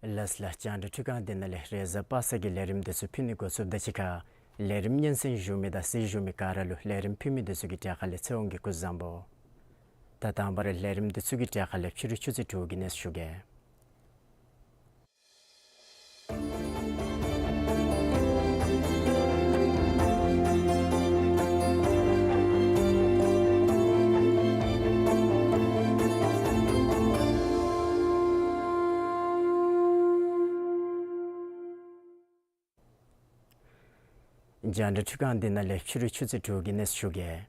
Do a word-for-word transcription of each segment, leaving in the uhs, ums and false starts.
ལགས་ལགས། རྒྱང་བསྒྲགས་འཕྲུལ་ཁང་འདི་ནང་ལས་རེས་གཟའ་པ་སངས་ཀྱི་ལས་རིམ་འདི་ཚུ་ཕུལ་ནི་འགོ་བཙུགསཔ་ད་གཅིག་ཁར་ལས་རིམ་སྙན་གསན་ཞུ་མི་དང་གཟིགས་ཞུ་མི་ག་ར་ལུ་ལས་རིམ་ཕུལ་མི་འདི་ཚུ་གི་གྲལ་ཁ་ལས་ཚེ་དབང་གིས་སྐུ་གཟུགས་བཟང་པོ། ད་དང་པ་ར་ལས་རིམ་འདི་ཚུ་གི་གྲལ་ཁ་ལས་ཕྱི་རུ་ཆུ་ཚོད་དྲུག་གི་གནས་ཚུལ་ཞུ་གེ། རྒྱང་བསྒྲགས་འཕྲུལ་ཁང་འདི་ནང་ལས་ཕྱི་རུ་ཆུ་ཚོད་དྲུག་གི་གནས་ཚུལ་ཞུ་གེ།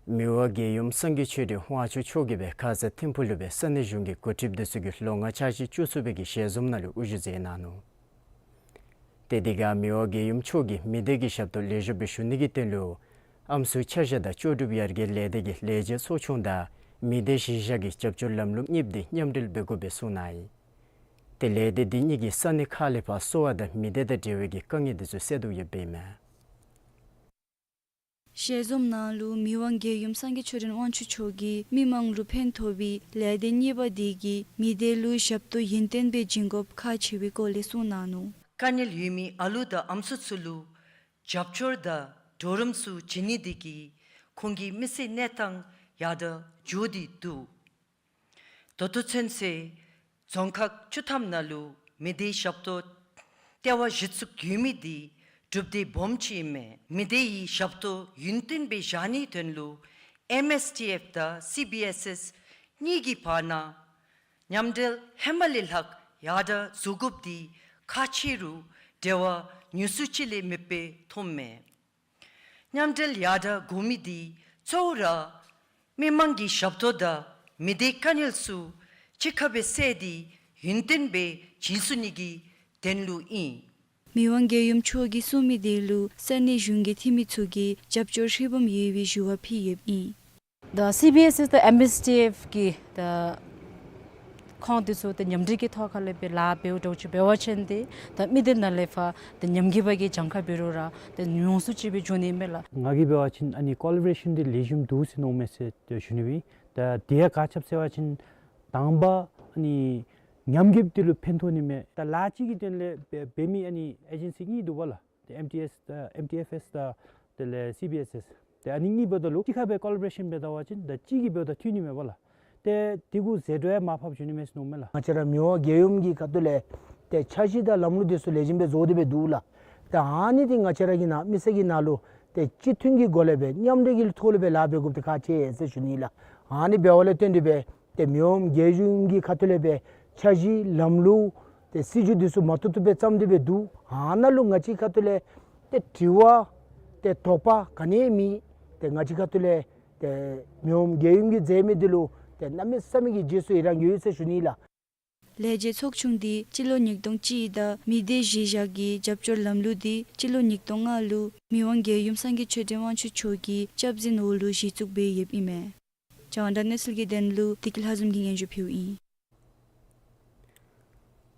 མི་དབང་རྒྱལ་ཡུམ་སངས་རྒྱས་ཆོས་སྒྲོན་དབང་ཕྱུག་མཆོག་གིས་སྦེ་ཁ་ཙ་ཐིམ་ཕུག་ལུ་སྦེ་ས་གནས་གཞུང་གི་འགོ་ཁྲིདཔ་འདི་ཚུ་གིས་ལོ་ལྔ་འཆར་གཞི་བཅུ་གསུམ་པའི་གི་ཞལ་འཛོམས་ནང་ལུ་དབུ་བཞུགས་མཛད་གནང་ནུག། ཏེ་དེ་ཁར་མི་དབང་རྒྱལ་ཡུམ་མཆོག་གིས་མི་སྡེ་གི་ཞབས་ཏོག་ལེགས་ཤོམ་སྦེ་ཞུ་ནི་གི་དོན་ལུ་ཨམ་སྲུ་ཆ་བཞག་དང་ལྕོགས་གྲུབ་ཡར་རྒྱས་ལས་སྡེ་གི་ལས་བྱེད་ཚོགས་ཆུང་དང་མི་སྡེ་གཞི་བཞག་གི་རྒྱབ་སྐྱོར་ལམ་ལུགས་གཉིསཔོ་འདི་མཉམ་འབྲེལ་འབད་དགོཔ་སྦེ་གསུངས་གནང་ཡི། ཏེ་ལས་སྡེ་འདི་གཉིས་ཀྱིས་ས་གནས་ཁག་ལས་ཕར་གསོ་བ་དང་མི་སྡེ་དང་འབྲེལ་བའི་གི་དཀའ་ངལ་འདི་ཚུ་སེལ་དོ་ཡོདཔ་ཨིན་མས། ཞལ་འཛོམས་ནང་ལུ་མི་དབང་རྒྱལ་ཡུམ་སངས་རྒྱས་ཆོས་སྒྲོན་དབང་ཕྱུག་མཆོག་གིས་མི་མང་ལུ་ཕན་ཐོགས་པའི་ལས་སྡེ་གཉིས་པ་འདི་གིས་མི་སྡེ་ལུ་ཞབས་ཏོག་ཡུན་བརྟན་སྦེ་བྱིན་དགོཔ་ཁག་ཆེ་བའི་སྐོར་ལས་གསུངས་གནང་ནུག། དཀའ་ངལ་ཡོད་མི་ཨ་ལུ་དང་ཨམ་སྲུ་ཚུ་ལུ་རྒྱབ་སྐྱོར་དང་གྲོགས་རམ་ཚུ་བྱིན་ནི་འདི་གིས་ཁོང་གི་མི་ཚེ་གནས་སྟངས་ཡར་དྲག་འགྱོ་སྟེ་འདུག། ད་ལྟོ་ཚུན་ཚོད་རྫོང་ཁག་བཅུ་ཐམ་ནང་ལུ་མི་སྡེའི་ཞབས་ཏོག་ལྟེ་བ་གཞི་བཙུགས་ཡོད་མི་འདི་གྲུབ་འབྲས་སྦོམ་ཅིག་ཨིན་མས། མི་སྡེ་ཡི་ཞབས་ཏོག་ཡུན་བརྟན་སྦེ་བཞག་ནིའི་དོན་ལུ་ཨེམ་ཨེས་ཊི་ཨེཕ་དང་སི་བི་ཨེས་ཨེས་གཉིས་ཀྱི་བར་ན་མཉམ་འབྲེལ་ཧེ་མ་ལས་ལྷག་ཡར་དྲག་བཟོ་དགོཔ་འདི་ཁག་ཆེ་རུང་འབྲེལ་བ་ཉུང་སུ་ཅིག་ལས་མེདཔ་སྦེ་མཐོངམ་མས། མཉམ་འབྲེལ་ཡར་དྲག་དགོ་མི་འདི་གཙོ་བོ་ར་མི་མང་གི་ཞབས་ཏོག་དང་མི་སྡེའི་དཀའ་ངལ་ཚུ་གཅིག་ཁར་སྦེ་བསལ་ཏེ་ཡུན་བརྟན་སྦེ་བྱིན་ཚུགས་ནི་གི་དོན་ལུ་ཨིན། མི་དབང་རྒྱལ་ཡུམ་མཆོག་གིས་གསུངས་མི་འདི་ལུ་ས་གནས་གཞུང་གི་འཐུས་མི་ཚུ་གིས་རྒྱབ་སྐྱོར་ཧྲིལ་བུམ་ཡོད་པའི་ཞུ་བ་ཕུལ་ཡོདཔ་ཨིན། ད་སི་བི་ཨེས་ཨེས་དང་ཨེམ་ཨེས་ཊི་ཨེཕ་གི་ད་ཁོང་འདི་ཚུ་ད་མཉམ་འབྲེལ་གྱི་ཐོག་ཁ་ལས་སྦེ་ལཱ་འབདཝ་འདྲཝ་ཅིག་འབད་བ་ཅིན་ཏེ་ད་མི་སྡེ་ནང་ལས་ཕར་ད་ཉམས་རྒུད་པ་གི་གྱངས་ཁ་འབད་རུང་ར་ད་ཉུང་སུ་ཅིག་སྦེ་འགྱོ་ནི་མས་ལགས། ང་གིས་འབད་བ་ཅིན་ཨ་ནི་ཀོ་ལ་བོ་རེ་ཤཱན་འདི་ལེགས་ཤོམ་འདུག་ཟེར་མནོཝ་མས་ཟེར་ཞུ་ནི་སྦེ། ད་དེ་ཡང་ག་ཅི་སྦེ་ཟེར་བ་ཅིན་དང་པ་ཨ་ནི་ཉམས་རྒུདཔ་འདི་ལུ་ཕན་ཐོགས་ནི་མས། ད་ལཱ་གཅིག་གི་དོན་ལས་འབད་འབད་མི་ཨ་ནི་ཨེ་ཇེན་སི་གཉིས་འདུག་པ་ལགས། ཏེ་ཨེམ་ཊི་ཨེས་དང་ཨེམ་ཊི་ཨེཕ་ཨེས་དང་དེ་ལས་སི་བི་ཨེས་ཨེས། ཏེ་ཨ་ནི་གཉིས་འབདཝ་ད་ལུ་གཅིག་ཁར་སྦེ་ཀོ་ལ་བོ་རེ་ཤཱན་འབད་ད་པ་ཅིན་ད་གཅིག་གིས་འབདཝ་ད་འཐུས་ནི་མས་པ་ལགས། ཏེ་དེ་གུ་ཟད་འགྲོ་ཡང་མར་ཕབ་འགྱོ་ནི་མས་ཟེར་མནོཝ་མས་ལགས། ང་བཅས་ར་མི་དབང་རྒྱལ་ཡུམ་གྱི་ཁ་ཐུག་ལས་ཏེ་འཆར་གཞི་དང་ལམ་ལུགས་འདི་ཚུ་ལེགས་ཤོམ་སྦེ་བཟོ་སྟེ་སྦེ་འདུག་ལགས། ཏེ་ཨ་ནི་འདི་ང་བཅས་ར་གི་ནང་མི་སེར་གྱི་ནང་ལུ་ཏེ་གཅིག་མཐུན་གྱི་སྒོ་ལས་སྦེ་མཉམ་འབྲེལ་གྱི་ཐོག་ལས་སྦེ་ལཱ་འབད་དགོཔ་འདི་ཁག་ཆེ་ཟེར་ཞུ་ནི་ལགས། ཨ་ནི་འབདཝ་ལས་བརྟེན་ཏེ་སྦེ་ཏེ་མི་དབང་རྒྱལ་ཡུམ་གྱི་ཁ་ཐུག་ལས་སྦེ་འཆར་གཞི་ལམ་ལུགས་ཏེ་སྲིད་བྱུས་འདི་ཚུ་མ་ཐུབ་ཐུབ་སྦེ་བརྩམས་ཏེ་སྦེ་འདུག། ཨ་ནཱ་ལུ་ང་བཅས་ཁ་ཐུག་ལས་ཏེ་དྲི་བ་ཏེ་དོགས་པ་ག་ནི་ཡང་མེད། ཏེ་ང་བཅས་ཁ་ཐུག་ལས་ཏེ་མི་དབང་རྒྱལ་ཡུམ་གྱིས་མཛད་མི་འདི་ལུ་ཏེ་གནམ་མེད་ས་མེད་ཀྱི་རྗེས་སུ་ཡི་རང་ཡོད་ཟེར་ཞུ་ནི་ལགས། ལས་བྱེད་ཚོགས་ཆུང་འདི་སྤྱི་ལོ་ཉིས་སྟོང་གཅིག་དང་མི་སྡེ་གཞི་བཞག་གི་རྒྱབ་སྐྱོར་ལམ་ལུགས་འདི་སྤྱི་ལོ་ཉིས་སྟོང་ལྔ་ལུ་མི་དབང་རྒྱལ་ཡུམ་སངས་རྒྱས་ཆོས་སྒྲོན་དབང་ཕྱུག་མཆོག་གི་སྐྱབས་འཛིན་འོག་ལུ་གཞི་བཙུགས་འབད་ཡོདཔ་ཨིན་མས། རྒྱང་བསྒྲགས་གནས་ཚུལ་གྱི་དོན་ལུ་བདེ་སྐྱིད་ལྷ་འཛོམས་ཀྱིས་སྙན་ཞུ་ཕུལཝ་ཨིན།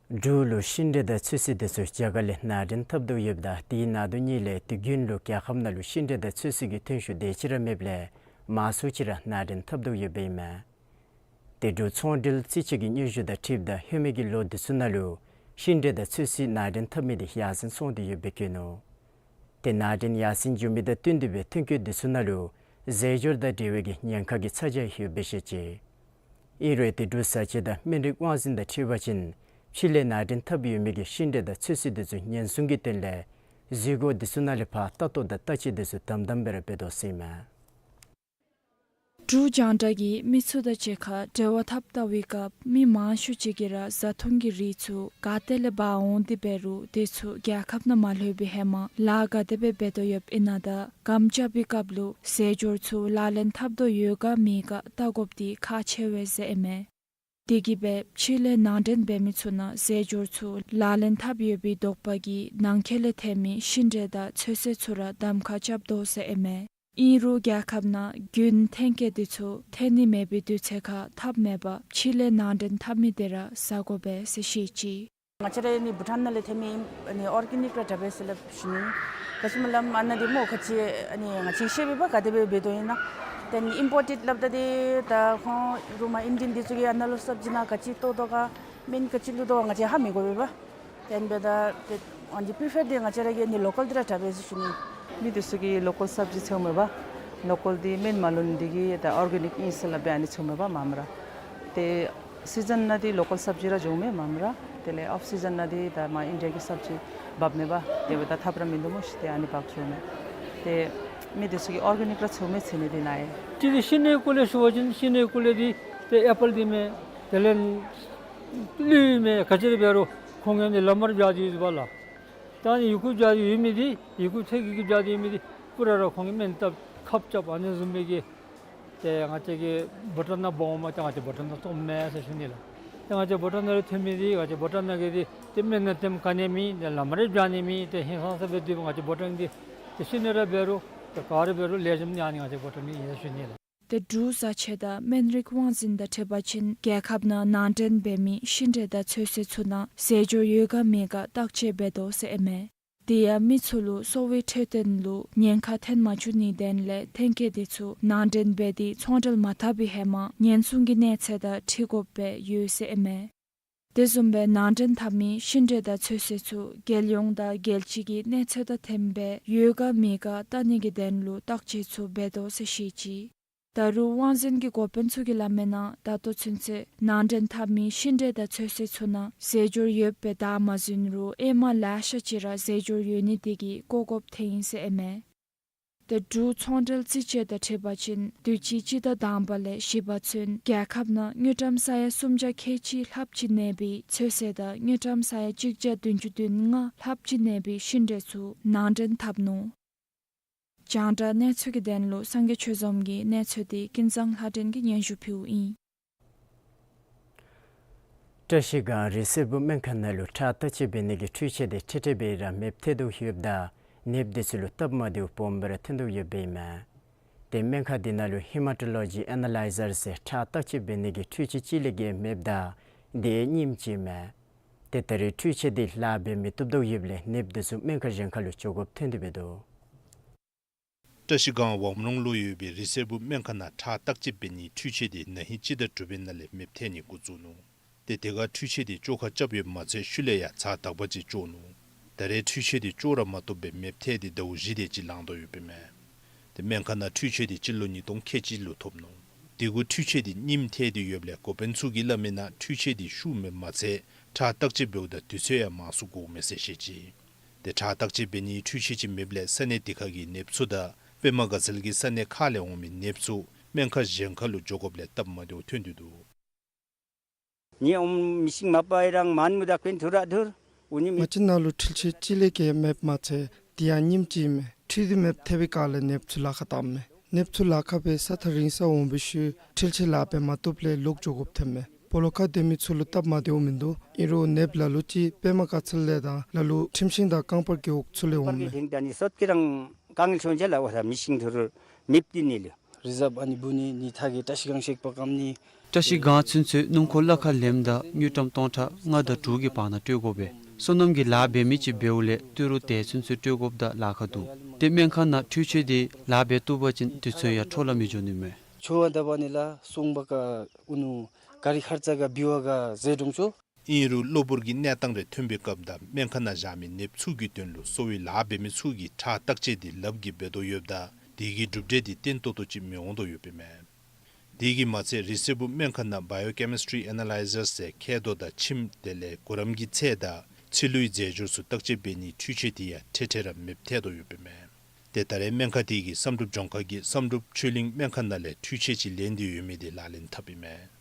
འབྲུག་ལུ་ཤིང་འབྲས་དང་ཚོད་བསྲེ་འདི་ཚུ་རྒྱ་གར་ལས་ནང་འདྲེན་འཐབ་དོ་ཡོདཔ་ད་དེའི་ནང་དོག་ཉིད་ལས་དུས་རྒྱུན་ལུ་རྒྱལ་ཁབ་ནང་ལུ་ཤིང་འབྲས་དང་ཚོད་བསྲེ་གི་ཐོན་ཤུགས་དེ་ཅིག་ར་མེདཔ་ལས་མང་སུ་ཅིག་ར་ནང་འདྲེན་འཐབ་དོ་ཡོདཔ་ཨིན་མས། ཏེ་འབྲུག་ཚོང་འབྲེལ་རྩིས་ཞིབ་ཀྱི་སྙན་ཞུ་དང་འཁྲིལཝ་ད་ཧེ་མའི་གི་ལོ་འདི་ཚུ་ནང་ལུ་ཤིང་འབྲས་དང་ཚོད་བསྲེ་ནང་འདྲེན་འཐབ་མི་འདི་ཡར་སེང་སོང་སྟེ་ཡོདཔ་སྦེ་བཀོད་ནུག། ཏེ་ནང་འདྲེན་ཡར་སེང་འགྱོ་མི་དང་བསྟུན་ཏེ་སྦེ་ཐོན་སྐྱེད་འདི་ཚུ་ནང་ལུ་རྫས་སྦྱོར་དང་འབྲེལ་བའི་གི་ཉེན་ཁ་གི་ཚ་གྱང་ཡོདཔ་སྦེ་བཤད་ཅི། ཨིན་རུང་ཏེ་འབྲུག་བཟའ་ཆས་དང་སྨན་རིགས་དབང་འཛིན་དང་འཁྲིལ་བ་ཅིན་ཕྱི་ལས་ནང་འདྲེན་འཐབ་ཡོད་མི་གི་ཤིང་འབྲས་དང་ཚོད་བསྲེ་འདི་ཚུ་ཉེན་སྲུང་གི་དོན་ལས་འཛུལ་སྒོ་འདི་ཚུ་ནང་ལས་ཕར་ལྟ་རྟོག་དང་བརྟག་དཔྱད་འདི་ཚུ་དམ་དམ་སྦེ་ར་འབད་དོ་ཟེར་ཨིན་མས། འབྲུག་རྒྱང་བསྒྲགས་ཀྱིས་མི་ཚུ་དང་གཅིག་ཁར་འབྲེལ་བ་འཐབ་བལྟ་བའི་སྐབས་མི་མང་ཤོས་ཅིག་གིས་ར་བཟའ་འཐུང་གི་རིགས་ཚུ་ག་ཏེ་ལས་འབག་འོང་སྟེ་འབད་རུང་དེ་ཚུ་རྒྱལ་ཁབ་ནང་མ་ལྷོད་པའི་ཧེ་མ་ལཱ་ག་དེ་སྦེ་འབད་དོ་ཡོདཔ་ཨིན་ན་དང་གམ་རྐྱབ་པའི་སྐབས་ལུ་རྫས་སྦྱོར་ཚུ་ལག་ལེན་འཐབ་དོ་ཡོད་ག་མེད་ག་བལྟ་དགོཔ་འདི་ཁག་ཆེ་བས་ཟེར་ཨིན་མས། དེ་གིས་སྦེ་ཕྱི་ལས་ནང་འདྲེན་འབད་མི་ཚུ་ནང་རྫས་སྦྱོར་ཚུ་ལག་ལེན་འཐབ་ཡོད་པའི་དོགས་པ་གིས་ནང་འཁོད་ལས་ཐོན་མི་ཤིང་འབྲས་དང་ཚོད་བསྲེ་ཚུ་ར་གདམ་ཁ་རྐྱབ་དོ་ཟེར་ཨིན་མས། ཨིན་རུང་རྒྱལ་ཁབ་ནང་རྒྱུན་ཐོན་སྐྱེད་འདི་ཚུ་ཐོན་ནི་མེད་པའི་དུས་ཚོད་ཁར་འཐབ་མེད་པར་ཕྱི་ལས་ནང་འདྲེན་འཐབ་མི་དེ་ར་ཟ་དགོ་པས་ཟེར་བཤད་ཅི། ང་བཅས་ར་ནི་བྷུ་ཊཱན་ནང་ལས་ཐོན་མི་ཨ་ནི་ཨོར་གེ་ནིག་ར་དྲག་པས་ཟེར་སླབ་ཞུ་ནི། ག་ཅི་སྨོ་ལགས་ཨ་ནཱ་འདི་སྨོ་ག་ཅི་ཨ་ནི་ང་བཅས་ཤེས་པའི་བ་ག་དེ་སྦེ་འབད་དོ་ཨིན་ན། ཏེ་ཨིམ་པོར་ཊེཌ་སླབ་ད་འདི་ད་ཁོང་རུང་མ་ཨིན་ཌི་ཡན་འདི་ཚུ་གིས་ཨ་ནཱ་ལུ་སབ་ཇི་ནང་ག་ཅི་བཏོག་བཏོག་ག། སྨན་ག་ཅི་བླུག་དོ་ང་བཅས་ཧ་མི་གོ་བས་པ། དེ་འབདཝ་ད་ཏེ་ཨ་ནི་prefer འདི་ང་བཅས་ར་གིས་ཨ་ནི་local འདི་ར་དྲག་པས་ཟེར་ཞུ་ནི། མི་འདི་ཚུ་གིས་local སབ་ཇི་འཚོལཝ་མས་པ། local འདི་སྨན་མ་བླུགས་ནི་འདི་གིས་ད་organic ཨིན་ཟེར་སླབ་སྦེ་ཨ་ནི་འཚོལཝ་མས་པ་མངམ་ར། ཏེ་season ནང་འདི་local སབ་ཇི་ར་འབྱུངམ་མས་མངམ་ར། དེ་ལས་off season ནང་འདི་ད་མར་ཨིན་ཌི་ཡ་གི་སབ་ཇི་འབབ་མས་པ། དེ་འབདཝ་ད་ཐབས་ར་མིན་འདུག་སྨོ་ཤིག། ཏེ་ཨ་ནི་འབག་འགྱོཝ་མས། ཏེ་མི་འདི་ཚུ་གིས་organic ར་འཚོལཝ་མས་ཟེར་ནི་འདི་ནཱ་ཡང་། ཏེ་འདི་ཤིང་ནགས་ཀུ་ལེ་ཞུ་བ་ཅིན་ཤིང་ནགས་ཀུ་ལེ་འདི་ཏེ་ཨེ་པཱལ་འདི་མས། དེ་ལས་ཀླུ་མས། ག་ཅི་ར་འབད་རུང་ཁོང་གིས་ཨ་ནི་ལམ་མར་སྦྱར་ཏེ་ཡོད་པས་ལགས། ད་ཨ་ནི་ཡི་གུ་སྦྱར་ཏེ་ཡོད་མི་འདི་ཡི་གུ་ཚད་ཀྱིས་སྦྱར་ཏེ་ཡོད་མི་འདི་པུ་ར་ར་ཁོང་གིས་སྨན་བཏབ་ཁབ་རྐྱབ་ཨ་ནི་བཟུམ་སྦེ་གི། ཏེ་ང་བཅས་ཀྱིས་བྷོ་ཊལ་ནེཀ་འབག་འོངམ་ད་ང་བཅས་བྷོ་ཊལ་ནེཀ་བཙོངམ་མས་ཟེར་ཞུ་ནི་ལགས། ཏེ་ང་བཅས་བྷོ་ཊལ་ནེཀ་ར་ཐོན་མི་འདི་ང་བཅས་བྷོ་ཊལ་ནེཀ་གི་འདི་ཏེ་སྨན་ནང་ཐོནམ་ག་ནི་མེད། ཏེ་ལམ་རེ་སྦྱར་ནི་མེད། ཏེ་ཧིང་སངས་ས་སྦེ་སྡོདཔ་ང་བཅས་བྷོ་ཊལ་འདི་ཏེ་ཤིང་ནགས་ར་འབད་རུང་ཏེ་ག་ར་འབད་རུང་ལེགས་ཤོམ་ནི་ཨ་ནི་ང་བཅས་བྷོ་ཊལ་འདི་ཨིན་ཟེར་ཞུ་ནི་ལགས། ཏེ་འབྲུག་བཟའ་ཆས་དང་སྨན་རིགས་དབང་འཛིན་དང་འཁྲིལ་བ་ཅིན་རྒྱལ་ཁབ་ནང་ནང་འདྲེན་འབད་མི་ཤིང་འབྲས་དང་ཚོད་བསྲེ་ཚུ་ནང་ཟས་སྦྱོར་ཡོད་ག་མེད་ག་བརྟག་དཔྱད་འབད་དོ་ཟེར་ཨིན་མས། དེ་ཡང་མི་ཚུ་ལུ་གསོ་བའི་འཕྲོད་བསྟེན་ལུ་ཉེན་ཁ་ཐོན་མ་བཅུག་ནིའི་དོན་ལས་ཐོན་སྐྱེད་འདི་ཚུ་ནང་འདྲེན་འབད་དེ་ཚོང་འབྲེལ་མ་འཐབ་པའི་ཧེ་མ་ཉེན་སྲུང་གི་གནས་ཚད་དང་འཁྲིལ་དགོཔ་སྦེ་ཡོད་ཟེར་ཨིན་མས། དེ་བཟུམ་སྦེ་ནང་འདྲེན་འཐབ་མི་ཤིང་འབྲས་དང་ཚོད་བསྲེ་ཚུ་རྒྱལ་ཡོངས་དང་རྒྱལ་སྤྱི་གི་གནས་ཚད་དང་མཐུནམ་སྦེ་ཡོད་ག་མེད་ག་བལྟ་ནིའི་དོན་ལུ་བརྟག་དཔྱད་ཚུ་འབད་དོ་ཟེར་བཤད་ཅི། ད་རུང་དབང་འཛིན་གྱི་འགོ་དཔོན་ཚུ་གིས་སླབ་མིའི་ནང་ད་ལྟོ་ཚུན་ཚོད་ནང་འདྲེན་འཐབ་མི་ཤིང་འབྲས་དང་ཚོད་བསྲེ་ཚུ་ནང་ཟས་སྦྱོར་ཡོདཔ་སྦེ་བདའ་མ་ཟུན་རུང་ཨེ་མ་ལེ་ཤ་ཅིག་ར་ཟས་སྦྱོར་ཡོད་ནི་དེ་གིས་བཀོ་དགོཔ་ཐོན་ཡི་ཟེར་ཨིན་མས། ཏེ་འབྲུག་ཚོང་འབྲེལ་རྩིས་དཔྱད་དང་འཁྲིལ་བ་ཅིན་དུས་ཅི་སྤྱི་ཟླ་དང་པ་ལས་བཞི་པ་ཚུན་རྒྱལ་ཁབ་ནང་དངུལ་ཀྲམ་ས་ཡ་སུམ་བརྒྱ་ཁལ་གཅིག་ལྷགཔ་ཅིག་གནས་པའི་ཚོད་བསྲེ་དང་དངུལ་ཀྲམ་ས་ཡ་གཅིག་བརྒྱ་བདུན་ཅུ་དོན་ལྔ་ལྷགཔ་ཅིག་གནས་པའི་ཤིང་འབྲས་ཚུ་ནང་འདྲེན་འཐབ་ནུག། རྒྱང་བསྒྲགས་གནས་ཚུལ་གྱི་དོན་ལུ་སངས་རྒྱས་ཆོས་འཛོམས་ཀྱི་གནས་ཚུལ་འདི་ཀུན་བཟང་ལྷ་སྒྲོན་གྱིས་སྙན་ཞུ་ཕུལཝ་ཨིན། བཀྲ་ཤིས་སྒང་རི་སེར་བུ་སྨན་ཁང་ནང་ལུ་ཁྲག་བརྟག་དཔྱད་འབད་ནིའི་འཕྲུལ་ཆས་འདི་ཁྲིག་ཁྲི་སྦེ་ར་མེདཔ་ཐལ་དོ་ཡོདཔ་ད་ནདཔ་འདི་ཚུ་ལུ་སྟབས་མ་བདེཝ་སྦོམ་སྦེ་ར་ཐོན་དོ་ཡོདཔ་ཨིན་མས། ཏེ་སྨན་ཁང་འདི་ནང་ལུ་ཧེ་མ་ཊོ་ལོ་ཇི་ཨེ་ན་ལའི་ཛར་ཟེར་ཁྲག་བརྟག་དཔྱད་འབད་ནིའི་འཕྲུལ་ཆས་གཅིག་ལས་བརྒལ་མེདཔ་ད་འདི་རྙིངམ་ཅིག་མས། ཏེ་ད་རེས་འཕྲུལ་ཆས་འདི་ལཱ་འབད་མི་བཏུབ་དོ་ཡོདཔ་ལས་ནདཔ་འདི་ཚུ་སྨན་ཁང་གཞན་ཁར་ལུ་འགྱོ་དགོཔ་ཐོན་ཏེ་འབད་དོ། བཀྲ་ཤིས་སྒང་ཝམ་རོང་ལུ་ཡོད་པའི་རི་སེར་བུ་སྨན་ཁང་ནང་ཁྲག་བརྟག་དཔྱད་འབད་ནིའི་འཕྲུལ་ཆས་འདི་ན་ཧིང་སྤྱི་ཟླ་དྲུག་པའི་ནང་ལས་མེདཔ་ཐལ་ནི་འགོ་བཙུགས་ནུག། ཏེ་དེ་ཁར་འཕྲུལ་ཆས་འདི་བཅོ་ཁ་རྐྱབ་ཡོདཔ་མ་ཚད་ཤུལ་ལས་ཡང་ཚར་དག་པ་ཅིག་བཅོ་ནུག། ད་རེས་འཕྲུལ་ཆས་འདི་བཅོ་ར་མ་བཏུབ་པར་མེདཔ་ཐལ་ཏེ་ཟླཝ་བཞི་དེ་ཅིག་ལང་དོ་ཡོདཔ་ཨིན་མས། ཏེ་སྨན་ཁང་ནང་འཕྲུལ་ཆས་འདི་སྤྱི་ལོ་ཉིས་སྟོང་ཁལ་གཅིག་ལུ་ཐོབ་ནུག། དེ་གུ་འཕྲུལ་ཆས་འདི་རྙིངམ་ཐལ་ཏེ་ཡོདཔ་ལས་འགོ་དཔོན་ཚུ་གིས་སླབ་མིའི་ནང་འཕྲུལ་ཆས་འདི་ཤོར་མི་མ་ཚད་ཁྲག་བརྟག་དཔྱད་འབདཝ་ད་དུས་ཚོད་ཡང་མང་སུ་འགོརཝ་མས་ཟེར་བཤད་ཅི། ཏེ་ཁྲག་བརྟག་དཔྱད་འབད་ནིའི་འཕྲུལ་ཆས་ཅིག་མེདཔ་ལས་ས་གནས་དེ་ཁ་གི་ནདཔ་ཚུ་དང་པདྨ་དགའ་ཚལ་གྱི་ས་གནས་ཁག་ལས་འོང་མི་ནདཔ་ཚུ་སྨན་ཁང་གཞན་ཁར་ལུ་འགྱོ་དགོཔ་ལས་སྟབས་མ་བདེཝ་ཐོན་ཏེ་འདུག། ངེའི་ཨོམ་མི་ཤིང་མ་པ་ཨེ་རང་མན་མུ་དག་པིན་ཐུར་ར་ཐུར། ཨུ་ནི་མི། ང་བཅས་ནང་ལུ་འཕྲུལ་ཆས་གཅིག་ལས་བརྒལ་མེདཔ་མ་ཚད་དེ་ཡང་རྙིངམ་ཅིག་མས། འཕྲུལ་འདི་མེདཔ་ཐལ་བའི་སྐབས་ལས་ནདཔ་ཚུ་ལཱ་ཁག་བཏངམ་མས། ནདཔ་ཚུ་ལཱ་ཁག་འབད་ས་ཐག་རིང་སར་འོང་བའི་ཤུལ་འཕྲུལ་ཆས་ལཱ་འབད་མ་བཏུབ་ལས་ལོག་འགྱོ་དགོཔ་ཐོནམ་མས། སྦོ་ལོགས་ཁར་སྡོད་མི་ཚུ་ལུ་སྟབས་མ་བདེཝ་མིན་འདུག། ཨིན་རུང་ནདཔ་ལ་ལུ་ཅིག་པདྨ་དགའ་ཚལ་ལས་དང་ལ་ལུ་ཁྲིམས་ཤིང་དང་རྐང་སྤར་རྒེད་འོག་ཚུ་ལས་འོངམ་མས། ད་ནི་སོ་ཏི་རང་གང་ལ་ཤོང་ཅ་ལ་འོ་ད་མི་ཤིང་ཐུར་མེདཔ་འདི་ནི་ལུ། རི་ཛབ་ཨ་ནི་འབུ་ནི་ནི་ཐ་གི་བཀྲ་ཤིས་སྒང་གཤེགས་པ་ཀམ་ནི། བཀྲ་ཤིས་སྒང་ཚུན་ཚོད་སྣུམ་འཁོར་གླ་ཁར་ལེནམ་ད་དངུལ་ཀྲམ་སྟོང་ཕྲག་ལྔ་དང་དྲུག་གི་བར་ན་སྤྲོད་དགོ་པས། སོ་ནམ་གྱི་ལཱ་འབད་མི་ཅིག་འབདཝ་ལས་ཏི་རུ་དེ་ཚུན་ཚོད་སྤྲོད་དགོཔ་དང་ལཱ་ཁག་འདུག། ཏེ་སྨན་ཁང་ནང་འཕྲུལ་ཆས་འདི་ལཱ་འབད་བཏུབ་པ་ཅིན་དུས་ཚོད་ཡང་འཕྲོ་བརླག་མི་འགྱོ་ནི་མས། ཆུ་བ་ད་བ་ནི་ལ་སོང་བ་ཀ་ཨུ་ནུ་ག་རི་ཁར་ཙ་ག་བི་བ་ག་ཟེ་དྲུང་ཆུ། ཨིན་རུང་གློ་བུར་གྱི་གནས་སྟངས་རེ་ཐོན་པའི་སྐབས་དང་སྨན་ཁང་ནང་བཞག་མི་ནདཔ་ཚུ་གི་དོན་ལུ་གསོ་བའི་ལཱ་འབད་མི་ཚུ་གིས་ཁྲག་བརྟག་དཔྱད་འདི་ལགཔ་གིས་འབད་དོ་ཡོདཔ་ད་དེ་གི་གྲུབ་འབྲས་འདི་བརྟན་ཏོག་ཏོ་ཅིག་མི་འོང་དོ་ཡོདཔ་ཨིན་མས། དེ་གིས་མ་ཚད་རི་སེར་བུ་སྨན་ཁང་ནང་བ་ཡོ་ཀེ་མི་སི་ཊི་རི་ཨེ་ན་ལའི་ཛར་ཟེར་མཁལ་རྡོག་དང་མཆིནམ་དེ་ལས་གུ་རམ་གྱི་ཚད་དང་ཚིལ་ལུའི་རྫས་སྦྱོར་ཚུ་བརྟག་དཔྱད་འབད་ནིའི་འཕྲུལ་ཆས་དེ་ཡང་ཁྲིག་ཁྲི་ར་མེདཔ་ཐལ་དོ་ཡོདཔ་ཨིན་མས། ཏེ་ད་རེས་སྨན་ཁང་དེ་གིས་བསམ་གྲུབ་ལྗོངས་མཁར་གྱི་བསམ་གྲུབ་ཆོས་གླིང་སྨན་ཁང་ནང་ལས་འཕྲུལ་ཆས་ཅིག་ལེན་ཏེ་ཡོད་མི་དེ་ལག་ལེན་འཐབ་ཨིན་མས།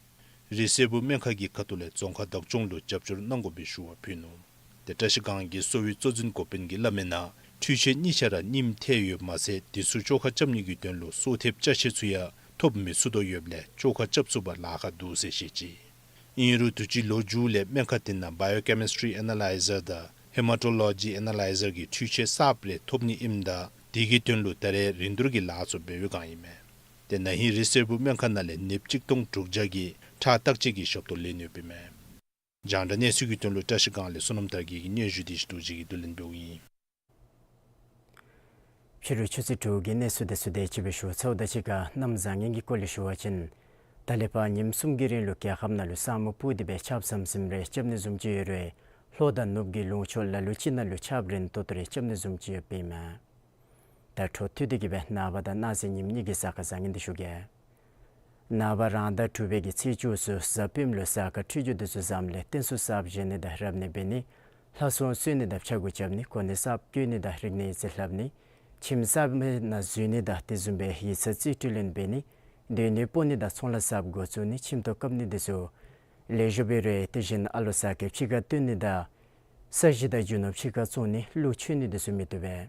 རི་སེར་བུ་སྨན་ཁང་གི་ཁ་ཐུག་ལས་རྫོང་ཁག་བདག་སྐྱོང་ལུ་རྒྱབ་སྐྱོར་གནང་དགོ་པའི་ཞུ་བ་ཕུལ་ནུག། ཏེ་བཀྲ་ཤིས་སྒང་གི་གསོ་བའི་གཙོ་འཛིན་འགོ་དཔོན་གྱིས་སླབ་མིའི་ནང་འཕྲུལ་ཆས་གཉིས་ཆ་ར་རྙིངམ་ཐལ་ཡོདཔ་མ་ཚད་དེ་ཚུ་བཅོ་ཁ་རྐྱབ་ནི་གི་དོན་ལུ་གསོ་ཐེབས་ཅ་ཆས་ཚུ་ཡང་ཐོབ་མི་ཚུགས་དོ་ཡོདཔ་ལས་བཅོ་ཁ་རྐྱབ་ཚུགས་པར་ལཱ་ཁག་འདུག་ཟེར་བཤད་ཅི། ཨིན་རུང་དུས་ཅི་ལོ་མཇུག་ལས་སྨན་ཁང་དེ་ནང་བ་ཡོ་ཀེ་མི་སི་ཊི་རི་ཨེ་ན་ལའི་ཛར་དང་ཧེ་མ་ཊོ་ལོ་ཇི་ཨེ་ན་ལའི་ཛར་གྱི་འཕྲུལ་ཆས་གསརཔ་རེ་ཐོབ་ནི་ཨིནམ་ད་དེ་གི་དོན་ལུ་ད་རེས་རིན་བསྡུར་གྱི་ལཱ་ཚུ་འབད་བའི་སྒང་ཨིན་མས། ཏེ་ན་ཧིང་རི་སེར་བུ་སྨན་ཁང་ནང་ལས་ནདཔ་གཅིག་སྟོང་དྲུག་བརྒྱ་གིས་ཁྲག་བརྟག་དཔྱད་ཀྱི་ཞབས་ཏོག་ལེན་ཡོདཔ་ཨིན་མས། རྒྱང་བསྒྲགས་གནས་ཚུལ་གྱི་དོན་ལུ་བཀྲ་ཤིས་སྒང་ལས་བསོད་ནམས་དར་རྒྱས་ཀྱིས་སྙན་ཞུ་དེ་བཞིན་དུ་ཅིག་གིས་བསྡུ་ལེན་འབདཝ་ཨིན། ཕྱི་རུ་ཆུ་ཚོད་དྲུག་གི་གནས་ཚུལ་དེ་ཚུ་དེ་ཅིག་སྦེ་ཞུ་ཚརཝ་དང་གཅིག་ཁར་གནམ་བཟང་ངན་གྱི་སྐོར་ལས་ཞུ་བ་ཅིན། ད་ལས་ཕར་ཉིནམ་གསུམ་གྱི་རིང་ལུ་རྒྱལ་ཁབ་ནང་ལུ་ས་སྨུག་སྤུབས་ཏེ་སྦེ་ཆརཔ་ཟམ་ཟིམ་རེ་རྐྱབ་ནི་བཟུམ་ཅིག་ཡོད་རུང་ལྷོ་དང་ནུབ་ཀྱི་ལུང་ཕྱོགས་ལ་ལུ་ཅིག་ནང་ལུ་ཆརཔ་རན་ཏོག་ཏོ་རེ་རྐྱབ་ནི་བཟུམ་ཅིག་ཡོདཔ་ཨིན་མས། ད་འཕྲོ་མཐུད་དེ་གི་སྦེ་ནངས་པ་དང་གནངས་ཚེ་ཉིནམ་གཉིས་ཀྱི་གཟའ་སྐར་བཟང་ངན་འདི་ཞུ་གེ། ནངས་པ་རང་ཟླ་དྲུག་པའི་གི་ཚེས་བཅུ་ཚུ་གཟའ་སྤེནམ་ལུ་གཟའ་སྐར་འཕྲོད་སྦྱོར་འདི་ཚུ་བཟངམ་ལས་རྟེན་གསུམ་གསརཔ་བཞེངས་ནི་དང་རབ་གནས་འབད་ནི། ལྷ་སྲུང་གསོལ་ནི་དང་ཕྱག་འགུགས་རྐྱབ་ནི། གོ་གནས་གསརཔ་བསྐོ་ནི་དང་རིག་གནས་ཡིག་རྩིས་ལྷབ་ནི། ཁྱིམ་གསར་པའི་ནང་འཛུལ་ནི་དང་དེ་བཟུམ་སྦེ་ཡིག་ཚང་རྩིས་སྤྲོད་ལེན་འབད་ནི། སྡོད་གནས་སྤོ་ནི་དང་ཚོང་ལཱ་གསརཔ་འགོ་བཙུགས་ནི། ཁྱིམ་ཐོག་བཀབ་ནི་འདི་ཚུ་ལེགས་ཤོམ་འབད་རུང་དེ་བཞིན་ཨ་ལོ་ས་གི་ཕྱི་ཁར་བཏོན་ནི་དང་ས་གཞི་དང་རྒྱུ་ནོར་ཕྱི་ཁར་བཙོང་ནི་གླུ་མཆོད་ནི་འདི་ཚུ་མི་བཏུབ་པས།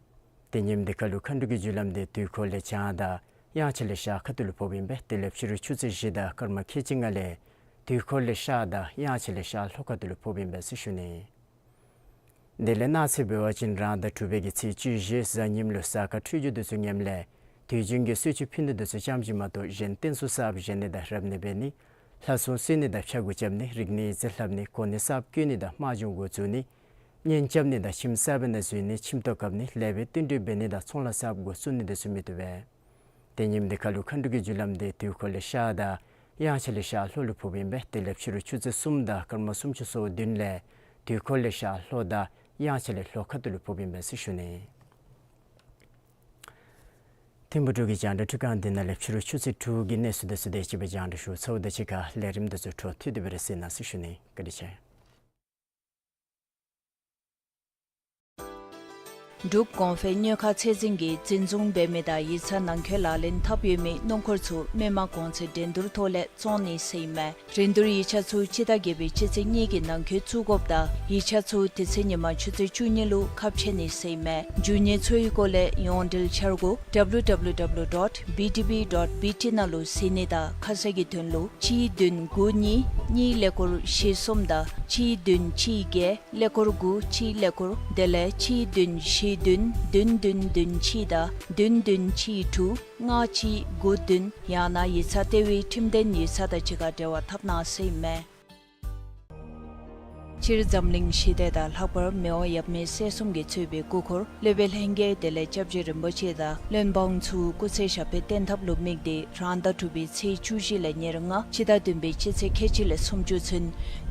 ཏེ་ཉིནམ་འདི་ཁར་ལུ་མཁའ་འགྲོ་གི་རྒྱུ་ལམ་འདི་དུས་འཁོར་ལས་བྱང་དང་དབྱངས་འཆར་ལས་ཤར་ཁ་ཐུག་ལུ་ཕོགཔ་ཨིན་པས། དེ་ལས་ཕྱི་རུ་ཆུ་ཚོད་བཞི་དང་སྐར་མ་ཁལ་གཅིག་ལྔ་ལས་དུས་འཁོར་ལས་ཤར་དང་དབྱངས་འཆར་ལས་ཤར་ལྷོ་ཁ་ཐུག་ལུ་ཕོགཔ་ཨིན་པས་ཟེར་ཞུ་ནི། དེ་ལས་གནངས་ཚེ་འབད་བ་ཅིན་རང་ཟླ་དྲུག་པའི་གི་ཚེས་བཅུ་བཞི་གཟའ་ཉིམ་ལུ་གཟའ་སྐར་འཕྲོད་སྦྱོར་འདི་ཚུ་ངནམ་ལས་དུས་རྒྱུན་གྱི་གསོལ་མཆོད་ཕུལ་ནི་འདི་ཚུ་ཙམ་ཅིག་མ་གཏོགས་གཞན་རྟེན་གསུམ་གསརཔ་བཞེངས་ནི་དང་རབ་གནས་འབད་ནི། ལྷ་སྲུང་གསོལ་ནི་དང་ཕྱག་འགུགས་རྐྱབ་ནི། རིག་གནས་ཡིག་རྩིས་ལྷབ་ནི། གོ་གནས་གསརཔ་བསྐོ་ནི་དང་དམག་སྦྱོང་འགོ་བཙུགས་ནི། གཉེན་རྐྱབ་ནི་དང་ཁྱིམ་གསར་པའི་ནང་འཛུལ་ནི། ཁྱིམ་ཐོག་བཀབ་ནི། ལེགས་པའི་རྟེན་འབྲེལ་འབད་ནི་དང་ཚོང་ལཱ་གསརཔ་འགོ་བཙུགས་ནི་འདི་ཚུ་མི་བཏུབ་པས། ཏེ་ཉིནམ་འདི་ཁར་ལུ་མཁའ་འགྲོ་གི་རྒྱུ་ལམ་འདི་དུས་འཁོར་ལས་ཤར་དང་དབྱངས་འཆར་ལས་ཤར་ལྷོ་ལུ་ཕོགཔ་ཨིན་པས། དེ་ལས་ཕྱི་རུ་ཆུ་ཚོད་གསུམ་དང་སྐར་མ་སུམ་ཅུ་སོ་བདུན་ལས་དུས་འཁོར་ལས་ཤར་ལྷོ་དང་དབྱངས་འཆར་ལས་ལྷོ་ཁ་ཐུག་ལུ་ཕོགཔ་ཨིན་པས་ཟེར་ཞུ་ནི། ཐིམ་ཕུག་འབྲུག་གི་རྒྱང་བསྒྲགས་འཕྲུལ་ཁང་འདི་ནང་ལས་ཕྱི་རུ་ཆུ་ཚོད་དྲུག་གི་གནས་ཚུལ་འདི་ཚུ་དེ་ཅིག་སྦེ་རྒྱང་བསྒྲགས་ཞུ་ཚརཝ་ད་གཅིག་ཁར་ལས་རིམ་འདི་ཚུ་འཕྲོ་མཐུད་དེ་སྦེ་ར་གཟིགས་གནང་ཟེར་ཞུ་ནི། བཀའ་དྲིན་ཆེ། འབྲུག་གོང་འཕེལ་སྨྱོ་ཁ་ཚད་འཛིན་གྱིས་འཛིན་བཟུང་འབད་མི་དང་ཡིག་ཚང་ནང་འཁོད་ལག་ལེན་འཐབ་ཡོད་མི་སྣུམ་འཁོར་ཚུ་མི་མང་གོང་ཚད་འགྲན་བསྡུར་ཐོག་ལས་བཙོང་ནི་ཟེར་ཨིན་མས། རིན་བསྡུར་ཡིག་ཆ་ཚུ་སྤྱི་ཟླ་བརྒྱད་པའི་སྤྱི་ཚེས་གཉིས་ཀྱི་ནང་འཁོད་བཙུགས་དགོཔ་དང་ཡིག་ཆ་ཚུ་དེ་ཚེ་ཉིན་མ་ཆུ་ཚོད་བཅུ་གཉིས་ལུ་ཁ་ཕྱེ་ནི་ཟེར་ཨིན་མས། མཇུག་ཉིན་ཚུ་གི་སྐོར་ལས་ཡོངས་འབྲེལ་འཆར་སྒོ་W W W dot B T B dot B T ནང་ལུ་གཟིགས་ནི་དང་ཁ་གསལ་གྱི་དོན་ལུ་གཅིག་བདུན་དགུ་གཉིས་གཉིས་ཀླད་ཀོར་བཞི་གསུམ་དང་གཅིག་བདུན་གཅིག་བརྒྱད་ཀླད་ཀོར་དགུ་གཅིག་ཀླད་ཀོར་དེ་ལས་གཅིག་བདུན་བཞི་བདུན་བདུན་བདུན་བདུན་གཅིག་དང་བདུན་བདུན་གཅིག་དྲུག་ལྔ་གཅིག་དགུ་བདུན་ཡང་ན་ཡིག་ཚང་ལྟེ་བའི་ཁྲིམས་ལྡན་ཡིག་ཚང་དང་གཅིག་ཁར་འབྲེལ་བ་འཐབ་གནང་ཟེར་ཨིན་མས། སྤྱིར་འཛམ་གླིང་ཞི་བདེ་དང་ལྷག་པར་མི་དབང་ཡབ་མེས་སྲས་གསུམ་གྱིས་གཙོས་པའི་སྐུ་འཁོར་སློབ་དཔོན་ལྷན་རྒྱས་དེ་ལས་སྐྱབས་རྗེ་རིན་པོ་ཆེ་དང་བློན་འབངས་ཚུ་སྐུ་ཚེ་ཞབས་པད་བརྟན་ཐབས་ལུ་དམིགས་ཏེ་རང་ཟླ་དྲུག་པའི་ཚེས་བཅུ་བཞི་ལས་ཉེར་ལྔ་སྤྱི་ཟླ་བདུན་པའི་སྤྱི་ཚེས་ཁལ་གཅིག་ལས་སུམ་ཅུ་ཚུན་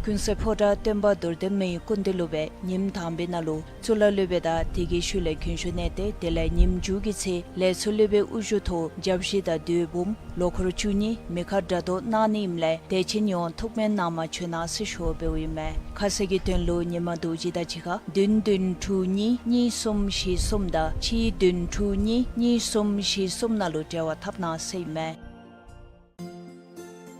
ཀུན་གསལ་ཕོ་བྲང་སྟོན་པ་རྡོར་གདན་མའི་སྐུ་མདུན་ལུ་སྦེ་ཉིནམ་དང་པའི་ནང་ལུ་གཙུག་ལག་སློབ་དཔོན་དང་དེ་གི་ཤུལ་ལས་མགོན་ཤུལ་གནས་བརྟན་དེ་ལས་ཉིནམ་མཇུག་གི་ཚེ་ལས་ཚོགས་སློབ་དཔོན་དབུ་བཞུགས་ཐོག་བརྒྱ་བཞི་དང་དུས་འབུམ་ལོ་འཁོར་བཅུ་གཉིས་མེ་མཁར་སྒྲ་སྒྲོགས་གནང་ནི་ཨིནམ་ལས་དད་ཅན་ཡོངས་ཐུགས་སྨོན་གནང་མ་བྱོན་གནང་ཟེར་ཞུ་བ་འབདཝ་ཨིན་མས། ཁ་གསལ་གྱི་དོན་ལུ་ཉིན་མ་རྡོ་རྗེ་དང་གཅིག་ཁར་བདུན་བདུན་དྲུག་གཉིས་གཉིས་གསུམ་བཞི་གསུམ་དང་གཅིག་བདུན་དྲུག་གཉིས་གཉིས་གསུམ་བཞི་གསུམ་ནང་ལུ་འབྲེལ་བ་འཐབ་གནང་ཟེར་ཨིན་མས།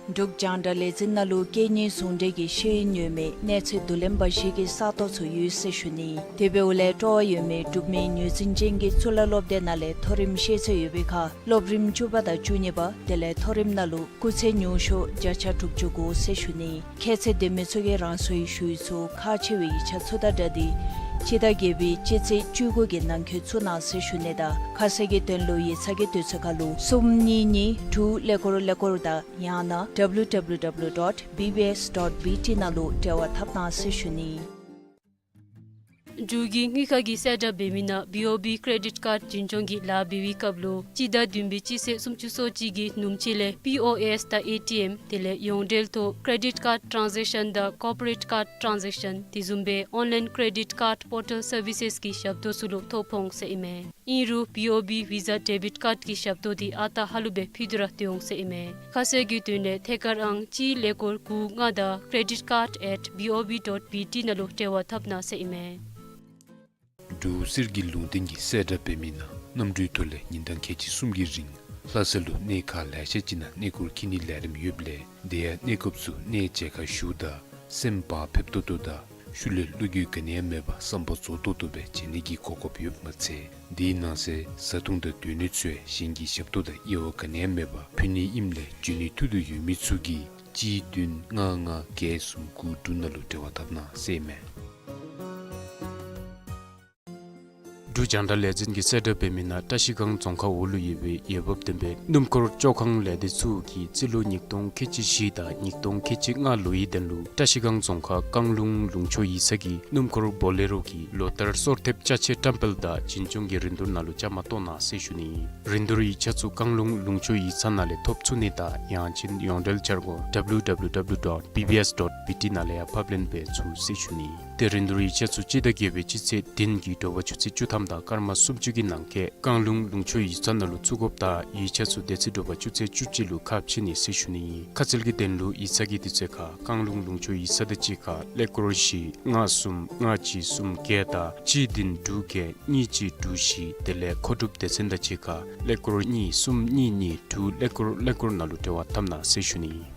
འབྲུག་རྒྱང་བསྒྲགས་ལས་འཛིན་ནང་ལུ་སྐད་གཉིས་ཟུང་འབྲེལ་གྱི་ཤེས་ཡོན་ཡོད་མི་གནས་ཚད་བསྡུ་ལེན་འབའ་ཞིག་གི་ས་སྟོང་ཚུ་ཡོད་ཟེར་ཞུ་ནི། དེ་འབདཝ་ལས་སྤྲོ་བ་ཡོད་མི་འབྲུག་མི་ངོས་འཛིན་ཅན་གྱི་གཙུག་ལག་སློབ་སྡེ་ནང་ལས་མཐོ་རིམ་ཤེས་ཚད་ཡོད་པའི་ཁར་སློབ་རིམ་བཅུ་པ་དང་བཅུ་གཉིས་པ་དེ་ལས་མཐོ་རིམ་ནང་ལུ་སྐུགས་ཚད་ཉུང་ཤོས་བརྒྱ་ཆ་དྲུག་ཅུ་དགུ་ཟེར་ཞུ་ནི། ཁྱད་ཚད་ལྡན་མི་ཚུ་གིས་རང་སོའི་ཞུ་ཡིག་ཚུ་ཁག་ཆེ་བའི་ཡིག་ཆ་ཚུ་དང་སྦྲགས་ཏེ་སྤྱི་ཟླ་བརྒྱད་པའི་སྤྱི་ཚེས་བཅུ་དགུ་གི་ནང་འཁོད་བཙུགས་གནང་ཟེར་ཞུ་ནི་དང་ཁ་གསལ་གྱི་དོན་ལུ་ཡིག་ཚང་གི་དུས་ཚོད་ཁར་ལུ་གསུམ་གཉིས་གཉིས་དྲུག་ཀླད་ཀོར་ཀླད་ཀོར་དང་ཡང་ན་W W W dot B B S dot B T ནང་ལུ་འབྲེལ་བ་འཐབ་གནང་ཟེར་ཞུ་ནི། འབྲུག་གི་དངུལ་ཁང་གིས་གསལ་བསྒྲགས་འབད་མི་ནང་B O B credit card འཛིན་སྐྱོང་གི་ལཱ་འབད་བའི་སྐབས་ལུ་སྤྱི་ཟླ་བདུན་པའི་སྤྱི་ཚེས་སུམ་ཅུ་སོ་གཅིག་གི་ནུབ་ཕྱེད་ལས་P O S དང་A T M དེ་ལས་ཡོངས་འབྲེལ་ཐོག་credit card transaction དང་corporate card transaction དེ་བཟུམ་སྦེ་online credit card portal services གི་ཞབས་ཏོག་ཚུ་ལུ་ཐོ་ཕོག་འོང་ཟེར་ཨིན་མས། ཨིན་རུང་B O B Visa debit card གི་ཞབས་ཏོག་འདི་ཨ་རྟག་ཧ་ལུགས་སྦེ་ཕུལ་ཏེ་ར་སྡོད་འོང་ཟེར་ཨིན་མས། ཁ་གསལ་གྱི་དོན་ལས་ཐད་ཀར་ཨང་གཅིག་ཀླད་ཀོར་དགུ་ལྔ་དང་credit card at B O B dot B T ནང་ལུ་འབྲེལ་བ་འཐབ་གནང་ཟེར་ཨིན་མས། འབྲུག་གསེར་གྱི་ལུང་བསྟན་གྱིས་གསལ་བསྒྲགས་འབད་མི་ནང་གནམ་གྲུའི་ཐོག་ལས་ཉིན་གྲངས་ཁལ་གཅིག་གསུམ་གྱི་རིང་ལྷ་ས་ལུ་གནས་ཁག་ལེ་ཤ་ཅིག་ནང་གནས་སྐོར་འཁྱིད་ནིའི་ལས་རིམ་ཡོདཔ་ལས་དེ་ཡང་གནས་སྐབས་སུ་གནས་མཇལ་ཁ་ཞུཝ་ད་སེམས་བག་ཕེབས་ཏོག་ཏོ་དང་ཤུལ་ལས་བློ་འགྱོད་ག་ནི་ཡང་མེད་པར་བསམ་པ་རྫོགས་ཏོག་ཏོ་སྦེ་མཇལ་ནི་གི་གོ་སྐབས་ཡོདཔ་མ་ཚད་དེའི་ནང་གསེས་བཟའ་འཐུང་དང་སྡོད་གནས་ཚུ་ཡང་གཞན་གྱི་ཞབས་ཏོག་དང་དབྱེ་བ་ག་ནི་ཡང་མེད་པར་ཕུལ་ནི་ཨིནམ་ལས་འབྱོན་ནི་ཐུགས་འདོད་ཡོད་མི་ཚུ་གིས་གཅིག་བདུན་ལྔ་ལྔ་བརྒྱད་གསུམ་དགུ་དྲུག་ནང་ལུ་འབྲེལ་བ་འཐབ་གནང་ཟེར་ཨིན་མས། འབྲུག་ འབྲུག་རྒྱང་བསྒྲགས་ལས་འཛིན་གྱི་གསལ་བསྒྲགས་འབད་མི་ནང་བཀྲིས་སྒང་རྫོང་ཁག་འོག་ལུ་ཡོད་པའི་འོས་འབབ་ལྡན་པའི་སྣུམ་འཁོར་བཅོ་ཁང་ལས་སྡེ་ཚུ་གིས་རྩིས་ལོ་ཉིས་སྟོང་ཁལ་གཅིག་བཞི་དང་ཉིས་སྟོང་ཁལ་གཅིག་ལྔ་ལོའི་དོན་ལུ་བཀྲིས་སྒང་རྫོང་ཁག་བཀང་ལུང་ལུང་ཕྱོགས་ཡིག་ཚང་གི་སྣུམ་འཁོར་བོ་ལེ་རོ་གི་ལོ་ལྟར་སོར་ཐེབས་ཅ་ཆས་བཀྲམ་སྤེལ་དང་བྱིན་སྐྱོང་གི་རིན་བསྡུར་ནང་ལུ་བཅའ་མར་གཏོགས་གནང་ཟེར་ཞུ་ནི། རིན་བསྡུར་ཡིག་ཆ་ཚུ་བཀང་ལུང་ལུང་ཕྱོགས་ཡིག་ཚང་ནང་ལས་ཐོབ་ཚུགས་ནི་དང་ཡང་ཅིན་ཡོངས་འབྲེལ་འཆར་སྒོ་W W W dot B B S dot B T ནང་ལས་ཡང་ཕབ་ལེན་འབད་ཚུགས་ཟེར་ཞུ་ནི། ཏེ་རིན་བསྡུར་ཡིག་ཆ་ཚུ་སྤྱི་ཟླ་བརྒྱད་པའི་སྤྱི་ཚེས་བདུན་གྱི་དྲོ་པ་ཆུ་ཚོད་བཅུ་ཐམ་དང་སྐར་མ་སུམ་ཅུ་གི་ནང་འཁོད་བཀང་ལུང་ལུང་ཕྱོགས་ཡིག་ཚང་ནང་ལུ་བཙུགས་དགོཔ་དང་ཡིག་ཆ་ཚུ་དེ་ཚེ་དྲོ་པ་ཆུ་ཚོད་བཅུ་གཅིག་ལུ་ཁ་ཕྱེ་ནི་ཟེར་ཞུ་ནི་ཨིན། ཁ་གསལ་གྱི་དོན་ལུ་ཡིག་ཚང་གི་དུས་ཚོད་ཁར་བཀང་ལུང་ལུང་ཕྱོགས་ཡིག་ཚང་དང་གཅིག་ཁར་ཀླད་ཀོར་བཞི་ལྔ་གསུམ་ལྔ་གཅིག་གསུམ་བརྒྱད་དང་གཅིག་བདུན་དྲུག་བརྒྱད་གཉིས་གཅིག་དྲུག་བཞི། དེ་ལས་མཁོ་སྒྲུབ་སྡེ་ཚན་དང་གཅིག་ཁར་ཀླད་ཀོར་གཉིས་གསུམ་གཉིས་གཉིས་དྲུག་ཀླད་ཀོར་ཀླད་ཀོར་ནང་ལུ་འབྲེལ་བ་འཐབ་གནང་ཟེར་ཞུ་ནི་ཨིན།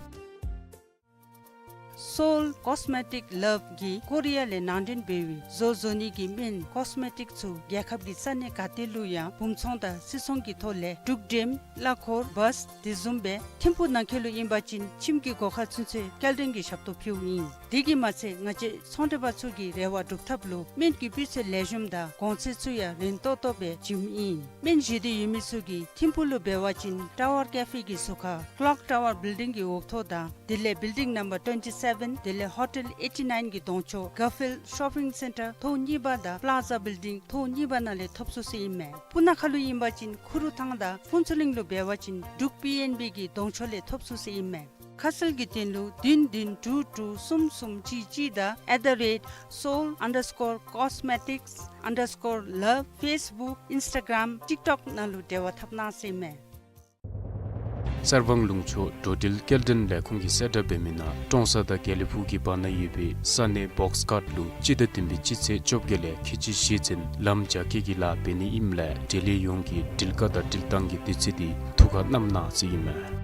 Seoul Cosmetic Love གིས་ཀོ་རི་ཡ་ལས་ནང་འདྲེན་འབད་བའི་བཟོ་བཟོ་ནི་གི་སྨན་ཀོས་མེ་ཊིཀ་ཚུ་རྒྱལ་ཁབ་ཀྱི་ས་གནས་ག་ཏེ་ལུ་ཡང་འབུམ་ཚོང་དང་སིལ་ཚོང་གི་ཐོག་ལས་འབྲུག་འགྲེམ་གླ་འཁོར་བཱས་དེ་བཟུམ་སྦེ་ཐིམ་ཕུག་ནང་འཁོད་ལུ་ཨིན་པ་ཅིན་ཁྱིམ་གྱི་སྒོ་ཁར་ཚུན་ཚོད་སྐྱེལ་འདྲེན་གྱི་ཞབས་ཏོག་ཕུལཝ་ཨིན། དེ་གིས་མ་ཚད་ང་བཅས་ཚོང་འབྲེལ་པ་ཚུ་གི་རེ་བ་སྒྲུབ་ཐབས་ལུ་སྨན་གྱི་སྤུས་ཚད་ལེགས་ཤོམ་དང་གོང་ཚད་ཚུ་ཡང་རན་ཏོག་ཏོ་སྦེ་བྱིནམ་ཨིན། སྨན་བཞེས་འདོད་ཡོད་མི་ཚུ་གིས་ཐིམ་ཕུག་ལུ་འབད་བ་ཅིན་ཊ་ཝར་ཀེ་ཕེ་གི་ཟུར་ཁར་ཀློག་ཊ་ཝར་བིལ་ཌིང་གི་འོག་ཐོག་དང་དེ་ལས་བིལ་ཌིང་ནམ་བར་ཊུ་ཝེན་ཊི་སེ་བེན་དེ་ལས་ཧོ་ཊེལ་ཨེ་ཊི་ནའིན་གྱི་གདོང་ཕྱོགས་གར་ཕིལཌ་ཤོ་པིང་སེན་ཊར་ཐོག་གཉིས་པ་དང་པ་ལཱ་ཛ་བིལ་ཌིང་ཐོག་གཉིས་པ་ནང་ལས་ཐོབ་ཚུགས་ཟེར་ཨིན་མས། སྤུ་ན་ཁ་ལུ་ཨིན་པ་ཅིན་ཁུ་རུ་ཐང་དང་ཕུན་ཚོགས་གླིང་ལུ་འབད་བ་ཅིན་འབྲུག་པི་ཨེན་བི་གི་གདོང་ཕྱོགས་ལས་ཐོབ་ཚུགས་ཟེར་ཨིན་མས། ཁ་གསལ་གྱི་དོན་ལུ་བདུན་བདུན་དྲུག་དྲུག་གསུམ་གསུམ་གཅིག་གཅིག་དང་at the rate seoul underscore cosmetics underscore love Facebook Instagram TikTok ནང་ལུ་འབྲེལ་བ་འཐབ་གནང་ཟེར་ཨིན་མས། གསར་སྤང་ལུང་ཕྱོགས་འགྲོ་འགྲུལ་སྐྱེལ་འདྲེན་ལས་ཁུངས་ཀྱི་གསལ་བསྒྲགས་འབད་མི་ནང་ཀྲོང་གསར་དང་དགེ་ལེགས་ཕུག་གི་བར་ན་ཡོད་པའི་ས་གནས་བོགས་ཀཊ་ལུ་སྤྱི་ཟླ་བདུན་པའི་སྤྱི་ཚེས་བཅོ་བརྒྱད་ལས་ཁལ་གཅིག་བཞེས་ཚུན་ལམ་རྒྱ་སྐྱེད་ཀྱི་ལཱ་འབད་ནི་ཨིནམ་ལས་འབྲེལ་ཡོད་ཡོངས་ཀྱིས་འགྲུལ་བཀག་དང་འགྲུལ་བཏང་གི་དུས་ཚོད་འདི་ཐུགས་ཁར་བསྣམ་གནང་ཟེར་ཨིན་མས།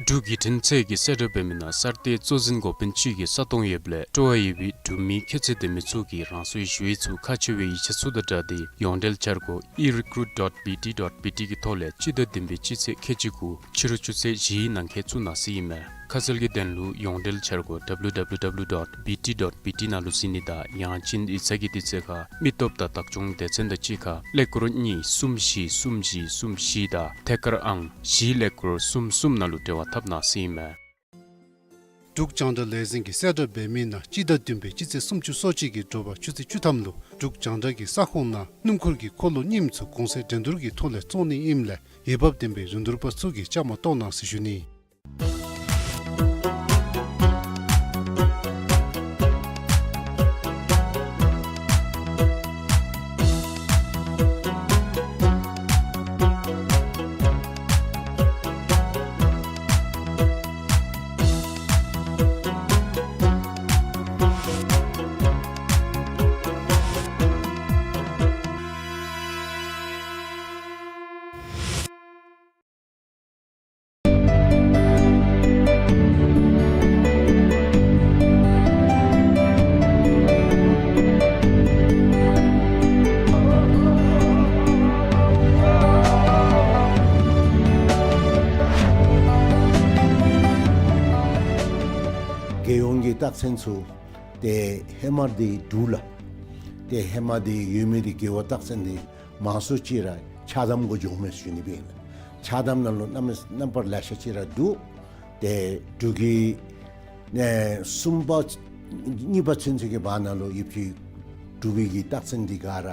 འབྲུག་བརྒྱུད་འཕྲིན་ཚད་ཀྱི་གསལ་བསྒྲགས་འབད་མི་ནང་གསར་གཏོད་གཙོ་འཛིན་འགོ་དཔོན་ཅིག་གི་ས་སྟོང་ཡོདཔ་ལས་སྤྲོ་བ་ཡོད་པའི་འབྲུག་མི་ཁྱད་ཚད་ལྡན་མི་ཚུ་གིས་རང་སོའི་ཞུ་ཡིག་ཚུ་ཁག་ཆེ་བའི་ཡིག་ཆ་ཚུ་དང་སྦྲགས་ཏེ་ཡོངས་འབྲེལ་འཆར་སྒོ་e recruit dot B T dot B T གི་ཐོག་ལས་སྤྱི་ཟླ་བདུན་པའི་སྤྱི་ཚེས་ཁལ་གཅིག་དགུ་ཕྱི་རུ་ཆུ་ཚོད་བཞིའི་ནང་འཁོད་བཙུགས་གནང་ཟེར་ཨིན་མས། ཁ་གསལ་གྱི་དོན་ལུ་ཡོངས་འབྲེལ་འཆར་སྒོ་W W W dot B T dot B T ནང་ལུ་གཟིགས་ནི་དང་ཡང་ཅིན་ཡིག་ཚང་གི་དུས་ཚོད་ཁར་མི་སྟོབས་དང་བདག་སྐྱོང་སྡེ་ཚན་དང་གཅིག་ཁར་ཀླད་ཀོར་གཉིས་གསུམ་བཞི་གསུམ་བཞི་གསུམ་བཞི་དང་ཐད་ཀར་ཨང་བཞི་ཀླད་ཀོར་གསུམ་གསུམ་ནང་ལུ་འབྲེལ་བ་འཐབ་གནང་ཟེར་ཨིན་མས། འབྲུག་རྒྱང་བསྒྲགས་ལས་འཛིན་གྱི་གསལ་བསྒྲགས་འབད་མི་ནང་སྤྱི་ཟླ་བདུན་པའི་སྤྱི་ཚེས་སུམ་ཅུ་སོ་གཅིག་གི་དྲོ་པ་ཆུ་ཚོད་བཅུ་ཐམ་ལུ་འབྲུག་རྒྱང་བསྒྲགས་ཀྱི་ས་ཁོངས་ནང་སྣུམ་འཁོར་གྱི་འཁོར་ལོ་རྙིངམ་ཚུ་གོང་ཚད་འགྲན་བསྡུར་གྱི་ཐོག་ལས་བཙོང་ནི་ཨིནམ་ལས་འོས་འབབ་ལྡན་པའི་རིན་བསྡུར་པ་ཚུ་གིས་བཅའ་མར་གཏོགས་གནང་ཟེར་ཞུ་ནི། རྒྱལ་ཡོངས་ཀྱི་རྟགས་མཚན་ཚུ་ཏེ་ཧེ་མ་འདི་འབྲུག་ལགས། ཏེ་ཧེ་མ་འདི་ཡོད་མི་འདི་རྒེད་འོག་རྟགས་མཚན་འདི་མང་སུ་ཅིག་ར་ཆགས་དམ་གུ་འགྱོཝ་མས་ཟེར་ཞུ་ནི་སྦེ་ཨིན་ལགས། ཆགས་དམ་ནང་ལུ་རྣམ་རྣམ་པར་ལེ་ཤ་ཅིག་ར་འདུག། ཏེ་འབྲུག་གི་ནས་གསུམ་པ་གཉིས་པ་ཚུན་ཚོད་ཀྱི་བར་ན་ལུ་ཡོདཔ་ཅིག་འབྲུག་པའི་གི་རྟགས་མཚན་འདི་ག་ར་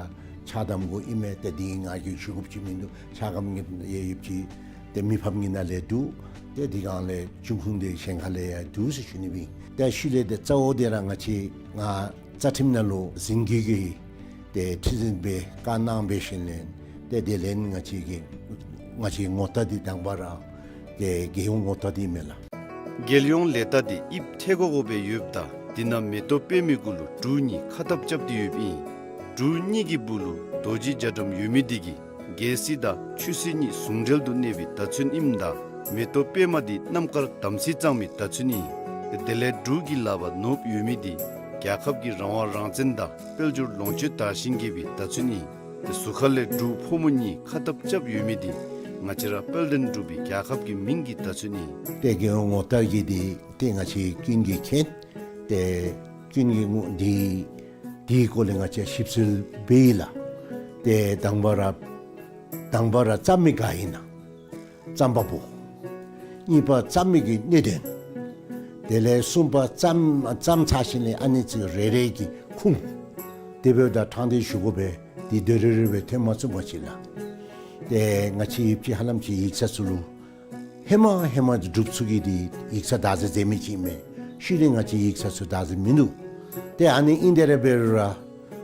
ཆགས་དམ་གུ་ཨིན་མས། ཏེ་འདི་ང་གིས་ཞུ་དགོཔ་ཅིག་མིན་འདུག། ཆགས་དམ་གྱི་ཡོདཔ་ཅིག་ཏེ་མི་ཕམ་གྱི་ནང་ལས་འདུག། ཏེ་དེ་སྒང་ལས་འབྱུང་ཁུངས་འདི་གཞན་ཁ་ལས་ཡང་འདུག་ཟེར་ཞུ་ནི་སྦེ་ཨིན། ཏེ་ཤུལ་ལས་ཏེ་གཙོ་བོ་འདི་ར་ང་བཅས་ང་རྩ་ཁྲིམས་ནང་ལུ་འཛིན་སྐྱོང་གི་ཏེ་ཁྲི་འཛིན་སྦེ་བཀའ་གནང་འབད་ཞིནམ་ལས་ཏེ་དེ་ལས་ང་བཅས་ཀྱི་ང་བཅས་ངོ་རྟགས་འདི་དང་པ་ར་ཏེ་རྒྱལ་ཡོངས་ངོ་རྟགས་འདི་མས་ལགས། རྒྱལ་ཡོངས་ལས་རྟགས་འདི་དབྱིབས་ཐད་ཀོ་ཀོ་སྦེ་ཡོདཔ་ད་འདི་ནང་མེ་ཏོག་པདྨའི་གུ་ལུ་འབྲུག་གཉིས་ཁ་འཐབ་རྐྱབ་སྟེ་ཡོདཔ་ཨིན། འབྲུག་གཉིས་ཀྱི་སྦུག་ལུ་རྡོ་རྗེ་རྒྱ་གྲམ་ཡོད་མི་འདི་གིས་རྒྱལ་སྲིད་དང་ཆོས་སྲིད་གཉིས་ཟུང་འབྲེལ་དུ་གནས་པའི་བརྡ་མཚོན་ཨིནམ་ད་མེ་ཏོག་པདྨ་འདི་རྣམ་དཀར་དམ་ཚིག་གཙང་མའི་བརྡ་མཚོན་ཨིན། དེ་ལས་འབྲུག་གི་ལག་པར་ནོར་བུ་ཡོད་མི་འདི་རྒྱལ་ཁབ་ཀྱི་རང་དབང་རང་བཙན་དང་དཔལ་འབྱོར་ལོངས་སྤྱོད་དར་ཞིང་རྒྱས་པའི་བརྡ་མཚོན་ཨིན། དེ་ཟུར་ཁ་ལས་འབྲུག་ཕོ་མོ་གཉིས་ཁ་འཐབ་རྐྱབ་ཡོད་མི་འདི་ང་བཅས་ར་དཔལ་ལྡན་འབྲུག་པའི་རྒྱལ་ཁབ་ཀྱི་མིང་གི་བརྡ་མཚོན་ཨིན། ཏེ་རྒྱལ་ཡོངས་ངོ་རྟགས་ཀྱི་འདི་ཏེ་ང་བཅས་ཀུན་གྱིས་མཁྱེན། ཏེ་ཀུན་གྱིས་ངོ་འདི་ དེའི་སྐོར་ལས་ང་བཅས་ཞིབ་འཚོལ་འབད་ཡི་ལགས། ཏེ་དང་པ་ར་དང་པ་ར་བརྩམ་མི་ག་ཨིན་ན་རྩོམ་པ་པོ། གཉིས་པ་རྩོམ་མི་གི་གནད་དོན། དེ་ལས་གསུམ་པ་རྩོམ་རྩོམ་ཚར་ཞིནམ་ལས་ཨ་ནི་ཚུ་རེ་རེ་གི་ཁུངས། དེ་འབདཝ་ད་དྲང་བདེན་ཞུ་དགོ་པས། དེ་དེ་རེ་རེ་སྦེ་ཐོན་མ་ཚུགས་པ་ཅིན་ལགས། ཏེ་ང་བཅས་ཡུལ་གྱི་ཧ་ལམ་གྱི་ཡིག་ཚང་ཚུ་ལུ་ཧེ་མ་ཧེ་མ་འབྲུགཔ་ཚུ་གིས་འདི་ཡིག་ཚང་བདག་འཛིན་མཛད་མི་ཅིག་མས། ཤུལ་ལས་ང་བཅས་ཡིག་ཚང་ཚུ་བདག་འཛིན་མིན་འདུག། ཏེ་ཨ་ནི་ཨིན་དེ་ར་འབད་རུང་ར་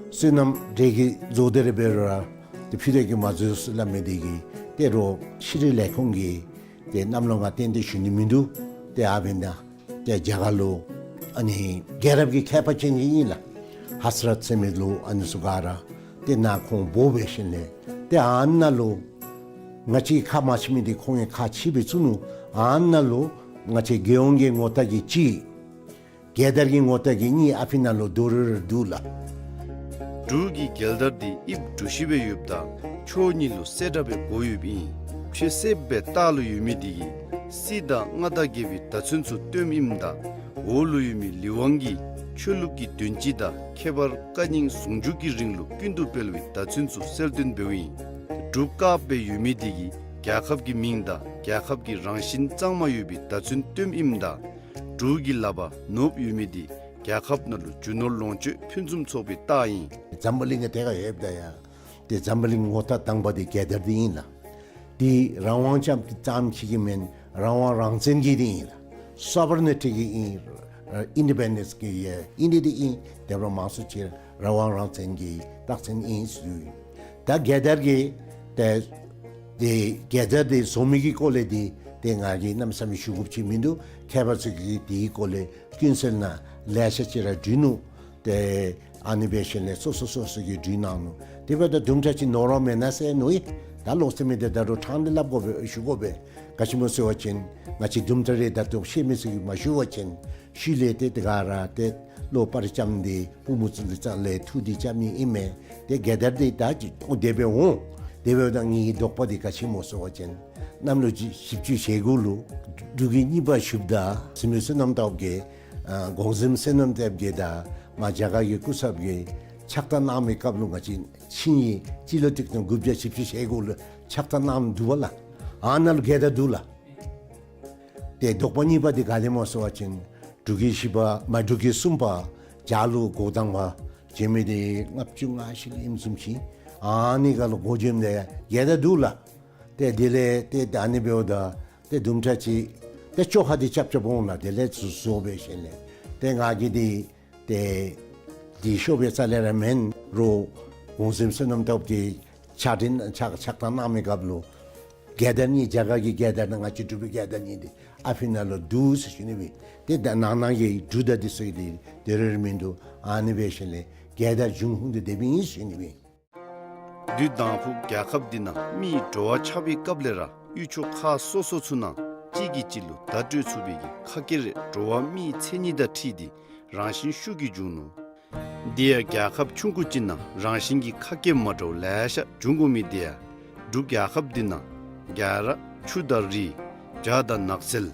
སོ་ནམ་འབྲས་ཀྱི་བཟོ་དེ་ར་འབད་རུང་ར་ཏེ་ཕུད་དེ་གི་མ་བཟོ་ཟེར་སླབ་མི་འདི་གིས་ཏེ་རོགས་ཤེས་རིག་ལས་ཁུངས་ཀྱིས་ཏེ་གནམ་ལོ་ང་ཏན་ཏན་ཞུ་ནི་མིན་འདུག། ཏེ་ཨ་འབདན་ཏེ་རྒྱ་གར་ལུ་ཨ་ནི་རྒྱལ་རབས་ཀྱི་མཁས་པ་ཅན་ཅིག་ཨིན་ལགས། ཧ་སི་རཏ་ཟེར་མི་ལུ་ཨ་ནི་ཚུ་ག་ར་ཏེ་ནཱ་ཁོང་འབོ་འབད་ཞིནམ་ལས་ཏེ་ཨ་ནཱ་ལུ་ང་བཅས་ཁ་མ་ཕྱེ་མི་འདི་ཁོང་གིས་ཁ་ཕྱེ་སྦེ་བཙུགས་ནུག། ཨ་ནཱ་ལུ་ང་བཅས་རྒྱལ་ཡོངས་ཀྱི་ངོ་རྟགས་ཀྱི་གཅིག། རྒྱལ་དར་གྱི་ངོ་རྟགས་ཀྱི་གཉིས་ཨ་ཕི་ནང་ལུ་རྡོག་རིལ་རི་འདུག་ལགས། འབྲུག་གི་རྒྱལ་དར་འདི་དབྱིབས་གྲུ་བཞི་སྦེ་ཡོདཔ་ད་ཕྱོགས་གཉིས་ལུ་གསལ་དྲགས་སྦེ་བགོ་ཡོདཔ་ཨིན། ཆོས་སྲིད་པའི་ལྟག་ལུ་ཡོད་མི་འདི་གིས་སྲིད་དང་མངའ་བདག་རྒྱལ་པོའི་བརྡ་མཚོན་ཚུ་སྟོནམ་ཨིནམ་ད་འོག་ལུ་ཡོད་མི་ལི་ཝང་གིས་ཆོས་ལུགས་ཀྱི་དོན་སྤྱི་དང་ཁྱད་པར་བཀའ་རྙིང་ཟུང་འཇུག་གི་རིང་ལུགས་ཀུན་ཏུ་སྤེལ་བའི་བརྡ་མཚོན་ཚུ་གསལ་སྟོན་འབདཝ་ཨིན། འབྲུགཔ་དཀརཔོ་སྦེ་ཡོད་མི་འདི་གིས་རྒྱལ་ཁབ་ཀྱི་མིང་དང་རྒྱལ་ཁབ་ཀྱི་རང་བཞིན་གཙང་མ་ཡོད་པའི་བརྡ་མཚོན་སྟོནམ་ཨིནམ་ད་འབྲུག་གི་ལགཔ་ནོརབ་ཡོད་མི་འདི་རྒྱལ་ཁབ་ནང་ལུ་རྒྱུ་ནོར་ལོངས་སྤྱོད་ཕུན་སུམ་ཚོགས་པའི་རྟགས་ཨིན། འཛམ་བུ་གླིང་གི་ཐད་ཁར་ཡོདཔ་ད་ཡང་ཏེ་འཛམ་བུ་གླིང་ངོ་རྟགས་དང་པ་འདི་རྒྱལ་དར་འདི་ཨིན་ལགས། འདི་རང་དབང་ཙམ་ཙམ་ཅིག་གི་མེན། རང་དབང་རང་བཙན་གྱི་འདི་ཨིན་ལགས། སོ་བར་ནི་ཊི་གི་ཨིན། ཨིན་ཌི་པེན་ཌེནསི་གི་ཨིན་འདི་འདི་ཨིན། དེ་འབདཝ་མང་སུ་ཅིག་རང་དབང་རང་བཙན་གྱི་རྟགས་མཚན་ཨིན་ཟེར། ད་རྒྱལ་དར་གྱི་ཏེ་ཏེ་རྒྱལ་དར་འདི་བཟོ་མི་གི་སྐོར་ལས་འདི་ཏེ་ང་གིས་གནམ་མེད་ས་མེད་ཞུ་དགོཔ་ཅིག་མིན་འདུག། མཁས་པ་ཚུ་གིས་དེའི་སྐོར་ལས་ཀུན་གསལ་ནང་ལེ་ཤ་ཅིག་ར་བྲིས་ནུག། ཏེ་ཨ་ནི་འབད་ཞིནམ་ལས་སོ་སོ་སོ་སོ་གིས་བྲིས་གནང་ནུག། དེ་འབདཝ་ད་དུམ་གྲ་ཅིག་ནོར་བ་མེན་ན་ཟེར་མནོ་ཡི། ད་ལོག་སྟེ་མི་འདི་ད་རུང་དྲང་སྟེ་སླབ་དགོ་པས་ཞུ་དགོ་པས། ག་ཅི་སྨོ་ཟེར་བ་ཅིན་ང་བཅས་དུམ་གྲ་རེ་ད་ལྟོ་ཤེས་མི་ཚུ་གིས་མ་ཞུ་བ་ཅིན་ཤུལ་ལས་ཏེ་དེ་ག་ར་ཏེ་བློ་ཕར་བཅམ་སྟེ་པུས་མོ་བཙུགས་ཏེ་ཙང་ལས་ཐུགས་འདི་བཅམ་ནི་ཨིན་མས། ཏེ་རྒྱལ་དར་འདི་ད་ཅི་ཏོག་དེ་སྦེ་འོང་། དེ་འབདཝ་ད་ངེའི་དོགས་པ་འདི་ག་ཅི་སྨོ་ཟེར་བ་ཅིན་གནམ་ལོ་བཞི་བཅུ་ཞེ་དགུ་ལུ་འབྲུག་གི་གཉིས་པ་ཞུཝ་ད་བཙུན་མོ་བསོད་ནམས་སྟོབས་རྒྱས་ཨ་གོང་གཟིམ་བསོད་ནམས་སྟོབས་རྒྱས་དང་མ་རྒྱ་གར་གྱི་སྐུ་ཚབ་ཀྱིས་ཕྱག་བཏབ་གནང་བའི་སྐབས་ལུ་ང་བཅས་ཆིངས་ཡིག་སྤྱི་ལོ་གཅིག་སྟོང་དགུ་བརྒྱ་བཞི་བཅུ་ཞེ་དགུ་ལུ་ཕྱག་བཏབ་གནངམ་འདུག་པ་ལགས། ཨ་ནཱ་ལུ་རྒྱལ་དར་འདུག་ལགས། ཏེ་དོགས་པ་གཉིས་པ་འདི་ག་དེ་སྨོ་ཟེར་བ་ཅིན་འབྲུག་གི་བཞི་པ་མ་འབྲུག་གི་གསུམ་པ་རྒྱ་ལུ་འགོ་དང་པ་བྱོན་མི་འདི་ལྔ་བཅུ་ང་བཞི་ལུ་ཨིནམ་བཟུམ་ཅིག། ཨ་ནི་ཁར་ལུ་འགོ་བྱོནམ་ད་རྒྱལ་དར་འདུག་ལགས། ཏེ་དེ་ལས་ཏེ་ད་ཨ་ནི་འབདཝ་ད་ཏེ་དུམ་གྲ་ཅིག་ཏེ་བཅོ་ཁ་འདི་རྐྱབ་རྐྱབ་འོང་ལགས། དེ་ལས་ཚུར་བཟོ་འབད་ཞིནམ་ལས་ཏེ་ང་གིས་འདི་ཏེ་འདི་ཤོར་བའི་རྩ་ལས་ར་མེན། རོགས་གོང་གཟིམ་བསོད་ནམས་སྟོབས་རྒྱས་ཕྱག་འཕྲིན་ཕྱག་ཕྱག་བཏབ་གནང་མི་སྐབས་ལུ་རྒྱལ་དར་གཉིས་རྒྱ་གར་གྱི་རྒྱལ་དར་དང་ང་བཅས་འབྲུག་པའི་རྒྱལ་དར་གཉིས་འདི་ཨ་ཕི་ནང་ལུ་འདུག་ཟེར་ཞུ་ནི་སྦེ། ཏེ་ད་ནང་ན་གི་འབྲུག་དང་འདི་ཚུ་གི་འདི་དེ་རེ་རེ་མིན་འདུག། ཨ་ནི་འབད་ཞིནམ་ལས་རྒྱལ་དར་འབྱུང་ཁུངས་འདི་དེ་སྦེ་ཨིན་ཟེར་ཞུ་ནི་སྦེ། དུས་དང་ཕུ་རྒྱལ་ཁབ་འདི་ནང་མིའི་འགྲོ་བ་ཆགས་པའི་སྐབས་ལས་ར་ཡུལ་ཕྱོགས་ཁག་སོ་སོ་ཚུ་ནང་གཅིག་གིས་གཅིག་ལུ་བརྡ་སྤྲོད་ཚུགས་པའི་གི་ཁ་སྐད་རེ་འགྲོ་བ་མིའི་མཚན་ཉིད་དང་འཁྲིལ་ཏེ་རང་བཞིན་ཤུགས་ཀྱིས་བྱུང་ནུག། འདི་ཡང་རྒྱལ་ཁབ་ཆུང་ཀུ་ཅིག་ནང་རང་བཞིན་གྱི་ཁ་སྐད་མ་འདྲཝ་ལེ་ཤ་འབྱུང་དགོ་མི་འདི་ཡང་འབྲུག་རྒྱལ་ཁབ་འདི་ནང་རྒྱ་ར་ཆུ་དང་རི་བྱག་དང་ནགས་ཚལ་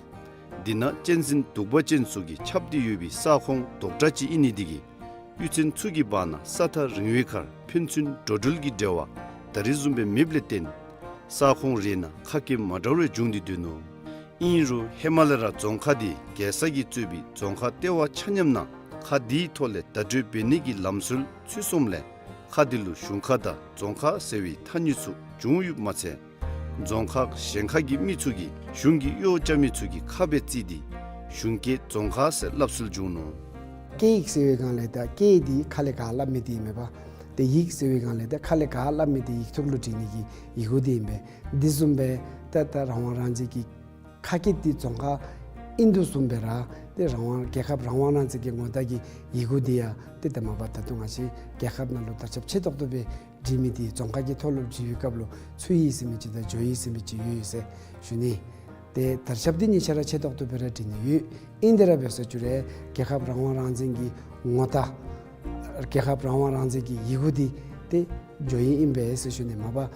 འདི་ནང་གཅན་གཟན་གདུག་པ་ཅན་ཚུ་གིས་ཁྱབ་སྟེ་ཡོད་པའི་ས་ཁོངས་རྡོག་བྲག་ཅིག་ཨིན་ནི་འདི་གིས་གཡུས་ཚན་ཚུ་གི་བར་ན་ས་ཐག་རིང་བའི་ཁར་ཕན་ཚུན་འགྲོ་འགྲུལ་གྱི་འབྲེལ་བ་ད་རེས་བཟུམ་སྦེ་མེདཔ་ལས་བརྟེན་ས་ཁོངས་རེ་ནང་ཁ་སྐད་མ་འདྲཝ་རེ་འབྱུང་སྟེ་སྡོད་ནུག། ཨིན་རུང་ཧེ་མ་ལས་ར་རྫོང་ཁག་འདི་རྒྱལ་ས་གིས་གཙོས་པའི་རྫོང་ཁག་ལྟེ་བ་ཆ་མཉམ་ནང་ཁ་འདིའི་ཐོག་ལས་བརྡ་སྤྲོད་འབད་ནི་གི་ལམ་སྲོལ་ཚུད་སོངམ་ལས་ཁ་འདི་ལུ་གཞུང་ཁ་དང་རྫོང་ཁ་ཟེར་བའི་ཐ་སྙད་ཚུ་བྱུང་ཡོདཔ་མ་ཚད་རྫོང་ཁག་གཞན་ཁ་གི་མི་ཚུ་གིས་གཞུང་གི་གཡོག་རྐྱབ་མི་ཚུ་གི་ཁ་སྦེ་བརྩི་སྟེ་གཞུང་སྐད་རྫོང་ཁ་ཟེར་སླབ་སྲོལ་བྱུང་ནུག། སྐད་ཡིག་ཟེར་བའི་སྒང་ལས་ད་སྐད་འདི་ཁ་ལས་ག་སླབ་མི་འདི་ཨིན་མས་པ། ཏེ་ཡིག་ཟེར་བའི་སྒང་ལས་ད་ཁ་ལས་ག་སླབ་མི་འདི་ཡིག་ཐོག་ལུ་བྲི་ནི་གི་ཡི་གུ་འདི་ཨིན་པས། འདི་བཟུམ་སྦེ་ད་ད་རང་དབང་རང་བཙན་གྱི་ཁ་སྐད་འདི་རྫོང་ཁ་ཨིན་དོ་བཟུམ་སྦེ་ར་ཏེ་རང་དབང་རྒྱལ་ཁབ་རང་དབང་རང་བཙན་གྱི་ངོ་རྟགས་ཀྱི་ཡི་གུ་འདི་ཡང་ཏེ་ད་མ་པ་ད་ལྟོ་ང་བཅས་རྒྱལ་ཁབ་ནང་ལུ་དར་ཁྱབ་ཆེ་ཏོག་ཏོ་སྦེ་བྲི་མི་འདི་རྫོང་ཁ་གི་ཐོག་ལུ་བྲི་བའི་སྐབས་ལུ་ཚུ་ཡིག་ཟེར་མི་ཅིག་དང་ཇོ་ཡིག་ཟེར་མི་ཅིག་ཡོད་ཡོད་ཟེར་ཞུ་ནི། ཏེ་དར་ཁྱབ་འདི་གཉིས་ཆ་ར་ཆེ་ཏོག་ཏོ་སྦེ་ར་བྲི་ནི་ཡོད། ཨིན་དེ་ར་འབད་ས་ཅིག་རུང་རྒྱལ་ཁབ་རང་དབང་རང་བཙན་གྱི་ངོ་རྟགས་རྒྱལ་ཁབ་རང་དབང་རང་བཙན་གྱི་ཡི་གུ་འདི་ཏེ་ཇོ་ཡིག་ཨིན་པས་ཟེར་ཞུ་ནི། མ་པ་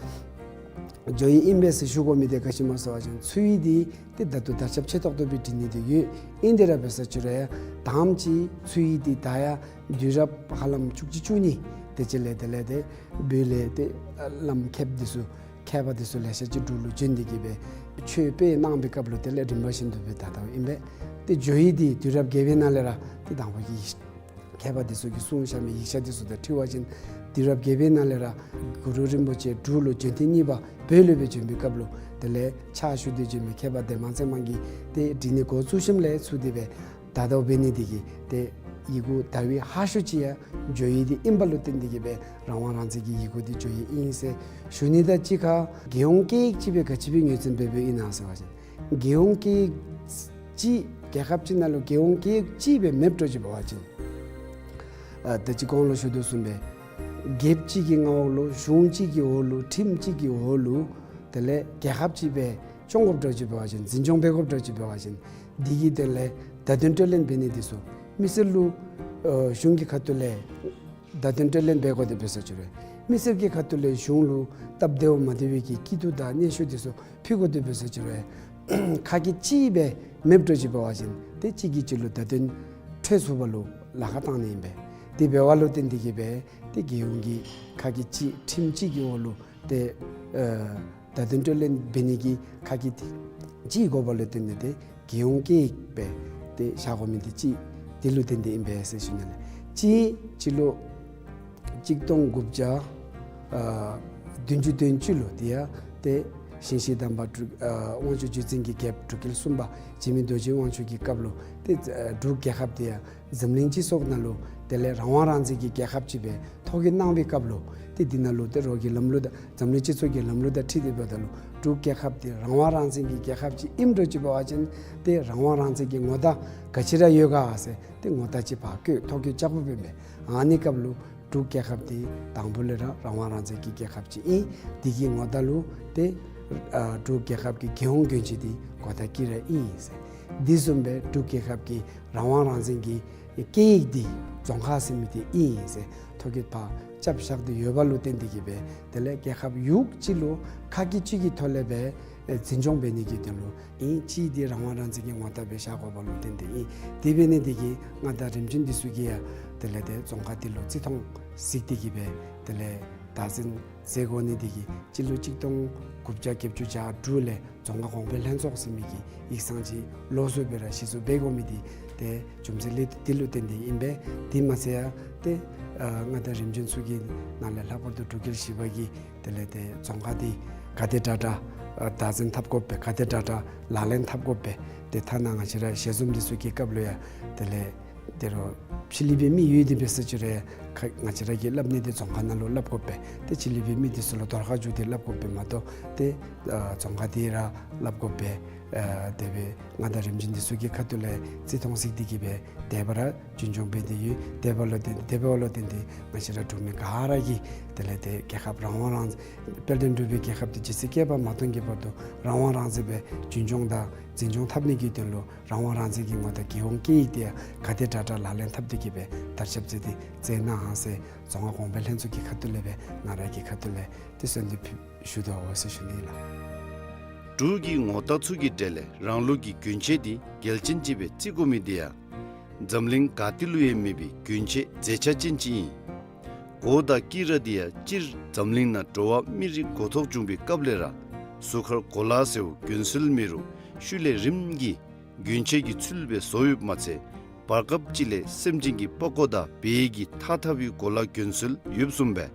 བྱོན་ཡི་ཨིན་པས་ཟེར་ཞུ་དགོ་མི་འདི་ག་ཅི་སྨོ་ཟེར་བ་ཅིན་ཚུ་ཡིག་འདི་ཏེ་ད་ལྟོ་དར་ཁྱབ་ཆེ་ཏོག་ཏོ་སྦེ་འབྲི་ནི་འདི་ཡོད། ཨིན་དེ་ར་འབད་ས་ཅིག་རུང་ཡང་དང་པ་ཅིག་ཚུ་ཡིག་འདི་ད་ཡང་དུས་རབས་ཧ་ལམ་བཅུ་གཅིག་བཅུ་གཉིས་དེ་ཅིག་ལས་དེ་ལས་ཏེ་བོད་ལས་ཏེ་བླམ་མཁསཔ་འདི་ཚུ་མཁས་པ་འདི་ཚུ་ལེ་ཤ་ཅིག་འབྲུག་ལུ་བྱོན་ཏེ་གིས་སྦེ་ཆོས་སྤེལ་གནང་པའི་སྐབས་ལུ་དེ་ལས་རིམ་པ་བཞིན་དུ་སྦེ་ད་ལྟོ་ཨིན་པས། ཏེ་བྱོན་ཡིག་འདི་དུས་རབས་བརྒྱད་པའི་ནང་ལས་ར་ཏེ་དང་པ་གི་མཁས་པ་འདི་ཚུ་གིས་གསུངས་བཞག་མི་ཡིག་ཆ་འདི་ཚུ་དང་འཁྲིལ་བ་ཅིན་དུས་རབས་བརྒྱད་པའི་ནང་ལས་ར་གུ་རུ་རིན་པོ་ཆེ་འབྲུག་ལུ་བྱོན་ཐེངས་གཉིས་པ་བོད་ལུ་སྦེ་བྱོན་པའི་སྐབས་ལུ་དེ་ལས་ཕྱག་ཞུ་སྟེ་བྱོན་མི་མཁས་པ་ལྡན་མ་ཚེ་དམན་གྱིས་ཏེ་འབྲི་ནི་འགོ་བཙུགས་ཞིནམ་ལས་ཚུར་དེ་སྦེ་ད་ལྟོ་འབད་ནི་འདི་གིས་ཏེ་ཡི་གུ་དར་བའི་ཧ་ཤོས་ཅིག་ཡང་བྱོན་ཡིག་འདི་ཨིན་པ་ལུ་བརྟེན་ཏེ་གིས་སྦེ་རང་དབང་རང་བཙན་གྱི་ཡི་གུ་འདི་བྱོན་ཡིག་ཨིན་ཟེར་ཞུ་ནི་དང་གཅིག་ཁར་རྒྱལ་ཡོངས་སྐད་ཡིག་ཅིག་སྦེ་ག་ཅི་སྦེ་ངོས་འཛིན་འབད་འབདཝ་ཨིན་ན་ཟེར་བ་ཅིན་རྒྱལ་ཡོངས་སྐད་ཡིག་ཅིག་རྒྱལ་ཁབ་ཅིག་ནང་ལུ་རྒྱལ་ཡོངས་སྐད་ཡིག་ཅིག་སྦེ་མེདཔ་འགྱོ་ཅི་འབད་བ་ཅིན་ཨ་ད་ཅི་གོང་ལུ་ཞུ་དོ་བཟུམ་སྦེ་རྒྱལཔོ་ཅིག་གི་མངའ་འོག་ལུ་གཞུང་ཅིག་གི་འོག་ལུ་ཁྲིམས་ཅིག་གི་འོག་ལུ་དེ་ལས་རྒྱལ་ཁབ་ཅིག་སྦེ་སྐྱོང་དགོཔ་འགྱོ་ཅི་འབད་བ་ཅིན་འཛིན་སྐྱོང་འབད་དགོཔ་འགྱོ་ཅི་འབད་བ་ཅིན་འདི་གི་དོན་ལས་བརྡ་དོན་སྤྲོད་ལེན་འབད་ནི་འདི་ཚུ་མི་སེར་ལུ་ཨ་གཞུང་གི་ཁ་ཐུག་ལས་བརྡ་དོན་སྤྲོད་ལེན་འབད་དགོ་དེ་འབད་ས་ཅིག་རུང་མི་སེར་གྱི་ཁ་ཐུག་ལས་གཞུང་ལུ་སྟབས་བདེཝ་མ་བདེ་བའི་གི་སྐྱིད་སྡུག་དང་སྙན་ཞུ་འདི་ཚུ་ཕུལ་དགོ་དེ་འབད་ས་ཅིག་རུང་ཁ་སྐད་ཅིག་སྦེ་མེདཔ་འགྱོ་ཅི་འབད་བ་ཅིན་ཏེ་གཅིག་གིས་གཅིག་ལུ་བརྡ་དོན་འཕྲོད་ཚུགས་པ་ལུ་ལཱ་ཁག་བཏང་ནི་ཨིན་པས། དེ་འབདཝ་ལུ་བརྟེན་ཏེ་གིས་སྦེ་ཏེ་རྒྱལ་ཡོངས་ཀྱི་ཁ་སྐད་ཅིག་ཁྲིམས་ཅིག་གི་འོག་ལུ་ཏེ་ཨ་བརྡ་དོན་སྤྲོད་ལེན་འབད་ནི་གི་ཁ་སྐད་ཅིག་དགོ་པ་ལུ་བརྟེན་ཏེ་ཏེ་རྒྱལ་ཡོངས་སྐད་ཡིག་སྦེ་ཏེ་བཞག་དགོ་མི་འདི་ཅིག་འདི་ལུ་བརྟེན་ཏེ་ཨིན་པས་ཟེར་ཞུ་ནི་ལགས། ཅིག་སྤྱི་ལོ་གཅིག་སྟོང་དགུ་བརྒྱ་ཨ་བདུན་ཅུ་དོན་གཅིག་ལུ་དེ་ཡང་ཏེ་ཞིང་གཤེགས་དམ་པ་འབྲུག་ཨ་དབང་ཕྱུག་བརྒྱུད་འཛིན་གྱི་རྒྱལཔོ་འབྲུག་རྒྱལ་གསུམ་པ་འཇིགས་མེད་རྡོ་རྗེ་དབང་ཕྱུག་གི་སྐབས་ལུ་ཏེ་ཨ་འབྲུག་རྒྱལ་ཁབ་དེ་ཡང་འཛམ་གླིང་སྤྱི་ཚོགས་ནང་ལུ་དེ་ལས་རང་དབང་རང་བཙན་གྱི་རྒྱལ་ཁབ་ཅིག་སྦེ་ཐོ་བཀོད་གནང་བའི་སྐབས་ལུ་ཏེ་འདི་ནང་ལུ་ཏེ་རོགས་ཀྱི་ལམ་ལུགས་དང་འཛམ་གླིང་སྤྱི་ཚོགས་ཀྱི་ལམ་ལུགས་དང་འཁྲིལ་ཏེ་འབདཝ་ད་ལུ་འབྲུག་རྒྱལ་ཁབ་འདི་རང་དབང་རང་བཙན་གྱི་རྒྱལ་ཁབ་ཅིག་ཨིནམ་འགྱོ་ཅི་འབད་བ་ཅིན་ཏེ་རང་དབང་རང་བཙན་གྱི་ངོ་རྟགས་ག་ཅི་ར་ཡོད་ག་ཟེར་ཏེ་ངོ་རྟགས་ཅིག་ཕར་བཀོད་ཐོ་བཀོད་རྐྱབ་དགོཔ་ཨིན་པས། ཨ་ནི་སྐབས་ལུ་འབྲུག་རྒྱལ་ཁབ་འདི་དང་པོ་ལས་ར་རང་དབང་རང་བཙན་གྱི་རྒྱལ་ཁབ་ཅིག་ཨིན། འདི་གི་ངོ་རྟགས་ལུ་ཏེ་ཨ་འབྲུག་རྒྱལ་ཁབ་ཀྱི་རྒྱལ་ཡོངས་གྱོན་ཆས་འདི་གོ་དང་དཀྱི་ར་ཨིན་ཟེར། འདི་བཟུམ་སྦེ་འབྲུག་རྒྱལ་ཁབ་ཀྱི་རང་དབང་རང་བཙན་གྱི་སྐད་ཡིག་འདི་རྫོང་ཁ་ཟེར་མི་འདི་ཨིན་ཟེར་ཐོ་བཀོད་ཕར་རྐྱབ་བཞག་སྟེ་ཡོད་པ་ལུ་བརྟེན་ཏེ་གིས་སྦེ་དེ་ལས་རྒྱལ་ཁབ་ཡུལ་གཅིག་ལུ་ཁ་སྐད་གཅིག་གི་ཐོག་ལས་སྦེ་འཛིན་སྐྱོང་འབད་ནི་གི་དོན་ལུ་ཨིན། ཅིག་འདི་རང་དབང་རང་བཙན་གྱི་ངོ་རྟགས་སྦེ་བཞག་དགོ་པ་ལུ་བརྟེན་ཏེ་ཨིན། དེ་འབད་ནི་འདི་གིས་མངའ་བདག་རིམ་བྱོན་འདི་ཚུ་གིས་ཡང་དེ་ལས་ཏེ་རྫོང་ཁ་འདི་ལུ་བརྩི་མཐོང་གཟིགས་ཏེ་གིས་སྦེ་དེ་ལས་བདག་འཛིན་མཛད་དགོ་ནི་འདི་གིས་སྤྱི་ལོ་གཅིག་སྟོང་དགུ་བརྒྱ་བརྒྱད་ཅུ་གྱ་དྲུག་ལས་རྫོང་ཁ་གོང་འཕེལ་ལྷན་ཚོགས་ཟེར་མི་གི་ཡིག་ཚང་ཅིག་ལོགས་སུ་སྦེ་ར་གཞི་བཙུགས་འབད་དགོ་མི་འདི་ཏེ་རྒྱུ་མཚན་ལས་འདི་ལུ་བརྟེན་ཏེ་ཨིན་པས། དེ་མ་ཚད་ཡང་ཏེ་ཨ་མངའ་བདག་རིམ་བྱོན་ཚུ་གི་ནང་ལས་ལྷག་པར་དུ་འབྲུག་རྒྱལ་བཞི་པ་གིས་དེ་ལས་ཏེ་རྫོང་ཁ་འདི་ག་དེ་དྲག་དྲག་ཨ་བདག་འཛིན་འཐབ་དགོ་པས། ག་དེ་དྲག་དྲག་ལག་ལེན་འཐབ་དགོ་པས། ཏེ་ཐ་ན་ང་བཅས་ར་ཞལ་འཛོམས་འདི་ཚུ་གི་སྐབས་ལུ་ཡང་དེ་ལས་ཏེ་རོགས་ཕྱི་གླིང་པའི་མི་ཡོད་དེ་འབད་ས་ཅིག་རུང་ཁ་ང་བཅས་ར་གིས་སླབ་ནི་འདི་རྫོང་ཁ་ནང་ལུ་སླབ་དགོ་པས། ཏེ་ཕྱི་གླིང་པའི་མི་འདི་ཚུ་ལུ་དོར་ཁ་བཅུག་སྟེ་སླབ་དགོ་པས་མ་གཏོགས་ཏེ་ཨ་རྫོང་ཁ་འདི་ར་སླབ་དགོ་པས། ཨ་དེ་སྦེ་མངའ་བདག་རིམ་བྱོན་འདི་ཚུ་གི་ཁ་ཐུག་ལས་བརྩི་མཐོང་གཟིགས་ཏེ་གིས་སྦེ་དེ་སྦེ་ར་རྒྱུན་སྐྱོང་འབད་དེ་ཡོད། དེ་སྦེ་ལུ་བརྟེན་དེ་སྦེ་ལུ་བརྟེན་ཏེ་ང་བཅས་ར་འབྲུག་མི་ག་ར་གིས་དེ་ལས་ཏེ་རྒྱལ་ཁབ་རང་དབང་རང་དཔལ་ལྡན་འབྲུག་པའི་རྒྱལ་ཁབ་འདི་ཇི་སྲིད་བསྐལ་པ་མ་སྟོངས་ཀྱི་བར་དུ་རང་དབང་རང་བཙན་སྦེ་རྒྱུན་སྐྱོང་དང་འཛིན་སྐྱོང་འཐབ་ནི་གི་དོན་ལུ་རང་དབང་རང་བཙན་གྱི་ངོ་རྟགས་རྒྱལ་ཡོངས་སྐད་ཡིག་འདི་ཡང་ག་དེ་དྲག་དྲག་ལག་ལེན་འཐབ་སྟེ་གིས་སྦེ་དར་ཁྱབ་མཛད་དེ་མཛད་གནང་ཟེར་རྫོང་ཁ་གོང་འཕེལ་ལྷན་ཚོགས་ཀྱི་ཁ་ཐུག་ལས་སྦེ་ང་ར་གི་ཁ་ཐུག་ལས་ཏེ་གསོལ་འདེབས་ཞུ་དོ་ཟེར་ཞུ་ནི་ལགས། འབྲུག་གི་ངོ་རྟགས་ཚུ་གི་གྲས་ལས་རང་ལུགས་ཀྱི་གྱོན་ཆས་འདི་གལ་ཆེན་ཅིག་སྦེ་བརྩི་དགོ་མི་འདི་ཡང་འཛམ་གླིང་ག་ཏེ་ལུ་ཡང་མེད་པའི་གྱོན་ཆས་མཛེས་ཆ་ཅན་ཅིག་ཨིན། གོ་དང་དཀྱི་ར་འདི་ཡང་སྤྱིར་འཛམ་གླིང་ནང་འགྲོ་བ་མི་རིགས་འགོ་ཐོག་བྱུང་པའི་སྐབས་ལས་ར་གཟུགས་ཁར་གོ་ལ་ཟེརཝ་གྱོན་སྲོལ་མེད་རུང་ཤུལ་ལས་རིམ་གྱིས་གྱོན་ཆས་ཀྱི་ཚུལ་སྦེ་བཟོ་ཡོདཔ་མ་ཚད་བར་སྐབས་ཅིག་ལས་སེམས་ཅན་གྱི་པགས་ཀོ་དང་བལ་གྱི་ཐགས་འཐག་པའི་གོ་ལ་གྱོན་སྲོལ་ཡོདཔ་བཟུམ་སྦེ་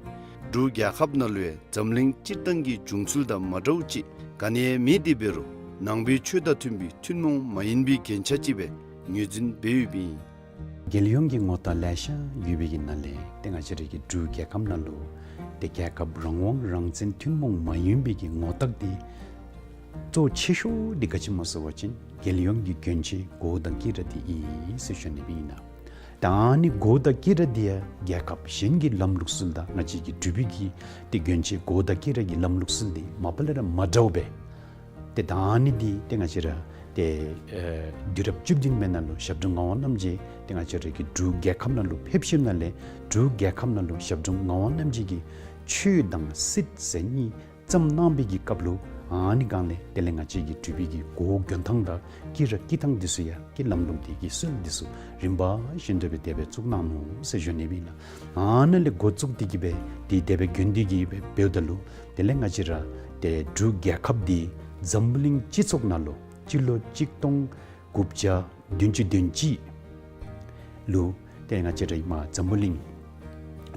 འབྲུག་རྒྱལ་ཁབ་ནང་ལུ་ཡང་འཛམ་གླིང་སྤྱིར་བཏང་གི་བྱུང་ཚུལ་དང་མ་འདྲཝ་ཅིག་ག་ནི་ཡང་མེད་དེ་འབད་རུང་ནང་པའི་ཆོས་དང་མཐུན་པའི་ཐུན་མོང་མ་ཡིན་པའི་གྱོན་ཆས་ཅིག་སྦེ་ངོས་འཛིན་འབད་ཡོདཔ་ཨིན། རྒྱལ་ཡོངས་ཀྱི་ངོ་རྟགས་ལེ་ཤ་ཡོད་པའི་གི་ནང་ལས་ཏེ་ང་བཅས་རའི་གི་འབྲུག་རྒྱལ་ཁབ་ནང་ལུ་ཏེ་རྒྱལ་ཁབ་རང་དབང་རང་བཙན་ཐུན་མོང་མ་ཡིན་པའི་གི་ངོ་རྟགས་འདི་གཙོ་ཆེ་ཤོས་འདི་ག་ཅི་སྨོ་ཟེར་བ་ཅིན་རྒྱལ་ཡོངས་ཀྱི་གྱོན་ཆས་གོ་དང་དཀྱི་ར་འདི་ཨིན་ཟེར་ཞུ་ནི་སྦེ་ཨིན་ལགས། ད་ཨ་ནི་གོ་དང་དཀྱི་ར་འདི་ཡང་རྒྱལ་ཁབ་གཞན་གྱི་ལམ་ལུགས་སྲོལ་དང་ང་བཅས་ཀྱི་འབྲུག་པའི་གི་ཏེ་གྱོན་ཆས་གོ་དང་དཀྱི་ར་གི་ལམ་ལུགས་སྲོལ་འདི་མ་པ་ལས་ར་མ་འདྲཝ་སྦེ། ཏེ་ད་ཨ་ནི་འདི་ཏེ་ང་བཅས་ར་ཏེ་ཨེ་དུས་རབས་བཅུ་བདུན་པའི་ནང་ལུ་ཞབས་དྲུང་ངག་དབང་རྣམ་རྒྱལ་ཏེ་ང་བཅས་ར་གི་འབྲུག་རྒྱལ་ཁབ་ནང་ལུ་ཕེབས་ཞིནམ་ལས་འབྲུག་རྒྱལ་ཁབ་ནང་ལུ་ཞབས་དྲུང་ངག་དབང་རྣམ་རྒྱལ་གྱིས་ཆོས་དང་སྲིད་ཟེར་གཉིས་ བརྩམས་གནང་བའི་གི་སྐབས་ལུ་ཨ་ནི་སྒང་ལས་དེ་ལས་ང་བཅས་ཀྱི་འབྲུག་པའི་གི་འགོ་གྱོན་ཐངས་དང་དཀྱི་ར་དཀྱི་ཐངས་འདི་ཚུ་ཡང་ཀྱི་ལམ་ལུགས་འདི་གི་སྲོལ་འདི་ཚུ་རིམ་པ་བཞིན་དུ་སྦེ་དེ་སྦེ་བཙུགས་གནང་ནུག་ཟེར་ཞུ་ནི་སྦེ་ཨིན་ལགས། ཨ་ནཱ་ལས་འགོ་བཙུགས་ཏེ་གི་སྦེ་དེ་དེ་སྦེ་གྱོན་ཏེ་གི་སྦེ་འབདཝ་ད་ལུ་དེ་ལས་ང་བཅས་ར་ཏེ་འབྲུག་རྒྱལ་ཁབ་འདི་འཛམ་བུ་གླིང་སྤྱི་ཚོགས་ནང་ལུ་སྤྱི་ལོ་གཅིག་སྟོང་དགུ་བརྒྱ་བདུན་ཅུ་དོན་གཅིག་ལུ་ཏེ་ང་བཅས་ར་ཧེ་མ་འཛམ་བུ་གླིང་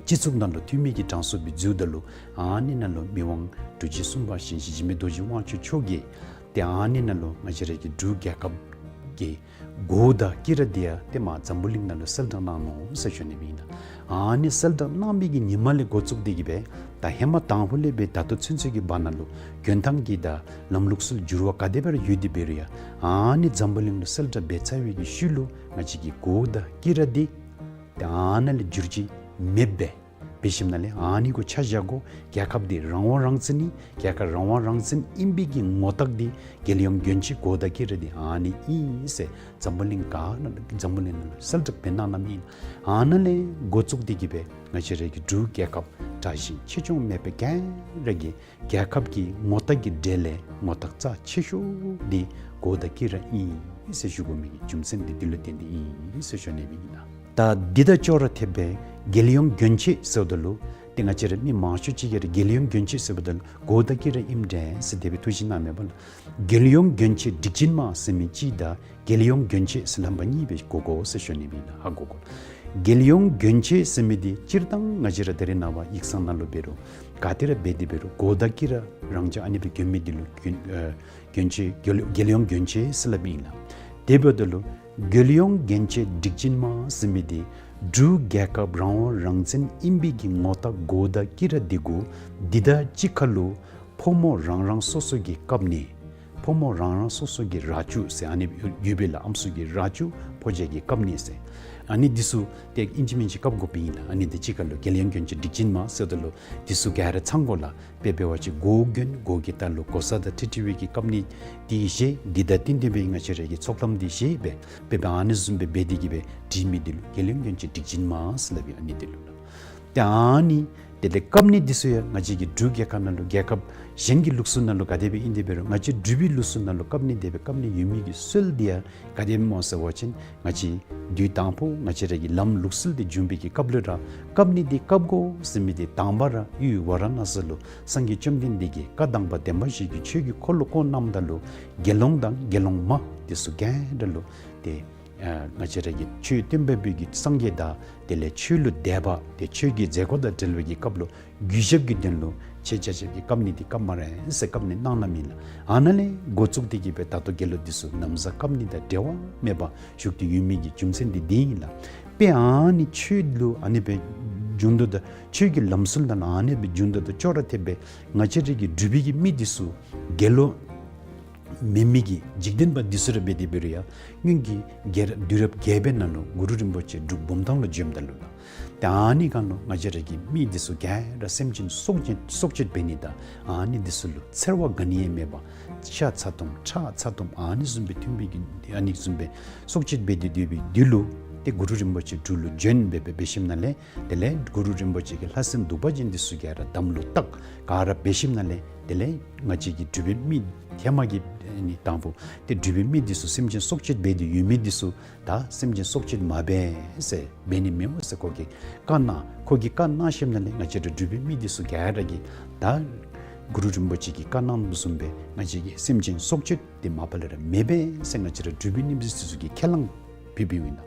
སྤྱི་ཚོགས་ནང་ལུ་འཐུས་མི་གི་གྲངས་སུ་སྦེ་འཛུལཝ་ད་ལུ་ཨ་ནི་ནང་ལུ་མི་དབང་གྲུ་བཞི་གསུམ་པ་ཞིང་གཤེགས་འཇིགས་མེད་རྡོ་རྗེ་དབང་ཕྱུག་མཆོག་གིས་ཏེ་ཨ་ནི་ནང་ལུ་ང་བཅས་ར་གི་འབྲུག་རྒྱལ་ཁབ་ཀྱི་གོ་དང་དཀྱི་ར་འདི་ཡང་ཏེ་མར་འཛམ་བུ་གླིང་ནང་ལུ་གསལ་བསྒྲགས་གནང་ནུག་ཟེར་ཞུ་ནི་སྦེ་ཨིན་ལགས། ཨ་ནི་གསལ་བསྒྲགས་གནང་བའི་གི་ཉིནམ་ལས་འགོ་བཙུགས་ཏེ་གི་སྦེ་ད་ཧེ་མ་དང་ཕུ་ལས་སྦེ་ད་ལྟོ་ཚུན་ཚོད་ཀྱི་བར་ན་ལུ་གྱོན་ཐངས་ཀྱི་དང་ལམ་ལུགས་སྲོལ་འགྱུར་བ་ག་དེ་སྦེ་ར་ཡོད་དེ་འབད་རུང་ཡང་ཨ་ནི་འཛམ་བུ་གླིང་ལུ་གསལ་བསྒྲགས་འབད་ཚར་བའི་གི་ཤུལ་ལུ་ང་བཅས་ཀྱི་གོ་དང་དཀྱི་ར་འདི་ཏེ་ཨ་ནཱ་ལས་འགྱུར་བཅོས་མེདཔ་སྦེ་འབད་ཞིནམ་ལས་ཨ་ནི་གུ་ཆ་བཞག་དགོ། རྒྱལ་ཁབ་འདི་རང་དབང་རང་བཙན་ཨིན། རྒྱལ་ཁབ་རང་དབང་རང་བཙན་ཨིན་པའི་གི་ངོ་རྟགས་འདི་རྒྱལ་ཡོངས་གྱོན་ཆས་གོ་དང་དཀྱི་ར་འདི་ཨ་ནི་ཨིན་ཟེར་འཛམ་བུ་གླིང་ག་ནང་འཛམ་བུ་གླིང་ནང་ལུ་གསལ་བསྒྲགས་འབད་གནང་གནངམ་ཨིན། ཨ་ནཱ་ལས་འགོ་བཙུགས་ཏེ་གི་སྦེ་ང་བཅས་ར་གི་འབྲུག་རྒྱལ་ཁབ་དྲག་ཞན་ཆེ་ཆུང་མེད་པར་ག་ར་གི་རྒྱལ་ཁབ་ཀྱི་ངོ་རྟགས་ཀྱི་གྲས་ལས་ངོ་རྟགས་རྩ་ཆེ་ཤོས་འདི་གོ་དང་དཀྱི་ར་ཨིན་ཟེར་ཞུ་དགོ་མི་གི་རྒྱུ་མཚན་འདི་འདི་ལུ་བརྟེན་ཏེ་ཨིན་ཟེར་ཞུ་ནི་སྦེ་ཨིན་ལགས། ད་འདི་དང་ཅོག་ར་འཐདཔ་སྦེ་རྒྱལ་ཡོངས་གྱོན་ཆས་ཟེརཝ་ད་ལུ་ཏེ་ང་བཅས་ར་མི་མང་ཤོས་ཅིག་གིས་ར་རྒྱལ་ཡོངས་གྱོན་ཆས་ཟེརཝ་ད་ལུ་གོ་དང་དཀྱི་ར་ཨིནམ་འདྲས་ཟེར་དེ་སྦེ་ཐུགས་བཞེད་གནངམ་མས་པ་ལགས། རྒྱལ་ཡོངས་གྱོན་ཆས་སྒྲིག་ཆས་མ་ཟེར་མི་གཅིག་དང་རྒྱལ་ཡོངས་གྱོན་ཆས་ཟེར་ལྷམ་པ་གཉིས་སྦེ་གོ་དགོ་ཟེར་ཞུ་ནི་སྦེ་ཨིན་ལགས། ཧ་གོ་དགོ། རྒྱལ་ཡོངས་གྱོན་ཆས་ཟེར་མི་འདི་སྤྱིར་བཏང་ང་བཅས་ར་ད་རེས་ནངས་པ་ཡིག་ཚང་ནང་ལུ་འབད་རུང་ག་ཏེ་ར་འབད་དེ་འབད་རུང་གོ་དང་དཀྱི་ར་རང་འཇགས་ཨ་ནི་སྦེ་གྱོན་མི་འདི་ལུ་གྱོན་ཨ་གྱོན་ཆས་རྒྱལ་རྒྱལ་ཡོངས་གྱོན་ཆས་ཟེར་སླབ་ཨིན་ལགས། དེ་འབདཝ་ད་ལུ་རྒྱལ་ཡོངས་གྱོན་ཆས་སྒྲིག་ཆས་མ་ཟེར་མི་འདི་འབྲུག་རྒྱལ་ཁབ་རང་དབང་རང་བཙན་ཨིན་པའི་གི་ངོ་རྟགས་གོ་དང་དཀྱི་ར་འདི་གུ་འདི་དང་གཅིག་ཁར་ལུ་ཕོ་མོ་རང་རང་སོ་སོ་གི་བཀབ་ནི། ཕོ་མོ་རང་རང་སོ་སོ་གི་ར་ཅུ་ཟེར་ཨ་ནི་ཡོད་པས་ལགས། ཨམ་སྲུ་གི་ར་ཅུ་ཕོ་རྒྱས་ཀྱི་བཀབ་ནི་ཟེར། ཨ་ནི་འདི་ཚུ་ཏེ་ཨིན་ཅི་མིན་ཅི་བཀབ་དགོཔ་ཨིན་ལགས། ཨ་ནི་དང་གཅིག་ཁར་ལུ་རྒྱལ་ཡོངས་གྱོན་ཆས་སྒྲིག་ཆས་མ་ཟེརཝ་ད་ལུ་འདི་ཚུ་ག་ར་ཚང་དགོ་ལགས། དཔེ་འབད་བ་ཅིན་མགོ་གྱོན་མགོ་གི་ལྟག་ལུ་གོ་ས་དང་འཁྲིལ་འཁྲིལ་བའི་གི་བཀབ་ནི་འདི་བཞེས། འདི་དང་བསྟུན་ཏེ་སྦེ་ང་བཅས་ར་གི་ཚོགས་ལམ་འདི་བཞེས་སྦེ་དཔེ་འབད་ཨ་ནི་བཟུམ་སྦེ་འབད་དེ་གི་སྦེ་སྒྲིག་མི་འདི་ལུ་རྒྱལ་ཡོངས་གྱོན་ཆས་སྒྲིག་ཆས་མ་ཟེར་སླབ་ཨིན། ཨ་ནི་འདི་ལུ་ལགས། ཏེ་ཨ་ནི་དེ་ལས་བཀབ་ནི་འདི་ཚུ་ཡང་ང་བཅས་ཀྱི་འབྲུག་རྒྱལ་ཁབ་ནང་ལུ་རྒྱལ་ཁབ་གཞན་གྱི་ལུགས་སྲོལ་ནང་ལུ་ག་དེ་སྦེ་ཨིན་དེ་འབད་རུང་ང་བཅས་འབྲུག་པའི་ལུགས་སྲོལ་ནང་ལུ་བཀབ་ནི་དེ་སྦེ་བཀབ་ནི་ཡོད་མི་གི་སྲོལ་འདི་ཡང་ག་དེ་སྦེ་སྨོ་ཟེར་བ་ཅིན་ང་བཅས་དུས་དང་ཕུ་ང་བཅས་ར་གི་ལམ་ལུགས་སྲོལ་འདི་བྱུང་བའི་གི་སྐབས་ལུ་ར་བཀབ་ནི་འདི་བཀབ་དགོ་ཟེར་མི་འདི་དང་པ་ར་ཡུལ་ཝཱ་ར་ཎཱ་སི་ལུ་སངས་རྒྱས་བཅོམ་ལྡན་འདས་ཀྱིས་བཀའ་དང་པ་བདེན་པ་བཞི་གི་ཆོས་ཀྱི་འཁོར་ལོ་བསྐོར་གནངམ་ད་ལུ་དགེ་སློང་དང་དགེ་སློང་མ་འདི་ཚུ་ག་ར་ལུ་ཏེ་ཨ་ང་བཅས་ར་གི་ཆོས་སྟོན་པ་པོ་གི་སངས་རྒྱས་དང་དེ་ལས་ཆོས་ལུ་དད་པ་ཏེ་ཆོས་ཀྱི་མཛད་སྒོ་དང་འབྲེལ་བའི་གི་སྐབས་ལུ་གུས་ཞབས་ཀྱི་དོན་ལུ་ཆེ་ཆ་ཆབ་ཀྱི་བཀབ་ནི་འདི་བཀབ་སྨ་རེ་ཟེར་བཀབ་ནི་གནང་གནངམ་ཨིན་ལགས། ཨ་ནཱ་ལས་འགོ་བཙུགས་ཏེ་གི་སྦེ་ད་ལྟོ་དགེ་སློང་འདི་ཚུ་ན་བཟའ་བཀབ་ནི་དང་འབྲལ་བ་མེད་པར་བཞུགས་ཏེ་ཡོད་མི་གི་རྒྱུ་མཚན་འདི་འདི་ཨིན་ལགས། དཔེ་ཨ་ནི་ཆོས་ལུ་ཨ་ནི་སྦེ་འབྱུང་དོ་དང་ཆོས་ཀྱི་ལམ་སྲོལ་དང་ཨ་ནི་སྦེ་འབྱུང་དོ་དང་ཅོག་ར་འཐདཔ་སྦེ་ང་བཅས་ར་གི་འབྲུག་པའི་གི་མི་འདི་ཚུ་དགེ་སློང་མེན་མི་གི་འཇིག་རྟེན་པ་འདི་ཚུ་ར་འབད་དེ་འབད་རུང་ཡང་སྔོན་གྱི་རྒྱལ་རབས་དུས་རབས་བརྒྱད་པའི་ནང་ལུ་གུ་རུ་རིན་པོ་ཆེ་འབྲུག་བུམ་ཐང་ལུ་བྱོནམ་ད་ལུ་ལགས། ཏེ་ཨ་ནི་སྒང་ལུ་ང་བཅས་ར་གི་མི་འདི་ཚུ་ག་ར་སེམས་ཅན་སྲོག་བཅད་སྲོག་བཅད་འབད་ནི་དང་ཨ་ནི་འདི་ཚུ་ལུ་འཚེར་བ་ག་ནི་ཡང་མེད་པར་ཤ་ཚ་ཏོམ་ཁྲག་ཚ་ཏོམ་ཨ་ནི་བཟུམ་སྦེ་འཐུང་བའི་གི་ཨ་ནི་བཟུམ་སྦེ་སྲོག་བཅད་འབད་དེ་སྡོད་པའི་དུས་ལུ་ཏེ་གུ་རུ་རིན་པོ་ཆེ་འབྲུག་ལུ་བྱོན་སྦེ་འབད་འབད་ཞིནམ་ལས་དེ་ལས་གུ་རུ་རིན་པོ་ཆེ་གི་ལྷ་སྲིན་གདུག་པ་ཅན་འདི་ཚུ་ག་ར་དམ་ལུ་བཏགས་ག་ར་འབད་ཞིནམ་ལས་དེ་ལས་ང་བཅས་ཀྱི་འབྲུག་པའི་མི་ཧེ་མ་གི་ཨ་ནི་དང་ཕུ་ཏེ་འབྲུག་པའི་མི་འདི་ཚུ་སེམས་ཅན་སྲོག་བཅད་འབད་དེ་ཡོད་མི་འདི་ཚུ་ད་སེམས་ཅན་སྲོག་བཅད་མ་འབད་ཟེར་འབད་ནི་མེད་འོང་ཟེར་ཁོ་གིས་བཀའ་གནང་། ཁོ་གིས་བཀའ་གནང་ཞིནམ་ལས་ང་བཅས་ར་འབྲུག་པའི་མི་འདི་ཚུ་ག་ར་གིས་ད་གུ་རུ་རིན་པོ་ཆེ་གིས་བཀའ་གནང་བཟུམ་སྦེ་ང་བཅས་ཀྱིས་སེམས་ཅན་སྲོག་བཅད་འདི་མ་པ་ལས་ར་མི་འབད་ཟེར་ང་བཅས་ར་འབྲུག་པའི་མི་འདི་ཚུ་གིས་ཁས་བླངས་ཕུལ་ཕུལཝ་ཨིན་ལགས།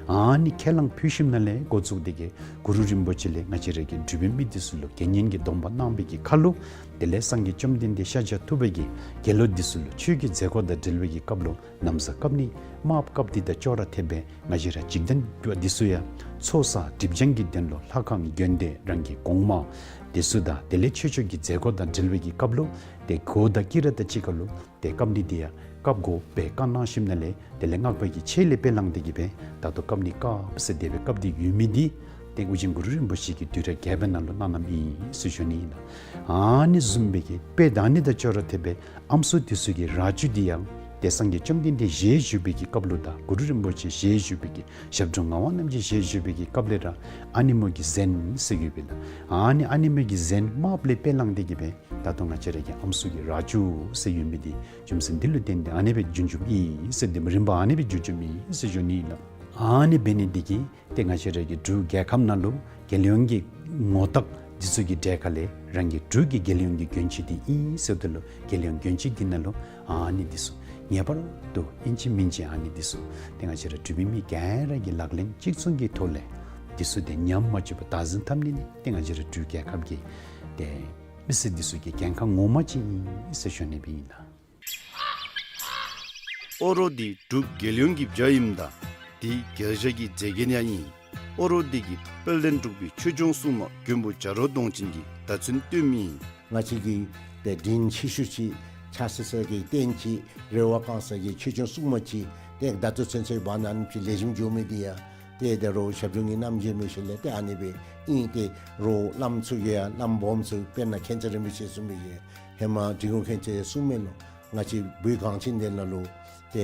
ཨ་ནི་ཁས་བླངས་ཕུལ་ཞིནམ་ལས་འགོ་བཙུགས་ཏེ་གི་གུ་རུ་རིན་པོ་ཆེ་ལས་ང་བཅས་ར་གི་འབྲུག་པའི་མི་འདི་ཚུ་ལུ་དགེ་བསྙེན་གྱི་སྡོམ་པ་གནང་བའི་གི་ཁར་ལུ་དེ་ལས་སངས་རྒྱས་བཅོམ་ལྡན་འདས་ཤཱཀྱ་ཐུབ་པ་གིས་དགེ་སློང་འདི་ཚུ་ལུ་ཆོས་ཀྱི་མཛད་སྒོ་དང་འབྲེལ་བའི་གི་སྐབས་ལུ་ན་བཟའ་བཀབ་ནི་དམརཔོ་བཀབ་ནི་དང་ཅོག་ར་འཐདཔ་སྦེ་ང་བཅས་ར་འཇིག་རྟེན་པ་འདི་ཚུ་ཡང་ཚོགས་བསགས་སྒྲིབ་སྦྱང་གི་དོན་ལུ་ལྷ་ཁང་དགོན་སྡེ་རང་གི་གོང་མ་འདི་ཚུ་དང་དེ་ལས་ཆོས་ཕྱོགས་ཀྱི་མཛད་སྒོ་དང་འབྲེལ་བའི་གི་སྐབས་ལུ་ཏེ་གོ་དང་དཀྱི་ར་དང་གཅིག་ཁར་ལུ་ཏེ་བཀབ་ནི་འདི་ཡང་བཀབ་དགོ་པའི་བཀའ་གནང་ཞིནམ་ལས་དེ་ལས་སྔགས་པ་གི་ཆས་ལས་དཔེ་བླངས་ཏེ་གི་སྦེ་ད་ལྟོ་བཀབ་ནི་བཀབ་ཟེར་དེ་སྦེ་བཀབ་སྟེ་ཡོད་མི་འདི་ཏེ་ཨོ་རྒྱན་གུ་རུ་རིན་པོ་ཆེ་གིས་དུས་རབས་བརྒྱད་པའི་ནང་ལུ་གནང་གནངམ་ཨིན་ཟེར་ཞུ་ནི་ཨིན་ལགས། ཨ་ནི་བཟུམ་སྦེ་གི་དཔེ་ད་ནི་དང་ཅོག་ར་འཐདཔ་སྦེ་ཨམ་སྲུ་འདི་ཚུ་གི་ར་ཅུ་འདི་ཡང་ ཏེ་སངས་རྒྱས་བཅོམ་ལྡན་འདས་ཞལ་བཞུགས་པའི་གི་སྐབས་ལུ་དང་གུ་རུ་རིན་པོ་ཆེ་ཞལ་བཞུགས་པའི་གི་ཞབས་དྲུང་ངག་དབང་རྣམ་རྒྱལ་ཞལ་བཞུགས་པའི་གི་སྐབས་ལས་ར་ཨ་ནེམོ་གི་གཟན་ཟེར་ཡོདཔ་ཨིན་ལགས། ཨ་ནི་ཨ་ནེམོ་གི་གཟན་དམརཔོ་ལས་དཔེ་བླངས་ཏེ་གི་སྦེ་ད་ལྟོ་ང་བཅས་ར་གི་ཨམ་སྲུ་གི་རྭ་ཅོ་ཟེར་ཡོད་མི་འདི་རྒྱུ་མཚན་འདི་ལུ་བརྟེན་ཏེ་ཨ་ནི་སྦེ་བྱུང་བྱུངམ་ཨིན་ཟེར། འདི་རིམ་པ་ཨ་ནི་སྦེ་བྱུང་བྱུངམ་ཨིན་ཟེར་ཞུ་ནི་ཨིན་ལགས། ཨ་ནི་འབད་ནི་འདི་གིས་ཏེ་ང་བཅས་ར་གི་འབྲུག་རྒྱལ་ཁབ་ནང་ལུ་རྒྱལ་ཡོངས་ཀྱི་ངོ་རྟགས་འདི་ཚུ་གི་གྲས་ཁ་ལས་རང་གི་འབྲུག་གི་རྒྱལ་ཡོངས་ཀྱི་གྱོན་ཆས་འདི་ཨིན་ཟེརཝ་ད་ལུ་རྒྱལ་ཡོངས་གྱོན་ཆས་འདི་ནང་ལུ་ཨ་ནི་འདི་ཚུ་ངེས་པར་དུ་ཨིན་ཅི་མིན་ཅི་ཨ་ནི་འདི་ཚུ་ཏེ་ང་བཅས་ར་འབྲུག་པའི་མི་ག་ར་གིས་ལག་ལེན་གཅིག་མཚུངས་ཀྱི་ཐོག་ལས་འདི་ཚུ་ཏེ་ཉམས་མ་བཅུག་པར་བདག་འཛིན་འཐབ་ནི་ནི་ཏེ་ང་བཅས་ར་འབྲུག་རྒྱལ་ཁབ་ཀྱི་ཏེ་མི་སེར་འདི་ཚུ་གི་འགན་ཁག་ངོ་མ་ཅིག་ཨིན་ཟེར་ཞུ་ནི་སྦེ་ཨིན་ལགས། ཨོ་རོག་འདི་འབྲུག་རྒྱལ་ཡོངས་ཀྱི་བྱ་ཨིནམ་ད་འདི་རྒྱལ་བྱ་གི་མཛེས་རྒྱན་ཡང་ཨིན། ཨོ་རོག་འདི་གིས་དཔལ་ལྡན་འབྲུག་པའི་ཆོས་སྐྱོང་སྲུང་མ་མགོན་པོ་བྱ་རོག་གདོང་ཅན་གྱི་བརྡ་མཚོན་སྟོནམ་ཨིན། ང་བཅས་ཀྱི་ཏེ་དྲིན་ཆེ་ཤོས་ཅིག་ཕྱག་འཚལ་ས་གི་རྟེན་ཅིག་རེ་བ་བསྐང་ས་གི་ཆོས་སྐྱོང་སྲུང་མ་ཅིག་ཏེ་ད་ལྟོ་ཚུན་ཚོད་འབད་ནི་ཨ་ནེམ་ཅིག་ལེགས་ཤོམ་འགྱོ་མི་འདི་ཡང་ཏེ་ད་རུང་ཞབས་དྲུང་གི་རྣམ་འབྱེད་འབད་ཞིནམ་ལས་ཏེ་ཨ་ནི་སྦེ་ཨིན། ཏེ་རོགས་བླམ་ཚུ་གིས་ཡང་བླམ་སྦོམ་ཚུ་དཔེར་ན་མཁྱེན་བརྩེ་རིན་པོ་ཆེ་གསུངས་མི་གི་ཧེ་མ་འབྲི་གུང་མཁྱེན་བརྩེ་གསུངས་མི་ལུ་ང་བཅས་བོད་གངས་ཅན་འདི་ནང་ལུ་ཏེ་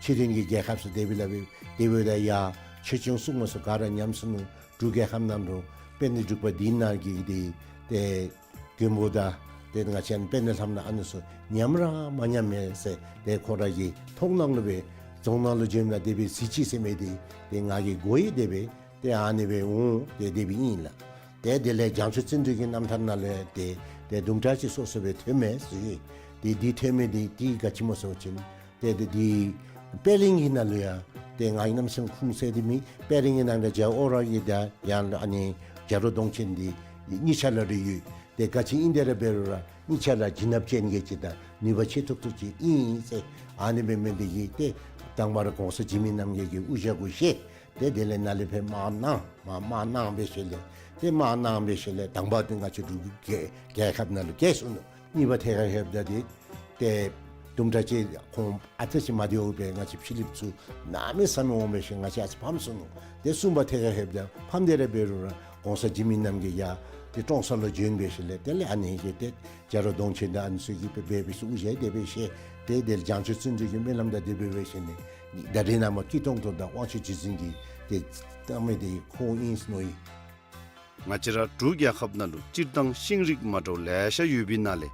ཕྱི་རོལ་གྱི་རྒྱལ་ཁབ་ཚུ་དེ་སྦེ་ལཱ་འབད་དེ་འབདཝ་ད་ཡར་ཆོས་སྐྱོང་སྲུང་མ་ཚུ་ག་ར་ཉམས་སོ་ནུག། འབྲུག་རྒྱལ་ཁབ་ནང་ལུ་དཔལ་ལྡན་འབྲུག་པ་འདི་ནང་གི་འདི་ཏེ་མགོན་པོ་དང་ཏེ་ང་བཅས་དཔལ་ལྡན་ལྷ་མོ་ཨ་ནི་ཚུ་ཉམས་ར་མ་ཉམས་མས་ཟེར། ཏེ་ཁོང་ར་གི་ཐུགས་ནང་ལུ་སྦེ་རྫོང་ནང་ལུ་བྱོནམ་ད་དེ་སྦེ་གཟིགས་ཅི་ཟེར་མི་འདི་ཏེ་ང་གིས་གོ་ཡི། དེ་སྦེ་ཏེ་ཨ་ནི་སྦེ་འོང་། ཏེ་དེ་སྦེ་ཨིན་ལགས། ཏེ་དེ་ལས་བྱང་ཆུབ་བརྩོན་འགྲུས་ཀྱི་རྣམ་ཐར་ནང་ལུ་ཡང་ཏེ་ཏེ་དུམ་གྲ་ཅིག་སོ་སོ་སྦེ་ཐོན་མས་ཟེར། ཏེ་འདི་ཐོན་མི་འདི་ཏེ་ག་ཅི་སྨོ་ཟེར་བ་ཅིན་ཏེ་ཏེ་འདི་དཔེ་རིང་གི་ནང་ལུ་ཡང་ཏེ་ང་གིས་གནམ་མེད་ས་མེད་ཁུངས་བཙན་ཏེ་མེད། དཔེ་རིང་གི་ནང་ལུ་རྒྱལ་ཨོ་རོག་གི་དང་ཡང་ཨ་ནི་རྒྱལ་རོག་གདོང་ཅན་འདི་གཉིས་ཆ་ལ་རེ་ཡོད། ཏེ་ག་ཅི་ཨིན་དེ་ར་འབད་རུང་ར་གཉིས་ཆ་ལ་བྱིན་རླབས་ཅན་གྱི་ཅིག་དང་ནུས་པ་ཆེ་ཏོག་ཏོ་ཅིག་ཨིན་ཟེར། ཨ་ནི་འབད་མི་འདི་གིས་ཏེ་དང་པ་ར་གོང་ས་འཇིགས་མེད་རྣམ་རྒྱལ་གྱི་དབུ་ཞྭ་གུ་བཞེས། ཏེ་དེ་ལས་ནཱ་ལས་ཕར་དམག་གནང་མ་དམག་གནང་འབད་ཞིནམ་ལས་ཏེ་དམག་གནང་འབད་ཞིནམ་ལས་དང་པ་འདི་ང་བཅས་འབྲུག་གི་རྒྱལ་ཁབ་ནང་ལུ་བསྐྱལ་སོ་ནུག། གཉིས་པ་ཐད་ཁར་ལྷོདཔ་ད་འདི་ཏེ་དུམ་གྲ་ཅིག་ཁོང་ཨ་ཙི་ཅིག་མ་བདེཝ་སྦེ་ང་བཅས་ཕྱི་གླིངཔ་ཚུ་གནམ་མེད་ས་མེད་འོང་འབད་ཞིནམ་ང་བཅས་ཨ་ཙི་ཕམ་སོ་ནུག། ཏེ་གསུམ་པ་ཐད་ཁར་ལྷོདཔ་ད་ཕམ་སྟེ་ར་འབད་རུང་ར་གོང་ས་འཇིགས་མེད་རྣམ་རྒྱལ་ཡར་ཏེ་ཀྲོང་གསར་ལུ་བྱོན་འབད་ཞིནམ་ལས་དེ་ལས་ཨ་ནི་གི་ཏེ་རྒྱལ་རོག་གདོང་ཅན་དང་ཨ་ནི་ཚུ་གིས་སྦེ་འབད་འབད་ཞིནམ་དབུ་ཞྭ་དེ་སྦེ་བཞེས། ཏེ་དེ་ལས་བྱང་ཆུབ་བརྩོན་འགྲུས་ཀྱི་སྨོན་ལམ་དང་དེ་སྦེ་འབད་ཞིནམ་ལས་ད་རེས་ནངས་པ་སྐྱིད་ཏོང་ཏོ་དང་དབང་ཕྱུག་རྗེ་བཙུན་གྱིས་ཏེ་བཏབ་མི་འདི་ཁོ་ཨིན་ཟེར་མནོ་ཡི། ང་བཅས་ར་འབྲུག་རྒྱལ་ཁབ་ནང་ལུ་སྤྱིར་བཏང་ཤིང་རིགས་མ་འདྲཝ་ལེ་ཤ་ཡོད་པའི་ནང་ལས་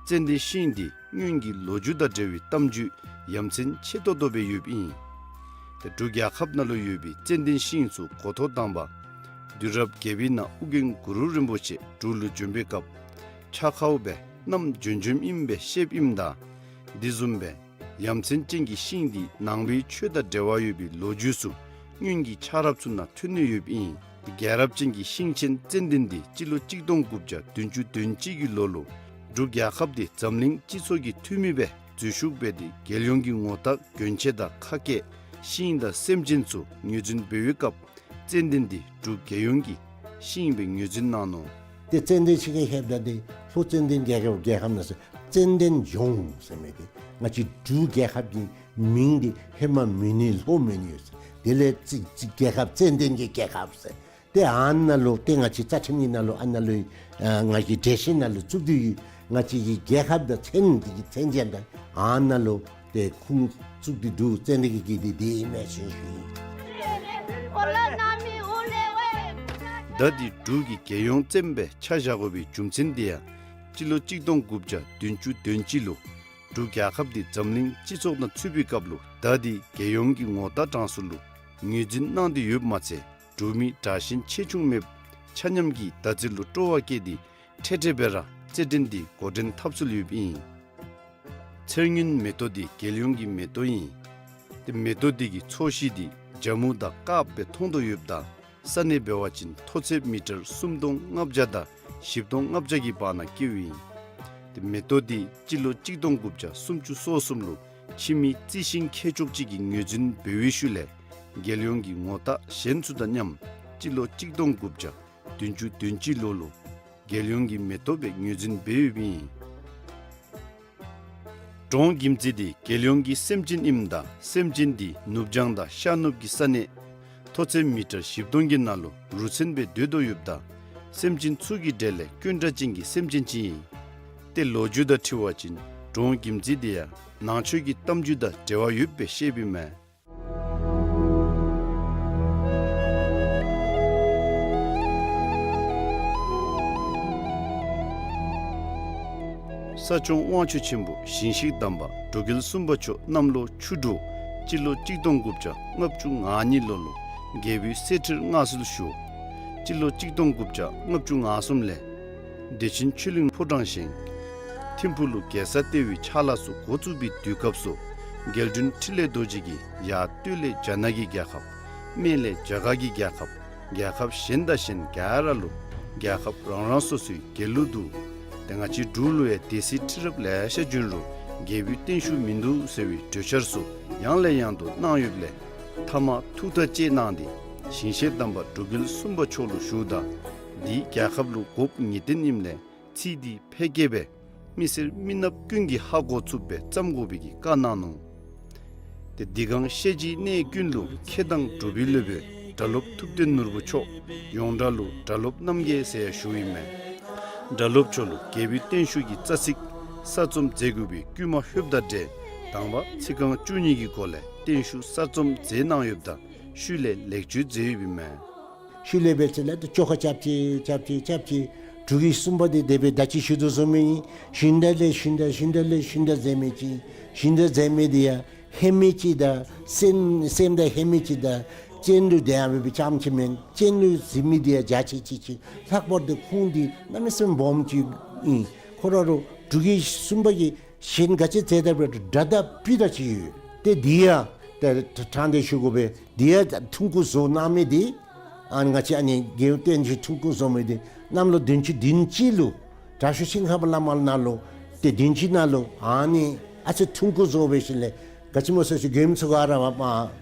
ཙན་དན་ཤིང་འདི་སྔོན་གྱི་ལོ་རྒྱུས་དང་འབྲེལ་བའི་གཏམ་རྒྱུད་ཡ་མཚན་ཆེ་ཏོག་ཏོ་སྦེ་ཡོདཔ་ཨིན། ཏེ་འབྲུག་རྒྱལ་ཁབ་ནང་ལུ་ཡོད་པའི་ཙན་དན་ཤིང་ཚུ་འགོ་ཐོག་དང་པ་དུས་རབས་བརྒྱད་པའི་ནང་ཨོ་རྒྱན་གུ་རུ་རིན་པོ་ཆེ་འབྲུག་ལུ་བྱོན་པའི་སྐབས་ཕྱག་ཁའུ་སྦེ་བསྣམས་བྱོན་བྱོནམ་ཨིནམ་སྦེ་བཤདཔ་ཨིནམ་ད་འདི་བཟུམ་སྦེ་ཡ་མཚན་ཅན་གྱི་ཤིང་འདི་ནང་པའི་ཆོས་དང་འབྲེལ་བ་ཡོད་པའི་ལོ་རྒྱུས་ཚུ་སྔོན་གྱི་ཆགས་རབས་ཚུ་ནང་ཐོན་ནི་ཡོདཔ་ཨིན། རྒྱལ་རབས་ཅན་གྱི་ཤིང་ཆེན་ཙན་དན་འདི་སྤྱི་ལོ་གཅིག་སྟོང་དགུ་བརྒྱ་བདུན་ཅུ་དོན་གཅིག་གི་ལོ་ལུ་འབྲུག་རྒྱལ་ཁབ་འདི་འཛམ་གླིང་སྤྱི་ཚོགས་ཀྱི་འཐུས་མི་སྦེ་འཛུལ་ཞུགས་འབད་དེ་རྒྱལ་ཡོངས་ཀྱི་ངོ་རྟགས་གྱོན་ཆས་དང་ཁ་སྐད་ཤིང་དང་སེམས་ཅན་ཚུ་ངོས་འཛིན་འབད་བའི་སྐབས་ཙན་དན་འདི་འབྲུག་རྒྱལ་ཡོངས་ཀྱི་ཤིང་སྦེ་ངོས་འཛིན་གནང་ནུག། ཏེ་ཙན་དན་ཤིང་གི་ཁྱད་པར་འདི་ལྷོ་ཙན་དན་རྒྱལ་ཁབ་རྒྱལ་ཁབ་ནང་ཚུ་ཙན་དན་ལྗོངས་ཟེར་མི་འདི་ང་བཅས་འབྲུག་རྒྱལ་ཁབ་ཀྱི་མིང་འདི་ཧེ་མ་མོན་ནི་ལྷོ་མོན་ཡོད་ཟེར། དེ་ལས་ཙི་ཙི་རྒྱལ་ཁབ་ཙན་དན་གྱི་རྒྱལ་ཁབ་ཟེར། ཏེ་ཨ་ནཱ་ལུ་ཏེ་ང་བཅས་རྩ་ཁྲིམས་ཀྱི་ནང་ལུ་ཨ་ནཱ་ལུ་ཨ་ང་བཅས་འགྲེལ་བཤད་ནང་ལུ་བཙུགས་ཏེ་ཡོད། ང་བཅས་ཀྱི་རྒྱལ་ཁབ་དང་མཚན་འདི་གི་མཚན་ཅན་དང་ཨ་ནཱ་ལུ་ཏེ་ཁུངས་བཙུགས་ཏེ་འདུག། ཙན་དན་གྱི་གི་འདི་འདི་ཨིན་མས་ཟེར་ཞུ་ཡི། ད་འདི་འབྲུག་གི་རྒྱལ་ཡོངས་ཙན་སྦེ་ཆ་བཞག་དགོ་པའི་རྒྱུ་མཚན་འདི་ཡང་སྤྱི་ལོ་གཅིག་སྟོང་དགུ་བརྒྱ་བདུན་ཅུ་དོན་གཅིག་ལུ་འབྲུག་རྒྱལ་ཁབ་འདི་འཛམ་གླིང་སྤྱི་ཚོགས་ནང་ཚུད་པའི་སྐབས་ལུ་ད་འདི་རྒྱལ་ཡོངས་ཀྱི་ངོ་རྟགས་གྲངས་སུ་ལུ་ངོས་འཛིན་གནང་སྟེ་ཡོདཔ་མ་ཚད་འབྲུག་མི་དྲག་ཞན་ཆེ་ཆུང་མེད་པར་ཆ་མཉམ་གྱིས་ད་ཚེ་ལུ་སྤྲོ་བ་བསྐྱེད་དེ་འཕྲལ་འཕྲལ་སྦེ་ར་རྩེད་འགྲན་འདི་འགོ་འདྲེན་འཐབ་སྲོལ་ཡོདཔ་ཨིན། ཚེར་སྔོན་མེ་ཏོག་འདི་རྒྱལ་ཡོངས་ཀྱི་མེ་ཏོག་ཨིན། ཏེ་མེ་ཏོག་འདི་གི་ཚོས་གཞི་འདི་ཇ་མུ་དང་དཀརཔོ་སྦེ་མཐོང་དོ་ཡོདཔ་ད་ས་གནས་འབད་བ་ཅིན་མཐོ་ཚད་མི་ཊར་སུམ་སྟོང་ལྔ་བརྒྱ་དང་བཞི་སྟོང་ལྔ་བརྒྱ་གི་བར་ན་སྐྱེཝ་ཨིན། ཏེ་མེ་ཏོག་འདི་སྤྱི་ལོ་གཅིག་སྟོང་དགུ་བརྒྱ་སུམ་ཅུ་སོ་གསུམ་ལུ་ཕྱི་མི་རྩི་ཤིང་མཁས་མཆོག་ཅིག་གིས་ངོས་འཛིན་འབད་བའི་ཤུལ་ལས་རྒྱལ་ཡོངས་ཀྱི་ངོ་རྟགས་གཞན་ཚུ་དང་མཉམ་སྤྱི་ལོ་གཅིག་སྟོང་དགུ་བརྒྱ་བདུན་ཅུ་དོན་གཅིག་ལོ་ལུ་རྒྱལ་ཡོངས་ཀྱི་མེ་ཏོག་སྦེ་ངོས་འཛིན་འབད་ཡོདཔ་ཨིན། འབྲོང་གིམ་ཙི་འདི་རྒྱལ་ཡོངས་ཀྱི་སེམས་ཅན་ཨིནམ་ད་སེམས་ཅན་འདི་ནུབ་བྱང་དང་ཤར་ནུབ་ཀྱི་ས་གནས་མཐོ་ཚད་མི་ཊར་བཞི་སྟོང་གི་ནང་ལུ་རུ་མཚོན་སྦེ་སྡོད་དོ་ཡོདཔ་ད་སེམས་ཅན་ཚུ་གི་གྲས་ལས་དཀོན་དྲགས་ཅན་གྱི་སེམས་ཅན་ཅིག་ཨིན། ཏེ་ལོ་རྒྱུས་དང་འཁྲིལ་བ་ཅིན་འབྲོང་གིམ་ཙི་འདི་ཡང་ ནང་ཆོས་ཀྱི་གཏམ་རྒྱུད་དང་འབྲེལ་བ་ཡོདཔ་སྦེ་བཤདཔ་ཨིན་མས། ས་སྐྱོང་དབང་ཕྱུག་ཆེན་པོ་ཞིང་གཤེགས་དམ་པ་འབྲུག་རྒྱལ་གསུམ་པ་མཆོག་གནམ་ལོ་ཆུ་འབྲུག་སྤྱི་ལོ་གཅིག་སྟོང་དགུ་བརྒྱ་ལྔ་བཅུ་ང་གཉིས་ལོ་ལུ་རྒྱལ་པོའི་གསེར་ཁྲིར་མངའ་གསོལ་ཞུ། སྤྱི་ལོ་གཅིག་སྟོང་དགུ་བརྒྱ་ལྔ་བཅུ་ང་གསུམ་ལས་བདེ་ཆེན་ཆོས་གླིང་ཕོ་བྲང་བཞེངས། ཐིམ་ཕུག་ལུ་རྒྱལ་ས་ལྟེ་བའི་ཕྱག་ལཱ་ཚུ་འགོ་བཙུགས་པའི་དུས་སྐབས་སུ་རྒྱལ་བདུན་ཕྲིན་ལས་རྡོ་རྗེ་གིས་ཡར་སྟོད་ལས་རྒྱ་ནག་གི་རྒྱལ་ཁབ། སྨད་ལས་རྒྱ་གར་གྱི་རྒྱལ་ཁབ། རྒྱལ་ཁབ་གཞན་དང་གཞན་ག་ར་ལུ་རྒྱལ་ཁབ་རང་རང་སོ་སོའི་རྒྱལ་ལུ་འདུག། ཏེ་ང་བཅས་འབྲུག་ལུ་ཡང་སྡེ་སྲིད་ཁྲི་རབས་ལེ་ཤ་བྱོན་རུང་རྒྱལ་པོའི་བརྟན་བཞུགས་མིན་འདུག་ཟེར་བའི་གྲོས་འཆར་ཚུ་ཡང་ལས་ཡང་དུ་གནང་ཡོདཔ་ལས་མཐའ་མ་ཐུགས་ཐག་བཅད་གནང་སྟེ་ཞིང་གཤེགས་དམ་པ་འབྲུག་རྒྱལ་གསུམ་པ་མཆོག་ལུ་ཞུཝ་ད། འདི་རྒྱལ་ཁབ་ལུ་དགོཔ་ངེས་བདེན་ཨིནམ་ལས་ཚིག་འདི་ཕལ་སྐད་སྦེ་མི་སེར་མི་ནགཔ་ཀུན་གྱིས་ཧ་གོ་ཚུགསཔ་སྦེ་བརྩམ་དགོ་པའི་གི་བཀའ་གནང་ནུག། ཏེ་འདི་གང་བཤད་རྒྱུའི་གནས་ཀུན་ལུ་མཁས་དང་གྲུབ་པའི་སློབ་དཔོན་སྒྲ་སློབ་ཐུབ་བསྟན་ནོར་བུ་མཆོག་ཡོངས་གྲགས་ལུ་སྒྲ་སློབ་རྣམ་རྒྱལ་ཟེར་ཡང་ཞུཝ་ཨིན་མས། སྒྲ་སློབ་མཆོག་ལུ་རྒྱལ་པོའི་བརྟན་བཞུགས་ཀྱི་རྩ་ཚིག་གསར་རྩོམ་མཛད་དགོ་པའི་བསྐུལ་མ་ལྷོདཔ་དང་འབྲེལ་དང་པ་ཚིག་རྐང་བཅུ་གཉིས་ཀྱི་སྒོ་ལས་བརྟན་བཞུགས་གསར་རྩོམ་མཛད་གནང་ཡོདཔ་ད་ཤུལ་ལས་ལེགས་བཅོས་མཛད་ཡོདཔ་ཨིན་མས། ཤུལ་ལས་འབད་ཚེ་ལས་ཏེ་བཅོ་ཁ་རྐྱབ་ཅི་རྐྱབ་ཅི་རྐྱབ་ཅི། འབྲུག་རྒྱལ་གསུམ་པ་འདི་དེ་སྦེ་ད་ཅི་ཞུ་དོ་བཟུམ་ཨིན། ཞིནམ་ད་ལས་ཞིནམ་ད་ཞིནམ་ད་ལས་ཞིནམ་ད་མཛད་མི་ཅིག། ཞིནམ་ད་མཛད་མི་འདི་ཡང་ཧེ་མའི་ཅིག་དང་སེམས་སེམས་དང་ཧེ་མའི་ཅིག་དང་སྤྱན་ལུ་དེ་ཡང་འབད་བའི་ཙམ་ཅིག་མེན། སྤྱན་ལུ་གཟིགས་མི་འདི་ཡང་འཇའ་ཆི་ཆི་ཅིག། ལྷག་པར་དུ་ཁོང་འདི་གནམ་མེད་ས་མེད་སྦོམ་ཅིག་ཨིན། ཁོ་ར་རུང་འབྲུག་རྒྱལ་གསུམ་པ་གིས་གཞན་ག་ཅི་མཛད་ད་འབད་རུང་སྒྲ་དང་སྤུ་དང་ཅིག་ཡོད། ཏེ་འདི་ཡང་ཏེ་དྲང་སྟེ་ཞུ་དགོ་པས། འདི་ཡང་ཐུང་ཀུ་བཟོ་གནང་མི་འདི་ཨ་ནི་ང་བཅས་ཨ་ནི་རྒྱལ་བསྟན་བཅོས་ཐུང་ཀུ་བཟོ་མི་འདི་གནམ་ལོ་བདུན་ཅུ་དོན་གཅིག་ལུ་དྲག་ཤོས་ཤིང་ཧ་པ་བླ་མ་ནང་ལུ་ཏེ་བདུན་ཅུ་ནང་ལུ་ཨ་ནི་ཨ་ཙི་ཐུང་ཀུ་བཟོ་སྦེ་ཞིནམ་ལས་ག་ཅི་སྨོ་ཟེར་ཅི་མགྱོནམ་ཚུ་ག་ར་མ་མ་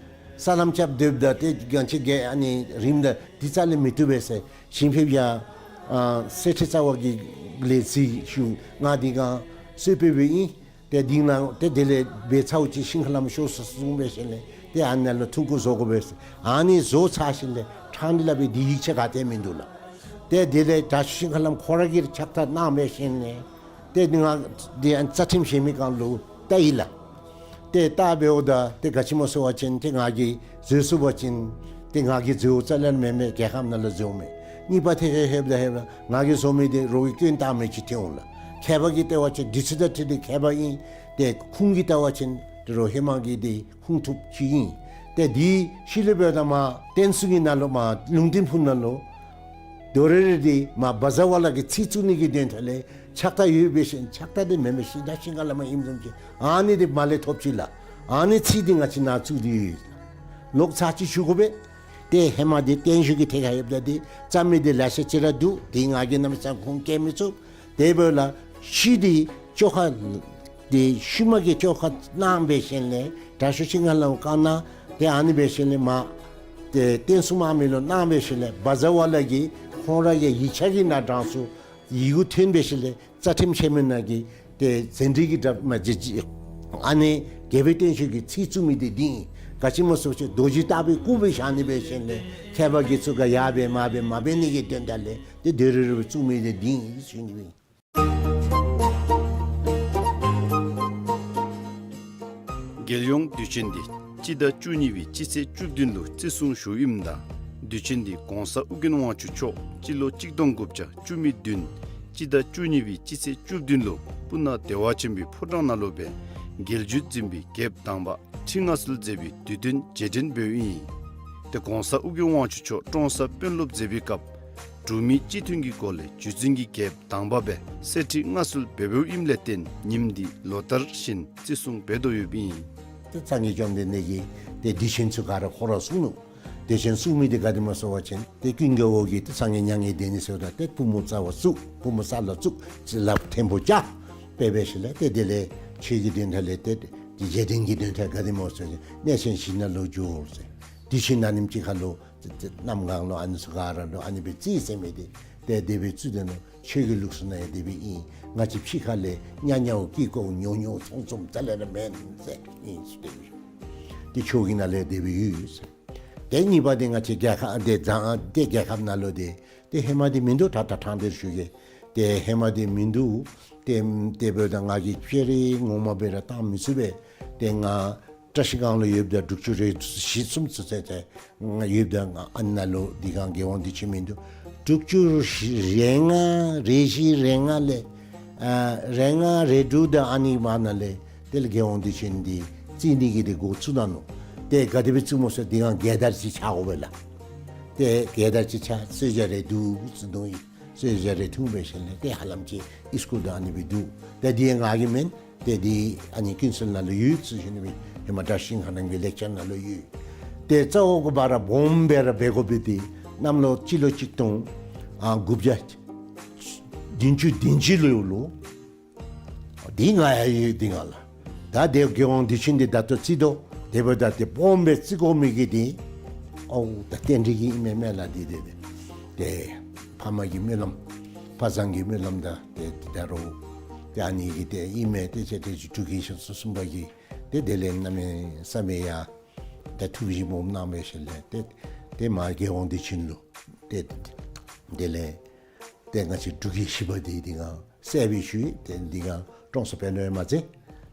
སར་ལམ་རྐྱབ་སྡོདཔ་ད་ཏེ་ག་ཅི་གི་ཨ་ནི་རིངམ་ད་འདི་རྩ་ལས་མི་བཏུབ་པས་ཟེར། ཞིང་ཕེབས་ཡང་ཨ་གསེར་ཁྲི་རྩ་བ་གི་ལས་རྩིས་ཞུ་ང་འདི་གང་གསོལ་ཕེབས་སྦེ་ཨིན། ཏེ་འདི་ནང་ཏེ་དེ་ལས་འབད་ཚརཝ་ཅིག་ཤིང་ཧ་ལམ་ཤོར་སོ་གསུངས་སྦེ་ཞིནམ་ལས་ཏེ་ཨ་ནཱ་ལུ་ཐུང་ཀུ་བཟོ་དགོ་པས། ཨ་ནི་བཟོ་ཚར་ཞིནམ་ལས་ཕྲང་སྟེ་སླབ་པའི་འདི་ཡིག་ཆ་ག་ཏེ་མིན་འདུག་ལགས། ཏེ་དེ་ལས་དྲག་ཤོས་ཤིང་ཧ་ལམ་ཁོ་ར་གིས་ཕྱག་རྟགས་གནང་སྦེ་ཞིནམ་ལས་ཏེ་ང་འདི་ཨ་རྩ་ཁྲིམས་བཞེས་མི་གང་ལུ་བལྟ་ཡི་ལགས། ཏེ་བལྟ་འབདཝ་ད་ཏེ་ག་ཅི་སྨོ་ཟེར་བ་ཅིན་ཏེ་ང་གིས་བཟོ་ཚུགས་པ་ཅིན་ཏེ་ང་གིས་བཟོཝ་རྩ་ལས་མེན་མས། རྒྱལ་ཁབ་ནང་ལུ་བཟོཝ་མས། གཉིས་པ་ཏེ་ཧེ་ཧེབ་ད་ཧེབ་ང་གིས་བཟོ་མི་འདི་རོགས་ཀྱིས་སྐྱོན་བཏགས་མི་ཅིག་ཐོན་འོང་ལགས། མཁས་པ་གིས་བལྟ་བ་ཅིན་འདི་ཚུ་དང་འཁྲིལ་ཏེ་མཁས་པ་ཨིན། ཏེ་ཁུངས་ཀྱིས་བལྟ་བ་ཅིན་ཏེ་རོགས་ཧེ་མ་གི་འདི་ཁུངས་ཐུབ་ཅིག་ཨིན། ཏེ་འདི་ཤུལ་ལས་འབདཝ་ད་མར་བསྟན་སྲུང་གི་ནང་ལུ་མར་ལུང་བསྟན་ཕུག་ནང་ལུ་དོ་རེ་རེ་འདི་མར་བཛྲ་ཝཱ་ལ་གི་ཚིག་བཙུགས་ནི་གི་དོན་དག་ལས་ཕྱག་རྟགས་ཡོད་པའི་ཤིང་ཕྱག་རྟགས་འདི་མེན་པའི་ཤིང་རྟ་ཤིང་ཁ་ལ་མ་ཨིནམ་བཟུམ་ཅིག་ཨ་ནི་འདི་མར་ལས་ཐོབ་ཅི་ལགས། ཨ་ནི་ཚིག་འདི་ང་བཅས་ནཱ་བཙུགས་ཏེ་ཡོད། ལོག་ཚར་ཅིག་ཞུ་དགོ་པས། ཏེ་ཧེ་མ་འདི་བརྟན་བཞུགས་ཀྱི་ཐད་ཁར་ཡོདཔ་ད་འདི་རྩོམ་མི་འདི་ལེ་ཤ་ཅིག་ར་འདུག། ཏེ་ང་གིས་གནམ་མེད་ས་མེད་ཁུངས་བཀལ་མི་ཚུགས། དེ་འབདཝ་ལས་ཤུལ་འདི་བཅོ་ཁ་ཏེ་ཤུལ་མ་གི་བཅོ་ཁ་གནང་སྦེ་ཞིནམ་ལས་དྲག་ཤོས་ཤིང་ཧ་ལམ་བཀའ་གནང་། ཏེ་ཨ་ནི་སྦེ་ཞིནམ་ལས་མར་ཏེ་བསྟན་སྲུང་དམག་མི་ལུ་གནང་སྦེ་ཞིནམ་ལས་བཛྲ་ཝཱ་ལ་གིས་ཁོང་ར་གི་ཡིག་ཆ་གི་ནང་དྲངས་ཚུགས། ཡི་གུ་ཐོན་སྦེ་ཞིནམ་ལས་རྩ་ཁྲིམས་ཆེན་མོ་ནང་གི་ཏེ་ཟན་འདྲི་གི་དྲ་མ་ཇི་ཇི་ཨ་ནི་རྒྱལ་པོའི་བརྟན་བཞུགས་ཀྱི་ཚིག་བཙུགས་མི་འདི་འདི་ཨིན། ག་ཅི་སྨོ་ཟེར་བ་ཅིན་རྡོ་རྗེ་ལྟ་བུའི་སྐུ་སྦེ་བཞག་ནི་སྦེ་ཞིནམ་ལས་མཁས་པ་དགེ་ཚུ་ག་ཡར་འབད་མར་འབད་མ་འབད་ནི་གི་དོན་དག་ལས་ཏེ་དོ་རེ་རེ་བཙུགས་མི་འདི་འདི་ཨིན་ཟེར་ཞུ་ནི་ཨིན། རྒྱལ་ཡོངས་དུས་ཆེན་འདི་སྤྱི་ཟླ་བཅུ་གཉིས་པའི་སྤྱི་ཚེས་བཅུ་བདུན་ལུ་བརྩི་སྲུང་ཞུཝ་ཨིནམ་ད་དུས་ཆེན་འདི་གོང་ས་ཨོ་རྒྱན་དབང་ཕྱུག་མཆོག་སྤྱི་ལོ་གཅིག་སྟོང་དགུ་བརྒྱ་བཅུ་མེད་བདུན་སྤྱི་ཟླ་བཅུ་གཉིས་པའི་སྤྱི་ཚེས་བཅུ་བདུན་ལུ་སྤུ་ན་བདེ་བ་ཆེན་པོའི་ཕོ་བྲང་ནང་ལུ་སྦེ་རྒྱལ་བརྒྱུད་འཛིན་པའི་རྒྱལཔོ་དང་པ་ཁྲི་མངའ་གསོལ་མཛད་པའི་དུས་སྟོན་རྗེས་དྲན་འབདཝ་ཨིན། ཏེ་གོང་ས་ཨོ་རྒྱན་དབང་ཕྱུག་མཆོག་ཀྲོང་གསར་དཔོན་སློབ་མཛད་པའི་སྐབས་འབྲུག་མི་སྤྱི་མཐུན་གྱི་སྒོ་ལས་བརྒྱུད་འཛིན་གྱི་རྒྱལཔོ་དང་པ་སྦེ་གསེར་ཁྲི་མངའ་གསོལ་འབད་འབདཝ་ཨིནམ་ལས་བརྟེན་ཉིནམ་འདི་ལོ་ལྟར་བཞིན་བརྩི་སྲུང་འབད་དོ་ཡོདཔ་ཨིན། ཏེ་སངས་རྒྱས་བཅོམ་ལྡན་འདས་ཀྱིས་ཏེ་དུས་ཆེན་ཚུ་ག་ར་ཁོ་ར་གསུངས་ནུག། དུས་ཆེན་གསུངས་མི་འདི་ག་དེ་སྨོ་ཟེར་བ་ཅིན་ཏེ་ཀུན་དགའ་བོ་གིས་ཏེ་སངས་རྒྱས་མྱ་ངན་འདས་ནི་ཟེརཝ་ད་ཏེ་པུས་མོ་རྩ་བར་བཙུགས། པུས་མོ་ས་ལུ་བཙུགས། ཅིག་ལགཔ་ཐེམ་པོ་བཅའ་སྦེ་འབད་ཞིནམ་ལས་ཏེ་དེ་ལས་ཆོས་ཀྱི་དོན་དག་ལས་ཏེ་རྗེས་དྲན་གྱི་དོན་དག་ག་དེ་སྨོ་ཟེར་བ་ཅིན་གནས་ཆེན་བཞི་ནང་ལུ་འགྱོ་ཟེར། དུས་ཆེན་ནང་ཉིནམ་གཅིག་ཁར་ལུ་ཏེ་ཏེ་གནམ་གང་ལུ་ཨ་ནི་ཚུ་ག་ར་ལུ་ཨ་ནི་སྦེ་རྩིས་ཟེར་མི་འདི་ཏེ་དེ་སྦེ་རྩིས་དེ་ནང་ཆོས་ཀྱི་ལུགས་སྲོལ་ནང་ཡང་དེ་སྦེ་ཨིན། ང་བཅས་ཕྱི་ཁ་ལས་ཉ་ཉའོ་ཀི་ཀོའོ་ཉོ་ཉོ་ཚོང་ཚོང་རྩ་ལས་ར་མེན་ཟེར་ཨིན་ཟེར་དེ་སྦེ་ཞུ། ཏེ་ཆོས་ཀྱི་ནང་ལས་དེ་སྦེ་ཡོད་ཟེར། ཏེ་གཉིས་པ་འདི་ང་བཅས་རྒྱལ་ཁབ་འདི་ད་ཏེ་རྒྱལ་ཁབ་ནང་ལུ་འདི་ཏེ་ཧེ་མ་འདི་མིན་འདུག། ད་ད་ཕྲང་སྟེ་ཞུ་གེ། ཏེ་ཧེ་མ་འདི་མིན་འདུག། ཏེ་དེ་འབདཝ་ད་ང་གིས་ཅེ་རེ་ངོ་མ་སྦེ་ར་བཏང་མི་ཚུགས་པས། ཏེ་ང་བཀྲ་ཤིས་སྒང་ལུ་ཡོདཔ་ད་དྲུག་ཅུ་རེ་བཞི་གསུམ་ཚུན་ཚོད་ཏེ་ང་ཡོདཔ་ད་ང་ཨ་ནཱ་ལུ་འདི་སྒང་རྒྱལ་དབང་བདེ་ཆེན་མིན་འདུག། དྲུག་ཅུ་རེ་ལྔ་རེ་བཞི་རེ་ལྔ་ལས་ཨ་རེ་ལྔ་རེ་དྲུག་དང་ཨ་ནི་བར་ན་ལས་དེ་ལས་རྒྱལ་དབང་བདེ་ཆེན་འདི་རྩིས་ནི་གི་དེ་འགོ་བཙུགས་ད་ནུག། ཏེ་ག་དེ་སྦེ་བཙུགས་མོ་ཟེར་འདི་སྒང་རྒྱལ་དར་ཅིག་འཕྱར་དགོ་པས་ལགས། ཏེ་རྒྱལ་དར་ཅིག་འཕྱར་གསོལ་ཇ་རེ་འདུག་ཟེར་འདུག་ཡི། གསོལ་ཇ་རེ་འཐུང་འབད་ཞིནམ་ལས་ཏེ་ཧ་ལམ་ཅིག་ཨིས་ཀུལ་དང་ཨ་ནི་སྦེ་འདུག། ཏེ་འདི་ང་གི་མེན། ཏེ་འདི་ཨ་ནི་ཀུན་གསལ་ནང་ལུ་ཡོད་ཟེར་ཞུ་ནི་སྦེ་ཧེ་མ་བཀྲ་ཤིས་ཤིང་ཁ་རྣམ་རྒྱལ་ལེགས་སྦྱར་ནང་ལུ་ཡོད། ཏེ་རྩ་བོ་གུ་བ་ར་སྦོམ་སྦེ་ར་འབད་དགོ་པའི་འདི་གནམ་ལོ་སྤྱི་ལོ་གཅིག་སྟོང་ཨ་དགུ་བརྒྱ་བདུན་ཅུ་དོན་གཅིག་ལོ་ལུ། འདི་ང་ཡང་ཡོད་འདི་སྒང་ལགས། ད་དེ་རྒྱལ་དབང་བདེ་ཆེན་འདི་ད་ལྟོ་རྩིས་དོ། དེ་འབདཝ་ད་དེ་སྦོམ་སྦེ་རྩི་དགོ་མི་གི་འདི་ཨོ་ད་རྟེན་འབྲེལ་གྱི་ཨིན་མས་མེན་ན་ལགས། འདི་དེ་དེ་ཏེ་ཕ་མ་གི་སྨོན་ལམ་ཕ་བཟང་གི་སྨོན་ལམ་དང་ཏེ་འདི་ད་རུང་ཏེ་ཨ་ནི་གི་ཏེ་ཨིན་མས། ཏེ་ཅིག་ཏེ་ཅིག་འབྲུག་རྒྱལ་ཤོ་སུ་གསུམ་པ་གིས་ཏེ་དེ་ལས་གནམ་མེད་ས་མེད་ཡ་ཏེ་ཐུགས་བཞེད་སྦོམ་གནང་འབད་ཞིནམ་ལས་ཏེ་ཏེ་མ་རྒྱལ་དབང་བདེ་ཆེན་ལུ་ཏེ་དེ་ལས་ཏེ་ང་བཅས་འབྲུག་རྒྱལ་བཞི་པ་འདི་འདི་སྒང་གསལ་སྦེ་ཞུ་ཡི། ཏེ་འདི་སྒང་ཀྲོང་གསར་དཔོན་སློབ་ཡང་མ་ཚད་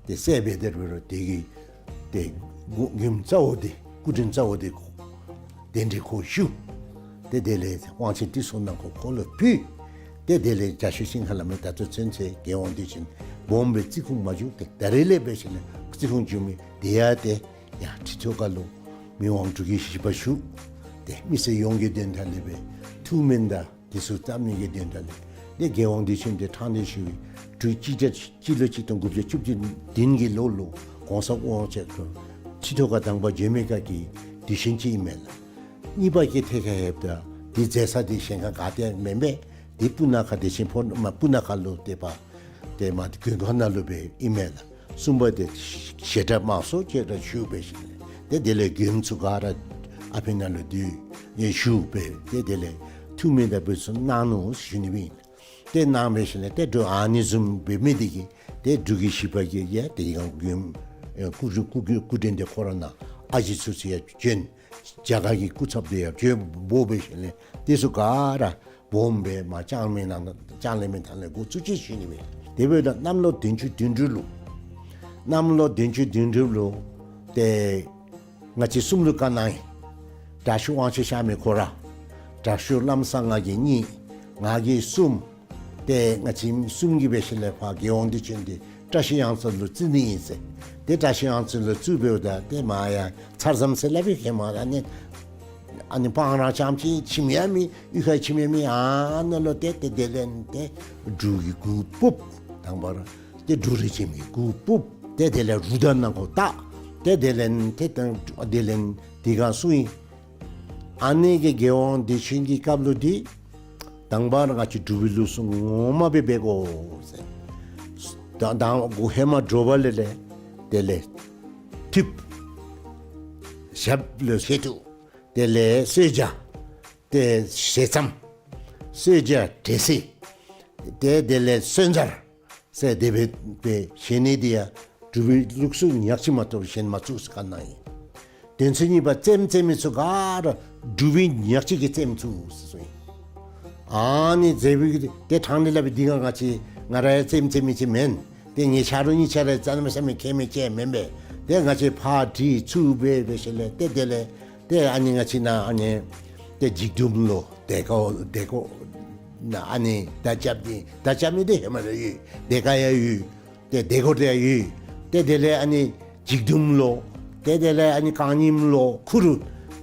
ཏེ་གསལ་སྦེ་དེ་རུ་རུ་དེ་གི་ཏེ་མགུ་མགུརམ་རྩ་བོ་འདི་སྐུ་དྲིན་རྩ་བོ་འདི་གདན་འདྲེན་ཁོ་ཞུ། ཏེ་དེ་ལས་དབང་ཆེན་ཏི་སེ་ནང་ཁོ་ཁོ་ལུ་ཕུལ། ཏེ་དེ་ལས་རྒྱ་ཤོད་ཤིང་ཁ་ལ་མེ་ད་ལྟོ་ཚུན་ཚོད་རྒྱལ་དབང་བདེ་ཆེན་སྦོམ་སྦེ་རྩིས་ཁུངས་མ་བྱུང་། ཏེ་ད་རེས་ལས་འབད་ཞིནམ་ལས་རྩིས་ཁུངས་བྱུང་མི་དེ་ཡང་ཏེ་ཡ་ཁྲི་ཐོག་ཁ་ལུ་མི་དབང་འབྲུག་རྒྱལ་བཞི་པ་བཞུགས། ཏེ་མི་སེར་ཡོངས་ཀྱི་དོན་དག་ལས་སྦེ་ཐུགས་སྨོན་དང་དེ་ཚུ་བཏབ་ནི་གི་དོན་དག་ལས་ཏེ་རྒྱལ་དབང་བདེ་ཆེན་འདི་ཕྲང་སྟེ་ཞུ་བའི་དུས་ཅི་ཏེ་སྤྱི་ལོ་གཅིག་སྟོང་དགུ་བརྒྱ་བཅུ་བདུན་གྱི་ལོ་ལུ་གོང་ས་དབང་ཆེན་ཁྲི་ཐོག་ཁ་དང་པ་བྱོན་མི་ཁ་གི་དུས་ཆེན་ཅིག་ཨིན་མས་ལགས། གཉིས་པ་གི་ཐད་ཁར་ལྷོདཔ་ད་འདི་མཛད་ས་འདི་གཞན་ཁར་ག་ཏེ་མེན་པས། འདི་སྤུ་ན་ཁ་བདེ་ཆེན་ཕོ་མ་སྤུ་ན་ཁ་ལུ་ཏེ་པ་ཏེ་མ་མགོན་ཁང་ནང་ལུ་སྦེ་ཨིན་མས་ལགས། གསུམ་པ་འདི་བཞེས་སྒྲ་དམངས་སྲོལ་ཅིག་ར་ཞུ་འབད་ཞིནམ་ལས་ཏེ་དེ་ལས་མགྱོནམ་ཚུ་ག་ར་ཨ་ཕི་ནང་ལུ་འདུས་ཡི་ཞུ་འབད་ཏེ་དེ་ལས་ཐུགས་སྨོན་དང་འབུལ་ཚུ་གནང་ནུག་ཞུ་ནི་སྦེ་ཨིན། ཏེ་གནང་འབད་ཞིནམ་ལས་ཏེ་འབྲུག་ཨ་ནི་བཟུམ་འབད་མི་འདི་གིས་ཏེ་འབྲུག་རྒྱལ་བཞི་པ་གིས་ཡ་ཏེ་ཡང་མགྱོནམ་ཨེ་སྐུ་སྐུ་སྐུ་སྐུ་དྲིན་འདི་ཁོ་ར་ནང་ཨ་ཞེ་ཚུ་ཚུ་ཡང་བྱོན། རྒྱ་གར་གྱི་སྐུ་ཚབ་འདི་ཡང་བྱོན་འབོ་འབད་ཞིནམ་ལས་དེ་ཚུ་ག་ར་སྦོམ་སྦེ་མ་ལྕང་གླིང་ནང་ལྕང་གླིང་མི་ཐང་ལས་འགོ་བཙུགས་ཅི་ཞུ་ནི་སྦེ། དེ་འབདཝ་ད་གནམ་ལོ་བདུན་ཅུ་དོན་དྲུག་ལུ་གནམ་ལོ་བདུན་ཅུ་དོན་དྲུག་ལུ་ཏེ་ང་བཅས་གསུམ་ལུ་བཀའ་གནང་ཡི། དྲག་ཤོས་དབང་ཆེན་གཤགས་མི་ཁོ་ར་དྲག་ཤོས་ལམ་བཟང་ང་གིས་གཉིས་ང་གིས་གསུམ། ཏེ་ང་བཅས་གསུམ་གྱིས་འབད་ཞིནམ་ལས་ཕར་རྒྱལ་དབང་བདེ་ཆེན་འདི་བཀྲ་ཤིས་གཡང་རྩེ་ལུ་བརྩི་ནི་ཨིན་ཟེར། ཏེ་བཀྲ་ཤིས་གཡང་རྩེ་ལུ་བརྩིཝ་འབདཝ་ད་ཏེ་མ་ཡ་ཚར་ཙམ་ཟེར་སླབ་པའི་ཧེ་མ་ཨ་ནི་ཨ་ནི་སྤང་ར་རྐྱངམ་ཅིག་ཁྱིམ་ཡང་མེད། གཡུས་ཁར་ཁྱིམ་ཡང་མེད། ཨ་ནཱ་ལུ་ཏེ་ཏེ་དེ་ལས་ཏེ་འབྲུག་གི་གུར་ཕུབ། དང་པ་ར་ཏེ་འབྲུག་རིགས་ཅན་གྱི་གུར་ཕུབ། ཏེ་དེ་ལས་རུ་དང་ནང་ཁོ་བཏགས། ཏེ་དེ་ལས་ཏེ་དང་དེ་ལས་འདི་ག་སུ་ཨིན། ཨ་ནི་གི་རྒྱལ་དབང་བདེ་ཆེན་གྱི་སྐབས་ལུ་འདི་དང་པ་ར་ང་བཅས་འབྲུག་པའི་ལུགས་སྲོལ་ངོ་མ་སྦེ་འབད་དགོ་ཟེར། ད་དང་གུ་ཧེ་མ་དྲོ་པ་ལས་ལས་དེ་ལས་ཐུབ་ཞབས་ལུ་བཞེས་ཐུབ། དེ་ལས་གསོལ་ཇ་ཏེ་ཞལ་ཙམ་གསོལ་ཇ་འབྲས་སིལ་ཏེ་དེ་ལས་གསོལ་ཇ་ཟེར་དེ་སྦེ་སྦེ་བཞེས་ནི་འདི་ཡང་འབྲུག་པའི་ལུགས་སྲོལ་ཉག་གཅིག་མ་གཏོགས་གཞན་མ་བཙུགས་ཟེར་བཀའ་གནང་ཡི། དོན་ཚན་གཉིས་པ་རྩེདམོ་རྩེ་མི་ཚུ་ག་ར་འབྲུག་པའི་ཉག་གཅིག་གི་རྩེདམོ་བཙུགས་ཟེར་གསུངས་ཡི། ཨ་ནི་མཛད་པའི་གི་ཏེ་ཕྲང་སྟེ་སླབ་པའི་འདི་ག་ང་བཅས་ང་ར་ཡང་རྩེདམོ་རྩེ་མི་ཅིག་མེན། ཏེ་ངེའི་ཆ་རོགས་གཉིས་ཆ་ར་རྩེདམོ་རྩེ་མི་མཁས་མི་ཅིག་མེན་པས། ཏེ་ང་བཅས་ཕར་དྲི་ཚུར་འབད་འབད་ཞིནམ་ལས་ཏེ་དེ་ལས་ཏེ་ཨ་ནི་ང་བཅས་ནཱ་ཨ་ནི་ཏེ་འཇིགས་འདུམ་ལོ་དེ་ཀ་དེ་ཀ་ནཱ་ཨ་ནི་མདའ་རྐྱབ་ནི་མདའ་རྐྱབ་ནི་འདི་ཧེ་མ་ར་ཡོད། དེ་ཀ་ཡང་ཡོད། ཏེ་དེ་ཀ་དེ་ཡང་ཡོད། ཏེ་དེ་ལས་ཨ་ནི་འཇིགས་འདུམ་ལོ། ཏེ་དེ་ལས་ཨ་ནི་རྐང་རྙིངམ་ལོ། ཁུ་རུ།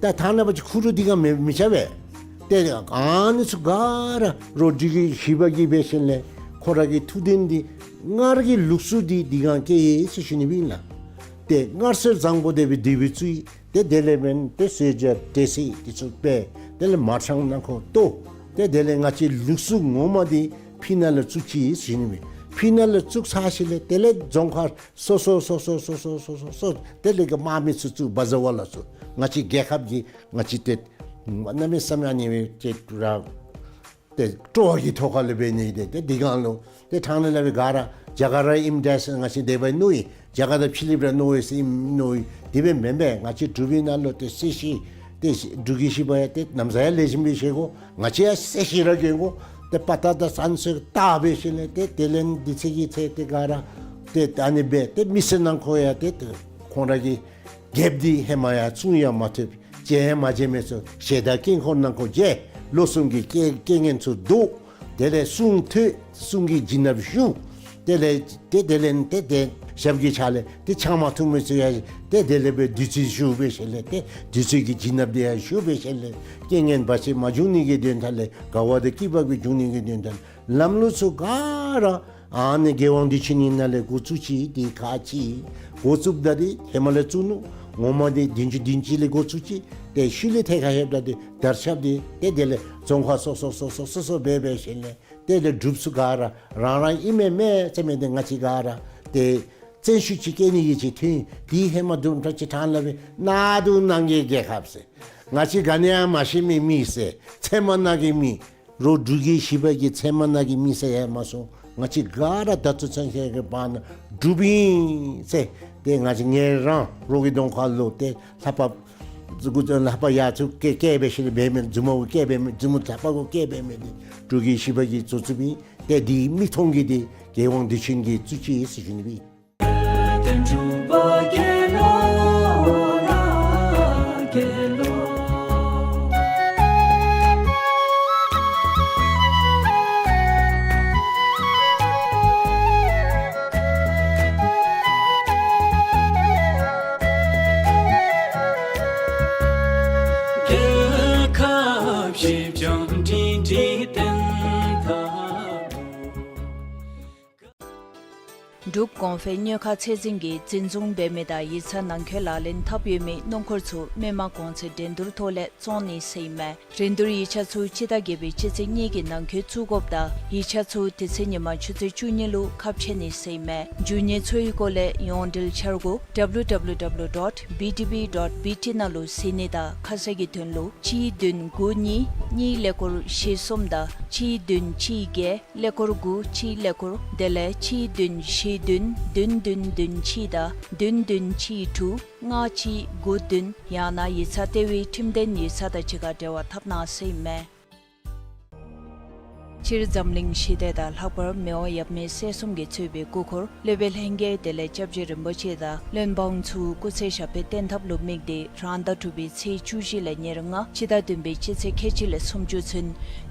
ད་ཐང་ནང་པ་ཅིག་ཁུ་རུ་འདི་ག་མི་མི་རྐྱབ་པས། ཏེ་ཨ་ནི་ཚུ་ག་ར་རོ་འབྲུག་རྒྱལ་བཞི་པ་གིས་འབད་ཞིནམ་ལས་ཁོ་ར་གི་ཐུགས་དོན་འདི་སྔར་གྱི་ལུགས་སྲོལ་འདི་འདི་ག་སྐྱེལ་ཡི་ཟེར་ཞུ་ནི་སྦེ་ཨིན་ལགས། ཏེ་སྔར་སྲོལ་བཟང་པོ་དེ་སྦེ་དེ་སྦེ་བཙུགས་ཡི། ཏེ་དེ་ལས་འབདན་ཏེ་གསོལ་ཇ་འབྲས་སིལ་འདི་ཚུ་སྦེ་དེ་ལས་མར་ཤང་ནང་ཁོ་གཏོར། ཏེ་དེ་ལས་ང་བཅས་ལུགས་སྲོལ་ངོ་མ་འདི་ཕི་ནང་ལུ་བཙུགས་ཅི་ཟེར་ཞུ་ནི་སྦེ། ཕི་ནང་ལུ་བཙུགས་ཚར་ཞིནམ་ལས་དེ་ལས་རྫོང་ཁག་སོ་སོ་སོ་སོ་སོ་སོ་སོ་སོ་དེ་ལས་གི་དམག་མི་ཚུ་བཙུགས་བ་ཟ་བ་ལ་སོགས་ང་བཅས་རྒྱལ་ཁབ་ཀྱི་ང་བཅས་ཏེ་གནམ་མེད་ས་མེད་ཨ་ནི་སྦེ་ཏེ་ར་ཏེ་སྤྲོ་བ་གི་ཐོག་ཁ་ལུ་འབད་ནི་ཏེ་ཏེ་འདི་གང་ལུ་ཏེ་ཕྲང་སྟེ་སླབ་པའི་ག་ར་རྒྱ་གར་ར་ཨིནམ་འདྲས་ཟེར་ང་བཅས་དེ་སྦེ་མནོ་ཡི། རྒྱ་གར་དང་ཕྱི་གླིངཔ་ར་མནོ་ཡི་ཟེར་ཨིནམ་མནོ་ཡི། དེ་སྦེ་མེན་པས། ང་བཅས་འབྲུག་པའི་ནང་ལུ་ཏེ་སྲིད་ཞི་ཏེ་འབྲུག་གི་ཞི་བ་ཡང་ཏེ་ནམ་ཟེར་ཡང་ལེགས་ཤོམ་སྦེ་བཞེས་དགོ། ང་བཅས་ཡང་སྲིད་ཞི་ར་གྱོན་དགོ། ཏེ་པ་ཏ་དང་ཟན་ཚུ་བཏགས་འབད་ཞིནམ་ལས་ཏེ་དེ་ལས་དུས་ཚོད་ཀྱི་ཚེ་ཏེ་ག་ར་ཏེ་ཨ་ནི་སྦེ་ཏེ་མི་སེར་ནང་འཁོད་ཡང་ཏེ་ཏེ་ཁོང་ར་གི་རྒྱལཔོ་འདི་ཧེ་མ་ཡང་བཙུགས་ཡང་མ་ཐུབ། མཇལ་ཡང་མ་མཇལ་མི་ཚུ་ཞལ་དང་དཀྱིལ་འཁོར་ནང་འཁོད་མཇལ། ལོ་གསུམ་གྱི་རྐྱེན་རྐྱེན་ངན་ཚུ་བཟློག། དེ་ལས་གསུང་ཐོས། གསུང་གི་བྱིན་རླབས་ཞུ། དེ་ལས་ཏེ་དེ་ལས་ཏེ་ཏེ་ཞབས་ཀྱི་ཕྱག་ལས་ཏེ་ཕྱག་མ་ཐུབ་མི་ཚུ་ཡང་ཏེ་དེ་ལས་སྦེ་བདུད་རྩི་ཞུ་འབད་ཞིནམ་ལས་ཏེ་བདུད་རྩི་གི་བྱིན་རླབས་དེ་ཡང་ཞུ་འབད་ཞིནམ་ལས་རྐྱེན་ངན་བར་ཆད་མ་འབྱུང་ནི་གི་དོན་དག་ལས་དགའ་བ་དང་སྐྱིད་པ་གི་འབྱུང་ནི་གི་དོན་དག་ལམ་ལུགས་ཚུ་ག་ར་ཨ་ནི་རྒྱལ་དབང་བདེ་ཆེན་ནང་ལས་འགོ་བཙུགས་ཅི། ཏེ་ཁག་ཆེ་འགོ་བཙུགསཔ་ད་ཏེ་ཧེ་མ་ལས་བཙུགས་ནུག། ངོ་མ་འདི་བདུན་ཅུ་བདུན་ཅུ་ལས་འགོ་བཙུགས་ཅི། ཏེ་ཤུལ་ལས་ཐད་ཁར་ལྷོདཔ་ད་ཏེ་དར་ཁྱབ་སྟེ་ཏེ་དེ་ལས་རྫོང་ཁག་སོ་སོ་སོ་སོ་སོ་སོ་སྦེ་འབད་ཞིནམ་ལས་ཏེ་ཏེ་འབྲུགཔ་ཚུ་ག་ར་རང་རང་ཨིན་མས་མས་ཟེར་མི་འདི་ང་བཅས་ག་ར་ཏེ་བཙན་ཤུགས་ཅིག་བཀལ་ནི་གི་ཅིག་ཐོན། དེ་ཧེ་མ་དུམ་གྲ་ཅིག་ཐང་ལ་སྦེ་གནམ་དང་གནམ་གྱི་རྒྱལ་ཁབ་ཟེར། ང་བཅས་ག་ནི་ཡང་མ་ཤེས་མི་མི་ཟེར། ཚལ་མ་ནང་གི་མི། རོགས་འབྲུག་གི་ཞི་བ་གི་ཚལ་མ་ནང་གི་མི་ཟེར་ཡང་མ་སོང་། ང་བཅས་ག་ར་ད་ལྟོ་ཚུན་ཚོད་ཀྱི་བར་ན་འབྲུགཔ་ཨིན་ཟེར། ཏེ་ང་བཅས་ངལ་རངས་རོགས་ཀྱི་གདོང་ཁར་ལུ་ཏེ་ལྷ་པ་ལྷ་པ་ཡ་ཚུ་བཀལ་བཀལ་འབད་ཞིནམ་ལས་འབད་མི་མཛུབ་མོ་བཀལ་འབད་མི་མཛུབ་མོ་ལྷ་པ་གུ་བཀལ་འབད་མི་འདི་འབྲུག་གི་ཞི་བ་གིས་བཙུགས་བཙུགསཔ་ཨིན། ཏེ་འདི་མིག་མཐོང་གི་འདི་རྒྱལ་དབང་བདེ་ཆེན་གྱིས་བཙུགས་ཅི་ཟེར་ཞུ་ནི་སྦེ། འབྲུག་གོང་འཕེལ་སྨྱོ་ཁ་ཚད་འཛིན་གྱིས་འཛིན་བཟུང་འབད་མི་དང་ཡིག་ཚང་ནང་འཁོད་ལག་ལེན་འཐབ་ཡོད་མི་སྣུམ་འཁོར་ཚུ་མི་མང་གོང་ཚད་འགྲན་བསྡུར་ཐོག་ལས་བཙོང་ནི་ཟེར་ཨིན་མས། རིན་བསྡུར་ཡིག་ཆ་ཚུ་སྤྱི་ཟླ་བརྒྱད་པའི་སྤྱི་ཚེས་གཉིས་ཀྱི་ནང་འཁོད་བཙུགས་དགོཔ་དང་ཡིག་ཆ་ཚུ་དེ་ཚེ་ཉིན་མ་ཆུ་ཚོད་བཅུ་གཉིས་ལུ་ཁ་ཕྱེ་ནི་ཟེར་ཨིན་མས། མཇུག་ཉེས་ཚུ་གི་སྐོར་ལས་ཡོངས་འབྲེལ་འཆར་སྒོ་W W W dot B D B dot B T ནང་ལུ་གཟིགས་ནི་དང་ཁ་གསལ་གྱི་དོན་ལུ་གཅིག་བདུན་དགུ་གཉིས་གཉིས་ཀླད་ཀོར་བཞི་གསུམ་དང་གཅིག་བདུན་གཅིག་བརྒྱད་ཀླད་ཀོར་དགུ་གཅིག་ཀླད་ཀོར་དེ་ལས་གཅིག་བདུན་བཞི་བདུན་བདུན་བདུན་བདུན་གཅིག་དང་བདུན་བདུན་གཅིག་དྲུག་ལྔ་གཅིག་དགུ་བདུན་ཡང་ན་ཡིག་ཚང་ལྟེ་བའི་ཁྲིམས་ལྡན་ཡིག་ཚང་དང་གཅིག་ཁར་འབྲེལ་བ་འཐབ་གནང་ཟེར་ཨིན་མས། སྤྱིར་འཛམ་གླིང་ཞི་བདེ་དང་ལྷག་པར་མི་དབང་ཡབ་མེས་སྲས་གསུམ་གྱིས་གཙོས་པའི་སྐུ་འཁོར་སློབ་དཔོན་ལྷན་རྒྱས་དེ་ལས་སྐྱབས་རྗེ་རིན་པོ་ཆེ་དང་བློན་འབངས་ཚུ་སྐུ་ཚེ་ཞབས་པད་བརྟན་ཐབས་ལུ་དམིགས་ཏེ་རང་ཟླ་དྲུག་པའི་ཚེས་བཅུ་བཞི་ལས་ཉེར་ལྔ་སྤྱི་ཟླ་བདུན་པའི་སྤྱི་ཚེས་ཁལ་གཅིག་ལས་སུམ་ཅུ་ཚུན་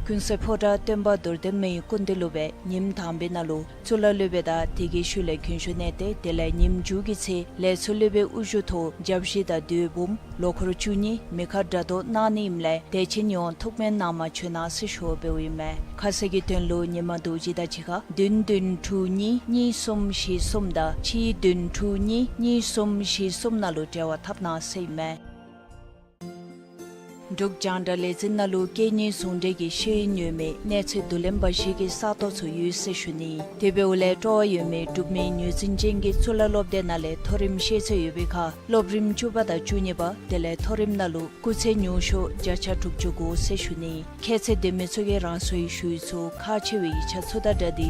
ཀུན་གསལ་ཕོ་བྲང་སྟོན་པ་རྡོར་གདན་མའི་སྐུ་མདུན་ལུ་སྦེ་ཉིནམ་དང་པའི་ནང་ལུ་གཙུག་ལག་སློབ་དཔོན་དང་དེ་གི་ཤུལ་ལས་གུས་ཞབས་གནང་སྟེ་དེ་ལས་ཉིནམ་མཇུག་གི་ཚེ་ལས་ཚོགས་སློབ་དཔོན་དབུ་བཞུགས་ཐོག་བརྒྱ་བཞི་དང་བདུན་འབུམ་ལོ་འཁོར་བཅུ་གཉིས་མེ་མཁར་སྒྲ་སྒྲོགས་གནང་ནི་ཨིནམ་ལས་དད་ཅན་ཡོངས་ཐུགས་སྨོན་གནང་མ་བྱོན་གནང་ཟེར་ཞུ་བ་འབདཝ་ཨིན་མས། ཁ་གསལ་གྱི་དོན་ལུ་ཉིན་མ་རྡོ་རྗེ་དང་གཅིག་ཁར་བདུན་བདུན་དྲུག་གཉིས་གཉིས་གསུམ་བཞི་གསུམ་དང་གཅིག་བདུན་དྲུག་གཉིས་གཉིས་གསུམ་བཞི་གསུམ་ནང་ལུ་འབྲེལ་བ་འཐབ་གནང་ཟེར་ཨིན་མས། འབྲུག་རྒྱང་བསྒྲགས་ལས་འཛིན་ནང་ལུ་སྐད་གཉིས་ཟུང་འབྲེལ་གྱི་ཤེས་ཡོན་ཡོད་མི་གནས་ཚད་མདོ་ལྷོད་འབའ་ཞིག་གི་ས་སྟོང་ཚུ་ཡོད་ཟེར་ཞུ་ནི། དེ་འབདཝ་ལས་སྤྲོ་བ་ཡོད་མི་འབྲུག་མི་ངོས་འཛིན་ཅན་གྱི་གཙུག་ལག་སློབ་སྡེ་ནང་ལས་མཐོ་རིམ་ཤེས་ཚད་ཡོད་པའི་ཁར་སློབ་རིམ་བཅུ་པ་དང་བཅུ་གཉིས་པ་དེ་ལས་མཐོ་རིམ་ནང་ལུ་སྐུགས་ཚད་ཉུང་ཤོས་བརྒྱ་ཆ་དྲུག་ཅུ་དགུ་ཟེར་ཞུ་ནི། ཁྱད་ཚད་ལྡན་མི་ཚུ་གིས་རང་སོའི་ཞུ་ཡིག་ཚུ་ཁག་ཆེ་བའི་ཡིག་ཆ་ཚུ་དང་སྦྲགས་ཏེ་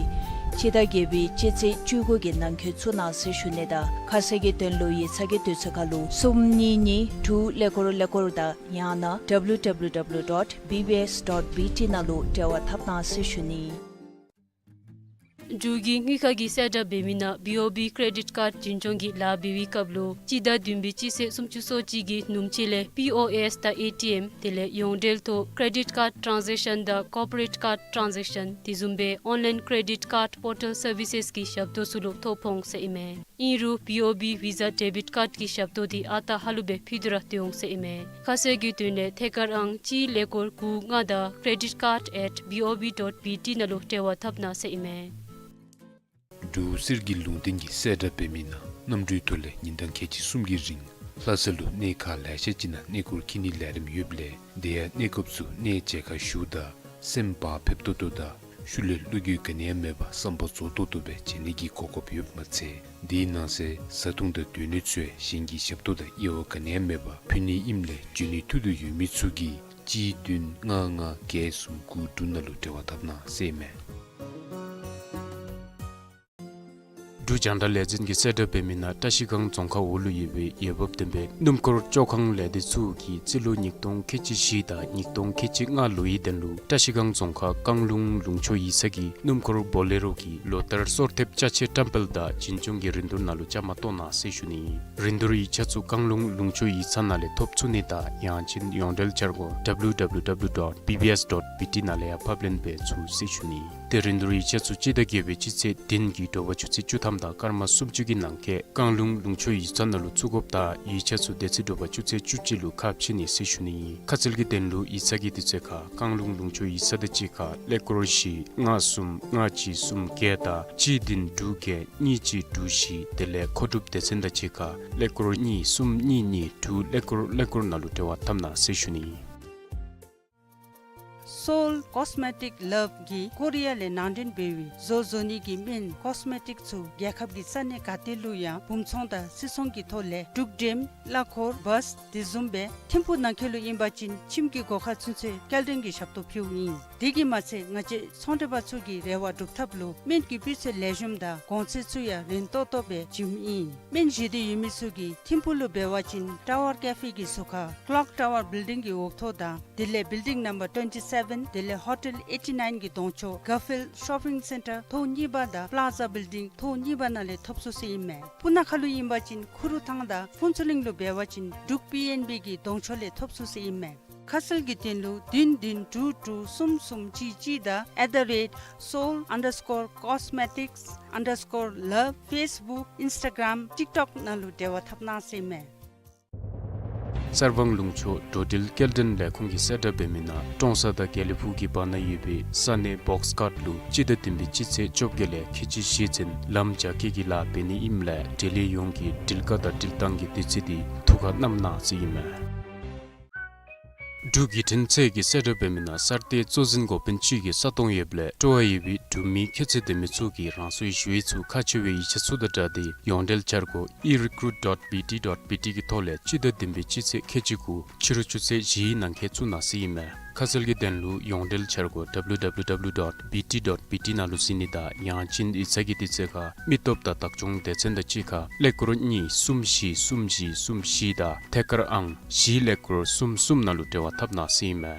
སྤྱི་ཟླ་བརྒྱད་པའི་སྤྱི་ཚེས་བཅུ་དགུ་གི་ནང་འཁོད་བཙུགས་གནང་ཟེར་ཞུ་ནི་དང་ཁ་གསལ་གྱི་དོན་ལུ་ཡིག་ཚང་གི་དུས་ཚོད་ཁར་ལུ་གསུམ་གཉིས་གཉིས་དྲུག་ཀླད་ཀོར་ཀླད་ཀོར་དང་ཡང་ན་W W W dot B B S dot B T ནང་ལུ་འབྲེལ་བ་འཐབ་གནང་ཟེར་ཞུ་ནི། འབྲུག་གི་དངུལ་ཁང་གིས་གསལ་བསྒྲགས་འབད་མི་ནང་B O B credit card འཛིན་སྐྱོང་གི་ལཱ་འབད་བའི་སྐབས་ལུ་སྤྱི་ཟླ་བདུན་པའི་སྤྱི་ཚེས་སུམ་ཅུ་སོ་གཅིག་གི་ནུབ་ཕྱེད་ལས་P O S དང་A T M དེ་ལས་ཡོངས་འབྲེལ་ཐོག་credit card transaction དང་corporate card transaction དེ་བཟུམ་སྦེ་online credit card portal services གི་ཞབས་ཏོག་ཚུ་ལུ་ཐོ་ཕོག་འོང་ཟེར་ཨིན་མས། ཨིན་རུང་B O B Visa debit card གི་ཞབས་ཏོག་འདི་ཨ་རྟག་ཧ་ལུགས་སྦེ་ཕུལ་ཏེ་ར་སྡོད་འོང་ཟེར་ཨིན་མས། ཁ་གསལ་གྱི་དོན་ལས་ཐད་ཀར་ཨང་གཅིག་ཀླད་ཀོར་དགུ་ལྔ་དང་credit card at B O B dot B T ནང་ལུ་འབྲེལ་བ་འཐབ་གནང་ཟེར་ཨིན་མས། འབྲུག་གསེར་གྱི་ལུང་བསྟན་གྱིས་གསལ་བསྒྲགས་འབད་མི་ནང་གནམ་གྲུའི་ཐོག་ལས་ཉིན་གྲངས་ཁལ་གཅིག་གསུམ་གྱི་རིང་ལྷ་ས་ལུ་གནས་ཁག་ལེ་ཤ་ཅིག་ནང་གནས་སྐོར་འཁྱིད་ནིའི་ལས་རིམ་ཡོདཔ་ལས་དེ་ཡང་གནས་སྐབས་སུ་གནས་མཇལ་ཁ་ཞུཝ་ད་སེམས་བག་ཕེབས་ཏོག་ཏོ་དང་ཤུལ་ལས་བློ་འགྱོད་ག་ནི་ཡང་མེད་པར་བསམ་པ་རྫོགས་ཏོག་ཏོ་སྦེ་མཇལ་ནི་གི་གོ་སྐབས་ཡོདཔ་མ་ཚད་དེའི་ནང་གསེས་བཟའ་འཐུང་དང་སྡོད་གནས་ཚུ་ཡང་གཞན་གྱི་ཞབས་ཏོག་དང་དབྱེ་བ་ག་ནི་ཡང་མེད་པར་ཕུལ་ནི་ཨིནམ་ལས་འབྱོན་ནིའི་ཐུགས་འདོད་ཡོད་མི་ཚུ་གིས་གཅིག་བདུན་ལྔ་ལྔ་བརྒྱད་གསུམ་དགུ་དྲུག་ནང་ལུ་འབྲེལ་བ་འཐབ་གནང་ཟེར་ཨིན་མས། འབྲུག་རྒྱང་བསྒྲགས་ལས་འཛིན་གྱི་གསལ་བསྒྲགས་འབད་མི་ནང་བཀྲིས་སྒང་རྫོང་ཁག་འོག་ལུ་ཡོད་པའི་འོས་འབབ་ལྡན་པའི་སྣུམ་འཁོར་བཅོ་ཁང་ལས་སྡེ་ཚུ་གིས་རྩིས་ལོ་ཉིས་སྟོང་ཁལ་གཅིག་བཞི་དང་ཉིས་སྟོང་ཁལ་གཅིག་ལྔ་ལོའི་དོན་ལུ་བཀྲིས་སྒང་རྫོང་ཁག་རྐང་ལུང་ལུང་ཕྱོགས་ཡིག་ཚང་གི་སྣུམ་འཁོར་བོ་ལེ་རོ་གི་ལོ་ལྟར་གསོལ་ཐེབས་ཅ་ཆས་བཀྲམ་སྤེལ་དང་བྱིན་སྐྱོང་གི་རིན་བསྡུར་ནང་ལུ་བཅའ་མར་གཏོགས་གནང་ཟེར་ཞུ་ནི། རིན་བསྡུར་ཡིག་ཆ་ཚུ་རྐང་ལུང་ལུང་ཕྱོགས་ཡིག་ཚང་ནང་ལས་ཐོབ་ཚུགས་ནི་དང་ཡང་ཅིན་ཡོངས་འབྲེལ་འཆར་སྒོ་W W W dot B B S dot B T ནང་ལས་ཡང་ཕབ་ལེན་འབད་ཚུགས་ཟེར་ཞུ་ནི། ཏེ་རིན་བསྡུར་ཡིག་ཆ་ཚུ་སྤྱི་ཟླ་བརྒྱད་པའི་སྤྱི་ཚེས་བདུན་གྱི་དྲོ་པ་ཆུ་ཚོད་བཅུ་ཐམ་དང་སྐར་མ་སུམ་ཅུ་གི་ནང་འཁོད་རྐང་ལུང་ལུང་ཕྱོགས་ཡིག་ཚང་ནང་ལུ་བཙུགས་དགོཔ་དང་ཡིག་ཆ་ཚུ་དེ་ཚེ་དྲོ་པ་ཆུ་ཚོད་བཅུ་གཅིག་ལུ་ཁ་ཕྱེ་ནི་ཟེར་ཞུ་ནི་ཨིན། ཁ་གསལ་གྱི་དོན་ལུ་ཡིག་ཚང་གི་དུས་ཚོད་ཁར་རྐང་ལུང་ལུང་ཕྱོགས་ཡིག་ཚང་དང་གཅིག་ཁར་ཀླད་ཀོར་བཞི་ལྔ་གསུམ་ལྔ་གཅིག་གསུམ་བརྒྱད་དང་གཅིག་བདུན་དྲུག་བརྒྱད་གཉིས་གཅིག་དྲུག་བཞི། དེ་ལས་མཁོ་སྒྲུབ་སྡེ་ཚན་དང་གཅིག་ཁར་ཀླད་ཀོར་གཉིས་གསུམ་གཉིས་གཉིས་དྲུག་ཀླད་ཀོར་ཀླད་ཀོར་ནང་ལུ་འབྲེལ་བ་འཐབ་གནང་ཟེར་ཞུ་ནི་ཨིན། Seoul Cosmetic Love གིས་ཀོ་རི་ཡ་ལས་ནང་འདྲེན་འབད་བའི་བཟོ་བཟོ་ནི་གི་སྨན་ཀོས་མེ་ཊིཀ་ཚུ་རྒྱལ་ཁབ་ཀྱི་ས་གནས་ག་ཏེ་ལུ་ཡང་སྦུང་ཚོང་དང་སིལ་ཚོང་གི་ཐོག་ལས་འབྲུག་འགྲེམ་གླ་འཁོར་བཱས་དེ་བཟུམ་སྦེ་ཐིམ་ཕུག་ནང་འཁོད་ལུ་ཨིན་པ་ཅིན་ཁྱིམ་གྱི་སྒོ་ཁར་ཚུན་ཚོད་སྐྱེལ་འདྲེན་གྱི་ཞབས་ཏོག་ཕུལཝ་ཨིན། དེ་གིས་མ་ཚད་ང་བཅས་ཚོང་འབྲེལ་པ་ཚུ་གི་རེ་བ་སྒྲུབ་ཐབས་ལུ་སྨན་གྱི་སྤུས་ཚད་ལེགས་ཤོམ་དང་གོང་ཚད་ཚུ་ཡང་རན་ཏོག་ཏོ་སྦེ་བྱིནམ་ཨིན། སྨན་བཞེས་འདོད་ཡོད་མི་ཚུ་གིས་ཐིམ་ཕུག་ལུ་འབད་བ་ཅིན་ཊ་ཝར་ཀེ་ཕེ་གི་ཟུར་ཁར་ཀློག་ཊ་ཝར་བིལ་ཌིང་གི་འོག་ཐོག་དང་དེ་ལས་བིལ་ཌིང་ནམ་བར་ཊུ་ཝེན་ཊི་སེ་བེན་དེ་ལས་ཧོ་ཊེལ་ཨེ་ཊི་ནའིན་གྱི་གདོང་ཕྱོགས་གར་ཕིལཌ་ཤོ་པིང་སེན་ཊར་ཐོག་གཉིས་པ་དང་པ་ལཱ་ཛ་བིལ་ཌིང་ཐོག་གཉིས་པ་ནང་ལས་ཐོབ་ཚུགས་ཟེར་ཨིན་མས། སྤུ་ན་ཁ་ལུ་ཨིན་པ་ཅིན་ཁུ་རུ་ཐང་དང་ཕུན་ཚོགས་གླིང་ལུ་འབད་བ་ཅིན་འབྲུག་པི་ཨེན་བི་གི་གདོང་ཕྱོགས་ལས་ཐོབ་ཚུགས་ཟེར་ཨིན་མས། ཁ་གསལ་གྱི་དོན་ལུ་བདུན་བདུན་དྲུག་དྲུག་གསུམ་གསུམ་གཅིག་གཅིག་དང་at the rate seoul underscore cosmetics underscore love Facebook Instagram TikTok ནང་ལུ་འབྲེལ་བ་འཐབ་གནང་ཟེར་ཨིན་མས། གསར་སྤང་ལུང་ཕྱོགས་འགྲོ་འགྲུལ་སྐྱེལ་འདྲེན་ལས་ཁུངས་ཀྱི་གསལ་བསྒྲགས་འབད་མི་ནང་ཀྲོང་གསར་དང་དགེ་ལེགས་ཕུག་གི་བར་ན་ཡོད་པའི་ས་གནས་བོགས་ཀཊ་ལུ་སྤྱི་ཟླ་བདུན་པའི་སྤྱི་ཚེས་བཅོ་བརྒྱད་ལས་ཁལ་གཅིག་བཞེས་ཚུན་ལམ་རྒྱ་སྐྱེད་ཀྱི་ལཱ་འབད་ནི་ཨིནམ་ལས་འབྲེལ་ཡོད་ཡོངས་ཀྱིས་འགྲུལ་བཀག་དང་འགྲུལ་བཏང་གི་དུས་ཚོད་འདི་ཐུགས་ཁར་བསྣམ་གནང་ཟེར་ཨིན་མས། འབྲུག་བརྒྱུད་འཕྲིན་ཚད་ཀྱི་གསལ་བསྒྲགས་འབད་མི་ནང་གསར་གཏོད་གཙོ་འཛིན་འགོ་དཔོན་ཅིག་གི་ས་སྟོང་ཡོདཔ་ལས་སྤྲོ་བ་ཡོད་པའི་འབྲུག་མི་ཁྱད་ཚད་ལྡན་མི་ཚུ་གིས་རང་སོའི་ཞུ་ཡིག་ཚུ་ཁག་ཆེ་བའི་ཡིག་ཆ་ཚུ་དང་སྦྲགས་ཏེ་ཡོངས་འབྲེལ་འཆར་སྒོ་e recruit dot B T dot B T གི་ཐོག་ལས་སྤྱི་ཟླ་བདུན་པའི་སྤྱི་ཚེས་ཁལ་གཅིག་དགུ་ཕྱི་རུ་ཆུ་ཚོད་བཞིའི་ནང་འཁོད་བཙུགས་གནང་ཟེར་ཨིན་མས། ཁ་གསལ་གྱི་དོན་ལུ་ཡོངས་འབྲེལ་འཆར་སྒོ་W W W dot B T dot B T ནང་ལུ་གཟིགས་ནི་དང་ཡང་ཅིན་ཡིག་ཚང་གི་དུས་ཚོད་ཁར་མི་སྟོབས་དང་བདག་སྐྱོང་སྡེ་ཚན་དང་གཅིག་ཁར་ཀླད་ཀོར་གཉིས་གསུམ་བཞི་གསུམ་བཞི་གསུམ་བཞི་དང་ཐད་ཀར་ཨང་བཞི་ཀླད་ཀོར་གསུམ་གསུམ་ནང་ལུ་འབྲེལ་བ་འཐབ་གནང་ཟེར་ཨིན་མས།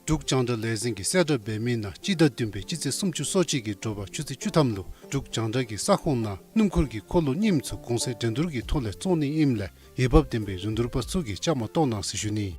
འབྲུག་རྒྱང་བསྒྲགས་ལས་འཛིན་གྱི་གསལ་བསྒྲགས་འབད་མི་ནང་སྤྱི་ཟླ་བདུན་པའི་སྤྱི་ཚེས་སུམ་ཅུ་སོ་གཅིག་གི་དྲོ་པ་ཆུ་ཚོད་བཅུ་ཐམ་ལུ་འབྲུག་རྒྱང་བསྒྲགས་ཀྱི་ས་ཁོངས་ནང་སྣུམ་འཁོར་གྱི་འཁོར་ལོ་རྙིངམ་ཚུ་གོང་ཚད་འགྲན་བསྡུར་གྱི་ཐོག་ལས་བཙོང་ནི་ཨིནམ་ལས་འོས་འབབ་ལྡན་པའི་རིན་བསྡུར་པ་ཚུ་གིས་བཅའ་མར་གཏོགས་གནང་ཟེར་ཞུ་ནི།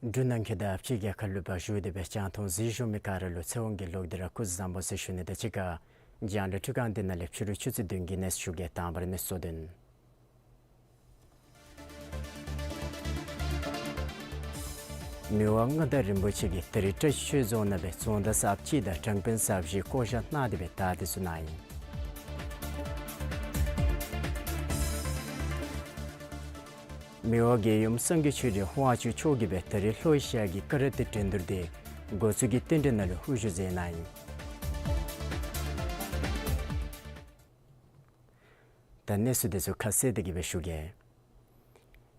འབྲུག་ནང་འཁོད་དང་ཕྱི་རྒྱལ་ཁབ་ལུ་བཞུགས་ཏེ་སྦེ་རྒྱང་མཐོང་གཟིགས་བཞུགས་མི་ག་ར་ལུ་ཚེ་དབང་གི་ལོག་སྟེ་ར་སྐུ་གཟུགས་བཟང་པོ་ཟེར་ཞུ་ནི་དང་གཅིག་ཁར་རྒྱང་བསྒྲགས་འཕྲུལ་ཁང་འདི་ནང་ལས་ཕྱི་རུ་ཆུ་ཚོད་བདུན་གྱི་གནས་ཚུལ་ཞུ་གེ། དང་པ་ར་གནས་ཚུལ་བསྡུ་ནི། མི་དབང་མངའ་བདག་རིན་པོ་ཆེ་གིས་ད་རིས་བཀྲ་ཤིས་ཆོས་རྫོང་ནང་སྦེ་རྫོང་བདག་གསརཔ་ཅིག་དང་དྲང་དཔོན་གསརཔ་བཞི་བསྐོ་བཞག་གནང་སྟེ་སྦེ་དར་སྡེ་ཚུ་གནང་ཡི། མི་དབང་རྒྱལ་ཡུམ་སངས་རྒྱས་ཆོས་རྗེ་དབང་ཕྱུག་མཆོག་གིས་སྦེ་ད་རིས་ལྷོ་ཨེ་ཤི་ཡ་གི་ཀ་ར་ཏེ་འགྲན་བསྡུར་འདི་འགོ་བཙུགས་ཀྱི་རྟེན་འབྲེལ་ནང་ལུ་དབུ་བཞུགས་མཛད་གནང་ཡི། ད་གནས་ཚུལ་འདི་ཚུ་ཁ་གསལ་ཏེ་གི་སྦེ་ཞུ་གེ།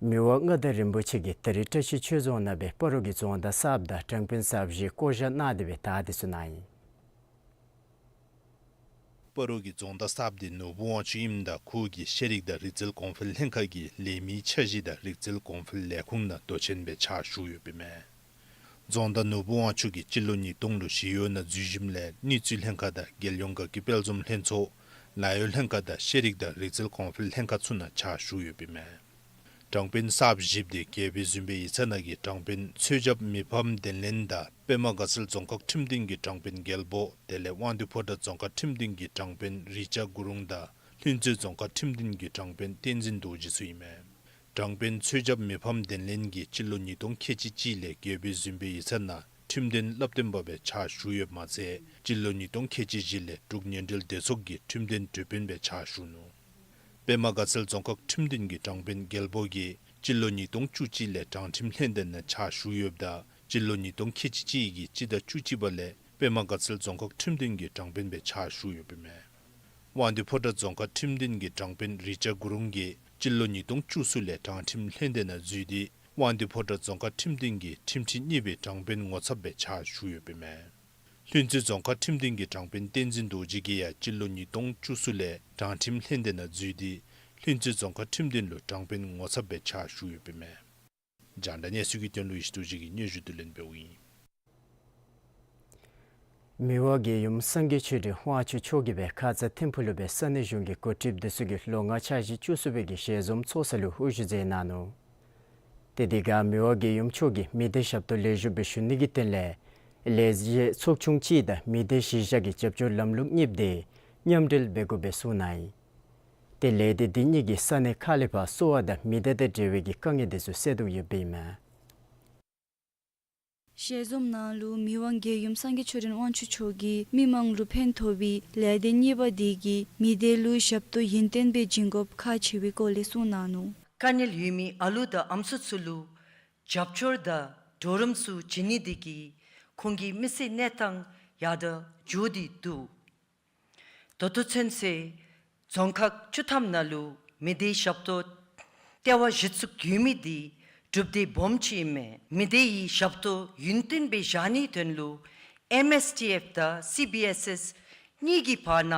མི་དབང་མངའ་བདག་རིན་པོ་ཆེ་གིས་ད་རིས་བཀྲ་ཤིས་ཆོས་རྫོང་ནང་སྦེ་སྤ་རོ་གི་རྫོང་བདག་གསརཔ་དང་དྲང་དཔོན་གསརཔ་བཞི་བསྐོ་བཞག་གནང་སྟེ་སྦེ་དར་སྡེ་ཚུ་གནང་ཡི། སྤ་རོ་གི་རྫོང་བདག་གསརཔ་འདི་ནོར་བུ་དབང་ཕྱུག་ཨིནམ་ད་ཁོ་གིས་ཤེས་རིག་དང་རིག་རྩལ་གོང་འཕེལ་ལྷན་ཁག་གི་ལས་མི་འཆར་གཞི་དང་རིག་རྩལ་གོང་འཕེལ་ལས་ཁུངས་ནང་མདོ་ཆེན་སྦེ་ཕྱག་ཞུ་ཡོདཔ་ཨིན་མས། རྫོང་བདག་ནོར་བུ་དབང་ཕྱུག་གིས་སྤྱི་ལོ་ཉིས་སྟོང་ལུ་ཞི་གཡོག་ནང་འཛུལ་ཞིནམ་ལས་གནས་ཚུལ་ལྷན་ཁག་དང་རྒྱལ་ཡོངས་དགའ་སྐྱིད་དཔལ་འཛོམས་ལྷན་ཚོགས་ ལཱ་གཡོག་ལྷན་ཁག་དང་ཤེས་རིག་དང་རིག་རྩལ་གོང་འཕེལ་ལྷན་ཁག་ཚུ་ནང་ཕྱག་ཞུ་ཡོདཔ་ཨིན་མས། དྲང་དཔོན་གསརཔ་བཞིཔོ་དེ་རྒྱལ་པོའི་གཟིམ་དཔོན་ཡིག་ཚང་ནང་གི་དྲང་དཔོན་ཚོད་རྐྱབ་མི་ཕམ་བདེ་ལེགས་དང་པདྨ་དགའ་ཚལ་རྫོང་ཁག་ཁྲིམས་འདུན་གྱི་དྲང་དཔོན་རྒྱལ་པོ་དེ་ལས་དབང་འདུས་ཕོ་བྲང་རྫོང་ཁག་ཁྲིམས་འདུན་གྱི་དྲང་དཔོན་རི་ཅ་གུ་རུང་དང་ལྷུན་རྩེ་རྫོང་ཁག་ཁྲིམས་འདུན་གྱི་དྲང་དཔོན་བསྟན་འཛིན་རྡོ་རྗེ་ཚུ་ཨིན་མས། དྲང་དཔོན་ཚོད་རྐྱབ་མི་ཕམ་བདེ་ལེགས་ཀྱིས་སྤྱི་ལོ་ཉིས་སྟོང་ཁལ་གཅིག་གཅིག་ལས་རྒྱལ་པོའི་གཟིམ་དཔོན་ཡིག་ཚང་ནང་ཁྲིམས་དོན་བསླབ་སྟོན་པ་སྦེ་ཕྱག་ཞུ་ཡོདཔ་མ་ཚད་སྤྱི་ལོ་ཉིས་སྟོང་ཁལ་གཅིག་བཞི་ལས་འབྲུག་ཉེ་འབྲེལ་སྡེ་ཚོགས་ཀྱི་ཁྲིམས་དོན་དྲི་དཔོན་སྦེ་ཕྱག་ཞུ་ནུག། པདྨ་དགའ་ཚལ་རྫོང་ཁག་ཁྲིམས་འདུན་གྱི་དྲང་དཔོན་རྒྱལ་པོ་གིས་སྤྱི་ལོ་ཉིས་སྟོང་བཅུ་གཅིག་ལས་དྲང་ཁྲིམས་ལྷན་སྡེ་ནང་ཕྱག་ཞུ་ཡོདཔ་ད་སྤྱི་ལོ་ཉིས་སྟོང་ཁལ་གཅིག་གཅིག་གི་སྤྱི་ཟླ་བཅུ་གཅིག་པ་ལས་པདྨ་དགའ་ཚལ་རྫོང་ཁག་ཁྲིམས་འདུན་གྱི་དྲང་དཔོན་སྦེ་ཕྱག་ཞུ་ཡོདཔ་ཨིན་མས། དབང་འདུས་ཕོ་བྲང་རྫོང་ཁག་ཁྲིམས་འདུན་གྱི་དྲང་དཔོན་རི་ཅ་གུ་རུང་གིས་སྤྱི་ལོ་ཉིས་སྟོང་བཅུ་གསུམ་ལས་དྲང་ཁྲིམས་ལྷན་སྡེ་ནང་འཛུལ་ཏེ་དབང་འདུས་ཕོ་བྲང་རྫོང་ཁག་ཁྲིམས་འདུན་གྱི་ཁྲིམས་ཁྲི་གཉིས་པའི་དྲང་དཔོན་ངོ་ཚབ་སྦེ་ཕྱག་ཞུ་ཡོདཔ་ཨིན་མས། ལྷུན་རྩེ་རྫོང་ཁག་ཁྲིམས་འདུན་གྱི་དྲང་དཔོན་བསྟན་འཛིན་རྡོ་རྗེ་གིས་ཡང་སྤྱི་ལོ་ཉིས་སྟོང་བཅུ་གསུམ་ལས་དྲང་ཁྲིམས་ལྷན་སྡེ་ནང་འཛུལ་ཏེ་ལྷུན་རྩེ་རྫོང་ཁག་ཁྲིམས་འདུན་ལུ་དྲང་དཔོན་ངོ་ཚབ་སྦེ་ཕྱག་ཞུ་ཡོདཔ་ཨིན་མས། རྒྱང་བསྒྲགས་གནས་ཚུལ་གྱི་དོན་ལུ་ཡེ་ཤེས་རྡོ་རྗེ་གིས་སྙན་ཞུ་བསྡུ་ལེན་འབདཝ་ཨིན། མི་དབང་རྒྱལ་ཡུམ་སངས་རྒྱས་ཆོས་སྒྲོན་དབང་ཕྱུག་མཆོག་གིས་སྦེ་ཁ་ཙ་ཐིམ་ཕུག་ལུ་སྦེ་ས་གནས་གཞུང་གི་འགོ་ཁྲིདཔ་འདི་ཚུ་གིས་ལོ་ལྔ་འཆར་གཞི་བཅུ་གསུམ་པའི་གི་ཞལ་འཛོམས་ཚོགས་ས་ལུ་དབུ་བཞུགས་མཛད་གནང་ནུག། ཏེ་དེ་ཁར་མི་དབང་རྒྱལ་ཡུམ་མཆོག་གིས་མི་སྡེ་ཞབས་ཏོག་ལེགས་ཤོམ་སྦེ་ཞུ་ནི་གི་དོན་ལས་ལས་བྱེད་ཚོགས་ཆུང་གཅིག་དང་མི་སྡེ་གཞི་བཞག་གི་རྒྱབ་སྐྱོར་ལམ་ལུགས་གཉིསཔོ་དེ་མཉམ་འབྲེལ་འབད་དགོ་པའི་གསུངས་གནང་ཡི། ཏེ་ལས་སྡེ་འདི་གཉིས་ཀྱིས་ས་གནས་ཁག་ལས་ཕར་གསོ་བ་དང་མི་སྡེ་དང་འབྲེལ་བའི་གི་དཀའ་ངལ་འདི་ཚུ་སེལ་དོ་ཡོདཔ་ཨིན་མས། ཞལ་འཛོམས་ནང་ལུ་མི་དབང་རྒྱལ་ཡུམ་སངས་རྒྱས་ཆོས་སྒྲོན་དབང་ཕྱུག་མཆོག་གིས་མི་མང་ལུ་ཕན་ཐོགས་པའི་ལས་སྡེ་གཉིས་པ་དེ་གིས་མི་སྡེ་ལུ་ཞབས་ཏོག་ཡུན་བརྟན་སྦེ་བྱིན་དགོཔ་ཁག་ཆེ་བའི་སྐོར་ལས་གསུངས་གནང་ནུག། དཀའ་ངལ་ཡོད་མི་ཨ་ལུ་དང་ཨམ་སྲུ་ཚུ་ལུ་རྒྱབ་སྐྱོར་དང་གྲོགས་རམ་ཚུ་བྱིན་ནི་དེ་གིས་ཁོང་གི་མི་ཚེ་གནས་སྟངས་ཡར་དྲག་འགྱོ་སྟེ་འདུག། ད་ལྟོ་ཚུན་ཚོད་རྫོང་ཁག་བཅུ་ཐམ་ནང་ལུ་མི་སྡེའི་ཞབས་ཏོག་ལྟེ་བ་གཞི་བཙུགས་ཡོད་མི་དེ་གྲུབ་འབྲས་སྦོམ་ཅིག་ཨིན་མས། མི་སྡེ་ཡི་ཞབས་ཏོག་ཡུན་བརྟན་སྦེ་བཞག་ནིའི་དོན་ལུ་ཨེམ་ཨེས་ཊི་ཨེཕ་དང་སི་བི་ཨེས་ཨེས་གཉིས་ཀྱི་བར་ན་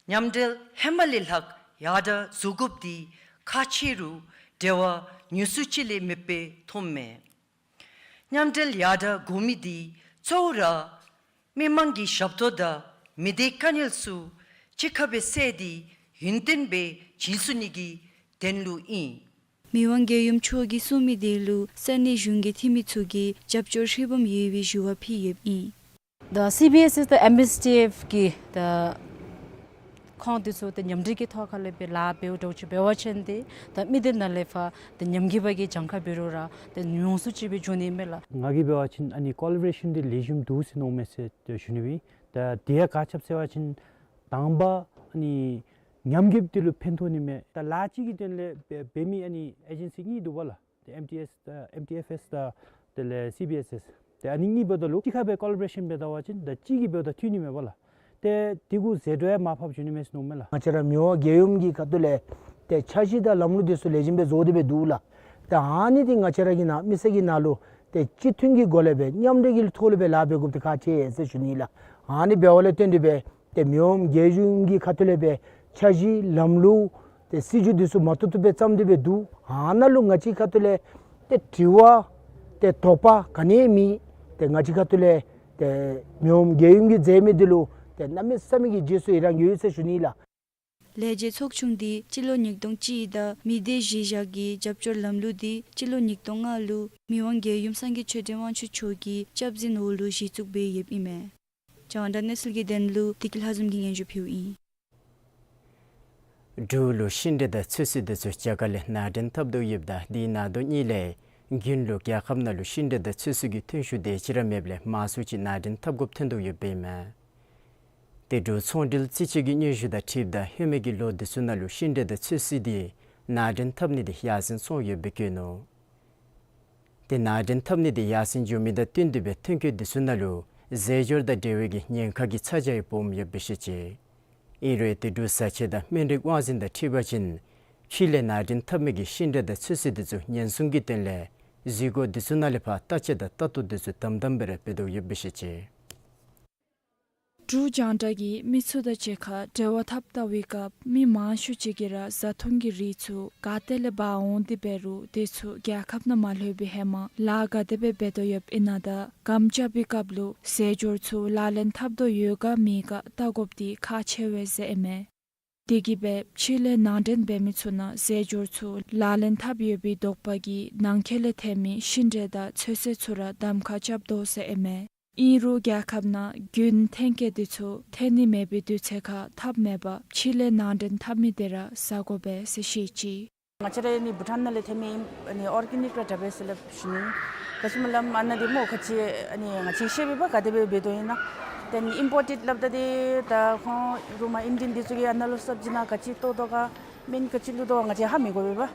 མཉམ་འབྲེལ་ཧེ་མ་ལས་ལྷག་ཡར་དྲག་བཟོ་དགོཔ་དེ་ཁག་ཆེ་རུང་འབྲེལ་བ་ཉུང་སུ་ཅིག་ལས་མེདཔ་སྦེ་མཐོངམ་མས། མཉམ་འབྲེལ་ཡར་དྲག་དགོ་མི་དེ་གཙོ་བོ་ར་མི་མང་གི་ཞབས་ཏོག་དང་མི་སྡེའི་དཀའ་ངལ་ཚུ་གཅིག་ཁར་སྦེ་བསྲེས་ཏེ་ཡུན་བརྟན་སྦེ་བྱིན་ཚུགས་ནི་གི་དོན་ལུ་ཨིན། མི་དབང་རྒྱལ་ཡུམ་མཆོག་གིས་གསུངས་མི་དེ་ལུ་ས་གནས་གཞུང་གི་འཐུས་མི་ཚུ་གིས་རྒྱབ་སྐྱོར་ཧྲིལ་བུམ་ཡོད་པའི་ཞུ་བ་ཕུལ་ཡོདཔ་ཨིན། ད་སི་བི་ཨེས་ཨེས་དང་ཨེམ་ཨེས་ཊི་ཨེཕ་གི་ད་ཁོང་དེ་ཚུ་ད་མཉམ་འབྲེལ་གྱི་ཐོག་ཁ་ལས་སྦེ་ལཱ་འབདཝ་འདྲཝ་ཅིག་འབད་བ་ཅིན་ཏེ་ད་མི་སྡེ་ནང་ལས་ཕར་ད་ཉམས་རྒུད་པ་གི་གྱངས་ཁ་འབད་རུང་ར་ད་ཉུང་སུ་ཅིག་སྦེ་འགྱོ་ནི་མས་ལགས། ང་གིས་འབད་བ་ཅིན་ཨ་ནི་ཀོ་ལ་བོ་རེ་ཤཱན་འདི་ལེགས་ཤོམ་འདུག་ཟེར་མནོཝ་མས་ཟེར་ཞུ་ནི་ཨིན། ད་དེ་ཡང་ག་ཅི་སྦེ་ཟེར་བ་ཅིན་དང་པ་ཨ་ནི་ཉམས་རྒུདཔ་འདི་ལུ་ཕན་ཐོགས་ནི་མས། ད་ལཱ་གཅིག་གི་དོན་ལས་འབད་འབད་མི་ཨ་ནི་ཨེ་ཇེན་སི་གཉིས་འདུག་པ་ལགས། ཏེ་ཨེམ་ཊི་ཨེས་དང་ཨེམ་ཊི་ཨེཕ་ཨེས་དང་དེ་ལས་སི་བི་ཨེས་ཨེས། ཏེ་ཨ་ནི་གཉིས་འབདཝ་ད་ལུ་གཅིག་ཁར་སྦེ་ཀོ་ལ་བོ་རེ་ཤཱན་འབད་ད་པ་ཅིན་ད་གཅིག་གིས་འབདཝ་ད་འཐུས་ནི་མས་པ་ལགས། ཏེ་དེ་གུ་ཟད་འགྲོ་ཡང་མར་ཕབ་འགྱོ་ནི་མས་ཟེར་མནོཝ་མས་ལགས། ང་བཅས་ར་མི་དབང་རྒྱལ་ཡུམ་གྱི་ཁ་ཐུག་ལས་ཏེ་འཆར་གཞི་དང་ལམ་ལུགས་དེ་ཚུ་ལེགས་ཤོམ་སྦེ་བཟོ་སྟེ་སྦེ་འདུག་ལགས། ཏེ་ཨ་ནི་འདི་ང་བཅས་ར་གི་ནང་མི་སེར་གྱི་ནང་ལུ་ཏེ་གཅིག་མཐུན་གྱི་སྒོ་ལས་སྦེ་མཉམ་འབྲེལ་གྱི་ཐོག་ལས་སྦེ་ལཱ་འབད་དགོཔ་འདི་ཁག་ཆེ་ཟེར་ཞུ་ནི་ལགས། ཨ་ནི་འབདཝ་ལས་བརྟེན་ཏེ་སྦེ་ཏེ་མི་དབང་རྒྱལ་ཡུམ་གྱི་ཁ་ཐུག་ལས་སྦེ་འཆར་གཞི་ལམ་ལུགས་ཏེ་སྲིད་བྱུས་འདི་ཚུ་མ་ཐུབ་ཐུབ་སྦེ་བརྩམས་ཏེ་སྦེ་འདུག། ཨ་ནཱ་ལུ་ང་བཅས་ཁ་ཐུག་ལས་ཏེ་དྲི་བ་ཏེ་དོགས་པ་ག་ནི་ཡང་མེད། ཏེ་ང་བཅས་ཁ་ཐུག་ལས་ཏེ་མི་དབང་རྒྱལ་ཡུམ་གྱིས་མཛད་མི་འདི་ལུ་ཏེ་གནམ་མེད་ས་མེད་ཀྱི་རྗེས་སུ་ཡི་རང་ཡོད་ཟེར་ཞུ་ནི་ལགས། ལས་བྱེད་ཚོགས་ཆུང་འདི་སྤྱི་ལོ་ཉིས་སྟོང་གཅིག་དང་མི་སྡེ་གཞི་བཞག་གི་རྒྱབ་སྐྱོར་ལམ་ལུགས་འདི་སྤྱི་ལོ་ཉིས་སྟོང་ལྔ་ལུ་མི་དབང་རྒྱལ་ཡུམ་སངས་རྒྱས་ཆོས་སྒྲོན་དབང་ཕྱུག་མཆོག་གི་སྐྱབས་འཛིན་འོག་ལུ་གཞི་བཙུགས་འབད་ཡོདཔ་ཨིན་མས། རྒྱང་བསྒྲགས་གནས་ཚུལ་གྱི་དོན་ལུ་བདེ་སྐྱིད་ལྷ་འཛོམས་ཀྱིས་སྙན་ཞུ་ཕུལཝ་ཨིན། འབྲུག་ལུ་ཤིང་འབྲས་དང་ཚོད་བསྲེ་འདི་ཚུ་རྒྱ་གར་ལས་ནང་འདྲེན་འཐབ་དོ་ཡོདཔ་ད་དེའི་ནང་དོག་གཉིས་ལས་རྒྱུན་ལུ་རྒྱལ་ཁབ་ནང་ལུ་ཤིང་འབྲས་དང་ཚོད་བསྲེ་གི་ཐོན་ཤུགས་དེ་ཅིག་ར་མེདཔ་ལས་མང་སུ་ཅིག་ནང་འདྲེན་འཐབ་དགོཔ་ཐོན་དོ་ཡོདཔ་ཨིན་མས། ཏེ་འབྲུག་ཚོང་འབྲེལ་རྩིས་དཔྱད་ཀྱི་སྙན་ཞུ་དང་འཁྲིལཝ་ད་ཧེ་མའི་གི་ལོ་འདི་ཚུ་ནང་ལུ་ཤིང་འབྲས་དང་ཚོད་བསྲེ་འདི་ནང་འདྲེན་འཐབ་ནི་འདི་ཡར་སེང་སོང་ཡོདཔ་སྦེ་བཀོད་ནུག། ཏེ་ནང་འདྲེན་འཐབ་ནི་འདི་ཡར་སེང་འགྱོ་མི་དང་བསྟུན་ཏེ་སྦེ་ཐོན་སྐྱེད་འདི་ཚུ་ནང་ལུ་རྫས་སྦྱོར་དང་འབྲེལ་བའི་གི་ཉེན་ཁ་གི་ཚ་གྱང་ཡང་སྦོམ་ཡོདཔ་སྦེ་བཤད་ཅི། ཨིན་རུང་ཏེ་འབྲུག་བཟའ་ཆས་དང་སྨན་རིགས་དབང་འཛིན་དང་འཁྲིལ་བ་ཅིན་ཕྱི་ལས་ནང་འདྲེན་འཐབ་མི་གི་ཤིང་འབྲས་དང་ཚོད་བསྲེ་འདི་ཚུ་ཉེན་སྲུང་གི་དོན་ལས་འཛུལ་སྒོ་འདི་ཚུ་ནང་ལས་ཕར་བརྟག་དཔྱད་དང་ལྟ་རྟོག་འདི་ཚུ་དམ་དམ་སྦེ་ར་འབད་དོ་ཡོདཔ་སྦེ་བཤད་ཅི། འབྲུག་རྒྱང་བསྒྲགས་ཀྱིས་མི་ཚུ་དང་གཅིག་ཁར་འབྲེལ་བ་འཐབ་ལྟ་བའི་སྐབས་མི་མང་ཤོས་ཅིག་གིས་ར་བཟའ་འཐུང་གི་རིགས་ཚུ་ག་ཏེ་ལས་འབག་འོང་སྟེ་འབད་རུང་དེ་ཚུ་རྒྱལ་ཁབ་ནང་མ་ལྷོད་པའི་ཧེ་མ་ལཱ་ག་དེ་སྦེ་འབད་དོ་ཡོདཔ་ཨིན་ན་དང་སྒམ་རྐྱབ་པའི་སྐབས་ལུ་རྫས་སྦྱོར་ཚུ་ལག་ལེན་འཐབ་དོ་ཡོད་ག་མེད་ག་བལྟ་དགོཔ་འདི་ཁག་ཆེ་བས་ཟེར་ཨིན་མས། དེ་གིས་སྦེ་ཕྱི་ལས་ནང་འདྲེན་འབད་མི་ཚུ་ནང་རྫས་སྦྱོར་ཚུ་ལག་ལེན་འཐབ་ཡོད་པའི་དོགས་པ་གིས་ནང་འཁོད་ལས་ཐོན་མི་ཤིང་འབྲས་དང་ཚོད་བསྲེ་ཚུ་ར་གདམ་ཁ་རྐྱབ་དོ་ཟེར་ཨིན་མས། ཨིན་རུང་རྒྱལ་ཁབ་ནང་རྒྱུན་ཐོན་སྐྱེད་འདི་ཚུ་ཐོན་ནི་མེད་པའི་དུས་ཚོད་ཁར་འཐབ་མེད་པར་ཕྱི་ལས་ནང་འདྲེན་འཐབ་མི་དེ་ར་ཟ་དགོ་པས་ཟེར་བཤད་ཅི། ང་བཅས་ར་ཨ་ནི་བྷུ་ཊཱན་ནང་ལས་ཐོན་མི་ཨ་ནི་ཨོར་གེ་ནིཀ་ར་དྲག་པས་ཟེར་སླབ་ཞུ་ནི། ག་ཅི་སྨོ་ལགས་ཨ་ནཱ་འདི་སྨོ་ག་ཅི་ཨ་ནི་ང་བཅས་ཤེས་པས་པ་ག་དེ་སྦེ་འབད་དོ་ཨིན་ན། ཏེ་ཨིམ་པོར་ཊེཌ་སླབ་ད་འདི་ད་ཁོང་རོགས་མ་ཨིན་ཌི་ཡཱན་འདི་ཚུ་གིས་ཨ་ནཱ་ལུ་སབ་ཇི་ནང་ག་ཅི་བཏོག་དོ་ག་སྨན་ག་ཅི་བླུགས་དོ་ག་ང་བཅས་ཧ་མི་གོ་བས་པ།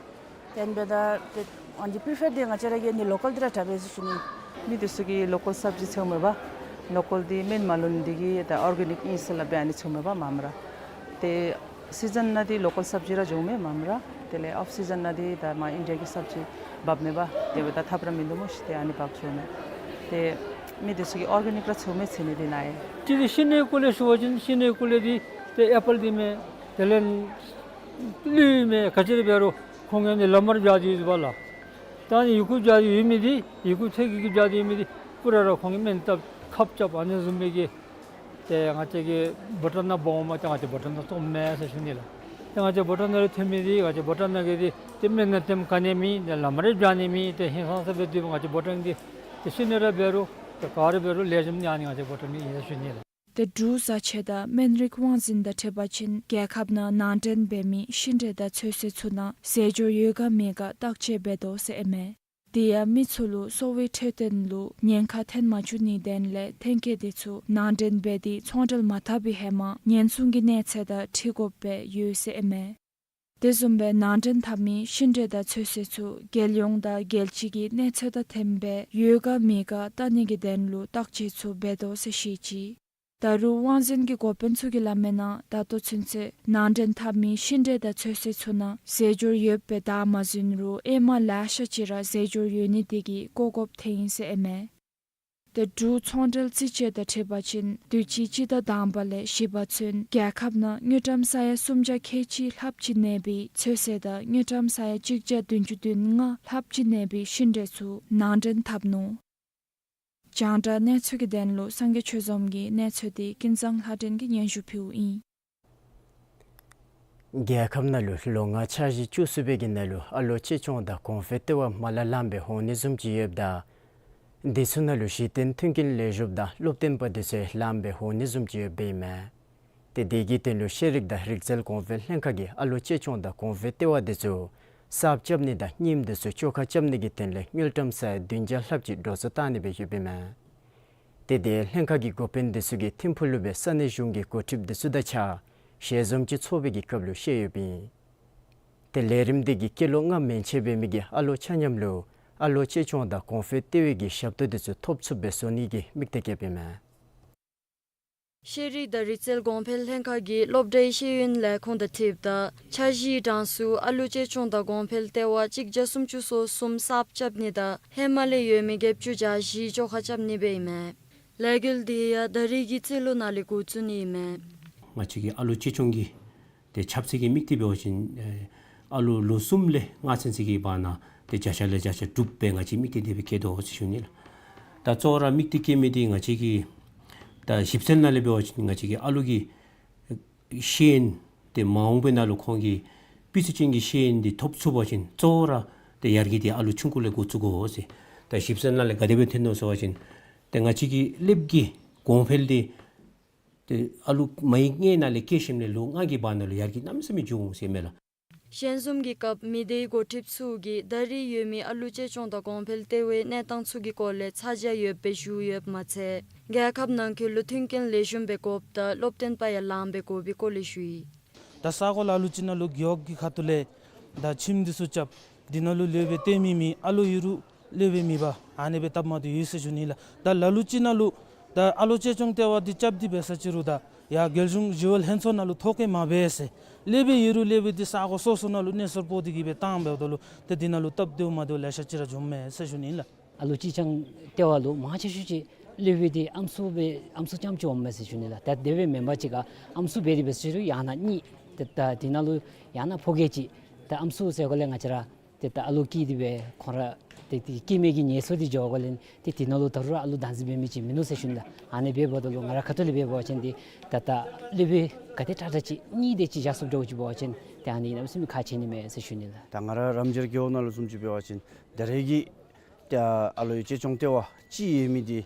ཏེ་ཨ་ནི་འབདཝ་ད་ཏེ་ཨ་ནི་པི་རི་ཕར་འདི་ང་བཅས་ར་གིས་ཨ་ནི་ལོ་ཀཱལ་འདི་ར་དྲག་པས་ཟེར་ཞུ་ནི། མི་འདི་ཚུ་གིས་ལོ་ཀཱལ་སབ་ཇི་འཚོལཝ་མས་པ། ལོ་ཀཱལ་འདི་སྨན་མ་བླུགས་ནི་འདི་གིས་ད་ཨོར་གེ་ནིཀ་ཨིན་ཟེར་སླབ་སྦེ་ཨ་ནི་འཚོལཝ་མས་པ་མངམ་ར། ཏེ་སི་ཛན་ནང་འདི་ལོ་ཀཱལ་སབ་ཇི་ར་འབྱུངམ་མས་མངམ་ར། དེ་ལས་ཨོཕ་སི་ཛན་ནང་འདི་ད་མར་ཨིན་ཌི་ཡཱ་གི་སབ་ཇི་འབགཔ་མས་པ། དེ་འབདཝ་ད་འཐབ་ར་མིན་འདུག་སྨོ་ཤིག། ཏེ་ཨ་ནི་འབག་འགྱོཝ་མས། ཏེ་མི་འདི་ཚུ་གིས་ཨོར་གེ་ནིཀ་ར་འཚོལཝ་མས་ཟེར་ནི་འདི་ནཱ་ཡང་། ཏེ་ཤིང་འབྲས་གུ་ལས་ཞུ་བ་ཅིན་ཤིང་འབྲས་གུ་ལས་འདི་ཏེ་ཨེ་པཱལ་འདི་མས། དེ་ལས་ཀླུ་མས། ག་ཅི་ར་འབད་རུང་ཁོང་གིས་ཨ་ནི་ལག་དམར་སྦྱར་ཏེ་ཡོད་པ་ལགས། ད་ཨ་ནི་ཡི་གུ་སྦྱར་ཏེ་ཡོད་མི་འདི་ཡི་གུ་ཚད་ཀྱིས་སྦྱར་ཏེ་ཡོད་མི་འདི་པུ་ར་ར་ཁོང་གིས་སྨན་བཏབ་ཁབ་རྐྱབ་ཨ་ནི་བཟུམ་སྦེ་གི་ཏེ་ང་བཅས་ཀྱིས་བྷུ་ཊཱན་ནང་འབག་འོངམ་ད་ང་བཅས་བྷུ་ཊཱན་ནང་བཙོངམ་མས་ཟེར་ཞུ་ནི་ལགས། ཏེ་ང་བཅས་བྷུ་ཊཱན་ནང་ལས་ཐོན་མི་འདི་ང་བཅས་བྷུ་ཊཱན་ནང་གི་འདི་ཏེ་སྨན་ནང་ཐོནམ་ག་ནི་མེད། ཏེ་ལག་དམར་ར་སྦྱར་ནི་མེད། ཏེ་ཧིང་སངས་ས་སྦེ་སྡོད་པའི་ང་བཅས་བྷུ་ཊཱན་འདི་ཏེ་ཤིང་འབྲས་ར་འབད་རུང་ཏེ་ག་ར་འབད་རུང་ལེགས་ཤོམ་འདི་ཨ་ནི་ང་བཅས་བྷུ་ཊཱན་འདི་ཨིན་ཟེར་ཞུ་ནི་ལགས། ཏེ་འབྲུག་བཟའ་ཆས་དང་སྨན་རིགས་དབང་འཛིན་དང་འཁྲིལ་བ་ཅིན་རྒྱལ་ཁབ་ནང་ནང་འདྲེན་འབད་མི་ཤིང་འབྲས་དང་ཚོད་བསྲེ་ཚུ་ནང་རྫས་སྦྱོར་ཡོད་ག་མེད་ག་བརྟག་དཔྱད་འབད་དོ་ཟེར་ཨིན་མས། དེ་ཡང་མི་ཚུ་ལུ་གསོ་བའི་འཕྲོད་བསྟེན་ལུ་ཉེན་ཁ་ཐོན་མ་བཅུག་ནིའི་དོན་ལས་ཐོན་སྐྱེད་འདི་ཚུ་ནང་འདྲེན་འབད་དེ་ཚོང་འབྲེལ་མ་འཐབ་པའི་ཧེ་མ་ཉེན་སྲུང་གི་གནས་ཚད་དང་འཁྲིལ་དགོཔ་སྦེ་ཡོད་ཟེར་ཨིན་མས། དེ་བཟུམ་སྦེ་ནང་འདྲེན་འཐབ་མི་ཤིང་འབྲས་དང་ཚོད་བསྲེ་ཚུ་རྒྱལ་ཡོངས་དང་རྒྱལ་སྤྱི་གི་གནས་ཚད་དང་ལྡནམ་སྦེ་ཡོད་ག་མེད་ག་བལྟ་ནི་གི་དོན་ལུ་བརྟག་དཔྱད་ཚུ་འབད་དོ་ཟེར་བཤད་ཅི། ད་རུང་དབང་འཛིན་གྱི་འགོ་དཔོན་ཚུ་གིས་སླབ་མིའི་ནང་ད་ལྟོ་ཚུན་ཚོད་ནང་འདྲེན་འཐབ་མི་ཤིང་འབྲས་དང་ཚོད་བསྲེ་ཚུ་ནང་རྫས་སྦྱོར་ཡོདཔ་སྦེ་བདའ་མ་ཟུན་རུང་ཨེ་མ་ལེ་ཤ་ཅིག་ར་རྫས་སྦྱོར་ཡོད་ནི་དེ་གིས་བཀོ་དགོཔ་ཐོན་ཡི་ཟེར་ཨིན་མས། ཏེ་འབྲུག་ཚོང་འབྲེལ་རྩིས་དཔྱད་དང་འཁྲིལ་བ་ཅིན་དུས་ཅི་སྤྱི་ཟླ་དང་པ་ལས་བཞི་པ་ཚུན་རྒྱལ་ཁབ་ནང་དངུལ་ཀྲམ་ས་ཡ་སུམ་བརྒྱ་ཁལ་གཅིག་ལྷགཔ་ཅིག་གནས་པའི་ཚོད་བསྲེ་དང་དངུལ་ཀྲམ་ས་ཡ་གཅིག་བརྒྱ་བདུན་ཅུ་དོན་ལྔ་ལྷགཔ་ཅིག་གནས་པའི་ཤིང་འབྲས་ཚུ་ནང་འདྲེན་འཐབ་ནུག། རྒྱང་བསྒྲགས་གནས་ཚུལ་གྱི་དོན་ལུ་སངས་རྒྱས་ཆོས་འཛོམས་ཀྱི་གནས་ཚུལ་འདི་ཀུན་བཟང་ལྷ་སྒྲོན་གྱིས་སྙན་ཞུ་ཕུལཝ་ཨིན། རྒྱལ་ཁབ་ནང་ལུ་ལོ་ལྔ་འཆར་གཞི་བཅུ་གསུམ་པའི་གི་ནང་ལུ་ཨ་ལོ་གཅེས་སྐྱོང་དང་གོང་འཕེལ་ལྟེ་བ་མ་ལ་ལངམ་སྦེ་འོང་ནི་བཟུམ་ཅིག་ཡོདཔ་ད་དེ་ཚུ་ནང་ལུ་གཞི་རྟེན་མཐུན་རྐྱེན་ལེགས་ཤོམ་དང་སློབ་སྟོན་པ་དེ་ཚུ་ལངམ་སྦེ་འོང་ནི་བཟུམ་ཅིག་ཡོདཔ་ཨིན་མས། ཏེ་དེ་གི་དོན་ལུ་ཤེས་རིག་དང་རིག་རྩལ་གོང་འཕེལ་ལྷན་ཁག་གིས་ཨ་ལོ་གཅེས་སྐྱོང་དང་གོང་འཕེལ་ལྟེ་བ་དེ་ཚུ་གསརཔ་རྐྱབ་ནི་དང་རྙིངམ་དེ་ཚུ་བཅོ་ཁ་རྐྱབ་ནི་གི་དོན་ལས་དངུལ་ཀྲམ་ས་ཡ་བདུན་བརྒྱ་ལྷགཔ་ཅིག་འགྲོ་སོང་བཏང་ནི་སྦེ་ཡོདཔ་ཨིན་མས། ཏེ་དེ་ལྷན་ཁག་གི་འགོ་དཔོན་དེ་ཚུ་གིས་ཐིམ་ཕུག་ལུ་སྦེ་ས་གནས་གཞུང་གི་འགོ་ཁྲིདཔ་དེ་ཚུ་དང་གཅིག་ཁར་ཞལ་འཛོམས་ཅིག་ཚོགས་པའི་གི་སྐབས་ལུ་བཤད་ཡོདཔ་ཨིན། ཏེ་ལས་རིམ་དེ་གིས་སྐྱེས་ལོ་ལྔ་མན་ཆད་འབད་མི་གི་ཨ་ལོ་ཆ་མཉམ་ལུ་ཨ་ལོ་གཅེས་སྐྱོང་དང་གོང་འཕེལ་ལྟེ་བའི་གི་ཞབས་ཏོག་དེ་ཚུ་ཐོབ་ཚུགསཔ་སྦེ་བཟོ་ནི་གི་དམིགས་གཏད་བསྐྱེདཔ་ཨིན་མས། ཤེས་རིག་དང་རིག་རྩལ་གོང་འཕེལ་ལྷན་ཁག་གི་སློབ་གྲྭའི་ཤེས་ཡོན་ལས་ཁུངས་དང་འཁྲིལཝ་ད་འཆར་གཞིའི་གྲངས་སུ་ཨ་ལོ་གཅེས་སྐྱོང་དང་གོང་འཕེལ་ལྟེ་བ་གཅིག་བརྒྱ་སུམ་ཅུ་སོ་གསུམ་གསརཔ་རྐྱབ་ནི་དང་ཧེ་མ་ལས་ཡོད་མི་བརྒྱད་ཅུ་གྱ་བཞི་བཅོ་ཁ་རྐྱབ་ནི་སྦེ་ཨིན་མས། ལས་འགུལ་དེ་ཡང་ད་རིས་ཀྱི་རྩིས་ལོ་ནང་ལས་འགོ་བཙུགས་ནི་ཨིན་མས། ང་བཅས་ཀྱི་ཨ་ལོ་གཅེས་སྐྱོང་གི་ཏེ་ཆབ་སྲིད་ཀྱི་དམིགས་གཏད་འབད་བ་ཅིན་ཨེ་ཨ་ལོ་ལོ་གསུམ་ལས་ལྔ་ཚུན་ཚོད་ཀྱི་བར་ན་ཏེ་བརྒྱ་ཆ་ལས་བརྒྱ་ཆ་དྲུག་སྦེ་ང་བཅས་དམིགས་གཏད་དེ་སྦེ་བསྐྱེད་དོ་ཟེར་ཞུ་ནི་ལགས། ད་གཙོ་བོ་ར་དམིགས་གཏད་བསྐྱེད་མི་འདི་ང་བཅས་ཀྱི་ད་ཞིབ་འཚོལ་ནང་ལས་འབད་བ་ཅིན་ང་བཅས་ཀྱི་ཨ་ལོ་གི་ཤེས་ཡོན་ཏེ་མ་འོངས་པའི་ནང་ལུ་ཁོང་གིས་སྤུས་ཚད་ཅན་གྱི་ཤེས་ཡོན་འདི་ཐོབ་ཚུགས་པ་ཅིན་གཙོ་བོ་ར་ཏེ་ཡར་རྒྱས་འདི་ཨ་ལོ་ཆུང་ཀུ་ལས་འགོ་བཙུགས་དགོ་ཟེར། ད་ཞིབ་འཚོལ་ནང་ལས་ག་དེ་སྦེ་ཐོན་ནུག་ཟེར་བ་ཅིན་ཏེ་ང་བཅས་ཀྱི་སློབ་ཀྱི་གོང་འཕེལ་འདི་ཏེ་ཨ་ལོ་མའི་ལྔའི་ནང་ལས་སྐྱེས་ཞིནམ་ལས་ལོ་ལྔ་གི་བར་ན་ལུ་ཡར་རྒྱས་གནམ་མེད་ས་མེད་འགྱོ་འོང་ཟེར་མས་ལགས། ཞལ་འཛོམས་ཀྱི་སྐབས་མི་སྡེའི་འགོ་ཁྲིདཔ་ཚུ་གིས་ད་རིས་ཡོད་མི་ཨ་ལོ་གཅེས་སྐྱོང་དང་གོང་འཕེལ་ལྟེ་བའི་གནས་སྟངས་ཚུ་གི་སྐོར་ལས་ཚ་གྱང་ཡོདཔ་སྦེ་ཞུ་ཡོདཔ་མ་ཚད་རྒྱལ་ཁབ་ནང་འཁོད་ལུ་མཐུན་རྐྱེན་ལེགས་ཤོམ་སྦེ་དགོཔ་དང་སློབ་སྟོན་པ་ཡང་ལངམ་སྦེ་དགོ་པའི་སྐོར་ལས་ཞུ་ཡི། ད་ས་གོ་ལ་ལུ་ཅིག་ནང་ལུ་རྒེད་འོག་གི་ཁ་ཐུག་ལས་ད་ཁྱིམ་འདི་ཚུ་རྐྱབ་འདི་ནང་ལུ་ལུས་སྦེ་སྡོད་མི་མེད། ཨ་ལོ་ཡོད་རུང་ལུས་སྦེ་མེད་པར་ཨ་ནི་སྦེ་སྟབས་མ་བདེཝ་ཡོད་ཟེར་ཞུ་ནི་ལགས། ད་ལ་ལུ་ཅིག་ནང་ལུ་ད་ཨ་ལོ་གཅེས་སྐྱོང་ལྟེ་བ་འདི་རྐྱབ་སྟེ་འབད་ས་ཅིག་རུང་ད་ཡར་རྒྱལ་གཞུང་ཞི་གཡོག་ལྷན་ཚོགས་ནང་ལུ་ཐོ་བཀོད་མ་འབད་ཟེར། ལུས་སྦེ་ཡོད་རུང་ལུས་སྦེ་འདི་ས་གོ་སོ་སོ་ནང་ལུ་གནས་སོར་སྤོ་སྟེ་གིས་སྦེ་བཏང་འབདཝ་ད་ལུ་ཏེ་འདི་ནང་ལུ་སྟབས་བདེཝ་མ་བདེཝ་ལེ་ཤ་ཅིག་ར་འབྱུངམ་མས་ཟེར་ཞུ་ནི་ལགས། ཨ་ལོ་གཅེས་སྐྱོང་ལྟེ་བ་ལུ་མང་ཆེ་ཤོས་ཅིག་ལུས་སྦེ་འདི་ཨམ་སྲུ་སྦེ་ཨམ་སྲུ་རྐྱངམ་ཅིག་འོངམ་མས་ཟེར་ཞུ་ནི་ལགས། ད་དེ་སྦེ་མེན་པར་ཅིག་ཁར་ཨམ་སྲུ་འབད་དེ་འབད་ས་ཅིག་རུང་ཡང་ན་གཉིས་ཏེ་ད་འདི་ནང་ལུ་ཡང་ན་ཕོ་སྐྱེས་ཅིག་ད་ཨམ་སྲུ་ཟེར་དགོ་ལགས། ང་བཅས་ར་ཏེ་ད་ཨ་ལོ་སྐྱེས་ཏེ་སྦེ་ཁོང་ར་ ཏེ་སྐྱེ་མེད་ཀྱི་ངལ་གསོ་འདི་འགྱོ་དགོཔ་ལས་ཏེ་དེ་ནང་ལུ་ད་རུང་ཨ་ལུ་བདག་འཛིན་འབད་མི་ཅིག་མིན་ནུག་ཟེར་ཞུ་ནི་ལགས། ཨ་ནི་འབདཝ་ད་ལུ་ང་རའི་ཁ་ཐུག་ལས་འབད་བ་ཅིན་ཏེ་ད་ལྟོ་སློབ་དཔོན་ག་དེ་དྲག་དྲག་ཅིག་གཉིས་དེ་ཅིག་བཞག་ཚུགསཔ་འདྲཝ་ཅིག་འབད་བ་ཅིན་ཏེ་ཨ་ནི་གནམ་མེད་ས་མེད་ཁག་ཆེ་ནི་མས་ཟེར་ཞུ་ནི་ལགས། ད་ང་ར་རམ་འབྱར་རྒེད་འོག་ནང་ལུ་བཟུམ་ཅིག་འབད་བ་ཅིན་ད་རེས་ཀྱི་ཏེ་ཨ་ལུ་གཅེས་སྐྱོང་ལྟེ་བ་ཅིག་ཡོད་མི་འདི་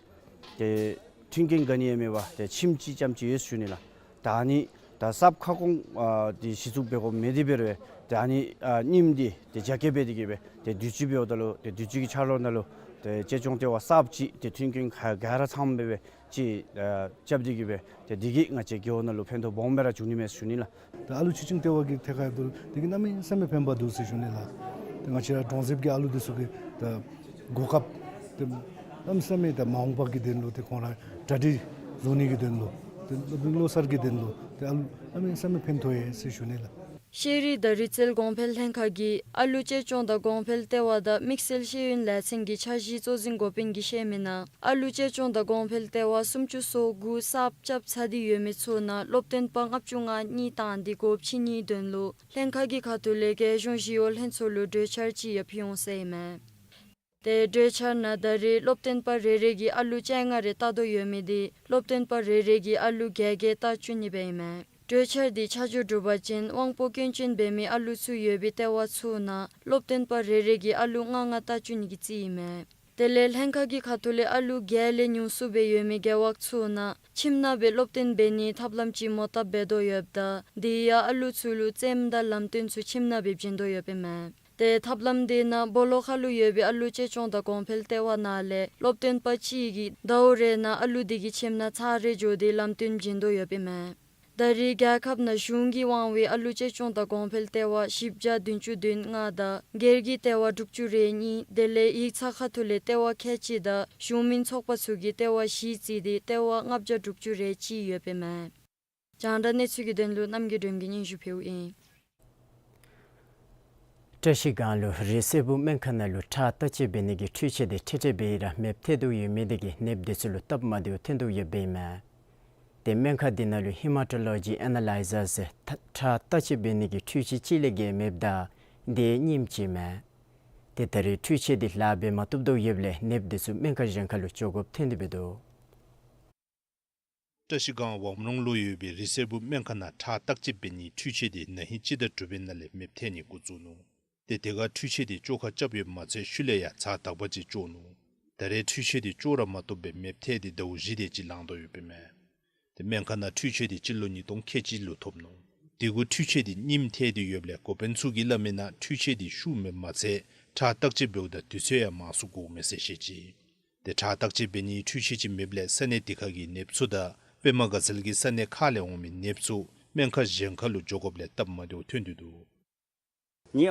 ཏེ་མཐུན་རྐྱེན་ག་ནི་ཡང་མེད་པར་ཏེ་ཁྱིམ་གཅིག་རྐྱངམ་ཅིག་ཡོད་ཞུ་ནི་ལགས། ད་ཨ་ནི་ད་གསརཔ་ཁ་སྐོང་ཨ་ཏེ་གཞི་བཙུགས་འབད་དགོཔ་མེད། དེ་འབད་རུང་ད་ཨ་ནི་ཨ་རྙིངམ་འདི་ཏེ་རྒྱ་སྐྱེད་འབད་དེ་གིས་སྦེ་ཏེ་དུས་ཅི་འབདཝ་ད་ལུ་ཏེ་དུས་ཅི་གི་ཆ་ལོ་ནང་ལུ་ཏེ་གཅེས་སྐྱོང་ལྟེ་བ་གསརཔ་ཅིག་ཏེ་མཐུན་རྐྱེན་ག་ག་ར་ཚངམ་སྦེ་སྦེ་ཅིག་ཨ་རྐྱབ་སྟེ་གིས་སྦེ་ཏེ་འདི་གིས་ང་བཅས་རྒེད་འོག་ནང་ལུ་ཕན་ཐོགས་སྦོམ་སྦེ་ར་འབྱུང་ནི་མས་ཞུ་ནི་ལགས། ད་ཨ་ལུ་གཅེས་སྐྱོང་ལྟེ་བ་གི་ཐད་ཁར་འབདཝ་ད་ལུ་དེ་གིས་གནམ་མེད་ས་མེད་ཕན་པ་འདུག་ཟེར་ཞུ་ནི་ལགས། ཏེ་ང་བཅས་ར་གྲོང་གསེབ་ཀྱི་ཨ་ལུ་འདི་ཚུ་གིས་ད་གོ་སྐབས་ཏེ་གནམ་མེད་ས་མེད་ད་མ་འོངས་པ་གི་དོན་ལུ་ཏེ་ཁོང་ར་གྲ་སྒྲིག་བཟོ་ནི་གི་དོན་ལུ་ཏེ་སློབ་དཔོན་བློ་གསར་གྱི་དོན་ལུ་ཏེ་ཨ་ལུ་གནམ་མེད་ས་མེད་ཕན་ཐོགས་ཡི་ཟེར་ཞུ་ནི་ལགས། ཤེས་རིག་དང་རིག་རྩལ་གོང་འཕེལ་ལྷན་ཁག་གིས་ཨ་ལུ་གཅེས་སྐྱོང་དང་གོང་འཕེལ་ལྟེ་བ་དང་དམིགས་བསལ་ཤེས་ཡོན་ལས་ཚན་གྱི་འཆར་གཞི་གཙོ་འཛིན་འགོ་དཔོན་གྱིས་བཤད་མི་ནང་ཨ་ལུ་གཅེས་སྐྱོང་དང་གོང་འཕེལ་ལྟེ་བ་སུམ་ཅུ་སོ་དགུ་གསརཔ་རྐྱབ་ཚར་ཏེ་ཡོད་མི་ཚུ་ནང་སློབ་སྟོན་པ་ལྔ་བཅུ་ང་གཉིས་བཏང་སྟེ་སྒོ་ཕྱེ་ནིའི་དོན་ལུ་ལྷན་ཁག་གི་ཁ་ཐུག་ལས་རྒྱལ་གཞུང་ཞི་གཡོག་ལྷན་ཚོགས་ལུ་གྲོས་འཆར་ཅིག་ཡང་ཕུལ་འོང་ཟེར་ཨིན་མས། ཏེ་གྲོས་འཆར་ནང་ད་རེས་སློབ་སྟོན་པ་རེ་རེ་གིས་ཨ་ལུ་བཅོ་ལྔ་རེ་བལྟ་དོ་ཡོད་མི་འདི་སློབ་སྟོན་པ་རེ་རེ་གིས་ཨ་ལུ་བརྒྱད་བརྒྱད་བལྟ་བཅུག་ནི་སྦེ་ཨིན་མས། གྲོས་འཆར་འདི་ཆ་འཇོག་གྲུབ་པ་ཅིན་དབང་པོ་སྐྱོན་ཅན་འབད་མི་ཨ་ལུ་ཚུ་ཡོད་པའི་ལྟེ་བ་ཚུ་ནང་སློབ་སྟོན་པ་རེ་རེ་གིས་ཨ་ལུ་ལྔ་ལྔ་བལྟ་བཅུག་ནི་གི་རྩིས་ཨིན་མས། དེ་ལས་ལྷན་ཁག་གི་ཁ་ཐུག་ལས་ཨ་ལུ་བརྒྱད་ལས་ཉུང་སུ་སྦེ་ཡོད་མི་རྒེད་འོག་ཚུ་ནང་ཁྱིམ་ནང་སྦེ་སློབ་སྟོན་འབད་ནིའི་ཐབས་ལམ་ཅིག་མོ་བཏབ་འབད་དོ་ཡོདཔ་ད་དེ་ཡང་ཨ་ལུ་ཚུ་ལུ་རྩེདམོ་དང་ལམ་སྟོན་ཚུ་ཁྱིམ་ནང་སྦེ་བྱིན་དོ་ཡོདཔ་ཨིན་མས། ཏེ་ཐབས་ལམ་དེ་ནང་སྦོ་ལོགས་ཁ་ལུ་ཡོད་པའི་ཨ་ལུ་གཅེས་སྐྱོང་དང་གོང་འཕེལ་ལྟེ་བ་ནང་ལས་སློབ་སྟོན་པ་གཅིག་གིས་ཟླཝ་རེ་ནང་ཨ་ལུ་དེ་གི་ཁྱིམ་ནང་ཚར་རེ་འགྱོ་སྟེ་ལམ་སྟོན་བྱིན་དོ་ཡོདཔ་ཨིན་མས། ད་རེས་རྒྱལ་ཁབ་ནང་གཞུང་གིས་དབང་བའི་ཨ་ལུ་གཅེས་སྐྱོང་དང་གོང་འཕེལ་ལྟེ་བ་བཞི་བརྒྱ་བདུན་ཅུ་དོན་ལྔ་དང་སྒེར་གྱི་ལྟེ་བ་དྲུག་ཅུ་རེ་གཉིས་དེ་ལས་ཡིག་ཚང་ཁ་ཐུག་ལས་ལྟེ་བ་ཁལ་གཅིག་དང་གཞུང་མིན་ཚོགས་པ་ཚུ་གིས་ལྟེ་བ་བཞི་བརྩིས་ཏེ་ལྟེ་བ་ལྔ་བརྒྱ་དྲུག་ཅུ་རེ་གཅིག་ཡོདཔ་ཨིན་མས། རྒྱང་བསྒྲགས་གནས་ཚུལ་གྱི་དོན་ལུ་རྣམ་རྒྱལ་སྒྲོལ་མ་གིས་སྙན་ཞུ་ཕུལཝ་ཨིན། བཀྲ་ཤིས་སྒང་ལུ་རི་སེར་པོ་སྨན་ཁང་ནང་ལུ་ཁྲག་བརྟག་དཔྱད་འབད་ནི་གི་འཕྲུལ་ཆས་དེ་ཁྲིག་ཁྲི་སྦེ་ར་མེདཔ་ཐལ་དོ་ཡོད་མི་དེ་གིས་ནདཔ་དེ་ཚུ་ལུ་སྟབས་མ་བདེཝ་ཐོན་དོ་ཡོདཔ་ཨིན་མས། ཏེ་སྨན་ཁང་དེ་ནང་ལུ་ཧེ་མ་ཊོ་ལོ་ཇི་ཨེ་ན་ལའི་ཛར་ཟེར་ཁྲག་བརྟག་དཔྱད་འབད་ནི་གི་འཕྲུལ་ཆས་གཅིག་ལས་བརྒལ་མེདཔ་ད་དེ་རྙིངམ་ཅིག་མས། ཏེ་ད་རེས་འཕྲུལ་ཆས་དེ་ལཱ་འབད་མ་བཏུབ་དོ་ཡོདཔ་ལས་ནདཔ་དེ་ཚུ་སྨན་ཁང་གཞན་ཁ་ལུ་འགྱོ་དགོཔ་ཐོན་ཏེ་འབད་དོ། བཀྲ་ཤིས་སྒང་ཝམ་རོང་ལུ་ཡོད་པའི་རི་སེར་པོ་སྨན་ཁང་ནང་ཁྲག་བརྟག་དཔྱད་འབད་ནིའི་འཕྲུལ་ཆས་དེ་ན་ཧིང་སྤྱི་ཟླ་དྲུག་པའི་ནང་ལས་མེདཔ་ཐལ་ནི་འགོ་བཙུགས་ནུག། ཏེ་དེ་ཁར་འཕྲུལ་ཆས་དེ་བཅོ་ཁ་རྐྱབ་ཡོདཔ་མ་ཚད་ཤུལ་ལས་ཡང་ཚར་དག་པ་ཅིག་བཅོ་ནུག། ད་རེས་འཕྲུལ་ཆས་དེ་བཅོ་ར་མ་བཏུབ་པར་མེདཔ་ཐལ་ཏེ་ཟླཝ་བཞི་དེ་ཅིག་ལང་དོ་ཡོདཔ་ཨིན་མས། ཏེ་སྨན་ཁང་ནང་འཕྲུལ་ཆས་དེ་སྤྱི་ལོ་ཉིས་སྟོང་ཁལ་གཅིག་ལུ་ཐོབ་ནུག། དེ་གུ་འཕྲུལ་ཆས་དེ་རྙིངམ་ཐལ་ཏེ་ཡོདཔ་ལས་འགོ་དཔོན་ཚུ་གིས་སླབ་མི་ནང་འཕྲུལ་ཆས་དེ་ཤུགས་མེདཔ་མ་ཚད་ཁྲག་བརྟག་དཔྱད་འབདཝ་ད་དུས་ཚོད་ཡང་མང་སུ་འགོརཝ་མས་ཟེར་བཤད་ཅི། ཏེ་ཁྲག་བརྟག་དཔྱད་འབད་ནིའི་འཕྲུལ་ཆས་ཅིག་མེདཔ་ལས་ས་གནས་དེ་ཁ་གི་ནདཔ་ཚུ་དང་པདྨ་དགའ་ཚལ་གྱི་ས་གནས་ཁག་ལས་འོང་མི་ནདཔ་ཚུ་སྨན་ཁང་གཞན་ཁ་ལུ་འགྱོ་དགོཔ་ལས་སྟབས་མ་བདེཝ་ཐོན་ཏེ་འདུག། ང་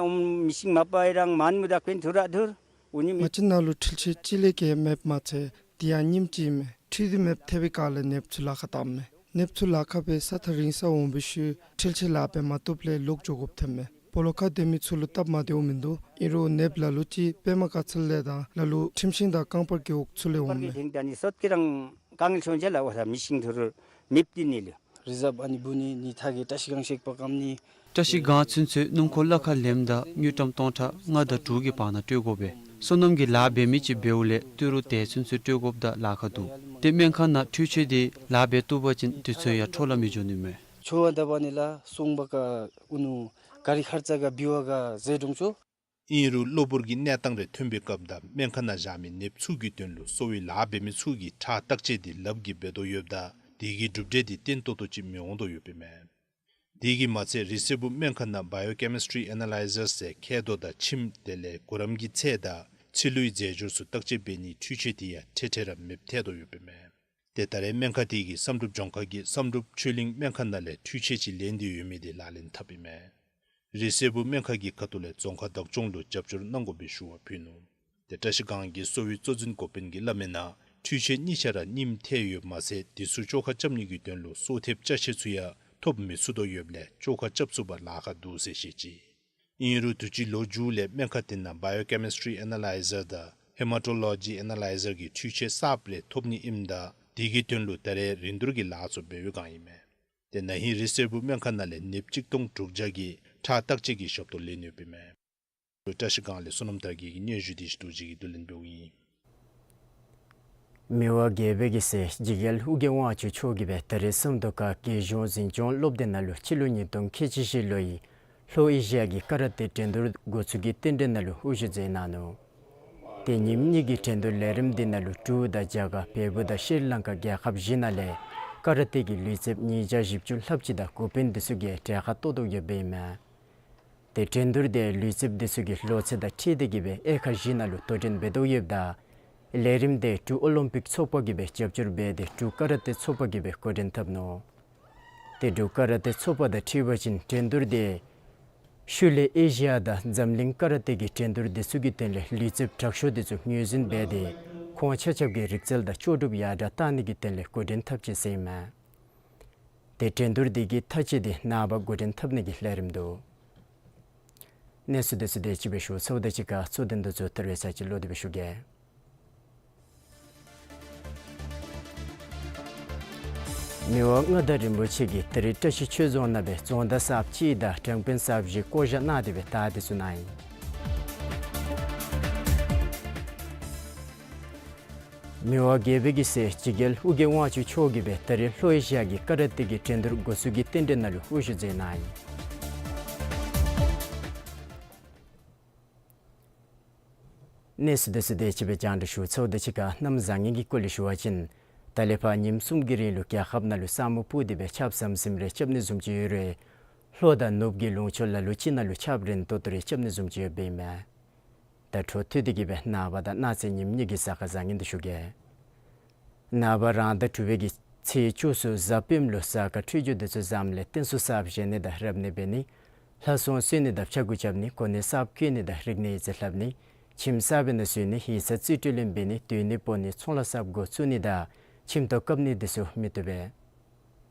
བཅས་ནང་ལུ་འཕྲུལ་ཆས་གཅིག་ལས་བརྒལ་མེདཔ་མ་ཚད་དེ་ཡང་རྙིངམ་ཅིག་མས། འཕྲུལ་དེ་མེདཔ་ཐལ་བའི་སྐབས་ལས་ནདཔ་ཚུ་ལཱ་ཁག་བཏངམ་མས། ནདཔ་ཚུ་ལཱ་ཁག་འབད་ས་ཐག་རིང་སར་འོང་བའི་ཤུལ་འཕྲུལ་ཆས་ལཱ་འབད་མ་བཏུབ་ལས་ལོག་འགྱོ་དགོཔ་ཐོནམ་མས། སྦོ་ལོགས་ཁར་སྡོད་མི་ཚུ་ལུ་སྟབས་མ་བདེཝ་མིན་འདུག། ཨིན་རུང་ནདཔ་ལ་ལུ་ཅིག་པདྨ་དགའ་ཚལ་ལས་དང་ལ་ལུ་ཁྲིམས་ཤིང་དང་རྐང་པར་རྒེད་འོག་ཚུ་ལས་འོངམ་མས། རི་ཟབ་ཨ་ནི་འབུ་ནི་ནི་ཐ་གི་བཀྲ་ཤིས་སྒང་བཤིག་པ་སྐམ་ནི། བཀྲ་ཤིས་སྒང་ཚུན་ཚོད་སྣུམ་འཁོར་གླ་ཁར་ལེནམ་ད་དངུལ་ཀྲམ་སྟོང་ཕྲག་ལྔ་དང་དྲུག་གི་བར་ན་སྤྲོད་དགོ་པས། སོ་ནམ་གྱི་ལཱ་འབད་མི་ཅིག་འབདཝ་ལས་ཏི་རུ་དེ་ཚུན་ཚོད་སྤྲོད་དགོཔ་དང་ལཱ་ཁག་འདུག། ཏེ་སྨན་ཁང་ནང་འཕྲུལ་ཆས་དེ་ལཱ་འབད་བཏུབ་པ་ཅིན་དུས་ཚོད་ཡང་འཕྲོ་བརླག་མི་འགྱོ་ནི་མས། ཆོ་བ་འདབ་པ་ནི་ལ་སོང་པ་ཀ་ཨུ་ནུ་ག་རི་ཁར་ཙ་ག་བི་བ་ག་ཟེ་དྲུང་ཆོ། ཨིན་རུང་གློ་བུར་གྱི་གནས་སྟངས་རེ་ཐོན་པའི་སྐབས་དང་སྨན་ཁང་ནང་བཞག་མི་ནདཔ་ཚུ་གི་དོན་ལུ་གསོ་བའི་ལཱ་འབད་མི་ཚུ་གིས་ཁྲག་བརྟག་དཔྱད་དེ་ལགཔ་གིས་འབད་དོ་ཡོདཔ་ད་དེ་གི་གྲུབ་འབྲས་དེ་བརྟན་ཏོག་ཏོ་ཅིག་མི་འོང་དོ་ཡོདཔ་ཨིན་མས། དེ་གིས་མ་ཚད་རི་སེར་པོ་སྨན་ཁང་ནང་བ་ཡོ་ཀེ་མི་སི་ཊི་རི་ཨེ་ན་ལའི་ཛར་ཟེར་མཁལ་རྡོག་དང་མཆིནམ་དེ་ལས་གུ་རམ་གྱི་ཚད་དང་ཚིལ་ལུའི་རྫས་སྦྱོར་ཚུ་བརྟག་དཔྱད་འབད་ནིའི་འཕྲུལ་ཆས་དེ་ཡང་འཕྲལ་འཕྲལ་ར་མེདཔ་ཐལ་དོ་ཡོདཔ་ཨིན་མས། ཏེ་ད་རེས་སྨན་ཁང་དེ་གིས་བསམ་གྲུབ་ལྗོངས་མཁར་གྱི་བསམ་གྲུབ་ཆོས་གླིང་སྨན་ཁང་ནང་ལས་འཕྲུལ་ཆས་ཅིག་ལེན་ཏེ་ཡོད་མི་དེ་ལག་ལེན་འཐབ་ཨིན་མས། རི་སེར་པོ་སྨན་ཁང་གི་ཁ་ཐུག་ལས་རྫོང་ཁག་བདག་སྐྱོང་ལུ་རྒྱབ་སྐྱོར་གནང་དགོ་པའི་ཞུ་བ་ཕུལ་ནུག། ཏེ་བཀྲ་ཤིས་སྒང་གི་གསོ་བའི་གཙོ་འཛིན་འགོ་དཔོན་གྱིས་སླབ་མི་ནང་འཕྲུལ་ཆས་གཉིས་ཆ་ར་རྙིངམ་ཐལ་ཡོདཔ་མ་ཚད་དེ་ཚུ་བཅོ་ཁ་རྐྱབ་ནི་གི་དོན་ལུ་གསོ་ཐེབས་ཅ་ཆས་ཚུ་ཡང་ཐོབ་མི་ཚུགས་དོ་ཡོདཔ་ལས་བཅོ་ཁ་རྐྱབ་ཚུགས་པར་ལཱ་ཁག་འདུག་ཟེར་བཤད་ཅི། ཨིན་རུང་དུས་ཅི་ལོ་མཇུག་ལས་སྨན་ཁང་དེ་ནང་བ་ཡོ་ཀེ་མི་སི་ཊི་རི་ཨེ་ན་ལའི་ཛར་དང་ཧེ་མ་ཊོ་ལོ་ཇི་ཨེ་ན་ལའི་ཛར་གྱི་འཕྲུལ་ཆས་གསརཔ་རེ་ཐོབ་ནི་ཨིནམ་ད་དེ་གི་དོན་ལུ་ད་རེས་རིན་བསྡུར་གྱི་ལཱ་ཚུ་འབད་བའི་སྒང་ཨིན་མས། ཏེ་ན་ཧིང་རི་སེར་པོ་སྨན་ཁང་ནང་ལས་ནདཔ་གཅིག་སྟོང་དྲུག་བརྒྱ་གིས་ཁྲག་བརྟག་དཔྱད་ཀྱི་ཞབས་ཏོག་ལེན་ཡོདཔ་ཨིན་མས། བཀྲ་ཤིས་སྒང་ལས་བསོད་ནམས་དར་རྒྱས་ཀྱིས་སྙན་ཞུ་འདི་ཞུ་དོ་ཅིག་གི་བསྡུ་ལེན་འབདཝ་ཨིན། མི་དབང་རྒྱལ་པོའི་གི་སྲས་འཇིགས་རྒྱལ་ཨོ་རྒྱན་དབང་ཕྱུག་མཆོག་གིས་སྦེ་ད་རིས་ཟམ་ཏོག་ཁ་རྒེད་གཞུང་འཛིན་སྐྱོང་སློབ་སྡེ་ནང་ལུ་སྤྱི་ལོ་ཉིས་སྟོང་ཁལ་གཅིག་བཞི་ལོའི་ལྷོ་ཨེ་ཤི་ཡ་གི་ཀ་ར་ཏེ་འགྲན་བསྡུར་འགོ་བཙུགས་ཀྱི་རྟེན་འབྲེལ་ནང་ལུ་དབུ་བཞུགས་མཛད་གནང་ནུག། ཏེ་ཉིནམ་གཉིས་ཀྱི་འགྲན་བསྡུར་ལས་རིམ་འདི་ནང་ལུ་འབྲུག་དང་རྒྱ་གར་བལ་པོ་དང་ཤྲི་ལང་ཀ་རྒྱལ་ཁབ་བཞི་ནང་ལས་ཀ་ར་ཏེ་གི་ལུས་རྩལཔ་ཉིས་བརྒྱ་བཞི་བཅུ་ལྷགཔ་ཅིག་དང་འགོ་དཔོན་འདི་ཚུ་གིས་གྲལ་ཁར་གཏོགས་གཏོགསཔ་ཡོདཔ་ཨིན་མས། ཏེ་འགྲན་བསྡུར་འདི་ལུས་རྩལཔ་འདི་ཚུ་གི་ལོ་ཚད་དང་འཁྲིལ་ཏེ་གི་སྦེ་དབྱེ་ཁག་བཞི་ནང་ལུ་དོ་འགྲན་འབད་དོ་ཡོདཔ་ད་ལས་རིམ་འདི་འབྲུག་ཨོ་ལིམ་པིག་ཚོགས་པ་གིས་སྦེ་རྒྱབ་སྐྱོར་འབད་དེ་འབྲུག་ཀ་ར་ཏེ་ཚོགས་པ་གིས་སྦེ་འགོ་འདྲེན་འཐབ་ནུག། ཏེ་འབྲུག་ཀ་ར་ཏེ་ཚོགས་པ་དང་འཁྲིལ་བ་ཅིན་འགྲན་བསྡུར་འདི་ཤུལ་ལས་ཨེ་ཤི་ཡ་དང་འཛམ་གླིང་ཀ་ར་ཏེ་གི་འགྲན་བསྡུར་འདི་ཚུ་གི་དོན་ལས་ལུས་རྩལཔ་དྲག་ཤོས་འདི་ཚུ་ངོས་འཛིན་འབད་དེ་ཁོང་ཆ་ཁྱབ་ཀྱི་རིག་རྩལ་དང་ལྕོགས་གྲུབ་ཡར་དྲག་གཏང་ནི་གི་དོན་ལས་འགོ་འདྲེན་འཐབ་ཅི་ཟེར་ཨིན་མས། ཏེ་འགྲན་བསྡུར་འདི་གི་མཐའ་དཔྱད་འདི་ནངས་པ་འགོ་འདྲེན་འཐབ་ནི་གི་ལས་རིམ་འདུག། གནས་ཚུལ་འདི་ཚུ་དེ་ཅིག་སྦེ་ཞུ་ཚརཝ་ད་གཅིག་ཁར་གཙོ་དོན་འདི་ཚུ་ཐེར་བའི་ཚར་གཅིག་ལོག་སྟེ་སྦེ་ཞུ་གེ། མི་དབང་མངའ་བདག་རིན་པོ་ཆེ་གིས་ད་རིས་བཀྲ་ཤིས་ཆོས་རྫོང་ནང་སྦེ་རྫོང་བདག་གསརཔ་གཅིག་དང་དྲང་དཔོན་གསརཔ་བཞི་བསྐོ་བཞག་གནང་སྟེ་སྦེ་ད་འདི་ཚུ་གནང་ཡི། མི་དབང་རྒྱལ་པོའི་གི་སྲས་འཇིགས་རྒྱལ་ཨོ་རྒྱན་དབང་ཕྱུག་མཆོག་གིས་སྦེ་ད་རིས་ལྷོ་ཨེ་ཤི་ཡ་གི་ཀ་ར་ཏེ་གི་འགྲན་བསྡུར་འགོ་བཙུགས་ཀྱི་རྟེན་འབྲེལ་ནང་ལུ་དབུ་བཞུགས་མཛད་གནང་ཡི། གནས་ཚུལ་འདི་ཚུ་དེ་ཅིག་སྦེ་རྒྱང་བསྒྲགས་ཞུ་ཚརཝ་ད་གཅིག་ཁར་གནམ་བཟང་ངན་གྱི་སྐོར་ལས་ཞུ་བ་ཅིན་ད་ལས་ཕར་ཉིནམ་གསུམ་གྱི་རིང་ལུ་རྒྱལ་ཁབ་ནང་ལུ་ས་སྨུག་སྤུབས་ཏེ་སྦེ་ཆརཔ་ཟམ་ཟིམ་རེ་རྐྱབ་ནི་བཟུམ་ཅིག་ཡོད་རུང་ལྷོ་དང་ནུབ་ཀྱི་ལུང་ཕྱོགས་ལ་ལུ་ཅིག་ནང་ལུ་ཆརཔ་རན་ཏོག་ཏོ་རེ་རྐྱབ་ནི་བཟུམ་ཅིག་ཡོདཔ་ཨིན་མས། ད་འཕྲོ་མཐུད་དེ་གི་སྦེ་ནངས་པ་དང་གནངས་ཚེ་ཉིནམ་གཉིས་ཀྱི་གཟའ་སྐར་བཟང་ངན་འདི་ཞུ་གེ། ནངས་པ་རང་ཟླ་དྲུག་པའི་གི་ཚེས་བཅུ་གསུམ་གཟའ་སྤེནམ་ལུ་གཟའ་སྐར་འཕྲོད་སྦྱོར་འདི་ཚུ་བཟངམ་ལས་རྟེན་གསུམ་གསརཔ་བཞེངས་ནི་དང་རབ་གནས་འབད་ནི། ལྷ་སྲུང་གསོལ་ནི་དང་ཕྱྭ་འགུགས་རྐྱབ་ནི། གོ་གནས་གསརཔ་བསྐོ་ནི་དང་རིག་གནས་ཡིག་རྩིས་ལྷབ་ནི། ཁྱིམ་གསར་པའི་ནང་འཛུལ་ནི། ཡིག་ཚང་རྩིས་སྤྲོད་ལེན་འབད་ནི། སྡོད་གནས་སྤོ་ནི། ཚོང་ལཱ་གསརཔ་འགོ་བཙུགས་ནི་དང་ཁྱིམ་ཐོག་བཀབ་ནི་འདི་ཚུ་མི་བཏུབ་པས།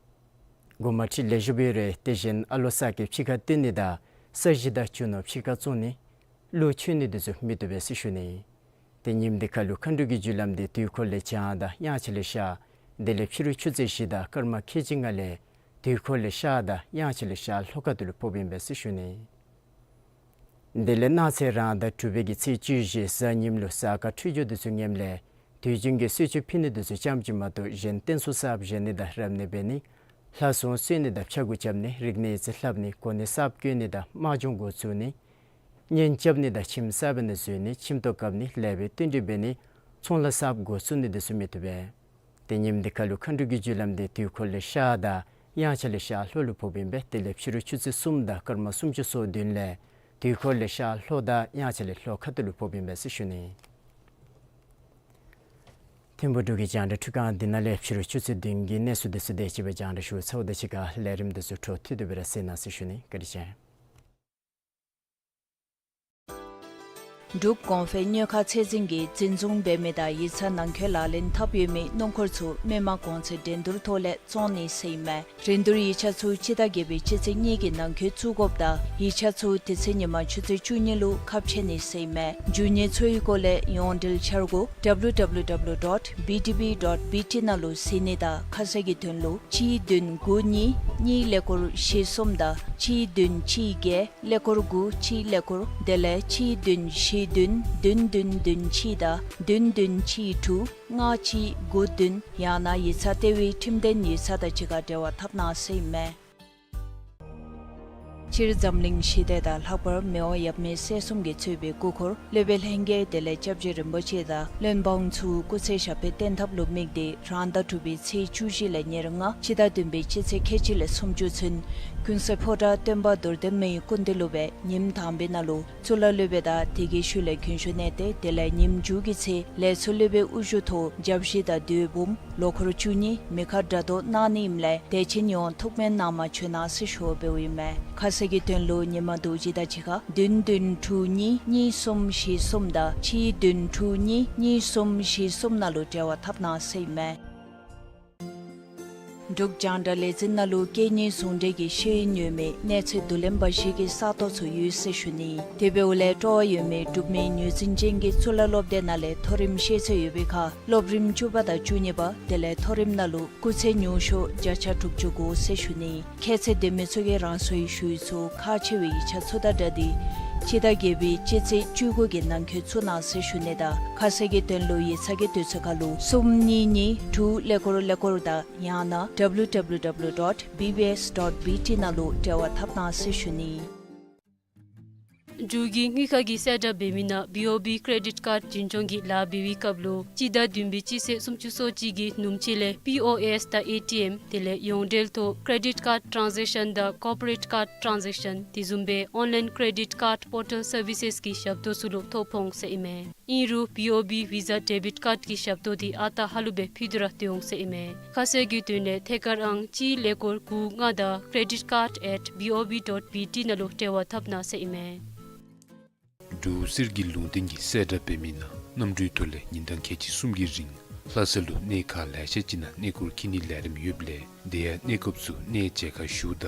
འགོ་མ་ཁྲིད་ལེགས་ཤོམ་འབད་རུང་དེ་བཞིན་ཨ་ལོ་གསར་སྐྱེས་ཕྱི་ཁར་བཏོན་ནི་དང་ས་གཞི་དང་རྒྱུ་ནོར་ཕྱི་ཁར་བཙོང་ནི། གླུ་མཆོད་ནི་འདི་ཚུ་མི་བཏུབ་པས་ཟེར་ཞུ་ནི། ཏེ་ཉིནམ་འདི་ཁར་ལུ་མཁའ་འགྲོ་གི་རྒྱུ་ལམ་འདི་དུས་འཁོར་ལས་བྱང་དང་དབྱངས་འཆར་ལས་ཤར། དེ་ལས་ཕྱི་རུ་ཆུ་ཚོད་བཞི་དང་སྐར་མ་ཁལ་གཅིག་ལྔ་ལས་དུས་འཁོར་ལས་ཤར་དང་དབྱངས་འཆར་ལས་ཤར་ལྷོ་ཁ་ཐུག་ལུ་ཕོགཔ་ཨིན་པས་ཟེར་ཞུ་ནི། དེ་ལས་གནངས་ཚེ་རང་ཟླ་དྲུག་པའི་གི་ཚེས་བཅུ་བཞི་གཟའ་ཉིམ་ལུ་གཟའ་སྐར་འཕྲོད་སྦྱོར་འདི་ཚུ་ངནམ་ལས་དུས་རྒྱུན་གྱི་གསོལ་མཆོད་ཕུལ་ནི་འདི་ཚུ་ཙམ་ཅིག་མ་གཏོགས་གཞན་རྟེན་གསུམ་གསརཔ་བཞེངས་ནི་དང་རབ་གནས་འབད་ནི། ལྷ་སྲུང་གསོལ་ནི་དང་ཕྱྭ་འགུགས་རྐྱབ་ནི། རིག་གནས་ཡིག་རྩིས་ལྷབ་ནི། གོ་གནས་གསརཔ་བསྐོ་ནི་དང་དམག་སྦྱོང་འགོ་བཙུགས་ནི། གཉེན་རྐྱབ་ནི་དང་ཁྱིམ་གསར་པའི་ནང་འཛུལ་ནི། ཁྱིམ་ཐོག་བཀབ་ནི། ལེགས་པའི་བསྟུན་གྲོས་འབད་ནི། ཚོང་ལཱ་གསརཔ་འགོ་བཙུགས་ནི་འདི་ཚུ་མི་བཏུབ་པས། ཏེ་ཉིནམ་འདི་ཁར་ལུ་མཁའ་འགྲོ་གི་རྒྱུ་ལམ་འདི་དུས་འཁོར་ལས་ཤར་དང་དབྱངས་འཆར་ལས་ཤར་ལྷོ་ལུ་ཕོགཔ་ཨིན་པས། དེ་ལས་ཕྱི་རུ་ཆུ་ཚོད་གསུམ་དང་སྐར་མ་སུམ་ཅུ་སོ་བདུན་ལས་དུས་འཁོར་ལས་ཤར་ལྷོ་དང་དབྱངས་འཆར་ལས་ལྷོ་ཁ་ཐུག་ལུ་ཕོགཔ་ཨིན་པས་ཟེར་ཞུ་ནི། ཐིམ་ཕུག་འབྲུག་གི་རྒྱང་བསྒྲགས་ཁྲི་ཁང་འདི་ནང་ལས་ཕྱི་རུ་ཆུ་ཚོད་བདུན་གྱི་གནས་ཚུལ་འདི་ཚུ་དེ་ཅིག་སྦེ་རྒྱང་བསྒྲགས་ཞུ་ཚརཝ་ད་གཅིག་ཁར་ལས་རིམ་འདི་ཚུ་འཕྲོ་མཐུད་དེ་སྦེ་ར་གསན་གནང་ཟེར་ཞུ་ནི། བཀའ་དྲིན་ཆེ། འབྲུག་གོང་འཕེལ་གཉོས་མཁར་ཚད་འཛིན་གྱིས་འཛིན་བཟུང་འབད་མི་དང་ཡིག་ཚང་ནང་འཁོད་ལག་ལེན་འཐབ་ཡོད་མི་སྣུམ་འཁོར་ཚུ་མི་དམངས་གོང་ཚད་འགྲན་བསྡུར་ཐོག་ལས་བཙོང་ནི་ཟེར་ཨིན་མས། རིན་བསྡུར་ཡིག་ཆ་ཚུ་སྤྱི་ཟླ་བརྒྱད་པའི་སྤྱི་ཚེས་གཉིས་ཀྱི་ནང་འཁོད་བཙུགས་དགོཔ་དང་ཡིག་ཆ་ཚུ་དེ་ཚེ་ཉིན་མ་ཆུ་ཚོད་བཅུ་གཉིས་ལུ་ཁ་ཕྱེ་ནི་ཟེར་ཨིན་མས། འབྱུང་ཉེས་ཚུ་གི་སྐོར་ལས་ཡོངས་འབྲེལ་འཆར་སྒོ་W W W dot B D B dot B T ནང་ལུ་གཟིགས་ནི་དང་ཁ་གསལ་གྱི་དོན་ལུ་གཅིག་བདུན་དགུ་གཉིས་གཉིས་ཀླད་ཀོར་བཞི་གསུམ་དང་གཅིག་བདུན་གཅིག་བརྒྱད་ཀླད་ཀོར་དགུ་གཅིག་ཀླད་ཀོར་དེ་ལས་གཅིག་བདུན་བཞི་བདུན་བདུན་བདུན་བདུན་གཅིག་དང་བདུན་བདུན་གཅིག་དྲུག་ལྔ་གཅིག་དགུ་བདུན་ཡང་ན་ཡིག་ཚང་ལྟེ་བའི་ཁྲིམས་ལྡན་ཡིག་ཚང་དང་གཅིག་ཁར་འབྲེལ་བ་འཐབ་གནང་ཟེར་ཨིན་མས། སྤྱིར་འཛམ་གླིང་ཞི་བདེ་དང་ལྷག་པར་མི་དབང་ཡབ་མེས་སྲས་གསུམ་གྱིས་གཙོས་པའི་སྐུ་འཁོར་སློབ་དཔོན་ལྷན་རྒྱས་དེ་ལས་སྐྱབས་རྗེ་རིན་པོ་ཆེ་དང་བློན་འབངས་ཚུ་སྐུ་ཚེ་ཞབས་པད་བརྟན་ཐབས་ལུ་དམིགས་ཏེ་རང་ཟླ་དྲུག་པའི་ཚེས་བཅུ་བཞི་ལས་ཉེར་ལྔ་སྤྱི་ཟླ་བདུན་པའི་སྤྱི་ཚེས་ཁལ་གཅིག་ལས་སུམ་ཅུ་ཚུན་ཀུན་གསལ་ཕོ་བྲང་སྟོན་པ་རྡོར་གདན་མའི་སྐུ་མདུན་ལུ་སྦེ་ཉིནམ་དང་པའི་ནང་ལུ་གཙུག་ལག་སློབ་དཔོན་དང་དེ་གི་ཤུལ་ལས་རྒྱུན་ཞུགས་གནས་ཏེ་དེ་ལས་ཉིནམ་མཇུག་གི་ཚེ་ལས་ཚོགས་སློབ་དཔོན་དབུ་བཞུགས་ཐོག་བརྒྱ་བཞི་དང་བདུན་འབུམ་ལོ་འཁོར་བཅུ་གཉིས་མེ་མཁར་སྒྲ་སྒྲོགས་གནང་ནི་ཨིནམ་ལས་དད་ཅན་ཡོངས་ཐུགས་སྨོན་གནང་མ་བྱོན་གནང་ཟེར་ཞུ་འབདཝ་ཨིན་མས། ཁ་གསལ་གྱི་དོན་ལུ་ཉིན་མ་རྡོ་རྗེ་དང་གཅིག་ཁར་བདུན་བདུན་དྲུག་གཉིས་གཉིས་གསུམ་བཞི་གསུམ་དང་གཅིག་བདུན་དྲུག་གཉིས་གཉིས་གསུམ་བཞི་གསུམ་ནང་ལུ་འབྲེལ་བ་འཐབ་གནང་ཟེར་ཨིན་མས། འབྲུག་རྒྱང་བསྒྲགས་ལས་འཛིན་ནང་ལུ་སྐད་གཉིས་ཟུང་འབྲེལ་གྱི་ཤེས་ཡོན་ཡོད་མི་གནས་ཚད་བསྡུ་ལེན་འབའ་ཞིག་གི་ས་སྟོང་ཚུ་ཡོད་ཟེར་ཞུ་ནི། དེ་འབདཝ་ལས་སྤྲོ་བ་ཡོད་མི་འབྲུག་མི་ངོས་འཛིན་ཅན་གྱི་གཙུག་ལག་སློབ་སྡེ་ནང་ལས་མཐོ་རིམ་ཤེས་ཚད་ཡོད་པའི་ཁར་སློབ་རིམ་བཅུ་པ་དང་བཅུ་གཉིས་པ་དེ་ལས་མཐོ་རིམ་ནང་ལུ་སྐུགས་ཚད་ཉུང་ཤོས་བརྒྱ་ཆ་དྲུག་ཅུ་དགུ་ཟེར་ཞུ་ནི། ཁྱད་ཚད་ལྡན་མི་ཚུ་གིས་རང་སོའི་ཞུ་ཡིག་ཚུ་ཁག་ཆེ་བའི་ཡིག་ཆ་ཚུ་དང་སྦྲགས་ཏེ་ སྤྱི་ཟླ་བརྒྱད་པའི་སྤྱི་ཚེས་བཅུ་དགུ་གི་ནང་འཁོད་ཚུ་ནང་གསལ་ཞུ་ནི་དང་ཁ་གསལ་གྱི་དོན་ལུ་ཡིག་ཚང་གི་དུས་ཚོད་ཁར་ལུ་གསུམ་གཉིས་གཉིས་དྲུག་ཀླད་ཀོར་ཀླད་ཀོར་དང་ཡང་ན་W W W dot B B S dot B T ནང་ལུ་འབྲེལ་བ་འཐབ་གནང་ཟེར་ཞུ་ནི། འབྲུག་གི་དངུལ་ཁང་གིས་གསལ་བསྒྲགས་འབད་མི་ནང་B O B credit card འཛིན་སྐྱོང་གི་ལཱ་འབད་བའི་སྐབས་ལུ་སྤྱི་ཟླ་བདུན་པའི་སྤྱི་ཚེས་སུམ་ཅུ་སོ་གཅིག་གི་ནུབ་ཕྱེད་ལས་P O S དང་A T M དེ་ལས་ཡོངས་འབྲེལ་ཐོག་credit card transaction དང་corporate card transaction དེ་བཟུམ་སྦེ་online credit card portal services གི་ཞབས་ཏོག་ཚུ་ལུ་ཐོ་ཕོག་འོང་ཟེར་ཨིན་མས། ཨིན་རུང་B O B Visa debit card གི་ཞབས་ཏོག་དེ་ཨ་རྟག་ཧ་ལུགས་སྦེ་ཕུལ་ཏེ་ར་སྡོད་འོང་ཟེར་ཨིན་མས། ཁ་གསལ་གྱི་དོན་ལས་ཐད་ཀར་ཨང་གཅིག་ཀླད་ཀོར་དགུ་ལྔ་དང་credit card at B O B dot B T ནང་ལུ་འབྲེལ་བ་འཐབ་གནང་ཟེར་ཨིན་མས། འབྲུག་གསེར་གྱི་ལུང་བསྟན་གྱིས་གསལ་བསྒྲགས་འབད་མི་ནང་གནམ་གྲུའི་ཐོག་ལས་ཉིན་གྲངས་ཁལ་གཅིག་གསུམ་གྱི་རིང་ལྷ་ས་ལུ་གནས་ཁག་ལེ་ཤ་ཅིག་ནང་གནས་སྐོར་འཁྱིད་ནིའི་ལས་རིམ་ཡོདཔ་ལས་དེ་ཡང་གནས་སྐབས་སུ་གནས་མཇལ་ཁ་ཞུཝ་ད་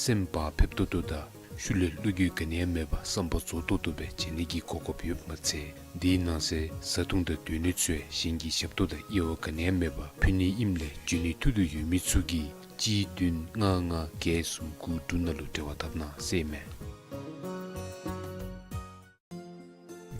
སེམས་བག་ཕེབས་ཏོག་ཏོ་དང་ཤུལ་ལས་བློ་འགྱོད་ག་ནི་ཡང་མེད་པར་བསམ་པ་རྫོགས་ཏོག་ཏོ་སྦེ་མཇལ་ནི་གི་གོ་སྐབས་ཡོདཔ་མ་ཚད་དེའི་ནང་གསེས་བཟའ་འཐུང་དང་སྡོད་གནས་ཚུ་ཡང་གཞན་གྱི་ཞབས་ཏོག་དང་དབྱེ་བ་ག་ནི་ཡང་མེད་པར་ཕུལ་ནི་ཨིནམ་ལས་འབྱོན་ནིའི་ཐུགས་འདོད་ཡོད་མི་ཚུ་གིས་གཅིག་བདུན་ལྔ་ལྔ་བརྒྱད་གསུམ་དགུ་དྲུག་ནང་ལུ་འབྲེལ་བ་འཐབ་གནང་ཟེར་ཨིན་མས།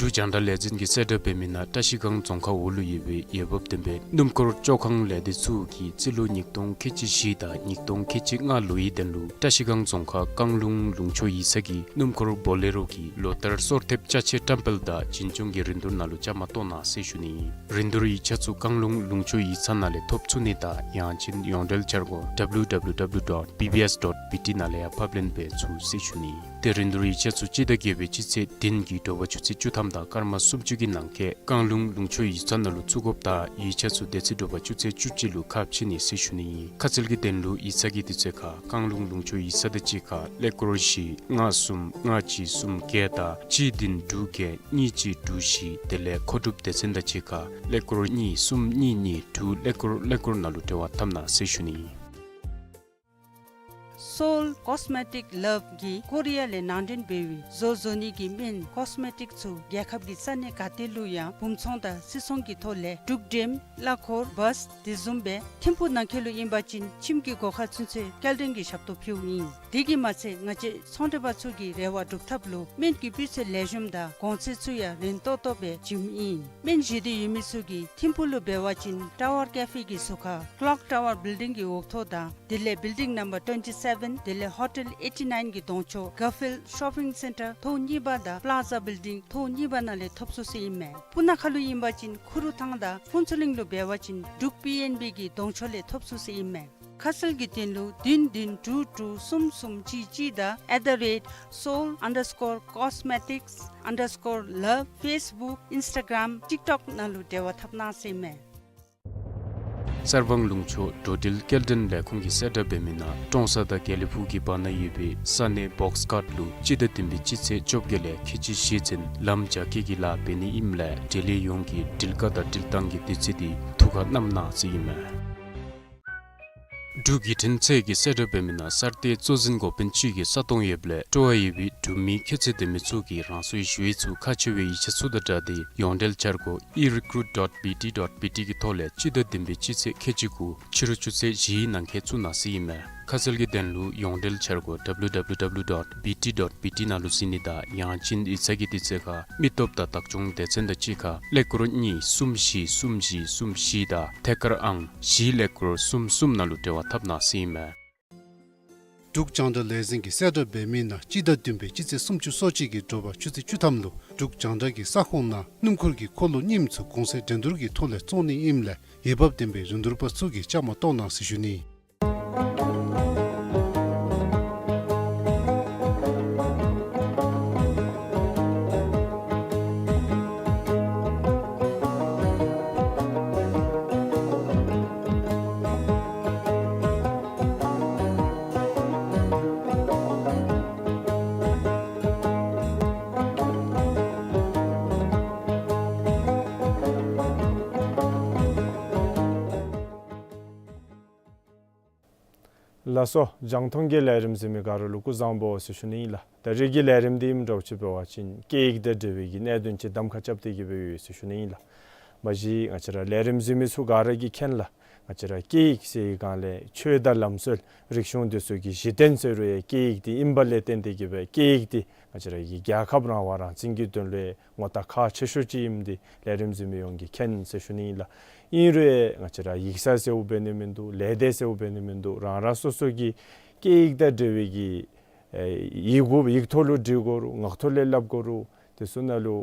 འབྲུག་རྒྱང་བསྒྲགས་ལས་འཛིན་གྱིས་གསལ་བསྒྲགས་འབད་མི་ནང་བཀྲ་ཤིས་སྒང་རྫོང་ཁག་འོག་ལུ་ཡོད་པའི་འོས་འབབ་ལྡན་པའི་སྣུམ་འཁོར་བཅོ་ཁང་ལས་སྡེ་ཚུ་གིས་རྩིས་ལོ་ཉིས་སྟོང་ཁལ་གཅིག་བཞི་དང་ཉིས་སྟོང་ཁལ་གཅིག་ལྔ་ལོའི་དོན་ལུ་བཀྲ་ཤིས་སྒང་རྫོང་ཁག་བཀང་ལུང་ལུང་ཕྱོགས་ཡིག་ཚང་གི་སྣུམ་འཁོར་བོ་ལེ་རོ་གི་ལོ་བསྟར་གསོལ་འདེབས་ཅ་ཆས་བཀྲམ་སྤེལ་དང་འཛིན་སྐྱོང་གི་རིན་བསྡུར་ནང་ལུ་བཅའ་མར་གཏོགས་གནང་ཟེར་ཞུ་ནི། རིན་བསྡུར་ཡིག་ཆ་ཚུ་བཀང་ལུང་ལུང་ཕྱོགས་ཡིག་ཚང་ནང་ལས་ཐོབ་ཚུགས་ནི་དང་ཡང་ཅིན་ཡོངས་འབྲེལ་འཆར་སྒོ་W W W dot B B S dot B T ནང་ལས་ཡང་ཕབ་ལེན་འབད་ཚུགས་ཟེར་ཞུ་ནི། ཏེ་རིན་བསྡུར་ཡིག་ཆ་ཚུ་སྤྱི་ཟླ་བརྒྱད་པའི་སྤྱི་ཚེས་བདུན་གྱི་དྲོ་པ་ཆུ་ཚོད་བཅུ་ཐམ་དང་སྐར་མ་སུམ་ཅུ་གི་ནང་འཁོད་བཀང་ལུང་ལུང་ཕྱོགས་ཡིག་ཚང་ནང་ལུ་བཙུགས་དགོཔ་དང་ཡིག་ཆ་ཚུ་དེ་ཚེ་དྲོ་པ་ཆུ་ཚོད་བཅུ་གཅིག་ལུ་ཁ་ཕྱེ་ནི་ཟེར་ཞུ་ནི་ཨིན། ཁ་གསལ་གྱི་དོན་ལུ་ཡིག་ཚང་གི་དུས་ཚོད་ཁར་བཀང་ལུང་ལུང་ཕྱོགས་ཡིག་ཚང་དང་གཅིག་ཁར་ཀླད་ཀོར་བཞི་ལྔ་གསུམ་ལྔ་གཅིག་གསུམ་བརྒྱད་དང་གཅིག་བདུན་དྲུག་བརྒྱད་གཉིས་གཅིག་དྲུག་བཞི་དེ་ལས་མཁོ་སྒྲུབ་སྡེ་ཚན་དང་གཅིག་ཁར་ཀླད་ཀོར་གཉིས་གསུམ་གཉིས་གཉིས་དྲུག་ཀླད་ཀོར་ཀླད་ཀོར་ནང་ལུ་འབྲེལ་བ་འཐབ་གནང་ཟེར་ཞུ་ནི་ཨིན། Seoul Cosmetic Love གིས་ཀོ་རི་ཡ་ལས་ནང་འདྲེན་འབད་བའི་བཟོ་བཟོ་ནི་གི་སྨན་ཀོས་མེ་ཊིཀ་ཚུ་རྒྱལ་ཁབ་ཀྱི་ས་གནས་ག་ཏེ་ལུ་ཡང་སྦུང་ཚོང་དང་སིལ་ཚོང་གི་ཐོག་ལས་འབྲུག་འགྲེམ་གླ་འཁོར་བཱས་དེ་བཟུམ་སྦེ་ཐིམ་ཕུག་ནང་འཁོད་ལུ་ཨིན་པ་ཅིན་ཁྱིམ་གྱི་སྒོ་ཁར་ཚུན་ཚོད་སྐྱེལ་འདྲེན་གྱི་ཞབས་ཏོག་ཕུལཝ་ཨིན། དེ་གིས་མ་ཚད་ང་བཅས་ཚོང་འབྲེལ་པ་ཚུ་གི་རེ་བ་སྒྲུབ་ཐབས་ལུ་སྨན་གྱི་སྤུས་ཚད་ལེགས་ཤོམ་དང་གོང་ཚད་ཚུ་ཡང་རན་ཏོག་ཏོ་སྦེ་བྱིནམ་ཨིན། སྨན་བཞེས་འདོད་ཡོད་མི་ཚུ་གིས་ཐིམ་ཕུག་ལུ་འབད་བ་ཅིན་Tower Cafe གི་ཟུར་ཁར་Clock Tower Building གི་འོག་ཐོག་དང་དེ་ལས་Building Number twenty seven དེ་ལས་Hotel eighty nine གི་གདོང་ཕྱོགས་Garfield Shopping Centre ཐོག་གཉིས་པ་དང་Plaza Building ཐོག་གཉིས་པ་ནང་ལས་ཐོབ་ཚུགས་ཟེར་ཨིན་མས། སྤུ་ན་ཁ་ལུ་ཨིན་པ་ཅིན་ཁུ་རུ་ཐང་དང་ཕུན་ཚོགས་གླིང་ལུ་འབད་བ་ཅིན་འབྲུག་པི་ཨེན་བི་གི་གདོང་ཕྱོགས་ལས་ཐོབ་ཚུགས་ཟེར་ཨིན་མས། ཁ་གསལ་གྱི་དོན་ལུ་བདུན་བདུན་དྲུག་དྲུག་གསུམ་གསུམ་གཅིག་གཅིག་དང་at the rate seoul underscore cosmetics underscore love Facebook Instagram TikTok ནང་ལུ་འབྲེལ་བ་འཐབ་གནང་ཟེར་ཨིན་མས། གསར་སྤང་ལུང་ཕྱོགས་འགྲོ་འགྲུལ་སྐྱེལ་འདྲེན་ལས་ཁུངས་ཀྱིས་གསལ་བསྒྲགས་འབད་མི་ནང་ཀྲོང་གསར་དང་དགེ་ལེགས་ཕུག་གི་བར་ན་ཡོད་པའི་ས་གནས་བོགས་ཁཊ་ལུ་སྤྱི་ཟླ་བདུན་པའི་སྤྱི་ཚེས་བཅོ་བརྒྱད་ལས་ཁལ་གཅིག་བཞི་ཚུན་ལམ་རྒྱ་བསྐྱེད་ཀྱི་ལཱ་འབད་ནི་ཨིནམ་ལས་འབྲེལ་ཡོད་ཡོངས་ཀྱིས་འགྲུལ་བཀག་དང་འགྲུལ་བཏང་གི་དུས་ཚོད་དེ་ཐུགས་ཁར་བསྣམ་གནང་ཟེར་ཨིན་མས། འབྲུག་བརྒྱུད་འཕྲིན་ཚད་ཀྱིས་གསལ་བསྒྲགས་འབད་མི་ནང་གསར་གཏོད་གཙོ་འཛིན་འགོ་དཔོན་ཅིག་གིས་ས་སྟོང་ཡོདཔ་ལས་སྤྲོ་བ་ཡོད་པའི་འབྲུག་མི་ཁྱད་ཚད་ལྡན་མི་ཚུ་གིས་རང་སོའི་ཞུ་ཡིག་ཚུ་ཁག་ཆེ་བའི་ཡིག་ཆ་ཚུ་དང་སྦྲགས་ཏེ་ཡོངས་འབྲེལ་འཆར་སྒོ་e recruit dot B T dot B T གི་ཐོག་ལས་སྤྱི་ཟླ་བདུན་པའི་སྤྱི་ཚེས་ཁལ་གཅིག་དགུ་ཕྱི་རུ་ཆུ་ཚོད་བཞིའི་ནང་འཁོད་བཙུགས་གནང་ཟེར་ཨིན་མས། ཁ་གསལ་གྱི་དོན་ལུ་ཡོངས་འབྲེལ་འཆར་སྒོ་W W W dot B T dot B T ནང་ལུ་གཟིགས་ནི་དང་ཡང་ཅིན་ཡིག་ཚང་གི་དུས་ཚོད་ཁར་མི་སྟོབས་དང་བདག་སྐྱོང་སྡེ་ཚན་དང་གཅིག་ཁར་ཀླད་ཀོར་གཉིས་གསུམ་བཞི་གསུམ་བཞི་གསུམ་བཞི་དང་ཐད་ཀར་ཨང་བཞི་ཀླད་ཀོར་གསུམ་གསུམ་ནང་ལུ་འབྲེལ་བ་འཐབ་གནང་ཟེར་ཨིན་མས། འབྲུག་རྒྱང་བསྒྲགས་ལས་འཛིན་གྱིས་གསལ་བསྒྲགས་འབད་མི་ནང་སྤྱི་ཟླ་བདུན་པའི་སྤྱི་ཚེས་སུམ་ཅུ་སོ་གཅིག་གི་དྲོ་པ་ཆུ་ཚོད་བཅུ་ཐམ་ལུ་འབྲུག་རྒྱང་བསྒྲགས་ཀྱི་ས་ཁོངས་ནང་སྣུམ་འཁོར་གྱི་འཁོར་ལོ་རྙིངམ་ཚུ་གོང་ཚད་འགྲན་བསྡུར་གྱི་ཐོག་ལས་བཙོང་ནི་ཨིནམ་ལས་འོས་འབབ་ལྡན་པའི་རིན་བསྡུར་པ་ཚུ་གིས་བཅའ་མར་གཏོགས་གནང་ཟེར་ཞུ་ནི། ལགས་སོ། རྒྱང་མཐོང་གི་ལས་རིམ་གཟིགས་མི་ག་ར་ལུ་སྐུ་གཟུགས་བཟང་པོ་ཟེར་ཞུ་ནི་ཨིན་ལགས། ད་རིས་ཀྱི་ལས་རིམ་འདི་ཨིནམ་འདྲཝ་ཅིག་འབད་བ་ཅིན་སྐད་ཡིག་དང་འབྲེལ་བའི་གི་གནད་དོན་ཅིག་གདམ་ཁ་རྐྱབ་སྟེ་གི་སྦེ་ཡོད་ཟེར་ཞུ་ནི་ཨིན་ལགས། མ་གཞི་ང་བཅས་ར་ལས་རིམ་གཟིགས་མི་ཚུ་ག་ར་གིས་མཁྱེན་ལགས། བཅས་ར་སྐད་ཡིག་ཟེར་བའི་སྒང་ལས་ཆོས་དང་ལམ་སྲོལ་རིག་གཞུང་འདི་ཚུ་གི་གཞི་རྟེན་ཟེར་རུང་ཡང་སྐད་ཡིག་འདི་ཨིན་པ་ལས་བརྟེན་ཏེ་གི་སྦེ་སྐད་ཡིག་འདི་བཅས་ར་གི་རྒྱལ་ཁབ་རང་དབང་རང་བཙན་གྱི་དོན་ལུ་ངོ་རྟགས་ཁག་ཆེ་ཤོས་ཅིག་ཨིནམ་འདི་ལས་རིམ་གཟིགས་མི་ཡོངས་ཀྱིས་མཁྱེན་ཟེར་ཞུ་ནི་ཨིན་ལགས། ཨིན་རུང་ཡང་བཅས་ར་ཡིག་ཚང་ཟེརཝ་འབད་ནི་མིན་འདུག། ལས་སྡེ་ཟེརཝ་འབད་ནི་མིན་འདུག། རང་རང་སོ་སོ་གི་སྐད་ཡིག་དང་འབྲེལ་བའི་གི་ཨེ་ཡི་གུ་ཡིག་ཐོག་ལུ་འབྲི་དགོ་རུང་ངག་ཐོག་ལས་སླབ་དགོ་རུང་དེ་ཚུ་ནང་ལུ་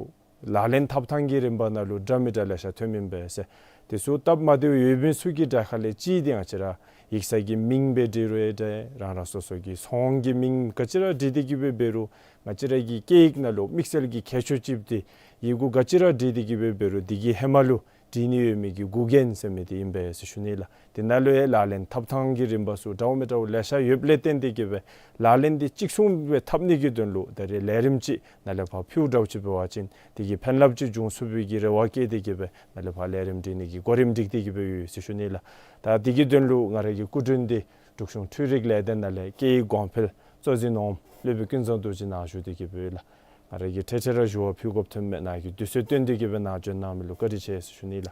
ལག་ལེན་འཐབ་ཐངས་ཀྱི་རིམ་པ་ནང་ལུ་འདྲ་མི་འདྲ་ལེ་ཤ་ཐོནམ་ཨིན་པས་ཟེར། དེ་ཚུ་སྟབས་མ་བདེཝ་ཡོད་མི་ཚུ་གི་གྲས་ཁ་ལས་གཅིག་འདི་ང་བཅས་ར་ཡིག་ཚང་གི་མིང་སྦེ་འབྲི་རུང་ཡང་འདྲ། རང་རང་སོ་སོ་གི་ཚོང་གི་མིང་ག་ཅི་ར་འབྲི་སྟེ་གི་སྦེ་འབད་རུང་ང་བཅས་ར་གི་སྐད་ཡིག་ནང་ལུ་དམིགས་བསལ་གྱི་ཁྱད་ཆོས་ཅིག་འདི་ཡི་གུ་ག་ཅི་ར་འབྲི་སྟེ་གི་སྦེ་འབད་རུང་འདི་གི་ཧེ་མ་ལུ་འབྲི་ནི་ཡོད་མི་གི་འགོག་རྐྱེན་ཟེར་མི་འདི་ཨིན་པས་ཟེར་ཞུ་ནི་ལགས། དེ་ནང་ལུ་ཡང་ལག་ལེན་འཐབ་ཐངས་ཀྱི་རིམ་པ་ཚུ་འདྲཝ་མི་འདྲཝ་ལེ་ཤ་ཡོདཔ་ལས་བརྟེན་ཏེ་གི་སྦེ་ལག་ལེན་འདི་གཅིག་མཚུངས་སྦེ་འཐབ་ནི་གི་དོན་ལུ་ད་རེས་ལས་རིམ་ཅིག་ནཱ་ལས་ཕར་ཕུལཝ་འདྲཝ་ཅིག་འབད་བ་ཅིན་དེ་གིས་ཕན་རླབས་ཅིག་འབྱུང་ཚུགས་པའི་གི་རེ་བ་བསྐྱེད་དེ་གི་སྦེ་ནཱ་ལས་ཕར་ལས་རིམ་སྒྲིག་ནི་གི་གོ་རིམ་སྒྲིག་སྟེ་གི་སྦེ་ཡོད་ཟེར་ཞུ་ནི་ལགས། ད་དེ་གི་དོན་ལུ་ང་ར་གི་སྐུ་མགྲོན་འདི་འབྲུག་གཞུང་འཕྲུལ་རིག་ལས་སྡེ་ནང་ལས་སྐད་ཡིག་གོང་འཕེལ་གཙོ་འཛིན་འོགམ་སློབ་དཔོན་ཀུན་བཟང་རྡོ་རྗེ་ནཱ་བཞུགས་ཏེ་གི་སྦེ་ཡོད་ལགས། ང་ར་གིས་ཁྲེ་ཁྲེ་ར་ཞུ་བ་ཕུལ་དགོཔ་ཐོནམ་མས། ནཱ་གིས་དུས་ཚོད་བཏོན་ཏེ་གི་སྦེ་ནཱ་བྱོན་གནང་མི་ལུ་བཀའ་དྲིན་ཆེ་ཟེར་ཞུ་ནི་ལགས།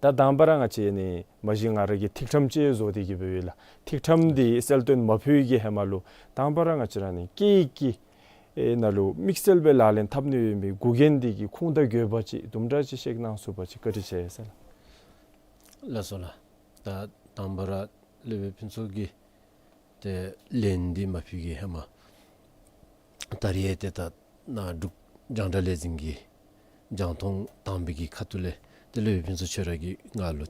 ད་དང་པ་ར་ང་བཅས་ནི་མ་གཞི་ང་ར་གིས་ཐིག་ཕྲེང་ཅིག་བཟོ་སྟེ་གི་སྦེ་ཡོད་ལགས། ཐིག་ཕྲེང་འདི་གསལ་སྟོན་མ་ཕུལ་བའི་གི་ཧེ་མ་ལུ་དང་པ་ར་ང་བཅས་ར་ནི་སྐད་ཡིག་གི་ཨེ་ནང་ལུ་དམིགས་བསལ་སྦེ་ལག་ལེན་འཐབ་ནི་ཡོད་མི་འགོག་རྐྱེན་འདི་གི་ཁུངས་དང་དགོས་པ་ཅིག་དུམ་གྲ་ཅིག་བཤད་གནང་ཚུགས་པ་ཅིན་བཀའ་དྲིན་ཆེ་ཟེར་ལགས། ལགས་སོ་ལགས། ད་དང་པ་ར་སློབ་དཔོན་ཕུན་ཚོགས་ཀྱིས་ཏེ་ལན་འདི་མ་ཕུལ་གི་ཧེ་མ་ད་རེས་ཏེ་ད་ནཱ་འབྲུག་རྒྱང་བསྒྲགས་ལས་འཛིན་གྱི་རྒྱང་མཐོང་དང་པའི་གི་ཁ་ཐུག་ལས་ཏེ་སློབ་དཔོན་ཕུན་ཚོགས་ཁྱོད་ར་གིས་ང་ལུ་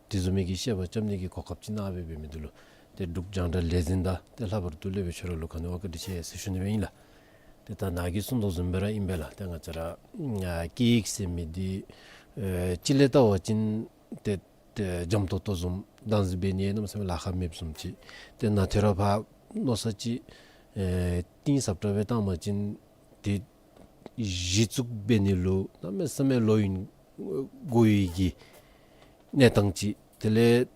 དེ་བཟུམ་མའི་གི་བཤད་པ་རྐྱབ་ནི་གི་གོ་སྐབས་ཅིག་གནང་སྦེ་འབད་མི་འདི་ལུ་ཏེ་འབྲུག་རྒྱང་བསྒྲགས་ལས་འཛིན་དང་ཏེ་ལྷག་པར་དུ་སློབ་དཔོན་ཁྱོད་ར་ལུ་ག་ནི་བ་བཀའ་དྲིན་ཆེ་ཟེར་ཞུ་ནི་སྦེ་ཨིན་ལགས། ཏེ་ད་ནཱ་གིས་གསུངས་དོ་བཟུམ་སྦེ་ར་ཨིན་པས་ལགས། ཏེ་ང་བཅས་ར་ཨ་སྐད་ཡིག་ཟེར་མི་འདི་ཨེ་སྤྱི་ལས་བལྟ་བ་ཅིན་ཏེ་ཏེ་འཇམ་ཏོང་ཏོ་བཟུམ་བདག་འཛིན་འབད་ནི་གནམ་མེད་ས་མེད་ལཱ་ཁག་མེདཔ་བཟུམ་ཅིག། ཏེ་ནཱ་ཐོ་རེ་ཕར་མནོ་བསམ་ཅིག་ཨེ་གཏིང་ཟབ་དྲགས་སྦེ་བཏང་བ་ཅིན་ཏེ་གཞི་བཙུགས་འབད་ནི་ལུ་གནམ་མེད་ས་མེད་ལོ་ཡུན་འགོར་བའི་གི་གནས་སྟངས་ཅིག། དེ་ལས་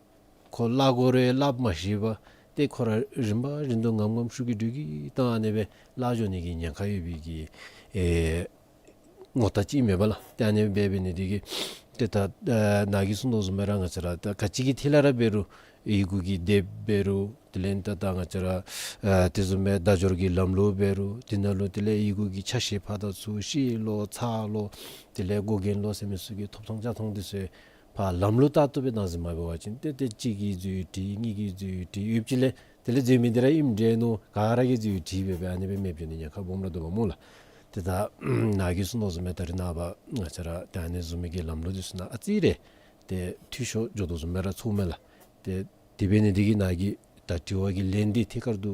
ཁོ་སླབ་དགོ་རུང་སླབ་མ་ཤེས་པར་ཏེ་ཁོ་ར་རིམ་པ་བཞིན་དུ་ངམ་ངམ་ཤུགས་ཀྱིས་སྒྲོག་གེ་བཏང་ཨ་ནི་སྦེ་སླབ་འགྱོ་ནི་གི་ཉེན་ཁ་ཡོད་པའི་གི་ཨེ་ངོ་རྟགས་ཅིག་ཨིན་མས་པ་ལགས། ཏེ་ཨ་ནི་སྦེ་འབད་ནི་འདི་གིས་ཏེ་ད་ཨ་ནཱ་གིས་གསུངས་དོ་བཟུམ་སྦེ་ར་ང་བཅས་ར་ད་ག་ཅི་གི་ཐད་ལས་ར་འབད་རུང་ཡི་གུ་གི་སྡེབ་འབད་རུང་དེ་ལས་ད་ད་ང་བཅས་ར་ཨ་དེ་བཟུམ་སྦེ་བརྡ་སྦྱོར་གྱི་ལམ་ལུགས་འབད་རུང་དེ་ནང་ལུ་དེ་ལས་ཡི་གུ་གི་ཆ་ཤས་ཕར་དང་ཚུར་ཤེས་ལོ་ཚ་ལོ་དེ་ལས་འགོག་རྐྱེན་ལོ་ཟེར་མི་ཚུ་གི་ཐོབ་ཐང་རྐྱབ་ཐངས་འདི་ཚུ་ཕར་ལམ་ལུགས་ལྟར་དུ་སྦེ་བདག་འཛིན་མ་འབད་བ་ཅིན་ཏེ་ཏེ་གཅིག་གིས་འཛོལ་ཡང་འདྲ་གཉིས་ཀྱིས་འཛོལ་ཡང་འདྲ་ཡོདཔ་ཅིག་ལས་དེ་ལས་འཛོལ་མི་འདི་ར་ཨིནམ་འདྲས་མནོ་ག་ར་གིས་འཛོལ་ཡང་འདྲ་འབད་སྦེ་ཨ་ནི་སྦེ་མེདཔ་འགྱོ་ནི་ཉེན་ཁ་སྦོམ་ར་འདུག་པ་སྨོ་ལགས། ཏེ་ད་ནཱ་གིས་གསུངས་དོ་བཟུམ་སྦེ་ད་རེས་ནངས་པ་ང་བཅས་ར་ཏེ་ཨ་ནི་བཟུམ་མའི་གི་ལམ་ལུགས་འདི་ཚུ་ནང་ཨ་ཙི་རེ་ཏེ་འཐུས་ཤོར་འགྱོ་དོ་བཟུམ་སྦེ་ར་ཚོརཝ་མས་ལགས། ཏེ་དེ་འབད་ནི་འདི་གིས་ནཱ་གི་ད་དྲི་བ་གི་ལན་འདི་ཐད་ཀར་དུ་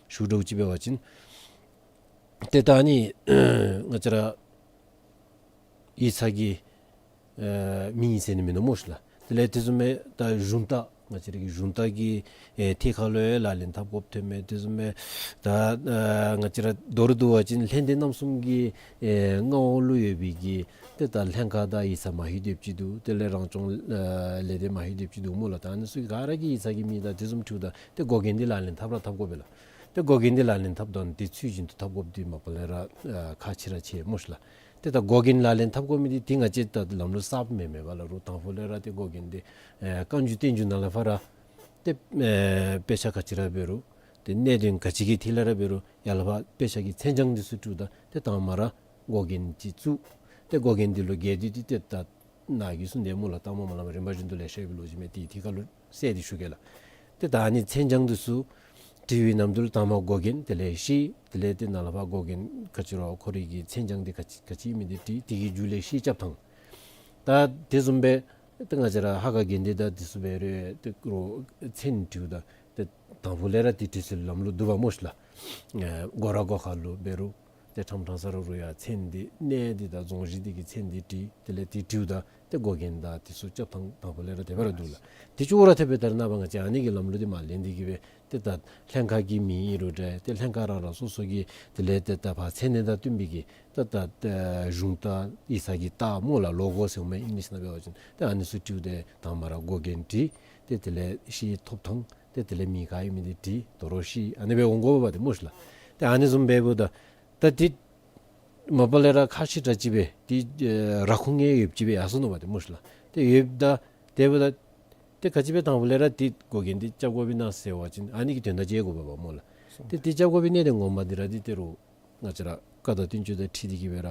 ཞུ་དགོཔ་ཅིག་འབད་བ་ཅིན་ཏེ་ད་ཨ་ནི་ང་བཅས་ར་ཡིག་ཚང་གི་ཨེ་མིང་ཟེར་ནི་མིན་ནུག་སྨོ་ཤིག་ལགས། དེ་ལས་དེ་བཟུམ་སྦེ་ད་གཞུང་རྟ་ང་བཅས་ར་གི་གཞུང་རྟ་གི་ཨེ་ཐད་ཁར་ལུ་ཡང་ལག་ལེན་འཐབ་དགོཔ་ཐོནམ་མས། དེ་བཟུམ་སྦེ་ད་ཨེ་ང་བཅས་ར་མདོར་བསྡུ་བ་ཅིན་ལྷན་སྡེ་རྣམ་གསུམ་གྱི་ཨེ་མངའ་འོག་ལུ་ཡོད་པའི་གི་ཏེ་ད་ལྷན་ཁག་དང་ཡིག་ཚང་མ་ཧེ་སྡེབ་ཅིག་འདུག། དེ་ལས་རང་སྐྱོང་ཨེ་ལས་སྡེ་མ་ཧེ་སྡེབ་ཅིག་འདུག་སྨོ་ལགས། ད་ཨ་ནི་ཚུ་ག་ར་གི་ཡིག་ཚང་གི་མིང་དང་དེ་བཟུམ་འཁྲིལཝ་ད་ཏེ་འགོག་རྐྱེན་འདི་ལག་ལེན་འཐབ་ར་འཐབ་དགོ་པས་ལགས། ཏེ་འགོག་རྐྱེན་འདི་ལག་ལེན་འཐབ་དོ་ནི་འདི་ཚུལ་བཞིན་དུ་འཐབ་དགོཔ་འདི་མ་པ་ལས་ར་ཨེ་ཁག་ཆེ་ར་ཆེ་སྨོ་ཤིག་ལགས། ཏེ་ད་འགོག་རྐྱེན་ལག་ལེན་འཐབ་དགོ་མི་འདི་ཏེ་ང་བཅས་ད་ལམ་ལུགས་གསརཔ་མེན་མས་པ་ལགས། རུང་དང་ཕུ་ལས་ར་ཏེ་འགོག་རྐྱེན་འདི་ཨེ་བཀའ་འགྱུར་བསྟན་འགྱུར་ནང་ལས་ཕར་ར་ཏེ་ཨེ་དཔེ་ཆ་ག་ཅི་ར་འབད་རུང་ཏེ་གནད་དོན་ག་ཅི་གི་ཐད་ལས་ར་འབད་རུང་ཡར་ལས་ཕར་དཔེ་ཆ་གི་མཚན་བྱང་འདི་ཚུ་བྲིཝ་ད་ཏེ་དང་པ་ར་འགོག་རྐྱེན་ཅིག་བཙུགས། ཏེ་འགོག་རྐྱེན་འདི་ལུ་གལ་ཏེ་ཏེ་ཏེ་ད་ནཱ་གིས་གསུངས་དེ་སྨོ་ལགས། ད་མ་མ་ལ་མ་རིམ་པ་བཞིན་དུ་ལེ་ཤ་ཡོད་པའི་ལོ་རྒྱུས་མས། ཏེ་ཐད་ཀར་ལུ་གསལ་ཏེ་ཞུ་གེ་ལགས། ཏེ་ད་ཨ་ནི་མཚན་བྱང་འདི་ཚུ་བྲི་བའི་ནམ་དུས་ལུ་དང་པ་འགོག་རྐྱེན་དེ་ལས་ཤེས། དེ་ལས་ཏེ་ནཱ་ལས་ཕར་འགོག་རྐྱེན་ག་ཅི་ར་ཁོ་རའི་གི་མཚན་བྱང་འདི་ག་ཅི་ག་ཅི་ཨིན་མི་འདི་བྲི། དེ་གི་མཇུག་ལས་ཤེས་རྐྱབ་ཐངས། ད་དེ་བཟུམ་སྦེ་ཏེ་ང་བཅས་ར་ཧ་ག་དགེ་ལྡན་དང་དེ་ཚུ་འབད་རུང་ཏེ་རོགས་མཚན་བྲིཝ་ད་ཏེ་དང་ཕུ་ལས་ར་ཏེ་བྲི་སྲོལ་ལམ་ལུགས་འདུག་པ་སྨོ་ཤིག་ལགས། ཨེ་སྒོ་ར་སྒོ་ཁ་ལུ་འབད་རུང་ཏེ་ཁྲམ་ཁྲང་ས་ར་རུང་ཡང་མཚན་འདི་གནས་འདི་དང་རྫོང་གཞི་འདི་གི་མཚན་འདི་བྲི། དེ་ལས་ཏེ་བྲིཝ་ད་ཏེ་འགོག་རྐྱེན་དང་དེ་ཚུ་རྐྱབ་ཐངས་དང་ཕུ་ལས་ར་དེ་སྦེ་ར་འདུག་ལགས། དེ་ཅོག་ར་འཐདཔ་སྦེ་ད་རེས་ནངས་པ་ང་བཅས་ཨ་ནི་གི་ལམ་ལུགས་འདི་མ་ལེན་ཏེ་གི་སྦེ་ཏེ་ད་ལྷན་ཁག་གི་མིང་ཨིན་རུང་འདྲ། ཏེ་ལྷན་ཁག་རང་རང་སོ་སོ་གི་དེ་ལས་ཏེ་ད་ཕར་མཚན་གནས་དང་བསྟུན་པའི་གི་ཏེ་ད་ཨེ་གཞུང་རྟ་ཡིག་ཚང་གི་རྟགས་སྨོ་ལགས། ལོ་གོ་ཟེར་མི་ཨིང་ལིཤ་ནང་འབད་བ་ཅིན་ཏེ་ཨ་ནི་ཚུ་བྲིཝ་ད་དང་པ་ར་འགོག་རྐྱེན་བྲི། ཏེ་དེ་ལས་ཤེས་ཐོབ་ཐངས། ཏེ་དེ་ལས་མིང་ག་ཨིན་མི་འདི་བྲི། དོ་རུང་ཤེས། ཨ་ནི་སྦེ་འོང་དགོ་པས་ཏེ་སྨོ་ཤིག་ལགས། ཏེ་ཨ་ནི་བཟུམ་འབདཝ་ད་ད་ཏེ་མ་པ་ལས་ར་ཁག་ཆེ་དྲགས་ཅིག་སྦེ་ཏེ་ཨེ་ར་ཁུངས་ཡོདཔ་ཅིག་སྦེ་ཡར་སོ་ནུག་པ་ཏེ་སྨོ་ཤིག་ལགས། ཏེ་ཡོདཔ་ད་དེ་འབདཝ་ད་ ཏེ་ག་ཅི་སྦེ་དང་པ་ལས་ར་ཏེ་འགོག་རྐྱེན་འདི་རྐྱབ་དགོ་པས་ན་ཟེར་བ་ཅིན་ཨ་ནི་གི་དོན་དག་ཅིག་དགོ་པས་པ་སྨོ་ལགས། ཏེ་འདི་རྐྱབ་དགོ་པའི་གནད་དོན་ངོ་མ་འདི་ར་འདི་ཏེ་རུང་ང་བཅས་ར་བཀའ་དང་བསྟན་བཅོས་དང་འཁྲིལ་ཏེ་གི་སྦེ་ར་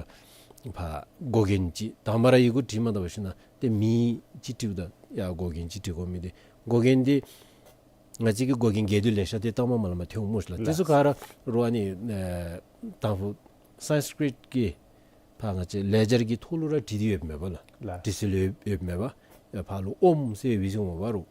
ཕར་འགོག་རྐྱེན་ཅིག་དང་པ་ར་ཡི་གུ་བྲིས་མ་ད་པ་ཞིན་ན་ཏེ་མིང་ཅིག་བྲིཝ་ད་ཡར་འགོག་རྐྱེན་ཅིག་བྲི་དགོ་མི་འདི་འགོག་རྐྱེན་འདི་ང་བཅས་ཀྱི་འགོག་རྐྱེན་རྒྱས་བསྡུས་ལེ་ཤ་ཏེ་བཏང་མ་མ་ལ་མ་ཐོན་འོང་སྨོ་ཤིག་ལགས། ལགས། དེ་ཚུ་ག་ར་རུང་ཨ་ནི་ཨེ་དང་ཕུ་སཾསྐྲྀཏ་ཀྱི་ཕར་ང་བཅས་ལེགས་སྦྱར་གྱི་ཐོག་ལུ་ར་བྲིས་ཏེ་ཡོདཔ་མས་པ་ལགས། ལགས། བྲི་སྲོལ་ཡོད་ཡོདཔ་མས་པ། ཨེ་ཕར་ལུ་ཨོམ་ཟེར་བའི་གཟུགས་མ་པ་རུང་།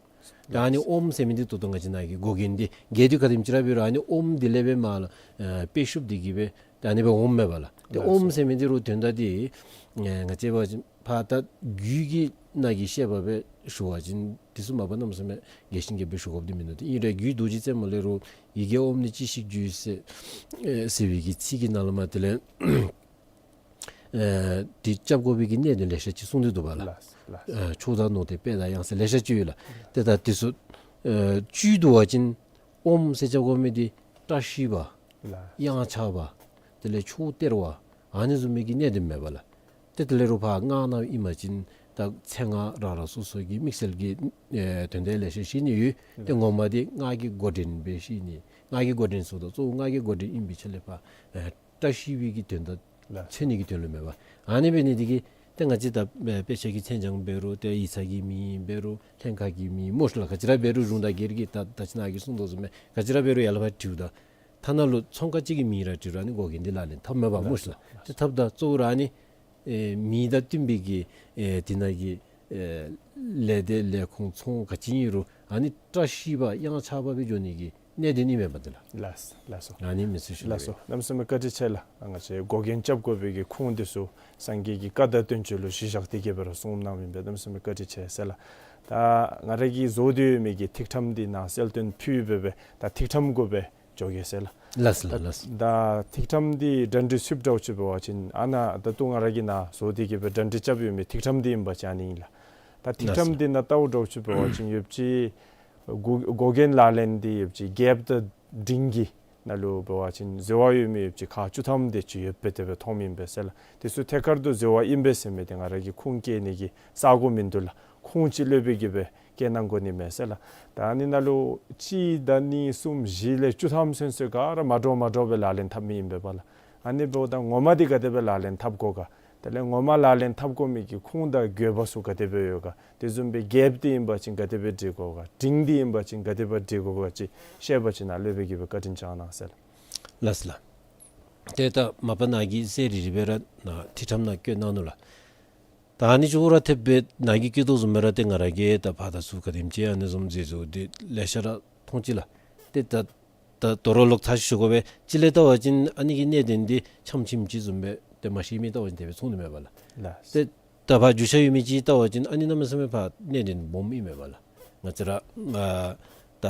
ད་ཨ་ནི་ཨོམ་ཟེར་མི་འདི་ད་ལྟོ་ང་བཅས་ནཱ་གི་འགོག་རྐྱེན་འདི་རྒྱས་བསྡུས་ག་དེམ་ཅིག་ར་འབད་རུང་ཨ་ནི་ཨོམ་འདི་ལས་སྦེ་མར་ལུ་ཨེ་དཔེ་ཤུབས་འདི་གིས་སྦེ་ད་ཨ་ནི་སྦེ་འོངམ་མས་པ་ལགས། ཏེ་ལགས་སོ། ཨོམ་ཟེར་མི་འདི་རུང་དོན་དག་འདི་ཨེ་ང་བཅས་འབད་བ་ཅིན་ཕར་ད་རྒྱུད་ཀྱི་ནང་གི་བཤད་པ་སྦེ་ཞུ་བ་ཅིན་དེ་ཚུ་མ་པ་གནམ་མེད་ས་མེད་རྒྱས་ཤིང་རྒྱས་པ་སྦེ་ཞུ་དགོཔ་འདི་མིན་འདུག། ཏེ་ཨིན་རུང་རྒྱུད་རྡོ་རྗེ་རྩེ་མོ་ལས་རུང་ཡི་གེ་ཨོམ་ནི་ཅི་ཞིག་རྒྱུ་ཟེར་ཨེ་ཟེར་བའི་གི་ཚིག་གི་ནང་ལུ་མར་དེ་ལས་ཨེ་འདི་རྐྱབ་དགོ་པའི་གི་གནད་དོན་ལེ་ཤ་ཅིག་གསུངས་ཏེ་འདུག་པ་ལགས། ལགས་ལགས། ཨེ་མཆོག་དང་ནོར་དེ་དཔལ་དང་གཡང་ཟེར་ལེ་ཤ་ཅིག་ཡོད་ལགས། ཏེ་ད་དེ་ཚུ་ཨེ་བཅུད་བསྡུ་བ་ཅིན་ཨོམ་ཟེར་རྐྱབ་དགོ་མི་འདི་བཀྲ་ཤིས་པ། ལགས། གཡང་ཆགས་པ། དེ་ལས་མཆོག་སྟེར་བ། ཨ་ནི་བཟུམ་མའི་གི་གནད་དོན་མས་པ་ལགས། ཏེ་དེ་ལས་རུང་ཕར་སྔགས་ནང་ཨིན་པ་ཅིན་ད་མཚན་སྔགས་རང་རང་སོ་སོ་གི་དམིགས་བསལ་གྱི་ཨེ་དོན་དག་ལེ་ཤ་བཤད་ནི་ཡོད། ཏེ་ངོ་མ་འདི་སྔགས་ཀྱི་འགོ་འདྲེན་སྦེ་བཤད་ནི། སྔགས་ཀྱི་འགོ་འདྲེན་ཟེརཝ་ད་གཙོ་བོ་སྔགས་ཀྱི་འགོ་འདྲེན་ཨིན་པའི་ཆ་ལས་ཕར་ཨེ་བཀྲ་ཤིས་པའི་གི་དོན་དག་ལགས། མཚོན་ནི་གི་དོན་ལུ་མས་པ། ཨ་ནི་འབད་ནི་འདི་གིས་ཏེ་ང་བཅས་ད་དཔེ་ཆ་གི་མཚན་བྱང་འབད་རུང་ཏེ་ཡིག་ཚང་གི་མིང་འབད་རུང་ལྷན་ཁག་གི་མིང་སྨོ་ཤིག་ལགས། ག་ཅི་ར་འབད་རུང་གཞུང་དང་སྒེར་གྱི་ད་ད་ཅི་ནཱ་གིས་གསུངས་དོ་བཟུམ་སྦེ་ག་ཅི་ར་འབད་རུང་ཡར་ལས་ཕར་བྲིཝ་ད་ཐ་ན་ལུ་ཚོང་ཁང་ཅིག་གི་མིང་ར་བྲིས་རུང་ཨ་ནི་འགོག་རྐྱེན་འདི་ལག་ལེན་འཐབ་མས་པ་སྨོ་ཤིག་ལགས། ལགས་སོ། ཏེ་འཐབ་ད་གཙོ་བོ་ར་ཨ་ནི་ཨེ་མིང་དང་བསྟུན་པའི་གི་ཨེ་དེ་ནང་གི་ཨེ་ལས་སྡེ་ལས་ཁུངས་ཚོང་ག་ཅི་ཨིན་རུང་ཨ་ནི་བཀྲ་ཤིས་པ་གཡང་ཆགས་པ་སྦེ་འགྱོ་ནི་གི་གནད་དོན་ཨིན་མས་པ་འདི་ལགས། ལགས་སོ། ལགས་སོ། ཨ་ནི་མི་ཚུ་ཞུ། ལགས་སོ། གནམ་མེད་ས་མེད་བཀའ་དྲིན་ཆེ་ལགས། ང་བཅས་འགོག་རྐྱེན་རྐྱབ་དགོ་པའི་གི་ཁུངས་འདི་ཚུ་སངས་རྒྱས་ཀྱི་བཀའ་དང་བསྟན་བཅོས་ལུ་གཞི་བཞག་སྟེ་གི་སྦེ་ར་གསུངས་གནངམ་ཨིན་པས། གནམ་མེད་ས་མེད་བཀའ་དྲིན་ཆེ་ཟེར་ལགས། ད་ང་ར་གིས་བཟོ་སྟེ་ཡོད་མི་གི་ཐིག་ཕྲེང་འདི་ནཱ་གསལ་སྟོན་ཕུལ་སྦེ་སྦེ་ད་ཐིག་ཕྲེང་གུ་སྦེ་འགྱོ་གེ་ཟེར་ལགས། ལགས་སོ་ལགས། ད་ཐིག་ཕྲེང་འདི་འདྲ་འདྲི་ཚུདཔ་འདྲཝ་ཅིག་འབད་བ་ཅིན་ཨ་ནཱ་ད་ལྟོ་ང་ར་གིས་ནཱ་བཟོ་སྟེ་གི་སྦེ་འདྲ་འདྲི་རྐྱབ་ཡོད་མི་ཐིག་ཕྲེང་འདི་ཨིན་པ་ཅིན་ཨ་ནི་ཨིན་ལགས། ད་ཐིག་ཕྲེང་འདི་ནང་བལྟཝ་འདྲཝ་ཅིག་འབད་བ་ཅིན་ཡོདཔ་ཅིག་འགོག་འགོག་རྐྱེན་ལག་ལེན་འདི་ཡོདཔ་ཅིག་རྒྱལཔོ་དང་འབྲིང་གི་ནང་ལུ་འབད་བ་ཅིན་འཛོལ་བ་ཡོད་མི་ཡོདཔ་ཅིག་ཁག་བཅུ་ཐམ་དེ་ཅིག་ཡོདཔ་སྦེ་དེ་སྦེ་མཐོངམ་ཨིན་པས་ཟེར་ལགས། དེ་ཚུ་ཐད་ཀར་དུ་འཛོལ་བ་ཨིན་པས་ཟེར་མི་འདི་ང་ར་གིས་ཁུངས་བཀལ་ནི་གི་ས་སྒོ་མིན་འདུག་ལགས། ཁུངས་ཅིག་ལྷོད་པའི་གི་སྦེ་བཀལ་གནང་དགོ་ནི་མས་ཟེར་ལགས། ད་ཨ་ནི་ནང་ལུ་གཅིག་དང་གཉིས་གསུམ་བཞི་ལས་བཅུ་ཐམ་ཚུན་ཚོད་ག་ར་མ་འདྲཝ་མ་འདྲཝ་སྦེ་ལག་ལེན་འཐབ་མི་ཨིན་པས་པ་ལགས། ཨ་ནི་འབདཝ་ད་ངོ་མ་འདི་ག་དེ་སྦེ་ལག་ལེན་འཐབ་དགོ་ག། དེ་ལས་ངོ་མ་ལག་ལེན་འཐབ་དགོ་མི་གི་ཁུངས་དང་དགོས་པ་ཚུ་ག་དེ་སྦེ་ཡོད་ག། དེ་བཟུམ་སྦེ་རྒྱལཔོ་འདི་ཨིན་པ་ཅིན་ག་དེ་སྦེ་འབྲི་དགོ་ག། འབྲིང་འདི་ཨིན་པ་ཅིན་ག་དེ་སྦེ་འབྲི་དགོ་ག་ཅིག་བཤད་པ་ཅིན་ནཱ་ལྷོད་པའི་གི་སྦེ་བཀའ་དྲིན་བསྐྱང་གནང་ཟེར་ལགས། ལགས་སོ་ལགས། ཏེ་ད་མ་པ་ནཱ་གིས་གསལ་རི་རི་སྦེ་ར་ནཱ་ཐིག་ཕྲེང་ནང་བཀོད་གནང་ནུག་ལགས། ད་ཨ་ནི་ཅོག་ར་འཐདཔ་སྦེ་ནཱ་གིས་བཀོད་དོ་བཟུམ་སྦེ་ར་ཏེ་ང་ར་གིས་ད་ཕར་དང་ཚུར་ག་དེམ་ཅིག་ཨ་ནི་བཟུམ་མཛད་བཟོ་འདི་ལེ་ཤ་ར་མཐོང་ཅི་ལགས། ཏེ་ད་ད་དོ་རུང་ལོག་ཐག་ཞུ་དགོ་པས། ཅིག་ལས་བལྟ་བ་ཅིན་ཨ་ནི་གི་གནད་དོན་འདི་ཆམ་ཆིམ་ཅིག་བཟུམ་སྦེ་ཏེ་མ་ཤེས་མི་བལྟ་བ་ཅིན་དེ་སྦེ་མཐོང་ནི་མས་པ་ལགས། ལགས། ཏེ་ད་ཕར་རྒྱུས་ཆ་ཡོད་མི་ཅིག་བལྟ་བ་ཅིན་ཨ་ནི་གནམ་མེད་ས་མེད་ཕར་གནད་དོན་སྦོམ་ཨིན་མས་པ་ལགས། ང་བཅས་ར་ཨ་ད་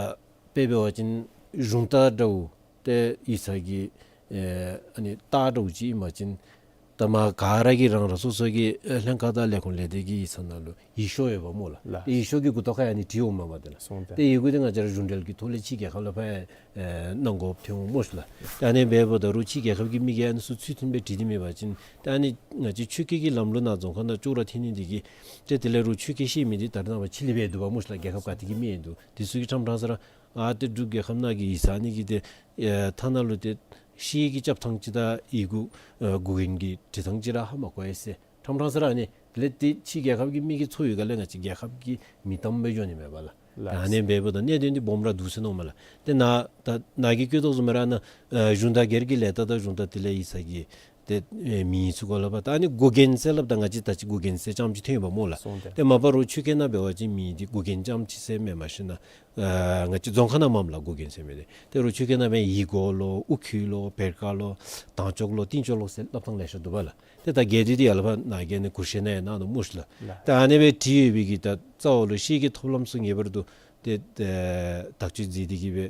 དཔེ་འབད་བ་ཅིན་གཞུང་དག་འདྲཝ་ཏེ་ཡིག་ཚང་གི་ཨེ་ཨ་ནི་རྟགས་འདྲཝ་ཅིག་ཨིན་པ་ཅིན་ད་མར་ག་ར་གིས་རང་རང་སོ་སོ་གི་ཨེ་ལྷན་ཁག་དང་ལས་ཁུངས་ལས་སྡེ་གི་ཡིག་ཚང་ནང་ལུ་ཡིག་ཤོག་ཡོདཔ་སྨོ་ལགས། ལགས། ཏེ་ཡིག་ཤོག་གི་མགུ་ཏོག་ཁར་ཡང་ཨ་ནི་བྲིས་འོངམ་མས་པ་ཏེ་ལགས། སོང་སྟེ། ཏེ་ཡི་གུ་འདི་ང་བཅས་ར་གཞུང་འབྲེལ་གྱི་ཐོག་ལས་ཕྱི་རྒྱལ་ཁབ་ལུ་ཕར་ཨེ་གནང་དགོཔ་ཐོན་འོང་སྨོ་ཤིག་ལགས། ཏེ་ཨ་ནི་འབདཝ་ད་རུང་ཕྱི་རྒྱལ་ཁབ་ཀྱི་མི་གིས་ཨ་ནི་ཚུ་ཚུལ་མཐུན་སྦེ་བྲིས་ཏེ་མེད་པ་ཅིན་ཏེ་ཨ་ནི་ང་བཅས་ཆོས་སྐད་ཀྱི་ལམ་ལུགས་ནང་རྫོང་ཁ་ནང་ཅོག་ར་འཐད་ནི་འདི་གིས་ཏེ་དེ་ལས་རུང་ཆོས་སྐད་ཤེས་མི་འདི་ད་རེས་ནངས་པ་ཕྱི་གླིང་སྦེ་འདུག་པ་སྨོ་ཤིག་ལགས། རྒྱལ་ཁབ་ག་ཏེ་གི་མི་ཡང་འདུག། དེ་ཚུ་གིས་ཕྲང་ཕྲང་ས་ར་ཨ་ཏེ་འབྲུག་རྒྱལ་ཁབ་ནང་གི་ཡིག་ཚང་ཨ་ནི་གི་ཏེ་ཨེ་ཐ་ན་ལུ་ཏེ་ཤེལ་གྱི་རྐྱབ་ཐངས་ཅིག་དང་ཡི་གུ་ཨེ་འགོག་རྐྱེན་གྱི་འབྲི་ཐངས་ཅིག་ར་ཧ་མ་གོ་ཡི་ཟེར་ཕྲང་ཕྲང་ས་ར་ཨ་ནི་དེ་ལས་ཏེ་ཕྱི་རྒྱལ་ཁབ་ཀྱི་མི་གིས་ཚོར་ཡོད་ག་ལས་ང་བཅས་རྒྱལ་ཁབ་ཀྱི་མི་དམ་སྦེ་འགྱོ་ནི་མས་པ་ལགས། ལགས། ད་ཨ་ནི་འབདཝ་ད་གནད་དོན་འདི་སྦོམ་ར་འདུག་ཟེར་མནོཝ་མས་ལགས། ཏེ་ནཱ་ད་ནཱ་གིས་བཀོད་དོ་བཟུམ་སྦེ་ར་ནཱ་ཨེ་གཞུང་དང་སྒེར་གྱི་ལས་རྟགས་དང་གཞུང་དང་དེ་ལས་ཡིག་ཚང་གི་ཏེ་ཨེ་མིང་ཚུ་གུ་ལུ་ཕར་ད་ཨ་ནི་འགོག་རྐྱེན་ཟེར་སླབ་ད་ང་བཅས་ད་ཅི་འགོག་རྐྱེན་ཟེར་རྐྱངམ་ཅིག་ཐོན་ཡོདཔ་སྨོ་ལགས། སོང་སྟེ། ཏེ་མ་པ་རུང་ཆོས་སྐད་ནང་འབད་བ་ཅིན་མིང་འདི་འགོག་རྐྱེན་རྐྱངམ་ཅིག་ཟེར་མེན་མ་གཞི་ནཱ་ཨ་ང་བཅས་རྫོང་ཁ་ནང་མངམ་ལགས་འགོག་རྐྱེན་ཟེར་མི་འདི། ཏེ་རུང་ཆོས་སྐད་ནང་འབད་ཡིག་སྒོ་ལོ་དབུ་ཁྱུད་ལོ་བེར་ཀ་ལོ་དང་ཅོག་ལོ་རྟིང་ཅོག་ལོ་ཟེར་སླབ་ཐངས་ལེ་ཤ་འདུག་པ་ལགས། ཏེ་ད་རྒྱས་བསྡུས་འདི་ཡར་ལས་ཕར་ནཱ་གིས་ཨ་ནི་གུ་ཤེ་ནང་ཡང་གནང་ནུག་སྨོ་ཤིག་ལགས། ལགས། ཏེ་ཨ་ནི་སྦེ་བྲིས་ཡོད་པའི་གི་ད་རྩ་བ་ལུ་ཤེལ་གྱི་ཐོབ་ལམ་ཚུ་ངེས་པར་དུ་ཏེ་ཨེ་དག་བཅོས་མཛད་དེ་གི་སྦེ་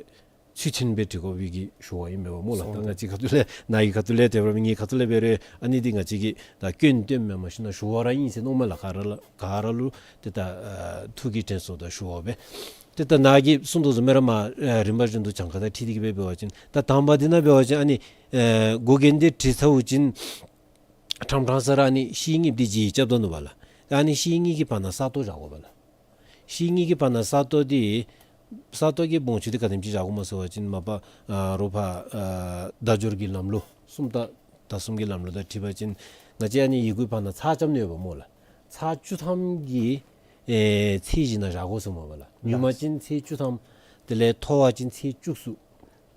ཚུལ་མཐུན་སྦེ་འབྲི་དགོ་པའི་གི་ཞུ་བ་ཨིན་མས་པ་སྨོ་ལགས། ད་ང་བཅས་ཁ་ཐུག་ལས་ནཱ་གི་ཁ་ཐུག་ལས་དེ་སྦེ་ངེའི་ཁ་ཐུག་ལས་འབད་རུང་ཨ་ནི་འདི་ང་བཅས་ཀྱིས་ད་སྐྱོན་བཏོན་མེན་མ་གཞི་ནཱ་ཞུ་བ་ར་ཨིན་ཟེར་མནོཝ་མས་ལགས། ག་ར་ལུ་ག་ར་ལུ་ཏེ་ད་ཨ་ཐུགས་ཀྱི་དྲན་གསོ་དང་ཞུ་བ་སྦེ། ཏེ་ད་ནཱ་གིས་གསུངས་དོ་བཟུམ་སྦེ་ར་མར་ཨ་རིམ་པ་བཞིན་དུ་གྱངས་ཁ་དང་འཁྲིལ་ཏེ་གི་སྦེ་འབད་བ་ཅིན་ད་དང་པ་འདི་ནང་འབད་བ་ཅིན་ཨ་ནི་ཨེ་འགོག་རྐྱེན་འདི་བྲིས་ཚརཝ་ཅིག་ཕྲང་ཕྲང་ས་ར་ཨ་ནི་ཤེལ་གཉིས་འདི་བརྗེ་རྐྱབ་ད་ནུག་པ་ལགས། ད་ཨ་ནི་ཤེལ་གཉིས་ཀྱི་བར་ན་ས་སྟོང་བཞག་དགོ་པ་ལགས། ཤེལ་གཉིས་ཀྱི་བར་ན་ས་སྟོང་འདི་ས་སྟོང་གི་བོངས་ཆུ་འདི་ག་དེམ་ཅིག་བཞག་དགོཔ་སྨོ་ཟེར་བ་ཅིན་མ་པ་ཨ་རོགས་ཕར་ཨ་བརྡ་སྦྱོར་གྱི་ལམ་ལུགས་སུམ་རྟགས་དང་གསུམ་གྱི་ལམ་ལུགས་དང་འཁྲིལ་བ་ཅིན་ང་བཅས་ཨ་ནི་ཡི་གུའི་བར་ན་ཚེག་རྐྱབ་ནི་ཡོདཔ་སྨོ་ལགས། ཚེག་བཅུ་ཐམ་གྱི་ཨེ་ཚད་གཞི་ནང་བཞག་དགོ་ཟེརཝ་མས་པ་ལགས། ཉུང་མ་ཅིན་ཚེག་བཅུ་ཐམ། དེ་ལས་མཐོ་བ་ཅིན་ཚེག་བཅུ་གསུམ།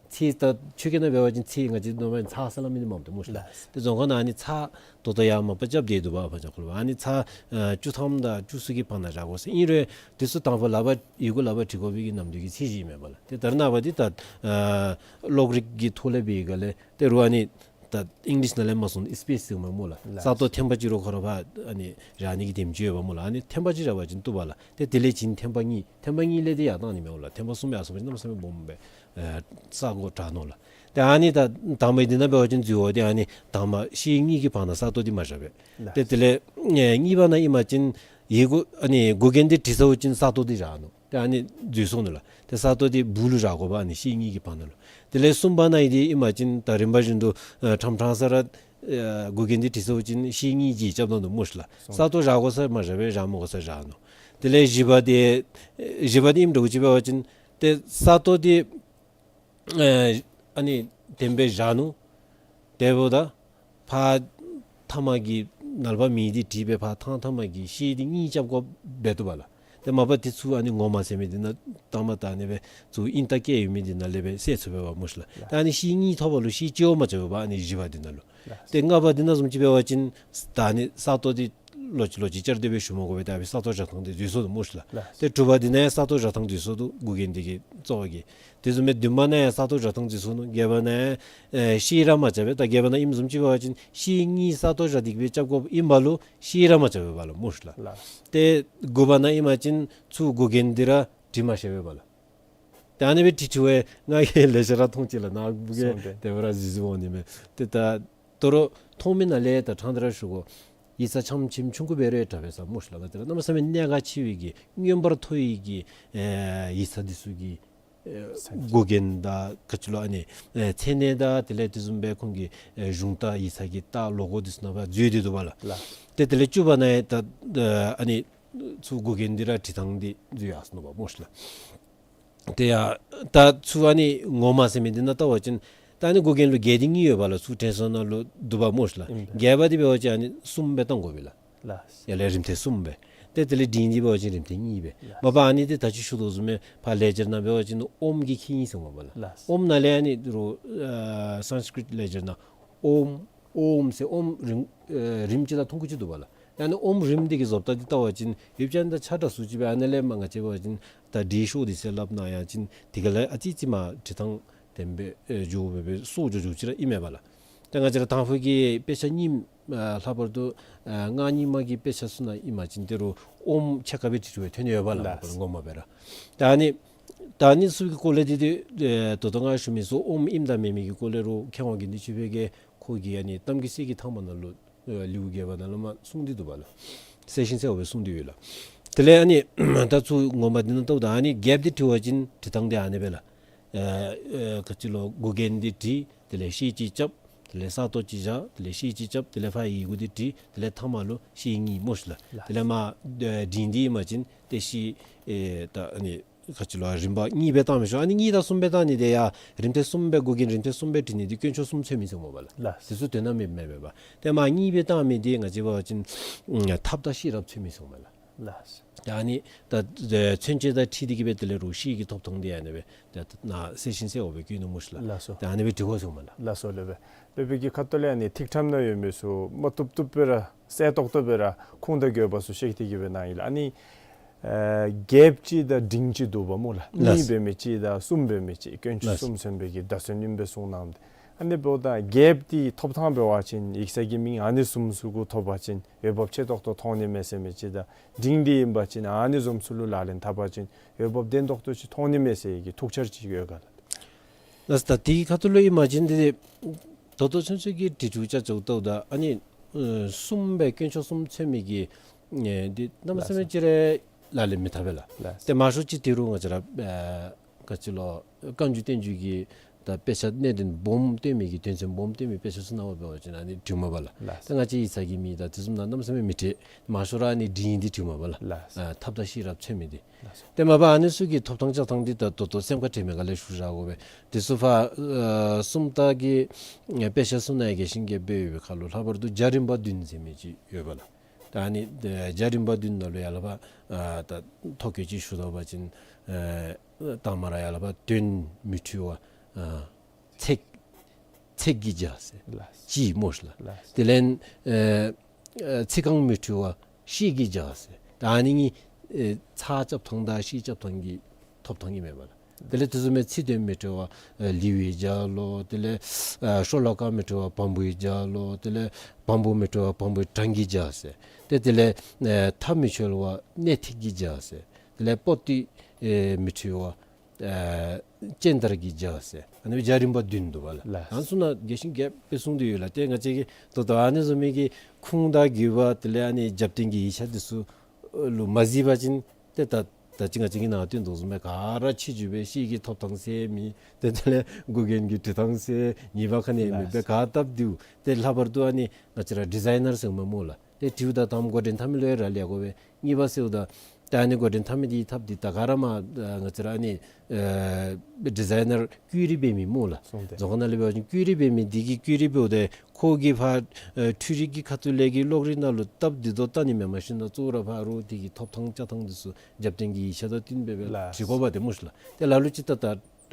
ཚེག་ད་ཆོས་སྐད་ནང་འབད་བ་ཅིན་ཚེག་ང་བཅས་ནོར་མ་ཚེག་ཟེར་སླབ་མི་འདི་མེན་ན་སྨོ་ལགས། ལགས། ཏེ་རྫོང་ཁ་ནང་ཨ་ནི་ཚེག་ད་ལྟོ་ཡར་མ་པ་རྐྱབ་སྟེ་འདུག་པ། ཕར་ཅིག་ཁོ་ལུ་ཨ་ནི་ཚེག་ཨ་བཅུ་ཐམ་དང་བཅུ་གསུམ་གྱི་བར་ན་བཞག་དགོ་ཟེར། ཨིན་རུང་འདི་ཚུ་དང་པ་ལག་པར་ཡི་གུ་ལག་པར་བྲི་དགོ་པའི་གི་ནམ་དུས་ཀྱི་ཚད་གཞི་ཨིན་མས་པ་ལགས། ཏེ་ད་རེས་ནངས་པ་འདི་ད་ཨ་གློག་རིག་གི་ཐོག་ལས་འབད་བའི་སྒང་ལས་ཏེ་རོགས་ཨ་ནི་ད་ཨིང་ལིཤ་ནང་ལས་མར་སོང་ནི་སི་པེསི་ཟེརཝ་མས་སྨོ་ལགས། ལགས། ས་སྟོང་ཐེངས་པ་གཅིག་རོགས་ཁོ་ར་ཕར་ཨ་ནི་བཞག་ནི་གི་དེམ་ཅིག་ཡོདཔ་སྨོ་ལགས། ཨ་ནི་ཐེངས་པ་གཅིག་བཞག་པ་ཅིན་བཏུབ་པ་ལགས། ཏེ་དེ་ལས་བྱིན་ཐེངས་པ་གཉིས། ཐེངས་པ་གཉིས་ལས་ཏེ་ཡར་བཏང་ནི་མས་སྨོ་ལགས། ཐེངས་པ་གསུམ་ཡར་སོང་པ་ཅིན་གནམ་མེད་ས་མེད་སྦོམ་སྦེ་ཨེ་ས་གོ་དྲག་ནུག་ལགས། ཏེ་ཨ་ནི་ད་དང་པ་འདི་ནང་འབད་བ་ཅིན་འཛོལ་བ་འདི་ཨ་ནི་དང་པ་ཤེལ་གཉིས་ཀྱི་བར་ན་ས་སྟོང་འདི་མ་བཞག་པས། ལགས། ཏེ་དེ་ལས་ཨེ་གཉིས་པ་ནང་ཨིན་པ་ཅིན་ཡི་གུ་ཨ་ནི་མགུ་རྒྱན་འདི་བྲི་ཚརཝ་ཅིག་ས་སྟོང་འདི་བཞག་ནུག། ཏེ་ཨ་ནི་འཛོལ་སོང་ནུག་ལགས། ཏེ་ས་སྟོང་འདི་སྦུག་ལུ་བཞག་དགོ་པས། ཨ་ནི་ཤེལ་གཉིས་ཀྱི་བར་ན་ལུ། དེ་ལས་གསུམ་པ་ནང་ཨིན་ཏེ་ཨིན་པ་ཅིན་ད་རིམ་པ་བཞིན་དུ་ཨ་ཕྲང་ཕྲང་ས་ར་ཨ་མགུ་རྒྱན་འདི་བྲི་ཚརཝ་ཅིག་ཤེལ་གཉིས་ཀྱིས་རྐྱབ་གནང་ནུག་སྨོ་ལགས། ས་སྟོང་བཞག་དགོ་ས་མ་བཞག་པས། བཞག་མི་དགོ་ས་བཞག་ནུག། དེ་ལས་བཞི་པ་འདི་བཞི་པ་འདི་ཨིནམ་འདྲཝ་ཅིག་འབད་བ་ཅིན་ཏེ་ས་སྟོང་འདི་ཨ་ཨ་ནི་དེམ་སྦེ་བཞག་ནུག། དེ་འབདཝ་ད་ཕར་མཐའ་མ་གི་ནཱ་ལས་ཕར་མེ་འདི་བྲིས་སྦེ་ཕར་ཐང་མཐའ་མ་གི་ཤེལ་འདི་གཉིས་རྐྱབ་དགོཔ་འབད་དོ་བ་ལགས། ཏེ་མ་པ་འདི་ཚུ་ཨ་ནི་ངོ་མ་ཟེར་མི་འདི་ནང་ལྟ་མ་ད་ཨ་ནི་སྦེ་ཚུར་ཨིན་རྟགས་བཀལ་ཡོད་མི་འདི་ནང་ལས་སྦེ་བསལ་ཚུགས་པས་པ་སྨོ་ལགས། ལགས། ད་ཨ་ནི་ཤེལ་གཉིས་ཐོབ་པ་ལུ་ཤེལ་གཅིག་བ་མ་རྐྱབ་པས་པ། ཨ་ནི་བཞི་པ་འདི་ནང་ལུ། ལགས། ཏེ་ལྔ་པ་འདི་ནང་བཟུམ་ཅིག་འབད་བ་ཅིན་ད་ཨ་ནི་ས་སྟོང་འདི་ལོག་ཅི་ལོག་ཅི་བཅར་ཏེ་སྦེ་ཞུ་མི་དགོ་པས། ད་ཨ་ནི་ས་སྟོང་བཞག་ཐངས་འདི་འཛོལ་སོང་ནུག་སྨོ་ལགས། ལགས། ཏེ་དྲུག་པ་འདི་ནང་ཡང་ས་སྟོང་བཞག་ཐངས་འཛོལ་སོང་ནུག། མགུ་རྒྱན་འདི་གི་གཙོ་བོ་གི། དེ་བཟུམ་སྦེ་བདུན་པ་ནང་ཡང་ས་སྟོང་བཞག་ཐངས་འཛོལ་སོང་ནུག། བརྒྱད་པ་ནང་ཡང་ཨེ་ཤེལ་ར་མ་རྐྱབ་པས། ད་བརྒྱད་པ་ནང་ཨིནམ་བཟུམ་ཅིག་འབད་བ་ཅིན་ཤེལ་གཉིས་ས་སྟོང་བཞག་སྟེ་གི་སྦེ་རྐྱབ་དགོཔ་ཨིན་པ་ལུ་ཤེལ་ར་མ་རྐྱབ་པས་པ་ལགས་སྨོ་ལགས། ལགས། ཏེ་དགུ་པ་ནང་ཨིན་པ་ཅིན་ཚུར་མགུ་རྒྱན་འདི་ར་བྲི་མ་ཤེས་པས་པ་ལགས། ཏེ་ཨ་ནི་སྦེ་བྲིས་བྲིསཝ་ང་གིས་ལེགས་ཤོམ་ར་མཐོང་ཅི་ལགས། ནཱ་བུ་གིས་སོང་སྟེ་དེ་སྦེ་ར་གཟིགས་གཟིགསཔ་འོང་ནི་མས། ཏེ་ད་དོ་རུང་མཐོང་མི་ནང་ལས་ད་ཕྲང་སྟེ་ར་ཞུ་དགོ། ཡིག་ཚང་ཆམ་ཆིམ་ཆུང་ཀུ་འབད་རུང་ཡང་དྲག་པས་ཟེར་སྨོ་ལགས། ག་ཅི་ར་གནམ་མེད་ས་མེད་གནད་འགག་ཆེ་བའི་གི་མངོན་པར་མཐོ་བའི་གི་ཨེ་ཡིག་ཚང་འདི་ཚུ་གི་ཨེ་མགུ་རྒྱན་དང་ག་ཅི་ལོ་ཨ་ནི་ཨེ་མཚན་གནས་དང་དེ་ལས་དེ་བཟུམ་སྦེ་ཁོང་གི་ཨེ་གཞུང་རྟ་ཡིག་ཚང་གི་རྟ་ལོ་གོ་འདི་ཚུ་ནང་ཕར་འཛུལ་ཏེ་འདུག་པ་ལགས། ལགས། ཏེ་དེ་ལས་བཅུ་པ་ནང་ཡང་ད་ཨ་ནི་ཚུར་མགུ་རྒྱན་འདི་ར་བྲི་ཐངས་འདི་འཛོལ་ཡར་སོང་ནུག་པ་སྨོ་ལགས། ཏེ་ཡ་ད་ཚུར་ཨ་ནི་ངོ་མ་ཟེར་མི་འདི་ནང་བལྟ་བ་ཅིན་ད་ཨ་ནི་མགུ་རྒྱན་ལུ་བརྒྱད་དེ་གཉིས་ཡོད་པ་ལགས། ཚུར་དྲན་གསོ་ནང་ལུ་འདུག་པ་སྨོ་ལགས། ཨིན་པས། བརྒྱད་པ་འདི་འབད་བ་ཅིན་ཨ་ནི་གསུམ་སྦེ་བཏང་དགོ་པས་ལགས། ལགས། ཡར་ལས་རིམ་ཐེངས་གསུམ་སྦེ། ཏེ་དེ་ལས་འབྲིང་འདི་འབད་བ་ཅིན་རིམ་ཐེངས་གཉིས་སྦེ། ལགས། མ་པ་ཨ་ནི་འདི་ད་ཅི་ཞུ་དོ་བཟུམ་སྦེ་ཕར་ལེགས་སྦྱར་ནང་འབད་བ་ཅིན་ཨོམ་གྱིས་ཁེ་ཉེན་ཟེརཝ་མས་པ་ལགས། ལགས། ཨོམ་ནང་ལས་ཨ་ནི་རོགས་ཨ་སཾསྐྲྀཏ་ལེགས་སྦྱར་ནང་ཨོམ་ཨོམ་ཟེར་ཨོམ་རིམ་ཨེ་རིམ་གཅིག་དང་ཐུང་ཀུ་ཅིག་འདུག་པ་ལགས། ཨ་ནི་ཨོམ་རིམ་འདི་གི་བཟོ་ལྟ་འདི་བལྟ་བ་ཅིན་ཡུལ་ཅན་དང་ཆ་འདྲ་སུ་ཅིག་སྦེ། ཨ་ནི་ལས་མར་ང་བཅས་འབད་བ་ཅིན་ད་འབྲི་ཤོག་འདི་ཟེར་སླབ་ན་ཡང་ཅིན་དེ་ག་ལས་ཨ་ཙི་ཙི་མར་བྲི་ཐངས་དེམ་སྦེ་ཨེ་འགྱོ་སྦེ་སྦེ་སོར་འགྱོ་འགྱོཝ་ཅིག་ར་ཨིན་མས་པ་ལགས། ད་ང་བཅས་ར་དང་ཕུ་གི་དཔེ་ཆ་རྙིངམ་ཨ་ལྷག་པར་དུ་ཨ་སྔགས་རྙིང་མ་གི་དཔེ་ཆ་ཚུ་ནང་ཨིན་པ་ཅིན་ད་རུང་ཨོམ་ཕྱེད་ཀ་སྦེ་བྲི་བྲིཝ་ཐོན་ནི་ཡོད་པ་ལགས། ལགས། ངོ་མ་སྦེ་ར། ད་ཨ་ནི་ད་ཨ་ནི་ཚུ་གི་སྐོར་ལས་འདི་འདི་ཨེ་ད་ལྟོ་ང་ཞུ་མི་ཚུ་ཨོམ་ཨིནམ་དང་མེན་མི་གི་སྐོར་ལས་རོགས་མཁས་དབང་དགེ་འདུན་ཆོས་འཕེལ་གྱིས་ཁོ་གི་ཨ་ནི་གཏམ་གྱི་གསེར་གྱི་ཐང་པ་ནང་ལུ་ཨེ་ལེའུ་བརྒྱད་པ་ནང་ལུ་མར་གསུངས་ཏེ་འདུག་པ་ལགས། གསལ་ཞིང་གསལ་བ་སྦེ་གསུངས་ཏེ་ཡོད་ལགས། དེ་ལས་ཨ་ནི་ད་ཚུར་ངོ་མ་འདི་ནང་བལྟཝ་ད་ཨ་ནི་རྒྱསཔ་འདི་བྲི་བ་ཅིན་བྲི་ཐངས་འདི་ཨ་ནི་སྦེ་ལགས། ཨེ་ཨེ་ག་ཅི་ལོ་མགུ་རྒྱན་འདི་བྲི། དེ་ལས་ཤེལ་གཅིག་རྐྱབ། དེ་ལས་ས་སྟོང་གཅིག་བཞག། དེ་ལས་ཤེལ་གཅིག་རྐྱབ། དེ་ལས་ཕར་ཡི་གུ་འདི་བྲི། དེ་ལས་མཐའ་མ་ལུ་ཤེལ་གཉིས་སྨོ་ལགས། ལགས། དེ་ལས་མར་ཨེ་འབྲིང་འདི་ཨིན་པ་ཅིན་ཏེ་ཤེལ་ཨེ་ད་ཨ་ནི་ག་ཅི་ལོ་རིམ་པ་གཉིས་སྦེ་བཏང་མི་ཆོག། ཨ་ནི་གཉིས་དང་གསུམ་སྦེ་བཏང་ནི་དེ་ཡང་རིམ་ཐེངས་གསུམ་སྦེ་མགུ་རྒྱན་རིམ་ཐེངས་གསུམ་སྦེ་བྲི་ནི་འདི་དཀོན་མཆོག་གསུམ་ཚུད་མི་ཚུགས་སྨོ་པ་ལགས། ལགས། དེ་ཚུ་དོན་དག་མེདཔ་མས་པ། ཏེ་མར་གཉིས་སྦེ་བཏང་མི་འདི་ང་བཅས་འབད་བ་ཅིན་ཨ་ཐབས་དང་ཤེས་རབ་ཚུད་མི་ཚུགས་སྨོ་ལགས། ལགས། ད་ཨ་ནི་ད་མཚོན་བྱེད་དང་འཁྲིལ་ཏེ་གི་སྦེ་དེ་ལས་རོགས་ཤེལ་གྱི་ཐོབ་ཐངས་འདི་ཨ་ནི་སྦེ་ད་ནཱ་གསལ་ཞིང་གསལ་བ་སྦེ་བཀོད་ནུག་སྨོ་ལགས། ལགས་སོ། ད་ཨ་ནི་སྦེ་འབྲི་དགོ་ཟེརཝ་མས་ལགས། ལགས་སོ་ལགས་སྦེ། དེ་སྦེ་གི་ཁ་ཐུག་ལས་ཨ་ནི་ཐིག་ཕྲེང་ནང་ཡོད་མི་ཚུ་མ་བཏུབ་བཏུབ་སྦེ་ར་གསལ་ཏོག་ཏོ་སྦེ་ར་ཁུངས་དང་དགོས་པ་ཚུ་བཤད་དེ་གི་སྦེ་གནང་ཡི་ལགས། ཨ་ནི་ཨེ་རྒསཔ་ཅིག་དང་འབྲིང་ཅིག་འདུག་པ་སྨོ་ལགས། ལགས། གཉིས་འབད་མི་ཅིག་དང་གསུམ་འབད་མི་ཅིག་དཀོན་མཆོག་ལགས། གསུམ་ཚུད་པའི་གི་བརྡ་མཚོན་ཨིན་པས་གསུངས་གནངམ་ད། ཨ་ནི་འབདཝ་ད་རྒསཔ་འདི་ཐོབ་ཐངས་འབད་བ་ཅིན་ཡིག་ཚང་གི་མིང་ཨ་ནི་བཟུམ་ཚུ་གུ་ཐོབ་པ་ཅིན་འོས་འབབ་ཆེ་ཏོག་ཏོ་མཐོང་ནི་མས་ཟེར་མི་ཅིག་དང་འབྲིང་འདི་ཨིན་པ་ཅིན་ཨ་ནི་བཟུམ་ཚུ་ལུ་ལག་ལེན་འཐབ་པ་ཅིན་འོས་འབབ་ལྡན་ཏོག་ཏོ་ཅིག་མཐོང་ནི་མས་ཟེར་གྱི་ཐུགས་འཆར་ཅིག་ཡོད་ག་ལགས། ལགས་སོ། ད་དེའི་ཁ་ཐུག་ལུ་ཨིན་པ་ཅིན་འདི་ད་ལྟོ་ཚུན་ཚོད་ཀྱི་འབྲི་འབྲུ་ཅ་ཅོག་ལྟཝ་ད་ཨ་ནི་ཨེ་གསུམ་སྦེ་དཀོན་མཆོག་གསུམ་ཚུད་མི་གི་ཨེ་འདི་གནམ་མེད་ས་མེད་ཅིག་ར་ལག་ལེན་མི་འཐབ་པས་ལགས། ལགས། ཏེ་མང་ཤོས་ཅིག་དེ་རུང་ང་བཅས་ར་ཨེ་ག་ཅི་ལོ་བཀའ་འགྱུར་བསྟན་འགྱུར་གྱི་ ད་དཔེ་ཆ་གནད་དོན་སྦོམ་སྟོན་མི་གི་དོན་ཚན་སྦོམ་སྟོན་མི་དཔེ་ཆ་ཚུ་ནང་འབད་བ་ཅིན་ཨ་ནི་འབྲི་མ་པ་ལགས། ལགས། ད་ང་བཅས་ཡིག་ཚང་གི་མི་དང་དེ་ཚུ་ནང་གནམ་མེད་ས་མེད་མི་འབྲི། མང་ཤོས་ར་ཨ་ནི་འབྲི་ཡི་འདི་འབྲི་མ་པ་ལགས། ལགས། ཨ་ཐབས་དང་ཤེས་རབ་འཚོལ་མི་འདི། ལགས་སོ། ཏེ་མ་པ་ཨ་ནི་ཚུ་གི་ཐོབ་ཐང་རྐྱབ་ཐངས་འདི་ད་ད་ལྟོ་སེམས་ཁར་དྲན་མི་ག་ལས་ཞུ་བཞག་དགོ་པས། དེ་ཚུ་ཕར་ཨ་སུམ་རྟགས་ཀྱི་ཨ་དཔེ་ཆ་ཚུ་ནང་ཡང་རྒྱས་ཤིང་རྒྱས་པ་སྦེ་ཡོད་པའི་ཁར་ལུ་ལྷག་པར་དུ་རྒྱ་རིམ་པ་བདུན་ཟེར་མི་ཅིག་ཡོད་པ་ལགས། ད་ཨ་ནི་ཨ་རྒྱ་རིམ་པ་བདུན་ནང་ལུ་ཡར་ལས་ཕར་ཨ་ད་ཐོ་བཀོད་ཅིག་ཞུ་དོ་བ་ཅིན་ཨ་དང་པ་ར་ཡར་ལས་ཕར་དོན་མི་འཁྲུལ་བ་ཨ་ཚེགས་ཚེགས་ཀྱིས་བྱ་ཟེར། ལགས། ཅིག་སྨོ་ཤིག་ལགས། ལགས། དེ་ལས་ཨ་ཨ་ཚིག་རྐང་མི་འཁྲུལ་བ་ཤེལ་གྱིས་བྱ་ཟེར། ད་ཨ་ནི་གཉིས་ཨ་ཚེགས་རྐྱབ་ཐངས་དང་ཤེལ་རྐྱབ་ཐངས་ཀྱི་ཐོབ་ཐང་ཨིན་མས་པ་ལགས། དེ་ལས་དེ་བཟུམ་མའི་ཚིག་དོན་མི་འཁྲུལ་བ་ཨ་ལེའུ་ཡིས་བྱ་ལོ། དེ་ལས་ཨ་ཤོ་ལོ་ཀ་མི་འཁྲུལ་བ་བམ་པོ་ཡིས་བྱ་ལོ། དེ་ལས་བམ་པོ་མི་འཁྲུལ་བ་བམ་པོའི་གྲངས་ཀྱིས་བྱ་ཟེར། ཏེ་དེ་ལས་ཨ་མཐའ་མི་འཁྱོལ་བ་གནད་ཐིག་གིས་བྱ་ཟེར། དེ་ལས་པོ་ཏི་ཨ་མི་འཁྲུལ་བ་ཨ་སྤྱན་དར་གྱིས་བྱ་ཟེར། ཨ་ནི་རྒྱ་རིམ་པ་བདུན་འདུག་པ་ལགས། ལགས། ཨ་ནི་ཚུ་ནང་རྒྱས་ཤིང་རྒྱས་པ་སྦེ་གསུངས་ཏེ་ཡོད་ལགས། ཏེ་ང་བཅས་ཀྱིས་ད་ལྟོ་ཨ་ནི་བཟུམ་མའི་གི་ཁུངས་དང་དགོས་པ་དེ་ལས་ཨ་ནི་རྒྱབ་རྟེན་གྱི་ཡིག་ཆ་འདི་ཚུ་ལུ་མ་གཟིགས་པ་ཅིན་ཏེ་ད་ད་ཅི་ང་བཅས་ཀྱིས་ནཱ་སྟོན་དོ་བཟུམ་སྦེ་ག་ར་ཕྱི་འགྱུར་སྦེ་ཤེལ་གྱི་ཐོབ་ཐངས་ཟེར་མི་ཏེ་དེ་ལས་མགོ་རྒྱན་གྱི་འབྲི་ཐངས་ཟེར་ངེས་པ་ག་ནི་ཡང་མེད་པར། ལགས། ག་བཏབ་སྟེ་ཏེ་ལྷག་པར་དུ་ཨ་ནི་ང་བཅས་ར་ཌི་ཛའི་ནར་ཟེར་མས་སྨོ་ལགས། ཏེ་དྲིཝ་ད་དང་པ་འགོ་འདྲེན་འཐབ་མི་ལུ་ཡང་རག་ལས་དགོ་པས། གཉིས་པ་ཟེརཝ་ད་ད་ཨ་ནི་འགོ་འདྲེན་འཐབ་མི་འདི་འཐབ་སྟེ་ད་ག་ར་མ་ཨ་ང་བཅས་ར་ཨ་ནི་ཨ་ཌི་ཛའི་ནར་བཀོད་རིས་འབད་མི་སྨོ་ལགས། སོང་སྟེ་རྫོང་ཁ་ནང་ལས་འབད་བ་ཅིན་བཀོད་རིས་འབད་མི་འདི་གིས་བཀོད་རིས་འབདཝ་ད་ཁོ་གིས་ཕར་ཨ་འཕྲུལ་རིག་གི་ཁ་ཐུག་ལས་ཀྱི་གློག་རིག་ནང་ལུ་སྟབས་བདེ་ཏོག་ཏོ་བལྟ་ནི་མེན། མ་གཞི་ནཱ་གཙོ་བོ་ར་ཕར་རོགས་འདི་གི་ཐོབ་ཐངས་རྐྱབ་ཐངས་འདི་ཚུ་རྒྱབ་རྟེན་གྱི་ཡིག་ཆ་དང་བསྟུན་སྦེ་སྦེ་ལགས། འབྲི་དགོཔ་འདི་སྨོ་ཤིག་ལགས། ཏེ་ལ་ལུ་ཅིག་ད་ད་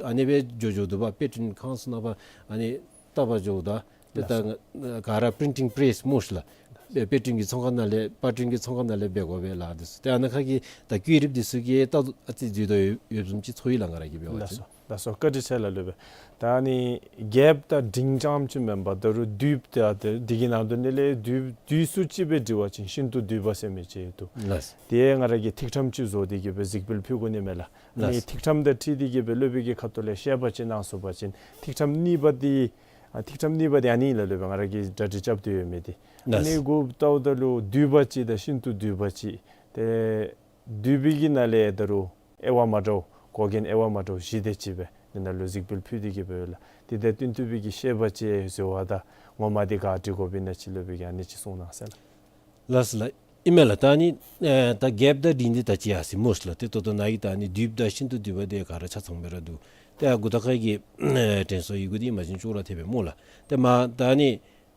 ཨ་ནི་སྦེ་འགྱོ་འགྱོཝ་འདུག་པ། དཔེ་སྐྲུན་ཁང་ཚུ་ནང་ཕར་ཨ་ནི་བལྟ་བར་འགྱོཝ་ད་ཏེ་ད་ལགས། ག་ར་པི་རིན་ཊིང་པེརེསི་སྨོ་ཤིག་ལགས། དཔེ་སྐྲུན་གྱི་ཚོང་ཁང་ནང་ལས་པར་སྐྲུན་གྱི་ཚོང་ཁང་ནང་ལས་འབད་དགོ་པས་ལགས། འདི་ཚུ་ཏེ་ཨ་ནཱ་ཁ་གི་ད་བཀོད་རིས་འདི་ཚུ་གིས་ད་ཨ་ཙི་འཛོལ་དོ་ཡོདཔ་བཟུམ་ཅིག་ཚོར་ཡི་ལགས། ང་ར་གིས་འབད་བ་ཅིན། ལགས་སོ། ལགས་སོ། བཀའ་དྲིན་ཆེ་ལགས། ལོས་པས། ད་ཨ་ནི་རྒྱསཔ་དང་འབྲིང་རྐྱངམ་ཅིག་མེན་པར་ད་རུང་བསྡུས་ཏེ་ཨ་ཏེ་འདི་གི་ནང་དོན་ལས་ལས་བསྡུས་བསྡུས་སུ་ཅིག་སྦེ་འབྲི་བ་ཅིན་ཤིན་ཏུ་བསྡུས་པ་ཟེར་མི་ཅིག་འདུག། ལགས། དེ་ང་ར་གིས་ཐིག་ཕྲེང་ཅིག་བཟོ་སྟེ་གི་སྦེ་གཟིགས་འབུལ་ཕུལ་དགོ་ནི་མས་ལགས། ཨ་ནི་ལགས། ཐིག་ཕྲེང་དང་འཁྲིལ་ཏེ་གི་སྦེ་སློབ་དཔོན་གྱི་ཁ་ཐུག་ལས་བཤད་པ་ཅིག་གནང་ཚུགས་པ་ཅིན་ཐིག་ཕྲེང་གཉིས་པ་འདི་ཨ་ཐིག་ཕྲེང་གཉིས་པ་འདི་ཨ་ནི་ལགས། ལོས་པས། ང་ར་གིས་གྲ་སྒྲིག་རྐྱབ་སྟེ་ཡོད་མི་འདི། ཨ་ནི་ལགས། གུ་བལྟཝ་ད་ལུ་བསྡུས་པ་ཅིག་དང་ཤིན་ཏུ་བསྡུས་པ་ཅིག། ཏེ་བསྡུས་པའི་གི་ནང་ལས་ད་རུང་དབྱེ་བ་མ་འདྲཝ་མགོ་རྒྱན་དབྱེ་བ་མ་འདྲཝ་བཞི་དེ་ཅིག་སྦེ་འདི་ནང་ལུ་གཟིགས་འབུལ་ཕུལ་ཏེ་གི་སྦེ་ཡོད་ལགས། དེ་དང་བསྟུན་ཏེ་སྦེ་གི་བཤད་པ་ཅིག་བཟོ་བ་དང་ངོ་མ་འདི་ག་འབྲི་དགོ་པས་ན་ཅིག་ལོས་པས་གི་ཨ་ནི་ཅིག་གསུང་གནང་ཟེར་ལགས། ལགས་སོ་ལགས། ཨིན་མས་ལགས། ད་ཨ་ནི་ཨེ་ད་རྒྱསཔ་དང་འབྲིང་འདི་ད་ཅི་ཡར་སོ་ཡི་སྨོ་ཤིག་ལགས། ཏེ་ད་ལྟོ་ནཱ་གི་ད་ཨ་ནི་བསྡུས་པ་དང་ཤིན་ཏུ་བསྡུས་པ་འདི་ག་ར་ཆ་ཚང་སྦེ་ར་འདུག། ཏེ་ཨ་འགོ་དང་ཁ་གི་ཨེ་དྲན་གསོ་ཡི་གུ་འདི་མ་གཞི་ཅོག་ར་འཐདཔ་སྦེ་སྨོ་ལགས། ཏེ་མ་ད་ཨ་ནི་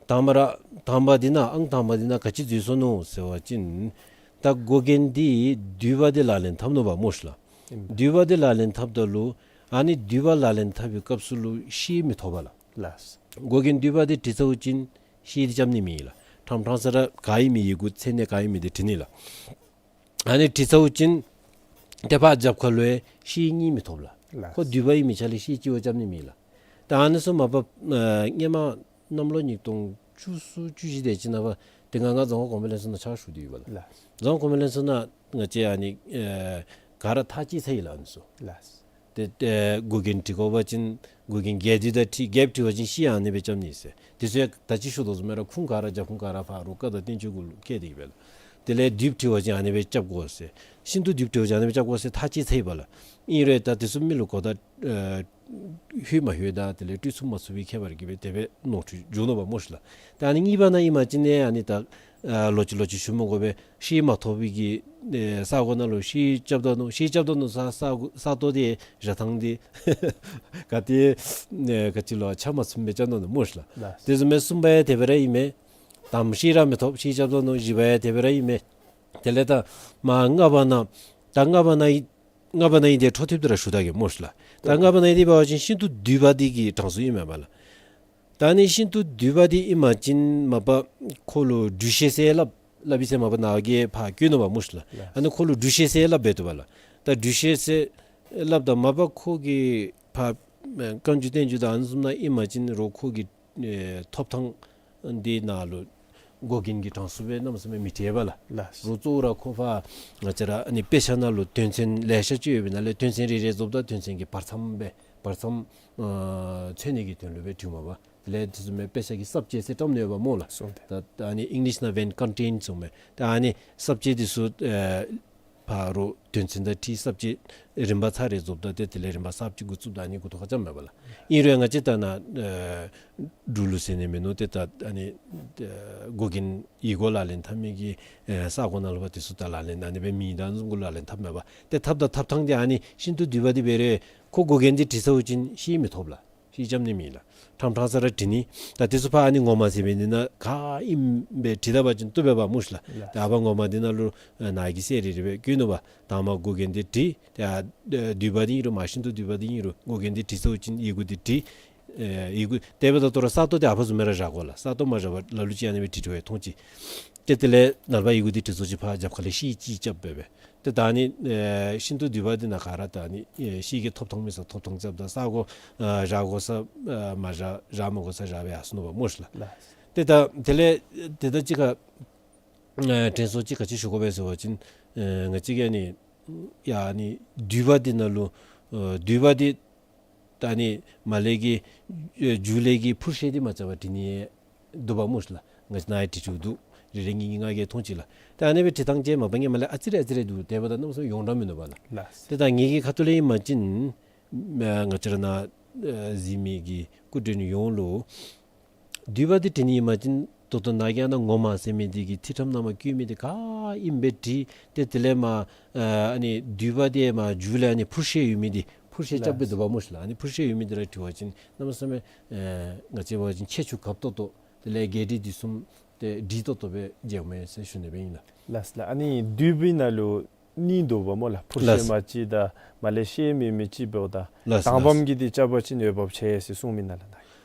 དང་པ་ར་དང་པ་འདི་ནང་ཨང་དང་པ་འདི་ནང་ག་ཅི་འཛོལ་སོ་ནུག་ཟེར་བ་ཅིན་ད་མགོ་རྒྱན་འདི་བསྡུས་པ་འདི་ལག་ལེན་འཐབ་ནུག་པ་སྨོ་ཤིག་ལགས། ཨིན། བསྡུས་པ་འདི་ལག་ལེན་འཐབ་ད་ལུ་ཨ་ནི་བསྡུས་པ་ལག་ལེན་འཐབ་པའི་སྐབས་སུ་ལུ་ཤེལ་མི་ཐོབ་པ་ལགས། ལགས། མགོ་རྒྱན་བསྡུས་པ་འདི་བྲིས་ཚརཝ་ཅིག་ཤེལ་འདི་རྐྱབ་ནི་མེད་ལགས། ཕྲང་ཕྲང་ས་ར་ག་ཨིན་མི་ཡི་གུ་མཚན་གནས་ག་ཨིན་མི་འདི་བྲིས་ནི་ལགས། ཨ་ནི་བྲིས་ཚརཝ་ཅིག་ཏེ་ཕར་རྒྱབ་ཁ་ལུ་ཡང་ཤེལ་གཉིས་མི་ཐོབ་ལགས། ལགས། ཁོ་བསྡུས་པ་ཨིན་མི་ཆ་ལས་ཤེལ་གཅིག་བ་རྐྱབ་ནི་མེད་ལགས། ད་ཨ་ནི་ཚུ་མ་པ་ཨ་སྔོན་མ་གནམ་ལོ་ཉིས་སྟོང་བཅུ་གསུམ་བཅུ་བཞི་དེ་ཅིག་ནང་ཕར་དེ་སྒང་ང་རྫོང་ཁ་གོང་འཕེལ་ལྷན་ཚོགས་ནང་ཕྱག་ཞུ་སྟེ་ཡོད་པ་ལགས། ལགས། རྫོང་ཁ་གོང་འཕེལ་ལྷན་ཚོགས་ནང་ང་བཅས་ཨ་ནི་ཨེ་ག་ར་ཐག་བཅད་ཚར་ཡི་ལགས་ཨ་ནི་ཚུ། ལགས། ཏེ་ཏེ་མགོ་རྒྱན་བྲི་དགོ་པ་ཅིན་མགོ་རྒྱན་རྒྱས་བསྡུས་དང་འཁྲིལ་རྒྱསཔ་བྲི་བ་ཅིན་ཤེལ་ཨ་ནི་སྦེ་རྐྱབ་ནི་ཟེར། དེ་ཚུ་ཡང་ད་ཅི་ཞུ་དོ་བཟུམ་སྦེ་ར་ཁུངས་ག་ར་རྒྱབ་ཁུངས་ག་ར་ཕར་རོགས་བཀའ་དང་བསྟན་བཅོས་གུ་ལུ་བཀལ་ཏེ་གི་སྦེ་ལགས། དེ་ལས་བསྡུས་བྲི་བ་ཅིན་ཨ་ནི་སྦེ་རྐྱབ་དགོ་ཟེར། ཤིན་ཏུ་བསྡུས་བྲི་བ་ཅིན་ཨ་ནི་སྦེ་རྐྱབ་དགོ་ཟེར་ཐག་བཅད་ཚར་ཡི་པ་ལགས། ཨིན་རུང་ད་དེ་ཚུ་མི་ལུ་གོ་བརྡ་ཨེ་ལྷོད་མ་ལྷོད་དང་དེ་ལས་སྤྲོད་ཚུགས་མ་ཚུགས་པའི་ཁྱད་པར་གྱིས་སྦེ་དེ་སྦེ་ནོར་འཁྲུལ་འབྱུང་ནུག་པ་སྨོ་ཤིག་ལགས། ད་ཨ་ནི་གཉིས་པ་ནང་ཨིན་པ་ཅིན་ཨ་ནི་ད་ཨ་ལོག་ཅི་ལོག་ཅི་ཞུ་མི་དགོ་པས། ཤེལ་མ་ཐོབ་པའི་གི་ཨེ་ས་གོ་ནང་ལུ་ཤེལ་རྐྱབ་ད་ནུག། ཤེལ་རྐྱབ་ད་ནུག་ས་ས་གོ་ས་སྟོང་འདི་བཞག་ཐངས་འདི་ག་ཏེ་ཨེ་ག་ཅི་ལོ་ཆ་མ་ཚང་པའི་ཆ་ནོར་ནུག་སྨོ་ཤིག་ལགས། ལགས། དེ་བཟུམ་སྦེ་གསུམ་པ་ཡང་དེ་སྦེ་ར་ཨིན་མས། དང་པ་ཤེལ་ར་མི་ཐོབ། ཤེལ་རྐྱབ་ད་ནུག། བཞི་པ་ཡང་དེ་སྦེ་ར་ཨིན་མས། དེ་ལས་ད་མ་ལྔ་པ་ནང་ད་ལྔ་པ་ནང་ཨིན། ལྔ་པ་ནང་ཨིན་དེ་འཕྲོ་མཐུད་དེ་ར་ཞུ་ད་གེ་སྨོ་ཤིག་ལགས། ད་ལྔ་པ་ནང་ཨིན་དེ་འབད་བ་ཅིན་ཤིན་ཏུ་བསྡུས་པ་འདི་གི་གྲངས་སུ་ཨིན་མས་པ་ལགས། ད་ཨ་ནི་ཤིན་ཏུ་བསྡུས་པ་འདི་ཨིན་པ་ཅིན་མ་པ་ཁོ་ལུ་སྦྲུལ་ཤེལ་ཟེར་སླབ་སླབ་ཨིན་ཟེར་མ་པ་ནཱ་གིས་ཕར་བཀོད་ནུག་པ་སྨོ་ཤིག་ལགས། ལགས། ཨ་ནི་ཁོ་ལུ་སྦྲུལ་ཤེལ་ཟེར་སླབ་འབད་དོ་པ་ལགས། ད་སྦྲུལ་ཤེལ་ཟེར་སླབ་ད་མ་པ་ཁོ་གི་ཕར་བཀའ་འགྱུར་བསྟན་འགྱུར་དང་ཨ་ནི་བཟུམ་ནང་ཨིན་པ་ཅིན་རོགས་ཁོ་གི་ཨེ་ཐོབ་ཐངས་འདི་ནང་ལུ་མགོ་རྒྱན་གྱི་གྲངས་སུ་སྦེ་གནམ་མེད་ས་མེད་མི་བྲིཝ་ལགས། ལགས། རོགས་གཙོ་བོ་ར་ཁོ་ཕར་ང་བཅས་ར་ཨ་ནི་དཔེ་ཆ་ནང་ལུ་དོན་ཚན་ལེ་ཤ་ཅིག་ཡོད་པའི་ནང་ལས་དོན་ཚན་རེ་རེ་རྫོགསཔ་ད་དོན་ཚན་གྱི་བར་མཚམས་སྦེ་བར་མཚམས་ཨ་འཚོལ་ནི་གི་དོན་ལུ་སྦེ་བྲིཝ་མས་པ། དེ་ལས་དེ་བཟུམ་མའི་དཔེ་ཆ་གི་ས་བཅད་ཟེར་བཀྲམ་ནི་ཡོདཔ་སྨོ་ལགས། སོང་སྟེ། ད་ཨ་ནི་ཨིང་ལིཤ་ནང་འབདན་ཀོན་ཊེནཊ་ཟེར་མས། ད་ཨ་ནི་ས་བཅད་འདི་ཚུ་ཨེ་ ཕར་རོགས་དོན་ཚན་དང་འཁྲིལ་གསརཔ་ཅིག་རིམ་པ་ཚར་རེ་རྫོགསཔ་ད་ཏེ་དེ་ལས་རིམ་པ་གསརཔ་ཅིག་འགོ་བཙུགསཔ་ད་ཨ་ནི་འགོ་ཐོག་ཁ་རྐྱབ་མས་པ་ལགས། ཨིན་རུང་ཡང་ང་བཅས་ད་ནཱ་ཨེ་འབྲུག་ལུ་ཟེར་ནི་མིན་ནུག། ཏེ་ད་ཨ་ནི་ཨེ་འགོ་འགན་ཡིག་གུ་ལག་ལེན་འཐབ་མི་གི་ཨེ་ས་གོ་ནང་ལུ་འབད་དེ་ཚུ་ད་ལག་ལེན་ཨ་ནི་སྦེ་མི་དང་གཟུགས་པོ་ལག་ལེན་འཐབ་མས་པ། ཏེ་འཐབ་དང་འཐབ་ཐངས་འདི་ཨ་ནི་ཤིན་ཏུ་བསྡུས་པ་འདི་འབད་རུང་ཁོ་འགོ་འགན་འདི་དྲི་ཚརཝ་ཅིག་ཤེས་མི་ཐོབ་ལགས། ཤེས་རྐྱབ་ནི་མེད་ལགས། ཕྲང་ཕྲང་ས་ར་དྲི་ནི། ད་དེ་ཚུ་ཕར་ཨ་ནི་ངོ་མ་ཟེར་མི་འདི་ནང་ག་ཨིནམ་སྦེ་དྲི་ད་པ་ཅིན་བཏུབ་པས་པ་སྨོ་ཤི་ལགས། ལགས། ད་ཨ་ཕར་ངོ་མ་འདི་ནང་ལུ་ཨེ་ནཱ་གི་གསལ་རི་རི་སྦེ་བཀོད་ནུག་པ། དང་པ་འགོ་འགན་འདི་དྲི། ཏེ་ཨ་བསྡུས་པ་འདི་ཨིན་རུང་མ་ཤིན་ཏུ་བསྡུས་པ་འདི་ཨིན་རུང་འགོ་འགན་འདི་དྲི་ཚརཝ་ཅིག་ཡི་གུ་འདི་བྲི། ཨེ་ཡི་གུ་དེ་འབདཝ་ད་ད་རུང་ས་སྟོང་འདི་ཨ་ཕར་བཟུམ་སྦེ་ར་བཞག་དགོ་ལགས། ས་སྟོང་མ་བཞག་པར་ལ་ལུ་ཅིག་ཨ་ནི་སྦེ་བྲི་བྲི་བའི་མཐོང་ཅི། ཏེ་དེ་ལས་ནཱ་ལས་ཕར་ཡི་གུ་འདི་བྲི་ཚརཝ་ཅིག་ཕར་རྒྱབ་ཁ་ལས་ཤེལ་ཅིག་རྐྱབ་སྦེ་སྦེ། ཏེ་ད་ཨ་ནི་ཨེ་ཤིན་ཏུ་བསྡུས་པ་འདི་ནང་ག་ར་ད་ཨ་ནི་ཨེ་ཤེལ་གྱི་ཐོབ་ཐངས་མེད་ས་ཐོབ་ཐངས་རྐྱབ་ད་ས་གོ་ཨ་བཞག་དགོ་ས་ཨ་མ་བཞག་བཞག་མ་དགོ་ས་བཞག་སྦེ་ཡར་སོ་ནུག་པ་སྨོ་ཤི་ལགས། ལགས། ཏེ་ད་དེ་ལས་ཏེ་ད་ཅི་ཁ་ཨེ་དྲན་གསོ་ཅིག་ག་ཅི་ཞུ་དགོ་པས་ཟེར་བ་ཅིན་ཨེ་ང་བཅས་ཀྱིས་ཨ་ནི་ཡ་ཨ་ནི་བསྡུས་པ་འདི་ནང་ལུ་ཨེ་བསྡུས་པ་འདི་ད་ཨ་ནི་མར་ལས་ཀྱི་ཨེ་མཇུག་ལས་ཀྱི་འཕུར་ཤེས་འདི་མ་རྐྱབ་པར་བྲི་ནི་འདུག་པ་སྨོ་ཤི་ལགས། ང་བཅས་ནཱ་ཡང་བྲི་བྲིཝ་འདུག། རེ་རེ་གཉིས་གཉིས་ལྔ་བརྒྱ་མཐོང་ཅི་ལགས། ཏེ་ཨ་ནི་སྦེ་བྲི་ཐངས་ཅིག་མ་པ་ངེ་མ་ལས་ཨ་ཙི་རེ་ཨ་ཙི་རེ་འདུག། དེ་འབདཝ་ད་གནམ་མེད་ས་མེད་ཡོངས་གྲགས་མིན་འདུག་པ་ལགས། ལགས། ཏེ་ད་ངེ་གི་ཁ་ཐུག་ལས་ཨིན་པ་ཅིན་ཨེ་ང་བཅས་ར་ནཱ་ཨེ་གཟིགས་མི་གི་སྐུ་མགྲོན་ཡོངས་ལུ་བསྡུས་པ་འདི་བྲི་ནི་ཨིན་པ་ཅིན་ད་ལྟོ་ནཱ་གི་ཨ་ནཱ་ངོ་མ་ཟེར་མི་འདི་གི་ཐིག་ཕྲེང་ནང་མར་བཀོད་མི་འདི་ག་ཨིནམ་སྦེ་བྲི། ཏེ་དེ་ལས་མར་ཨ་ཨ་ནི་བསྡུས་པ་འདི་མར་མཇུག་ལས་ཨ་ནི་འཕུར་ཤེས་ཡོད་མི་འདི་འཕུར་ཤེས་རྐྱབ་སྦེ་ལགས། འདུག་པ་སྨོ་ཤི་ལགས། ཨ་ནི་འཕུར་ཤེས་ཡོད་མི་འདི་ར་བྲི་བ་ཅིན་གནམ་མེད་ས་མེད་ཨེ་ང་བཅས་འབད་བ་ཅིན་ཁྱད་ཆོས་གབ་ཏོག་ཏོ། དེ་ལས་རྒྱས་འབྲིང་བསྡུས་གསུམ་ཏེ་འགྲིག་ཏོག་ཏོ་སྦེ་མཇལཝ་མས་ཟེར་ཞུ་ནི་སྦེ་ཨིན་ལགས། ལགས་ལགས། ཨ་ནི་བསྡུས་པའི་ནང་ལུ་གཉིས་འདུག་པ་སྨོ་ལགས། འཕུར་ཤེས་ལགས། མ་གཅིག་དང་མར་ལས་ཤེས་མེད་མི་གཅིག་འབདཝ་ད། ལགས་ལགས། དང་པམ་གྱི་འདི་རྐྱབ་པ་ཅིན་འོས་འབབ་ཆེ་ཟེར་གསུངས་མི་ནང་ལགས།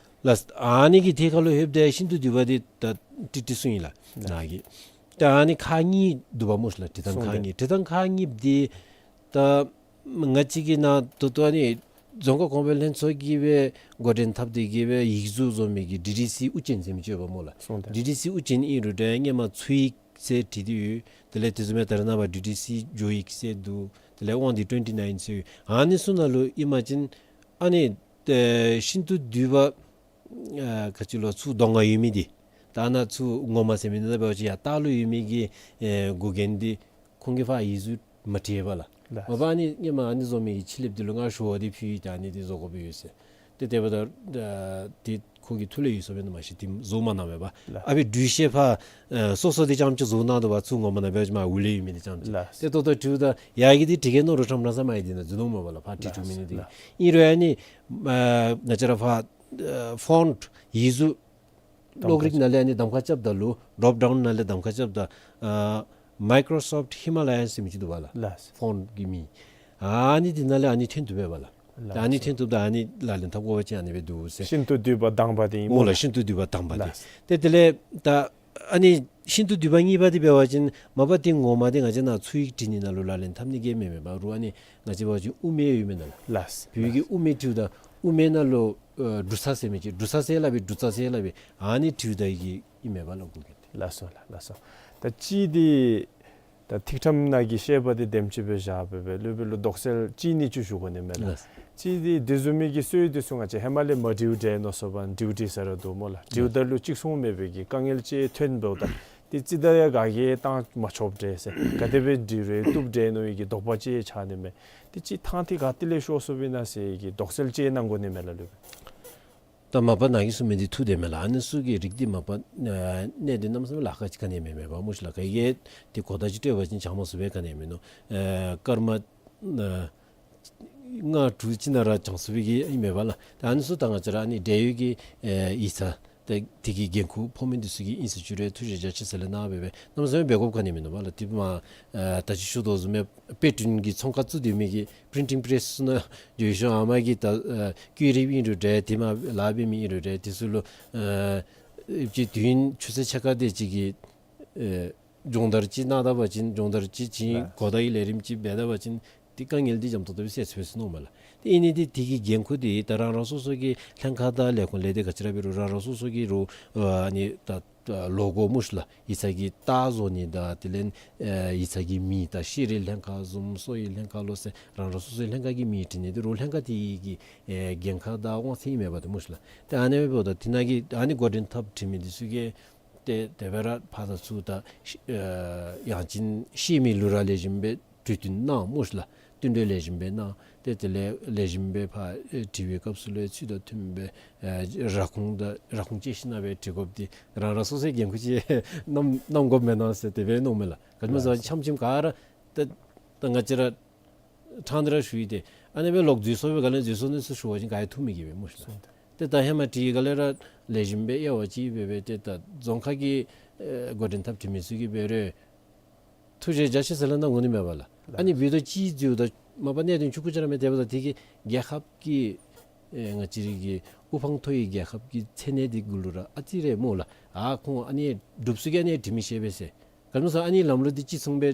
ལགས། ཨ་ནི་གི་ཐད་ཁར་ལུ་ལྷོདཔ་ད་ཤིན་ཏུ་བསྡུས་པ་འདི་ད་ཏིག་ཏིག་གསུངས་ཡི་ལགས། ལགས། ནཱ་གི་ད་ཨ་ནི་ཁག་གཉིས་འདུག་པ་སྨོ་ཤི་ལགས། བྲི་ཐངས་ཁག་གསུངས་ཏེ། གཉིས། བྲི་ཐངས་ཁག་གཉིས་འདི་ད་ང་བཅས་ཀྱི་ནཱ་ད་ལྟོ་ཨ་ནི་རྫོང་ཁ་གོང་འཕེལ་ལྷན་ཚོགས་ཀྱིས་སྦེ་འགོ་འདྲེན་འཐབ་སྟེ་གིས་སྦེ་ཡིག་གཟུགས་བཟོ་མི་གི་ཌི་ཌི་སི་ཨུ་ཅན་ཟེར་མི་ཅིག་ཡོདཔ་སྨོ་ལགས། གསུངས་ཏེ། ཌི་ཌི་སི་ཨུ་ཅན་ཨིན་རུང་ད་སྔོན་མ་ཚུ་ཡིག་ཟེར་བྲིས་ཏེ་ཡོད། དེ་ལས་དེ་བཟུམ་སྦེ་ད་རེས་ནངས་པ་ཌི་ཌི་སི་ཇོ་ཡིག་ཟེར་འདུག། དེ་ལས་དབང་འདུས་ཊུ་ཝེན་ཊི་ནའིན་ཟེར་ཡོད། ཨ་ནི་ཚུ་ནང་ལུ་ཨིན་པ་ཅིན་ཨ་ནི་ཨེ་ཤིན་ཏུ་བསྡུས་པ་ཨ་ག་ཅི་ལོ་ཚུར་གདོང་ཁར་ཡོད་མི་འདི་ད་ནཱ་ཚུར་ངོ་མ་ཟེར་མི་འདི་ད་འབད་བ་ཅིན་ཡར་ལྟག་ལུ་ཡོད་མི་གི་ཨེ་འགོ་འགན་འདི་ཁོང་གིས་ཕར་ཡིག་གཟུགས་མ་བྲིས་པས་ལགས། ལགས། མ་པ་ཨ་ནི་སྔོན་མ་ཨ་ནི་བཟོ་མི་གི་ཕྱི་གླིངཔ་འདི་ལུ་ང་ཞུ་བ་འདི་ཕུལ་ཡི། ད་ཨ་ནི་འདི་བཟོ་དགོཔ་ཡོད་ཟེར། ཏེ་དེ་འབདཝ་ད་ཨ་འདི་ཁོ་གི་ཐུགས་ལས་ཡོལ་སོང་པས་ན། མ་གཞི་འདི་བཟོ་མ་གནང་པས་པ། ལགས། ཨ་ཕི་འབྲུ་ཤེལ་ཕར་ཨེ་སོ་སོ་འདི་རྐྱངམ་ཅིག་བཟོ་གནང་དོ་བ། ཚུར་ངོ་མ་ནང་འབད་བ་ཅིན་མར་འོག་ལས་ཡོད་མི་འདི་རྐྱངམ་ཅིག། ལགས། ཏེ་ད་ལྟོ་འབྲུ་ད་ཡར་གྱི་འདི་བྲི་གེ་མནོ་རུང་ཕྲང་ཕྲང་ས་མ་ཡི་འདི་ནང་འཛུལ་ནུག་མས་པ་ལགས། ཕར་བྲིས་བྲིསཝ་མེན་ནི་འདི། ལགས། ཨིན་རུང་ཨ་ནི་ཨ་ང་བཅས་ར་ཕར་ཨ་ཕོནཊ་ཡིག་གཟུགས་གློག་རིག་ནང་ལས་ཨ་ནི་གདམ་ཁ་རྐྱབ་ད་ལུ་ཌོརོཔ་ཌའུན་ནང་ལས་གདམ་ཁ་རྐྱབ་ད་ཨ་མའི་ཀོརོ་སོཕཊ་ཧི་མ་ལ་ཡཱ་ཟེར་མི་ཅིག་འདུག་པ་ལགས། ལགས། ཕོནཊ་གི་མིང་ཨ་ནི་འདི་ནང་ལས་ཨ་ནི་ཐོན་བཏུབ་པས་པ་ལགས། ལགས། ད་ཨ་ནི་ཐོན་བཏུབ་ད་ཨ་ནི་ལག་ལེན་འཐབ་དགོ་པ་ཅིན་ཨ་ནི་སྦེ་འདུག་ཟེར། ཤིན་ཏུ་བསྡུས་པ་དང་པ་འདི་ཨིན་པ་ལགས། སྨོ་ལགས། ཤིན་ཏུ་བསྡུས་པ་དང་པ་འདི། ལགས། ཏེ་དེ་ལས་ད་ཨ་ནི་ཤིན་ཏུ་བསྡུས་པ་གཉིས་པ་འདི་འབད་བ་ཅིན་མ་པ་འདི་ངོ་མ་འདི་ང་བཅས་ནཱ་ཚུ་ཡིག་བྲི་ནི་ནང་ལུ་ལག་ལེན་འཐབ་ནི་གི་མེན་མས་པ། རུང་ཨ་ནི་ང་བཅས་འབད་བ་ཅིན་དབུ་མེད་ཡོད་མི་ནང་ལགས། ལགས། བོད་ཀྱི་དབུ་མེད་བྲིཝ་ད་དབུ་མེད་ནང་ལུ་ཨ་འབྲུ་ཚ་ཟེར་མི་ཅིག། འབྲུ་ཚ་ཟེར་སླབ་པའི་འབྲུ་ཚ་ཟེར་སླབ་པའི་ཨ་ནི་བྲིཝ་ད་གི་ཨིན་མས་པ་ལགས། གོ་གི། ལགས་སོ་ལགས། ལགས་སོ། ད་གཅིག་འདི་ད་ཐིག་ཕྲེང་ནང་གི་བཤད་པ་འདི་དེམ་ཅིག་སྦེ་བཞག་སྦེ་སྦེ་སློབ་དཔོན་ལུ་དོགས་སེལ་གཅིག་གཉིས་ཅིག་ཞུ་དགོ་ནི་མས་ལགས། ལགས། གཅིག་འདི་དེ་བཟུམ་མའི་གི་སྲོལ་འདི་ཚུ་ང་བཅས་ཧེ་མ་ལས་མ་བྲིཝ་འདྲས་མནོ་སོང་པ། བྲིཝ་བྲིས་ས་ར་འདུག་སྨོ་ལགས། བྲིཝ་ད་ལུ་གཅིག་མཚུངས་མེད་པའི་གི་དཀའ་ངལ་ཅིག་ཐོན་འབདཝ་ད་འདི་ཅིག་ད་ཡང་ག་གིས་བཏང་མ་ཆོགཔ་འདྲས་ཟེར། ག་དེ་སྦེ་འབྲི་རུང་བཏུབ་འདྲས་མནོ་བའི་གི་དོགས་པ་ཅིག་ཆགས་ནི་མས། འདི་ཅིག་ཐང་འདི་ག་ཏེ་ལས་ཤོར་སོང་པས་ན་ཟེར་གི་དོགས་སེལ་ཅིག་གནང་དགོ་ནི་མས་ལགས་སློབ་དཔོན། ད་མ་པ་ནཱ་གིས་གསུངས་མི་འདི་ཐུགས་བདེན་མས་ལགས། ཨ་ནི་ཚུ་གི་རིགས་འདི་མ་པ་ཨ་གནད་འདི་གནམ་མེད་ས་མེད་ལཱ་ཁག་ཅིག་ག་ནི་མེད་མས་པ་སྨོ་ཤི་ལགས། ག་གིས་འདི་གོ་བརྡ་ཅིག་སྤྲོད་པ་ཅིན་བྱང་མ་ཚུགས་པས་ག་ནི་མིན་ནུག། ཨ་སྐར་མ་ཨ་ལྔ་དྲུག་ཅིག་ནང་ར་བྱང་ཚུགས་པའི་གི་ཨིན་མས་པ་ལགས། ད་ཨ་ནི་ཚུ་ད་ང་བཅས་ར་ཨ་ནི་འབྲེལ་ཡོད་ཀྱི་ཨེ་ཡིག་ཚང་ད་འདི་གི་འགན་ཁུར་ཕོག་མི་འདི་ཚུ་གིས་ཨིན་ཟེར་ཞུ་རུང་ཐུགས་རྗེ་རྒྱ་ཆེ་ཟེར་ལགས། གནང་བ་སྦེ་གནམ་མེད་ས་མེད་འབད་དགོཔ་ག་ནི་མིན་ནུག་པ་ལགས། འདི་མ་ཨ་ད་ཅི་ཞུ་དོ་བཟུམ་སྦེ་དཔེ་སྐྲུན་གྱི་ཚོང་ཁང་བཙུགས་ཏེ་མི་གི་པི་རིན་ཊིང་པེརེསི་ནང་འགྱོ་ཞིནམ་ཨ་མ་གིས་ད་ཨ་བཀོད་རིམ་ཨིན་རུང་འདྲ་དེ་མ་ལཱ་འབད་མི་ཨིན་རུང་འདྲ་དེ་ཚུ་ལུ་ཨ་ཅིག་དུས་ཡུན་ཆུ་ཚོད་ཕྱེད་ཀ་དེ་ཅིག་གི་ཨེ་སྦྱོང་བརྡར་ཅིག་གནང་ད་པ་ཅིན་སྦྱོང་བརྡར་ཅིག་བྱིན་ལགས། གོ་བརྡ་གི་ལས་རིམ་ཅིག་འབད་ད་པ་ཅིན་འདི་དཀའ་ངལ་འདི་འཇམ་ཏོག་ཏོ་སྦེ་སེལ་ཚུགས་པས་ཟེར་མནོཝ་མས་ལགས། དེ་ཨིན་ནི་འདི་འདི་གི་འགན་ཁུར་འདི་ད་རང་རང་སོ་སོ་གི་ལྷན་ཁག་དང་ལས་ཁུངས་ལས་སྡེ་ག་ཅི་ར་འབད་རུང་རང་རང་སོ་སོ་གི་རུང་ཨ་ནི་ད་ད་ལོ་གོ་སྨོ་ཤི་ལགས། ཡིག་ཚང་གི་རྟགས་བཟོ་ནི་དང་དེ་ལས་ཨེ་ཡིག་ཚང་གི་མིང་དང་ཤེས་རིག་ལྷན་ཁག་བཟུམ་གསོ་བའི་ལྷན་ཁག་ལོ་ཟེར་རང་རང་སོ་སོའི་ལྷན་ཁག་གི་མིང་བྲི་ནི་འདི་རུང་ལྷན་ཁག་དེ་གི་ཨེ་འགན་ཁག་དང་དབང་ཚད་ཨིན་མས་པ་ཏེ་སྨོ་ཤི་ལགས། ཏེ་ཨ་ནི་འབདཝ་ད་དེ་ནང་གི་ཨ་ནི་འགོ་འདྲེན་འཐབ་བྲིས་མི་འདི་ཚུ་གིས་ཏེ་དེ་སྦེ་ར་ཕར་དང་ཚུར་ད་ཤེས་ཨེ་ཡང་ཅིན་ཤེས་མི་ལུ་ར་ལེགས་ཤོམ་སྦེ་ གྲོས་བསྟུན་གནང་སྨོ་ཤིག་ལགས། བསྟུན་གྲོས་ལེགས་ཤོམ་སྦེ་གནང་། ཏེ་དེ་ལས་ལེགས་ཤོམ་སྦེ་ཕར་ཨེ་དྲི་བའི་སྐབས་སུ་ལུ་ཚུལ་དང་མཐུནམ་སྦེ་ཨེ་ར་ཁུངས་དང་ར་ཁུངས་བཅད་ཞིནམ་སྦེ་དྲི་དགོཔ་འདི་རང་རང་སོ་སོའི་འགན་ཁུར་ཅིག་གནང་གནང་དགོཔ་མེན་ན་ཟེར་དེ་སྦེ་མནོཝ་མས་ལགས། ག་ཅི་སྨོ་ཟེར་བ་ཅིན་ལགས། འཆམ་འཆམ་ག་ར་ད་ད་ང་བཅས་ར་ཕྲང་སྟེ་ར་ཞུ་ཡི། ཏེ་ཨ་ནི་སྦེ་ལོག་འཛུལ་སོང་པའི་སྒང་ལས་འཛུལ་སོང་ནི་ཚུ་ཞུ་བ་ཅིན་ག་ཡང་ཐུགས་མི་དགྱེས་པས་སྨོ་ཤིག་ལགས། ཏེ་ད་ཧེ་མ་དྲིས་སྒང་ལས་ར་ལེགས་ཤོམ་སྦེ་དབྱེ་བ་ཅིག་འབད་སྦེ་ཏེ་ད་རྫོང་ཁག་གི་ཨེ་འགོ་འདྲེན་འཐབ་དྲི་མི་ཚུ་གིས་འབད་རུང་ཐུགས་རྗེ་རྒྱ་ཆེ་ཟེར་ལས་གནང་དགོ་ནི་མས་པ་ལགས། ཨ་ནི་འབདཝ་ད་ཅིག་འཛུལཝ་ད་མ་པ་གནད་དོན་ཆུང་ཀུ་ཅིག་ར་མེན། དེ་འབདཝ་ད་དེ་གིས་རྒྱལ་ཁབ་ཀྱི་ཨེ་ང་བཅས་རའི་གི་དབུ་འཕང་མཐོ་བའི་རྒྱལ་ཁབ་ཀྱི་མཚན་གནས་འདི་གུ་ལུ་ར་ཨ་ཙི་རེ་སྨོ་ལགས། ཨ་ཁོང་ཨ་ནི་སྒྲུབ་ས་གི་ཨ་ནི་དྲི་མི་ཤེས་པས་ཟེར། ག་ཅི་སྨོ་ཟེར་བ་ཅིན་ཨ་ནི་ལམ་ལུགས་འདི་གཅིག་མཚུངས་སྦེ་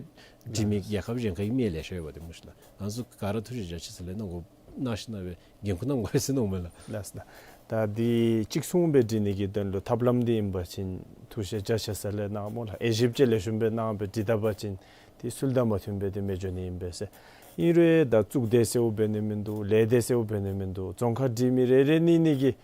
དྲི་མི་རྒྱལ་ཁབ་གཞན་ཁར་གྱིས་མི་ལེ་ཤ་ཡོད་པ་དེ་སྨོ་ཤིག་ལགས། ང་ཚུ་ག་ར་ཐུགས་རྗེ་རྒྱ་ཆེ་ཟེར་ལས་གནང་དགོ་གནང་ཞིནམ་སྦེ་འགན་ཁུར་གནང་དགོ་ཟེར་མནོཝ་མས་ལགས། ལགས་སོ། ད་འདི་གཅིག་མཚུངས་སྦེ་འདྲི་ནི་གི་དོན་ལུ་ཐབས་ལམ་འདི་ཨིན་པ་ཅིན་ཐུགས་རྗེ་རྒྱ་ཆེ་ཟེར་ལས་གནང་སྨོ་ལགས། དབྱེ་ཞིབ་ཅིག་ལེགས་ཤོམ་སྦེ་གནང་སྦེ་འདྲི་ད་པ་ཅིན་འདི་ཚུལ་དང་མ་མཐུན་པས། དེ་མི་འགྱོ་ནི་ཨིན་པས་ཟེར། ཨིན་རུང་ད་གཙུག་སྡེ་ཟེརཝ་འབད་ནི་མིན་འདུག། ལས་སྡེ་ཟེརཝ་འབད་ནི་མིན་འདུག། རྫོང་ཁག་འདྲི་མི་རེ་རེ་གཉིས་གཉིས་ཀྱིས་